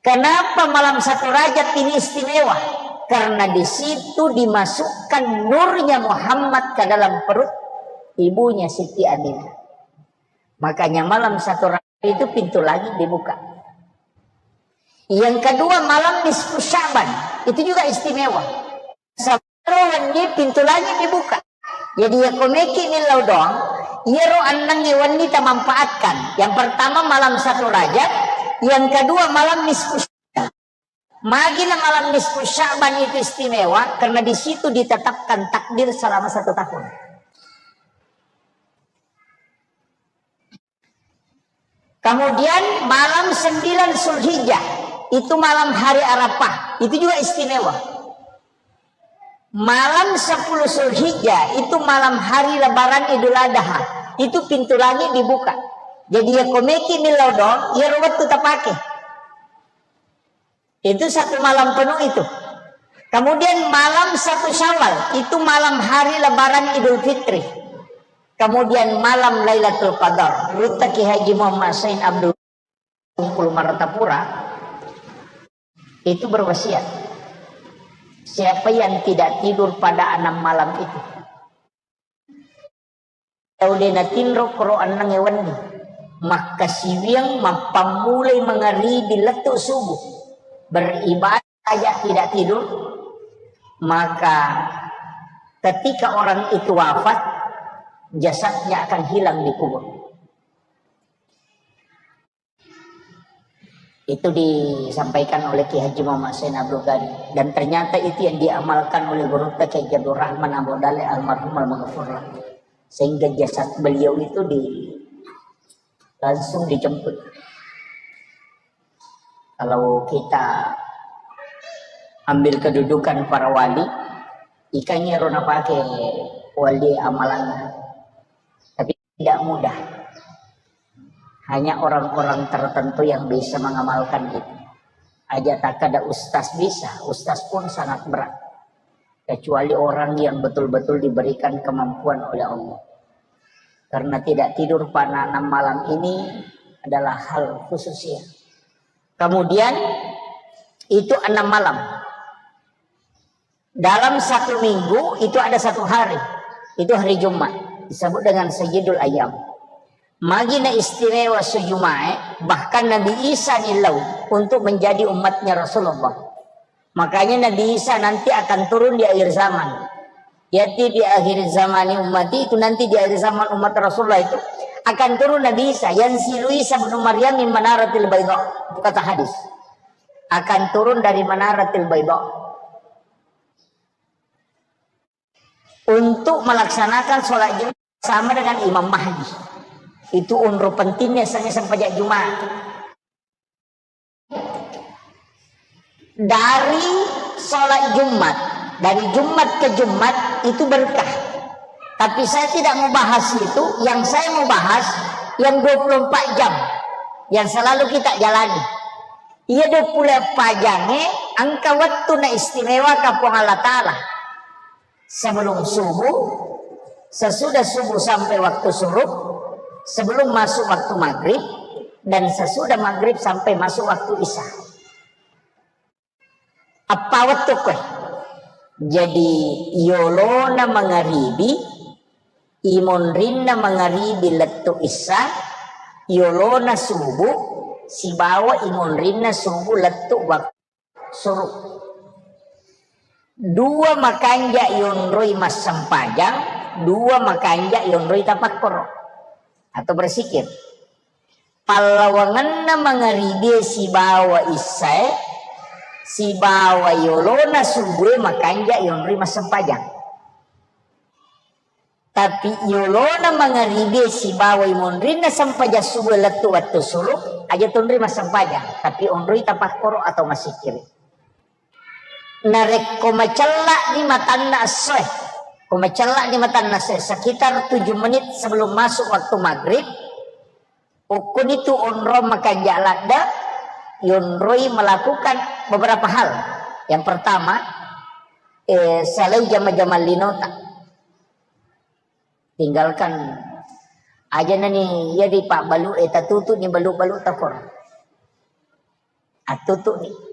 Kenapa malam satu Rajab ini istimewa? Karena di situ dimasukkan nurnya Muhammad ke dalam perut ibunya Siti Aminah. Makanya malam satu Rajab itu pintu langit dibuka. Yang kedua, malam nisfu Sya'ban, itu juga istimewa. Sabaro wenni pintu langit dibuka. Jadi ya komeki millau doang, iyaro ennengnge wenni tamanfaatkan. Yang pertama malam satu Rajab, yang kedua malam nisfu Sya'ban. Magina malam nisfu Sya'ban itu istimewa karena di situ ditetapkan takdir selama satu tahun. Kemudian malam sembilan Zulhijjah, itu malam hari Arafah, itu juga istimewa. Malam sepuluh Zulhijjah, itu malam hari Lebaran Idul Adha, itu pintu langit dibuka. Jadi ya komeki millau doang, ya wettu tapake. Itu satu malam penuh itu. Kemudian malam satu Syawal, itu malam hari Lebaran Idul Fitri. Kemudian malam Lailatul Qadar, Rutta Ki Haji Muhammad Sain Abdul Bungkulu Martapura, itu berwasiat, siapa yang tidak tidur pada enam malam itu, tau de natinro koro ennengnge wenni, makkasiwiang mappammulai mangaribi lettu subuh, beribadah saja tidak tidur, maka ketika orang itu wafat, jasadnya akan hilang di kubur. Itu disampaikan oleh Kiai Haji Muhammad Hussein Abdul Ghani. Dan ternyata itu yang diamalkan oleh gurutta Kiai Haji Abdul Rahman Abu Daleh almarhum almaghfurlah. Sehingga jasad beliau itu di, langsung dijemput. Kalau kita ambil kedudukan para wali, ikannya rona pakai wali amalannya. Tapi tidak mudah. Hanya orang-orang tertentu yang bisa mengamalkan itu. Aja tak ada ustaz bisa, ustaz pun sangat berat. Kecuali orang yang betul-betul diberikan kemampuan oleh Allah. Karena tidak tidur pada enam malam ini adalah hal khusus ya. Kemudian itu enam malam. Dalam satu minggu itu ada satu hari. Itu hari Jumat. Disebut dengan Sayyidul Ayyam. Magi na istimewa sujuma'e, bahkan Nabi Isa nilau untuk menjadi umatnya Rasulullah. Makanya Nabi Isa nanti akan turun di akhir zaman. Yati di akhir zaman umat itu, nanti di akhir zaman umat Rasulullah itu akan turun Nabi Isa, yang silu Isa bin Maryam min manaratil baydha. Itu kata hadis. Akan turun dari manaratil baydha. Untuk melaksanakan sholat Jumat sama dengan Imam Mahdi. Itu unro pentingnya misalnya sempajang Jumat. Dari sholat Jumat, dari Jumat ke Jumat itu berkah. Tapi saya tidak mau bahas itu, yang saya mau bahas yang dua puluh empat jam yang selalu kita jalani. Iya dua puluh empat jam e, engka waktu na istimewa ka Puang Allah Ta'ala. Sebelum subuh, sesudah subuh sampai waktu syuruk, sebelum masuk waktu maghrib, dan sesudah maghrib sampai masuk waktu isya. Eppa wettu koe. Jadi yolona mangaribi, imonrinna mangaribi lettu isya, yolona subuh, sibawa imonrinna subuh lettu waktu syuruk. Dua makanja yonroi massempajang, dua makanja yonroi tapakkoro atau bersikir. Pallawangenna mangaribie sibawa issae, sibawa yolona subue makanja yonroi massempajang. Tapi yolona mangaribie sibawa imonrinna sempajang subuh lettu wettu syuruk, aja tonroi massempajang, tapi onroi tapakkoro atau massikkiri. Narekko macella'ni matanna essoe, ko macella'ni matanna essoe, sekitar tujuh menit sebelum masuk waktu maghrib, ukkunitu onrong makanja ladde, yonroi melakukan beberapa hal. Yang pertama, eh, salai jama-jama linota. Tinggalkan aja nani, iya di pak balu, eh, tatutu ni balu-balu takor. Atutu ni.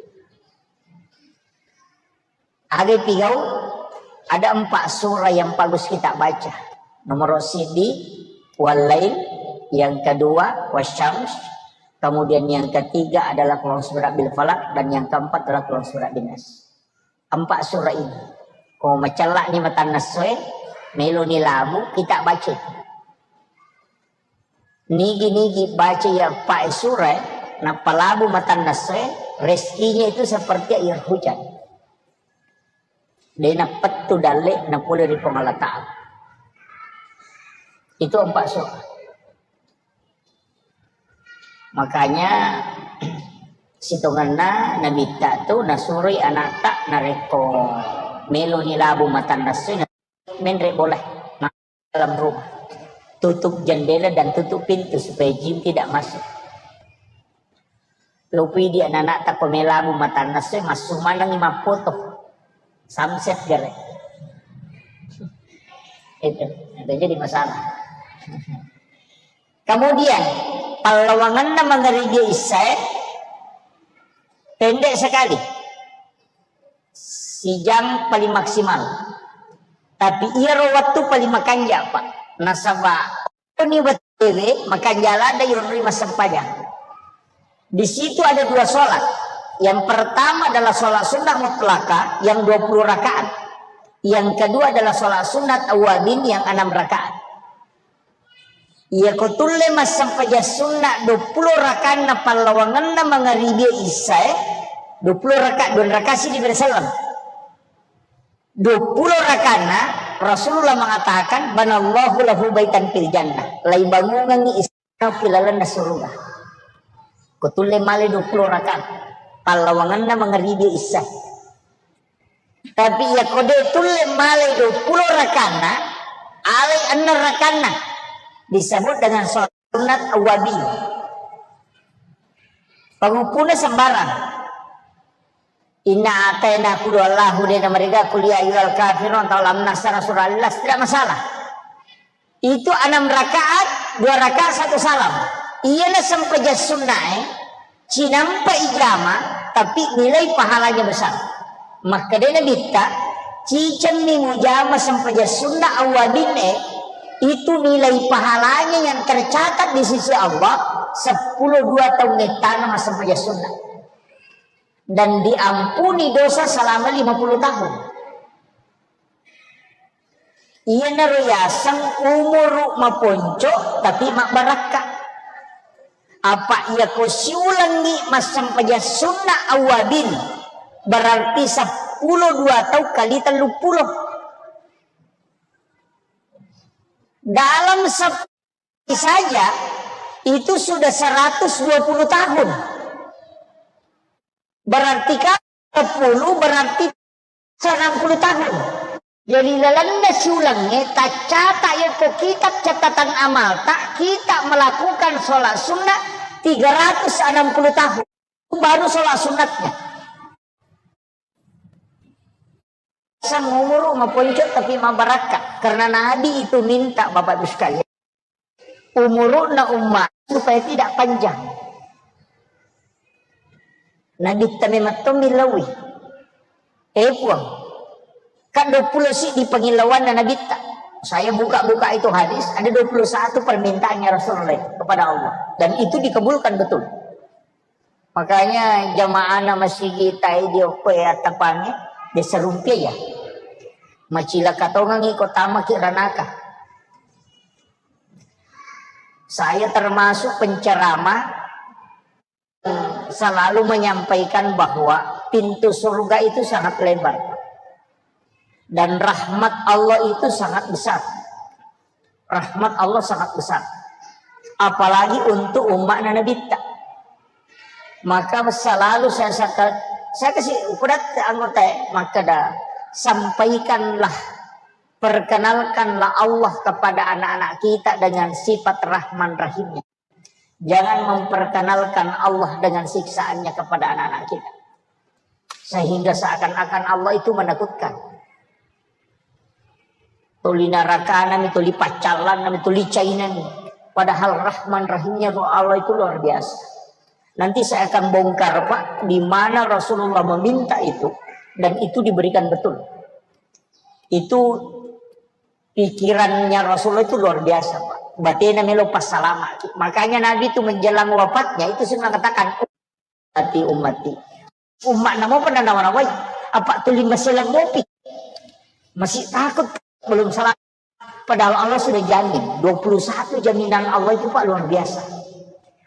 Aga pigau, ada empat surah yang bagus kita baca. Nomor sidi, Wallail, yang kedua, Wasyams, kemudian yang ketiga adalah Qul A'udzu Birabbil Falaq, dan yang keempat adalah Qul A'udzu Birabbin Nas. Empat surah ini. Ko macella'ni matanna essoe, meloni labu, kita baca itu. Nigi-nigi baca iya eppa e surah, nappa labu matanna essoe, rezekinya itu seperti air hujan. De nappettu dalle napole ri Puang Allah Ta'ala. Itu empat surah. Makanya sitongenna Nabitta tu nasuroi anatta narekko meloni labu matanna essoe, menre bola dalam rumah. Tutup jendela dan tutup pintu supaya jin tidak masuk. Lopui di anak-anak tako melabu matanna essoe, massu manengi mappoto. Samset gare. Itu, itu jadi masalah. Kemudian, pallawangenna mangaribi issae pendek sekali. Sijang paling maksimal. Tapi iyaro wettu paling makanja, Pak. Nasaba ini wettu makanja ladde yonroi massempajang. Di situ ada dua sholat. Yang pertama adalah sholat sunnah mutlaka yang dua puluh rakaat. Yang kedua adalah sholat sunat awabin yang enam rakaat. Iyako tulle massempajang sunna duappulo rakanna pallawangenna mangaribi isyae, duappulo raka, dua raka siddi bere selleng. Duappulo rakanna Rasulullah mengatakan, "Banallahu lahu baitan fil jannah." Laibangungengngi istana ki lalenna suruga. Ko tulle male duappulo rakanna pallawangenna mangaribi isyae. Tapi iyako de tulle male duappulo rakanna, alai enneng rakanna, disebut dengan sholat sunat awabin. Panguppuna sembarang. Inna ataina kudu Allahu de na mereka kuliah ayyuhal kafirun atau lam nasara surah Al-Ikhlas, tidak masalah. Itu enam rakaat, dua rakaat satu salam. Iyana sempajang sunnae, cinampa ijama, tapi nilai pahalanya besar. Makkedai Nabitta, cicemmi mujama sempajang sunna awabinne, itu nilai pahalanya yang tercatat di sisi Allah, sepuluh dua tahun ngettana massempajang sunna. Dan diampuni dosa selama lima puluh tahun. Iyanaro yaseng umuru maponco tapi mabbarakka. Apa iyako siulengngi massempajang sunna awabin, berarti seppulo dua tau kali telluppulo. Dalam sepuluh saja itu sudah seratus dua puluh tahun. Berarti kan sepuluh berarti enam puluh tahun. Jadi lalenna siulengnge taccata yako kitab catatan amalta, kita melakukan sholat sunnah tiga ratus enam puluh tahun. Baru sholat sunnatnya. Sang umuru maponco tapi mabarakka. Karena Nabi itu minta, Bapak Ibu sekalian, umuruna umat supaya tidak panjang. Nabitta memang to millaui. Eh, Puang, kan dua puluh siddi pangillauanna Nabitta. Saya buka-buka itu hadis, ada dua puluh satu permintaannya Rasulullah itu kepada Allah. Dan itu dikabulkan betul. Makanya jamaahna masigi tai di okko ya tapange, desa rumpia ya. Macilaka tongangi ko tamaki ranaka. Saya termasuk penceramah, eh, selalu menyampaikan bahwa pintu surga itu sangat lebar dan rahmat Allah itu sangat besar. Rahmat Allah sangat besar. Apalagi untuk umatna Nabitta. Maka selalu saya saka-, saya kasih kudat anggota, maka dah sampaikanlah, perkenalkanlah Allah kepada anak-anak kita dengan sifat Rahman Rahimnya. Jangan memperkenalkan Allah dengan siksaannya kepada anak-anak kita. Sehingga seakan-akan Allah itu menakutkan. Tuli narakanami, tuli paccallannami, tuli cainami. Padahal Rahman Rahimnya Allah itu luar biasa. Nanti saya akan bongkar, Pak, di mana Rasulullah meminta itu, dan itu diberikan betul. Itu pikirannya Rasulullah itu luar biasa, Pak. Batena melo passalama. Makanya Nabi itu menjelang wafatnya itu sudah mengatakan, "Ummati, ummati." Umma'na mopa nanawa-nawai. Apa tuli maselang mopi. Masih takut belum salah. Padahal Allah sudah jamin. Dua puluh satu jaminan Allah itu, Pak, luar biasa.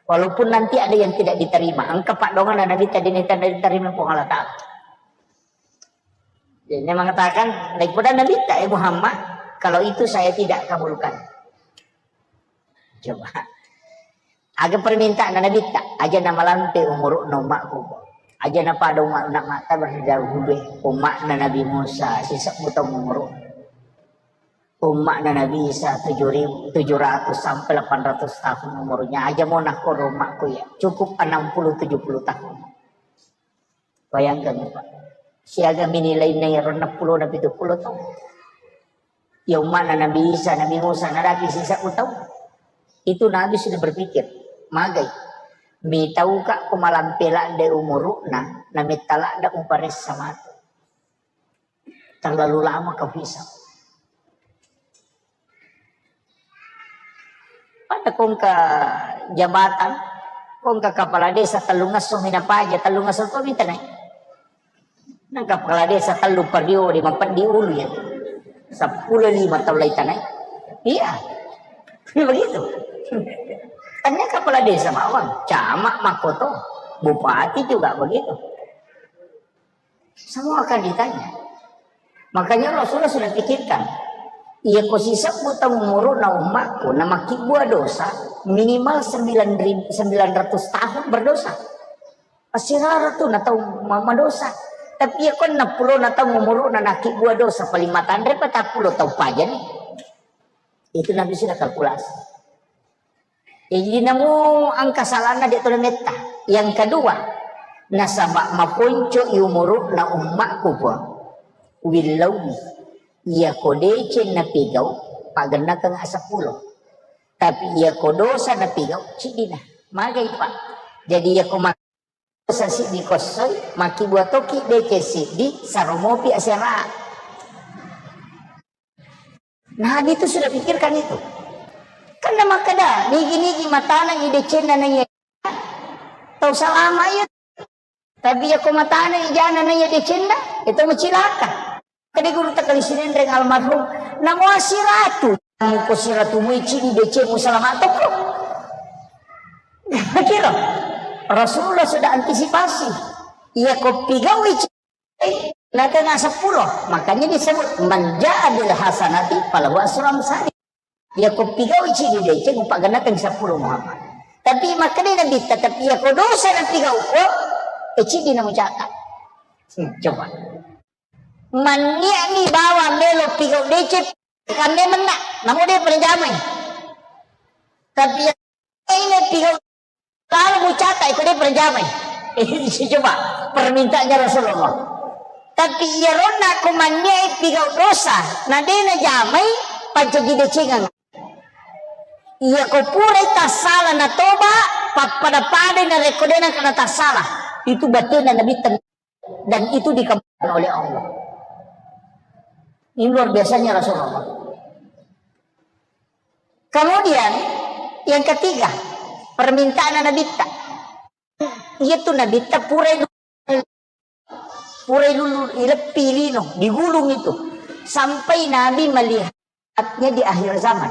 Walaupun nanti ada yang tidak diterima. Engka, Pak, dongan Nabi tadi ini tidak diterima Puang Allah Ta'ala. Jadi, dia mengatakan, "Daripada Nabitta, eh Muhammad, kalau itu saya tidak kabulkan." Coba. Aga permintaan Nabitta, aja na malampe umuru na umma'ku. Aja na pada umma'na mata berdahulu. Umma'na Nabi Musa, sisa taung umuru. Umma'na Nabi Isa tujuh ribu, tujuh ratus sampai delapan ratus tahun umurnya. Aja mau nakor umma'ku ya. Cukup enam puluh tujuh puluh tahun. Bayangkan, Pak. Siaga mini lainna iyaro enneng pulo na pitu pulo taung. Ya umma'na Nabi Isa, Nabi Musa, nadapi sisa taung. Itu Nabi sudah berpikir, magai. Mitauka ko malampe ladde umuru'na, na metta ladde uparessa matu. Terlalu lama kau hisap. Pada kongka jabatan, kongka kepala desa tellung esso mi napaja, tellung esso to mi tanai. Nang kepala desa tellu periode mapeddi ulu ya. Seppulo lima tahun lai tanai. Iya. Begitu. Tanya kepala desa bawang, camat, makoto, bupati juga begitu. Semua akan ditanya. Makanya Rasulullah sudah pikirkan, iya ko sisebbu tau umuru'na ummakku, na makibbua dosa, minimal sembilan ribu, sembilan ratus tahun berdosa. Assirara tu na tau ma-, madosa. Tapi iya ko enam puluh na tau umuru'na nakibbua dosa, paling matanre patappulo tau pajani. Itu Nabi sudah kalkulasi. Jadi namo engka salahna de' tona metta. Yang kedua, nasaba maponco i umuru'na ummakku, Puang. Uwillauwi. Iya ko deceng napigau, pagennakeng seppulo. Tapi iya ko dosa napigau, ciddina. Magai, Pak. Jadi iya ko ma-, dosa siddi kossoi, makibbua toki deceng siddi, saromopi asera. Nabi itu sudah pikirkan itu. Karena makkeda, nigi-nigi mataneng i decenna naiya tau salama iya. Tapi iya ko mataneng i jana naiya decenna, itu macilaka. Kede guru takali Sinenreng almarhum, namo assiratu, ko siratu muici di decemu salama toko. Kira Rasulullah sudah antisipasi. Iya ko pigau ici Natena seppulo, makanya disebut, "Man jaa bil hasanati falahu asru amsali." Iya ko pigau ciddi deceng, upagennakeng seppulo Muhammad. Tapi makkeda Nabi, tapi iya ko dosa napigau ko, e ciddi namucaka. Hmm, coba. Manniani bawa melo pigau deceng, kambe menna, namu de' pernah jamai. Tapi iya Ini pigau lalu mucata iko de' perjamai. Coba permintaannya Rasulullah. Tapi iya ronna ko manniai pigau dosa, na de' najamai, pancaji decengang. Iya ko purai tassala na toba, pappada-padai na rekko de' na kena tassala. Itu batena Nabi ten-, dan itu dikabulkan oleh Allah. Ini luar biasanya Rasulullah. Kemudian yang ketiga, permintaan Nabitta. Iya tu Nabitta purai lu-, purai lulu, ileppi lino, digulung itu. Sampai Nabi melihatnya di akhir zaman.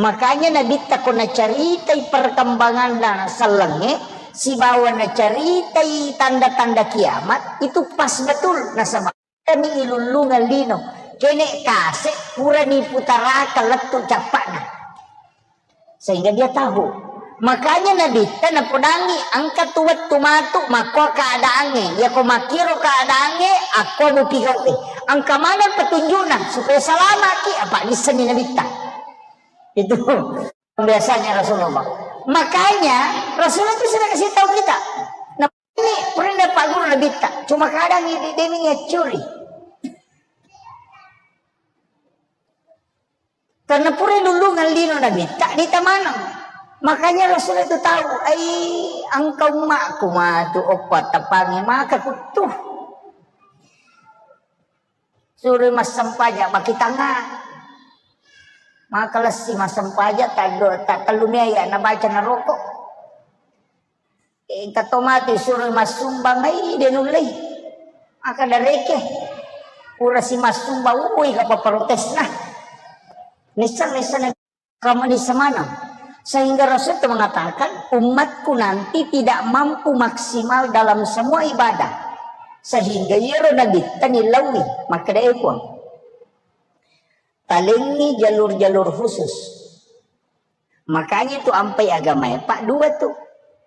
Makanya Nabitta ko nacaritai perkembangan dan selenge, sibawa nacaritai tanda-tanda kiamat, itu pas betul nasaba. Kami ilullungeng lino. Kene kase purani putaraka lettu cappa'na. Sehingga dia tahu. Makanya Nabitta napodangi, engka tu wettu matu makko keadaannya. Yako makkiro keadaannya, akko mupigau'i. Engka mana petunjukna supaya selamaki, apa nissenni Nabitta. Itu. Biasanya Rasulullah. Makanya Rasulullah itu sudah kasih tahu kita. Nah, ini pernah Pak Guru Nabitta. Cuma kadang ini demi curi. Karena pura lulungan lino Nabitta di tamanang. Makanya Rasulullah itu tahu, ai engka ummakku matu oppa tapangi maka kuttu. Suroi massempajang makitanga. Maka lessi massempajang taddo, ta-, tellu mea ya nabaca naroko. Engka to mati suroi massumbang, ai de nullei. Maka dareke. Pura si massumbang, ui kapa protesna. Nisseng, nisseng. Kamu di semana. Sehingga Rasul itu mengatakan, "Umatku nanti tidak mampu maksimal dalam semua ibadah." Sehingga iyaro Nabitta nilaui, makkeda, "Eh, Puang, talengi jalur-jalur khusus." Makanya itu ampai agama, Pak, dua tuh.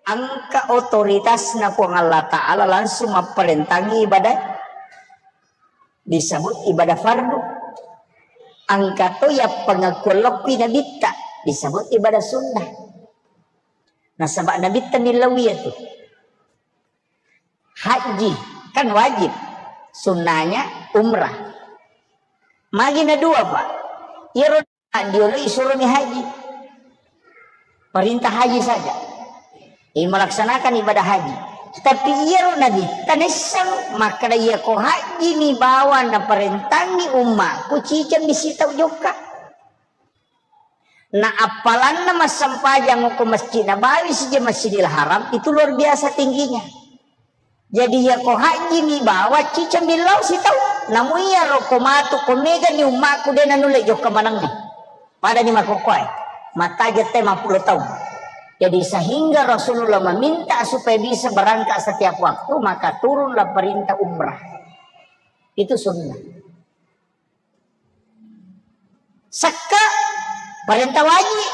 Engka otoritasna Puang Allah Ta'ala langsung mapparentangi ibadah. Disebut ibadah fardu. Engka to ya pengakuan lokki Nabitta, disebut ibadah sunnah. Nasaba Nabitta nilaui itu. Haji kan wajib, sunnahnya umrah. Magi na dua, Pak. Iyaro diolo isuroni haji. Perintah haji saja. Ini melaksanakan ibadah haji. Tapi iyaro Nabitta nisseng makkeda iya ko haji mi bawang naparentangi ummaku ciceng mi sitau jokka. Na appalanna massempajang ko Masjid Nabawi sija Masjidil Haram itu luar biasa tingginya. Jadi iya ko haji mi bawa ciceng mi lao sitau. Namu iyaro ko matu ko mega ni ummaku de nanulle jokka manengnge. Pada ni makokkoe. Mattajeng te mappullo taung. Jadi sehingga Rasulullah meminta supaya bisa berangkat setiap waktu, maka turunlah perintah umrah. Itu sunnah. Sekka, parenta wajib.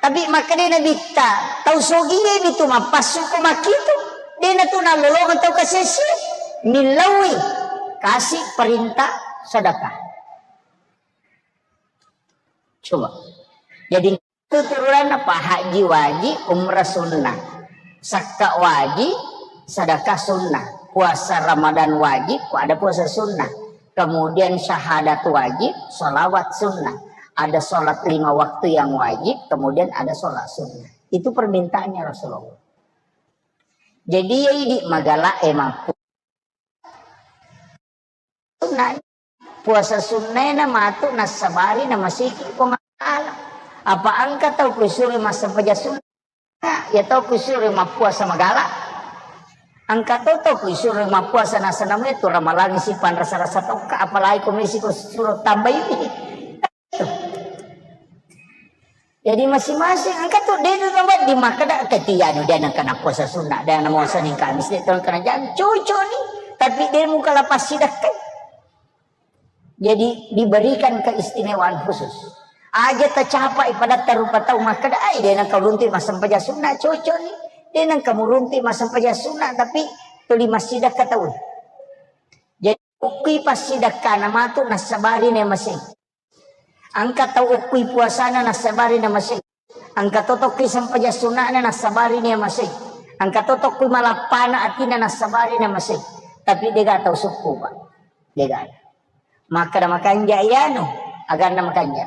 Tapi makkeda Nabitta, tau sogie mitu mappassu ko makkitu. Dena tu nalolongeng tau kasessi. Millaui, kasih perintah sedekah. Coba. Jadi, itu turunanna, Pak Haji wajib, umrah sunnah. Sakka wajib, sedekah sunnah. Puasa Ramadan wajib, ada puasa sunnah. Kemudian syahadat wajib, salawat sunnah. Ada salat lima waktu yang wajib, kemudian ada salat sunnah. Itu permintaannya Rasulullah. Jadi, ya idi magala e mampu. Sunnah. Puasa sunnah na matu nassabari na masiki Puang Allah. Apa engka tau kuisuro massempajang sunnah? Ya tau kuisuro mappuasa magala. Engka to tau kuisuro mappuasa nasenna tu ramalang si panrasa-rasa tokka, apalagi komisi ko suro tambai. Jadi masing-masing engka tu de tu tambah di makkeda ketianu de nengka na puasa sunnah, de na muasa ning Kamis, de tu nengka na jam cucu ni, tapi de muka lapas sidakkan. Jadi diberikan keistimewaan khusus. Aja tacapai pada tarupa tau makkeda ai de nengka runti massempajang sunnah cucu ni, de nengka murunti massempajang sunnah tapi tuli massidakka tau. Jadi ukki passidakkana matu nassabari ne masing. Engka tau okkui puasana nassabari na masei. Engka to tokkui sempajang suna'na nassabari na masei. Engka to tokkui malappana atina nassabari na masei. Tapi dega tau sukku, Pak. Dega. Makkeda makanja iyanu, aganna makanja.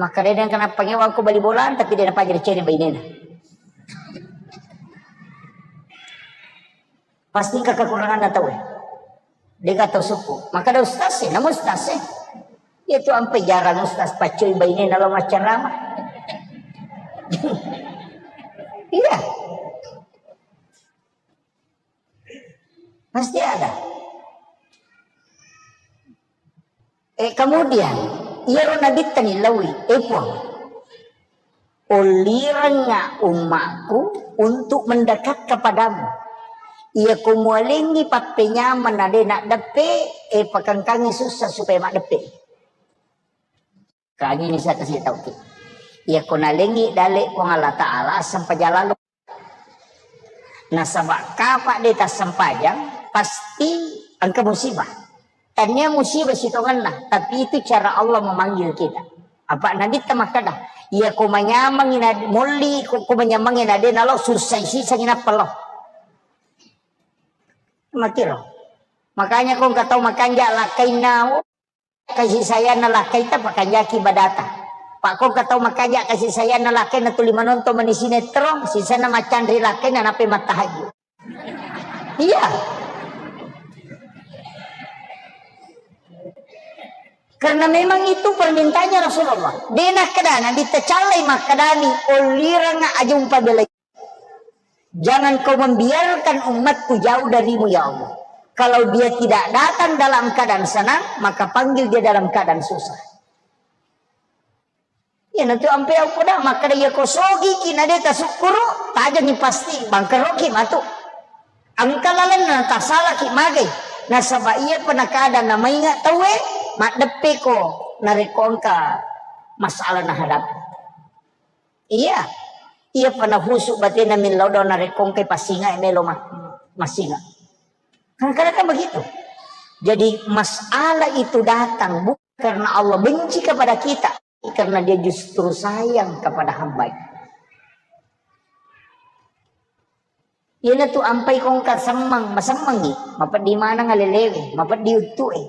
Makkeda deng kenapa ngewang ko bali bola, tapi dia napajari cene bainena. Pasti engka kekuranganna tau e. Dega tau sukku. Makkeda ustaz e, namu ustaz e. Iya tu ampe jarang ustaz paccoi bainena lao maccarama. Iya. Pasti ada. Eh, kemudian, iyaro nabitta ni laui, eh Puang, ollirengnga ummaku untuk mendekat kepadamu. Iya ko mualengngi pappenyameng na de naddeppe, eh, pakengkangi sussa supaya maddeppe. Kagini saya kasih tauki. Iya ko nalengngi dale Puang Allah Ta'ala sempajang lalo. Nasaba kapa de tassempajang, pasti engka musibah. Tania musibah sitongenna, tapi itu cara Allah memanggil kita. Apa Nabi temakkeda, iya ko manyameng ina molli, ko, ko manyameng ina de nalo susah isi sangi nappa lo. Makiro. Makanya ko engka tau makanja lakkainna, kasih sayang na lakkaita pakanjaki badata. Pak ko engka tau makanja kasih sayang na lakkainna tuli manonton mani sinetron, sisana macanri lakkainna nape mattahajud. Iya. Karena memang itu permintaannya Rasulullah. De nakkeda Nabi tacallai makkedani, ollireng aja umpabelai. Jangan kau membiarkan umatku jauh darimu ya Allah. Kalau dia tidak datang dalam keadaan senang, maka panggil dia dalam keadaan susah. Iyanatu ampe au poda makkeda, iya ko sogiki na de tasukkuru, tajengi pasti bangkeroki matu. Engka lalenna tasalaki magai. Nasaba iya pa nakada namainga tauwe, maddeppeko narekko engka masalah nahadapi. Iya. Iya pa nahusu batena millau do narekko engkai passinga melo ma-, massinga. Kadang-kadang kan begitu. Jadi masalah itu datang bukan karena Allah benci kepada kita, karena Dia justru sayang kepada hamba-Nya. Iyanatu ampai ko engka semmeng, masemmengi, mapeddi maneng alelewe, mapeddi uttu'e.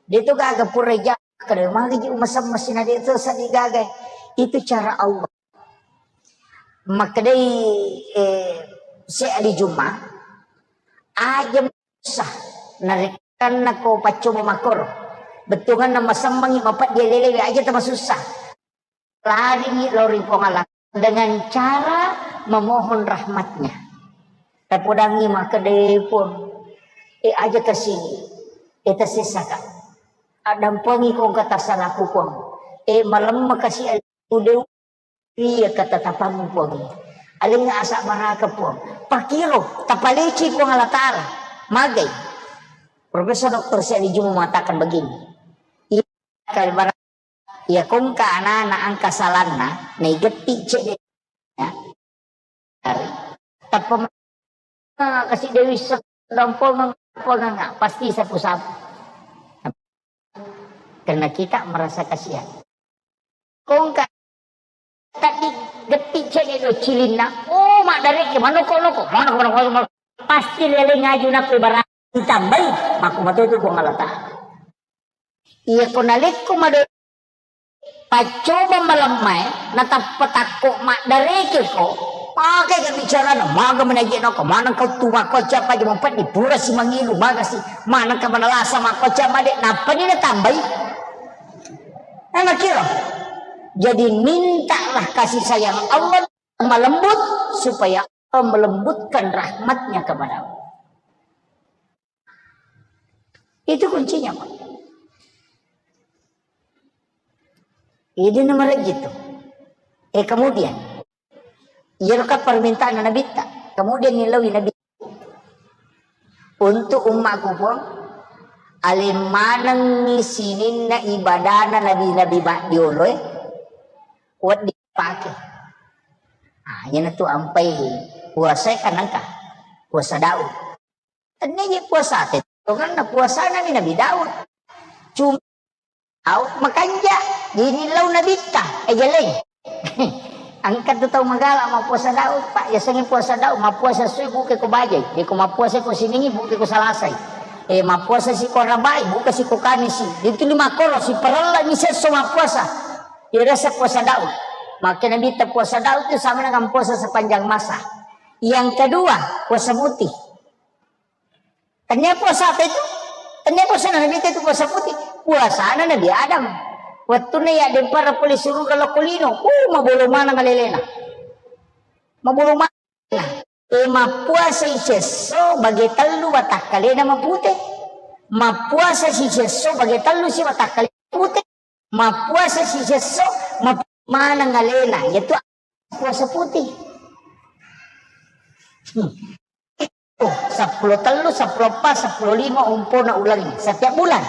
De to gaga pura ja-, kada magi ji umasemmeng sina de to sadi gaga. Itu cara Allah. Makkedai, eh, Syekh Ali Juma, aja susah narekkanna ko paccoba makkoro. Bettuanganna masemmengi mapeddi alelewe aja tamasussa. Laringi lao ri Puang Allah dengan cara memohon rahmatnya. Tapodangi makkeda, "Eh, Puang, eh, aja kasi, eh, tasessaka. Addampengi ko engka tasalaku, Puang. Eh, malemma kasi Udah iya kata tapammu Puang. Alengnga asa baraka Puang. Pakiro, tapaleci Puang Allah Ta'ala. Magai. Profesor Doktor Syekh Ali Juma mengatakan begini. Iya, kalau barang, iya kongka anak-anak angka salanna, naigetti cedde. Ya. Tappa ma-, kasi Dewi Sek-, Dompongang, Pongang, pasti sapu-sapu. Karena kita merasa kasihan. Kongka tadi getti cedde do cilinna. Oh, maddareke, manoko-noko, manoko-noko, manoko. Pasti lele ngaju nappi barang ditambai, mako matotu Puang Allah Ta'ala. Iya ko nalekko mado paccoba malemmae, natappa takko maddarekeko, pakega bicarana, maga menaji'nako, maneng kau tu makkoca paja mempeddi, pura si mangilu, magasi, maneng ka manalasa makkoca made, nappani natambai. Nah, makiro. Jadi mintalah kasih sayang Allah malembut supaya Allah melembutkan rahmatnya kepadamu. Itu kuncinya, Pak. Ini nomor gitu. Eh, kemudian, iya kan permintaan Nabitta. Kemudian nilawi Nabi untuk ummaku Puang, ale manengngi sininna ibadana nabi-nabi maddioloe, wedding pake. Ah, iyanatu ampai puasa kan engka. Puasa Daud. Tennia je puasa te, tongenna puasana mi Nabi Daud. Cuma Daud makanja, jadi lau Nabitta, eh, geleng. Engka tu tau magala mappuasa Daud, Pak. Yasengnge puasa Daud, mappuasa sui buke ko bajai. Jadi ko mappuasa ko siningi buke ko salasai. Eh, mappuasa si ko rabai, buka si ko kamisi. Itu lima koro, si parella mi sesso mappuasa. Irasa puasa Daud. Maka Nabitta puasa Daud itu sama dengan puasa sepanjang masa. Yang kedua, puasa putih. Tennia puasa apa itu? Tennia puasa Nabi itu puasa putih. Puasana Nabi Adam. Wettunna ya dempara pole suruga lokko lino. Uh, mabolo maneng alelena. Mabolo maneng. Eh, mappuasa isesso bage tellu watakkalena mapute. Mappuasa si sesso bage tellu si watakkalena mapute. Mappuasa si sesso, map-, maneng alena. Yaitu puasa putih. Hmm. Oh, seppulo tellu, seppulo empat, seppulo lima, ompona ulangi setiap bulan.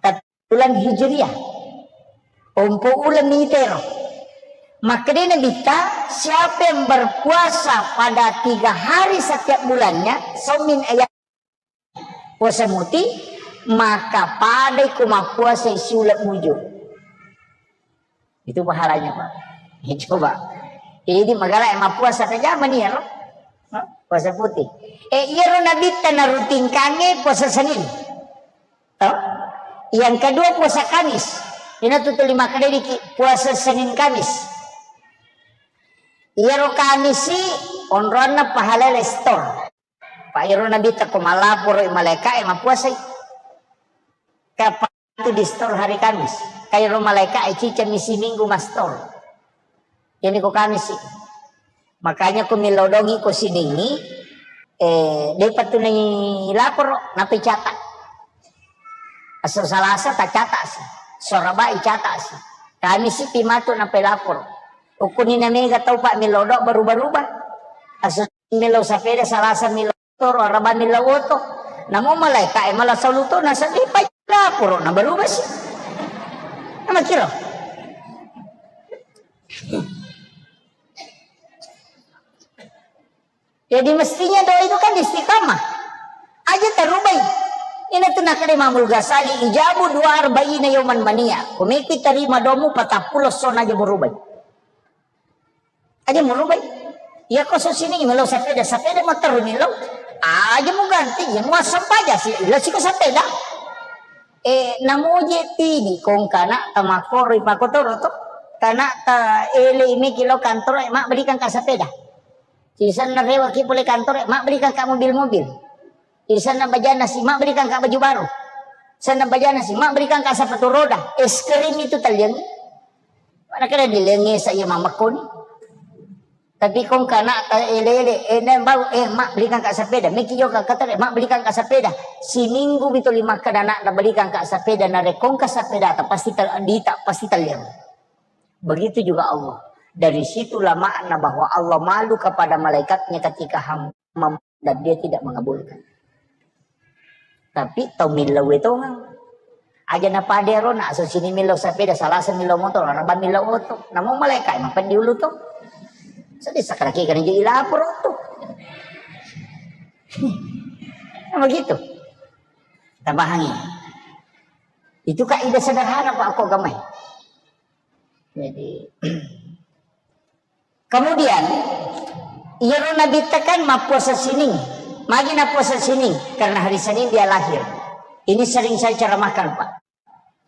Tapi bulan Hijriah. Ompo ulang ni tero. Makkedai Nabitta, siapa yang berpuasa pada tiga hari setiap bulannya, saumin ayam, puasa muti, maka padai ku mappuasa siuleng muju. Itu pahalanya, Pak. Ya, coba. Jadi magala yang mappuasa ke zaman ni, ya, Roh? Hah? Puasa putih. Eh, iya, Roh, Nabitta narutinkange puasa Senin. Toh? Yang kedua puasa Kamis. Ina tu tuli makkedai diki puasa Senin Kamis. Iyaro Kamisi onroanna pahala lestor. Pa iyaro Nabitta ko malaporo malaika e mappuasai. Kapa tu di store hari Kamis. Kairo malaika e cicami siminggu mastor. Ini ko Kamisi. Makanya ko milodongi ko siningi, eh, depa tunai laporo, nape cata. Aso Salasa ta cata si. Sorabai cata si. Kamisi pi matu nape laporo. Ukuni na mega tau pa milodo berubah-ubah. Aso melo sapeda, Salasa melo toro, Araba melo oto. Namo malaika e mala saluto, nasaddi pa laporo, na berubah si. Nama kira. Jadi mestinya doa itu kan istiqamah. Aja terubai. Ina tu nakale Imamul Ghazali, ijabu dua arba'ina yauman mania. Kumiki terima domu patappulo sona aja murubai. Aja murubai. Iya ko so sini melo sapeda, sapeda motor melo. Aja mu ganti, ya muasam paja si, ila siko sapeda. Eh, namoje tini kong kana tamakoro ipakotoro to. Kana ta ele imi kilo kantor, eh, mak belikan ka sapeda. Sisenna rewa ki pole kantor, eh, mak belikan ka mobil-mobil. Sisenna bajana si, mak belikan ka baju baru. Senna bajana si, mak belikan ka sepatu roda. Es krim itu taliang. Mana kena dilenge saya mamakoni. Tapi kong kana ta elele, eh, na bau, eh, mak belikan ka sepeda. Meki yo ka kata, mak belikan ka sepeda. Siminggu bito lima kada nak na belikan ka sepeda, na rekong ka sepeda ta pasti tal-, dita pasti taliang. Begitu juga Allah. Dari situlah makna bahwa Allah malu kepada malaikatnya ketika hamba dan dia tidak mengabulkan. Tapi tau millau e tongeng. Aja na pada ro na aso sini millau sepeda, salasa millau motor, araba millau oto. Namun malaikat emang pedi ulu to. Sedih sakit kena jadi lapor to. Nah, begitu. Tabahangi. Itu kaidah sederhana, Pak, aku agamai. Jadi, kemudian, iyaro Nabitta kan mappuasa sining. Magi nappuasa sining? Karena hari Senin dia lahir. Ini sering saya ceramahkan, Pak.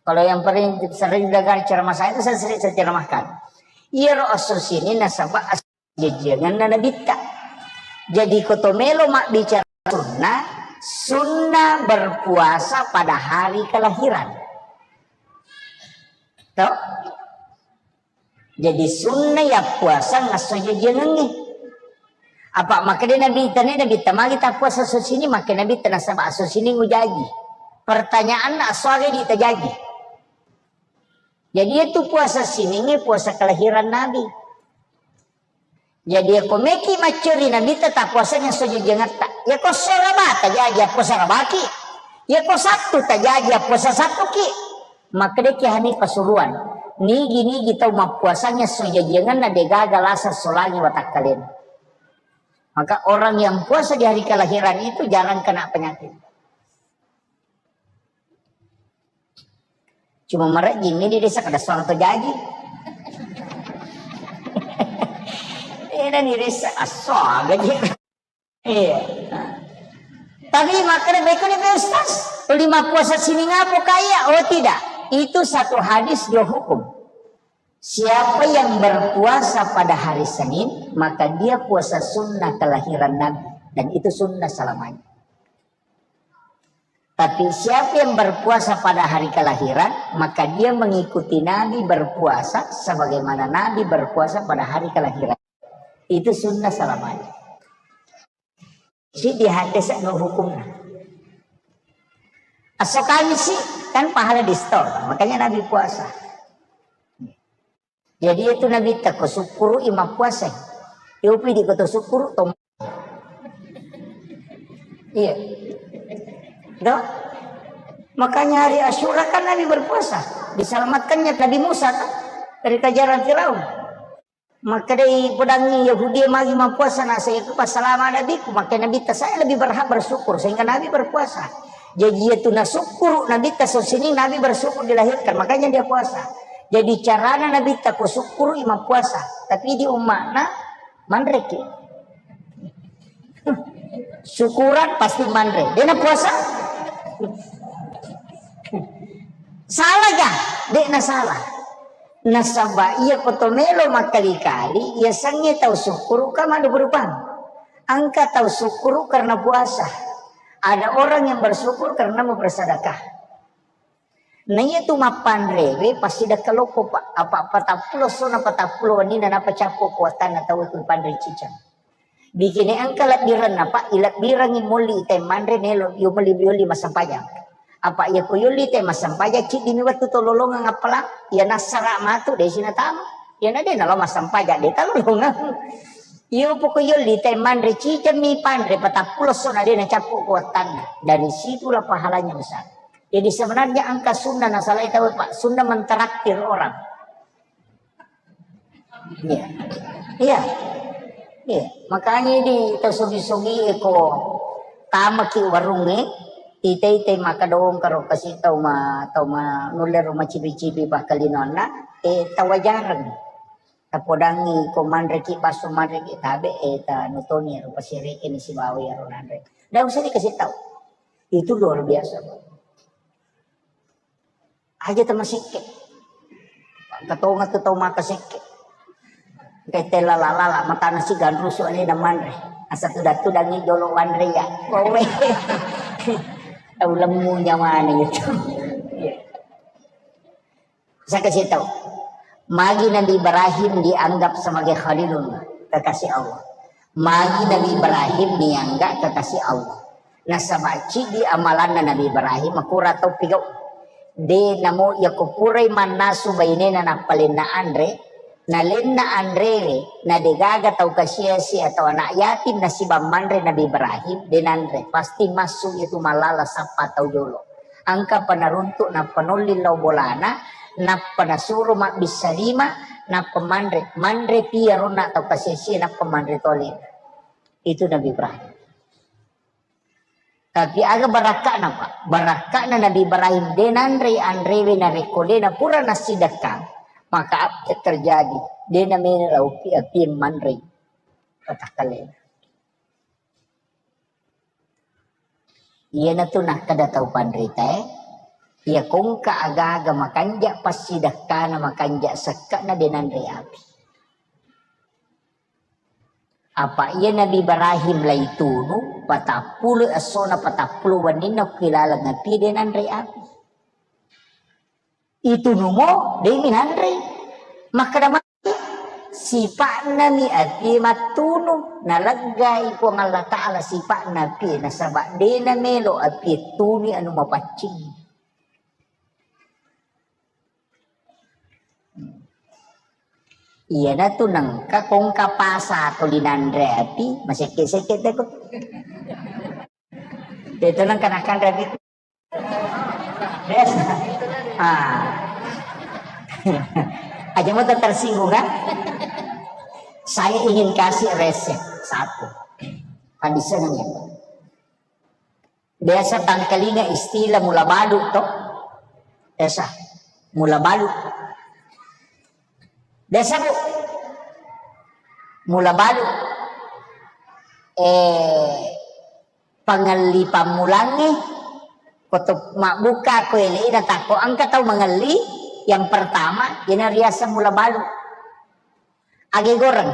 Kalau yang paling sering dengar ceramah saya itu, saya sering saya ceramahkan. Iyaro esso sining nasaba jajiangenna Nabitta. Jadi, ko to melo mabbicara sunnah, sunnah berpuasa pada hari kelahiran. Toh? Jadi, sunnah ya puasa ngasso jajiangengnge. Apa makkeda Nabitta, ne Nabitta magi ta puasa esso sining, makkeda Nabitta nasaba esso sining ujaji. Pertanyaanna, esso aga idi tajaji? Jadi, itu puasa siningnge puasa kelahiran Nabi. Jadi, iyako meki maccuri Nabitta, tapuasanya esso jajiangetta. Iyako esso Araba tajaji, appuasa Arabaki. Iyako Sattu tajaji, appuasa Sattuki. Makkedaki Hanifah Pasuruan, nigi-nigi tau mappuasanya esso jajiangenna degaga lasa solangi watakkalena. Maka orang yang puasa di hari kelahiran itu jarang kena penyakit. Cuma marejjing ni di desa kada suara terjadi. Ini di desa asal gaji. Iya. Tapi makanya baik ni Ustaz, lima puasa sining apa kaya? Oh tidak, itu satu hadis dua hukum. Siapa yang berpuasa pada hari Senin, maka dia puasa sunnah kelahiran Nabi. Dan itu sunnah selamanya. Tapi siapa yang berpuasa pada hari kelahiran, maka dia mengikuti Nabi berpuasa sebagaimana Nabi berpuasa pada hari kelahiran. Itu sunnah selamanya. Jadi hadis no hukumnya. Esso Kamis sih, kan pahala di store, makanya Nabi puasa. Jadi itu Nabitta ko sukkuru ima puasa. Yopi di kota sukkuru tom. Iya. Dok. Makanya hari Asyura kan Nabi berpuasa. Diselamatkannya Nabi Musa kan dari kejaran Firaun. Makkedai podangngi Yahudi magi mappuasa, nasaba itu pas selama Nabiku, maka Nabitta saya lebih berhak bersyukur sehingga Nabi berpuasa. Jadi itu nasukkuru Nabitta sosini Nabi bersyukur dilahirkan, makanya dia puasa. Jadi carana Nabitta ku sukkuru ima puasa, tapi di umma'na manreki. Syukuran pasti manre. Dia na puasa? Salah ga? Dek na salah. Nasaba iya ko to melo makkali-kali, iya sengnge tau sukkuru ka madu berubah. Engka tau sukkuru karena puasa. Ada orang yang bersyukur karena mau bersedekah. Na iya tu mappanrewe pasti dakka loko, Pak. Apa patappulo sona patappulo wenni na napa cappo kuatanna tau tu panre cicang. Bikini engka lebbirenna, Pak, ilebbirengngi molli tau manre nelo yo melli yolli massempajang. Apa iya ko yolli tau massempajang, ciddimi wettu to lolongeng appalang, iya nassara matu desi natama. Iya na de nalo massempajang, de talolongeng. Iyo poko yolli tau manre cicemmi panre patappulo sona de nacappu kuattanna. Dari situlah pahalanya besar. Jadi sebenarnya engka sunnah nasalai tau, Pak, sunnah mentraktir orang. Iya. Iya. Iya. Makanya di tau sugi-sugi eko tamaki warungnge, ite-ite maka dong karo kasi tau ma tau ma nulle ro macibi-cibi pakkalinonna, eh tawajareng. Tapodangi ko manreki basso manreki tabe, eh ta nutoni ro pasireke ni sibawa ro nanre. Ndak usah dikasih tahu. Itu luar biasa. Aja tamasekke. Katonga tu tau makasekke. Ketela lala matana si ganrusu alena manre. Asa tuda-tudangi jolo wanre ya. Kowe. Tau lemmu nyawane itu. Saya kasih tahu. Magi Nabi Ibrahim dianggap sebagai Khalilullah, kekasih Allah. Magi Nabi Ibrahim dianggap kekasih Allah. Nasaba cidi amalanna Nabi Ibrahim makura tau pigau. De namo iyako purai mannasu bainena nappa lenna anre, nalenna anrewe, na degaga tau kasiasi atau anak yatim nasibang manre Nabi Ibrahim, de nanre, pasti massu itu malala sappa tau jolo. Engka pa naruntuk nappa nolli lao bolana, nappa nasuro mabbissa lima, nappa manre, manre pi aronna tau kasiasi nappa manre tole. Itu Nabi Ibrahim. Tapi aga barakka'na, Pak? Barakka'na Nabi Ibrahim, de nanrei anrewe narekko de napura nassidekkang, maka apa yang terjadi? De namelo lao pi-, api manrei patakkalena. Iyanatu nakkeda tau panritae, iya kongka aga-aga makanja passidekkana, makanja sekke'na de nanrei api. Apa iya Nabi Ibrahim laitunu, patappulo essona, patappulo wenninna okkilaleng api, de nanrei api. Itunumo, de mi nanrei. Makkeda mani, sipa'na mi api mattunu, naleggai Puang Allah Ta'ala sipa'na api, nasaba de namelo api tunu anu mapaccing. Iyanatu nengka kongka pasa tuli nanre api, masekke-sekke teko. Itu nengka nakanre api. Biasa. Ah. Aja mau tersinggung kan? Saya ingin kasih resep satu. Pandisengan ya. Biasa tangkalinga istilah mula balu to. Biasa. Mula balu. Biasa, Bu. Mula balu. Eh, pangelli pammulangnge. Koto mabbuka ko ele na tako engka tau mangelli. Yang pertama, ina riaseng mula balu. Age goreng.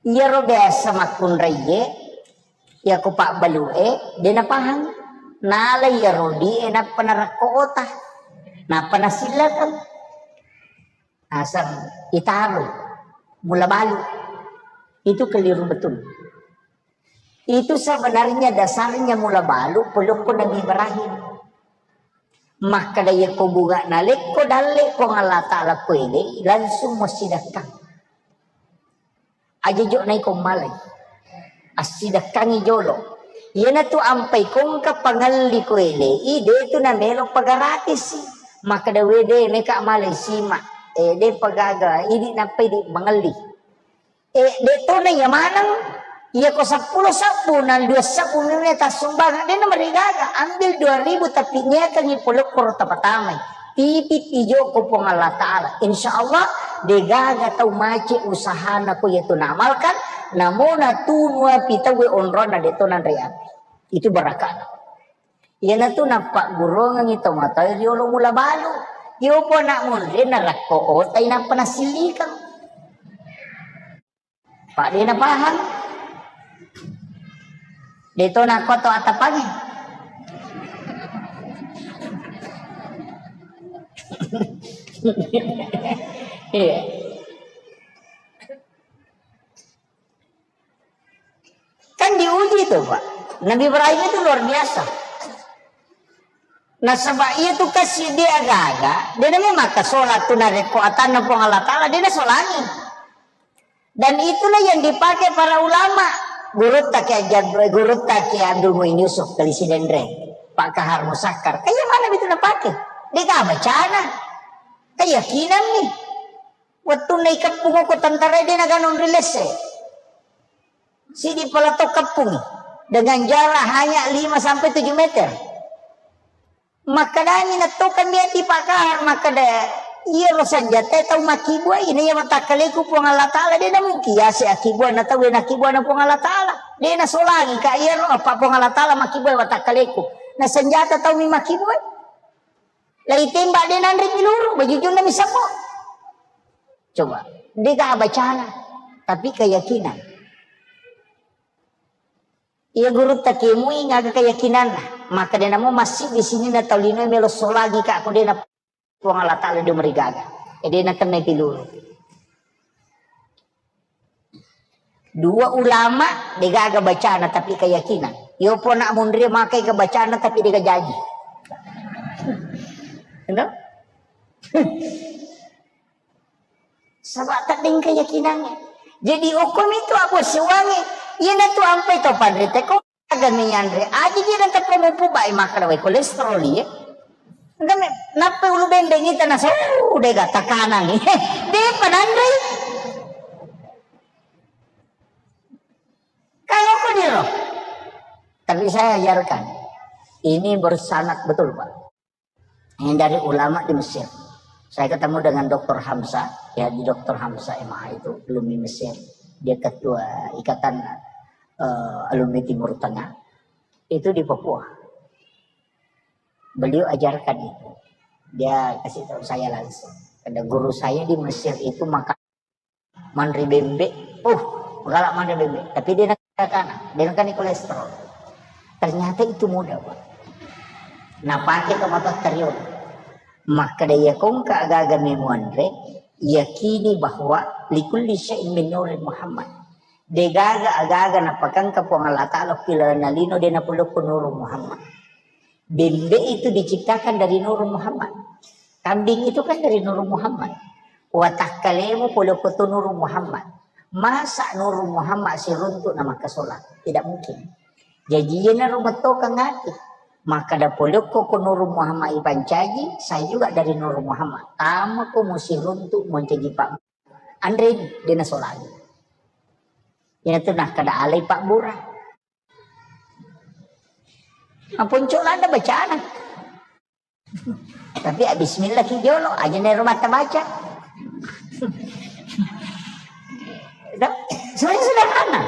Iyaro biasa makkunraie, iyako pabbalu'e, de napahang. Nala iyaro di'e nappa narakko ota, nappa nasillakang. Asam itaro, mula balu. Itu keliru betul. Itu sebenarnya dasarnya mula balu pelukku Nabi Ibrahim. Makkeda iyako bunga nalekko dalle Puang Allah Ta'ala ko ele, langsung mo sidakkang. Aja jo naiko malai. Assidakkangi jolo. Iyanatu ampai kongka pangelli ko ele, i de tu namelo pagaratisi. Makkeda wede meka malai sima. Eh, de pagaga, idi nappa idi mangelli. Eh, de tona iya maneng. Iyako seppulo sabbu, nang dua sabbu memang tassumbang, de namarigaga. Ambil dua ribu tapi niakangi polokkoro tapatamai. Titip ijoko Puang Allah Ta'ala. Insya Allah, degaga tau mace usahana ko iyatu naamalkan, namo natunu api tauwe onronna de to nanre api. Itu barakana. Iyanatu nappaggurongengi tomatoa riolo mula balu. Iyo po anak munri narakko otai nappa nasilikang. Pak de napahang. De to nakko to atapangi. Iya. Kan diuji itu, Pak. Nabi Ibrahim itu luar biasa. Nasaba iya tu kasi dia gaga, dia memang maka sholat tu narekko atanna Puang Allah Ta'ala, dia nasolangi. Dan itulah yang dipakai para ulama. Gurutta Kiai Jab-, Gurutta Kiai Abdul Muin Yusuf, Kali Sidenreng, Pak Kahar Musakkar. Kayak mana itu napake? Dia gak bacana. Keyakinan nih. Wettunna ikeppung ko tentara de naganong ri lesse. Sidi pala to keppung dengan jarak hanya lima sampai tujuh meter. Makkedani nattokan dia di Pak Kahar, makkeda, iya ro senjata tau makkibua ini ya matakkaleku Puang Allah Ta'ala, de namungkin yase akibua na tau na kibua na Puang Allah Ta'ala. De nasolangi ka iya ro apa Puang Allah Ta'ala makkibua matakkaleku. Na senjata tau mi makkibua. Lai tembak de nanre peluru, bajujunna mi sabbo. Coba, de ga bacana, tapi keyakinan. Iya gurutta kemui ngaga keyakinanna, maka de namo masih di sini na tau lino melo solangi ka ko de na Puang Allah Ta'ala de marigaga. E de na kennai peluru. Dua ulama degaga bacana tapi keyakinan. Yo pona munri makai kebacana tapi dega jaji. Endo? Saba' tedding keyakinannya. Jadi hukum itu abu siwangi. Iya na tu ampai to panrite ko. Aga mi yanre, aji ji dan teppa mupu bai makkeda wai kolesterol iye. Engka me, nappa ulu bendeng ita nasu, dega tekanan. Depa nanre. Kalau aku niro. Tapi saya ajarkan. Ini bersanad betul, Pak. Ini dari ulama di Mesir. Saya ketemu dengan doktor Hamzah, ya di doktor Hamzah M A itu, alumni Mesir. Dia ketua ikatan, eh, alumni Timur Tengah. Itu di Papua. Beliau ajarkan itu. Dia kasih tahu saya langsung. Ada guru saya di Mesir itu maka manre bembe. Uh, galak manre bembe. Tapi dia nakana, dia nakani kolesterol. Ternyata itu mudah, Pak. Napake to matotta riolo. Makkeda iya kongka agaga memuanre, yakini bahwa likulli syai'in min nuri Muhammad. Degaga agaga napakangka Puang Allah Ta'ala ki lalenna lino de napolokko nuru Muhammad. Bembe itu diciptakan dari nuru Muhammad. Kambing itu kan dari nuru Muhammad. Watakkalemu polokko tu nuru Muhammad. Masa nuru Muhammad siruntuk na makkasola? Tidak mungkin. Jaji iyana rumetto kangati. Makkeda polokko ko nuru Muhammad ipancaji, saya juga dari nuru Muhammad. Tama ko musiruntuk moncaji pak. Anre dena solagi. Iyana tu nakkeda alai pabbura. Aponco landa bacana. Tapi ya bismillah ki jolo, aja nero mata baca. Sebenarnya sederhana.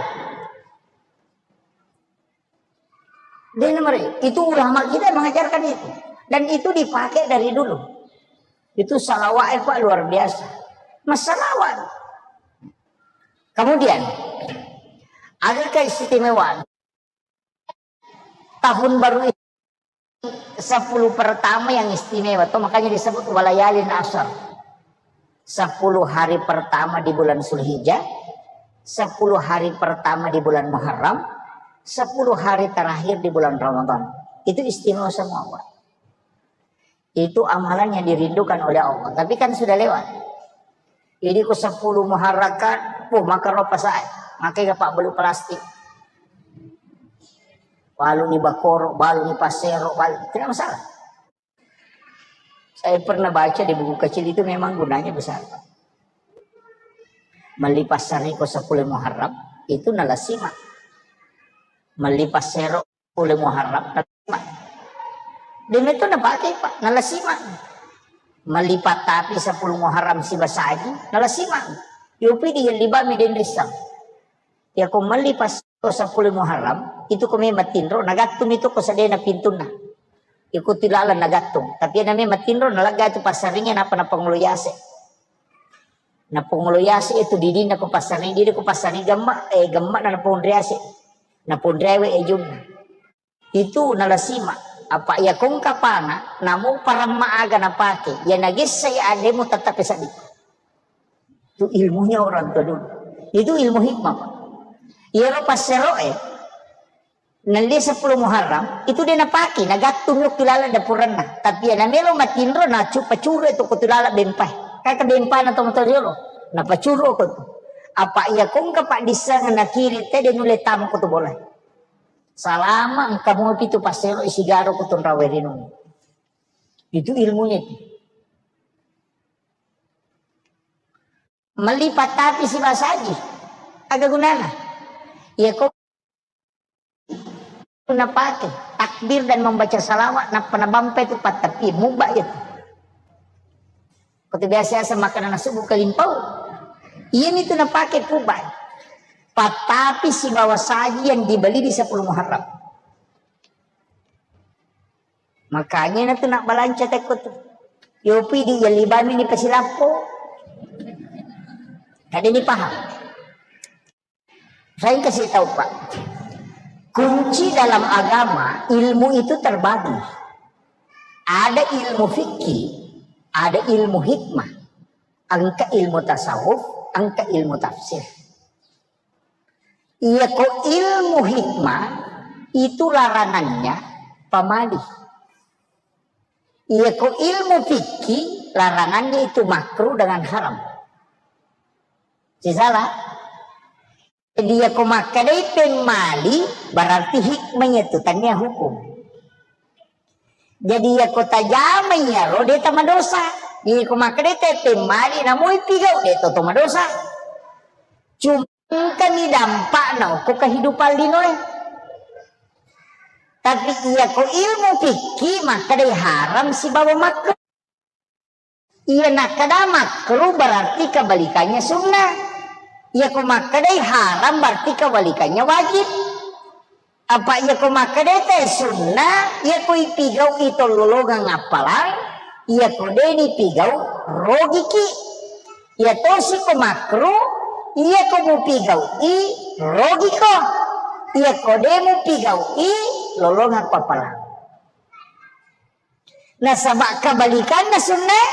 Dia nomor itu ulama kita mengajarkan itu. Dan itu dipakai dari dulu. Itu salawat, eh, Pak, luar biasa. Masalawat. Kemudian, ada keistimewaan. Tahun baru itu sepuluh pertama yang istimewa, tuh makanya disebut walayalin asar. Sepuluh hari pertama di bulan Zulhijjah, sepuluh hari pertama di bulan Muharram, sepuluh hari terakhir di bulan Ramadan. Itu istimewa semua, Pak. Itu amalan yang dirindukan oleh Allah. Tapi kan sudah lewat. Ini ku sepuluh Muharram kan, puh, maka ropa saya. Makai ke pak belu plastik. Balu ni bakoro, balu ni pasero, balu. Tidak masalah. Saya pernah baca di buku kecil itu memang gunanya besar, Pak. Melli passariko sepuluh Muharram, itu nalasima. Melli passero sepuluh Muharram, nalasima. Demitu napake, Pak, nalasima. Melli pattapi sepuluh Muharram sibasaji, nalasima. Yopi di yellibami denrissang. Yako melli pas ko sepuluh Muharram, itu ko memang tinro, nagattung itu ko sedena pintunna. Iko tilalang nagattung. Tapi na memang tinro, nalaga itu passaringe napa napangolo yase. Napongolo yase itu didinna ko passaring, didi ko passaring gemma, eh, gemma na naponre yase. Naponre we ejunna. Itu nalasima. Apa iya kongka pana, namo paramma aga napake. Ya nagessa ya ademu tetap seddi. Itu ilmunya orang tua dulu. Itu ilmu hikmah, Pak. Iyaro passeroe, Nelli sepuluh Muharram, itu de napake, nagattung yokki laleng dapurenna. Tapi ya namelo matinro, nacu-, pacuru tu ko tu laleng bempai. Kaka bempana to motor yolo, napacuru ko tu. Apa iya kongka pak disseng nakiri te de nulle tama ko tu bola. Salama engka mopi tu passero isigaro ko tu rawe rinung. Itu ilmunya itu. Melli pattapi sibasaji. Aga gunana? Iya ko napake takbir dan membaca salawat, nappa nabampe tu pattapi, mubba iya tu. Ko tu biasa-biasa makanana subuh kalimpau. Iya mi tu napake pubba. Pattapi sibawa saji yang dibeli di sepuluh Muharram. Makanya na tu nak balanca tekko tu. Yopi di yalibami ni pasilappo. Tadi ni paham. Saya kasih tahu, Pak. Kunci dalam agama, ilmu itu terbagi. Ada ilmu fikih, ada ilmu hikmah. Engka ilmu tasawuf, engka ilmu tafsir. Iya ko ilmu hikmah, Itu larangannya pamali. Iya ko ilmu fikih, larangannya itu makruh dengan haram. Sisala? Jadi iya ko makkedai pemmali, berarti hikmahnya itu, tania hukum. Jadi iya ko tajamai iyaro, de tamadosa. Iya ko makkedai te pemmali, namoi pigau, de to, to madosa. Cuma engkani dampakna okko kehidupan linoe. Tapi iya ko ilmu fikih, makkeda haram sibawa makruh. Iya nakkeda makruh berarti kebalikannya sunnah. Iya ko makkedai haram berarti kebalikannya wajib. Apa iya ko makkedai te sunnah, iya ko ipigau i tololongang appalang, iya ko de nipigau, rogiki. Iya tosi ko makruh, iya ko mupigau i, rogiko. Iya ko de mupigau i, lolongang appalang. Nasaba kebalikanna sunnah,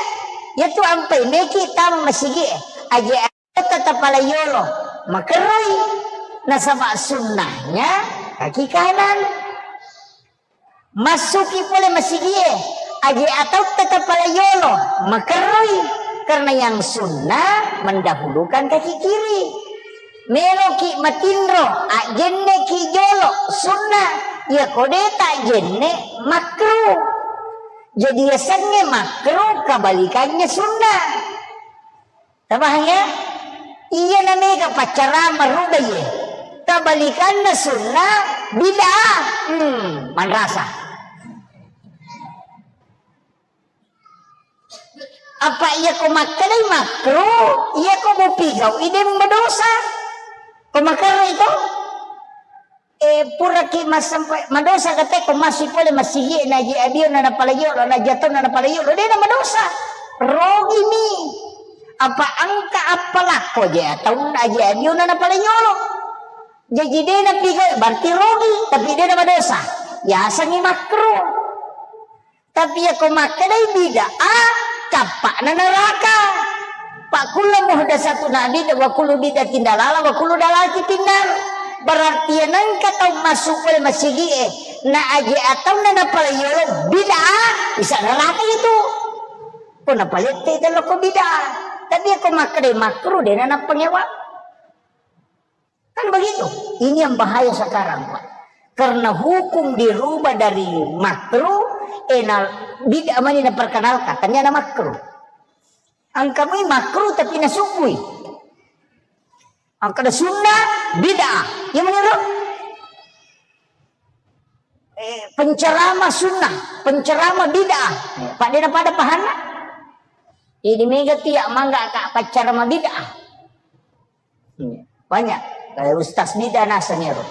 yaitu ampai meki tama masigi e. Aje atautta tapala yolo, makerroi. Nasaba sunnahnya kaki kanan. Massuki pole masigi e. Aje atautta tapala yolo, makerroi. Karena yang sunnah mendahulukan kaki kiri. Meloki matinro, ajjenneki jolo, sunnah. Iya ko de tajjenne, makruh. Jadi yasengnge makruh, kebalikannya sunnah. Tabahang ya? Iya namega paccarama rubai e. Kebalikanna sunnah, bid'ah. Hmm, manrasa. Apa iya ko makkedai makruh, iya ko mupigau i de madosa. Ko makerro itu? Eh, puraki massampa-, madosa kate ko massu pole masigi e, naji abio na napala yolo, naji atau na napala yolo, de na madosa. Rogimi. Apa engka appalakko je atau naji abio na napala yolo. Jaji de napigau, berarti rogi, tapi de na madosa. Yasengngi makruh. Tapi iya ko makkedai bid'ah, cappa'na neraka. Fa kullu muhdatsatun bid'ah, wa kullu bid'atin dalalah, wa kullu dalalatin finnar. Berarti iya nengka tau massu pole masigi e, na aje atauna napala yolo bid'ah, bisa neraka itu. Ko napalette tello ko bid'ah. Tapi iya ko makkedai makruh, de na nappangewa. Kan begitu. Ini yang bahaya sekarang, Pak. Karena hukum dirubah dari makruh, eh, na, bid'ah mani naperkenalkan, ternyata makruh. Engka mui makruh tapi nasubui. Engka ada sunnah, bid'ah. Iya mani ro? Eh, penceramah sunnah, penceramah bid'ah. Pak, de na pada pahanna? Ini mega tiak mangga ka penceramah bid'ah. Iya. Banyak. Kayak Ustaz Mida naseng ero.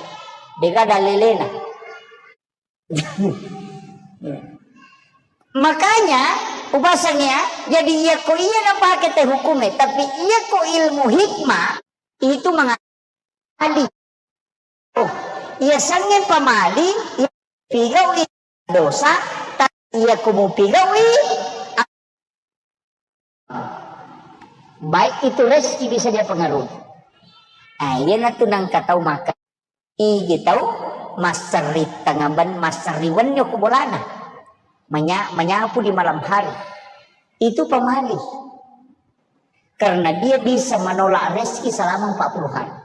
Dega dalelena. Makanya, upasang ya, jadi iya ko iya napake te hukume, tapi iya ko ilmu hikmah, itu mengatakan, oh, iya sangen pamali, iya pigau i dosa, tapi iya ko mupigaui, baik itu rezeki bisa dia pengaruhi. Nah, iya natu nangka tau maka. Igi tau masserri tengaben, masserri wenni ko bolana. Menya-, menyapu di malam hari. Itu pamali. Karena dia bisa menolak rezeki selama empat puluh hari.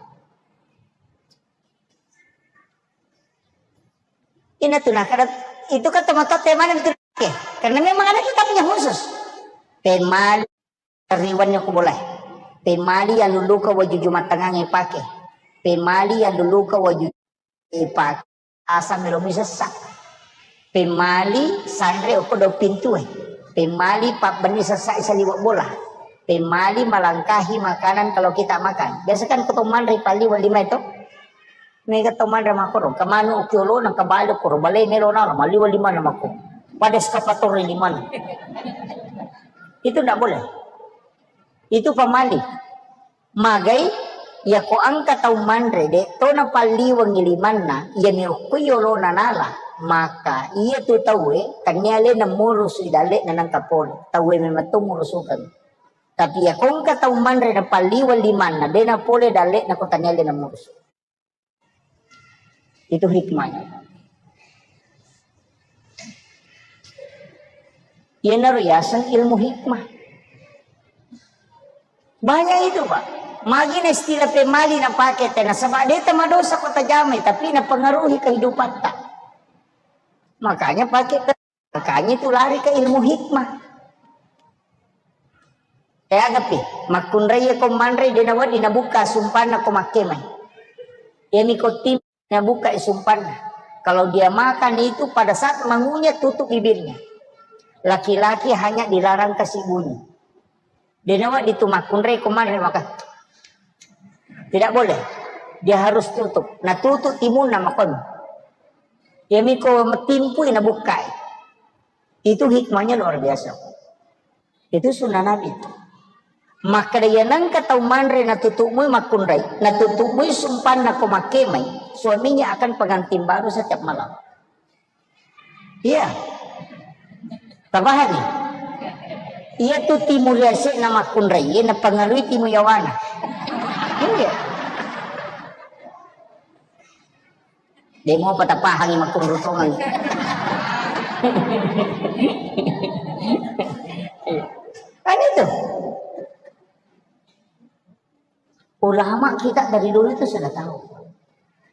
Ina tu nakada, itu kan teman-teman mana itu. Karena memang ada kitabnya khusus. Pemali riwannya ku boleh. Pemali yang luluka waju jumattangang ipake. Pemali yang luluka waju ipake. Asam melo mi sessa. Pemali sanre okko do pintu e. Pemali pabbenni sessa isaliwa bola. Pemali melangkahi makanan kalau kita makan. Biasa kan ko to manre pali wali mai to. Mega to manre makoro. Kemanu kiolo na kebalo koro bale melo na mali wali mana mako. Pada eskavator lima. Itu ndak boleh. Itu pamali. Magai, yako engka tau manre, de to napalliwengi limanna, iya mi okko yolona nala, maka iya tu tauwe, tennia alena murusu i dalle'na nangka pole, tauwe memang to murusukeng. Tapi yako engka tau manre napalliweng limanna, de napole dalle'na ko tennia alena murusu. Itu hikmahnya. Iyanaro yaseng ilmu hikmah. Banyak itu, Pak. Magi na istilah pemali napake te, nasaba de tamadosa ko tajamai, tapi napengaruhi kehidupatta. Makanya pakai te-, makanya itu lari ke ilmu hikmah. Te agapi, makkunrai ko manre de nawedding nabuka sumpanna ko makkemai. Iyami ko tim- Nah, buka sumpanna. Kalau dia makan itu pada saat mengunyah tutup bibirnya. Laki-laki hanya dilarang kasih bunyi. De nawedding tu makkunrai ko manre maka. Tidak boleh. Dia harus tutup. Nah, tutup timunna makon. Iyami ko timpui nabukai. Itu hikmahnya luar biasa. Itu sunnah Nabi. Makkeda iya nengka tau manre natutu'mui makkunrai, natutu'mui sumpanna ko makkemai, suaminya akan pengantin baru setiap malam. Iya. Tapahami? Iya tu timu riase'na makkunrai, iya napengaruhi timu yawana. Iya. Demo apa tapahangi makkunrutongeng. Kan itu. Ulama kita dari dulu itu sudah tahu.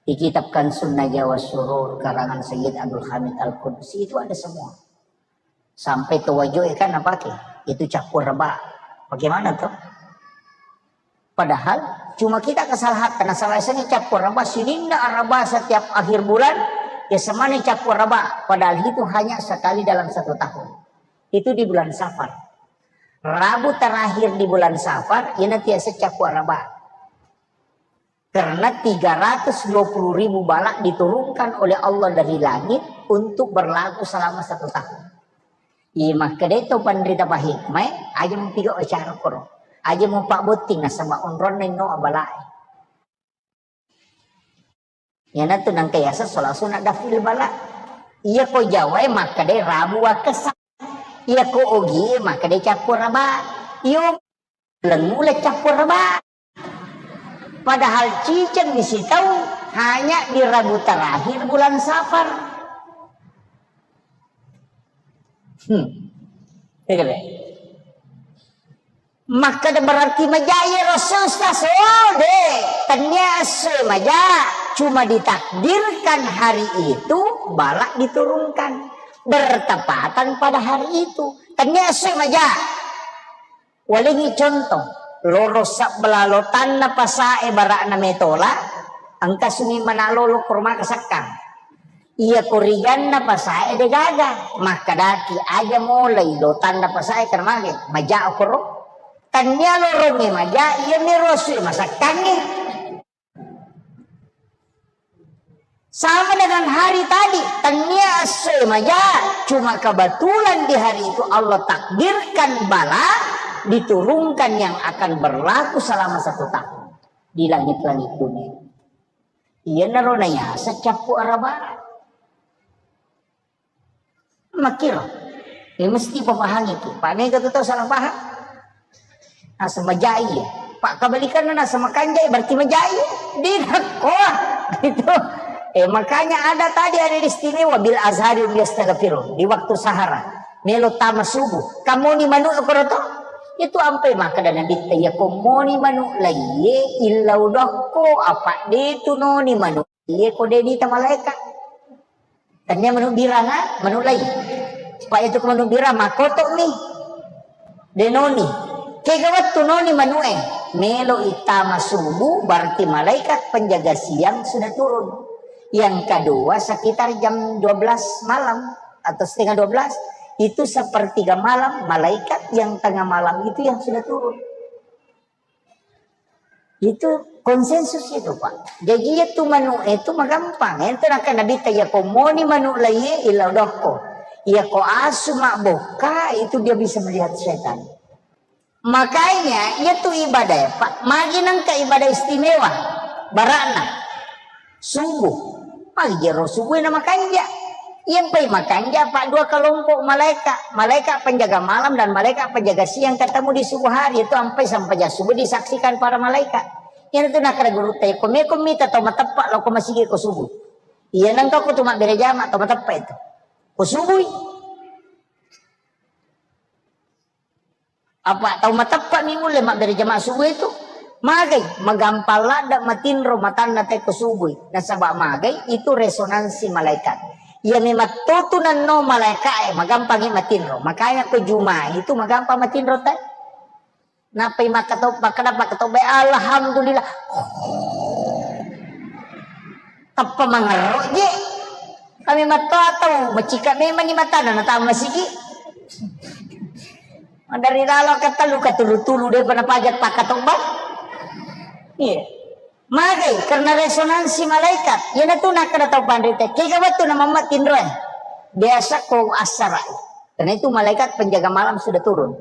Di kitab Kansun Najwa Surur karangan Sayyid Abdul Hamid Al-Qudsi itu ada semua. Sampai tuwajo'e kan napake. Itu cappur raba. Bagaimana tuh? Padahal cuma kita kesalahan karena salah satunya cappur raba, sininna raba setiap akhir bulan, ya semana cappur raba. Padahal itu hanya sekali dalam satu tahun. Itu di bulan Safar. Rabu terakhir di bulan Safar, ini tiasa cappur raba. Karena tiga ratus dua puluh ribu bala diturunkan oleh Allah dari langit untuk berlaku selama satu tahun. Iya, makkedai to panrita pahikmai, aja mupiga acara koro. Aja mupabbotting nasaba onronna inno abalae. Iyanatu nangka yaseng sola sunat dafil bala. Iya ko Jawae makkedai rabu wakkessa. Iya ko Ogie makkedai cappur raba. Iyo Lengngula cappur raba. Padahal ciceng di sitau hanya di Rabu terakhir bulan Safar. Hmm. Iya kan, deh? Makkeda berarti maja iya ro esso, Ustaz? Oh, de. Tennia esso maja, cuma ditakdirkan hari itu balak diturunkan bertepatan pada hari itu. Tennia esso maja. Walengngi contoh, loro sabbela lotanna pasae bara'na metola, engka sumi manalolo ko rumah kasakkang. Iya ko riganna pasae degaga, makkedaki aja molai lotanna pasae karena mage, maja okoro. Tania lorongnge maja, iya miro sui masakkangnge. Sama dengan hari tadi, tania essoe maja, cuma kebetulan di hari itu Allah takdirkan bala diturunkan yang akan berlaku selama satu tahun di langit-langit dunia. Iyanaro nayasa cappu araba. Makkiro. Eh, mesti papahangi ki. Pak mega tu tau salah paham. Naseng majai ya. Pak kebalikannya naseng makanjai berarti majai ya. Di nakko. Gitu. Eh, makanya ada tadi ada istimewa bil azhari yastaghfirun di waktu sahara. Melo tama subuh. Kamoni manu koroto. Itu ampe maka dan nabi ya komoni manu laiye illau dokko apa de tu noni manu. Iye ko de nita malaeka. Tania manu biranga, manu lai. Pak itu ko manu birang makoto mi. De noni. Kega wettu noni manue. Melo itama subuh berarti malaikat penjaga siang sudah turun. Yang kedua sekitar jam dua belas malam atau setengah dua belas itu sepertiga malam malaikat yang tengah malam itu yang sudah turun. Itu konsensus itu, Pak. Jadi itu manu itu magampang. Ente nakka Nabi ta ya ko moni manu laiye ila dokko. Ya ko asu mabokka itu dia bisa melihat setan. Makanya itu ibadah ya, Pak. Magi nangka ibadah istimewa. Barakna. Subuh. Magi jero subuh na makanja. Yang pai makanja, Pak, dua kelompok malaikat. Malaikat penjaga malam dan malaikat penjaga siang ketemu di subuh hari. Itu sampai sampai subuh disaksikan para malaikat. Yang itu nakara guru teh, ko meko mita tau mateppa lo ko masigi ko subuh. Iya nangka ko tu mabbere jama tau mateppa itu. Ko subuh. Apa tau mateppa mi mulle mabbere jama subuh itu? Magai, magampang ladde matinro matanna te ko subuh. Nasaba magai itu resonansi malaikat. Iya memang totu nanno malaikat e, magampangi matinro. Makanya ko Juma itu magampang matinro te. Napai makkatau, makkada makkatau bae, "Alhamdulillah." Tappa mangerro je. Kami mattoa tau, macika memang ni matana, natama masigi. Dari lalo katalu, katulu-tulu, de pada pajak pakkatau bae. Iya. Magai, karena resonansi malaikat. Iyanatu nakkada tau panrita, kega wettu na mamma tinroe. Biasa ko assarai. Karena itu malaikat penjaga malam sudah turun.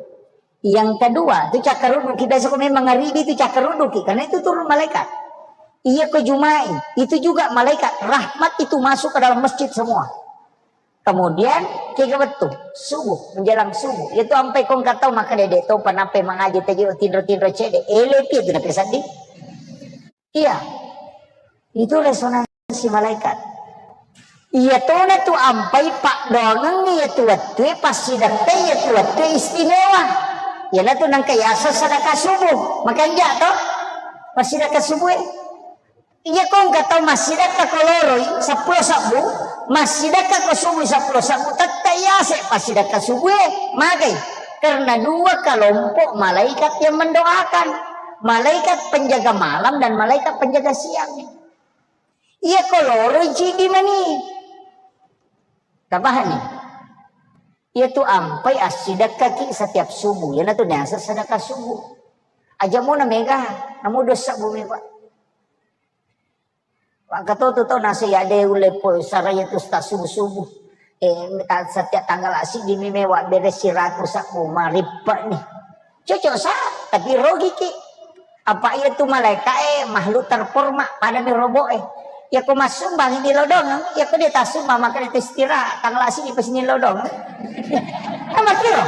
Yang kedua, itu cakkarudduki. Biasa ko memang ngaribi itu cakkarudduki, karena itu turun malaikat. Iya ko Jumai, itu juga malaikat rahmat itu masuk ke dalam masjid semua. Kemudian, kega wettu, subuh, menjelang subuh. Itu ampai kong katau maka dede to panape mangaji tejo tinro-tinro cede. Ele pi itu nape seddi. Iya. Itu resonansi malaikat. Iya tona tu ampai paddoangeng iya tu wettue, passidekka iya tu wettue istimewa. Iyanatu nangka yaseng sedekah subuh. Makanja to? Passidekka subuh e. Iya ko engka tau massidekka ko loroi seppulo sebbu, massidekka ko subuh seppulo sebbu, tette yase passidekka subuh e. Magai? Karena dua kelompok malaikat yang mendoakan. Malaikat penjaga malam dan malaikat penjaga siang. Iya ko loroi cidi mani. Tapahani? Iya tu ampai assidekkaki setiap subuh. Iyanatu niaseng sedekah subuh. Aja mona mega, namu dua sebbu mega. Wakkatoto to nase ya de ulle po saraya tu sta subuh-subuh. Eh, ta-, setiap tanggal asidi mi mewa bere siratu sabbu marippe ni. Cocok sa, tapi rogi ki. Apa iya tu malaika e makhluk terhormat pada mi robo e. Ya ko massumbang di lodong, ya ko dia tassumbang maka dia istirahat tanggal asidi pas ni lodong. Sama kiro.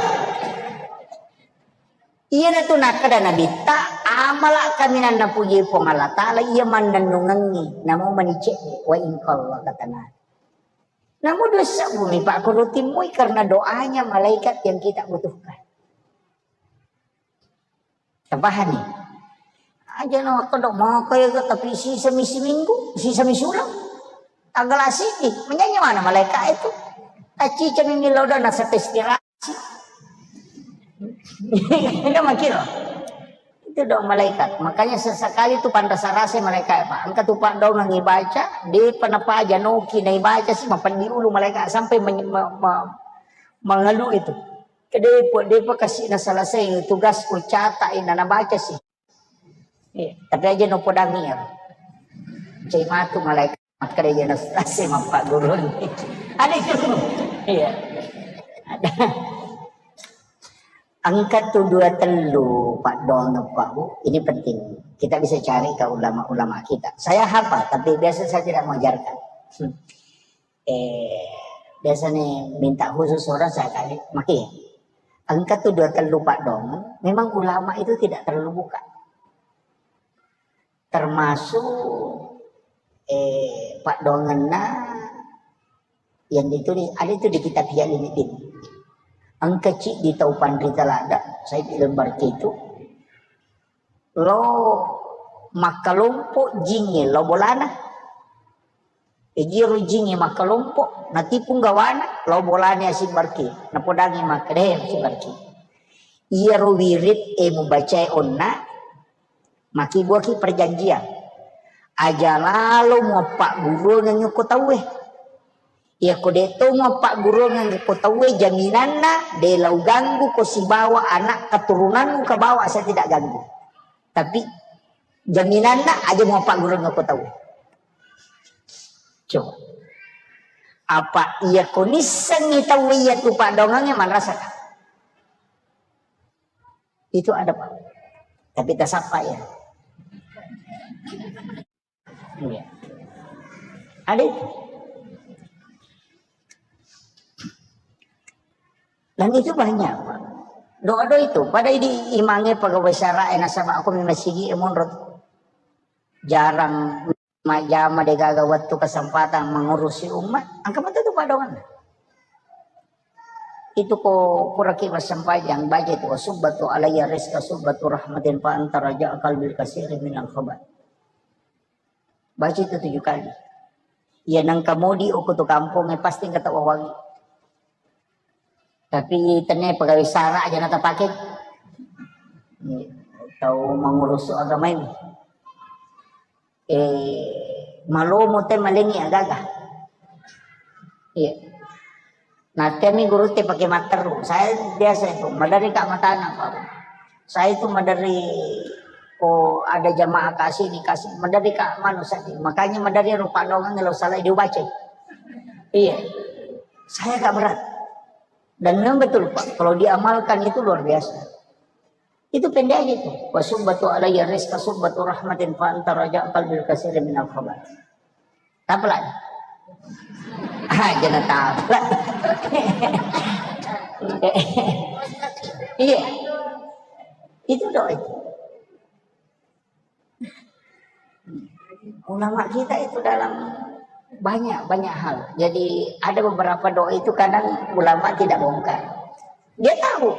Iyanatu nakkeda Nabitta, amala kaminang napuji Puang Allah Ta'ala, iya mannennungengngi, namo mani cedde, wa in qalla, kata Nabi. Namu dua sebbu mi pakkurutimui karena doanya malaikat yang kita butuhkan. Tapahani? Aja no kodok mau kaya tapi sisa mi seminggu, sisa mi sulang. Tanggal asidi, menyanyi mana malaikat itu? Tacica mi milodong nasa istirahat. Itu makiro. Itu dong malaikat. Makanya sesekali itu panrasa-rasa malaikat, Pak. Engka tu Pak dong ngibaca, di penapa aja noki na ibaca sih, mapan diulu malaikat sampai men-, me-, me-, mengeluh itu. Kedepo, depo kasih na selesai tugas ku catat ina na baca sih. Iya, tapi aja no podangi ya. Cai matu malaikat makkeda iya nastase mappagguruni. Ada itu. Iya. Ada. Engka tu dua tellu paddoangeng, Pak, Bu. Ini penting. Kita bisa cari ke ulama-ulama kita. Saya hafal, tapi biasa saya tidak mengajarkan. Hmm. Eh, biasanya minta khusus orang saya kali. Maki. Engka tu dua tellu paddoangeng. Memang ulama itu tidak terlalu buka. Termasuk, eh, paddoangenna yang itu nih, ada itu di kitab Ihya Ulumuddin. Engka ciddi tau panrita ladde, Said Al-Barki itu, lo makkalompo jingnge lo bolana. Ejiro jingnge makkalompo, natipung gawana, lo bolana Said Barki. Napodangi makkeda, eh, Said Barki. Iyaro wirid e mubacae onna, Makkibuaki perjanjian. Aja lalo muappagguruangengngi ko tauwe. Iyako de'to muappagguruangengngi ko tauwe, jaminanna de la uganggu ko sibawa anak keturunanmu kabawa saya tidak ganggu. Tapi jaminanna aja muappagguruangengngi ko tauwe. Coba. Apa iyako nissengngi tauwe iyatu paddoangengnge manrasaka? Itu ada, Pak. Tapi tasappa ya. Iya. Ada itu. Dan itu banyak, Pak. Doa-doa itu. Pada di imange pegawai syara e nasaba aku memang sigi e monro. Jarang majjama, degaga wettu kesempatan mengurusi umat, engka metu tu paddoangenna. Itu ko puraki massempajang, baca itu, "Wasubbatu alayya rizqa subbatu rahmatin fa anta raja qalbil kasiri minal khabar." Baca itu tujuh kali. Iya, nangka modi okko tu kampong, eh, pasti engka tau wawangi. Tapi tenne pegawai sara aja na tapake. Tau mengurus agama ini. Eh, malomo te malengi agaga. Iya. Nah, temi guru te pakai matteru. Saya biasa itu, madari kak matana, Pak. Saya itu madari ko ada jamaah kasih ini kasih, madari kak manu saja. Makanya madari rupa doang lo salah dibaca. Iya. Saya agak berat. Dan memang betul, Pak, kalau diamalkan itu luar biasa. Itu pendek aja itu. "Wasubbatu alayya rizqa subbatu rahmatin fa anta raja qalbil kasiri minal khabar." Tapla. Ah, jangan tapla. Iya. Itu doa itu. Ulama kita itu dalam banyak, banyak hal. Jadi ada beberapa doa itu kadang ulama tidak bongkar. Dia tahu.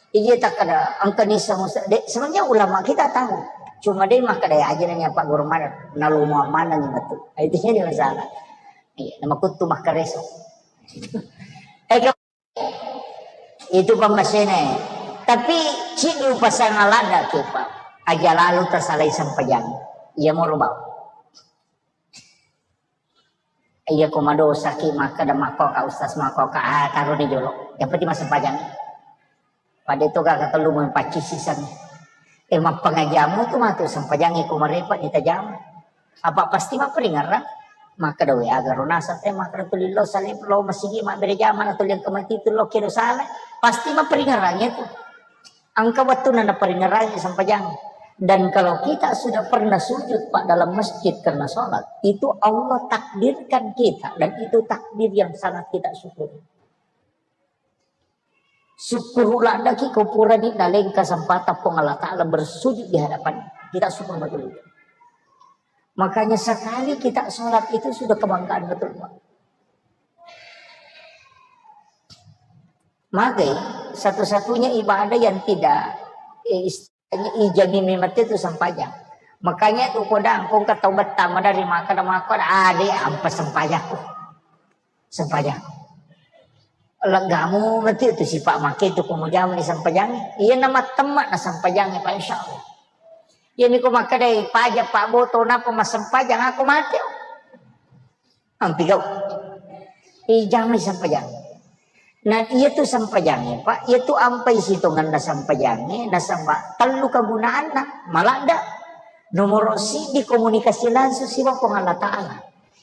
Iya tak ada angka nisa musa-, de-, sebenarnya ulama kita tahu. Cuma dia maka daya aja nanya Pak Guru mana, nalo mau mana nih betul. Itu jadi masalah. Iya, nama kutu maka reso. Eh, itu pemmasene. Tapi cik upasana lada ke, Pak. Aja lalu tersalai sempajang. Iya mau rubah. Iya ko madosa ki maka da mako ka ustaz mako ka, ah, taruh ni jolo. Yang penting masih sempajang. Pada itu kaka telu mau pacis sisan. Eh, mappangajamu tu matu sempajang ko marepa di tajam. Apa pasti maperingaran? Maka da we aga ro nasa te maka da tuli lo salib lo masigi mabbere jama na tuli engka mati tu lo kedo sala. Pasti maperingaran itu. Engka wettunna naperingarangi sempajang. Dan kalau kita sudah pernah sujud, Pak, dalam masjid karena sholat, itu Allah takdirkan kita dan itu takdir yang sangat kita syukuri. Syukur ladaki ko purani naleng kesempatan Puang Allah Ta'ala bersujud di hadapan. Kita syukur betul itu. Makanya sekali kita sholat itu sudah kebanggaan betul, Pak. Magai satu-satunya ibadah yang tidak, eh, istilahnya ijami memang itu sempajang. Makanya tu kodang kong ketaubetta madari maka da mako ada ampa sempajakku. Sempajakku. Legamu mati tu sipak make tu kemudian di sempajang. Iya nama temmak na sempajang Pak, insya Allah. Iya niko maka dai pajak Pak Boto napa masempajang aku mati. Ampi gau. Ijami sempajang. Nah, iya tu sempajangnge, Pak. Iya tu ampai sitonganna sempajangnge, nasaba tellu kegunaanna. Maladda. Nomoro siddi komunikasi langsung siwa Puang Allah Ta'ala.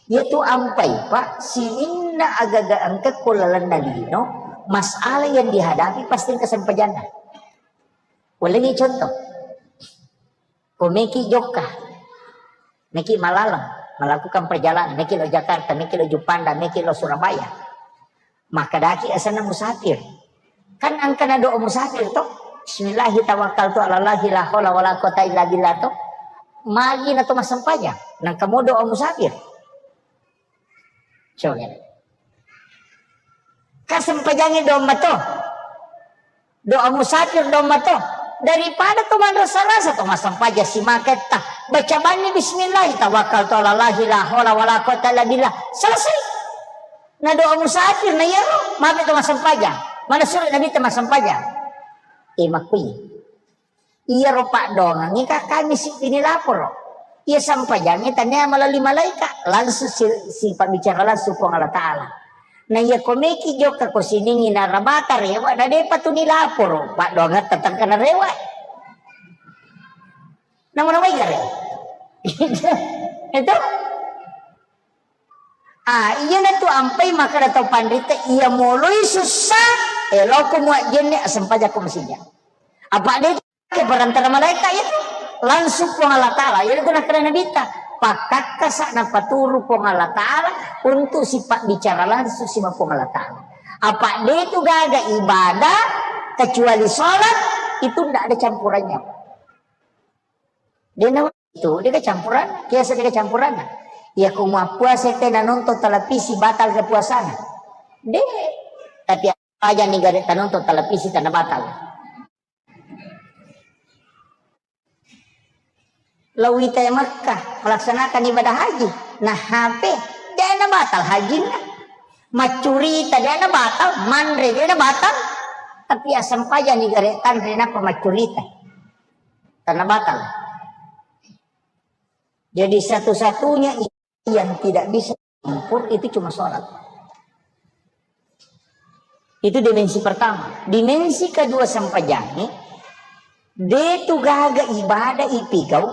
Iya tu ampai, Pak, sininna agaga engka ko lalenna lino, masalah yang dihadapi pasti engka sempajanna. Ulengi contoh. Ko meki jokka, meki malaleng, melakukan perjalanan, meki lo Jakarta, meki lo Juppanda, meki lo Surabaya. Maka daki asenna musafir. Kan angkana doa musafir to. Bismillahi tawakkaltu ala Allahi la haula wala quwata illa billah to. Magi na to massempajang. Nangka mo doa musafir. Coba. Kasempajangi domba to. Doa musafir domba to. Daripada to manrasa-rasa to massempajang simaketta. Baca banni bismillah, tawakkaltu ala Allahi la haula wala quwata illa billah. Selesai. Na doa musafir na iyaro, mabe to massempajang. Mana suruh Nabi to massempajang. Eh, makui. Iyaro paddoangengnge ka kami siddini laporo. Iya sempajangnge tania malalui malaika, langsung si, sipabbicara langsung Puang Allah Ta'ala. Na iya ko meki jokka ko siningi narabata rewa, na depa tu nilaporo paddoangetta tengka narewa. Namu namai gare. Itu. Ah, iya na tu ampai makkeda tau panrita, iya moloi sussa, eloko muajjenne asempajako masija. Apa de ke perantara malaika itu langsung Puang Allah Ta'ala. Jadi itu nakkeda Nabitta, pakkakkasa napaturu Puang Allah Ta'ala untuk sifat bicara langsung sama Puang Allah Ta'ala. Apa de itu gaga ibadah kecuali sholat itu ndak ada campurannya. Dena itu, dia kecampuran, biasa dia kecampuran. Ya, ko mappuasa tena nonton televisi, batal ke puasana. De, tapi Pajanni gare tanonton televisi, tanna batal. Lao ita e Mekkah melaksanakan ibadah haji, na H P, de' na batal hajinna. Maccurita de' na batal, manre de' na batal, tapi assempajanni gare tanre nappa maccurita, tanna batal. Jadi satu-satunya yang tidak bisa campur itu cuma sholat. Itu dimensi pertama. Dimensi kedua sempajangnge, de' tu gaga ibadah ipigau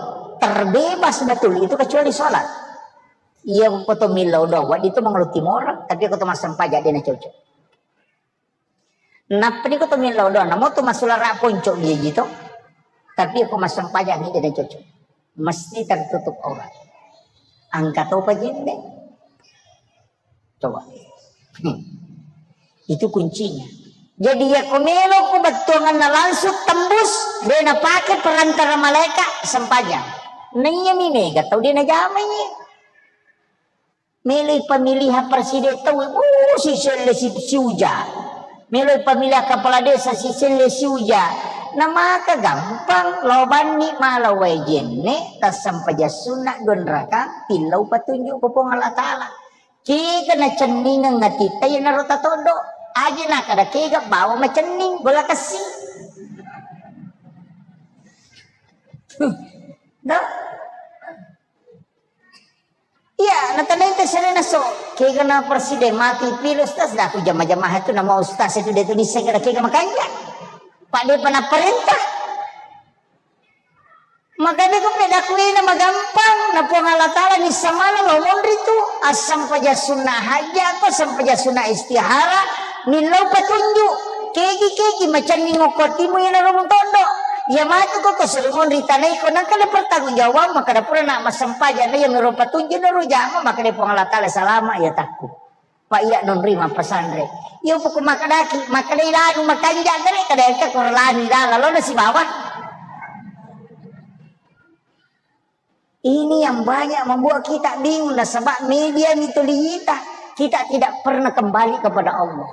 terbebas betul itu kecuali sholat. Iya, ko to millau doang, wedding tu mangolo timoreng, tapi ko to massempajang de' na cocok. Nappani ko to millau doang, namo to massulara ponco' jaji to. Tapi ko massempajang de' na cocok. Mesti tertutup aurat. Engka topa jenne. Coba. Hmm. Itu kuncinya. Jadi, iya ko melo ko bettuanganna langsung tembus, de' na pake perantara malaika, sempajang. Nah, iya mi mega tau de' na jamai. Meloi pemilihan presiden tau, uh, siselle si-, siuja. Meloi pemilihan kepala desa, siselle siuja. Na maka gampang, lao banni mala wae jenne, tassempajang sunna dua rakaat, tillau patunjuk ko Puang Allah Taala. Kega nacenningeng atitta, iyanaro tatoddo. Aja nakada kega bawa macenning, gola kessi. Dah. Iya, natanai te serena so. Kega na presiden mati pilih ustaz, dah aku jama-jama itu nama ustaz itu dia tulis saya kira kega makanya. Pak dia pernah perintah. Makanya ko pedaku ini magampang, na Puang Allah Taala ni samana lo monri tu, asam paja sunnah haja, ko asam paja sunnah istihara, millau patunjuk. Kegi-kegi macanni ngokkotimu iyana ro mutondo. Iya matu ko ko suri monri tanai ko nangka le pertanggung jawab, maka dapura nak massempajang na iya miro patunjuk na ro jama, maka dé Puang Allah Taala salama iya takku. Pak iya nonri mappasanre. Iya poko makadaki, makadai lanu makanja gare kada engka ko lanu dala lo na sibawa. Ini yang banyak membuat kita bingung nasaba media mitoliyita. Kita tidak pernah kembali kepada Allah.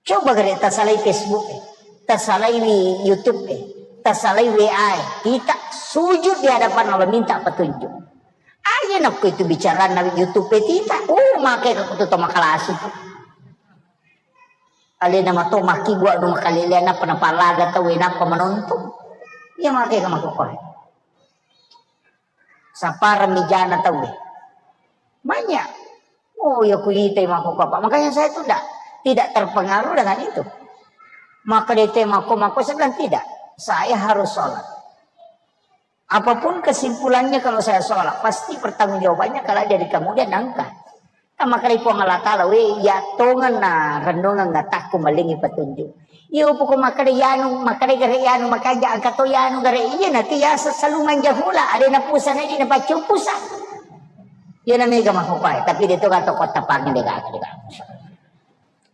Coba gare tasalai Facebook e, tasalai YouTube e, tasalai W A e. Kita sujud di hadapan Allah minta petunjuk. Aja nakko itu bicara na YouTube e tita. Oh, make ka kutu to makalasi tu. Alena mato maki buat nu makalelean apa napalaga tau e napa menonton. Iya make ka makokoe. Saparang mijana tauwe. Banyak. Oh, ya kuitai mako apa. Makanya saya tuh tidak, tidak terpengaruh dengan itu. Maka dia teh mako, mako, saya bilang tidak. Saya harus sholat. Apapun kesimpulannya kalau saya sholat, pasti pertanggungjawabannya kalau dari kemudian nangka. Makkedai Puang Allah Taala, "We, iya tongeng na renungeng atakku malingi petunjuk." Iyo poko makkeda yanu, makkeda gare yanu, makaja engka to yanu gare iya na ti ya sesalungan jahula, ada na pusang ini na paccu pusang. Iya na mega makopai, tapi dia tu kata kota pangi dega dega.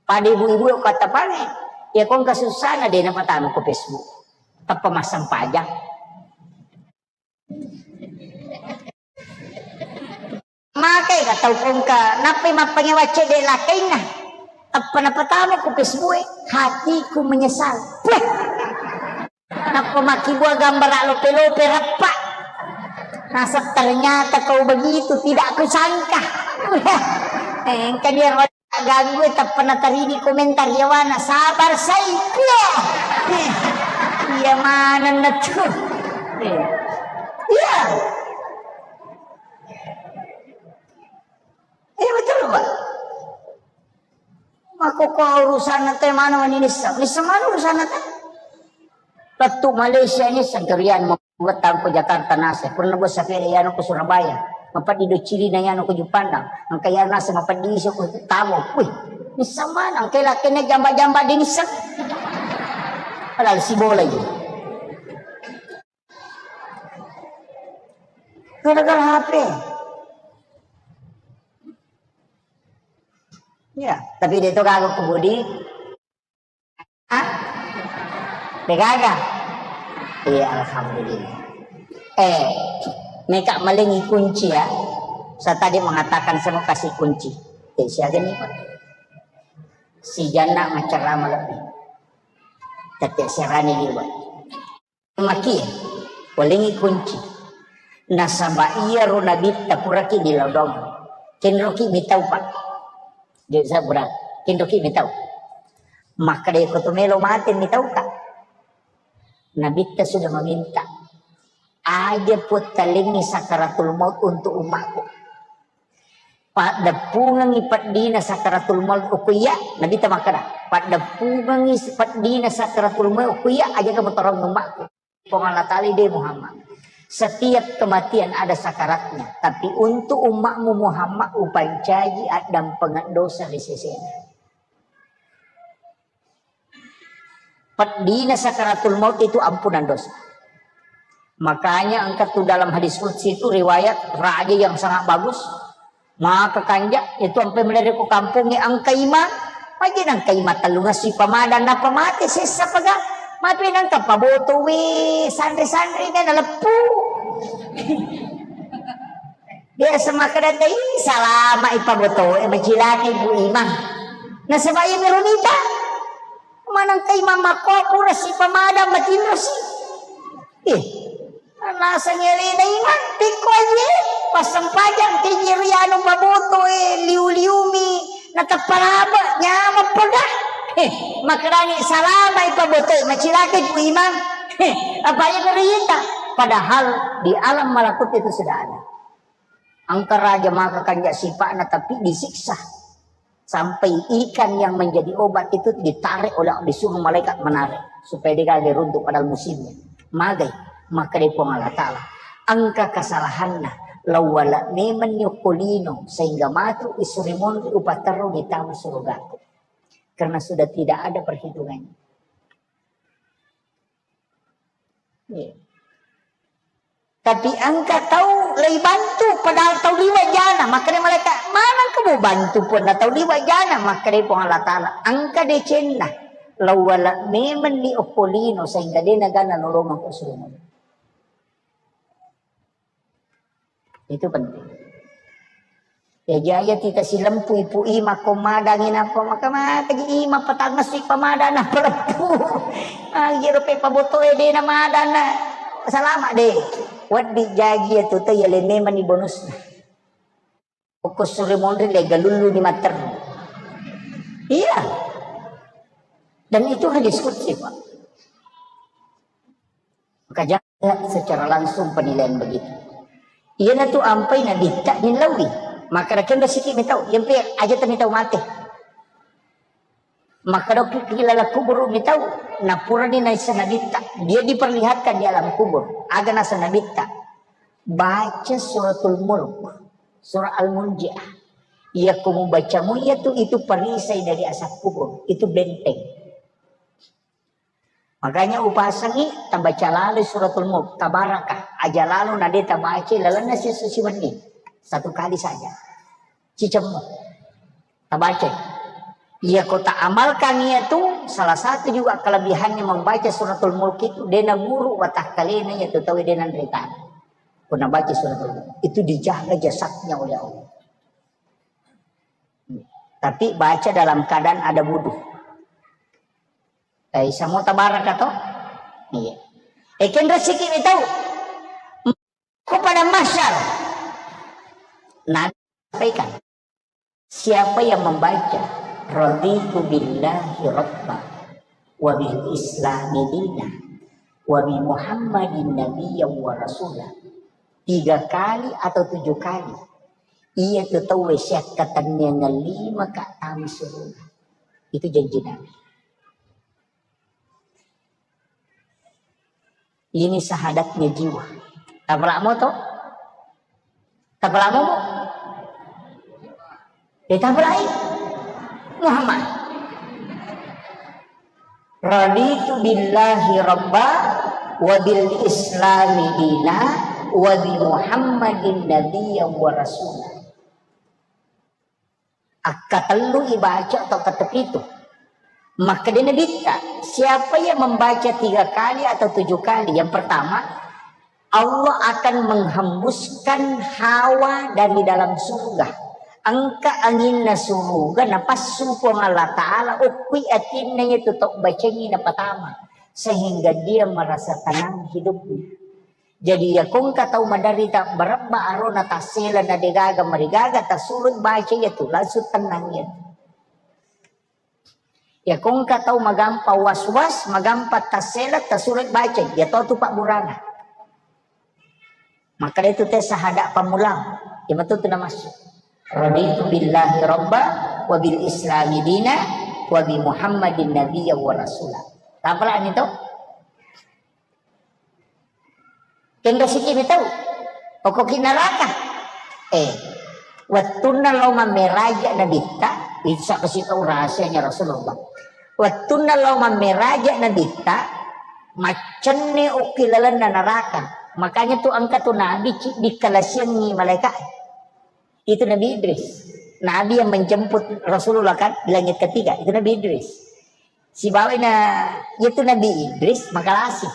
Pada ibu-ibu kota pangi, ya kong kasusana dia na patama ko Facebook. Teppa massempajang. Makai ka tau kongka, nappai mappangewa cedde lakainna. Tappa napatama ku Facebook e, hatiku menyesal. Puh. Nappa makkibua gambara lope-lope rappa. Nasa ternyata kau begitu, tidak kusangka. Eh, engka dia ganggu, tappa natarini komentar yawana, sabar sai. Iya. Iya manenna tu. Iya. Iya. Iya betul, Pak. Mako ko urusan te mana mani nissa. Nissa mana urusan te? Lettu Malaysia ni sendirian. Buat tangko Jakarta nase, pernah buat sapeda yano ke Surabaya, mapeddi doccilina yano ke Juppandang, engka yano nase mapeddi iso ke Tabo. Wih, nisseng maneng, engka lakena jamba-jamba de nisseng. Padahal si bola itu. Gara-gara H P. Ya, tapi dia itu kagak kebudi. Ah? Degaga? Iya, alhamdulillah. Eh, meka malengi kunci ya. Saya tadi mengatakan saya mau kasih kunci. Eh, siaga nih, Pak? Sijanna maccarama lebbi. Tette serani liwa. Makie, walengngi kunci. Nasaba iyaro nabitta puraki dilodong. Kenroki mitau, Pak. Dia sabra, kenroki mitau. Makkeda ko to melo mate mitau, Kak. Nabitta sudah meminta. Aja puttalengngi sakaratul maut untuk umatku. Paddeppungengngi peddina sakaratul maut okko iya, Nabitta makkeda, paddeppungengngi peddina sakaratul maut okko iya, aja kamu torong umatku. Puang Allah Ta'ala de Muhammad. Setiap kematian ada sakaratnya, tapi untuk umatmu Muhammad upancaji addampengeng dosa ri sesena. Peddina sakaratul maut itu ampunan dosa. Makanya engka tu dalam hadis qudsi itu riwayat raja yang sangat bagus. Maka kanja itu ampe melere ko kampongnge engka imang. Maje nangka imang tellunga si pamadan napa mate sessa paga. Mape nangka paboto we sanre-sanre na leppu. Biasa makkeda tei, salama ipabotoe, macilakai Bu Imang. Nasaba iya mero mita. Maneng kai mammakko pura si pamadang matinro si. Eh, naseng elena Imang, pekko aje, passempajang keje ri anu pabotoe, liu-liumi, nateppa laba, nyameng poda. Eh, makkedani salama ipabotoe, macilakai Bu Imang. Eh, apa iya mero ita? Padahal di alam malakut itu sudah ada. Engka raja maka kanja sipa'na, tapi disiksa. Sampai ikan yang menjadi obat itu ditarik oleh, disuruh malaikat menarik supaya dia gagal runtuh padahal musimnya. Magai, maka dari Puang Allah Ta'ala. Engka kesalahanna, lawala memang nyokkolino sehingga matu isri monri upaterru di tamu surugaku. Karena sudah tidak ada perhitungannya. Iya. Tapi engka tau leibantu, padahal tau liwa jana, makkeda malaikat, maneng kamu bantu pun tau liwa jana, makkeda Puang Allah Ta'ala, engka decenna, lawala memang ni okkolino, sehingga de nagana nolongeng ko suruh. Itu penting. Ya, jaya tita silempu ipu i makko madangi napa maka maka ji i mappatangngessi pamadana peleppu. Ah, jero pe paboto e de na madana. Salama de. Weddi jaji ya tu ya le memang ni bonusna. Okko sure monri le galullu ni mater. Iya. Dan itu hadis qudsi, Pak. Maka jangan secara langsung penilaian begitu. Iyana tu ampai nabitta nillaui. Maka raken resiki mitau, yampe aja tani tau mate. Maka doki kilala kubur mitau, napurani naisa nabitta. Dia diperlihatkan di alam kubur. Aga nasa nabitta. Baca suratul mulk, surah al-munjiah. Iya kumu bacamu iya tu itu perisai dari asap kubur. Itu benteng. Makanya upasangi tabaca lalo suratul mulk, tabaraka, aja lalo nade tabaca lalenna siesso siwenni. Satu kali saja. Cicemmu. Tabaca. Iya ko ta amalkan iya tu, salah satu juga kelebihannya membaca suratul mulk itu, dena guru watakkalena iya tu tahu dena nritana. Ko nabaca suratul mulk itu dijaga jasadnya oleh Allah. Tapi baca dalam keadaan ada wudhu. Eh, samo tabaraka to? Iya. Eh, kenra siki ni tahu. Ko pada mahsyar. Nabi sampaikan, siapa yang membaca raditu billahi rabba wa bil islami dina wa bi Muhammadin nabiyyan wa rasula tiga kali atau tujuh kali, iya tu tauwe siakkatenniangeng lima ka tama suruga. Itu janji Nabi. Ini syahadatnya jiwa. Tapalamo to? Tapalamo mo? Eh, tapalai. Muhammad. Raditu billahi rabba wa bil islami dina wa bi Muhammadin nabiyyan wa rasula. Akkatellu ibaca atau ketepitu. Makkeda Nabitta, siapa yang membaca tiga kali atau tujuh kali? Yang pertama, Allah akan menghembuskan hawa dari dalam surga. Engka anginna suruga napassu Puang Allah Ta'ala, okkui atinna iya tu tau bacengi napatama, sehingga dia merasa tenang hidupnya. Jadi, iya kongka tau maderita berebba arona tassela na degaga marigaga, tasuroi baca iya tu, langsung tenang iya tu. Iya kongka tau magampa was-was, magampa tassela, tasuroi baca iya to tu pabburana. Makkeda itu te sahada pammulang. Iya matu tu namassu. Raditu billahi rabba wa bil islami dina wa bi Muhammadin nabiyya wa rasula. Tapalani to? Kenro siki mi tau. Pokokki neraka. Eh, wettunna lao mammeraja nabitta, itu sia kasi tau rahasianya Rasulullah. Wettunna lao mammeraja nabitta, maccenne okki lalenna neraka. Makanya tu engka tu nabi ci dikalasiangi malaika. Itu Nabi Idris. Nabi yang menjemput Rasulullah kan di langit ketiga, itu Nabi Idris. Sibawai na, itu Nabi Idris makalasi.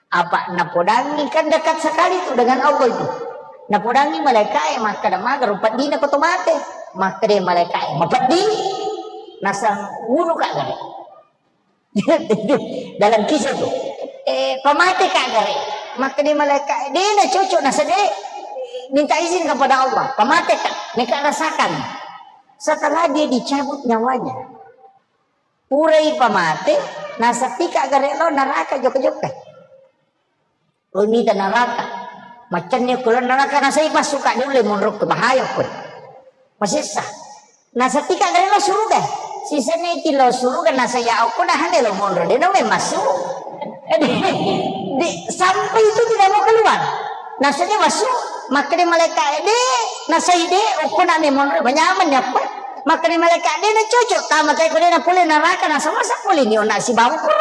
Apa napodangi kan dekat sekali tu dengan Allah itu. Napodangi malaikae makkeda maga rupa dina ko to mate. Makkeda malaikae mapeddi. Nasang wunu ka gare. Dalam kisah tu. Eh, pamate ka gare. Makkeda malaikae de na cocok nasa de minta izin kepada Allah. Pamate ka. Meka rasakan. Setelah dia dicabut nyawanya. Purai pamate, nasapika gare lo neraka jokka-jokka. Lo mita neraka. Macenni ko lo neraka nasai massuka diulle monrokko bahaya ko. Masessa. Nasapika gare lo suruga. Sisene ti lo suruga nasaya okko nahane lo monro de no massu. Di, sampai itu tidak mau keluar. Nasanya masuk, makkeda malaika de, nasai de, okko na memang manyameng ni apa? Makkeda malaika de na cocok, tama tai ko de na pole neraka, nasa masa pole ni ona sibawa ko.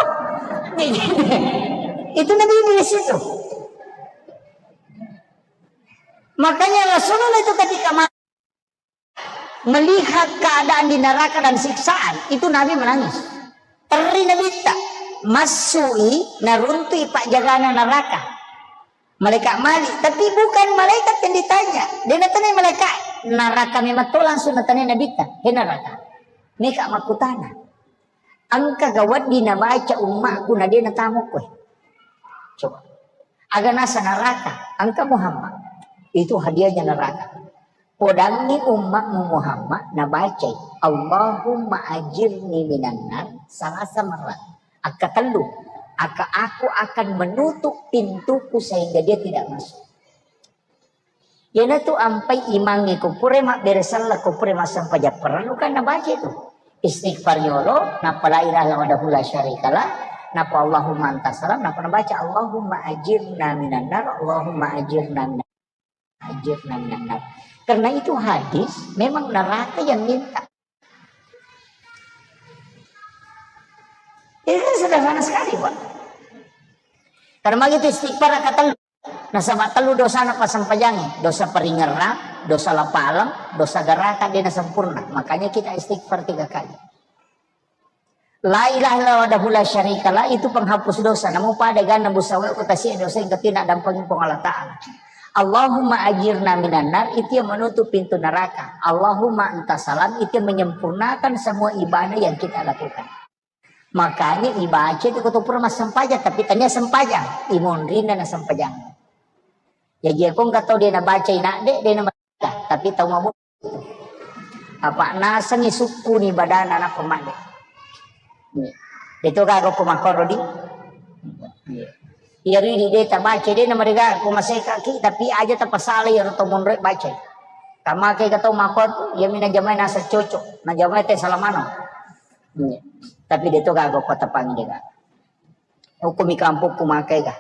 Itu Nabi Idris itu. Makanya Rasulullah itu ketika melihat keadaan di neraka dan siksaan, itu Nabi menangis. Terri Nabitta, massui naruntui pajagana neraka. Malaikat Malik, tapi bukan malaikat yang ditanya. Dia natanya malaikat, neraka memang to langsung natanya Nabitta. He neraka. Meka makkutana. Engka ga wedding nabaca ummakku na de natamukkoe. Coba. Aga nasa neraka, engka Muhammad. Itu hadiahnya neraka. Podangi ummakmu Muhammad nabacai, "Allahumma ajirni minan nar" salasa marrat. Akka tellu. Akka aku akan menutup pintuku sehingga dia tidak masuk. Iyanatu ampai imangnge ko pura mabbere sella, ko pura massempajang parellu kan nabaca itu. Istighfar yolo, napa la ilaha illallah wahdahu la syarikalah, napa Allahumma anta salam, napa nabaca Allahumma ajirna minan nar, Allahumma ajirna minan, ajirna minan nar. Karena itu hadis, memang neraka yang minta. Itu kan sederhana sekali, Pak. Karena begitu istighfar kata Nasaba tellu dosana passempajangnge, dosa paringerrang, dosa lapaleng, dosa garaka, de nasempurna. Makanya kita istighfar tiga kali. La ilaha illallah wahdahu la syarikalah itu penghapus dosa. Namu pada ganna busawe ko tasi dosa yang ketina dampengin Puang Allah Ta'ala. Allahumma ajirna minan nar itu yang menutup pintu neraka. Allahumma anta salam itu yang menyempurnakan semua ibadah yang kita lakukan. Makanya ibaca itu ko to pura massempajang, tapi tania sempajang, imonrinna na sempajang. Jaji ko engka tau de nabaca inadde, de na, tapi tau mabo. Apa nasengi sukku ni badana na pemadde. Itu kago ko makoro di. Iya ridi de tabaca de na mereka ko maseka ki, tapi aja tapasala ya to monro baca. Tamake ka tau makko tu, ya mina jamai nasa cocok, na jamai te salamano. Iya. Tapi de to gaga ko tapangi de ga. Hukumi kampungku makai ga.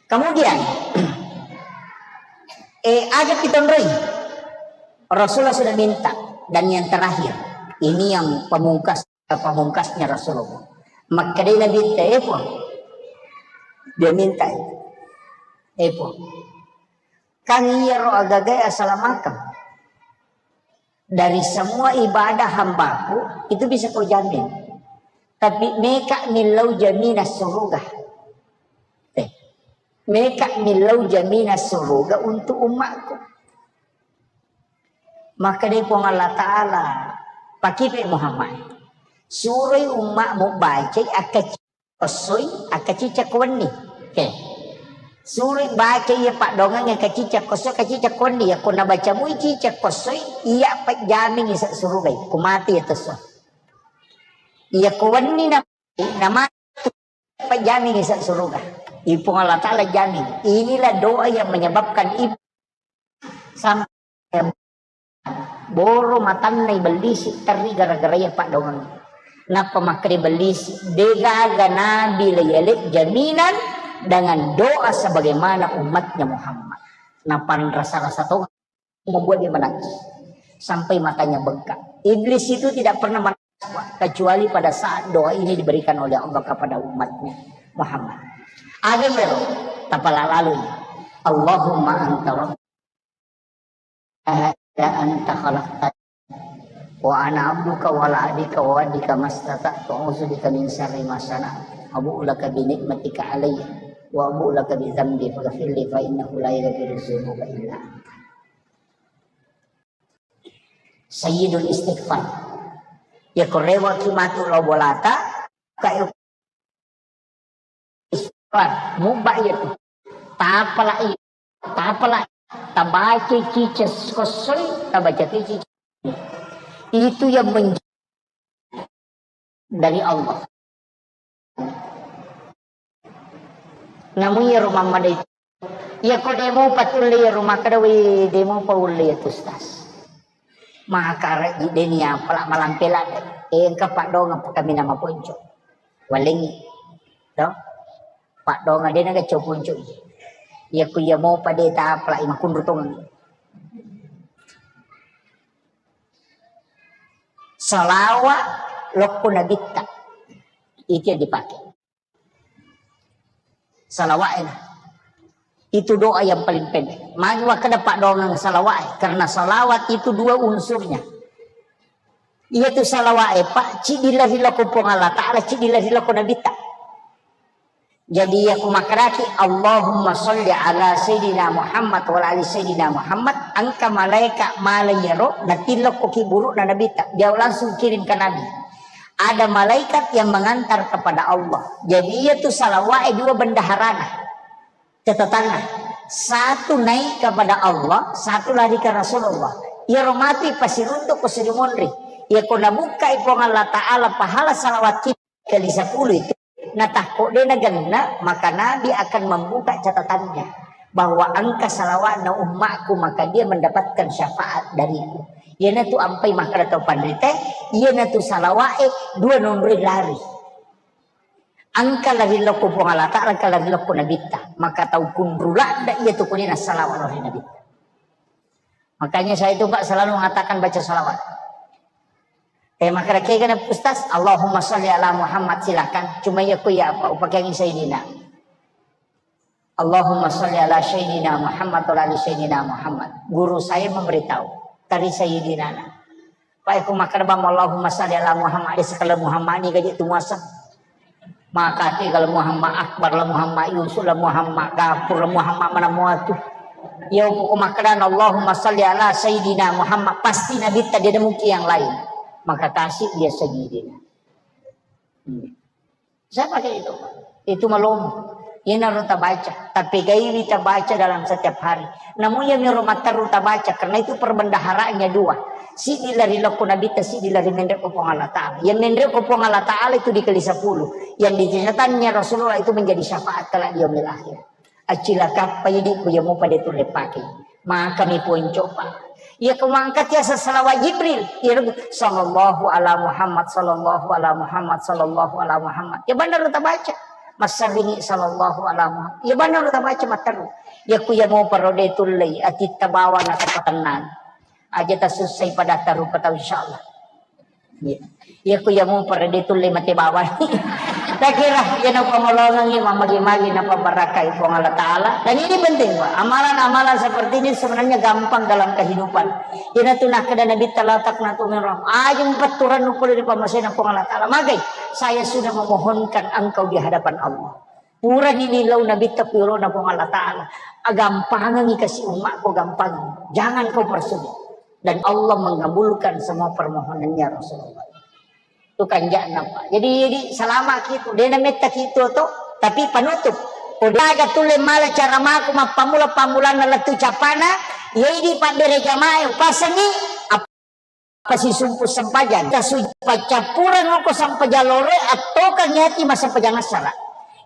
Kemudian, eh, aja pitonroi. Rasulullah sudah minta. Dan yang terakhir, ini yang pamungkas, pamungkasnya Rasulullah. Makkedai Nabi, "Eh, Puang." Dia minta itu. "Eh, Puang. Kan iyaro agagae asalamakeng." Dari semua ibadah hambaku, itu bisa kau jamin. Tapi meka millau jaminan suruga. Eh, meka millau jaminan suruga untuk umatku. Makkedai Puang Allah Ta'ala, "Pakipe Muhammad, suroi ummamu bacai akkaci-, kossoi, akkacica ko wenni." Oke. Suroi bacai iya paddoangeng akkacica kossoi, akkacica ko wenni. Iya ko nabaca mui cica kossoi, iya pejjamingi sa surugai. Ko mati iya tesso. Iya ko wenni na, na mati pejjamingi sa suruga. Ipung Allah Ta'ala jamin. Inilah doa yang menyebabkan ibu sampai boro matanna ibellisi terri gara-gara iya paddoangeng. Nappa makkeda ibellisi, "Degaga nabi la yale jaminan dengan doa sebagaimana umatnya Muhammad." Napanrasa-rasa tong membuat dia menangis. Sampai matanya bengkak. Iblis itu tidak pernah menangis, Pak, kecuali pada saat doa ini diberikan oleh Allah kepada umatnya Muhammad. Ada ya, tapala lalu. Allahumma anta rabbi, la ilaha illa anta khalaqtani, wa ana abduka wa ala ahdika wa wa'dika mastata'tu, a'udzu bika min syarri ma sana'tu, abu'u laka bi ni'matika alayya, wa abu'u laka bi dzambi, faghfirli fa innahu la yaghfiru dzunuba illa anta. Sayyidul istighfar. Ya, ko rewa ki matu lao bolata, ka istighfar, mubba iya tu. Tapalai, tapalai, tabaca cica kossoi, tabaca cica. Itu yang menj-, dari Allah. Namu iyaro mammadai. Iya ko demo patulle iyaro makkeda, "Wé, demo paulle ya tu, Ustaz." Maka rejji deni apala malampe ladde. Eh, engka paddoangeng pakamina maponco. Walengngi. To? Paddoangeng dena gacco ponco. Iya ko iya mopa de tapala imakunru tongeng. Salawa lokko nabitta. Itu yang dipakai. Salawa'e na. Itu doa yang paling pendek. Magi wakkeda paddoangeng salawa'e, karena salawat itu dua unsurnya. Iya tu salawa'e, Pak, ciddi lari lokko Puang Allah Ta'ala, ciddi lari lokko nabitta. Jadi iya ku makkedaki, "Allahumma sholli ala Sayyidina Muhammad wa ala ali Sayyidina Muhammad," engka malaika malai iyaro, natillokko ki buru'na nabitta, dia langsung kirim ke Nabi. Ada malaikat yang mengantar kepada Allah. Jadi iya tu salawa'e dua bendaharana, catatanna. Satu naik kepada Allah, satu lari ke Rasulullah. Iyaro matu pasiruntu ko sirimonri. Iya ko nabukkai Puang Allah Ta'ala pahala salawat kita kali sepuluh itu, natakko de nagenna, maka Nabi akan membuka catatannya bahwa engka salawatna ummaku, maka dia mendapatkan syafaat dariku. Iyanatu ampai makkeda tau panrita, iyanatu salawa'e dua nonroi lari. Engka lari lokko Puang Allah Ta'ala, engka lari lokko nabitta. Maka tau kunru ladde iya tu kunena salawa lao ri nabitta. Makanya saya itu, Pak, selalu mengatakan baca salawat. Eh, makkeda kega na Ustaz, "Allahumma sholli ala Muhammad," silakan. Cuma iya ko iya apa, upakeangi Sayyidina. "Allahumma sholli ala Sayyidina Muhammad wa ala ali Sayyidina Muhammad." Guru saya memberitahu, tari Sayyidina na. Pak, ko makkeda bang, "Allahumma sholli ala Muhammad," ada sekali Muhammad ni gaji tu muaseng. Maka tiga la Muhammad Akbar, la Muhammad Yusuf, la Muhammad Gafur, la Muhammad mana muatu. Ya, pokok makkeda, "Allahumma sholli ala Sayyidina Muhammad," pasti Nabi tadi ada mungkin yang lain. Maka kasih dia Sayyidina. Hmm. Saya pakai itu. Itu malomo. Ini harus tabaca. Tapi gaiwi tabaca dalam setiap hari. Namun ya miro matteru tabaca, karena itu perbendaharanya dua. Siddi lari lokko Nabitta, siddi lari menre ko Puang Allah Ta'ala. Yang menre ko Puang Allah Ta'ala itu dikali sepuluh. Yang di catatannya Rasulullah itu menjadi syafaat kelak di yaumil akhir. Acilakappa idi ku yamo pada tulle pake. Maka mi ponco pa. Iya ko mangkat ya salawat Jibril. Iya, "Sallallahu ala Muhammad, sallallahu ala Muhammad, sallallahu ala Muhammad." Ya benar tabaca. Massering sallallahu ala Muhammad. Ya benar tabaca matteru. Ya ku yamo parode tulle atitta bawa na tapatennang. Aja tasussai pada tarupa tau, insyaallah. Iya. Iya ku iya mupa de tulle mate bawang. Takira iya napamolongengngi, mammagi-magi napabarakai Puang Allah Ta'ala. Dan ini penting, Pak. Amalan-amalan seperti ini sebenarnya gampang dalam kehidupan. Iyanatu nakkeda Nabitta, "La taqnatu min rahmah." Aja mupetturennu pole ri pammasena Puang Allah Ta'ala. Magai, saya sudah memohonkan engkau di hadapan Allah. Purani nilau Nabitta ku yolona Puang Allah Ta'ala. Agampangengngi kasi ummakku, gampang. Jangan kau persulit. Dan Allah mengabulkan semua permohonannya Rasulullah. Itu kanja'na, Pak. Jadi, jadi salama ki tu, de' nametta ki tu to, tapi panutup. Ko de' aga tulle mala cara maku mappamula-pamulanna lettu capana, iya idi pabbere jamae upasengi, ap-, apa sisumpu sempajang. Tasuju paccappureng ko sempajang loroe, attokangi ati massempajang assara.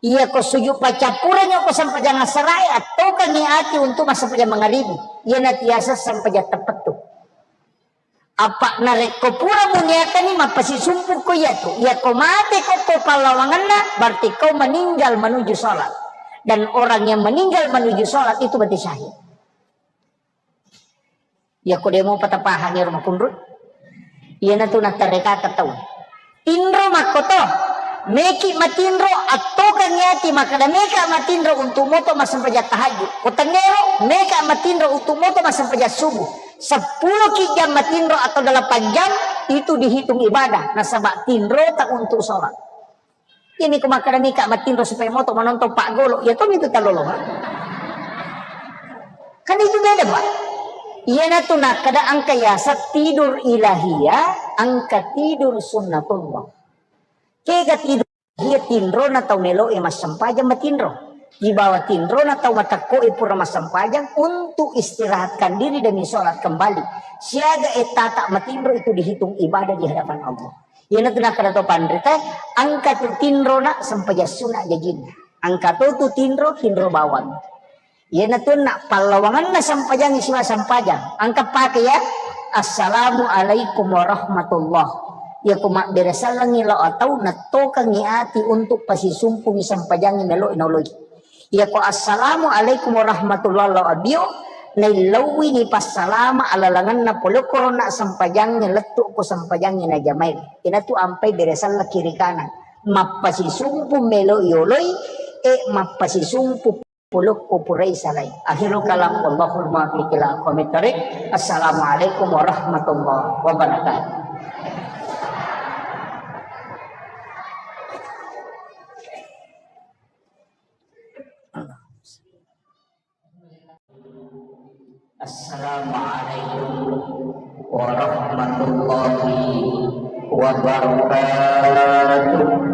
Iya ko suju paccappureng ko sempajang assarae, attokangi ati untuk massempajang mangaribi. Iya natiasa sempajang teppettu. Apa narekko pura muniakani mappasisumpu ko iyatu, iyako mate ko, ko pallawangenna, berarti kau meninggal menuju sholat. Dan orang yang meninggal menuju sholat itu berarti syahid. Iyako demo patapahang ero makunru. Iyanatu nattarekaka tau. Tinro makkoto, meki matinro, attokangi ati makkeda meka matinro untuk moto massempajang tahajud. Ko tengngero, meka matinro untuk moto massempajang subuh. Seppulo ki jam matinro atau delapan jam, itu dihitung ibadah. Nasaba tinro tak untuk sholat. Ini ko makkeda meka matinro supaya moto menonton Pak Golo, ya tomi itu talolongan. Kan itu beda, Pak. Iyanatu nakkeda engka yaseng tidur ilahiyah, engka tidur sunnatullah. Kega tidur? Iya tinrona tau melo'e massempajang matinro. Ibawa tinrona tau matekko'e pura massempajang untuk istirahatkan diri demi sholat kembali. Siaga ettata matinro itu dihitung ibadah di hadapan Allah. Iyanatu nakkeda to panrita, engka tu tinrona sempajang sunna jajinna. Engka to tu tinro, tinro bawang. Iyanatu na pallawangenna sempajangnge sibawa sempajang. Engka pake ya, "Assalamualaikum warahmatullah." Iya ko mabbere sellengngi lao atau nattokengngi ati untuk pasisumpungngi sempajangnge melo naoloi. Iya ko, "Assalamualaikum warahmatullah," lao abio, naillauwini passalama alalangenna pole korona sempajangnge lettu ko sempajangnge najamai. Inatu ampai bere selleng kiri kanan. Mappasisumpu melo yoloi, e mappasisumpu Pulukku purai salai. Akhirul kalam, wallahul muwaffiq ila aqwamit thariq. Assalamualaikum warahmatullahi wabarakatuh. Assalamualaikum warahmatullahi wabarakatuh.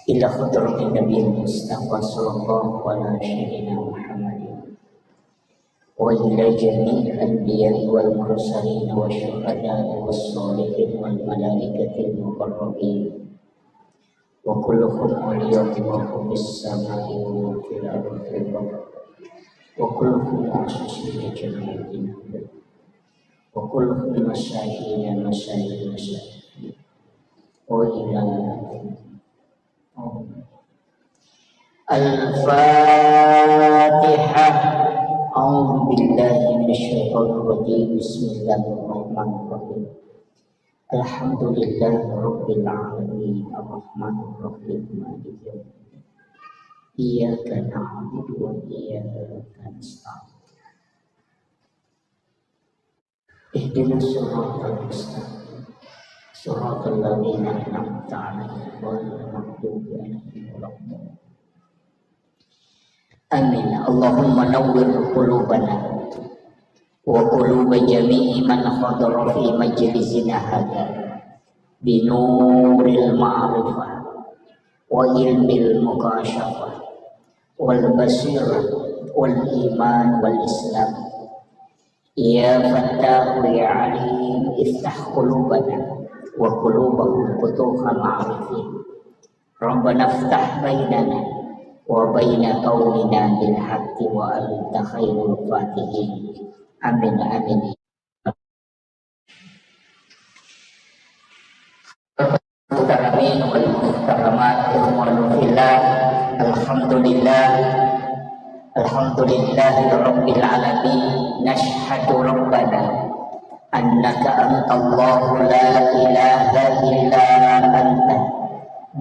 Ila hadratin Nabi Mustafa sallallahu ala sayyidina Muhammadin. وإلى جميع الأنبياء والمرسلين والشهداء والصالحين والملائكة المقربين وكلهم أولياء الله في السماء وفي الأرض وفي البحر وكلهم معصومين جميعا وكلهم مساكين مساكين مساكين وإلى الفاتحة. أعوذ بالله من الشيطان الرجيم. بسم الله الرحمن الرحيم. الحمد لله رب العالمين. الرحمن الرحيم. مالك يوم الدين. إياك نعبد وإياك نستعين. اهدنا الصراط المستقيم. صراط الذين أنعمت عليهم غير المغضوب عليهم ولا الضالين. آمين. اللهم نور قلوبنا وقلوب جميع من حضر في مجلسنا هذا بنور المعرفة وعلم المكاشفة والبصيرة والإيمان والإسلام. يا فتاح يا عليم، افتح قلوبنا وقلوبهم فتوح معرفة. ربنا افتح بيننا وبين قومنا بالحق وأنت خير الفاتحين. آمين، آمين. المحترمين والمحترمات، إخواني في الله، الحمد لله، الحمد لله رب العالمين. نشهد ربنا أنك أنت الله لا إله إلا أنت،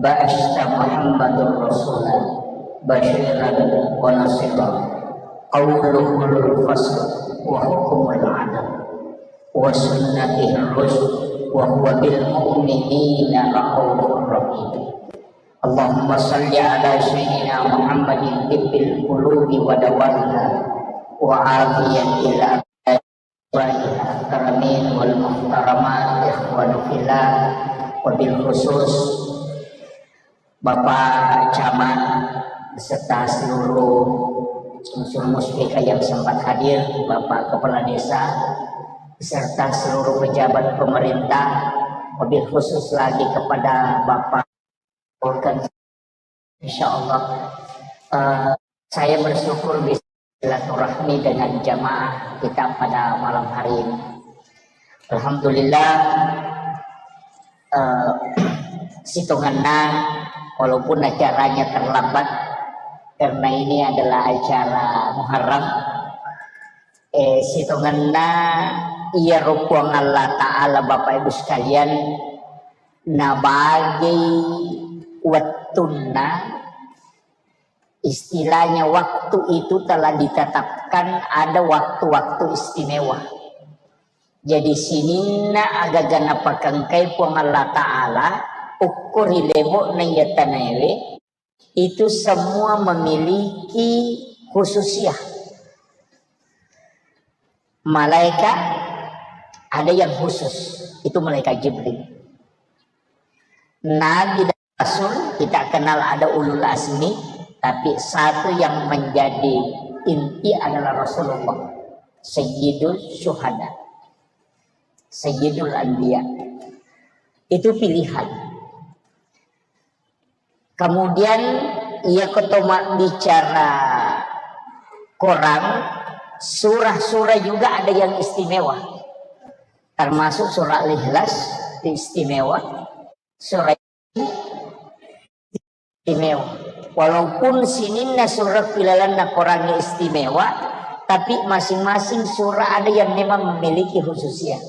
بعثت محمدا رسولا بشيرا ونذيرا، قوله الفصل وحكمه العدل، وسنته الرشد، وهو بالمؤمنين رءوف رحيم. Allahumma salli ala sayyidina Muhammadin tibbil qulubi wa dawaiha wa afiyatil abdani. Akramin wal muhtaramat, ikhwanu fillah, wabil khusus Bapak Camat beserta seluruh unsur muspika yang sempat hadir, Bapak Kepala Desa, beserta seluruh pejabat pemerintah, wabil khusus lagi kepada Bapak Volkan. Insya Allah, eh, saya bersyukur bisa silaturahmi dengan jamaah kita pada malam hari ini. Alhamdulillah, eh, sitongenna, walaupun acaranya terlambat, karena ini adalah acara Muharram, eh, sitongenna iyaro Puang Allah Ta'ala, Bapak Ibu sekalian, nabagi wettunna, istilahnya waktu itu telah ditetapkan ada waktu-waktu istimewa. Jadi sininna agaga napakengkai Puang Allah Ta'ala, ukkuri lebo'na iya tanaewe, itu semua memiliki khususiyah. Malaikat ada yang khusus, itu malaikat Jibril. Nabi dan Rasul kita kenal ada ulul azmi, tapi satu yang menjadi inti adalah Rasulullah, Sayyidul Syuhada, Sayyidul Anbiya. Itu pilihan. Kemudian, iya ko to mabbicara Quran, surah-surah juga ada yang istimewa. Termasuk surah Al-Ikhlas itu istimewa. Surah istimewa. Walaupun sininna surah pilalanna Quran istimewa, tapi masing-masing surah ada yang memang memiliki khususnya.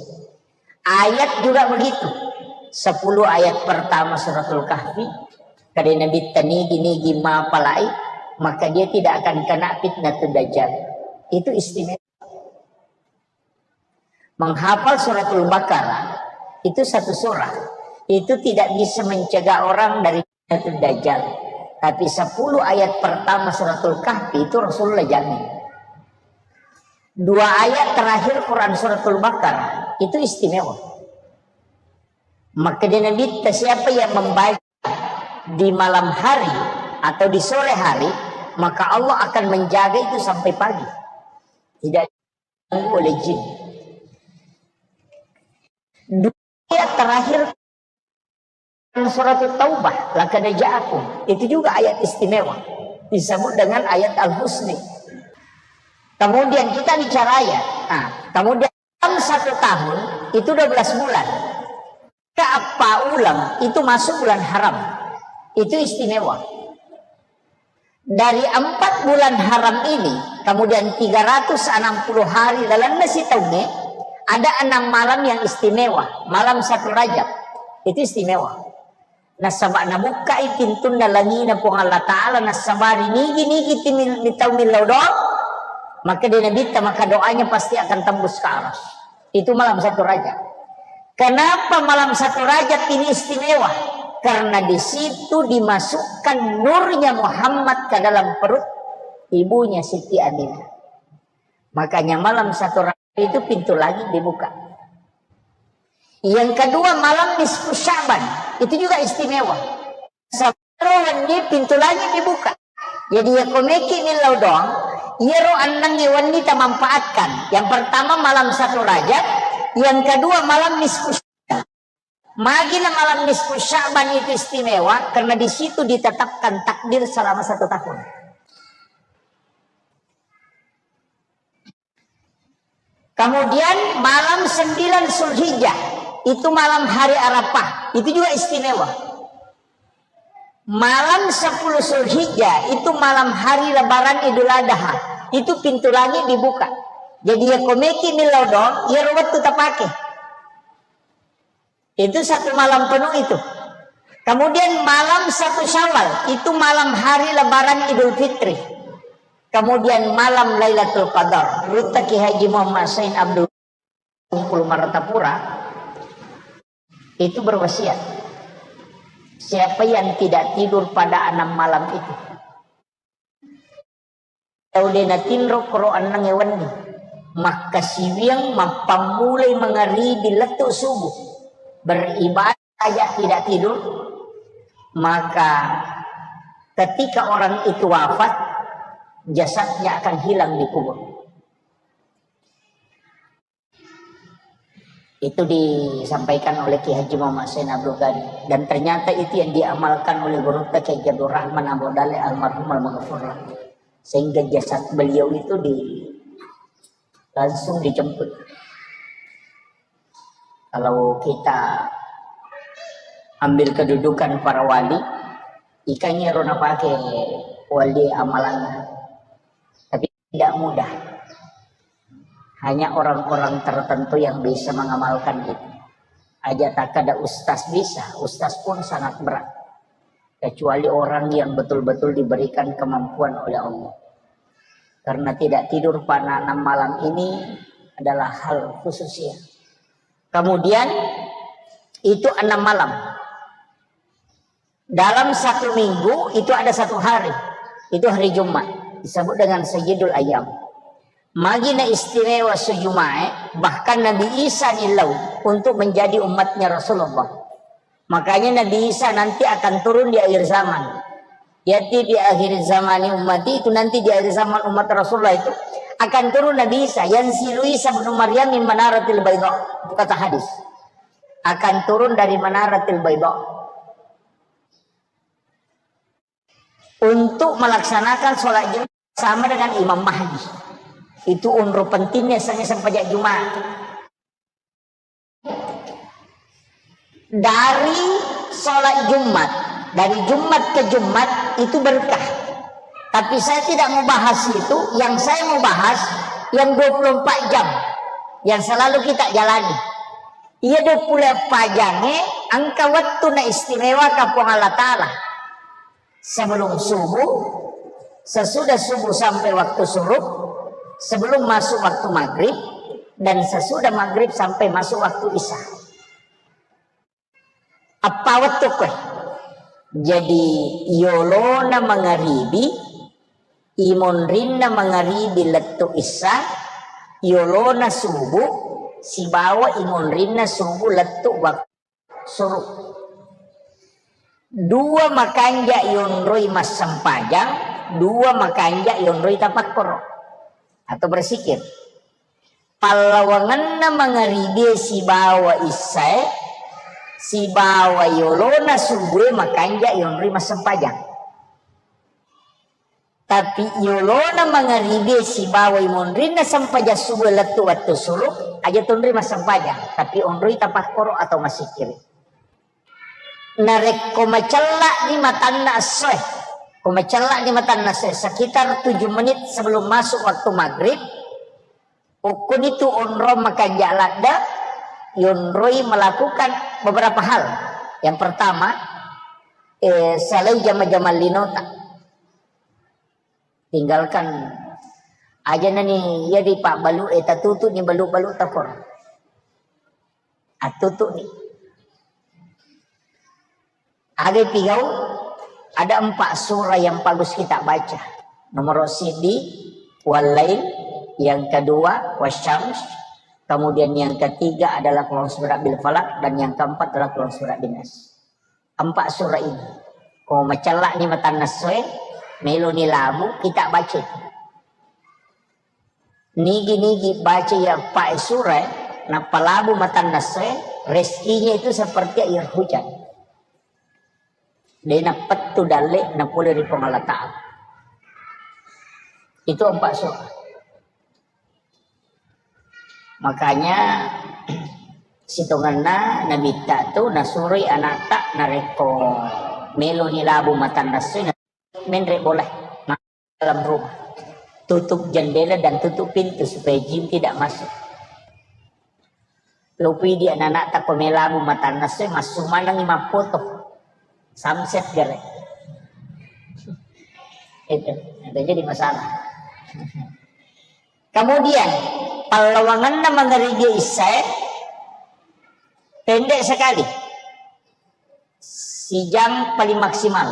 Ayat juga begitu. Sepuluh ayat pertama Suratul Kahfi, kada Nabi tanigi-nigi mapalai, maka dia tidak akan kena fitnah dajjal. Itu istimewa. Menghafal Suratul Baqarah itu satu surah, itu tidak bisa mencegah orang dari fitnah dajjal. Tapi sepuluh ayat pertama Suratul Kahfi itu Rasulullah jamin. Dua ayat terakhir Quran Suratul Baqarah itu istimewa. Maka dia Nabi, siapa yang membaca di malam hari atau di sore hari, maka Allah akan menjaga itu sampai pagi. Tidak diganggu oleh jin. Dua ayat terakhir surat Taubah, laqad ja'akum. Itu juga ayat istimewa. Disebut dengan ayat Al-Husni. Kemudian kita bicara ayat. Nah, kemudian dalam satu tahun itu dua belas bulan. Keapa ulang itu masuk bulan haram. Itu istimewa. Dari empat bulan haram ini, kemudian tiga ratus enam puluh hari dalam nasi taunge, ada enam malam yang istimewa. Malam satu Rajab. Itu istimewa. Nasaba nabukkai pintunna langina Puang Allah Ta'ala, nasabari nigi-nigi timil-, mitau millau doang, maka dia Nabi ta, maka doanya pasti akan tembus ke aras. Itu malam satu Rajab. Kenapa malam satu Rajab ini istimewa? Karena di situ dimasukkan nurnya Muhammad ke dalam perut ibunya Siti Aminah. Makanya malam satu Rajab itu pintu langit dibuka. Yang kedua, malam nisfu Sya'ban. Itu juga istimewa. Sabaro wenni pintu langit dibuka. Jadi, ya komeki millau doang, iyaro ennengnge wenni tamanfaatkan. Yang pertama malam satu Rajab, yang kedua malam nisfu Sya'ban. Magina malam nisfu Sya'ban itu istimewa karena di situ ditetapkan takdir selama satu tahun. Kemudian malam sembilan Zulhijjah, itu malam hari Arafah, itu juga istimewa. Malam sepuluh Zulhijjah, itu malam hari Lebaran Idul Adha, itu pintu langit dibuka. Jadi, ya komeki millau doang, iyaro wettu tapake. Itu satu malam penuh itu. Kemudian malam satu Syawal, itu malam hari Lebaran Idul Fitri. Kemudian malam Lailatul Qadar. Rutta Ki Haji Muhammad Sain Abdul Bungkulu Martapura itu berwasiat. Siapa yang tidak tidur pada enam malam itu? Tau de natinro koro enneng wenni, makkasiwiang mappammulai mangaribi lettu subuh, beribadah saja tidak tidur, maka ketika orang itu wafat, jasadnya akan hilang di kubur. Itu disampaikan oleh Ki Haji Muhammad Hussein Abdul Ghani. Dan ternyata itu yang diamalkan oleh gurutta Ki Haji Abdul Rahman Abu Dalek almarhum almaghfurlah. Sehingga jasad beliau itu di, langsung dijemput. Kalau kita ambil kedudukan para wali, ikanya rona pakai wali amalannya. Tapi tidak mudah. Hanya orang-orang tertentu yang bisa mengamalkan itu. Aja tak ada ustaz bisa, ustaz pun sangat berat. Kecuali orang yang betul-betul diberikan kemampuan oleh Allah. Karena tidak tidur pada enam malam ini adalah hal khusus ya. Kemudian itu enam malam. Dalam satu minggu itu ada satu hari. Itu hari Jumat. Disebut dengan Sayyidul Ayyam. Magi na istimewa sujuma'e, bahkan Nabi Isa nilau untuk menjadi umatnya Rasulullah. Makanya Nabi Isa nanti akan turun di akhir zaman. Yati di akhir zaman umat itu, nanti di akhir zaman umat Rasulullah itu akan turun Nabi Isa, yang silu Isa bin Maryam min manaratil bayda. Itu kata hadis. Akan turun dari manaratil bayda. Untuk melaksanakan sholat Jumat sama dengan Imam Mahdi. Itu unro pentingnya saya sempajak Jumat. Dari sholat Jumat, dari Jumat ke Jumat itu berkah. Tapi saya tidak mau bahas itu, yang saya mau bahas yang dua puluh empat jam yang selalu kita jalani. Iya dua puluh empat jam, eh, engka waktu na istimewa ka Puang Allah Ta'ala. Sebelum subuh, sesudah subuh sampai waktu syuruk, sebelum masuk waktu maghrib, dan sesudah maghrib sampai masuk waktu isya. Eppa wettu koe. Jadi, yolona mangaribi, imonrinna mangaribi lettu isya, yolona subuh, sibawa imonrinna subuh lettu waktu suruh. Dua makanja yonroi massempajang, dua makanja yonroi tapakkoro atau bersikir. Pallawangenna mangaribie sibawa issae, sibawa yolona subue makanja yonroi massempajang. Tapi yolona mangaribie sibawa imonrinna sempajang subuh lettu wettu suruh, aja tonroi massempajang, tapi onroi tapakkoro atau massikkiri. Narekko macella'ni matanna essoe, ko macella'ni matanna essoe, sekitar tujuh menit sebelum masuk waktu maghrib, ukkunitu onrong makanja ladde, yonroi melakukan beberapa hal. Yang pertama, eh, salai jama-jama linota. Tinggalkan aja nani iya di pak balu, eh, tatutu ni balu-balu takor. Atutu ni. Aga pigau, ada empat surah yang bagus kita baca. Nomor sidi, walail, yang kedua, wasyams, kemudian yang ketiga adalah Qul a'udzu birabbil falaq, dan yang keempat adalah Qul a'udzu birabbin nas. Empat surah ini. Ko macella'ni matanna essoe, meloni labu, kita baca. Nigi-nigi baca iya empat surah, nappa labu matanna essoe, rezekinya itu seperti air hujan. De nappettu dalle napole ri Puang Allah Ta'ala. Itu empat surah. Makanya sitongenna nabitta tu nasuroi anatta narekko meloni labu matanna essoe, menre bola dalam rumah. Tutup jendela dan tutup pintu supaya jin tidak masuk. Lopi di anak-anak tako melabu matanna essoe, massu manengi mappoto. Samset gare. Itu, itu jadi masalah. Kemudian, pallawangenna mangaribi issae pendek sekali. Sijang paling maksimal.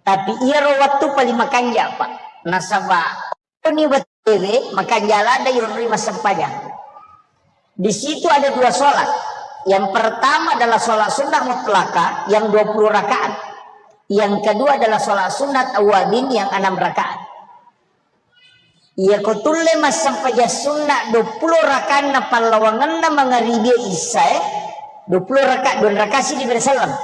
Tapi iyaro wettu paling makanja, Pak. Nasaba ni wettuwe makanja ladde yonroi massempajang. Di situ ada dua sholat. Yang pertama adalah sholat sunnah mutlaka yang dua puluh rakaat. Yang kedua adalah sholat sunat awabin yang enam rakaat. Iya ko tulle massempajang sunna dua puluh rakaanna pallawangenna mangaribi issae, dua puluh rakaat, dua rakaat sidi bere selleng.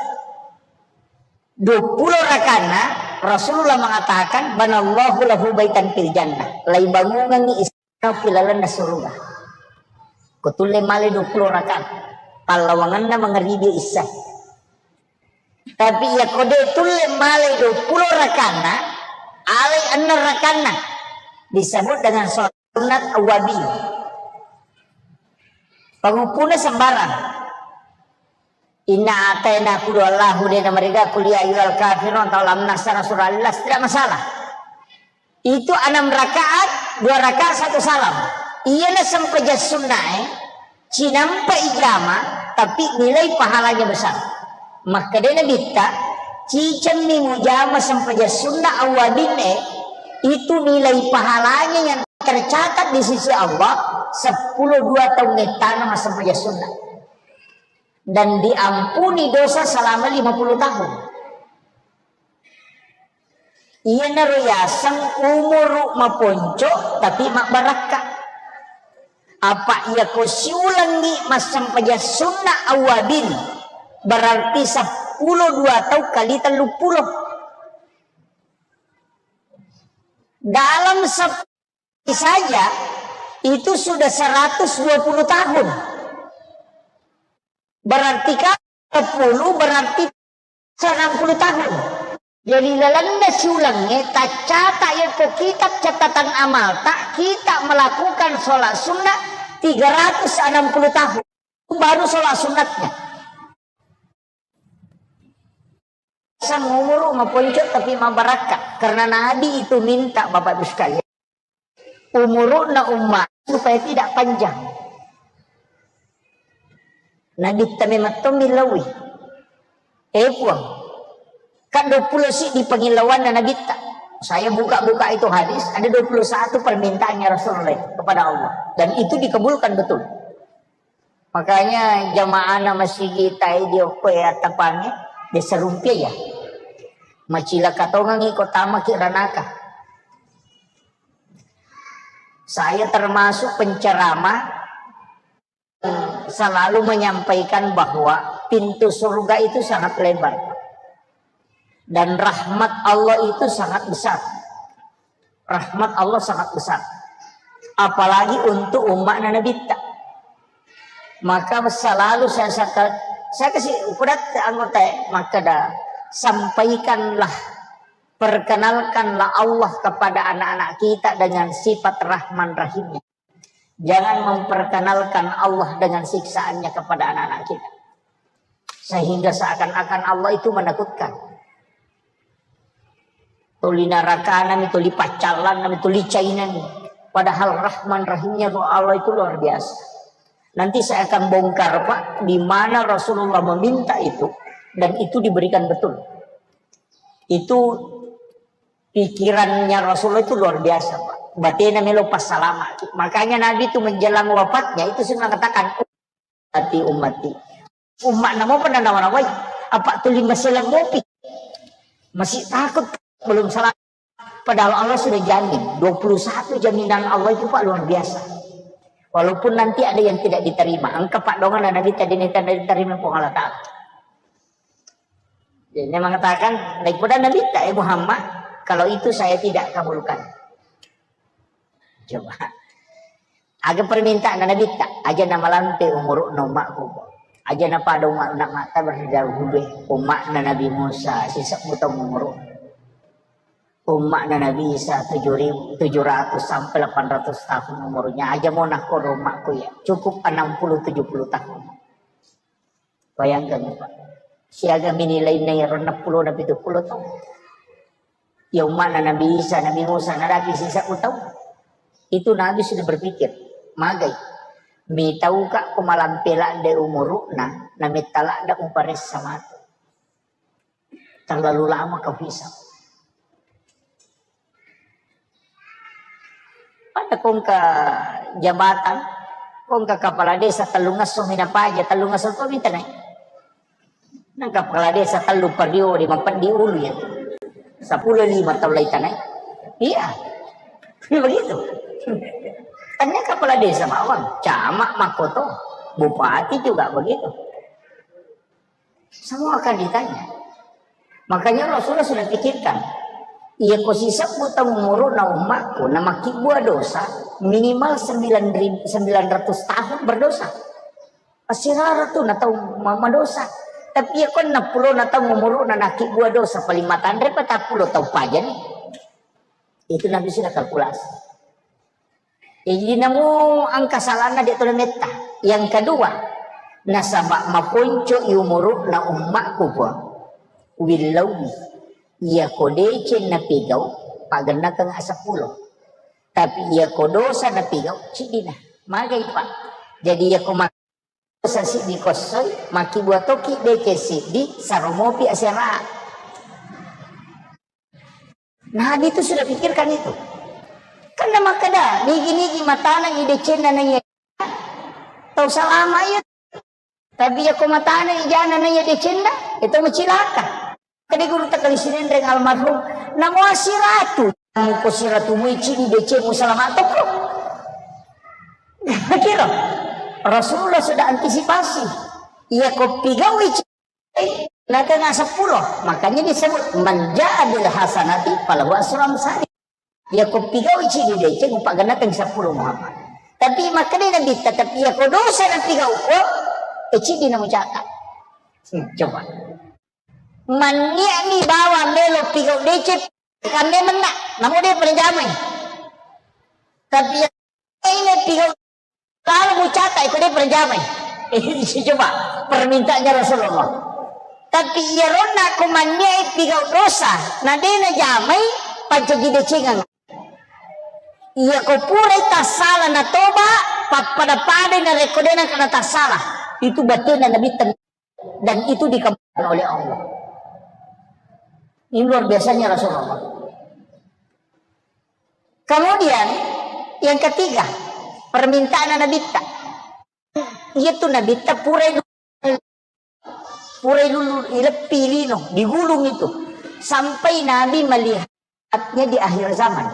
Dua puluh rakaanna Rasulullah mengatakan, "Banallahu lahu baitan fil jannah." Laibangungengngi istana ki lalenna suruga. Ko tulle male dua puluh rakaat pallawangenna mangaribi issae. Tapi iya ko de tulle male dua puluh rakaanna, alai enneng rakaanna disebut dengan sholat sunat awabin. Pengumpulnya sembarang. Inna atayna kudu Allahu dena mereka kuliah ayyuhal kafirun atau lam nasara surah Al-Ikhlas, tidak masalah. Itu enam rakaat, dua rakaat satu salam. Iyana sempajang sunnae, cinampa ijama, tapi nilai pahalanya besar. Makkedai Nabitta, cicemmi mujama sempajang sunna awabinne, itu nilai pahalanya yang tercatat di sisi Allah sepuluh dua tahun ettana massempajang sunna. Dan diampuni dosa selama lima puluh tahun. Iyanaro yaseng umuru maponco tapi mabbarakka. Apa iya ko siulengngi massempajang sunna awabin, berarti seppulo dua tau kali telluppulo. Dalam sehari saja itu sudah seratus dua puluh tahun. Berarti kan sepuluh berarti enam puluh tahun. Jadi lalenna siulengnge taccata yako kitab catatan amalta, kita melakukan sholat sunnah tiga ratus enam puluh tahun. Itu baru sholat sunnatnya. Sang umuru maponco tapi mabarakka. Karena Nabi itu minta, Bapak Ibu sekalian, umuruna umat supaya tidak panjang. Nabitta memang to millauwi. Eh Puang, kan dua puluh siddi pangillauanna Nabitta. Saya buka-buka itu hadis, ada dua puluh satu permintaannya Rasulullah kepada Allah. Dan itu dikabulkan betul. Makanya jamaahna masigi tai di okko ya tapange, desa rumpia ya. Macilaka tongangi ko tamaki ranaka. Saya termasuk penceramah, eh, selalu menyampaikan bahwa pintu surga itu sangat lebar. Dan rahmat Allah itu sangat besar. Rahmat Allah sangat besar. Apalagi untuk umatna Nabitta. Maka selalu saya saka-, saya kasih ukuran anggota, maka dah sampaikanlah, perkenalkanlah Allah kepada anak-anak kita dengan sifat Rahman Rahimnya. Jangan memperkenalkan Allah dengan siksaannya kepada anak-anak kita. Sehingga seakan-akan Allah itu menakutkan. Tuli narakanami, tuli paccallannami, tuli cainami. Padahal Rahman Rahimnya Allah itu luar biasa. Nanti saya akan bongkar, Pak, di mana Rasulullah meminta itu, dan itu diberikan betul. Itu pikirannya Rasulullah itu luar biasa, Pak. Batena melo passalama. Makanya Nabi itu menjelang wafatnya itu sudah mengatakan, "Ummati, ummati." Umma'na mopa nanawai. Apa tuli maselang mopi? Masih takut belum salah. Padahal Allah sudah jamin. Dua puluh satu jaminan Allah itu, Pak, luar biasa. Walaupun nanti ada yang tidak diterima. Engka, Pak, dongan Nabi tadi ini tidak diterima Puang Allah Ta'ala. Jadi, dia mengatakan, "Daripada Nabi tak, eh, Muhammad, kalau itu saya tidak kabulkan." Coba. Aga permintaan Nabi tak, aja nama lampe umuruk no makku. Aja na pada umat nak mata berdahulu umat Nabi Musa, sisa utang umuruk. Umat Nabi Isa tujuh ribu, tujuh ratus sampai delapan ratus tahun umurnya. Aja mau nak umakku ya. Cukup enam puluh tujuh puluh tahun. Bayangkan, Pak. Siaga mini lainna iyaro enneng pulo na pitu pulo taung. Ya, umma'na Nabi Isa, Nabi Musa, nadapi sisa taung. Itu Nabi sudah berpikir, magai. Mitauka ko malampe ladde umuru'na, na metta ladde uparessa matu. terlalu lama kau hisap. Pada kongka jabatan, kongka kepala desa tellungesso mina paja, tellungesso to minta naik. Nang kepala desa tellu periode mapeddi ulu ya. Sepuluh lima tahun lagi tanai. Iya. Begitu. Tanya kepala desa bawang, camat, makoto, bupati juga begitu. Semua akan ditanya. Makanya Rasulullah sudah pikirkan, iya ko sisebbu taung umuru'na ummakku, na makkibua dosa, minimal sembilan ribu, sembilan ratus tahun berdosa. Assirara tu na tau ma-, madosa. Tapi iya ko enneng pulo na taung umuru'na nakkibua dosa, paling matanre patappulo tau pajani. Itu Nabi sudah kalkulasi. Jadi, namu engka salahna de' to nametta. Yang kedua, nasaba maponco i umuru'na ummakku, Puang. Uwillauwi. Iya ko deceng napigau, pagennakeng seppulo. Tapi iya ko dosa napigau, ciddina. Magai, Pak. Jadi iya ko ma-, dosa siddi kossoi, makkibua toki deceng siddi, saro mopi asera. Nabi itu sudah pikirkan itu. Karena makkeda, nigi-nigi mataneng i decenna naiya tau salama iya. Tapi iya ko mataneng i jana naiya decenna, itu macilaka. Kade guru takali Sinenreng almarhum, namo asiratu, namo ko siratu muici di decemu salama toko. Kira Rasulullah sudah antisipasi. Iya ko pigau ici Nakena seppulo, makanya disebut, "Man jaa bil hasanati falahu asru amsali." Ya ko pigau ciddi deceng, upagennakeng seppulo Muhammad. Tapi makkeda Nabi, tetapi ya ko dosa napigau ko, e ciddi namucaka. Hmm, coba. Manniani bawa melo pigau deceng, kambe menna, namu de pernah jamai. Tapi ya ini pigau Lalu mucata, iko de pernah jamai. Eh, coba, permintaannya Rasulullah. Tapi iya ronna ko manniai pigau dosa, na de na jamai, pancaji decengang. Iya ko purai tassala na toba, pappada-pada na rekko de na kena tassala. Itu batena Nabi ten-, dan itu dikabulkan oleh Allah. Ini luar biasanya Rasulullah. Kemudian yang ketiga, permintaan Nabitta. Iya tu Nabitta purai lu-, purai lulu, ileppi lino, digulung itu. Sampai Nabi melihatnya di akhir zaman.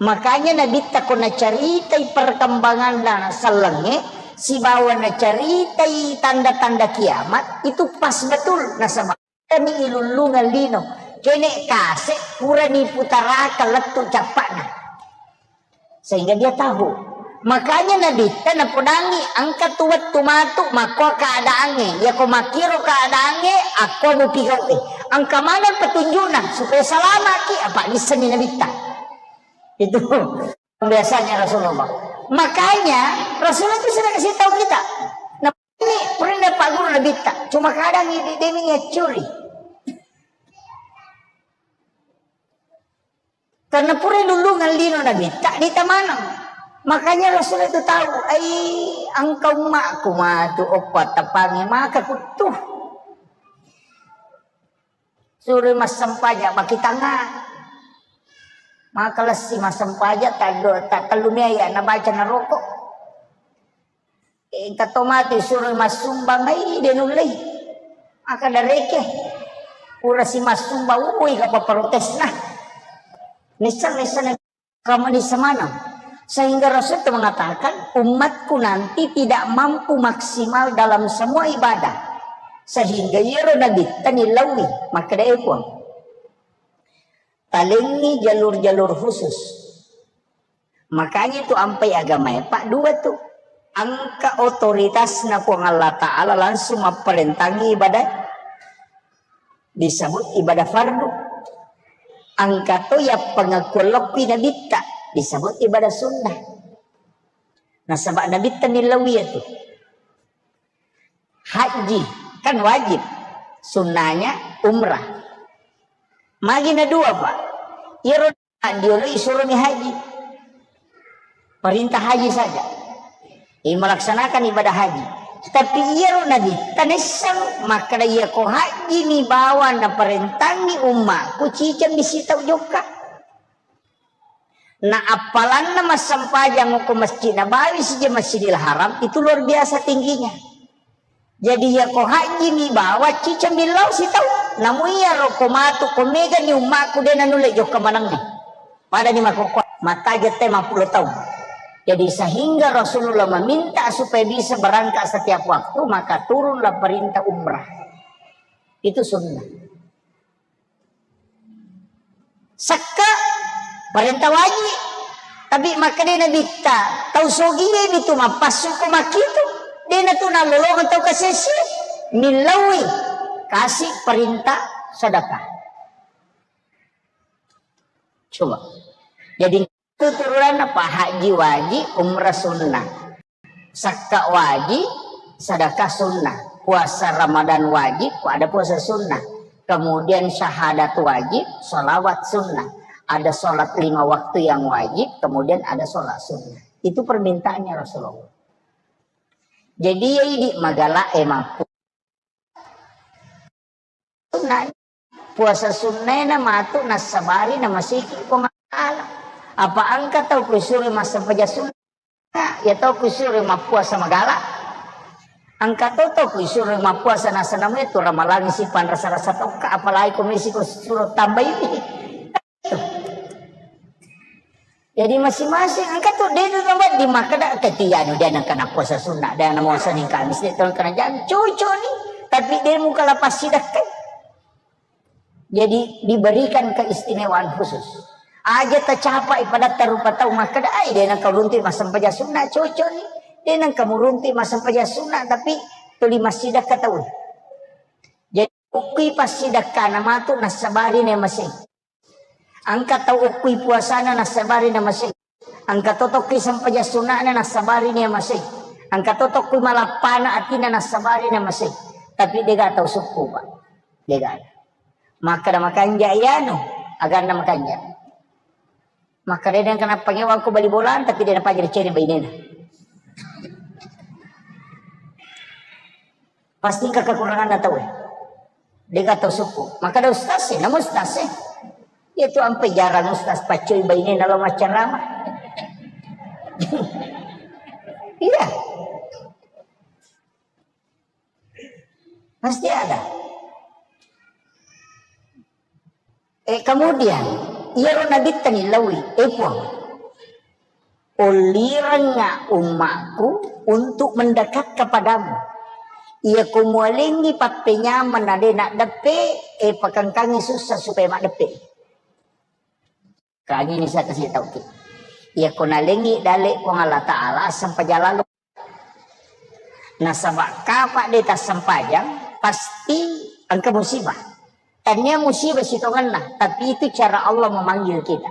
Makanya Nabitta ko nacaritai perkembangan dan sellengnge, sibawa nacaritai tanda-tanda kiamat, itu pas betul nasaba. Kami ilullungeng lino, kene kase purani putaraka lettu cappa'na. Sehingga dia tahu. Makanya Nabitta napodangi, engka tu wettu matu makko keadaangnge, yako makkiro keadaangnge, akko mupigau'e. Engka maneng petunjukna supaya salamaki, apa nissenni Nabitta. Itu biasanya Rasulullah. Makanya Rasulullah itu sudah kasih tahu kita. Nah, ini pernah Pak Guru Nabitta, cuma kadang ini demi ngecuri. Karena pura lulungan lino Nabitta, di tamanang. Makanya Rasulullah itu tahu, ai engka ummakku matu oppa tapangi maka kuttu. Suroi massempajang makitanga. Maka lessi massempajang taddo, ta-, tellu mea ya nabaca naroko. Engka to mati suroi massumbang, ai de nullei. Maka dareke. Pura si massumbang, ui, kapa protesna. Nisseng, nisseng. Kamu di semana. Sehingga Rasul itu mengatakan, "Umatku nanti tidak mampu maksimal dalam semua ibadah." Sehingga iyaro Nabitta nilaui, makkeda, "Eh, Puang, talengi jalur-jalur khusus." Makanya itu ampai agamae, Pak, dua tuh. Engka otoritasna Puang Allah Ta'ala langsung mapparentangi ibadah. Disebut ibadah fardu. Engka to ya pengakuan lokki Nabitta, disebut ibadah sunnah. Nasaba Nabitta nilaui itu. Haji kan wajib, sunnahnya umrah. Magi na dua, Pak. Iyaro diolo isuroni haji. Perintah haji saja. Ini melaksanakan ibadah haji. Tapi iyaro Nabitta naisseng makkeda, iya ko hajjimi bawang naparentangi ummaku, cicemmi sitau jokka. Na appalanna massempajang ko Masjid Nabawi sija Masjidil Haram itu luar biasa tingginya. Jadi iya ko hajjimi bawang, cicemmi lao sitau. Namu iyaro ko matu ko megani ummaku de nanulle jokka manengnge. Padani makkokkoe, mattajeng te mappulo taung. Jadi sehingga Rasulullah meminta supaya bisa berangkat setiap waktu, maka turunlah perintah umrah. Itu sunnah. Sakka, perintah wajib. Tapi makkeda Nabitta, tau sogie mitu mappassu ko makkitu. Dena tu nalolongeng tau kasessi. Millaui, kasih perintah sedekah. Coba. Jadi itu turunan apa? Haji wajib, umrah sunnah. Sakka wajib, sedekah sunnah. Puasa Ramadan wajib, ada puasa sunnah. Kemudian syahadat wajib, salawat sunnah. Ada salat lima waktu yang wajib, kemudian ada salat sunnah. Itu permintaannya Rasulullah. Jadi ya idi magala emang Sunnah. Puasa sunnahna matu nassabari namasiki Puang Allah Ta'ala. Apa engka tau kusuroi massempajang sunnah? Ya tau kusuroi mappuasa magala. Engka to tau kusuroi mappuasa nasenamo itu ramalangi si panrasa-rasa tokka, apalagi komisi kusuro tambai. Jadi masing-masing engka tu de tu nabaddi makkeda, "Ketianu de nengka napuasa sunnah, de namo Senin Kamis de tong kena jam cucu ni, tapi de muka lapas sidakkai." Jadi diberikan keistimewaan khusus. Aja tacapai pada tarupa tau makkeda, "Ai de nengka runti massempajang sunnah cucu ni, de nengka murunti massempajang sunnah tapi tuli massidakka tau." Jadi ukui passidakkana matu nassabari ne masing. Engka tau okkui puasana nassabari namasei. Engka to tokki sempajang suna'na nassabari namasei. Engka to tokki malappana atina nassabari namasei. Tapi dega tau sukku, Pak. Dega. Makkeda makanja iyanu, aganna makanja. Makkeda de nengka nappangewang ko bali bola, tapi de napajari cene bainena. Pasti engka kekuranganna tau. Dega tau sukku. Makkeda ustaz sih, namu ustaz sih. Iya tu ampe jarang ustaz paccoi bainena lao maccarama. Iya. Pasti ada. Eh, kemudian, iyaro Nabitta ni laui, eh Puang, ollirengnga ummaku untuk mendekat kepadamu. Iya ko mualengi pappenyameng na de naddeppe, eh, pakengkangi susah supaya maddeppe. Kagini saya kasih tahu ki. Iya ko nalengi dale Puang Allah Ta'ala, sempajang lalo. Nasaba kapa de tassempajang, pasti engka musibah. Tania musibah sitongenna, tapi itu cara Allah memanggil kita.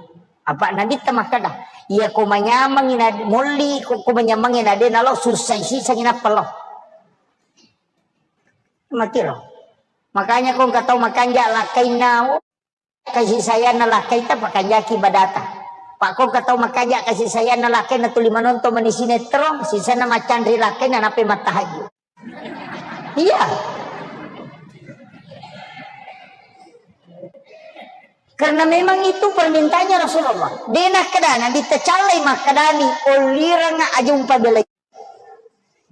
Apa Nabitta makkeda, iya ko manyamangi na molli, ko, ko manyamangi na de nalo, susah sisangi nappa lo. Makiro. Makanya ko engka tau makanja lakkainna, kasih sayang na lakkaita pakanjaki badata. Pak ko engka tau makanja kasih sayang na lakkaina tuli manonton mani sinetron, sisana macanri lakkaina nape mattahajud. Iya. Karena memang itu permintaannya Rasulullah. De nakkeda Nabitta callai makkedani, "Ollirang aja umpabelai."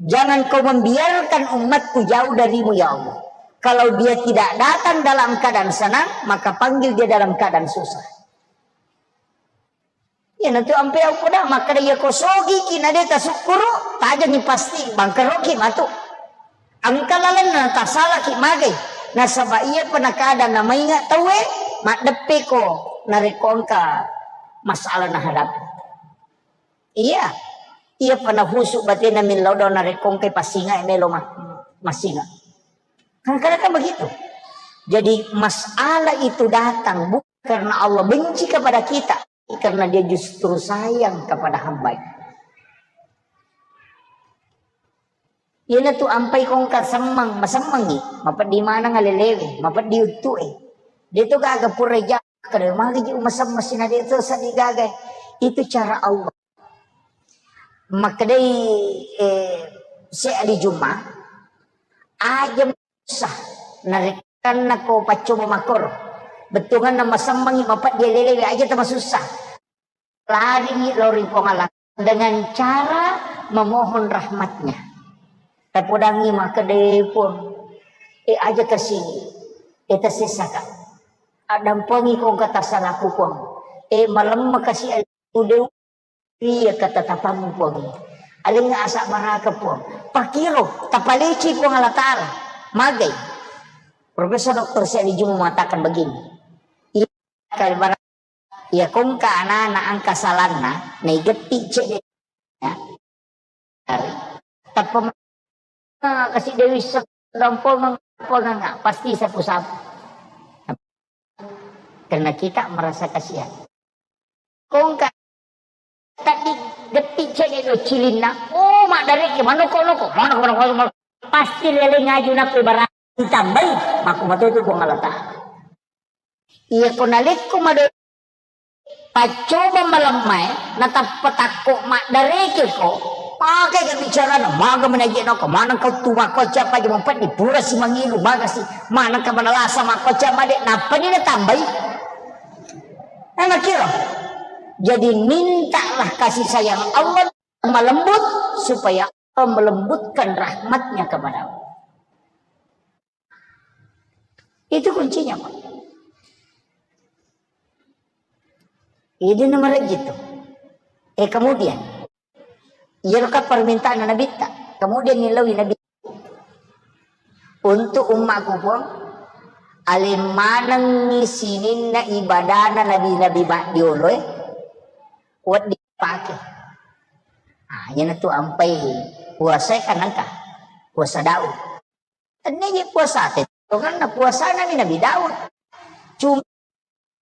Jangan kau membiarkan umatku jauh darimu, ya Allah. Kalau dia tidak datang dalam keadaan senang, maka panggil dia dalam keadaan susah. Ya, nanti ampe aku dah, maka dia ko sogi ki na de tasukkuru, tajani pasti bangkeroki matu. Engka lalenna tasalaki magai. Nasaba iya penakada na mainga tauwe, maddeppe ko narekko engka masalah na hadapi. Iya. Iya pa nahusu batena millau dau narekko engkai passinga e melo ma-, massinga. Kadang-kadang kan begitu. Jadi masalah itu datang bukan karena Allah benci kepada kita, karena dia justru sayang kepada hamba. Iyanatu ampai ko engka semmeng, masemmengngi, mapeddi maneng alelewe, mapeddi uttu'e. De to gaga pura ja-, kada magi ji umasemmeng sina de to sadi gaga. Itu cara Allah. Makkedai, eh, se ali Juma, aja susah. Narekkanna ko paccoba makoro. Bettuanna masemmangi mapeddi lelewe aja tamasussa. Laringi lao ri Puang Allah dengan cara memohon rahmatnya. Tapodangi makkeda, "E Puang, e aja kasi, e tasessaka. Addampengi ko engka tasalaku Puang. E malemma kasi ude iya katatapammu Puang. Alengnga asa baraka Puang." Pakiro, tapaleci Puang Allah Ta'ala. Magai. Profesor Doktor Syaidi Juma mengatakan begini. Iya, kali baraka. Iya, ko engka anana engka salanna, naigetti cedde. Ya. Tappa ma-, kasi Dewi se-, dampengeng, pengeng, pasti sapu-sapu. Karena kita merasa kasihan. Ko engka taddi getti cedde do cilinna, oh, maddareke, manoko-noko, manoko, manoko, manoko. Pasti lele ngaju nappa ibarat ditambai, makku matotu Puang Allah Ta'ala. Iya ko nalekko mado paccoba malemmae, natappa takko maddareke ko, pakai ke bicarana, maga menaje noko, maneng kau tu makko cappa je mempeddi pura si mangilu, maga si, maneng ka manalasa makko cappa de, nappa ni natambai. Nah, nakira. Jadi mintalah kasih sayang Allah malembut supaya Allah melembutkan rahmatnya kepadamu. Itu kuncinya, Pak. Ini nomor gitu. Eh, kemudian, iya ka permintaan Nabi ta. Kemudian nilawi Nabi untuk ummaku pun alim manengi sininna ibadana nabi-nabi maddioloe, kuat dipake. Ah, iyanatu ampai puasa kan engka. Puasa Daud. Tennia je puasa te. Karena puasana mi Nabi Daud. Cuma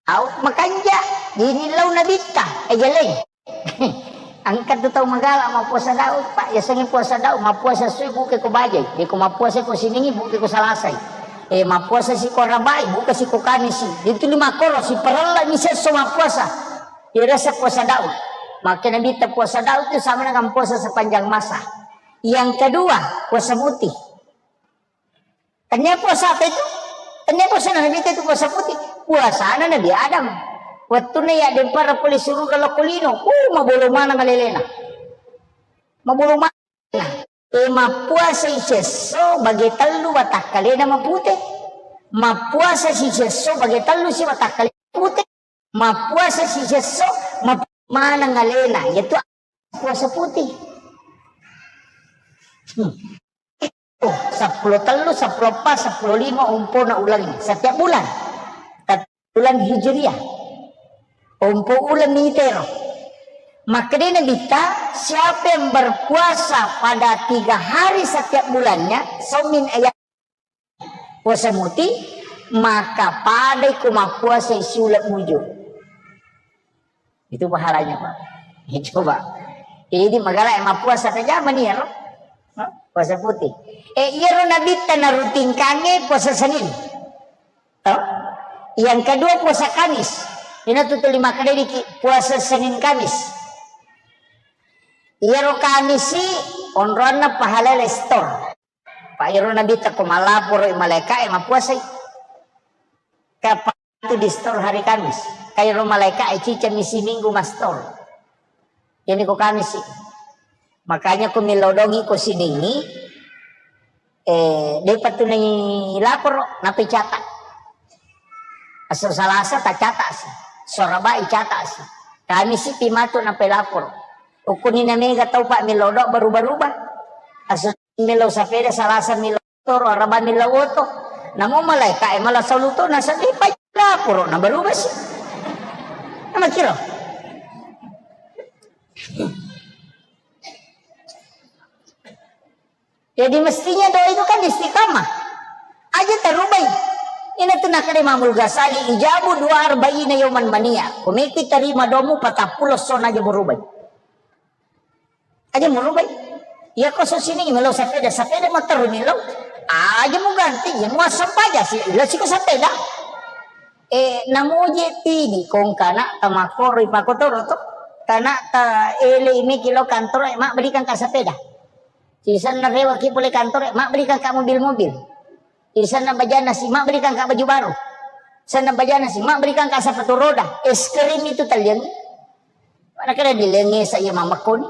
Daud makanja. Dini lau Nabitta. Eh, geleng. Angkat tu tau magala mappuasa Daud, Pak. Yasengi puasa Daud, mappuasa sui buke ko bajai. Deko mappuasa ko siningi buke ko salasai. Eh, mappuasa si ko rabai, buka si ko kamisi. Itu lima koro, si perella ni sesso mappuasa. Irasa puasa Daud. Maka Nabitta puasa Daud itu sama dengan puasa sepanjang masa. Yang kedua, puasa putih. Tennia puasa apa itu? Tennia puasa Nabi itu puasa putih. Puasana Nabi Adam. Wettunna ya dempara pole suruga lokko lino. Uh, mabolo mana malelena. Mabolo mana. E mappuasa isesso bage tellu watakkalena mapute. Mappuasa sisesso bage tellu si watakkalena mapute. Mappuasa sisesso, map-, maneng alena, yaitu puasa putih. Hmm. Oh, seppulo tellu, seppulo empat, seppulo lima, ompona ulang ini. Setiap bulan. Tapi bulan Hijriah. Ompo ulang nitero. Makkedai Nabitta, siapa yang berpuasa pada tiga hari setiap bulannya, saumin ayam puasa muti, maka padai ko mappuasa siuleng muju. Itu pahalanya, Pak. Ya, coba. Jadi magala yang mappuasa ke zaman ya, loh. Hah? Puasa putih. Eh, iyaro Nabitta narutinkangnge puasa Senin. Toh? Yang kedua puasa Kamis. Ina tutu lima kali diki puasa Senin Kamis. Iyaro Kamisi onroanna pahala lestor. Pak, iyaro Nabitta ko malaporo malaika e mappuasai. Kapang tu di store hari Kamis. Kairo malaika e cicca misi minggu mastor. Ini ko Kamis sih. Makanya ko milodongi ko siningi, eh, depa tunai laporo, nape catat. Aso Salasa ta catat sih. Sorabai catat sih. Kamis sih pimatu nape laporo. Ukuni na mega tau Pak milodo berubah-ubah. Aso melo sapeda Salasa melo toro araba melo oto. Namo malaika e mala saluto na seddi pa laporo na berubah sih. Nama kira. Jadi mestinya doa itu kan istiqamah. Aja tarubai. Ina tu nakade Imamul Ghazali ijabu dua arba'ina yauman mania. Kumiki tarima domu patappulo sona aja murubai. Aja murubai. Iya ko so sini melo sepeda, sepeda motor melo. Aja mu ganti, ya mu asam paja sih. Ila siko sepeda. Eh, namoje tini kong kana tamakoro ipakotoro to. Kana ta ele imi kilo kantor, eh, mak belikan ka sepeda. Sisenna rewaki pole kantoro, mabbelikan ka mobil-mobil. Sisenna bajana si, mabbelikan ka baju baru. Senna bajana si, mabbelikan ka sepatu roda. Es krim itu taliang. Mana kena dilengi saya mamakoni.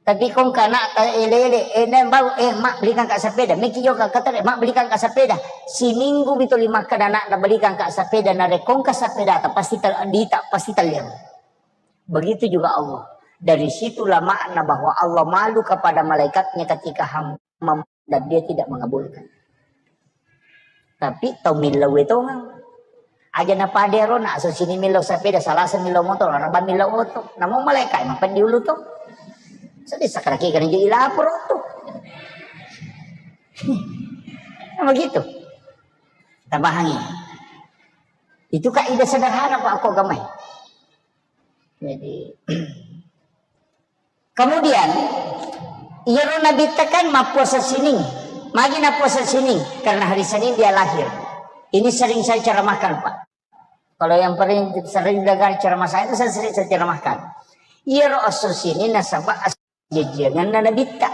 Tapi kong kana ta elele, eh, nem bau, eh, mabbelikan ka sepeda. Meki jo ka katare, mabbelikan ka sepeda. Siminggu bitoli makkeda anak na belikan ka sepeda, na rekong ka sepeda ta pasti tal-, dita pasti taliang. Begitu juga Allah. Dari situlah makna bahwa Allah malu kepada malaikatnya ketika hamba mem-, dan dia tidak mengabulkan. Tapi tau millau e tongeng. Aja na pade ro na aso sini millau sepeda, Salasa millau motor, Araba millau oto. Namun malaikat mapan diulu to. Sedih sakit kena jadi lapor tu. Nah, begitu. Tabahangi. Itu kaidah sederhana Pak, aku agamai. Jadi, kemudian, iyaro Nabitta kan mappuasa sining. Magi nappuasa sining? Karena hari Senin dia lahir. Ini sering saya ceramahkan, Pak. Kalau yang paling sering dengar ceramah saya itu saya sering saya ceramahkan. Iyaro esso sining nasaba jajiangenna Nabitta.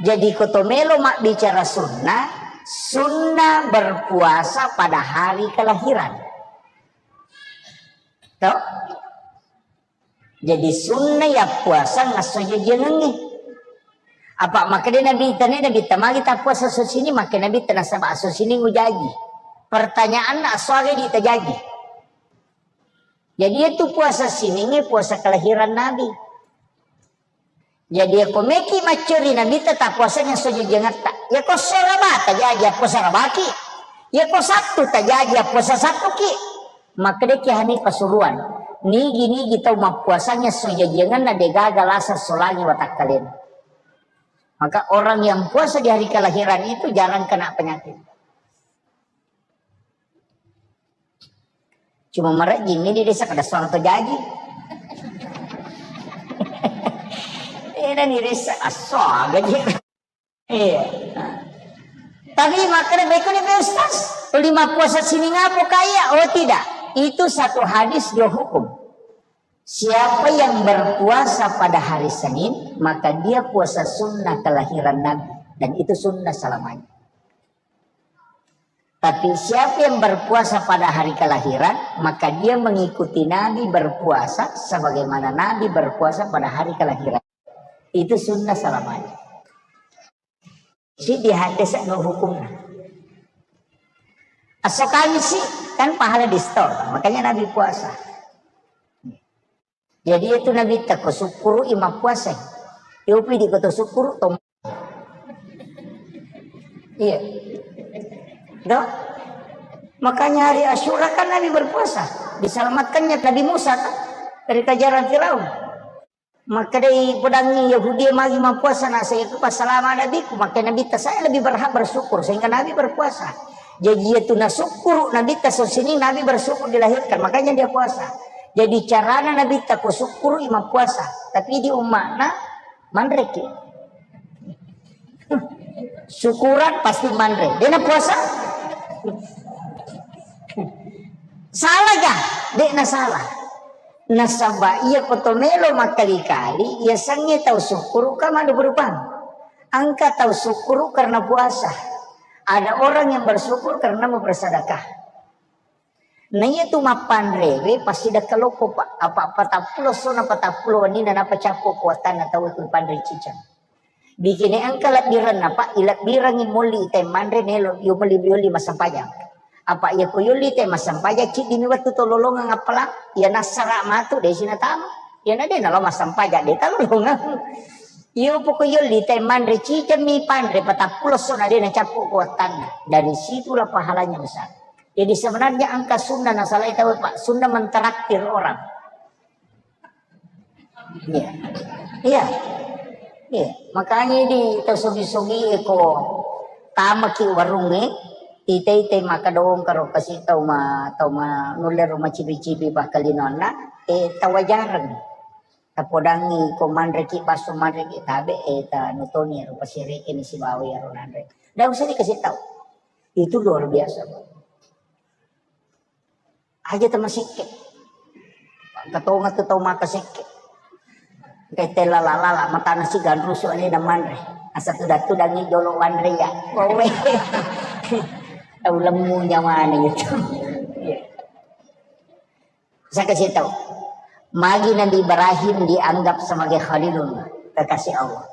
Jadi, ko to melo mabbicara sunnah, sunnah berpuasa pada hari kelahiran. To? Jadi, sunnah ya puasa ngasso jajiangengnge. Apa makkeda Nabitta ne, Nabitta magi ta puasa esso sining, makkeda Nabitta nasaba esso sining ujaji. Pertanyaanna, esso aga di tajaji? Jadi, itu puasa siningnge puasa kelahiran Nabi. Jadi, yako meki maccuri Nabitta, tappuasai esso jajiangetta. Yako esso Arabata jaji, appuasa Arabaki. Yako Sattu tajaji, appuasa Sattuki. Makkedaki Hanifah Pasuruan, nigi-nigi tau mappuasai esso jajiangenna degaga lasa solangi watakkalena. Maka orang yang puasa di hari kelahiran itu jarang kena penyakit. Cuma marejjing ini desa kada suang to jaji. Ini ni desa aso gaji. Iya. Tapi makanya berikutnya Pak Ustaz, lima puasa sining apa kaya? Oh tidak, itu satu hadis dua hukum. Siapa yang berpuasa pada hari Senin, maka dia puasa sunnah kelahiran Nabi. Dan itu sunnah selamanya. Tapi siapa yang berpuasa pada hari kelahiran, maka dia mengikuti Nabi berpuasa sebagaimana Nabi berpuasa pada hari kelahiran. Itu sunnah selamanya. Si di hadis no hukumnya. Asokan si kan pahala di store, makanya Nabi puasa. Jadi itu Nabitta ko sukkuru i mappuasai. Yopi di ko to sukkuru to. Iya. Dok? Makanya hari Asyura kan Nabi berpuasa. Diselamatkannya Nabi Musa kan dari kejaran Firaun. Maka dari pedangi Yahudi magi mappuasa, nah saya itu pas selama Nabiku, maka Nabitta saya lebih berhak bersyukur sehingga Nabi berpuasa. Jadi itu na sukkuru Nabitta sosini Nabi bersyukur dilahirkan, makanya dia puasa. Jadi carana Nabitta ko sukkuru i mappuasa, tapi di umma'na manreki. Syukuran pasti manre. Dena puasa? Salah ga? Dena salah. Nasaba iya ko to melo makkali-kali, iya sangnge tau sukkuru ka madu berubah. Engka tau sukkuru karena puasa. Ada orang yang bersyukur karena mau bersedekah. Na iya tu mappanrewe pasti dakka loko, Pak. Apa patappulo sona patappulo wenni na napacappo kuatanna tau tu panre cicang. Bikini engka lebbirenna, Pak, ilebbirengi molli te manre nelo yo melli yolli massempajang. Apa iya ko yolli te massempajang ciddi mi wettu to lolongang appalang, iya nassara matu de sinatama. Iya na de nalo massempajang de talolongang. Iyo poko yolli te manre ciceng mi panre patappulo sona de nacappo kuatanna. Dari situlah pahalanya besar. Jadi sebenarnya engka sunna nasalai tau, Pak, sunna mentraktir orang. Iya. Iya. Iya. Makanya di tau sogi-sogi eko tamaki warungnge, ite-ite maka dong karo kasi tau ma, tau ma nulle ro macipi-cipi pakkalinonna, eh, tawajareng. Tapodangi ko manreki basso manreki tabe, eh, ta nutoni ro pasireke ni sibawa ro nanre. Ndak usah dikasih tahu. Itu luar biasa, Pak. Aja tamasekke. Katonga tu tau makasekke. Ketela lala, matana siganrusu alena manre. Asa tudang-tudangi jolo wanre ya. Kowe. Tau lemmu nyawana itu. Saya kasih tahu. Magi Nabi Ibrahim dianggap sebagai Khalilullah, kekasih Allah.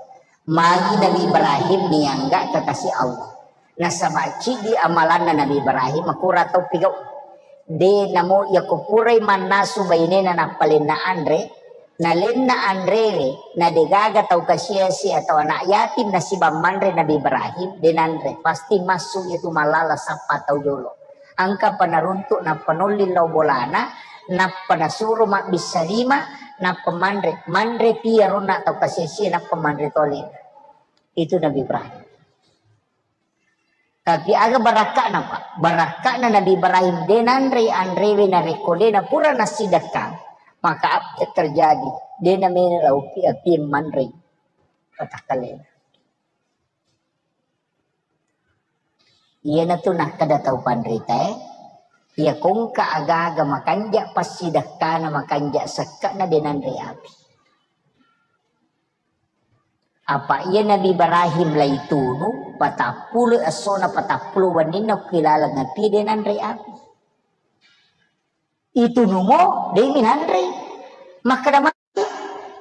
Magi Nabi Ibrahim dianggap kekasih Allah. Nasaba ciddi amalanna Nabi Ibrahim, makura tau pigau. De namo iya ko purai mannasu bainena nappa lenna anre, nalenna anrewe, na degaga tau kasiasi atau anak yatim nasibang manre Nabi Ibrahim, de nanre. Pasti massu itu malala sappa tau jolo. Engka panaruntuk nappa nolli lao bolana, nappa nasuro mabbissa lima, nappa manre. Manre pi aronna tau kasiasi nappa manre toli. Itu Nabi Ibrahim. Tapi aga barakka'na, Pak? Barakka'na Nabi Ibrahim, de nanrei anrewe narekko de napura nassidekkang, maka apa yang terjadi? De namena laupi api manrei. Patakkalena. Iyanatu nakkeda tau panritae, iya kongka agaga makanja passidekkana, makanja sekke'na de nanrei api. Apa iya Nabi Ibrahim laitunu, patappulo essona, patappulo wenninna ku ilaleng api, de nanrei api. Itunumo, de minanrei. Makkeda magi,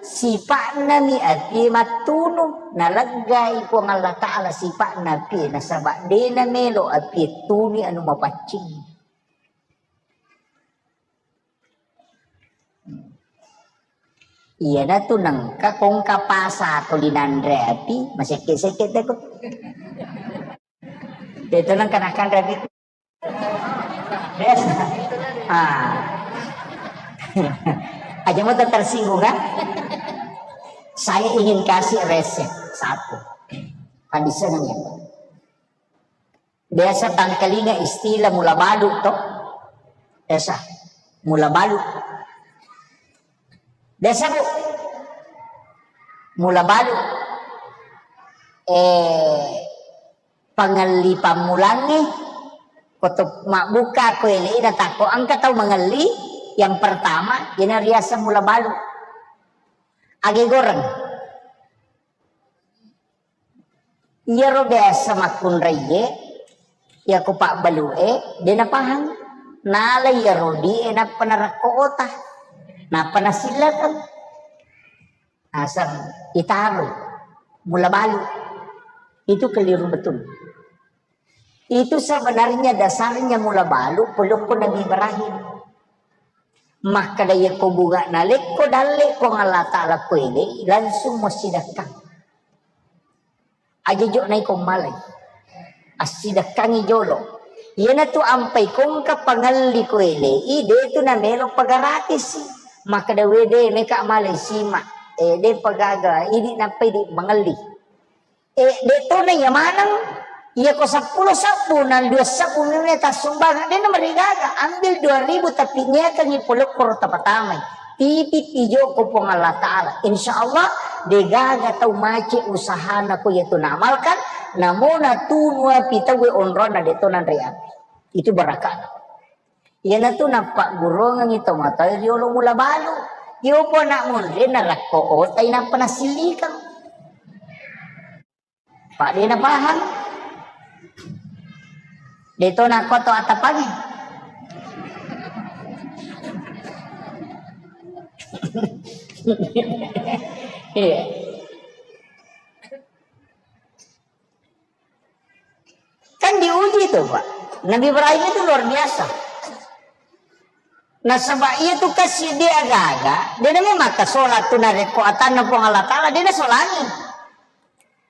sipa'na mi api mattunu, naleggai Puang Allah Ta'ala sipa'na api, nasaba de namelo api tuni anu mapaccing. Iyanatu nengka kongka pasa tuli nanre api, masekke-sekke teko. Itu nengka nakanre api. Biasa. Ah. Aja mau tersinggung kan? Saya ingin kasih resep satu. Kan bisa nanya. Biasa tangkalinga istilah mula balu to? Biasa. Mula balu. Biasa, Bu. Mula balu. Eh, pangelli pammulangnge, koto mabbuka ko ele'na takko engka tau mangelli, yang pertama, iyana riaseng mula balu. Age goreng. Iyaro biasa makkunraie, iyako pabbalu'e, de napahang. Nala iyaro die nappa narakko ota, nappa nasillakeng. Aseng itaro mula balu. Itu keliru betul. Itu sebenarnya dasarnya mula balu pelukku Nabi Ibrahim. Makkeda, "Iyako bunga nalekko dalle Puang Allah Ta'ala ko ele'i, langsung mo sidakkang. Aja jo naiko malai. Assidakkangi jolo." Iyanatu ampai kongka pangelli ko ele'i, de tu namelo pagratis. Makkeda, "Wede, meka malai sima." Eh, de pagaga, idi nappa idi mangelli. Eh, de tona iya maneng, iya ko seppulo sabbu, nang dua sabbu mene tassumbangeng, de namarigaga, ambil dua ribu tapi niakangi polokkoro tapatamai. Titip ijoko Puang Allah Ta'ala. Insya Allah, degaga tau mace usahana ko iya tu naamalkan, namo natunu api tauwe onronna de to nanre api. Itu barakana. Iyanatu nappagguruangengngi tomatoa riolo mula balu. Iopo anak munri narakko otai nappa nasillikang. Pak de napahang. De to nakko to atapangi. Iya. Kan diuji itu, Pak. Nabi Ibrahim itu luar biasa. Nasaba iya tu kasi dia gaga, dia namanya maka sholat tu narekko atanna Puang Allah Ta'ala, dia nasolangi.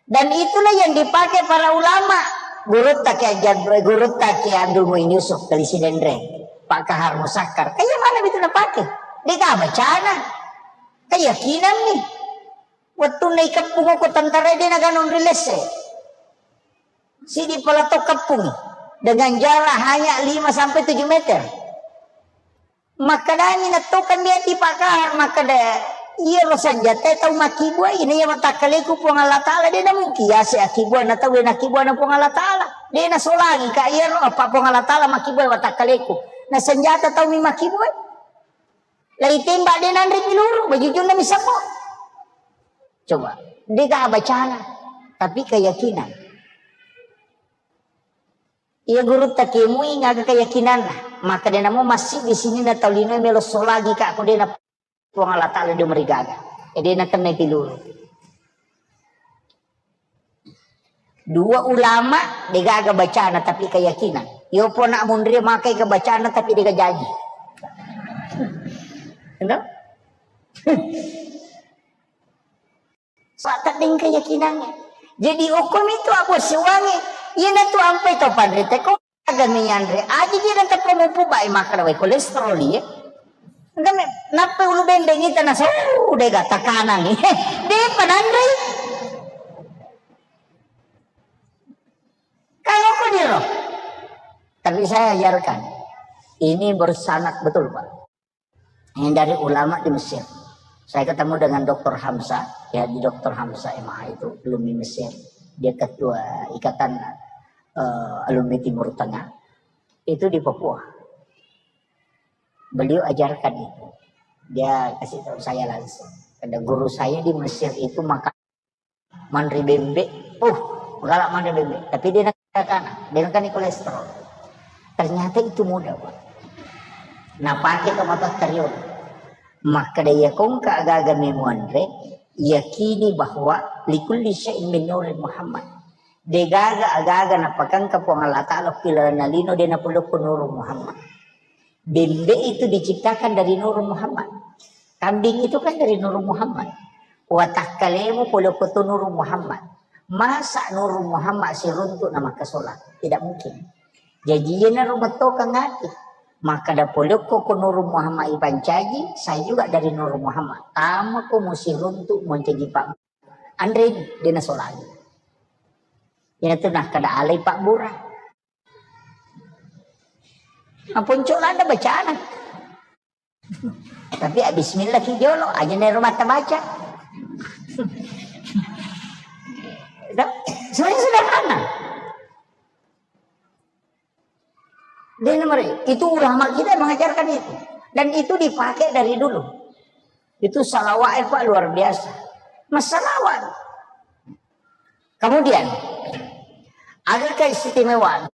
Dan itulah yang dipakai para ulama. Gurutta Kiai Jab-, gurutta Kiai Abdul Muin Yusuf, Kali Sidenreng, Pak Kahar Musakkar. Kayak mana itu napake? Dia gak bacana. Keyakinan nih. Wettunna ikeppung ko tentara de naganong rilesse. Sidi pala to keppung dengan jarak hanya lima sampai tujuh meter. Makkedani nattokan dia di Pak Kahar, makkeda, "Iya ro senjata tau makkibua ini ya matakkaleku Puang Allah Ta'ala, dia namuki yase akibua na tau na kibua na Puang Allah Ta'ala. Dia nasolangi ka iya ro apa Puang Allah Ta'ala makkibua matakkaleku. Na senjata tau mi makkibua." Lai tembak de nanre miluru, bajujunna mi semmo. Coba, de'ga bacana, tapi keyakinan. Iya gurutta kemui ngaga keyakinanna, maka de namo massiddi sininna tau linoe melo solagi ka ko de na Puang Allah Ta'ala de marigaga. E de na kennai piluru. Dua ulama degaga bacana tapi keyakinan. Yo pona munri makai ke bacana tapi dega jaji. Ento? Sua tedding keyakinannya. Jadi hukum itu apa siwangi. Iya na tu ampai to panrite ko. Aga mianre, aja ji na teppa mupu bai makkeda wai kolesterol ye. Engka me, nappa ulu bendeng ita na so, dega takanang. Heh, de pananre. Kalau kau diro. Tapi saya ajarkan, ini bersanad betul, Pak. Ini dari ulama di Mesir. Saya ketemu dengan Doktor Hamzah, ya, di Doktor Hamzah M A itu, alumni Mesir. Dia ketua ikatan, eh, alumni Timur Tengah. Itu di Papua. Beliau ajarkan itu. Dia kasih tahu saya langsung. Ada guru saya di Mesir itu maka manre bembe, uh, galak manre bembe. Tapi dia nakana, dia nakana kolesterol. Ternyata itu mudah, Pak. Nah, pakai tomat terion. Maka dia kongka agaga memuanre, yakini bahwa likulli syai'in min nuri Muhammad. Degaga agaga napakangka Puang Allah Ta'ala pilalana lino de napolokko nuru Muhammad. Bembe itu diciptakan dari Nurul Muhammad. Kambing itu kan dari Nurul Muhammad. Watakkalemu polokko tu Nurul Muhammad. Masa Nurul Muhammad siruntuk na makkasola? Tidak mungkin. Jadi iyana rumetto kangati. Maka da polokko ko Nurul Muhammad ipancaji, saya juga dari Nurul Muhammad. Tama ko musiruntuk moncaji pak. Anre ni, dena solagi. Iyana tu nah kada alai pak bura. Maponco landa bacana. Tapi ah, bismillah ki jolo, aja nero mata baca. Dah, semuanya sederhana. Dia nomor itu ulama kita mengajarkan itu. Dan itu dipakai dari dulu. Itu salawat, eh, Pak, luar biasa. Masalawat. Kemudian, ada keistimewaan.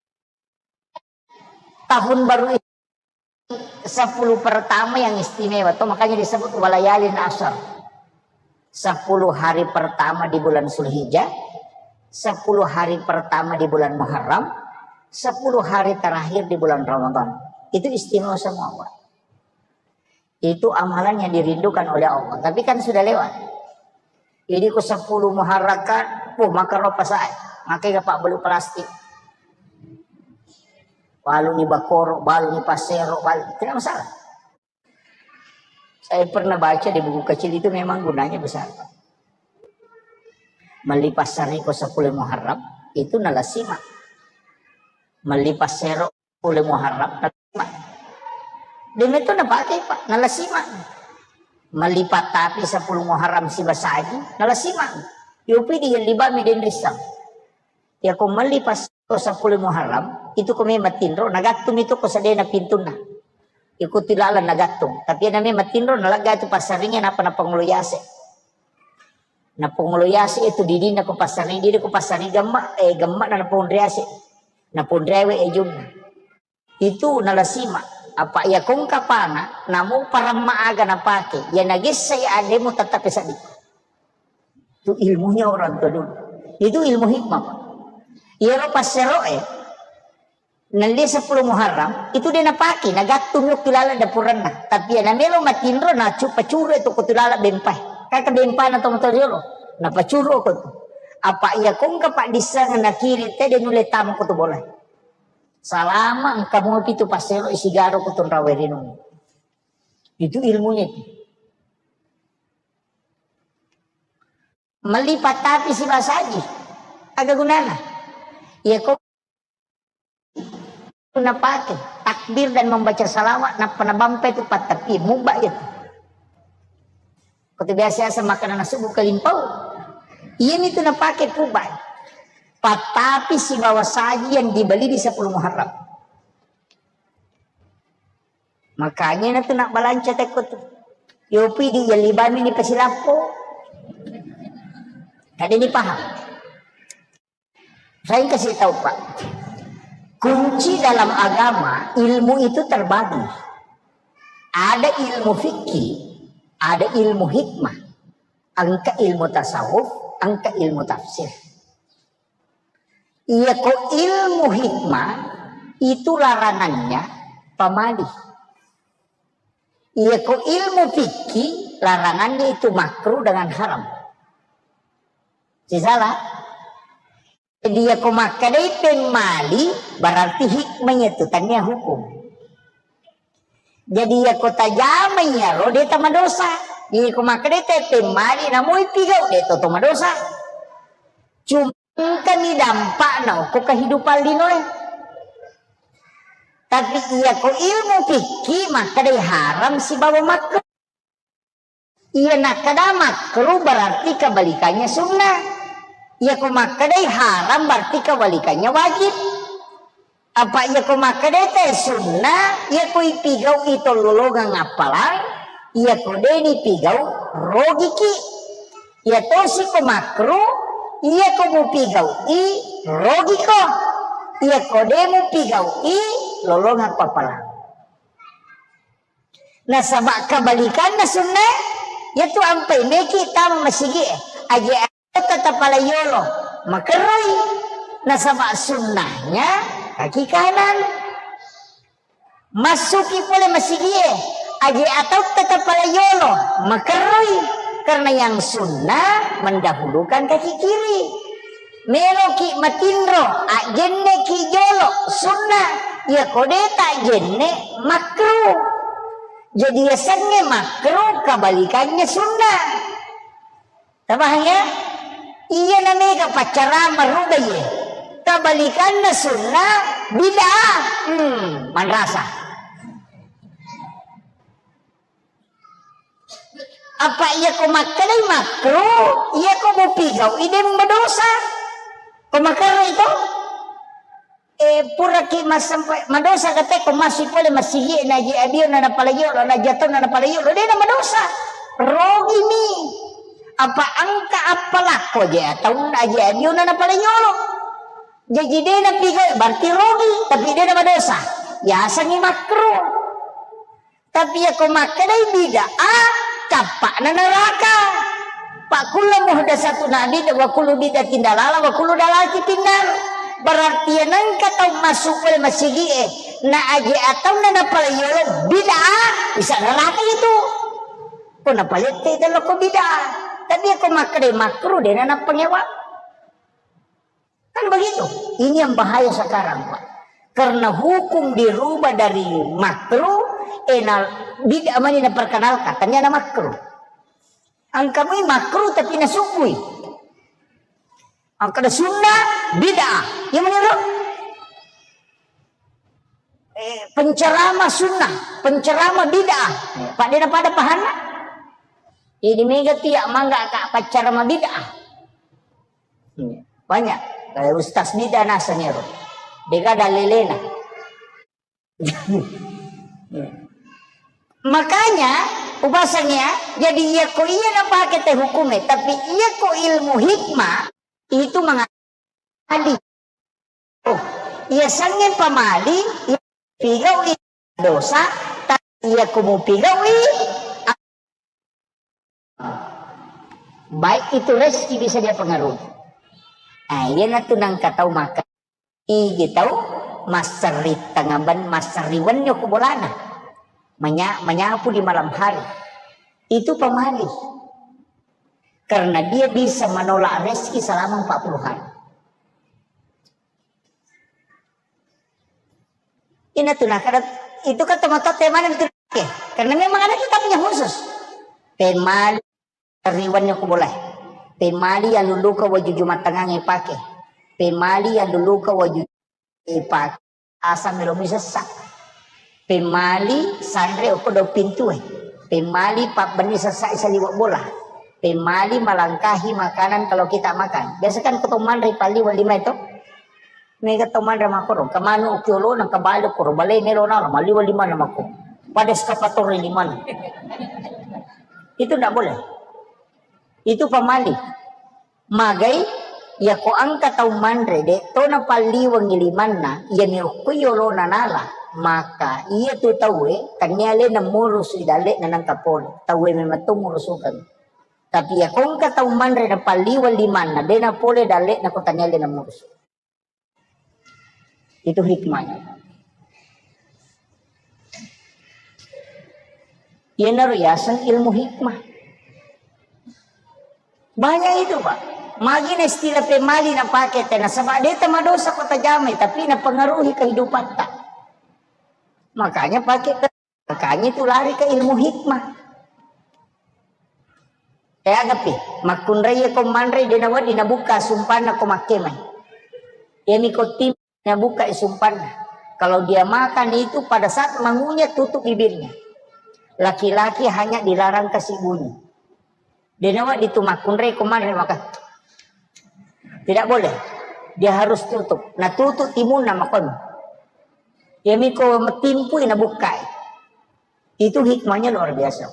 Tahun baru itu, sepuluh pertama yang istimewa, toh makanya disebut walayalin asar. Sepuluh hari pertama di bulan Zulhijjah, sepuluh hari pertama di bulan Muharram, sepuluh hari terakhir di bulan Ramadan. Itu istimewa semua, Pak. Itu amalan yang dirindukan oleh Allah. Tapi kan sudah lewat. Jadi ku sepuluh Muharram kan, oh, maka ropa saya. Makai ke pak belu plastik. Balu ni bakoro, balu ni pasero, balu. Tidak masalah. Saya pernah baca di buku kecil itu memang gunanya besar, Pak. Melli passariko sepuluh Muharram, itu nalasima. Melli passero sepuluh Muharram, nalasima. Demitu napakai, Pak, nalasima. Melli pattapi sepuluh Muharram sibasaji, nalasima. Yopi di libami denrissang. Yako melli pas ko sepuluh Muharram, itu ko memang tinro, nagattung itu ko sedena pintunna. Iko tilalang nagattung. Tapi na memang tinro, nalegga itu passaringe, napa napangolo yase. Napangolo yase itu didinna ko passaring, didi ko passaring gemma, eh, gemma na naponre yase. Naponre we ejunna. Itu nalasima. Apa iya kongka pana, namu paramma aga napake. Iya nagessa iya ademu tetap seddi. Itu ilmunya orang tua dulu. Itu ilmu hikmah, Pak. Iyaro passero'e, nelli sepuluh Muharram, itu dia napake, nagattung yokki laleng dapurenna. Tapi iya namelo matinro, nacu-, pacuru itu kutu laleng bempai. Kaka bempana to motor yolo, napacuru ko tu. Apa iya kongka Pak disseng nakiri te, dia nulle tama ko tu bola. Salama engka mupi tu passero isigaro ko tu rawe rinung. Itu ilmunya itu. Melli pattapi sibasaji. Aga gunana? Iya ko napake takbir dan membaca salawat, nappa nabampa itu pattapi, mubba itu. Ko tu biasa-biasa makanan subuh kalimpau. Iya itu napake pubai. Pattapi sibawa saji yang dibeli di sepuluh Muharram. Makanya na tu nak balanca tekko tu. Yopi di yalibami ni pasilappo. Tadi ini paham? Saya kasih tahu, Pak. Kunci dalam agama, ilmu itu terbagi. Ada ilmu fikih, ada ilmu hikmah, engka ilmu tasawuf, engka ilmu tafsir. Iya ko ilmu hikmah itu larangannya pamali. Iya ko ilmu fikih larangannya itu makruh dengan haram. Sisala? Jadi iya ko makkedai pemmali berarti hikmahnya itu tania hukum. Jadi iya ko tajama iyaro de tamadosa. Iya ko makkedai te pemmali namoi pigau de to to madosa. Cuma engkani dampakna okko kehidupan linoe. Tapi iya ko ilmu fikih makkedai haram sibawa makruh. Iya nakkeda makruh berarti kebalikannya sunnah. Iya ko makkedai haram berarti kebalikannya wajib. Apa iya ko makkedai te sunnah, iya ko ipigau i tollolongang appalang, iya ko de nipigau rogiki. Iya tosi ko makruh, iya ko mupigau i rogiko. Iya ko de mupigau i lolongang appalang. Nasaba kebalikanna sunnae, yaitu ampai meki tama masigi e. Aje atau tatapala yolo, makerroi. Nasaba sunnahnya kaki kanan. Masuki pole masigi e. Aje atau tatapala yolo, makerroi. Karena yang sunnah mendahulukan kaki kiri. Meloki matinro, ajjenneki jolo, sunnah. Iya ko de tajjenne, makruh. Jadi yasengnge makruh, kebalikannya sunnah. Tapahang ya? Iya namega paccarama rubai ye. Kebalikanna sunnah, bid'ah. Hmm, manrasa. Apa iya ko makkedai makruh, iya ko mupigau i de madosa. Ko makerro itu? Eh, puraki massempe madosa kate ko masui pole masigi na je abio na napala yolo na jatau na napala yolo de na madosa. Rogimi. Apa engka appalakko je atau na je abio na napala yolo. Jaji de na pigau berarti rogi tapi de na madosa. Yasengngi makruh. Tapi iya ko makkedai bid'ah, cappa'na neraka. Fa kullu muhdatsatun bid'ah wa kullu bid'atin dalalah wa kullu dalalatin finnar. Berarti iya nengka tau masuk pole masigi e, na aje atauna napalai yolo bid'ah, bisa neraka itu. Ko napalette itu lo ko bid'ah. Tapi iya ko makkedai makruh de na nappangewa. Kan begitu. Ini yang bahaya sekarang, Pak. Karena hukum dirubah dari makruh, eh, na, bid'ah mani naperkenalkan, ternyata makruh. Engka mui makruh tapi nasubui. Engka ada sunnah, bid'ah. Iya mani ro? Eh, penceramah sunnah, penceramah bid'ah. Pak de na pada pahanna? Ini mega tiak mangga ka penceramah bid'ah. Banyak. Kayak Ustaz Mida naseng ero. Dega dalelena. Makanya, upasang ya, jadi iya ko iya napake te hukume, tapi iya ko ilmu hikmah, itu mengatakan, oh, iya sangen pamali, iya pigau i dosa, tapi iya ko mupigaui, baik itu rezeki bisa dia pengaruh. Nah, iya natu nangka tau maka. Igi tau masserri tengaben, masserri wenni ko bolana. Menya-, menyapu di malam hari. Itu pamali. Karena dia bisa menolak rezeki selama empat puluh hari. Ina tu nah, kada, itu kan teman-teman yang itu, oke. Karena memang ada kitabnya khusus. Pemali riwannya ku boleh. Pemali yang luluka waju Jumat tangang ipake. Pemali yang luluka waju ipake. Asam melo mi sessa. Pemali sanre okko do pintu e. Pemali pabbenni sessa saliwa bola. Pemali melangkahi makanan kalau kita makan. Biasa kan ko to manre pali wali mai to. Mega to manre makoro. Kemanu kiolo na kebalik koro balai melo na mali wali mana mako. Pada eskavator lima. Itu ndak boleh. Itu pamali. Magai, iyako engka tau manre, de' to napalliwengngi limanna, iyami okko yolona nala, maka iyatu tauwe tennia alena murusu dalle'na nangka pole, tauwe memang to murusukeng. Tapi iyako engka tau manre napalliweng limanna, de' napole dalle'na ko tennia alena murusu. Itu hikmahnya. Iyanaro yaseng ilmu hikmah. Banyak itu, Pak. Magi na istilah pemali napake te, nasaba de' tamadosa ko tajamai, tapi napengaruhi kehidupatta. Makanya pakai ke-, makanya itu lari ke ilmu hikmah. Teagapi, makkunrai ko manre de' nawedding nabukka sumpanna ko makkemai. Iyami ko tim nabukka sumpanna. Kalau dia makan itu pada saat mengunyah tutup bibirnya. Laki-laki hanya dilarang kasih bunyi. De' nawedding tu makkunrai ko manre maka. Tidak boleh. Dia harus tutup. Nah, tutup timunna makon. Iyami ko timpui nabukkai. Itu hikmahnya luar biasa.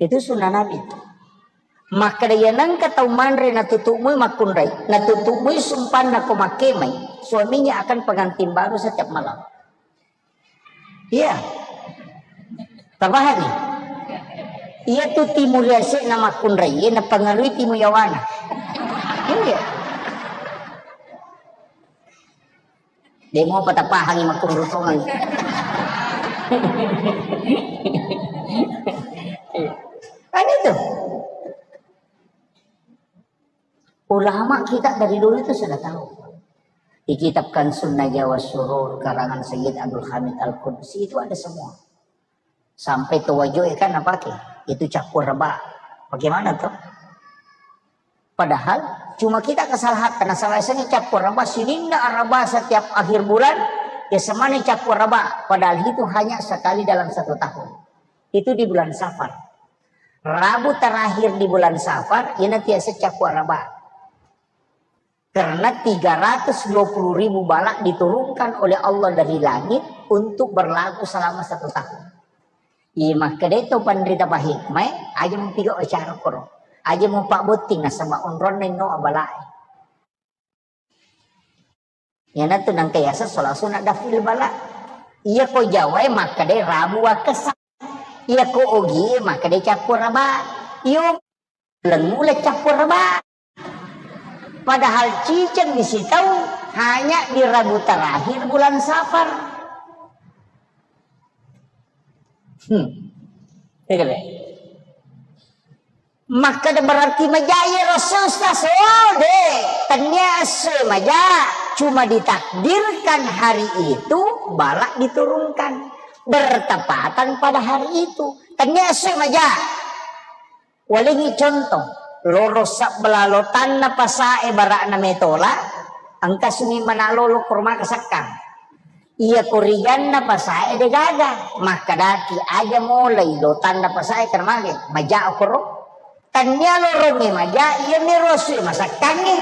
Itu sunnah Nabi. Makkeda iya nengka tau manre natutu'mui makkunrai, natutu'mui sumpanna ko makkemai, suaminya akan pengantin baru setiap malam. Iya. Tabahani. Iya tu timu riase'na makkunrai, iya napengaruhi timu yawana. Iya. Demo patapahangi makkunrutongeng. Kan itu. Ulama kita dari dulu itu sudah tahu. Di kitab Kansun Najwa Surur karangan Sayyid Abdul Hamid Al-Qudsi itu ada semua. Sampai towajoe kan napake. Itu cappur raba. Bagaimana tuh? Padahal cuma kita kesalahan karena salah satunya cappur raba, sininna araba setiap akhir bulan, ya semana cappur raba. Padahal itu hanya sekali dalam satu tahun. Itu di bulan Safar. Rabu terakhir di bulan Safar, ini tiasa cappur raba. Karena tiga ratus dua puluh ribu bala diturunkan oleh Allah dari langit untuk berlaku selama satu tahun. Iya, makkedai to panrita pahikmai, aja mupigau acara koro. Aja mupabbotting nasaba onronna inno abalae. Iyanatu nangka yaseng sola sunat dafil bala. Iya ko Jawae makkedai Rabu wakkessa. Iya ko Ogie makkedai cappur raba. Iyo Uleng-uleng cappur raba. Padahal ciceng di sitau hanya di Rabu terakhir bulan Safar. Hmm. Iya, kan? Makkeda berarti maja iya Rasul Ustaz. Oh, de. Tennia essoe maja, cuma ditakdirkan hari itu balak diturunkan. Bertepatan pada hari itu. Tennia essoe maja. Walengngi contoh, loro sabbelah lotanna pasae bara'na metola, engka sumi manalolo kormaka sakkang. Iya koriganna pasae degaga, makkedaki aja molai lotanna pasae karena mage, maja okoro. Tannia lorongnge maja, iya miro sui masakkangnge.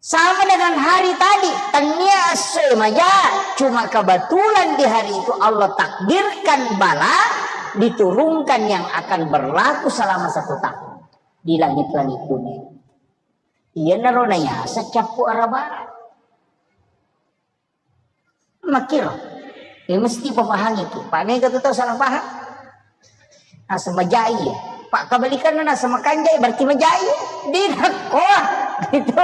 Sama dengan hari tadi, tennia essoe maja, cuma kebetulan di hari itu Allah takdirkan bala diturunkan yang akan berlaku selama satu tahun di langit-langit dunia. Iyanaro nayaseng cappu araba. Makkiro. Ya mesti papahangi ki. Pak mega tu tau salah paham. Naseng majai ya. Pak kebalikannya naseng makanjai berarti majai ya. Di nakko. Gitu.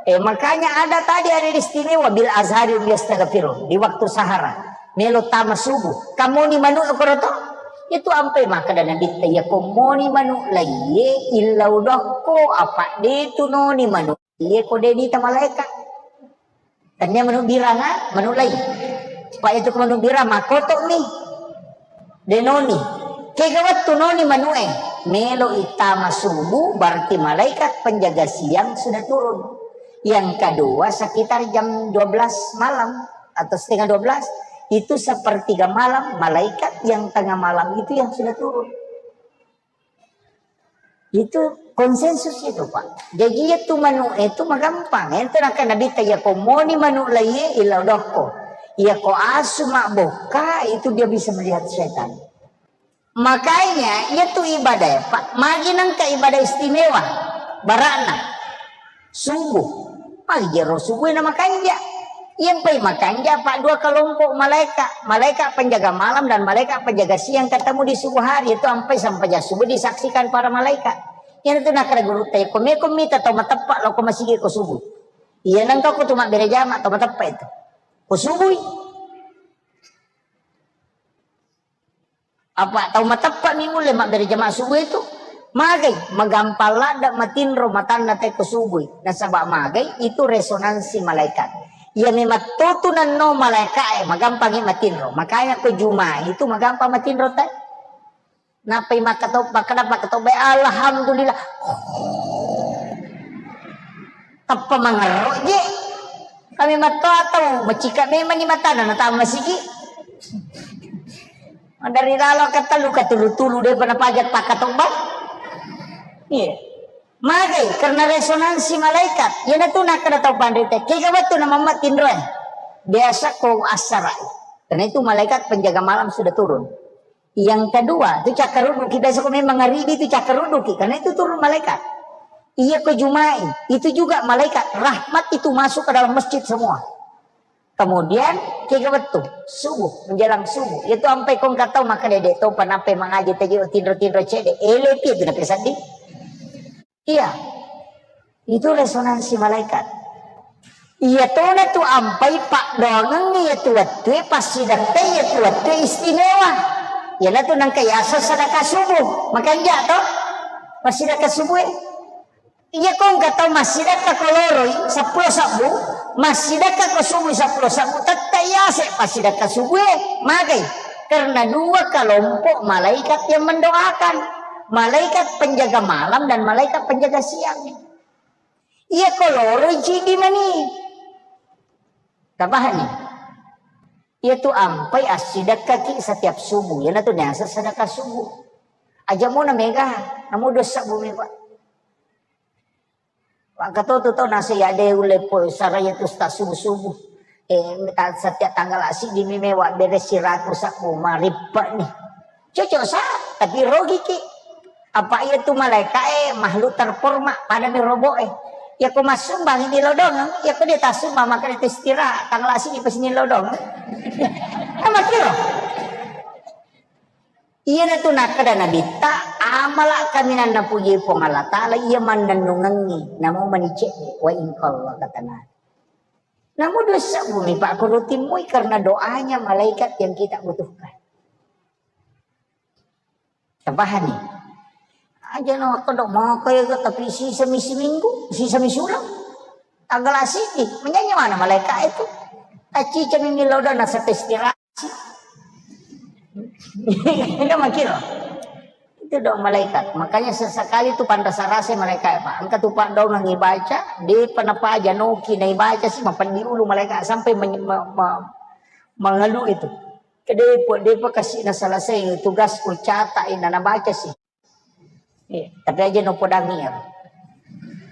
Eh, makanya ada tadi ada istimewa bil azhari yastaghfirun di waktu sahara. Melo tama subuh. Kamoni manu koroto. Itu ampe maka dan nabi ya komoni manu laiye illau dokko apa de tu noni manu. Iye ko de nita malaeka. Tania manu biranga, manu lai. Pak itu ko manu birang makoto mi. De noni. Kega wettu noni manue. Melo itama subuh berarti malaikat penjaga siang sudah turun. Yang kedua sekitar jam dua belas malam atau setengah dua belas itu sepertiga malam malaikat yang tengah malam itu yang sudah turun. Itu konsensus itu, Pak. Jadi itu manu itu magampang. Itu nakana Nabi ta ya ko moni manu laiye ila dokko. Ya ko asu mabokka itu dia bisa melihat setan. Makanya, iya tu ibadah, Pak. Magi nengka ibadah istimewa. Barakna. Subuh. Magi jero subuh na makanja. Iya mpai makanja, Pak, dua kelompok malaikat. Malaikat penjaga malam dan malaikat penjaga siang ketemu di subuh hari. Itu ampai sampai subuh disaksikan para malaikat. Iya tu nakara guru teh, kome kome kita tau mateppa lo ko masigi ko subuh. Iya nengka ko tu mabbere jama tau mateppa itu. Ko subuh. Apa tau mateppa mi mulle mabbere jamaah subuh itu? Magai, magampang ladde matinro matanna te ko subuh. Nasaba magai itu resonansi malaikat. Iya memang totu nanno malaikat e, magampangi matinro. Makanya ko Jumat itu magampang matinro te. Napai makkatau, makkada makkatau bae, alhamdulillah. Tappa mangerro je. Kami mattoa tau, macika memang ni matana, natama sigi. Dari lalo katellu, katulu-tulu, daripada pajak pakatobba. Iya. Magai, karena resonansi malaikat. Yana tu nakada tau panrita. Kega wettu na mamma tinroe. Biasa ko assarai. Karena itu malaikat penjaga malam sudah turun. Yang kedua, itu cakkarudduki. Biasa ko memang ngaribi itu cakkarudduki. Karena itu turun malaikat. Iya ko Jumai. Itu juga malaikat. Rahmat itu masuk ke dalam masjid semua. Kemudian, kega wettu, subuh, menjelang subuh. Itu ampai kong katau maka dede to panape mangaji tejo tinro-tinro cede. Ele pi itu nape seddi. Iya. Itu resonansi malaikat. Iya tona tu ampai paddoangeng iya tu wettu, passidakka iya tu wettu istimewa. Yana tu nangka yasa sadaka subuh. Makanja to? Passidakka subuh. Iya ko engka tau massidakka ko loroi seppulo sabbu, massidakka ko subui seppulo sabbu, tette yase passidakka subue, magai. Karena dua kelompok malaikat yang mendoakan. Malaikat penjaga malam dan malaikat penjaga siang. Iya ko loroi cidi mani. Tabahani. Iya tu ampai assidakkaki setiap subuh. Yana tu niasa sedekah subuh. Aja mona mega, namu dosa bumi, Pak. Maka to tu tau nasa ya de ulle po saraya tu sta subuh-subuh. Eh, ta-, setiap tanggal asidi mi mewa bere siraku saku marippe ni. Cocok sa, tapi rogi ki. Apa iya tu malaika e makhluk terhormat pada mi robo e. Ya ko massumbang ini lodong, ya ko dia tassumbang maka dia istirahat tanggal asidi pas ini lodong. Sama kiro. Iyanatu nakkeda Nabitta, amala kaminang napuji Puang Allah Ta'ala iya mannennungengngi, namo mani cedde, wa in qalla, katana. Namo dua sebbu mi Pak, ko rutimmui karena doanya malaikat yang kita butuhkan. Tapahani? Aja no kodok mau kaya tapi sisa mi siminggu, sisa mi sulang. Tanggal asidi, menyanyi mana malaikat itu? Tacica mi milodong nasa istirahat. Itu makiro. Itu doang malaikat. Makanya sesekali tu panrasa-rasa malaikat, Pak. Engka tu Pak dongeng ibaca, depa napaja noki na ibaca si mapeddi ulu malaikat sampai men-, me-, me-, mengeluh itu. Kedepo, depa kasih na selesai tugasku, catat ina nabaca si. Iya, tapi aja no podangi ya.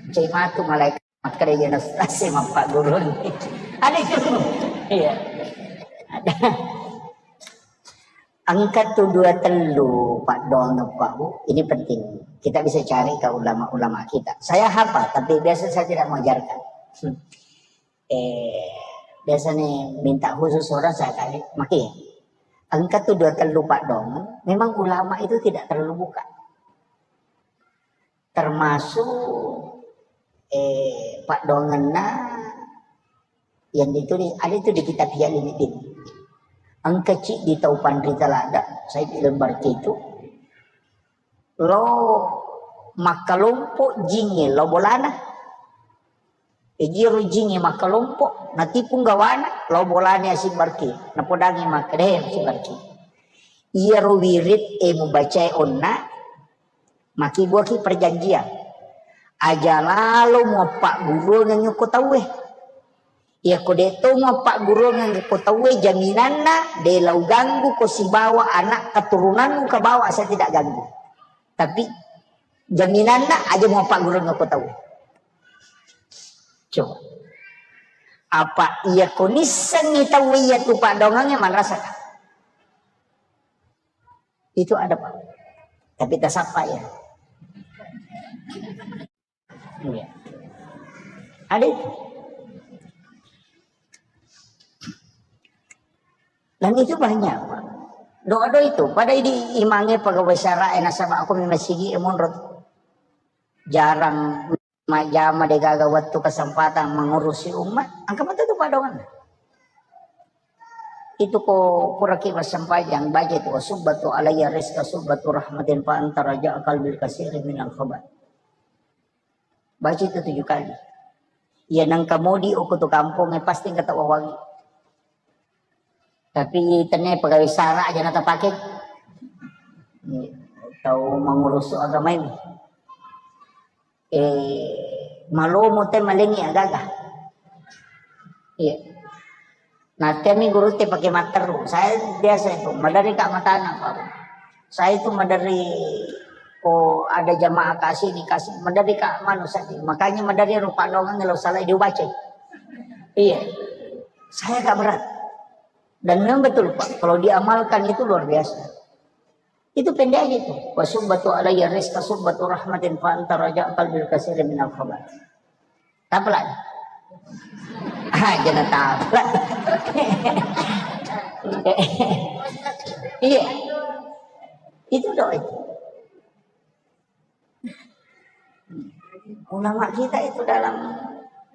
Cai matu malaikat. Makkeda iya nastase mappagguruni. Ada itu. Iya. Ada. Engka tu dua tellu paddoangeng, Pak, Bu. Ini penting. Kita bisa cari ke ulama-ulama kita. Saya hafal, tapi biasa saya tidak mengajarkan. Hmm. Eh, biasa nih minta khusus orang saya kasih. Maki. Engka tu dua tellu paddoangeng. Memang ulama itu tidak terlalu buka. Termasuk, eh, paddoangenna yang ditulis, ada itu di kitab Ihya Ulumuddin. Engka ciddi tau panrita ladda, Said Al-Barki itu, lo makkalompo jingnge lo bolana. Ejiro jingnge makkalompo, natipung gawana, lo bolana Said Barki. Napodangi makkeda, "Eh, Said Barki. Iyaro wirid e mubacae onna, makibuaki perjanjian. Aja lalo muappagguruangeng ko tauwe. Iyako de to muappagguruangeng ko tauwe, jaminanna de lau ganggu ko sibawa anak keturunanmu kabawa saya tidak ganggu. Tapi jaminanna aja muappagguruangeng ko tauwe." Coba. Apa iyako nissengngi tauwe iya tu paddoangengnge manrasaka? Itu ada, Pak. Tapi tasappa ya. Iya. Ada itu. Dan itu banyak, Pak. Doa-doa itu, pada idi imange pegawai syara, eh, nasaba aku memang sigi, eh, monro. Jarang majjama, degaga wettu kesempatan mengurusi umat, engka matu tu padonganna. Itu ko kuraki massempajang, baca itu, "Subbatu alayya rizqa subbatu rahmatin fa anta raja qalbil kasiri minal khabar." Baca itu tujuh kali. Iya, nengka modi okko tu kampong, eh, pasti engka tawawangi. Tapi tenne pegawai sara aja na tapake. Iya, tau mengurus agama ini. Eh, malomo te malengi agaga. Iya. Nah, temi guru te pake matteru. Saya biasa itu, maderri ka matana, Pak. Saya itu maderri ko ada jamaah kasih dikasih, maderri ka manu saja. Makanya maderri rupa doang lo salah dibaca. Iya. Saya agak berat. Dan memang betul, Pak, kalau diamalkan itu luar biasa. Itu pendek aja itu. "Wa subbatu alayya rizqa subbatu rahmatin fa anta raja qalbil kasiri minal khabar." Tapelan. Ah, jangan tapelan. Iya. Itu doa itu. Ulama kita itu dalam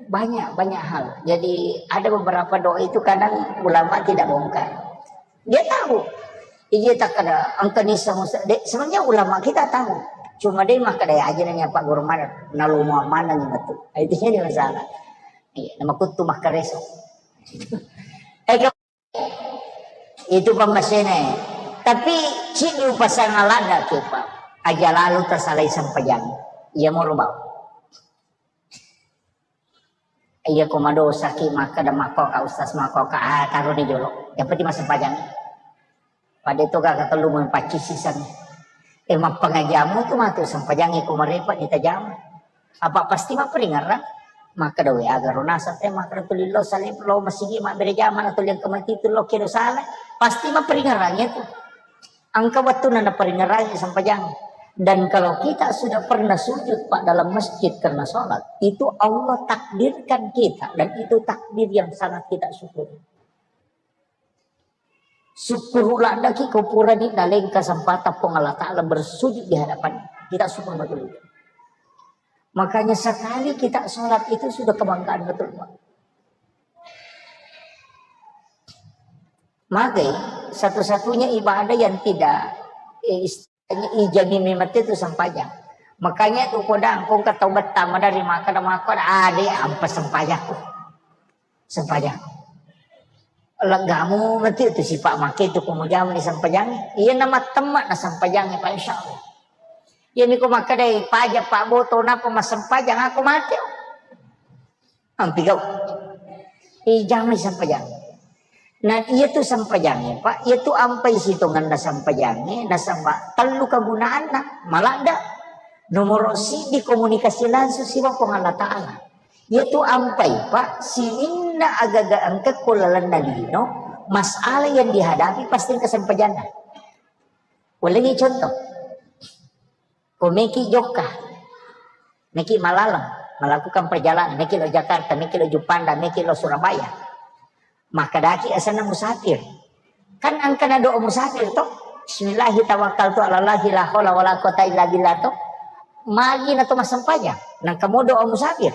banyak, banyak hal. Jadi ada beberapa doa itu kadang ulama tidak bongkar. Dia tahu. Iya, tak ada angka nisa musa-, de-, sebenarnya ulama kita tahu. Cuma dia makkeda aja nanya Pak Guru mana, nalo mau mana nih betul. Itu jadi masalah. Iya, nama kutu makkareso. Eh, itu pammasena. Tapi cidi upasana ladda ke, Pak. Aja lalu tersalai sempajang. Iya, mau rubah. Iya, ko madosaki makkeda makkoka ustaz, makkoka, ah, taroni jolo. Yang penting massempajang. Pada itu kaka tellu mapaccing siseng. Eh, mappangajamu tu matu sempajangi ko marepa ditajama. Apa pasti maperingerang? Makkeda we agaro nasab te makkeda tuli lo salib lo masigi mabbere jama na tuli engka mati tu lo kedo sala. Pasti maperingerang itu. Engka wettunna naperingerangi sempajang. Dan kalau kita sudah pernah sujud, Pak, dalam masjid karena sholat, itu Allah takdirkan kita dan itu takdir yang sangat kita syukuri. Syukur ladaki ko purani naleng kesempatan Puang Allah Ta'ala bersujud di hadapan kita, syukur betul. Makanya sekali kita sholat itu sudah kebanggaan betul, Pak. Magai satu-satunya ibadah yang tidak, eh, istilahnya ijami memang itu sempajang. Makanya tu kodang kong kata betama dari makan dan makan, ah, dia ampas sempajakku. Sempajakku. Legamu mati itu sifat makai itu kamu jamu di sempajang. Iya nama temak na sempajang, Pak, insya Allah. Iya niko makkeda pajak Pak Boto napa massempajang aku mati. Ampi gau. Ijami sempajang. Nah, iya tu sempajangnge, Pak. Iya tu ampai sitonganna sempajangnge, nasaba tellu kegunaanna. Maladda. Nomor siji komunikasi langsung siwa Puang Allah Ta'ala. Iya tu ampai, Pak, sininna agaga engka ko lalenna lino, masalah yang dihadapi pasti engka sempajanna. Ulengi contoh. Ko meki jokka, meki malaleng, melakukan perjalanan, meki lo Jakarta, meki lo Juppanda, meki lo Surabaya. Makkedaki asenna musafir. Kan engkana doa musafir to? Bismillahi tawakkaltu ala Allahi la haula wala quwata illa billah to. Magi na to massempajang. Nangka mo doa musafir.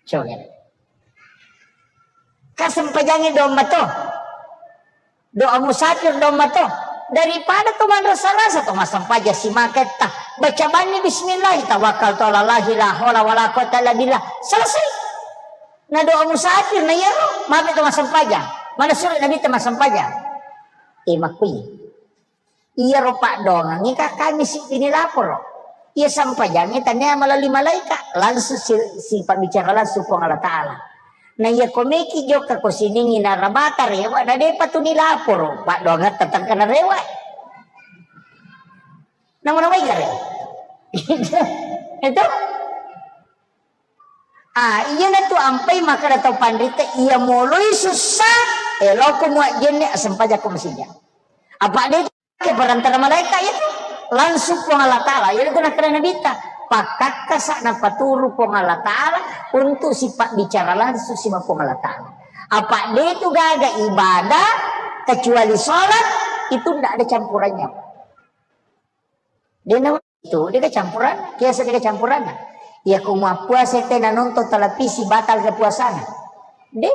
Coba. Kasempajangi domba to. Doa musafir domba to. Daripada to manrasa-rasa to massempajang simaketta. Baca banni bismillah, tawakkaltu ala Allahi la haula wala quwata illa billah. Selesai. Na doa musafir na iyaro, mabe to massempajang. Mana suruh Nabi to massempajang. Eh, makui. Iyaro paddoangengnge ka kami siddini laporo. Iya sempajangnge tania melalui malaika, langsung si, si pabbicara langsung Puang Allah Ta'ala. Na iya ko meki jokka ko siningi na rabata rewa, na depa tu ni laporo, paddoangetta tengka na rewa. Nama-nama igare. Itu. Ah, iyana tu ampai makkeda tau panrita, iya moloi sussa, eloko muajjenne, assempajakko masija. Apa de Ke perantara malaika itu langsung Puang Allah Ta'ala. Jadi itu nakkeda Nabitta, pakkakkasa napaturu Puang Allah Ta'ala untuk sipabbicara langsung siba Puang Allah Ta'ala. Apa de itu gaga ibadah kecuali sholat, itu ndak ada campurannya. Dena itu, de kecampuran, biasa de kecampuran. Ya, ku mappuasa tena nonton televisi, batal ke puasana. De,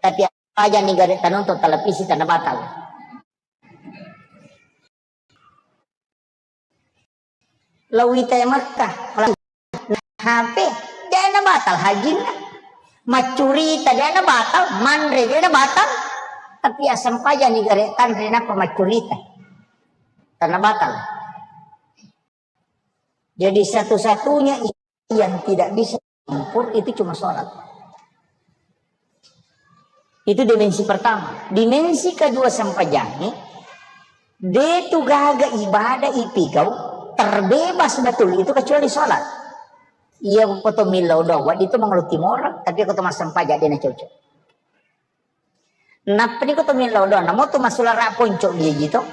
tapi aja nih gare tanonton televisi tanda batal. Lawita e Makkah, H P, de na batal hajinna. Maccurita, de na batal, manre, de na batal. Tapi asam paja ni gare tanre napa maccurita. Tanah batal. Jadi satu-satunya yang tidak bisa campur itu cuma sholat. Itu dimensi pertama. Dimensi kedua sempajangnge, de tu gaga ibadah ipigau terbebas betul itu kecuali sholat. Iya, ko to millau doa, itu mangalo timorang, tapi ko to massempajang de na cocok. Nappa ni ko to millau doa, namo to masulara ponco biji to.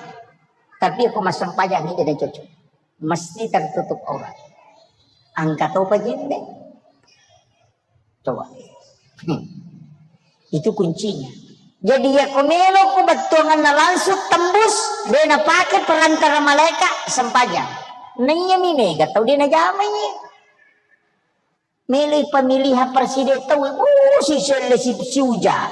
Tapi ko massempajang ni de na cocok. Mesti tertutup aurat. Angka topa jenne. Coba. Hmm. Itu kuncinya. Jadi ya ko melo ko bettuanganna langsung tembus, de na pake perantara malaika sempajang. Naiya mi mega tau de na jamai. Meloi pemilihan presiden tau, uh, si selle si, si uja.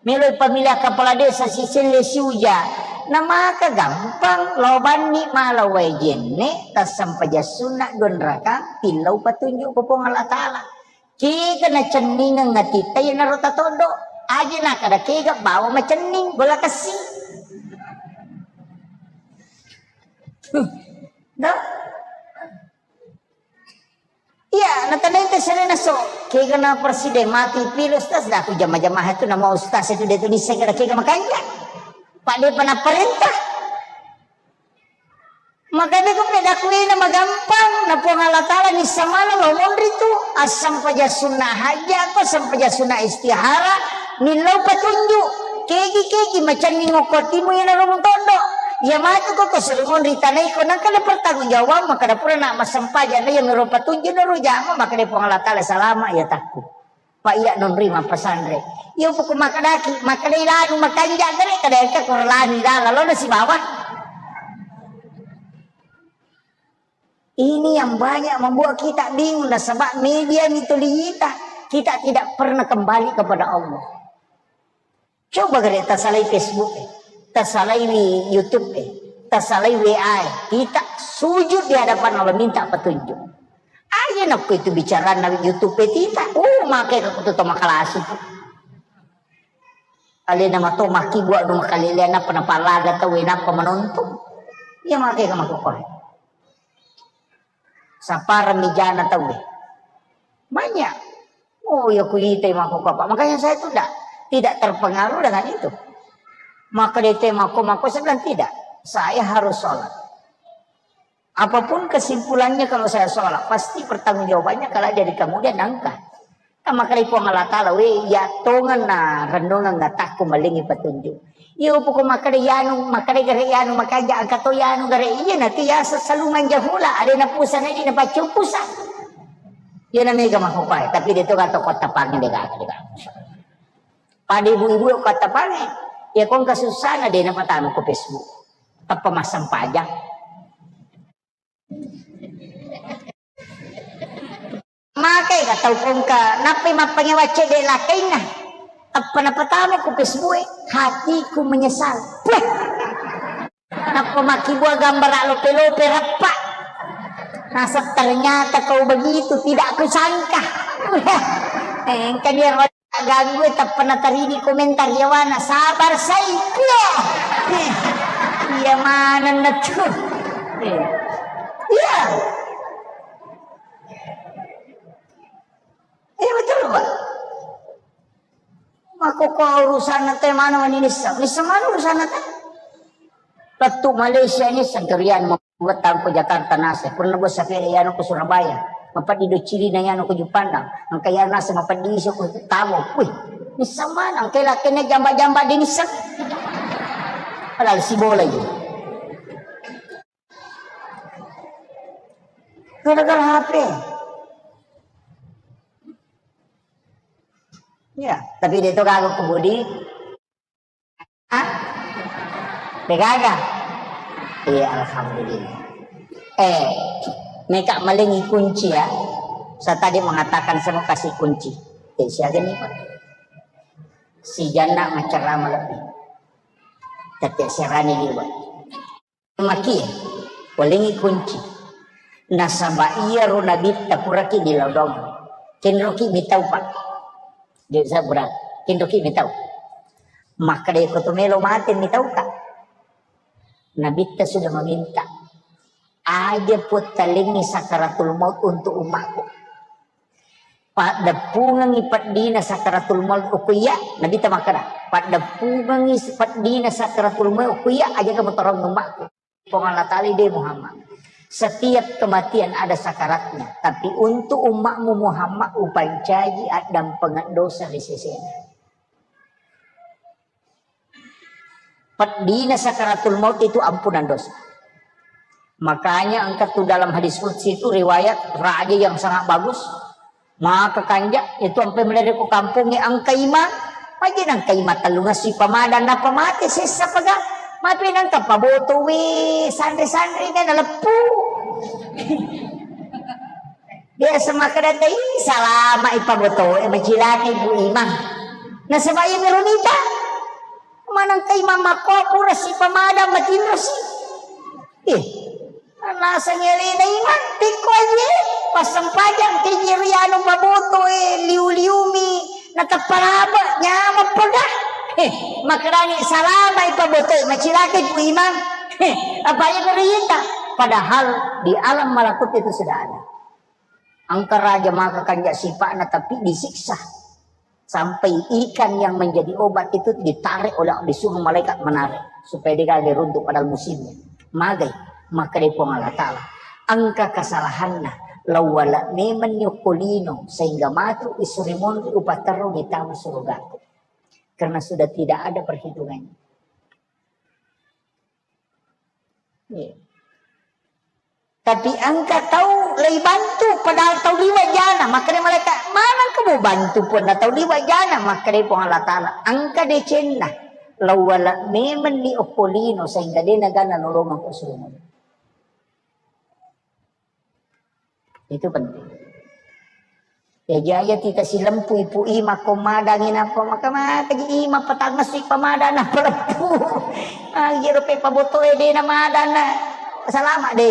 Meloi pemilihan kepala desa si selle si uja. Na maka gampang, lao banni mala wae jenne, tassempajang sunna dua raka, tillau patunjuk ko Puang Allah Ta'ala. Kega nacenningeng atitta iyanaro tatoddo. Aja nakada kega bawa macenning, gola kessi. Huh. Dah. Iya, natanai te serena so, kega na presiden mati pile ustaz, dah aku jama-jama itu nama ustaz itu dia tulis segera kega makanya. Pak dia pernah perintah. Makanya ko pedaku ini magampang, na Puang Allah Ta'ala ni samana lo monri tu, asam paja sunnah haja ko, asam paja sunnah istihara, millau patunjuk. Kegi-kegi macanning okko timu ina rumung tondo. Iya matu ko ko suri monri tanai ko nangka le pertanggung jawab maka dapura na massempajang na iya mero patunjuk na ro jama maka de Puang Allah Ta'ala salama iya takku. Pak iya nonri mappasanre. Iya poko makadaki, makadai lanu makanja gare kada engka ko lanu dala lo na sibawa. Ini yang banyak membuat kita bingung nasaba media mituli kita. Kita tidak pernah kembali kepada Allah. Coba gare tasalai Facebook e, tasalai wi YouTube e, tasalai W A e, kita sujud di hadapan Allah minta petunjuk. Aja nakko itu bicara na YouTube e tita, uh, make ka kutu to makalasi tu. Alena mato maki buat dong kalelean apa napalaga tau e napa menonton. Iya make ka makokoe. Saparang mijana tau e. Banyak. Oh, ya kulitai mako apa. Makanya saya itu tidak tidak terpengaruh dengan itu. Maka dia mako mako saya bilang tidak. Saya harus sholat. Apapun kesimpulannya kalau saya sholat, pasti pertanggungjawabannya kalau dari kemudian nangka. Kan makkedai Puang Allah Ta'ala, we, iya tongeng na renungang atakku malingi petunjuk. Iya, poko makkeda yanu, makkeda gare yanu, makanja angka to yanu gare iya, nanti ya sesalungan jahula, ada na pusa na di na paccu pusa. Iya na mega makopai, tapi dia to gato kota pange de gaga de gaga. Pada ibu-ibu kota pange, ya kong kasusana de na patama ko Facebook. Apa masang pajak? Makai ka tau kongka, nappai mappangewa cedde lakainna. Tappa napatama ku Facebook e, hatiku menyesal. Puh. Nappa makkibua gambara lope-lope rappa. Nasab ternyata kau begitu, tidak kusangka. Engka dia ganggu, tappa natarini komentar yawana, sabar sai. Iya. Iya manenna tu. Iya. Iya betul, Pak. Mako ko urusanna te mana mani nisseng. Nisseng mana urusanna te? Lettu Malaysia nisseng kerian. Buat tangko Jakarta nase, pernah buat sapeda yanu ke Surabaya. Mapeddi do Cina yanu ke Jupandang. Angka yanu nase mapeddi iso ke Tabo. Wih, nisseng mana? Angka lakene jamba-jamba di nisseng. Padahal si bola itu. Gara-gara H P. Ya, tapi dia itu kagak kebudi. Ah? Degaga? Iya, alhamdulillah. Eh, meka malengi kunci ya. Saya tadi mengatakan saya mau kasih kunci. Eh, siaga nih, Pak? Si Janda macerama lebih. Tapi serani liwat. Maki, walengi kunci. Nasaba iyaro nabitta puraki dilodong. Kenroki mitau, Pak. Jadi saya berat. Kenroki mitau. Maka deko to melo mate mitau, Kak. Nabitta sudah meminta. Aja puttalengi sakaratul maut untuk umatku. Paddeppungengi peddina sakaratul maut okko iya, Nabitta makkeda, paddeppungengi peddina sakaratul maut okko iya, aja kamu torong umatku. Puang Allah Ta'ala de Muhammad. Setiap kematian ada sakaratnya, tapi untuk umatmu Muhammad upancaji addampengeng dosa ri sesena. Peddina sakaratul maut itu ampunan dosa. Makanya engka tu dalam hadis qudsi itu riwayat raja yang sangat bagus. Maka kanja itu ampe melere ko kampongnge engka imang. Maji nengka imang tellungessi pamadang nappa mate sessa paga. Mapi nengka paboto we sanre-sanre na naleppu. Biasa makkeda tei, salama ipabotoe, macilaka ibu imang. Nasaba iya miro nita. Maneng kai mammakko pura si pamadang matinro si. Ih, naseng elena imang, pikko aje, passempajang keje ri anu pabotoe, liu-liumi, natappa laba, nyameng poda. Eh, makkedani salama ipabotoe, macilaka ibu imang. Eh, apa iya miro nita? Padahal di alam malakut itu sudah ada. Engka raja maka kanja sipa'na, tapi disiksa. Sampai ikan yang menjadi obat itu ditarik oleh, disuruh malaikat menarik supaya dia kagak runtuh padahal musimnya. Magai, maka dari Puang Allah Ta'ala. Engka kesalahanna, lawala memang nyokkolino sehingga matu isri monri upaterro ditama surgaku. Karena sudah tidak ada perhitungannya. Iya. Tapi engka tau lei bantu, padahal tau liwa jana, makkeda malaikat, "Maneng kamu bantu pun na tau liwa jana?" Makkeda Puang Allah Ta'ala, "Engka decenna, lawala memang ni okkolino sehingga de nagana nolongeng ko surga." Itu penting. Ya, jaya tita silempu ipu ima ko madangi nappa maka maka ji ima patangngessi pamadang nappa leppu. Ah, jero pe pabotoe de na madang na salama de.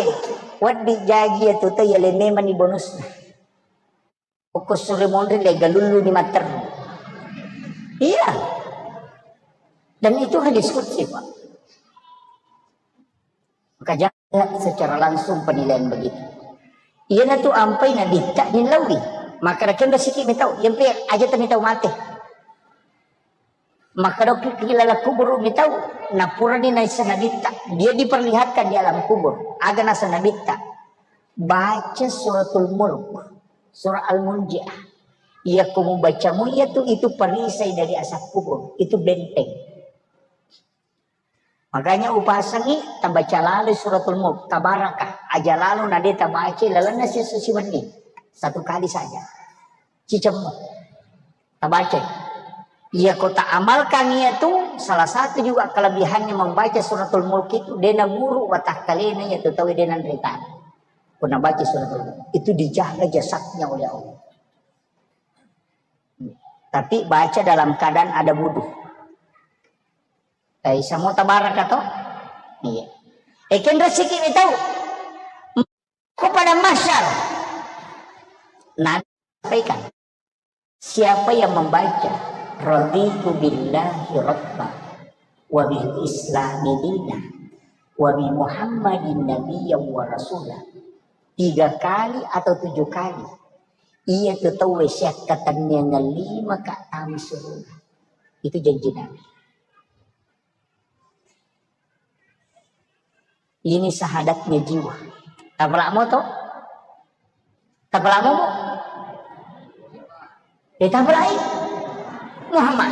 Weddi jaji ya tu tau ya le memang ni bonusna. Pokok sore monri le galullu ni mater. Iya. Dan itu hadis qudsi, Pak. Maka jangan secara langsung penilaian begitu. Iyana tu ampai nabitta nillauwi. Maka raken resiki mitau, yampe aja tami tau mate. Maka doki kilala kubur mitau, napurani naisa nabitta. Dia diperlihatkan di alam kubur. Aga nasa nabitta. Baca suratul mulk, surah al-munjiah. Iya kumu bacamu iya tu itu perisai dari asap kubur. Itu benteng. Makanya upasangi tabaca lalu suratul mulk, tabarakah, aja lalu nade tabaca lalenna sisa siwenni. Satu kali saja. Cicemmu. Tabaca. Iya ko ta amalkan iya tu salah satu juga kelebihannya membaca suratul mulk itu dena guru watakkalena iya tu tahu dena rita. Kuna baca suratul mulk itu dijaga jasadnya oleh Allah. Tapi baca dalam keadaan ada wudhu. Eh, semua tabaraka to? Iya. Eh, kan rezeki ni tahu. Ko pada mahsyar. Nabi sampaikan, siapa yang membaca, "Raditu billahi rabba, wa bil islami dina, wa bi Muhammadin nabiyya wa rasula," tiga kali atau tujuh kali, iya tu tauwe siakkatenniangeng lima ka tama surga. Itu janji Nabi. Ini syahadatnya jiwa. Tapalamo to? Tapalamo, Bu? Eh, tapalai. Muhammad.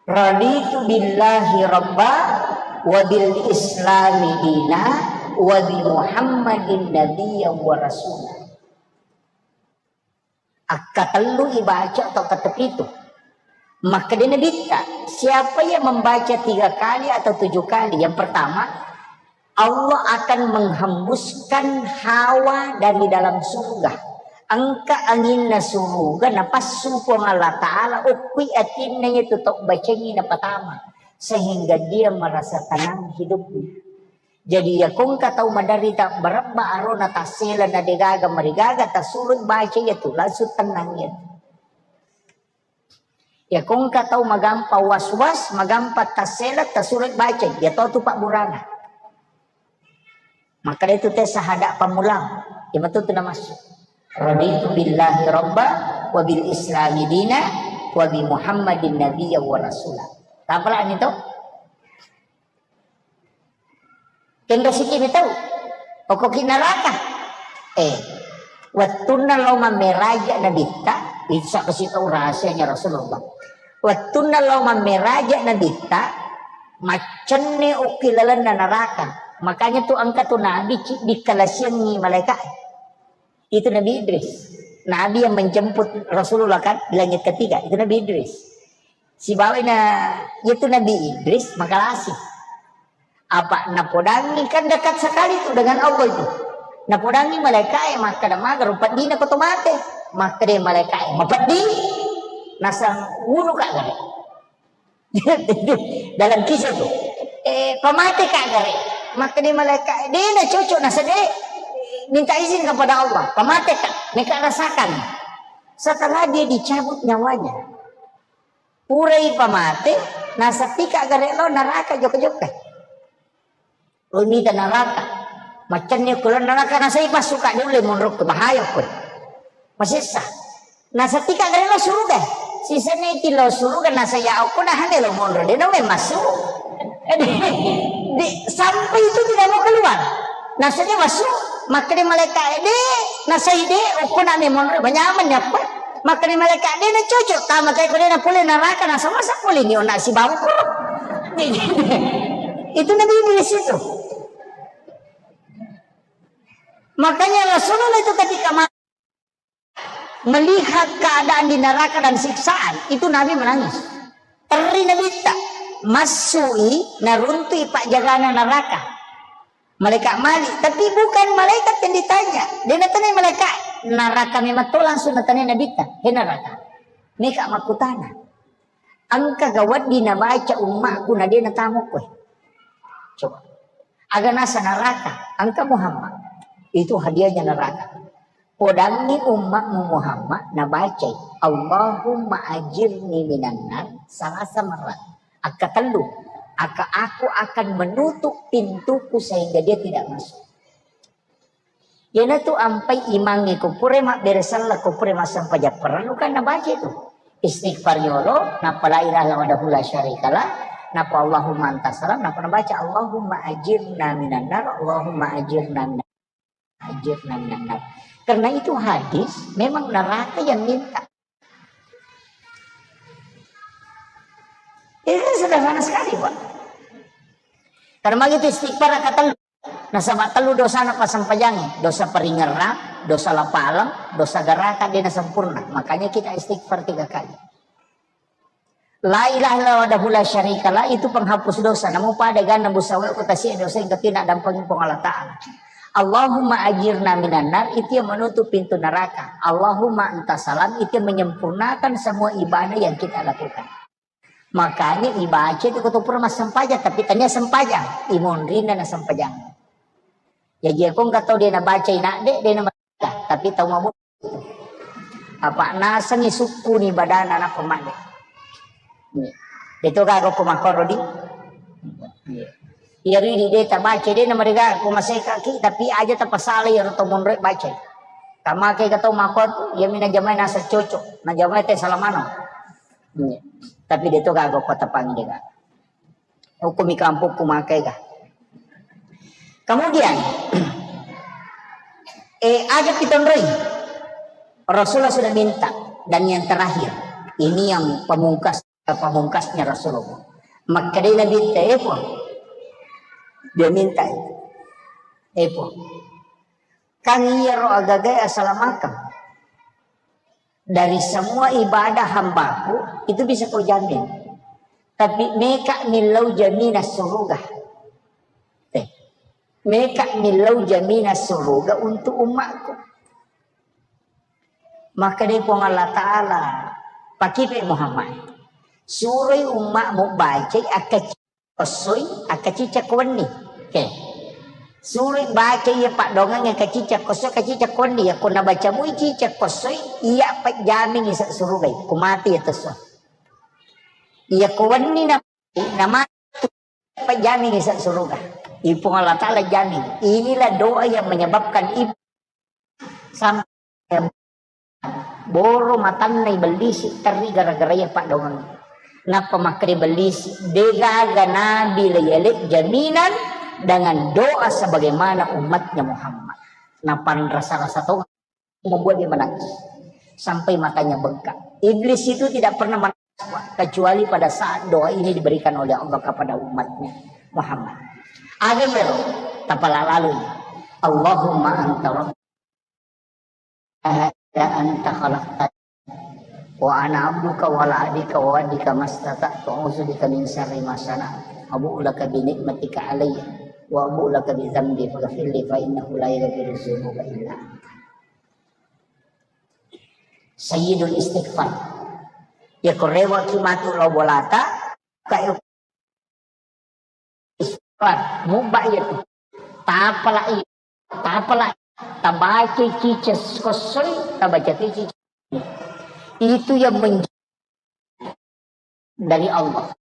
Raditu billahi rabba wa bil islami dina wa bi Muhammadin nabiyyan wa rasula. Akkatellu ibaca atau ketepitu. Makkeda Nabitta, siapa yang membaca tiga kali atau tujuh kali? Yang pertama, Allah akan menghembuskan hawa dari dalam surga. Engka anginna suruga napassu Puang Allah Ta'ala, okkui atinna itu tok bacengi napatama. Sehingga dia merasa tenang hidupnya. Jadi, iya ko engka tau maderita berebba arona tassela na degaga marigaga, tasuro baca iya tu, langsung tenang iya tu. Iya ko engka tau magampa was-was, magampa tassela, tasuro baca, iya to tu pabburana. Makkeda itu te sahada pammulang, iya matu tu namassu. Raditu billahi rabba wa bil islami dina wa bi Muhammadin nabiyya wa rasula. Tapalani to? Kenro siki mi tau. Okkoki neraka. Eh, wettunna lao mammeraja Nabitta, itu sakkasi tau rahasianya Rasulullah. Wettunna lao mammeraja Nabitta, maccenne okki lalenna neraka. Makanya tu engka tu Nabi ci-, dikalasiangi malaika. Itu Nabi Idris. Nabi yang menjemput Rasulullah kan di langit ketiga, itu Nabi Idris. Sibawa na, itu Nabi Idris makalasi. Apa napodangi kan dekat sekali tu dengan Allah itu. Napodangi malaikae makkeda maga rupa dina ko to mate. Makkeda malaikae mapeddi. Nasang wunu ka gare. Dalam kisah tu. Eh, pamate ka gare. Makkeda malaikat, eh, de na cocok nasa de. Minta izin kepada Allah. Pamate ka. Meka rasakan. Setelah dia dicabut nyawanya. Purai pamate, nasa tika gare lo neraka joka-joka. Lo mita neraka. Macenni ko lo neraka nasai passu ka dulu monro ke bahaya ko. Masessa. Nasa tika gare lo suruga. Sisene ti lo suruga nasa ya aku nah hande lo monro de no me massu. Di, sampai itu tidak mau keluar. Nasa dia massu. Makkeda malaikat de, nasa ide uku na me monro banyaman ya ko. Makkeda malaikat de na cocok tama kai ko de na pole neraka nasa masa pole ni ona si bangku. Itu Nabi Idris itu. Makanya Rasulullah itu ketika ma-, melihat keadaan di neraka dan siksaan, itu Nabi menangis. Terri Nabitta, massui, naruntui pajagana neraka. Malaikat mali, tapi bukan malaikat yang ditanya. Dia natanya malaikat, neraka memang to langsung natanya Nabitta, he neraka. Meka makkutana. Engka ga wedding nabaca ummakku na de natamu koe. Coba. Aga nasa neraka, engka Muhammad. Itu hadiahnya neraka. Podangi ummakmu Muhammad nabacai, Allahumma ajirni minan nar salasa marrat. Akka tellu, akka aku akan menutup pintuku sehingga dia tidak masuk. Iyanatu ampai imangnge ko pura mabbere sella, ko pura massempajang parellu kan nabaca itu. Istighfar yolo, nappa la ilaha illallah wahdahu la syarikalah, nappa Allahumma anta salam, nappa nabaca Allahumma ajirna minan nar, Allahumma ajirna minan, ajirna minan nar. Karena itu hadis, memang neraka yang minta. Itu kan sederhana sekali, Pak. Karena begitu istighfar kata Nasaba tellu dosana passempajangnge, dosa paringerrang, dosa lapaleng, dosa garaka de nasempurna. Makanya kita istighfar tiga kali. La ilaha illallah wahdahu la syarikalah itu penghapus dosa. Namu pada ganna busawe ko tasi'e dosa yang ketina dampengi Puang Allah Ta'ala. Allahumma ajirna minan nar itu yang menutup pintu neraka. Allahumma anta salam itu yang menyempurnakan semua ibadah yang kita lakukan. Makanya ibaca itu ko to pura massempajang, tapi tania sempajang, imonrinna na sempajang. Jaji ko engka tau de nabaca inadde, de na, tapi tau mabo. Apa nasengi sukku ni badana na pemade. Itu kago ko makoro di. Iya ridi de tabaca de na mereka ko maseka ki, tapi aja tapasala ya roto monro baca. Tamake ka tau mako tu, ya mina jamai nasa cocok, na jamai te salamano. Iya. Tapi de to gaga ko tapangi de ga. Hukumi kampungku makai ga. Kemudian, eh, aja kita nroi. Rasulullah sudah minta. Dan yang terakhir, ini yang pamungkas, pamungkasnya Rasulullah. Makkedai Nabi te, eh, pun. Dia minta itu. Epo. Kan iyaro agaga asalamakeng dari semua ibadah hambaku, itu bisa kau jamin. Tapi meka millau jaminan suruga. Eh, meka millau jaminan suruga untuk umatku. Maka dé Puang Allah Ta'ala, pakipe Muhammad, suroi ummatmu bacai akka ci-, kossoi, akka cicak wenni. Oke. Suroi bacai iya paddoangeng akka cicak kossoi, akka cicak wenni. Iya ko nabaca mui cicak kossoi, iya pajjamingi sa surugai. Ko mati iya tesso. Iya ko wenni na, na mati, pajjamingi sa suruga. I Puang Allah Ta'ala jamin. Inilah doa yang menyebabkan ibu sampai boro matanna ibellisi terri gara-gara iya paddoangeng. Nappa makkeda ibellisi, degaga nabi la yale jaminan dengan doa sebagaimana umatnya Muhammad. Napanrasa-rasa to membuat dia menangis. Sampai matanya bengkak. Iblis itu tidak pernah menangis kecuali pada saat doa ini diberikan oleh Allah kepada umatnya Muhammad. Ada melo, tapala lalu. Allahumma anta rabbi, la ilaha illa anta khalaqtani, wa ana abduka wa ala ahdika wa wa'dika mastata'tu, a'udzu bika min syarri ma sana'tu, abu'u laka bi ni'matika alayya, wa abu'u laka bi dzambi, faghfirli fa innahu la yaghfiru dzunuba illa anta. Sayyidul istighfar. Ya, ko rewa ki matu lao bolata, ka istighfar, mubba iya tu. Tapalai, tapalai, tabaca cica kossoi, tabaca cica. Itu yang menjadi dari Allah.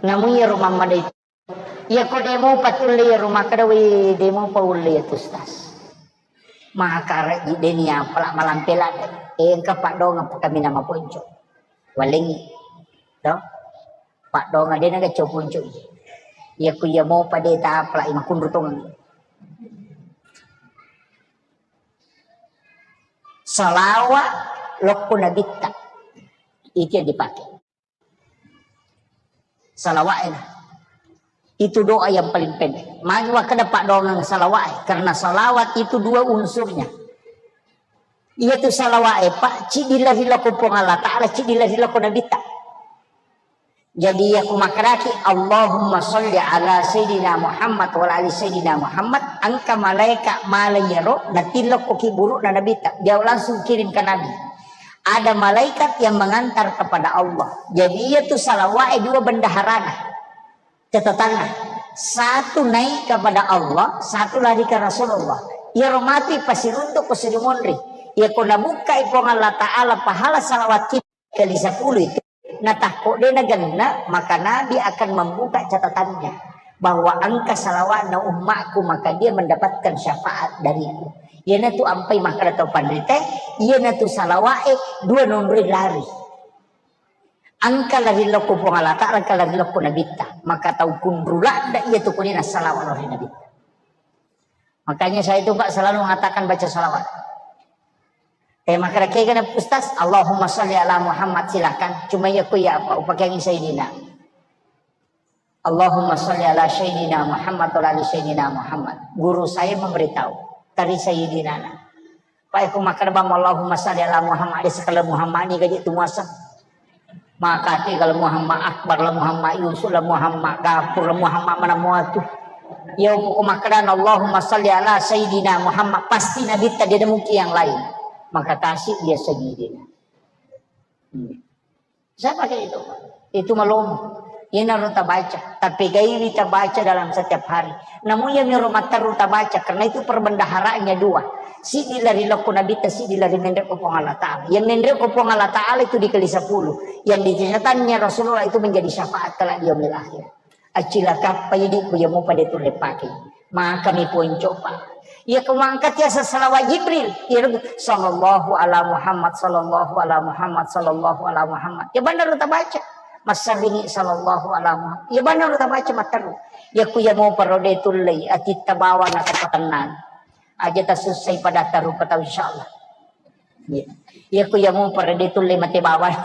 Namu iyaro mammada itu. Iya ko demo patulle iyaro makkeda, "Wih, demo paulle ya tu, Ustaz." Maka reji deni apala malampe ladde. Eh, engka paddoangeng kami nama ponco. Walengi. To? Paddoangeng dena gaco ponco. Iya ko iya mopa de tapala imakunru tongeng. Salawa lokko nabitta. Itu yang dipakai. Salawat enak. Itu doa yang paling pendek. Magi wakkeda paddoangeng salawat, karena salawat itu dua unsurnya. Iya tu salawat, Pak, cidi lari lokko Puang Allah Ta'ala, cidi lari lokko nabitta. Jadi, iya ku makkedaki, "Allahumma sholli ala Sayyidina Muhammad wa ala ali Sayyidina Muhammad," engka malaika mala iyaro natillokko ki buru'na nabitta, dia langsung kirim ke Nabi. Ada malaikat yang mengantar kepada Allah. Jadi, iya tu salawat e dua bendaharana, catatanna. Satu naik kepada Allah, satu lari ke Rasulullah. Iyaro matu pasiruntuk ko siri monri. Iya ko nabukkai Puang Allah Ta'ala pahala salawat kita kali sepuluh itu, natakko de nagenna, maka Nabi akan membuka catatannya bahwa engka salawatna ummakku, maka dia mendapatkan syafaat dariku. Iyanatu ampai makkeda tau panrite, iyanatu salawat e dua nonroi lari. Engka lari lokko Puang Allah Ta'ala, engka lari lokko nabitta. Maka tau kunru ladde iya tu kunina salawat lari nabitta. Makanya saya itu, Pak, selalu mengatakan baca salawat. Eh, makkeda kegana Ustaz, "Allahumma sholli ala Muhammad," silakan. Cuma iya ku iya apa, upakeangi Sayyidina. "Allahumma sholli ala Sayyidina Muhammad wa ala ali Sayyidina Muhammad." Guru saya memberitahu, tari Sayyidina. Pak, ku makkeda bang, "Allahumma sholli ala Muhammad," di sekali Muhammad ni gaji tu muasa. Makati kalau Muhammad Akbar lah, Muhammad Yusuf lah, Muhammad Gafur lah, Muhammad mana mua tu. Ya, pokok makkeda, "Allahumma sholli ala Sayyidina Muhammad," pasti Nabi tadi ada mungkin yang lain. Maka kasih dia Sayyidina. Hmm. Saya pakai itu. Itu malomo. Iyanaro tabaca. Tapi gaiwi tabaca dalam setiap hari. Namun iya miro matteru tabaca. Karena itu perbendaharanya dua. Sidi lari lokko Nabi ta, sidi lari menre ko Puang Allah Ta'ala. Yang menre ko Puang Allah Ta'ala itu dikali sepuluh. Yang dicatatnya Rasulullah itu menjadi syafaat kelak di yaumil akhir. Acilakappa idi ku iya mopa de tulle pake. Maka mi ponco, Pak. Iya ku mangkat ya salawat Jibril. Iya, sallallahu ala Muhammad, sallallahu ala Muhammad, sallallahu ala Muhammad. Ya benar tabaca. Massabini sallallahu ala Muhammad. Ya benar tabaca matteru. Ya ku iya mopa ro de tulle atitta bawang na tapatennang. Aja tasussai pada tarupa tau, insyaallah. Iya. Iya ku iya mopa ro de tulle mate bawang.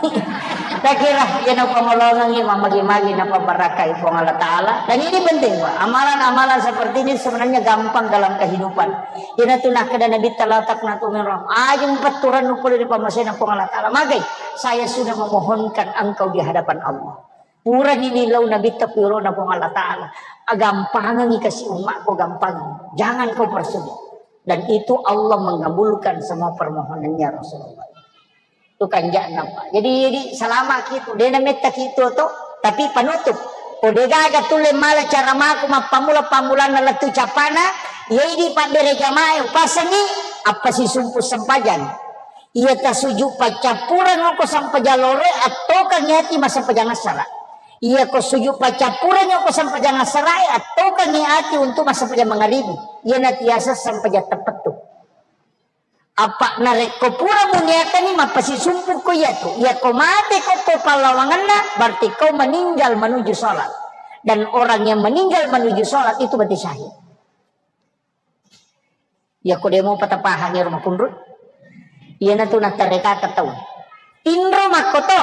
Takira, iya napamolongengngi, mamagi-magi napabarakai Puang Allah Ta'ala. Dan ini penting, Pak. Amalan-amalan seperti ini sebenarnya gampang dalam kehidupan. Iyanatu nakkeda Nabitta, "La taqnatu min rahmah." Aja mupetturennu pole ri pammasena Puang Allah Ta'ala. Magai, saya sudah memohonkan engkau di hadapan Allah. Purani nillau Nabitta ku yolona Puang Allah Ta'ala. Agampangengngi kasi ummakku, gampangengngi. Jangan kau persulit. Dan itu Allah mengabulkan semua permohonannya Rasulullah. Itu kanja'na, Pak. Jadi, jadi salama ki tu, de' nametta ki tu to, tapi panutup. Ko de' gaga tulle mala cara maku mappammula-pammulanna lettu capana, iya idi pabbere jamae upasengngi, appasisumpu sempajang. Iya tasuju paccappureng ko sempajang loroe, attokangngi ati massempajang assara. Iya ko suju paccappureng ko sempajang assarae, attokangngi ati untuk massempajang mangaribi. Iya natiasa sempajang teppettu. Apa narekko pura muniakanni mappasisumpu ko iyatu, iyako mate ko, ko pallawangenna, berarti kau meninggal menuju sholat. Dan orang yang meninggal menuju sholat itu mati syahid. Iyako demo patapahang ero mapunrut. Iyanatu nattarekaka tau. Tinro makkoto,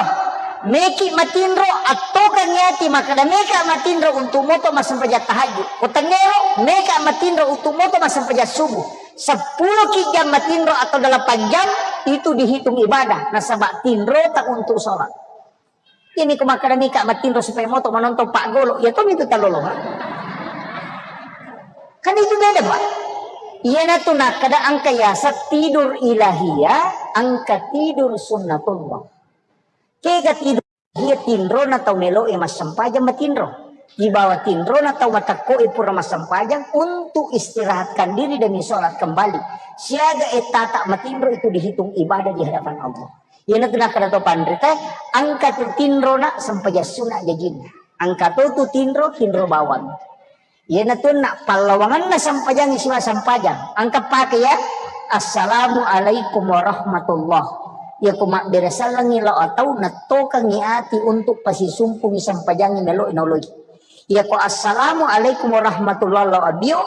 meki matinro, attokangngi ati makkeda meka matinro untuk moto massempajang tahajud. Ko tengngero, meka matinro untuk moto massempajang subuh. Seppulo ki jam matinro atau delapan jam, itu dihitung ibadah. Nasaba tinro tak untuk sholat. Ini ko makkeda meka matinro supaya moto menonton Pak Golo. Ya tomi itu talolo. Kan itu beda, Pak. Iyanatu nakkeda engka yaseng tidur ilahiyah, engka tidur sunnatullah. Kega tidur? Iya tinrona tau melo'e massempajang matinro. Ibawa tinrona tau matekko'e pura massempajang untuk istirahatkan diri demi sholat kembali. Siaga ettata matinro itu dihitung ibadah di hadapan Allah. Iyanatu nakkeda to panrita, engka tu tinrona sempajang sunna jajinna. Engka to tu tinro, tinro bawang. Iyanatu na pallawangenna sempajangnge sibawa sempajang. Engka pake ya, "Assalamualaikum warahmatullah." Iyako mabbere sellengngi lao atau nattokengngi ati untuk pasisumpungngi sempajangnge melo'i naoloi. Iyako "Assalamualaikum warahmatullah" lao abio,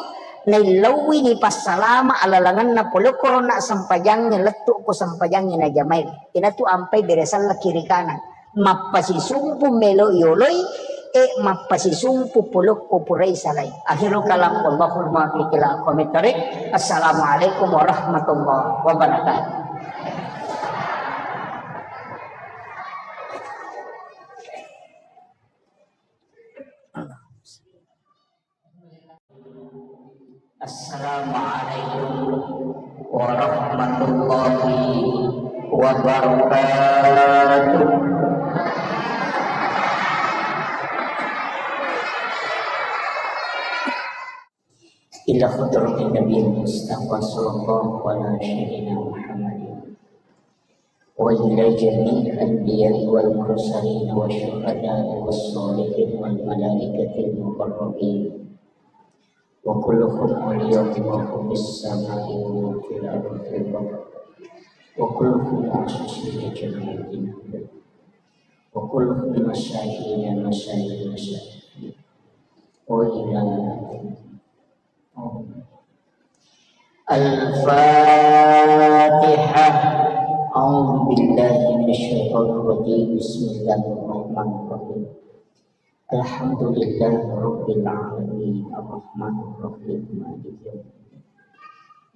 naillauwini passalama alalangenna pole korona sempajangnge lettu ko sempajangnge najamai. Inatu ampai bere selleng kiri kanan. Mappasisumpu melo yoloi, e mappasisumpu polokko purai salai. Akhirul kalam, wallahul muwaffiq ila aqwamit thariq. Assalamualaikum warahmatullahi wabarakatuh. Assalamualaikum warahmatullahi wabarakatuh. Ila hadratin Nabi Mustafa sallallahu ala sayyidina Muhammadin. وإلى جميع الأنبياء والمرسلين والشهداء والصالحين والملائكة المقربين، وكلهم أولياء الله في السماء وهم في الأرض في البر، وكلهم معصومين جميعا، وكلهم مساكين مساكين مساكين. وإلى الفاتحة. أعوذ بالله من الشيطان الرجيم. بسم الله الرحمن الرحيم. الحمد لله رب العالمين. الرحمن الرحيم. مالك يوم الدين.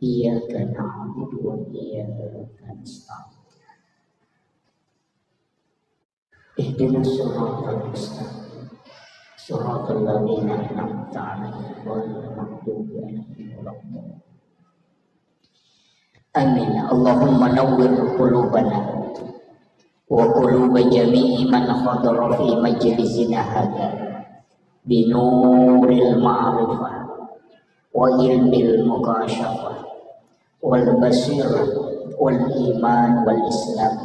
إياك نعبد وإياك نستعين. اهدنا الصراط المستقيم. صراط الذين أنعمت عليهم غير المغضوب عليهم ولا الضالين. آمين. اللهم نور قلوبنا وقلوب جميع من حضر في مجلسنا هذا بنور المعرفة وعلم المكاشفة والبصيرة والإيمان والإسلام.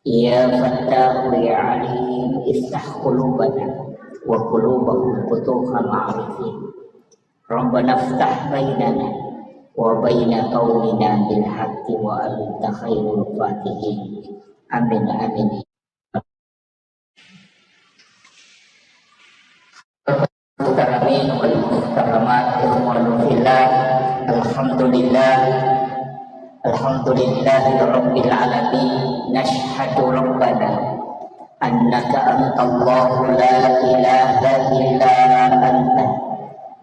يا فتاح يا عليم، افتح قلوبنا وقلوبهم فتوح العارفين. ربنا افتح بيننا وبين قومنا بالحق وأنت خير الفاتحين. آمين، آمين. Muhtaramin wal muhtaramat, ikhwanu fillah. Alhamdulillah. Alhamdulillahi rabbil alamin. Nashhadu rabbana أنك أنت الله لا إله إلا أنت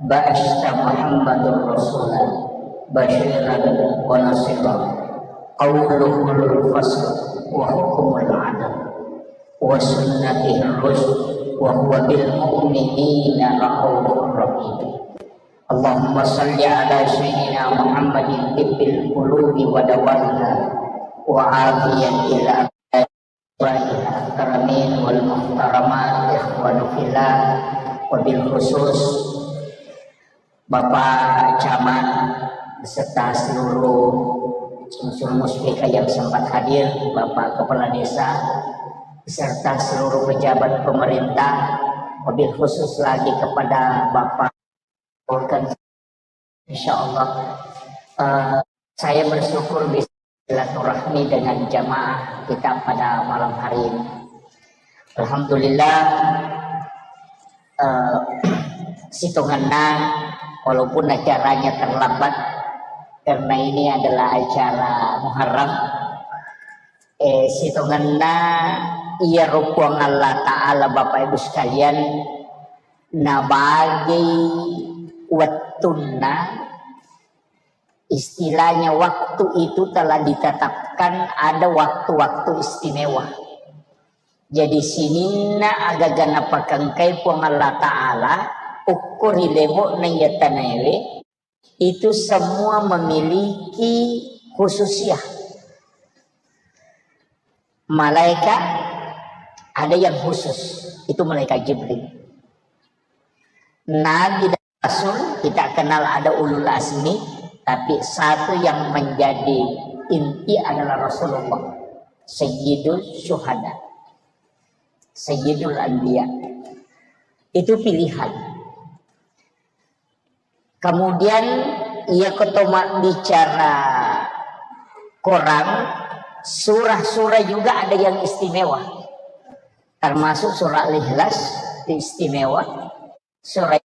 بعثت محمدا رسولا بشيرا ونصيرا، قوله الفصل وحكمه العدل وسنته الرشد وهو بالمؤمنين رءوف رحيم. اللهم صل على سيدنا محمد طب القلوب ودوائها وعافية الأبدان والأكرمين والمحترمات إخوان في الله، وبالخصوص Bapak Camat beserta seluruh unsur muspika yang sempat hadir, Bapak Kepala Desa, beserta seluruh pejabat pemerintah, wabil khusus lagi kepada Bapak Volkan. Insya Allah, eh, saya bersyukur bisa silaturahmi dengan jamaah kita pada malam hari ini. Alhamdulillah, eh, sitongenna, walaupun acaranya terlambat, karena ini adalah acara Muharram, eh, sitongenna iyaro Puang Allah Ta'ala, Bapak Ibu sekalian, nabagei wettunna, istilahnya waktu itu telah ditetapkan ada waktu-waktu istimewa. Jadi sininna agaga napakengkai Puang Allah Ta'ala, okko ri lebo'na iya tanaewe, itu semua memiliki khususiyah. Malaikat ada yang khusus, itu malaikat Jibril. Nabi dan Rasul kita kenal ada ulul azmi, tapi satu yang menjadi inti adalah Rasulullah, Sayyidul Syuhada, Sayyidul Anbiya. Itu pilihan. Kemudian, iya ko to mabbicara Quran, surah-surah juga ada yang istimewa. Termasuk surah Al-Ikhlas itu istimewa. Surah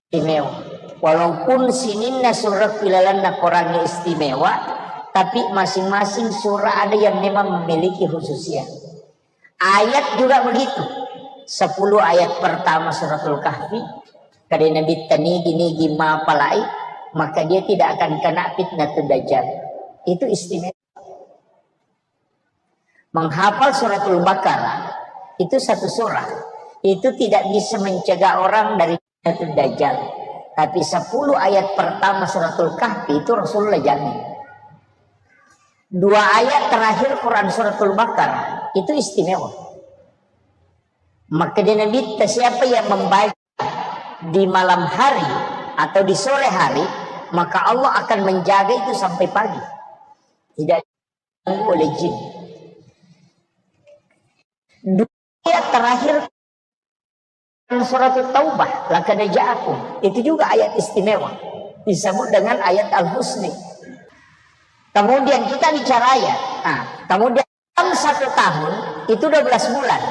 istimewa. Walaupun sininna surah ilalenna Quran istimewa, tapi masing-masing surah ada yang memang memiliki khususnya. Ayat juga begitu. Sepuluh ayat pertama Suratul Kahfi, kada Nabitta nigi-nigi mapalai, maka dia tidak akan kena fitnah dajjal. Itu istimewa. Menghafal Suratul Baqarah itu satu surah. Itu tidak bisa mencegah orang dari fitnah dajjal. Tapi sepuluh ayat pertama Suratul Kahfi itu Rasulullah jamin. Dua ayat terakhir Quran Suratul Baqarah itu istimewa. Maka dia Nabi, siapa yang membaca di malam hari atau di sore hari, maka Allah akan menjaga itu sampai pagi. Tidak diganggu oleh jin. Dua ayat terakhir surat Taubah, laqad ja'akum. Itu juga ayat istimewa. Disebut dengan ayat Al-Husni. Kemudian kita bicara ayat. Nah, kemudian dalam satu tahun itu dua belas bulan.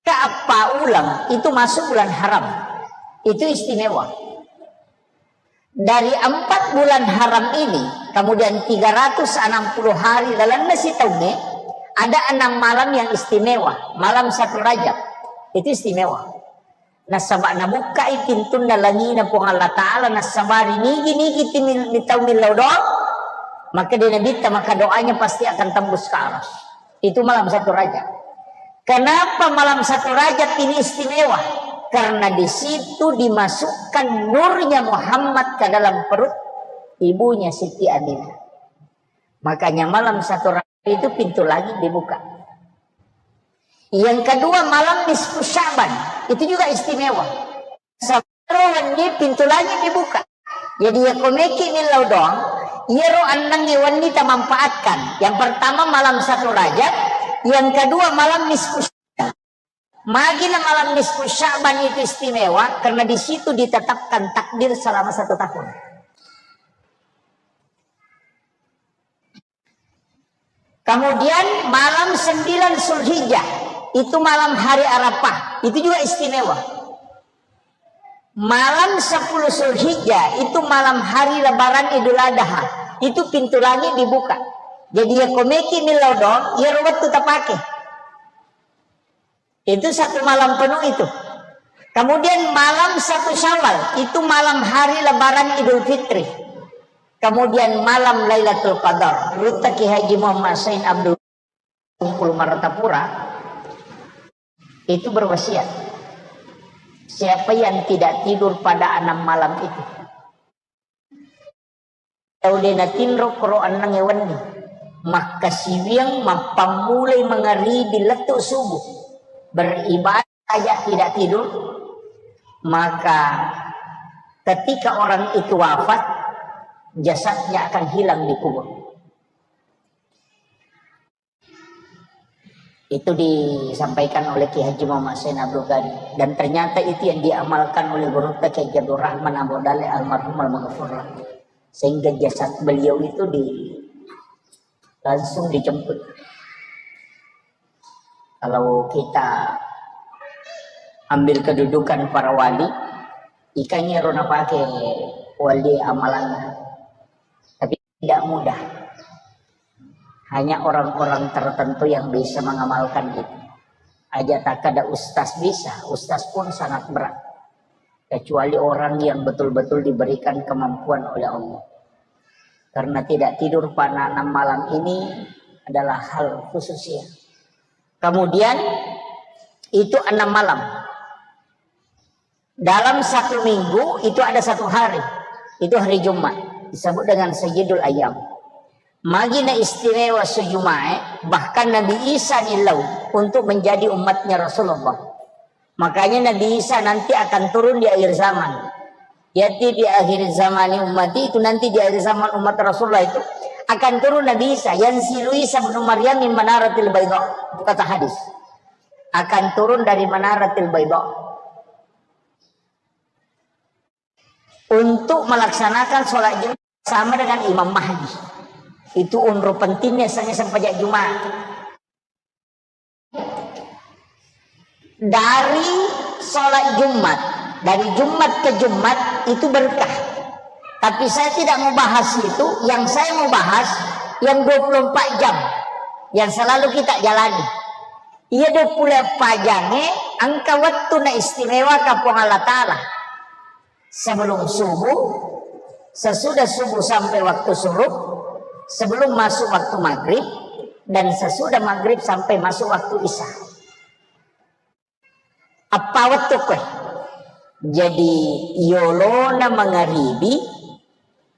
Ke apa ulang itu masuk bulan haram. Itu istimewa. Dari empat bulan haram ini, kemudian tiga ratus enam puluh hari lalenna sitaungnge, ada enam malam yang istimewa, malam satu Rajab. Itu istimewa. Nasaba nabukkai pintunna langina Puang Allah Ta'ala, nasabari nigi-nigi timi-, mitau millau doang, maka dia Nabitta maka doanya pasti akan tembus ke aras. Itu malam satu Rajab. Kenapa malam satu Rajab ini istimewa? Karena di situ dimasukkan nurnya Muhammad ke dalam perut ibunya Siti Aminah. Makanya malam satu Rajab itu pintu langit dibuka. Yang kedua, malam nisfu Sya'ban, itu juga istimewa. Sabaro wenni pintu langit dibuka. Jadi ya komeki millau doang, iyaro ennengnge wenni tamanfaatkan. Yang pertama malam satu Rajab, yang kedua malam nisfu Sya'ban. Magina malam nisfu Sya'ban itu istimewa karena di situ ditetapkan takdir selama satu tahun. Kemudian malam sembilan Zulhijjah, itu malam hari Arafah, itu juga istimewa. Malam sepuluh Zulhijjah, itu malam hari Lebaran Idul Adha, itu pintu langit dibuka. Jadi, ya komeki millau doang, ya wettu tapake. Itu satu malam penuh itu. Kemudian malam satu Syawal, itu malam hari Lebaran Idul Fitri. Kemudian malam Lailatul Qadar, Rutta Ki Haji Muhammad Sain Abdul Martapura itu berwasiat, siapa yang tidak tidur pada enam malam itu, tau de natinro koro enneng wenni, makkasiwiang mappammulai mangaribi lettu subuh, beribadah saja tidak tidur, maka ketika orang itu wafat, jasadnya akan hilang di kubur. Itu disampaikan oleh Ki Haji Muhammad Sain Abdul Ghani. Dan ternyata itu yang diamalkan oleh Gurutta Ki Haji Abdul Rahman Abu Dalek almarhum almaghfurlah. Sehingga jasad beliau itu di, langsung dijemput. Kalau kita ambil kedudukan para wali, ikannya rona pakai wali amalannya. Tapi tidak mudah. Hanya orang-orang tertentu yang bisa mengamalkan itu. Aja tak ada ustaz bisa, ustaz pun sangat berat. Kecuali orang yang betul-betul diberikan kemampuan oleh Allah. Karena tidak tidur pada enam malam ini adalah hal khusus ya. Kemudian itu enam malam. Dalam satu minggu itu ada satu hari. Itu hari Jumat. Disebut dengan Sayyidul Ayyam. Magi na istimewa esso Jumae, bahkan Nabi Isa nillau untuk menjadi umatnya Rasulullah. Makanya Nabi Isa nanti akan turun di akhir zaman. Yati di akhir zaman umat itu, nanti di akhir zaman umat Rasulullah itu akan turun Nabi Isa, yang silu Isa bin Maryam min manaratil baydha. Itu kata hadis. Akan turun dari manaratil baydha. Untuk melaksanakan sholat Jumat sama dengan Imam Mahdi. Itu onro pentingnya sanga sempajang Jumat. Dari sholat Jumat, dari Jumat ke Jumat itu berkah. Tapi saya tidak mau bahas itu, yang saya mau bahas yang dua puluh empat jam yang selalu kita jalani. Iya dua puluh empat jam e, engka wettu na istimewa ka Puang Allah Ta'ala. Sebelum subuh, sesudah subuh sampai waktu syuruk, sebelum masuk waktu maghrib, dan sesudah maghrib sampai masuk waktu isya. Eppa wettu koe. Jadi, yolona mangaribi,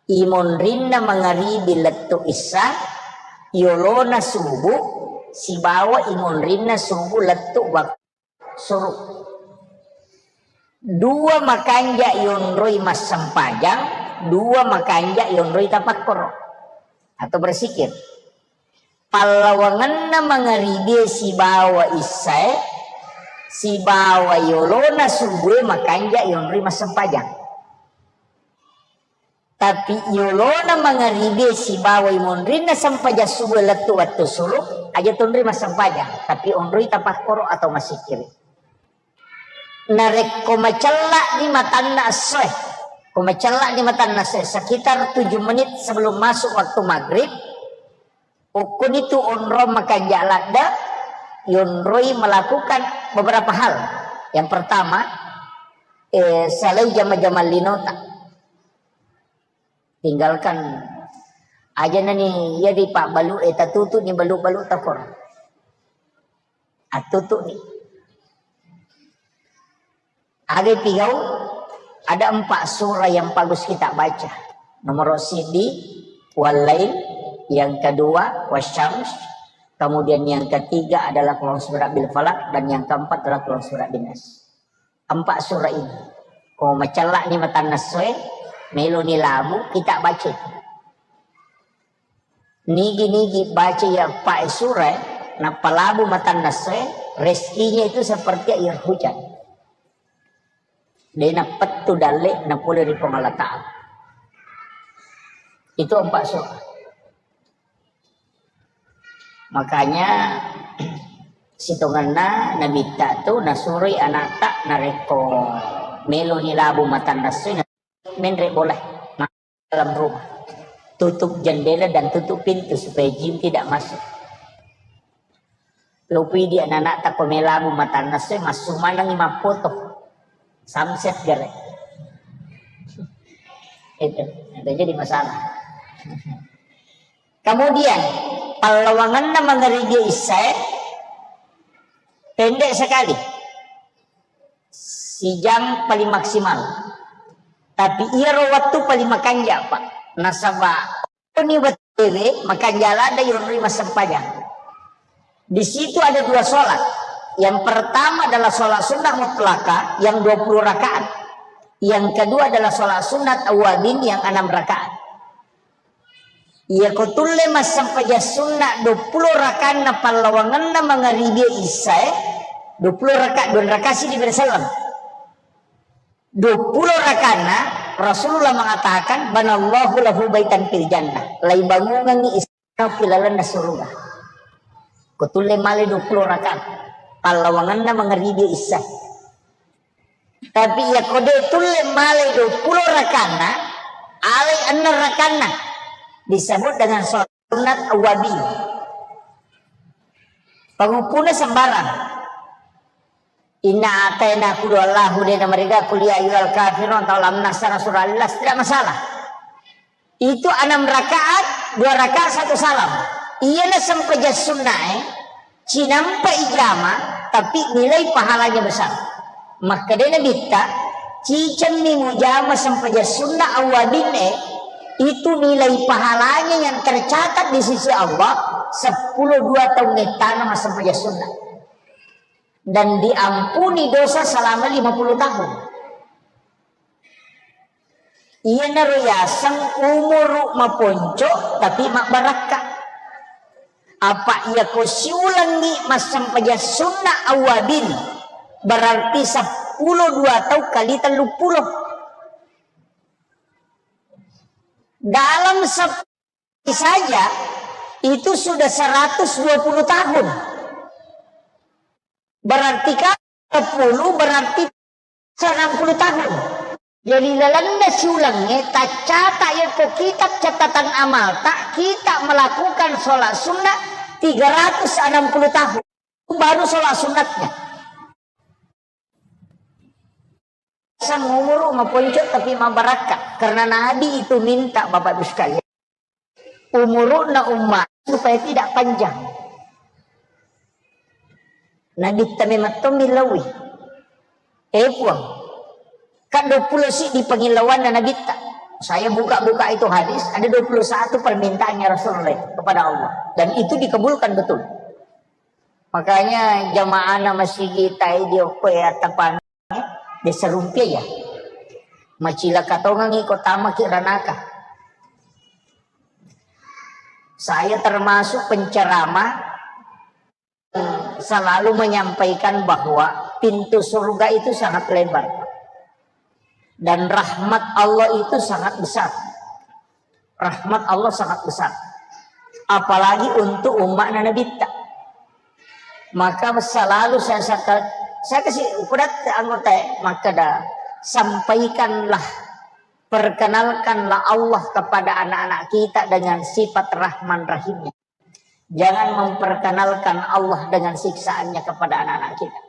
imonrinna mangaribi lettu isya, yolona subuh, sibawa imonrinna subuh lettu waktu syuruk. Dua makanja yonroi massempajang, dua makanja yonroi tapakkoro atau bersikir. Pallawangenna mangaribie sibawa issae, sibawa yolona subue makanja yonroi massempajang. Tapi yolona mangaribie sibawa imonrinna sempajang subuh lettu wettu syuruk, aja tonroi massempajang, tapi onroi tapakkoro atau massikkiri. Narekko macella'ni matanna essoe, ko macella'ni matanna essoe, sekitar tujuh menit sebelum masuk waktu maghrib, ukkunitu onrong makanja ladde, yonroi melakukan beberapa hal. Yang pertama, eh, salai jama-jama linota. Tinggalkan aja nani iya di pabbalu e, tatutu ni balu-balu takor. Atutu ni. Aga pigau, ada empat surah yang bagus kita baca. Nomor sidi, Wal-Lail, yang kedua, Wasyams, kemudian yang ketiga adalah Qul A'udzu Birabbil Falaq, dan yang keempat adalah Qul A'udzu Birabbin Nas. Empat surah ini. Ko macella'ni matanna essoe, meloni labu, kita baca. Nigi-nigi baca iya empat surah, nappa labu matanna essoe, rezekinya itu seperti air hujan. De nappettu dalle napole ri Puang Allah Ta'ala. Itu empat surah. Makanya sitongenna nabitta tu nasuroi anatta narekko meloni labu matanna essoe, menre bola dalam rumah. Tutup jendela dan tutup pintu supaya jin tidak masuk. Lopi di anak-anak tako melabu matanna se massu manengi mappoto. Samset gare. Itu, itu jadi masalah. Kemudian, pallawangenna mangaribi isyae pendek sekali. Sijang paling maksimal. Tapi iyaro wettu paling makanja, Pak. Nasaba ni wettuwe makanja ladde yonri massempajang. Di situ ada dua sholat. Yang pertama adalah sholat sunnah mutlaka yang dua puluh rakaat. Yang kedua adalah sholat sunat awabin yang enam rakaat. Iyako tulle massempajang sunna duappulo rakaanna pallawangenna mangaribi isyae, duappulo rakaat, dua rakaat siddi bere selleng. Duappulo rakaanna Rasulullah mengatakan, "Banallahu lahu baitan fil jannah." Laibangungengngi istana ki lalenna suruga. Ko tulle male duappulo rakaat pallawangenna mangaribi isyae. Tapi iyako de tulle male duappulo rakaanna, alai enneng rakaanna disebut dengan sholat sunat awabin. Panguppuna sembarang. Inna ataina kudu Allahu de na mereka kuliah ayyuhal kafirun atau lam nasara surah Al-Ikhlas, tidak masalah. Itu enam rakaat, dua rakaat satu salam. Iyana sempajang sunnae, cinampa ijama, tapi nilai pahalanya besar. Makkedai Nabitta, cicemmi mujama sempajang sunna awabinne, itu nilai pahalanya yang tercatat di sisi Allah, sepuluh dua tahun ngettana massempajang sunna. Dan diampuni dosa selama lima puluh tahun. Iyanaro yaseng umuru maponco tapi mabbarakka. Apa iyako siulengngi massempajang sunna awabin, berarti seppulo dua tau kali telluppulo. Dalam sep- saja itu sudah seratus dua puluh tahun. Berarti kan sepuluh berarti enam puluh tahun. Jadi lalenna siulengnge taccata yako kitab catatan amalta kita melakukan sholat sunnah tiga ratus enam puluh tahun. Itu baru sholat sunnatnya. Sang umuru maponco tapi mabarakka. Karena Nabi itu minta, Bapak Ibu sekalian, umuruna umat supaya tidak panjang. Nabitta memang to millaui. Eh Puang, kan dua puluh siddi pangillauanna Nabitta. Saya buka-buka itu hadis, ada dua puluh satu permintaannya Rasulullah kepada Allah. Dan itu dikabulkan betul. Makanya jamaahna masigi tai diokko ya tapang desa rumpia ya. Macilaka tongangi ko tamaki ranaka. Saya termasuk penceramah selalu menyampaikan bahwa pintu surga itu sangat lebar dan rahmat Allah itu sangat besar. Rahmat Allah sangat besar. Apalagi untuk umatna Nabitta. Maka selalu saya saka-, saya kasih ukuran anggota makkeda, sampaikanlah, perkenalkanlah Allah kepada anak-anak kita dengan sifat Rahman Rahimnya. Jangan memperkenalkan Allah dengan siksaannya kepada anak-anak kita.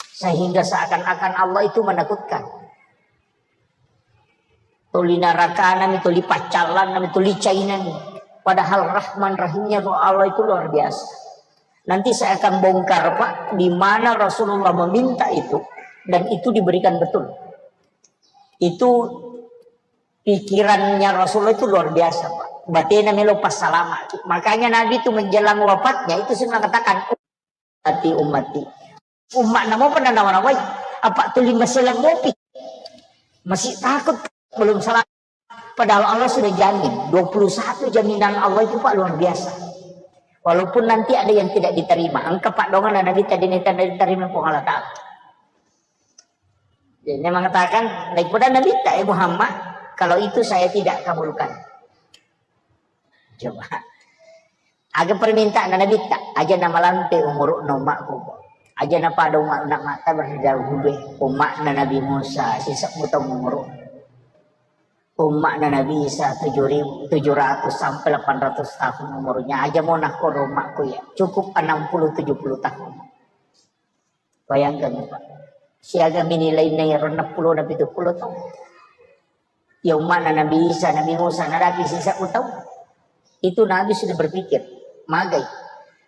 Sehingga seakan-akan Allah itu menakutkan. Tuli narakanami, tuli paccallannami, tuli cainami. Padahal Rahman Rahimnya Allah itu luar biasa. Nanti saya akan bongkar, Pak, di mana Rasulullah meminta itu dan itu diberikan betul. Itu pikirannya Rasulullah itu luar biasa, Pak. Batena melo passalama. Makanya Nabi itu menjelang wafatnya itu sudah mengatakan, "Ummati, ummati." Umma'na mopa nanawai. Apa tuli maselang mopi. Masih takut belum salah. Padahal Allah sudah jamin. Dua puluh satu jaminan Allah itu, Pak, luar biasa. Walaupun nanti ada yang tidak diterima. Engka, Pak, dongan Nabi tadi ini tidak diterima Puang Allah Ta'ala. Jadi, dia mengatakan, "Daripada Nabitta, eh Muhammad, kalau itu saya tidak kabulkan." Coba. Aga permintaan Nabitta, aja namalampe umuru na umma'ku. Aja napada umma'na mata berdahulu umma'na Nabi Musa, sisebbu taung umuru. Umma'na Nabi Isa tujuh ribu, tujuh ratus sampai delapan ratus tahun umurnya. Aja mo nakkoro umma'ku ya. Cukup enam puluh tujuh puluh tahun. Bayangkan, Pak. Siaga mini lainna iyaro enam puluh na pitu puluh tahun. Ya umma'na Nabi Isa, Nabi Musa, nadapi sisa tau. Itu Nabi sudah berpikir, magai.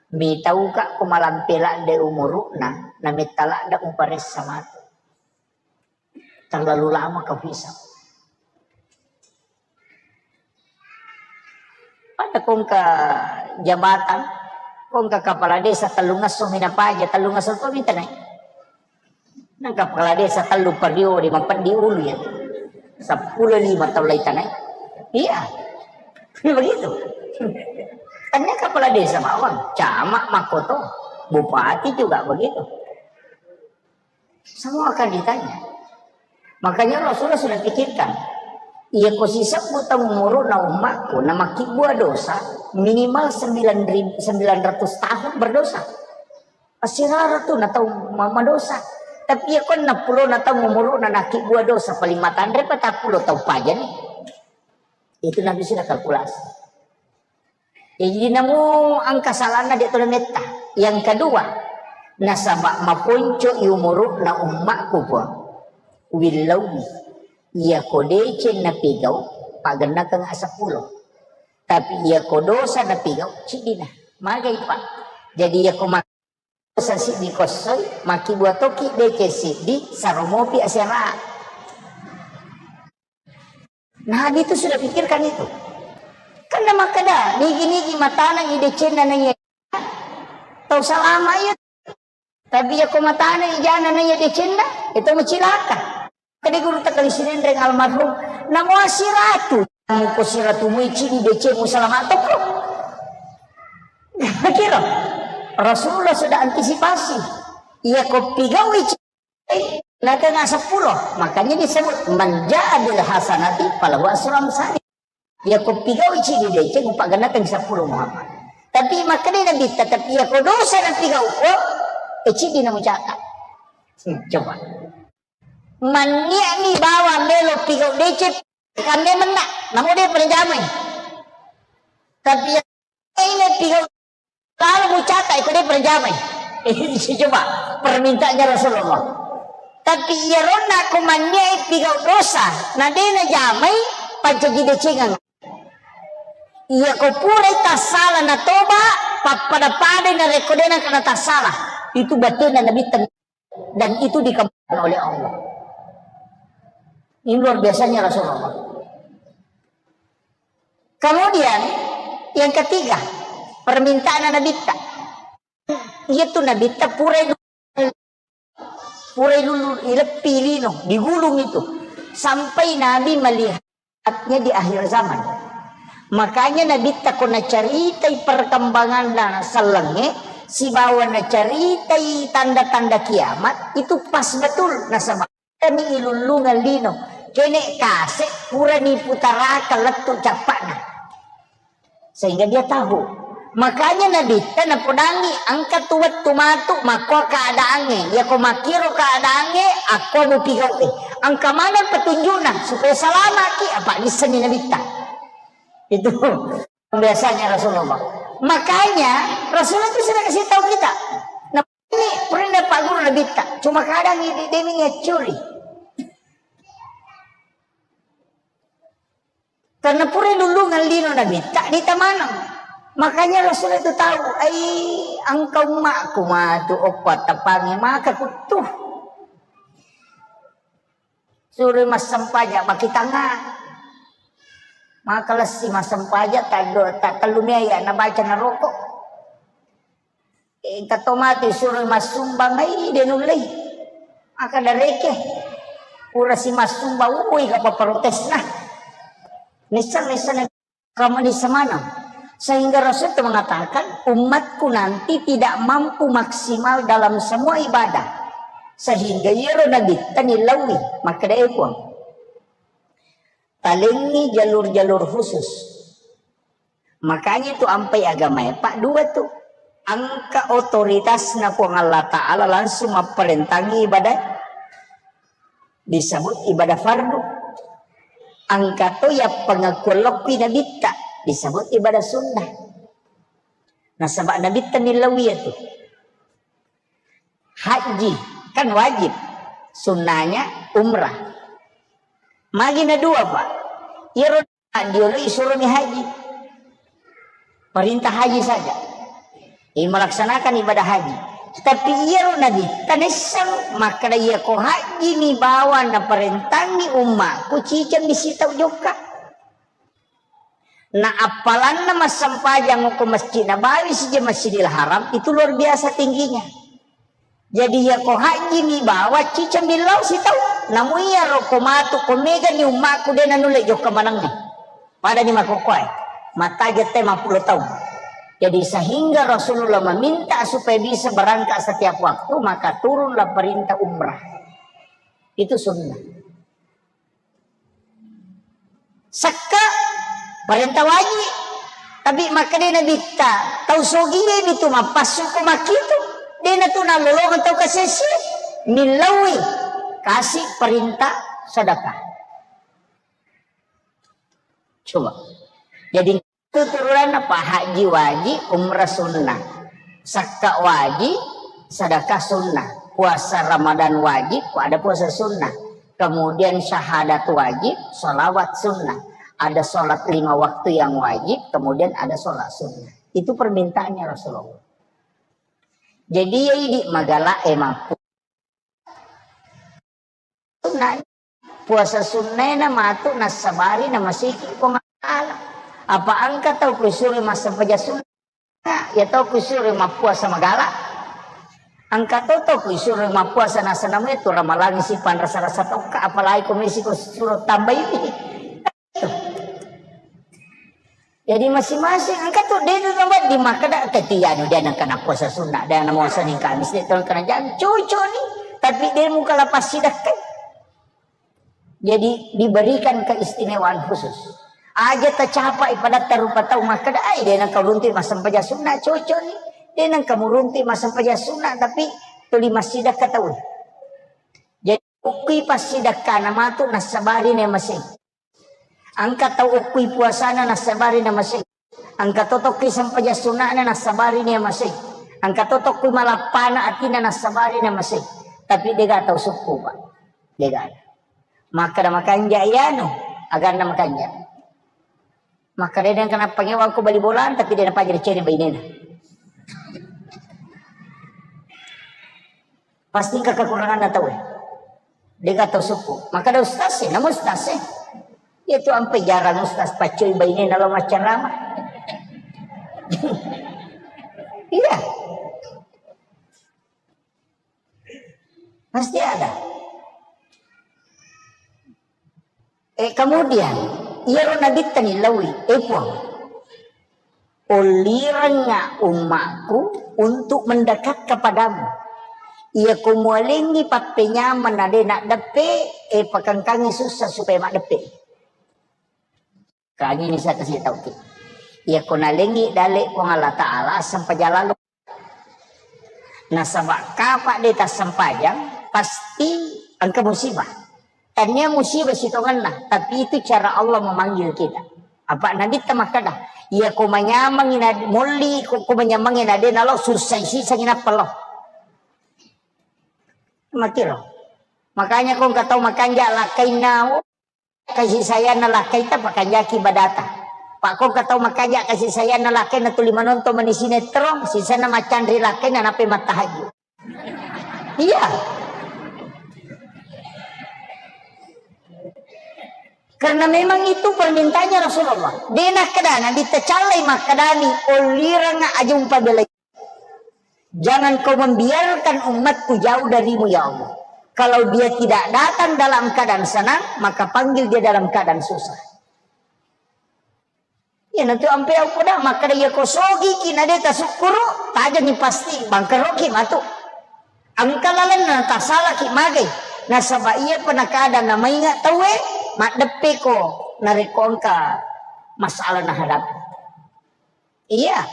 Mitauka ko malampe ladde umuru'na, na metta ladde uparessa matu. Terlalu lama kau hisab. Pada kongka jabatan, kongka kepala desa tellung esso mi napaja, tellung esso to mi tanai. Nang kepala desa tellu periode mapeddi ulu ya. Seppulo lima tahun lai tanai. Iya. Begitu. Tanya kepala desa bawang, camat, makoto, bupati juga begitu. Semua akan ditanya. Makanya Rasulullah sudah pikirkan, iya ko sisebbu tau umuru'na ummakku, na makibbua dosa, minimal sembilan ribu, sembilan ratus tahun berdosa. Asirara tu na tau ma-, madosa. Tapi iya ko enam puluh na tau umuru'na nakibbua dosa, paling matanre patappulo tau pajani. Itu Nabi sudah kalkulasi. Jadi, namo engka salahna de' to nametta. Yang kedua, nasaba maponco i umuru'na ummakku, Puang. Willauwi. Iya ko deceng napigau, pagennakeng seppulo. Tapi iya ko dosa napigau, ciddina. Magai, Pak. Jadi, iya ko ma-, dosa siddi kossoi, makibbua toki deceng siddi, saromopi asera. Nabi itu sudah pikirkan itu. Karena makkeda, nigi-nigi mataneng i decenna naiya tau salama iya. Tapi iya ko mataneng i jana naiya decenna, itu macilaka. Kede guru takali Sinenreng almarhum, namo asiratu, namo ko siratu mu icini decemu salama toko. Kira Rasulullah sudah antisipasi. Iya ko pigau ici Nakena seppulo, makanya disebut, "Man jaa bil hasanati falahu asru amsali." Ya, ko pigau ciddi deceng, upagennakeng seppulo Muhammad. Tapi makkeda Nabitta, tapi ya ko dosa napigau ko, e, ciddi namucaka. Hmm, coba. Manniani bawa melo pigau deceng, kande menna, namu de penjamai. Tapi ya ini pigau Kalau mucata, iko de' pernah jamai. Eh, coba, permintaannya Rasulullah. Tapi iya ronna ko manniai pigau dosa, na de' na jamai, pancaji decengang. Iya ko purai tassala na toba, pappada-padai na rekko de' na kena tassala. Itu batena Nabi ten-, dan itu dikabulkan oleh Allah. Ini luar biasanya Rasulullah. Kemudian yang ketiga, permintaan Nabitta. Iya tu Nabitta purai, purai lulu, ileppi lino, digulung itu. Sampai Nabi melihatnya di akhir zaman. Makanya Nabitta ko nacaritai perkembangan sellengnge, sibawa nacaritai tanda-tanda kiamat, itu pas betul nasaba. Kami ilullungeng lino, kene kase purani putaraka lettu cappa'na. Sehingga dia tahu. Makanya Nabitta napodangi engka tu wettu matu makko keadaannya. Ya ko makkiro keadaannya, akko mupigau, eh. Engka mana petunjukna supaya salamaki, apa nissenni Nabitta. Itu. Biasanya Rasulullah. Makanya Rasulullah itu sudah kasih tahu kita. Nah, ini pernah Pak Guru Nabitta. Cuma kadang ini demi ngecuri. Karena pura lulungan lino Nabitta di tamanang. Makanya Rasulullah itu tahu, ai engka ummakku matu oppa tapangi maka kutu. Suroi massempajang, makkitangnga. Maka lessi massempajang, taddo-, ta-, tellu mea iya nabaca naroko. Engka to mati suroi massumbang, ai, de' nullei. Maka dareke. Pura si massumbang, ui, ga paprotesna. Nisseng, nisseng. Kamani semanang. Sehingga Rasul itu mengatakan, "Umatku nanti tidak mampu maksimal dalam semua ibadah." Sehingga iyaro Nabitta nilaui, makkeda, "Eh, Puang, talengi jalur-jalur khusus." Makanya itu ampai agama ya, Pak, dua tuh. Angka otoritasna Puang Allah Ta'ala langsung mapparentangi ibadah. Disebut ibadah fardu. Engka to iya pengakuan lokki nabitta, disebut ibadah sunnah. Nasaba nabitta millau iya tu. Haji kan wajib, sunnahnya umrah. Magi na dua, Pak. Iyaro diolo isuroni haji. Perintah haji saja. Ini melaksanakan ibadah haji. Tapi iyaro nabitta naisseng makkeda, iya ko haji ni bawa naparentangi ummaku, ciceng di sitau jokka. Na appalanna massempajang ko Masjid Nabawi sija Masjidil Haram itu luar biasa tingginya. Jadi iya ko haji ni bawa ciceng billau sitau. Namu iya ro ko matu ko mega ni ummaku de nanulle jokka manengnge. Pada ni makokkoe. Mataja te mappulo taung. Jadi sehingga Rasulullah meminta supaya bisa berangkat setiap waktu, maka turunlah perintah umrah. Itu sunnah. Sakka parenta waji. Tapi makkeda nabitta, tau sogie mi tu mappassu ko makkitu. Dena tu nalolongeng tau kasessi. Millaui kasi perintah sedekah. Coba. Jadi itu turunanna pa haji wajib, umrah sunnah. Sakka wajib, sedekah sunnah. Puasa Ramadan wajib, ada puasa sunnah. Kemudian syahadat wajib, salawat sunnah. Ada salat lima waktu yang wajib, kemudian ada salat sunnah. Itu permintaannya Rasulullah. Jadi ya idi magala emang sunnah. Puasa sunnah na matu nasabari na masiki ko magala. Apa engka tau kusuri massempajang sunnah? Ya tau kusuro mappuasa magala. Engka to tau kusuro mappuasa nasanamu itu ramalang si panrasa-rasa tokka, apalagi komisi ko suro tambai ini. Jadi masing-masing engka to de tu tambah di makkeda ketia nu de nengka na puasa sunnah, de na muasa ning Kamis de tong kana jam cucu ni. Tapi de muka lapas sidakkai. Jadi diberikan keistimewaan khusus. Aja tacapai padatta rupa tau makkeda, "Ai, de nengka uruntu massempajang sunnah cocok ni. De nengka muruntu massempajang sunnah tapi tuli massidakka tau." Jadi ukki passidakkana matu nassabari ne masei. Engka tau ukki puasana nassabari na masei. Engka to tokki sempajang sunna'na nassabari ni masei. Engka to tokki malappana atinna nassabari na masei. Tapi dega tau sukku, Pak. Dega. Makkeda makanja iyanu, aganna makanja. Makkeda de nengka napangewang ko bali bola, tapi de napajari cene bainena. Pasti engka kekuranganna tau. Dega tau sukku. Makkeda ustaz sih, namu ustaz sih. Iya tu ampe jarang ustaz paccoi bainena lao maccarama. Iya. Pasti ada. Eh, kemudian, iyaro nabitta ni lawi, eh Puang, ollirengnga ummaku untuk mendekat kepadamu. Iya ko mualengi pappenyameng na de naddeppe, eh, pakengkangi susah supaya maddeppe. Kagini saya kasih tahu ki. Iya ko nalengi dale Puang Allah Ta'ala, sempajang lalo. Nasaba kapa de tassempajang, pasti engka musibah. Tania musibah sitongenna, tapi itu cara Allah memanggil kita. Apa Nabi ta makkeda, iya ko manyameng na molli, ko, ko manyameng na de nalo susah siseng inappa lo. Makiro. Makanya ko engka tau makanja lakkainna, kasih sayang na lakkaita pakanjaki badata. Pak ko engka tau makanja kasih sayang na lakkaina tuli manonton mani sinetron, sisana macanri lakkaina nape mattahajud. Iya. Karena memang itu permintaannya Rasulullah. De nakkeda Nabi tacallai makkedani, ollireng aja umpabelai. Jangan kau membiarkan umatku jauh darimu ya Allah. Kalau dia tidak datang dalam keadaan senang, maka panggil dia dalam keadaan susah. Iyanatu ampe au poda makkeda, iya ko sogiki na de tasukkuru, tajani pasti bangkeroki matu. Engka lalenna tasalaki magai. Nasaba iya pa nakada namainga tauwe, maddeppeko narekko engka masalah nahadapi. Iya.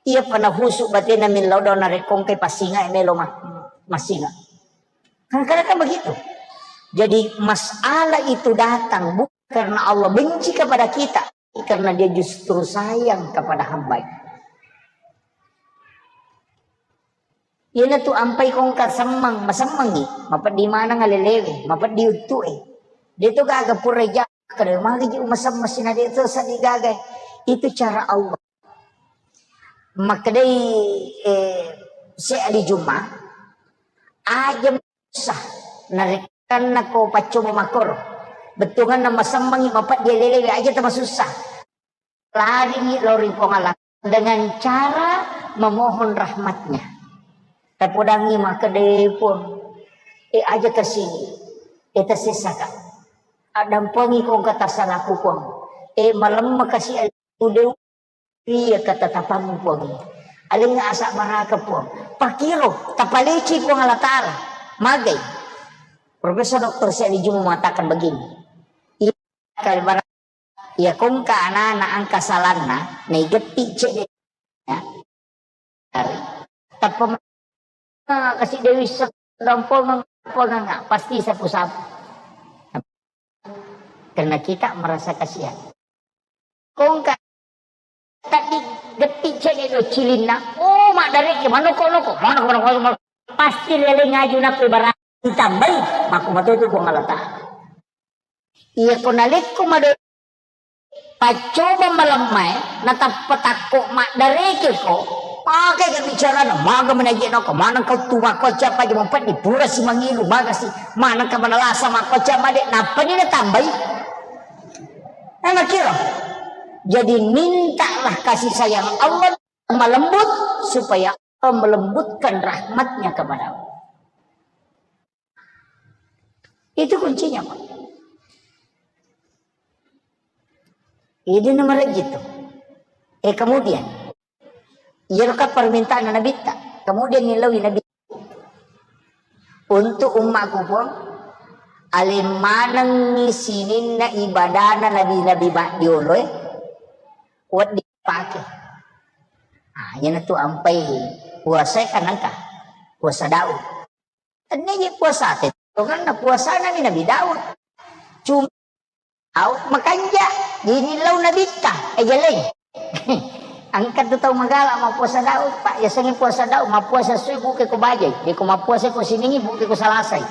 Iya pa nahusu batena millau dau narekko engkai passinga melo ma-, massinga. Kadang-kadang kan begitu. Jadi masalah itu datang bu- karena Allah benci kepada kita, karena Dia justru sayang kepada hamba. Iyanatu ampai kongka semmeng, masemmengi, mapeddi maneng alelewe, mapeddi uttu'e. Dia tu gaga pura ja, kada magi ji umasemmeng sina dia tu sadi gaga. Itu cara Allah. Makkedai, eh, Syekh Ali Juma, aja susah, narekkanna ko paccoba makkoro. Bettuanganna masemmengi mapeddi alelewe aja tamasussa. Laringi lao ri Puang Allah dengan cara memohon rahmatnya. Tapodangi makkeda, Puang, eh, aja kasi, eh, tasessaka. Addampengi ko engka tasalaku, Puang. Eh, malemma kasi, eh, udah iya kata tapammu, Puang. Alinga asa baraka, Puang. Pakiro, tapaleci Puang Allah Ta'ala. Magai. Profesor Doktor Syekh Ali Juma mengatakan begini. Iya, kali barang Iya, ko engka anana engka salanna, naigetti cedde. Ya. Tappa ma-, kasi dewi se-, dampongeng, pongeng, pasti sapu-sapu. Karena kita merasa kasihan. Ko engka taddi getti cedde do cilinna, oh, maddareke, manoko-noko, manoko-noko, manoko. Pasti lele ngaju nappi barang ditambai, makku matotu Puang Allah Ta'ala. Iya ko nalekko mado paccoba malemmae, natappa takko maddarekeko, pake ke bicarana, maga menaje nako, maneng kau tu makko cappa je mempeddi pura si mangilu, maga si maneng ka manalasa makko cappa de, nappa ni natambai. Nah, makiro. Jadi mintalah kasih sayang Allah malembut supaya Allah melembutkan rahmatnya kepadamu. Itu kuncinya, Pak. Ini nomor gitu. Eh, kemudian, iya ka permintaan Nabitta. Kemudian nilaui Nabi untuk ummaku pun, alem manengi sininna ibadana nabi-nabi maddioloe, kuat dipake. Ah, iyanatu ampai puasa kan engka. Puasa Daud. Tennia je puasate, tongenna puasana ni Nabi Daud. Cuma Daud makanja, jadi lau Nabitta, eh, jeleng. Engka tu tau magala mappuasa Daud, Pak. Yasengnge puasa Daud, mappuasa sui buke ko bajai. Deko mappuasa ko siningi, buke ko salasai.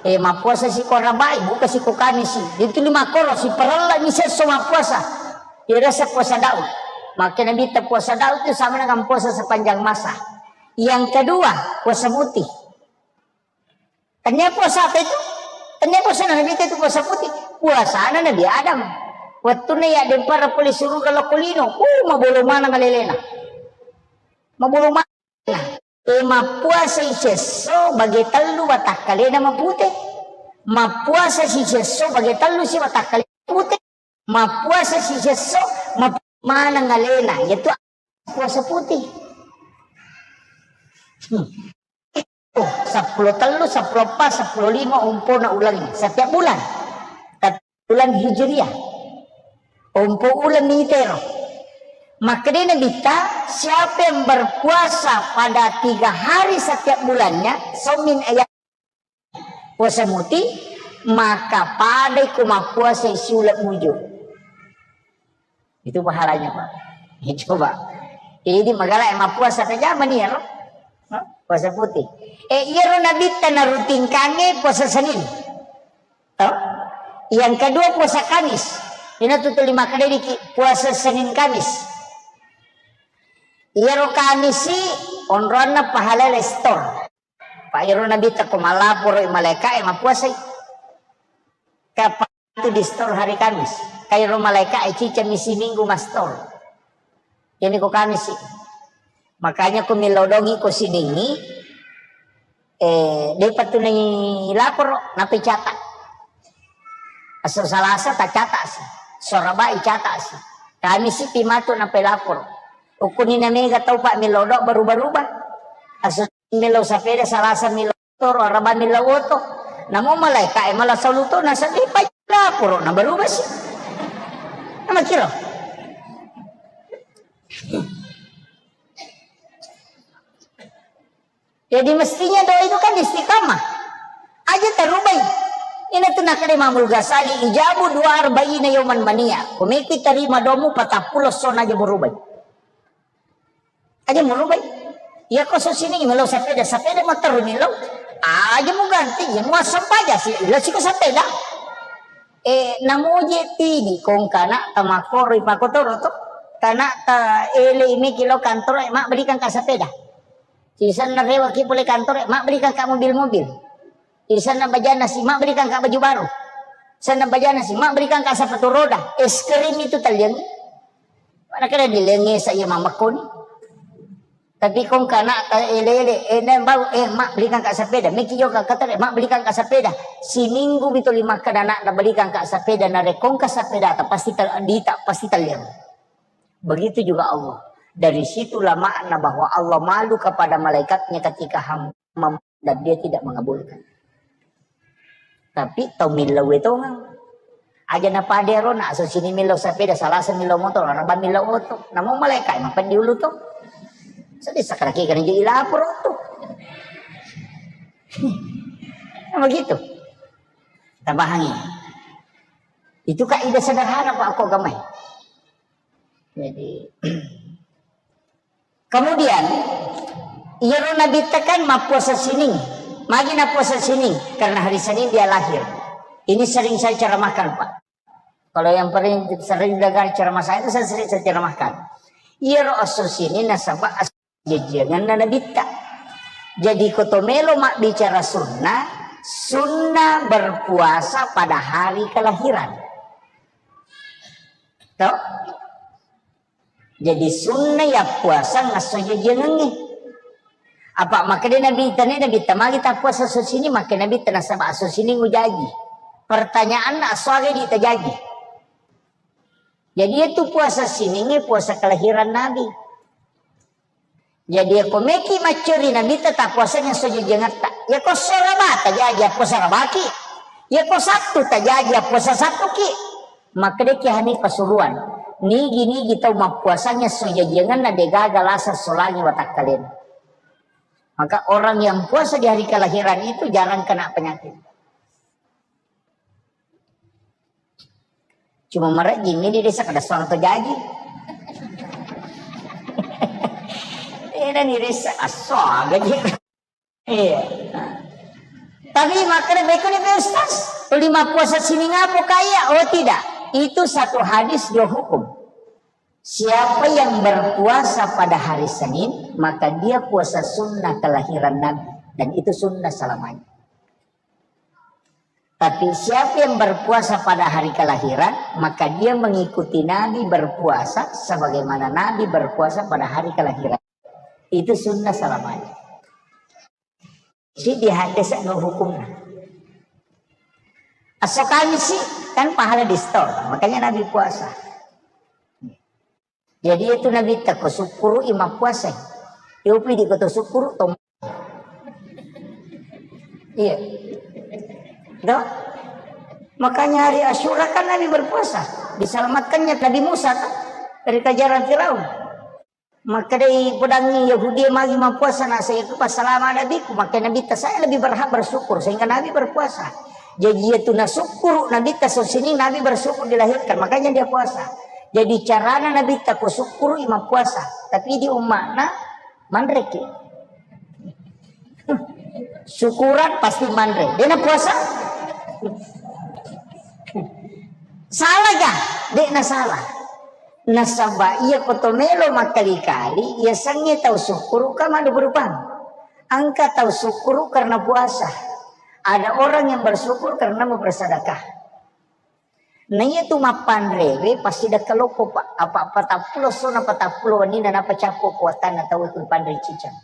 Eh, mappuasa si ko rabai, buka si ko kamisi. Itu lima koro, si parella ni sesso mappuasa. Irasa puasa Daud. Maka Nabitta puasa Daud itu sama dengan puasa sepanjang masa. Yang kedua, puasa muti. Tennia puasa apa itu? Tennia puasa Nabi itu puasa putih. Puasana Nabi Adam. Wettunna iya dempara pole suruga lokko lino. Uh, mabolo maneng alelena. Mabolo maneng. E, mappuasa i sesso bage tellu watakkalena mapute. Mappuasa si sesso bage tellu si watakkalena mapute. Mappuasa si sesso, map-, maneng alena, yaitu puasa putih. Hmm. Oh, seppulo tellu, seppulo empat, seppulo lima, ompona ulangnge setiap bulan. Tapi bulan Hijriah. Ompo uleng mitero. Makkedai Nabitta, siapa yang berpuasa pada tiga hari setiap bulannya, saumin ayat puasa muti, maka padai ko mappuasa siuleng muju. Itu pahalanya, Pak. Ya, coba. Jadi magala yang mappuasa ke zaman iya, no? No? Puasa putih. Eh, iyaro Nabitta narutinkangnge puasa Senin. Toh? Yang kedua puasa Kamis. Ini tuh lima kali diki puasa Senin Kamis. Iyaro Kamisi onroanna pahala lestor. Pak, iyaro Nabitta ko malaporo i malaika e mappuasai. Kapang tu di store hari Kamis. Kairo malaika e ciceng misi minggu mastor. Ini ko Kamisi. Makanya ko milodongi ko siningi, eh, depa tu nai laporo, nape cata. Aso Salasa ta cata si. Sorabai cata si. Kamisi pi matu nape laporo. Ukuni na mega tau Pak milodo berubah-ubah. Aso Melo sapeda Salasa melo toro, araba melo oto. Namo malaika e mala saluto na salipa laporo na baru basi. Nama kiro. Jadi mestinya doa itu kan istiqamah. Aja tarubai. Ina tu nakkeda Imamul Ghazali, "Ijabu dua arba'ina yauman mania." Komeki tarima domu patappulo sona aja murubai. Aja murubai. Iya ko sosini melo sapeda, sapeda motor melo. Aja muganti, iya muasseng paja si, ila siko sapeda. Eh, namuji tini kongkana tamakkoro ipakotoro to. Tana ta ele imi kilo kantor, eh, mak belikan ka sapeda. Sisenna rewa ki pole kantor, eh, mak belikan ka mobil-mobil. Isanna bajana si, mak belikan ka baju baru. Sanna bajana si, mak belikan ka sepatu roda. Es krim itu taliang. Mana kena dilenge saya mamakoni. Tapi kong kana ta ele-ele, eh, nem bau, eh, mak belikan ka sepeda. Meki jo ka kata, mak belikan ka sepeda. Siminggu bito lima kada nak na belikan ka sepeda, na rekong ka sepeda ta pasti tal-, dita pasti taliang. Begitu juga Allah. Dari situlah makna bahwa Allah malu kepada malaikatnya ketika hamba mem-, dan dia tidak mengabulkan. Tapi tau millau e tongeng. Aja na pade ro, na so sini millau sapeda, salasa millau motor, na ba millau oto. Namu malaikat mapan diulu to. Sedih sakit kena jadi lapor to. Nah, begitu. Tabahangi. Itu kaidah sederhana, Pak, aku agamai. Jadi, kemudian, iyaro Nabitta kan mappuasa sining. Magi nappuasa sining? Karena hari Senin dia lahir. Ini sering saya ceramahkan, Pak. Kalau yang paling sering dengar ceramah saya itu, saya sering saya ceramahkan. Iyaro esso sining nasaba es-, jajianganna Nabitta. Jadi, ko to melo mabbicara sunnah, sunnah berpuasa pada hari kelahiran. Toh? Jadi sunna ya puasa ngasso jajiangengnge. Apa makkeda Nabi tane, Nabi tamagi ta puasa esso sining, makkeda Nabi ta nasaba esso sining ujaji. Pertanyaanna, esso aga di tajaji? Jadi itu puasa siningnge puasa kelahiran Nabi. Jadi, ko meki maccuri Nabitta, tappuasai esso jajiangetta. Yako esso Araba tajaji, appuasa Arabaki. Yako Sattu tajaji, appuasa Sattuki. Makkedaki Hanifah Pasuruan, nigi-nigi tau mappuasangngi esso jajiangenna degaga lasa solangi watakkalena. Maka orang yang puasa di hari kelahiran itu jarang kena penyakit. Cuma marejjing ini desa kada soal to jaji. Ena ni desa aso gaji. Iya. Tapi makanya berikutnya Ustaz, lima puasa sining apa kaya? Oh tidak, itu satu hadis dua hukum. Siapa yang berpuasa pada hari Senin, maka dia puasa sunnah kelahiran Nabi, dan itu sunnah selamanya. Tapi siapa yang berpuasa pada hari kelahiran, maka dia mengikuti Nabi berpuasa sebagaimana Nabi berpuasa pada hari kelahiran. Itu sunnah selamanya. Si di hadis no hukumnya. Esso Kamis sih, kan pahala di store, makanya Nabi puasa. Jadi itu Nabitta ko sukkuru i mappuasai. Yopi di ko to sukkuru to. Iya. Toh? Makanya hari Asyura kan Nabi berpuasa. Diselamatkannya Nabi Musa kan dari kejaran Firaun. Makkedai pedangi Yahudi magi mappuasa, na saya itu pas selama Nabiku, maka Nabitta saya lebih berhak bersyukur sehingga Nabi berpuasa. Jadi itu na sukkuru Nabitta sosini Nabi bersyukur dilahirkan, makanya dia puasa. Jadi carana Nabitta ko sukkuru i mappuasa, tapi di umma'na manreki. Syukuran pasti manre. Dena puasa? Salah ga? Dena salah. Nasaba iya ko to melo makkali-kali, iya sengnge tau sukkuru ka maddupa-dupang. Engka tau sukkuru karena puasa. Ada orang yang bersyukur karena mau bersedekah. Na iya tu mappanrewe pasti dakka loko, Pak. Apa patappulo sona patappulo wenni na napa cappo ko wattanna tau ku panre cicang.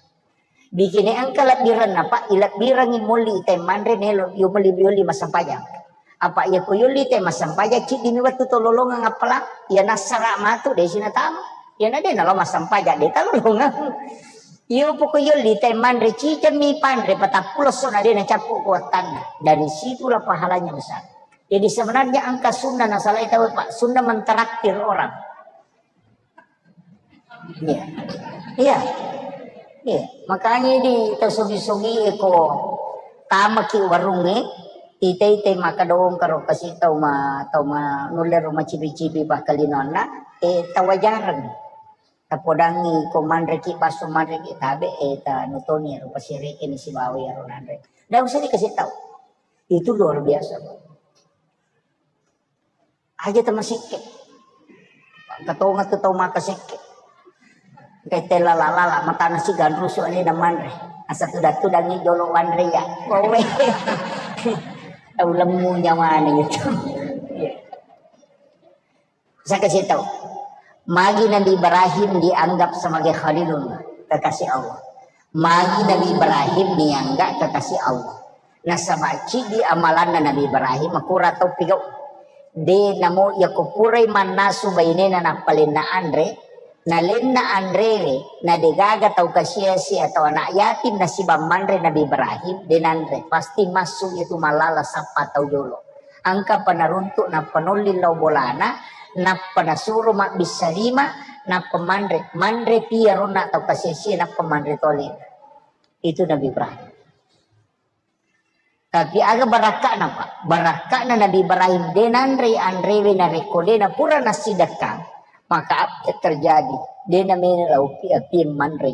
Bikini engka lebbirenna, Pak, ilebbirengi molli teh manre melo yo molli yolli massempajang. Apa iya ko yolli teh massempajang ciddimi wettu to lolongang appalang, iya nassara matu desi natama. Iya na de nalo massempajang de talolongang. Iyo poko yolli teh manre cicemmi panre patappulo sona de nacappo ko wattanna. Dari situlah pahalanya besar. Jadi sebenarnya engka sunnah nasalai tau, Pak, sunnah mentraktir orang. Iya. Iya. Iya. Makanya di tau sugi-sugi eko tamaki warungnge, Ite-ite maka dongkaro kasi tau ma, tau ma nulle ro macibi-cibi pakkalinonna, eh, tawajareng. Tapodangi ko manreki basso manreki tabe, eh, ta nutoni ro pasireke ni sibawa ro nanre. Ndak usah dikasih tahu. Itu luar biasa. Aja tamasekke. Katonga tu tau makasekke. Engka tella lala, matana si ganrusu alena manre. Asa tudang-tudangi jolo wanre ya. Kowe. Tau lemmu nyawana itu. Saya kasih tahu. Magi Nabi Ibrahim dianggap sebagai Khalilullah, kekasih Allah. Magi Nabi Ibrahim dianggap kekasih Allah. Nasaba cidi amalanna Nabi Ibrahim, makura tau pigau. De namo iya ko purai mannasu bainena nappa lenna anre, na lenna anrewe, na degaga tau kasiasi atau anak yatim nasibang manre Nabi Ibrahim, de nanre. Pasti massu itu malala sappa tau jolo. Engka pa naruntuk nappa nolli lao bolana, nappa nasuro mabbissa lima, nappa manre. Manre pi aronna tau kasiasi, nappa manre toli. Itu Nabi Ibrahim. Tapi aga barakka'na, Pak? Barakka'na Nabi Ibrahim, de nanrei anrewe narekko de napura nassidekkang, maka apa yang terjadi? De namena laupi api manrei.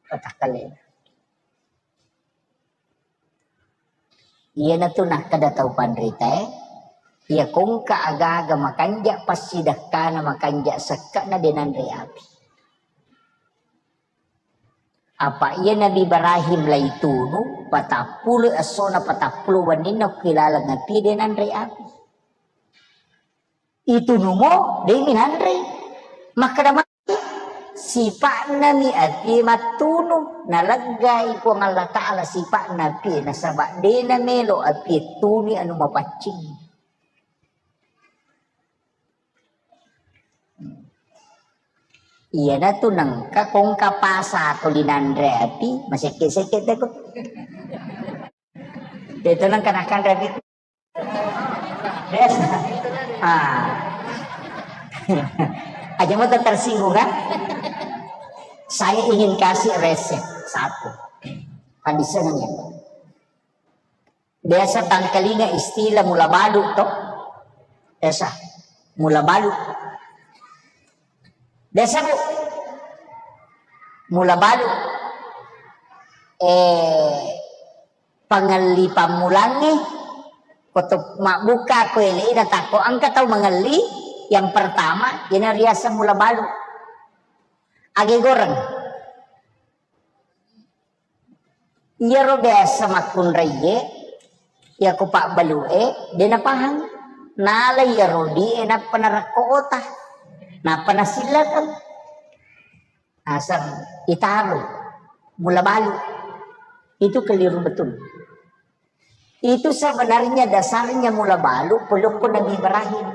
Patakkalena. Iyanatu nakkeda tau panritae, iya kongka aga-aga makanja passidekkana, makanja sekke'na de nanrei api. Apa iya Nabi Ibrahim laitunu, patappulo essona, patappulo wenninna ku ilaleng api, de nanrei api. Itunumo, de minanrei. Makkeda matu, sipa'nami api mattunu, naleggai Puang Allah Ta'ala sipa'na api, nasaba de namelo api tuni anu mapaccing. Iyanatu nengka kongka pasa tuli nanre api, masekke-sekke teko. Itu nengka nakanre api. Biasa. Ah. Aja mau tersinggung kan? Saya ingin kasih resep satu. Kan bisa nanya. Biasa tangkalinga istilah mula balu to. Biasa. Mula balu. Biasa, Bu. Mula balu. Eh, pangelli pammulangnge. Koto mabbuka ko ele na tako engka tau mengelli. Yang pertama, ina riaseng mula balu. Age goreng. Iyaro biasa makkunraiye, iya ko pabbalu'e, de napahang. Nala iyaro die nappa narakko ota, nappa nasillakang. Asang itaro, mula balu. Itu keliru betul. Itu sebenarnya dasarnya mula balu pelukku Nabi Ibrahim.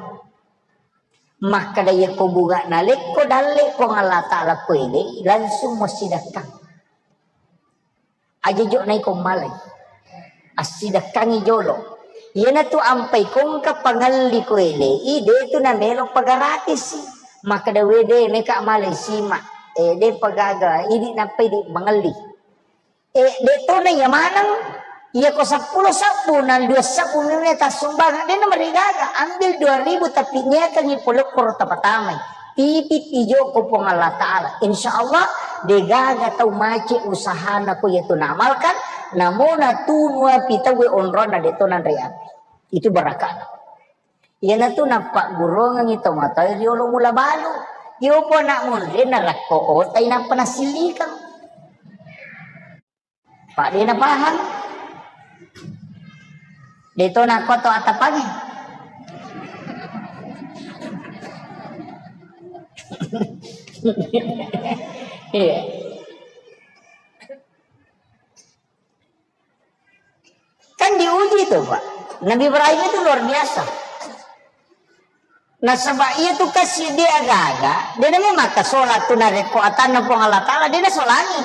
Makkeda iya ko bunga nalekko dalle Puang Allah Ta'ala ko ele, langsung massidakkang. Aja jo naiko malai. Assidakkangi jolo. Iyanatu ampai kongka pangelli ko ele, i de tu namelo pagaratisi. Makkeda wede meka malai sima. Eh, de pagaga, idi nappa idi mangelli. Eh, de tona iya maneng. Iya ko seppulo sabbu, na dua sabbu memang tassumbangeng, de namarigaga. Ambil dua ribu, tapi niakangi polokkoro tapatamai. Titip ijo ko Puang Allah Ta'ala. Insya Allah, degaga tau mace usahana ko iya tu naamalkan, namo natunu api tauwe onronna de to nanre api. Itu barakana. Iyanatu nappagguruangengngi tomatoa riolo mula balu. Yopo anak munri narakko otai nappa nasillikang. Pak de napahang. De to nakko to atapangi. Iya. Kan diuji itu, Pak. Nabi Ibrahim itu luar biasa. Nasaba iya tu kasi dia gaga, dia namanya maka sholat tu narekko atanna Puang Allah Ta'ala, dia nasolangi.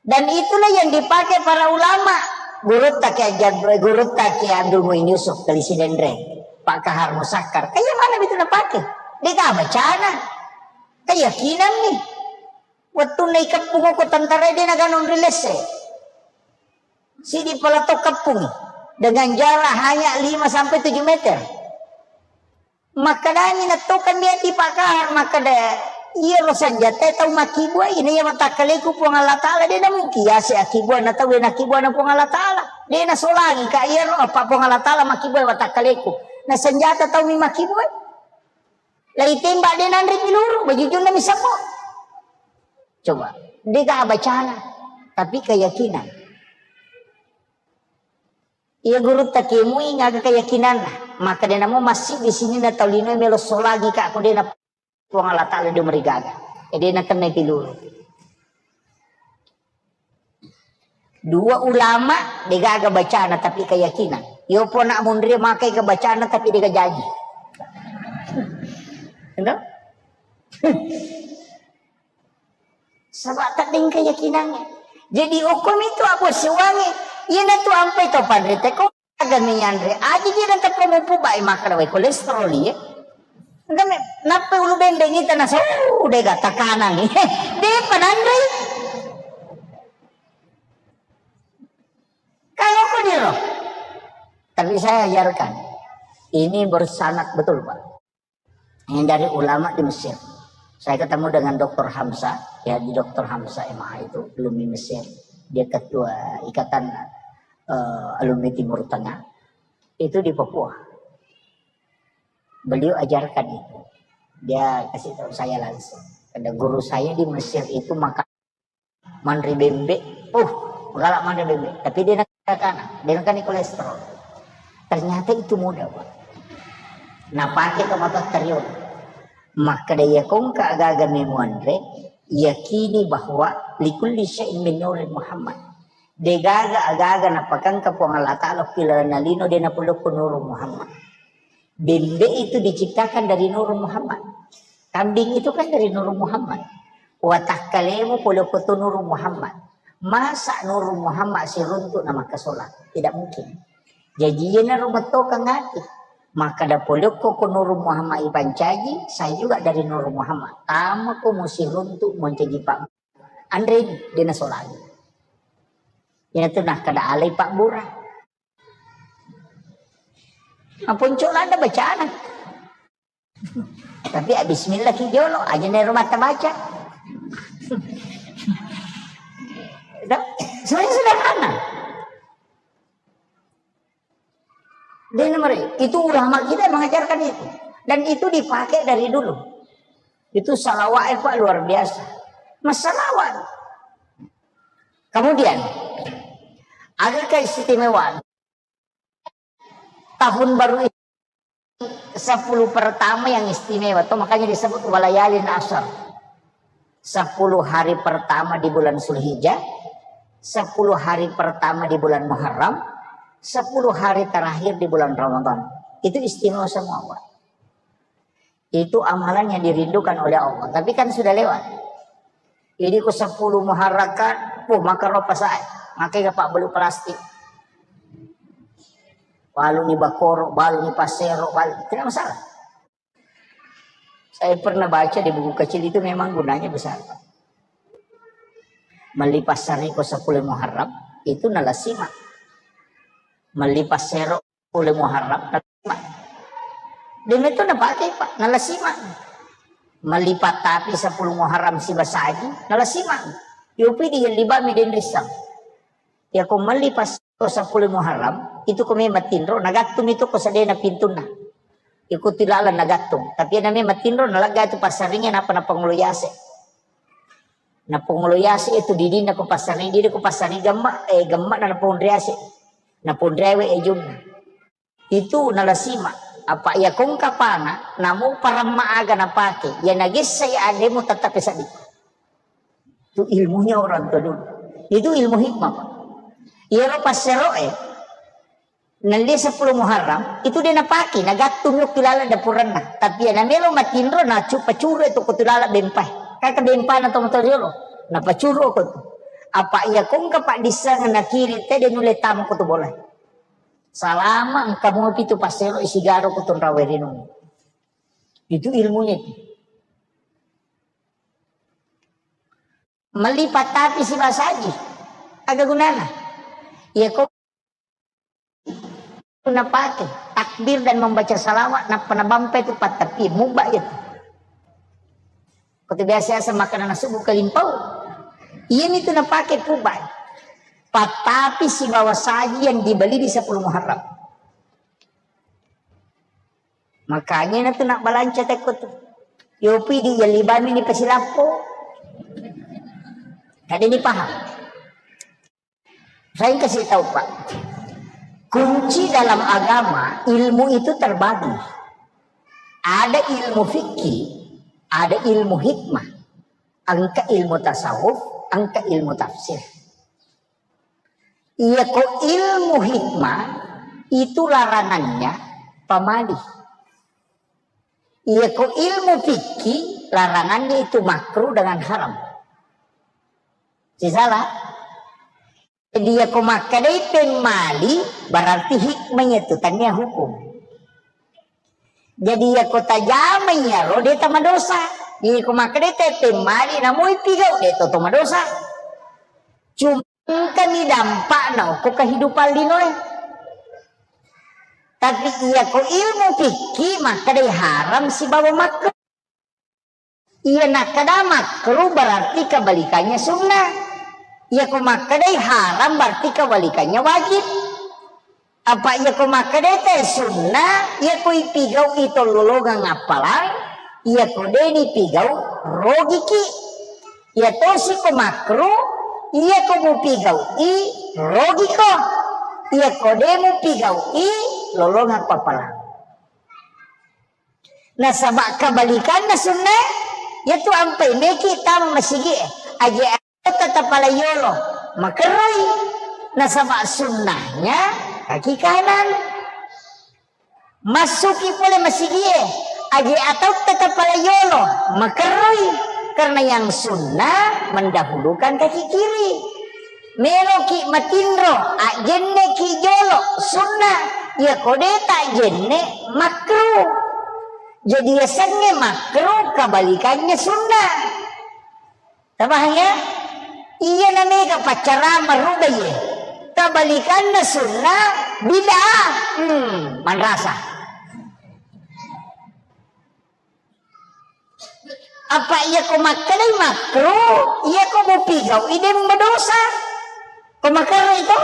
Dan itulah yang dipakai para ulama. Gurutta Kiai Jab-, Gurutta Kiai Abdul Muin Yusuf, Kali Sidenreng, Pak Kahar Musakkar. Kayak mana itu dipakai? Dia gak bacana. Keyakinan nih. Wettunna ikeppung ko tentara dia naganong rilese. Sidi pala to keppungi. dengan jarak hanya lima sampai tujuh meter. Makkedani nattokan dia di pakar, makkeda, "Iyaro senjata tau makkibua, ina iya watakkaleku Puang Allah Ta'ala, de namungkin yase akkibuana tau, na akkibuana Puang Allah Ta'ala. De nasolangi ka iyaro, apa Puang Allah Ta'ala makkibua watakkaleku. Na senjata tau mi makkibua." Lai tembak de nanre peluru, bajujunna mi sembo. Coba, de ga bacana, tapi keyakinan. Iya gurutta kemui ngaga keyakinanna. Maka de namo masih di sini na tau lino melo solagi ka ko de na Puang Allah Ta'ala de merigaga. E de na kena peluru. Dua ulama degaga bacana tapi keyakinan. Yo pona munri makai ke bacana tapi dega jaji. Endo? Sebab tak deng keyakinannya. Jadi hukum itu apa sewangi? Iya na tu ampai to panrite ko. Aga mi yanre, aja ji dan tepung upu bai makan wai kolesterol iye. Enggak me, nappe ulu bendeng ita nasa, uh, dega tekanan ni. De pananre. Kalau kau diro. Tapi saya ajarkan, ini bersanad betul, Pak. Ini dari ulama di Mesir. Saya ketemu dengan doktor Hamzah, ya, di doktor Hamzah M A itu, alumni Mesir. Dia ketua ikatan, eh, alumni Timur Tengah. Itu di Papua. Beliau ajarkan itu. Dia kasih tahu saya langsung. Ada guru saya di Mesir itu maka manre bembe, uh, galak manre bembe. Tapi dia nak, dia nak kolesterol. Ternyata itu mudah, Pak. Nah, pakai ke mata terion. Maka dia kongka agaga memuanre, yakini bahwa likulli syai'in min nuri Muhammad. Degaga agaga napakangka Puang Allah Ta'ala pilalana lino de napolokko nuru Muhammad. Bembe itu diciptakan dari nuru Muhammad. Kambing itu kan dari nuru Muhammad. Watakkalemu polokko tu nuru Muhammad. Masa nuru Muhammad siruntuk na makkasola? Tidak mungkin. Jaji iyanaro metto kangati. Maka da polokko ko nuru Muhammad ipancaji, saya juga dari nuru Muhammad. Tama ko musiruntuk mencaji pak. Anre ini, de nasolagi. Iyatu nakkeda alai pabbura. Maponco lada bacana. Tapi ya bismillah ki jolo, aja nero mata baca. Dah, sebenarnya sederhana. Dengar, itu ulama kita mengajarkan itu. Dan itu dipakai dari dulu. Itu salawat, eh, Pak, luar biasa. Masalawat. Kemudian, ada keistimewaan. Tahun baru itu, sepuluh pertama yang istimewa. Tuh, makanya disebut walayalin asar. Sepuluh hari pertama di bulan Zulhijjah, sepuluh hari pertama di bulan Muharram, sepuluh hari terakhir di bulan Ramadan. Itu istimewa semua, Pak. Itu amalan yang dirindukan oleh Allah. Tapi kan sudah lewat. Jadi ku sepuluh Muharram kan, puh, maka ropa saya. Makai ke pak belu plastik. Balu ni bakoro, balu ni pasero, balu. Tidak masalah. Saya pernah baca di buku kecil itu memang gunanya besar, Pak. Melli passariko sepuluh Muharram, itu nalasima. Melli passero sepuluh Muharram, nalasima. Demitu napakai, Pak, nalasima. Melli pattapi sepuluh Muharram sibasaji, nalasima. Yopi di libami denrissang. Ya ko melli pas sepuluh Muharram, itu ko memang tinro, nagattung itu ko sedena pintunna. Ikuti lalang nagattung. Tapi na memang tinro, nalegga itu passaringe, napa napangolo yase. Napangolo yase itu didinna ko passaring, didi ko passaring gemma, eh, gemma na naponre yase. Naponre we ejunna. Itu nalasima. Apa iya kongka pana, namo paramma aga napake. Ya nagessa ya ademu tetap seddi. Itu ilmunya orang tua dulu. Itu ilmu hikmah, Pak. Iyaro passero'e, nalli sepuluh Muharram, itu de napake, nagattung yokki laleng dapurenna. Tapi ya namelo matinro, nacu-, pacuru itu ko tu laleng bempai. Kaka bempana to motor yolo, napacuru ko tu. Apa iya kongka paddisseng nakiri te de nulle tama ko tu bola. Salama engka mupi tu passero isigaro ko tu rawe rinung. Itu ilmunya itu. Melli pattapi sibasaji. Aga gunana? Iya ko Napake takbir dan membaca salawat, nappa nabampai tu pattapi, mubba iya tu. Ko tu biasa-biasa makanna subuh kalimpau. Iyami tu napake pubba. Pattapi sibawa saji yang dibeli di sepuluh Muharram. Makanya na tu nak balanca tekko tu. Yopi di yalibami ni pasilappo. Tadi ni paham. Saya kasih tahu, Pak. Kunci dalam agama, ilmu itu terbagi. Ada ilmu fikih, ada ilmu hikmah. Engka ilmu tasawuf, engka ilmu tafsir. Iya ko ilmu hikmah, itu larangannya pamali. Iya ko ilmu fikih, larangannya itu makruh dengan haram. Sisala? Jadi, iya ko makkedai pemmali, berarti hikmah iya tu, tania hukum. Jadi, iya ko tajama iyaro, de tamadosa. Iya ko makkedai te pemmali, namoi pigau, de to, to madosa. Cuma engkani dampakna ko kehidupan linoe. Tapi iya ko ilmu fikih, makkedai haram sibawa makruh. Iya nakkeda makruh berarti kebalikannya sunnah. Iya ko makkedai haram berarti kebalikannya wajib. Apa iya ko makkedai te sunnah, iya ko ipigau i tollolongang appalang, iya ko deni pigau rogiki. Iya tosi ko makruh, iya ko mupigau i rogiko. Iya ko de mupigau i lolongang appalang. Nasaba kebalikanna sunnah, yaitu ampai meki tama masigi e. Aje atau tetap pala yolo, makerroi. Nasaba sunnahnya kaki kanan. Masuki pole masigi e. Aje atau tetap pala yolo, makerroi. Karena yang sunnah mendahulukan kaki kiri. Meloki matinro, ajenneki jolo, sunnah. Iya ko de tajenne, makruh. Jadi yasengnge makruh, kebalikannya sunnah. Tabahang ya? Iya namega paccarama rubai e. Kebalikanna sunnah, bid'ah. Hmm, manrasa. Apa iya ko makkedai makruh, iya ko mupigau i de madosa. Ko makerroi to?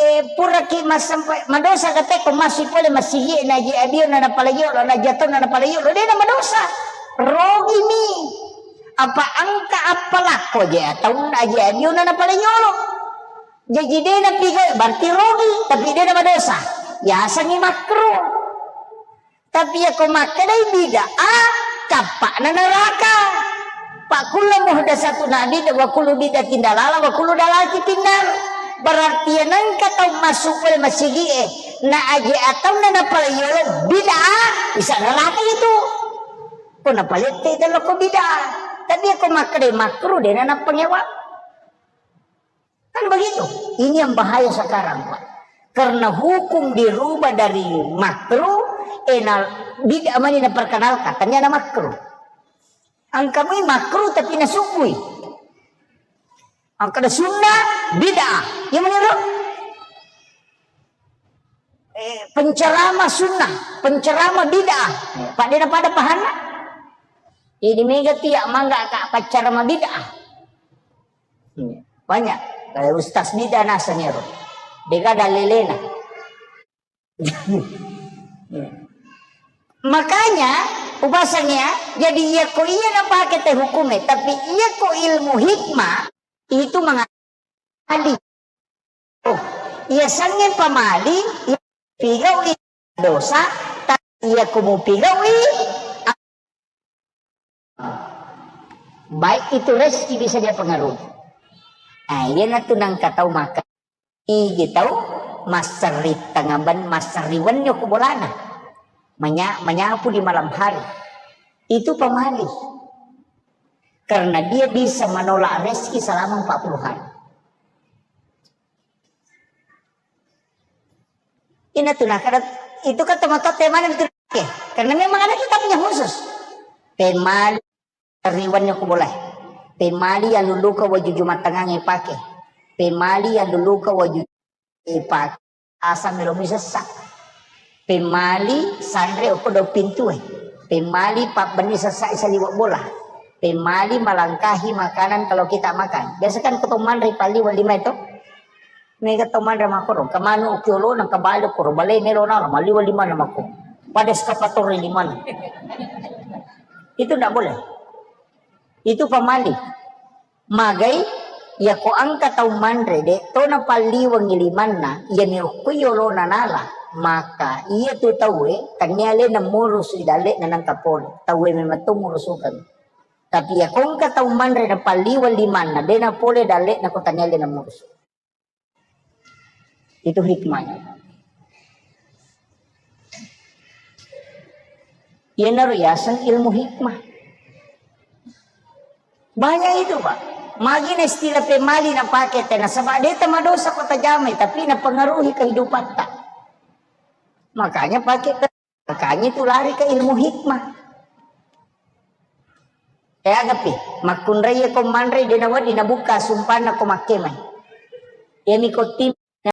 Eh, puraki massempa-, madosa kate ko masui pole masigi e, naji adio na napala yolo, naji atau na napala yolo, de na madosa. Rogimi. Apa engka appalakko je atau naji adio na napala yolo. Jaji de napigau berarti rogi, tapi de na madosa. Yasengngi makruh. Tapi iya ko makkedai bid'ah, cappa'na neraka. Fa kullu muhdatsatin bid'ah wa kullu bid'atin dalalah wa kullu dalalatin finnar. Berarti iya nengka tau massu pole masigi e, na aje atauna napala yolo bid'ah, bisa neraka itu. Ko napalette tello ko bid'ah. Tapi iya ko makkedai makruh de na nappangewa. Kan begitu. Ini yang bahaya sekarang, Pak. Karena hukum dirubah dari makruh, eh, na, bid'ah mani naperkenalkan, ternyata makruh. Engka mui makruh tapi nasubui. Engka ada sunnah, bid'ah. Iya mani ro? Eh, penceramah sunnah, penceramah bid'ah. Pak, de na pada pahanna? Ini mega tiak mangga ka paccarama bid'ah. Iya. Banyak. Kayak Ustaz Bida naseng ero. Dega dalelena. Makanya, upasannya, jadi iya ko iya napake te hukume, tapi iya ko ilmu hikmah itu mengadi. Oh, iya sange pamali, iya pigau i dosa, tapi iya ko mupigau i Baik itu rezeki bisa dia pengaruhi. Nah, iyanatu nangka tau maka igi tau masserri tengaben, masserri wenni ko bolana. Menya-, menyapu di malam hari. Itu pamali. Karena dia bisa menolak rezeki selama empat puluh hari. Ina tu nakada, itu kan teman-teman yang betul. Oke, karena memang ada kitabnya khusus. Pemali riwannya ku boleh. Pemali yang luluka waju Jumat Tengah ipake. Pemali yang luluka waju ipake. Asam melo mi sessa. Pemmali sanre okko dau pintue. Pemmali pabbenni sessa saliweng bola. Pemmali melangkahi makanan kalau kita makan. Biasa kan ko to manre palliweng lima itu. Mega to manre makoro. Kemanu okiolo nang kebale koro bale melo nala maliweng lima na mako. Pada eskapator lima. Itu ndak boleh. Itu pamali. Magai, yako engka tau manre, de to napalliwengi limanna, iya mi okko yolona nala, maka iya tu tauwe, tennia alena murusu i dalle'na nangka pole, tauwe memang to murusukeng. Tapi yako engka tau manre napalliweng limanna, de napole dalle'na ko tennia alena murusu. Itu hikmahnya. Iyanaro yaseng ilmu hikmah. Banyak itu, Pak. Magi na istilah pemali napake te, nasaba de tamadosa ko tajamai, tapi napengaruhi kehidupatta. Makanya pakai pe-, makanya itu lari ke ilmu hikmah. Eh, agapi, makkunrai ko manre de nawedding nabuka sumpanna ko makkemai. Iyami ko tim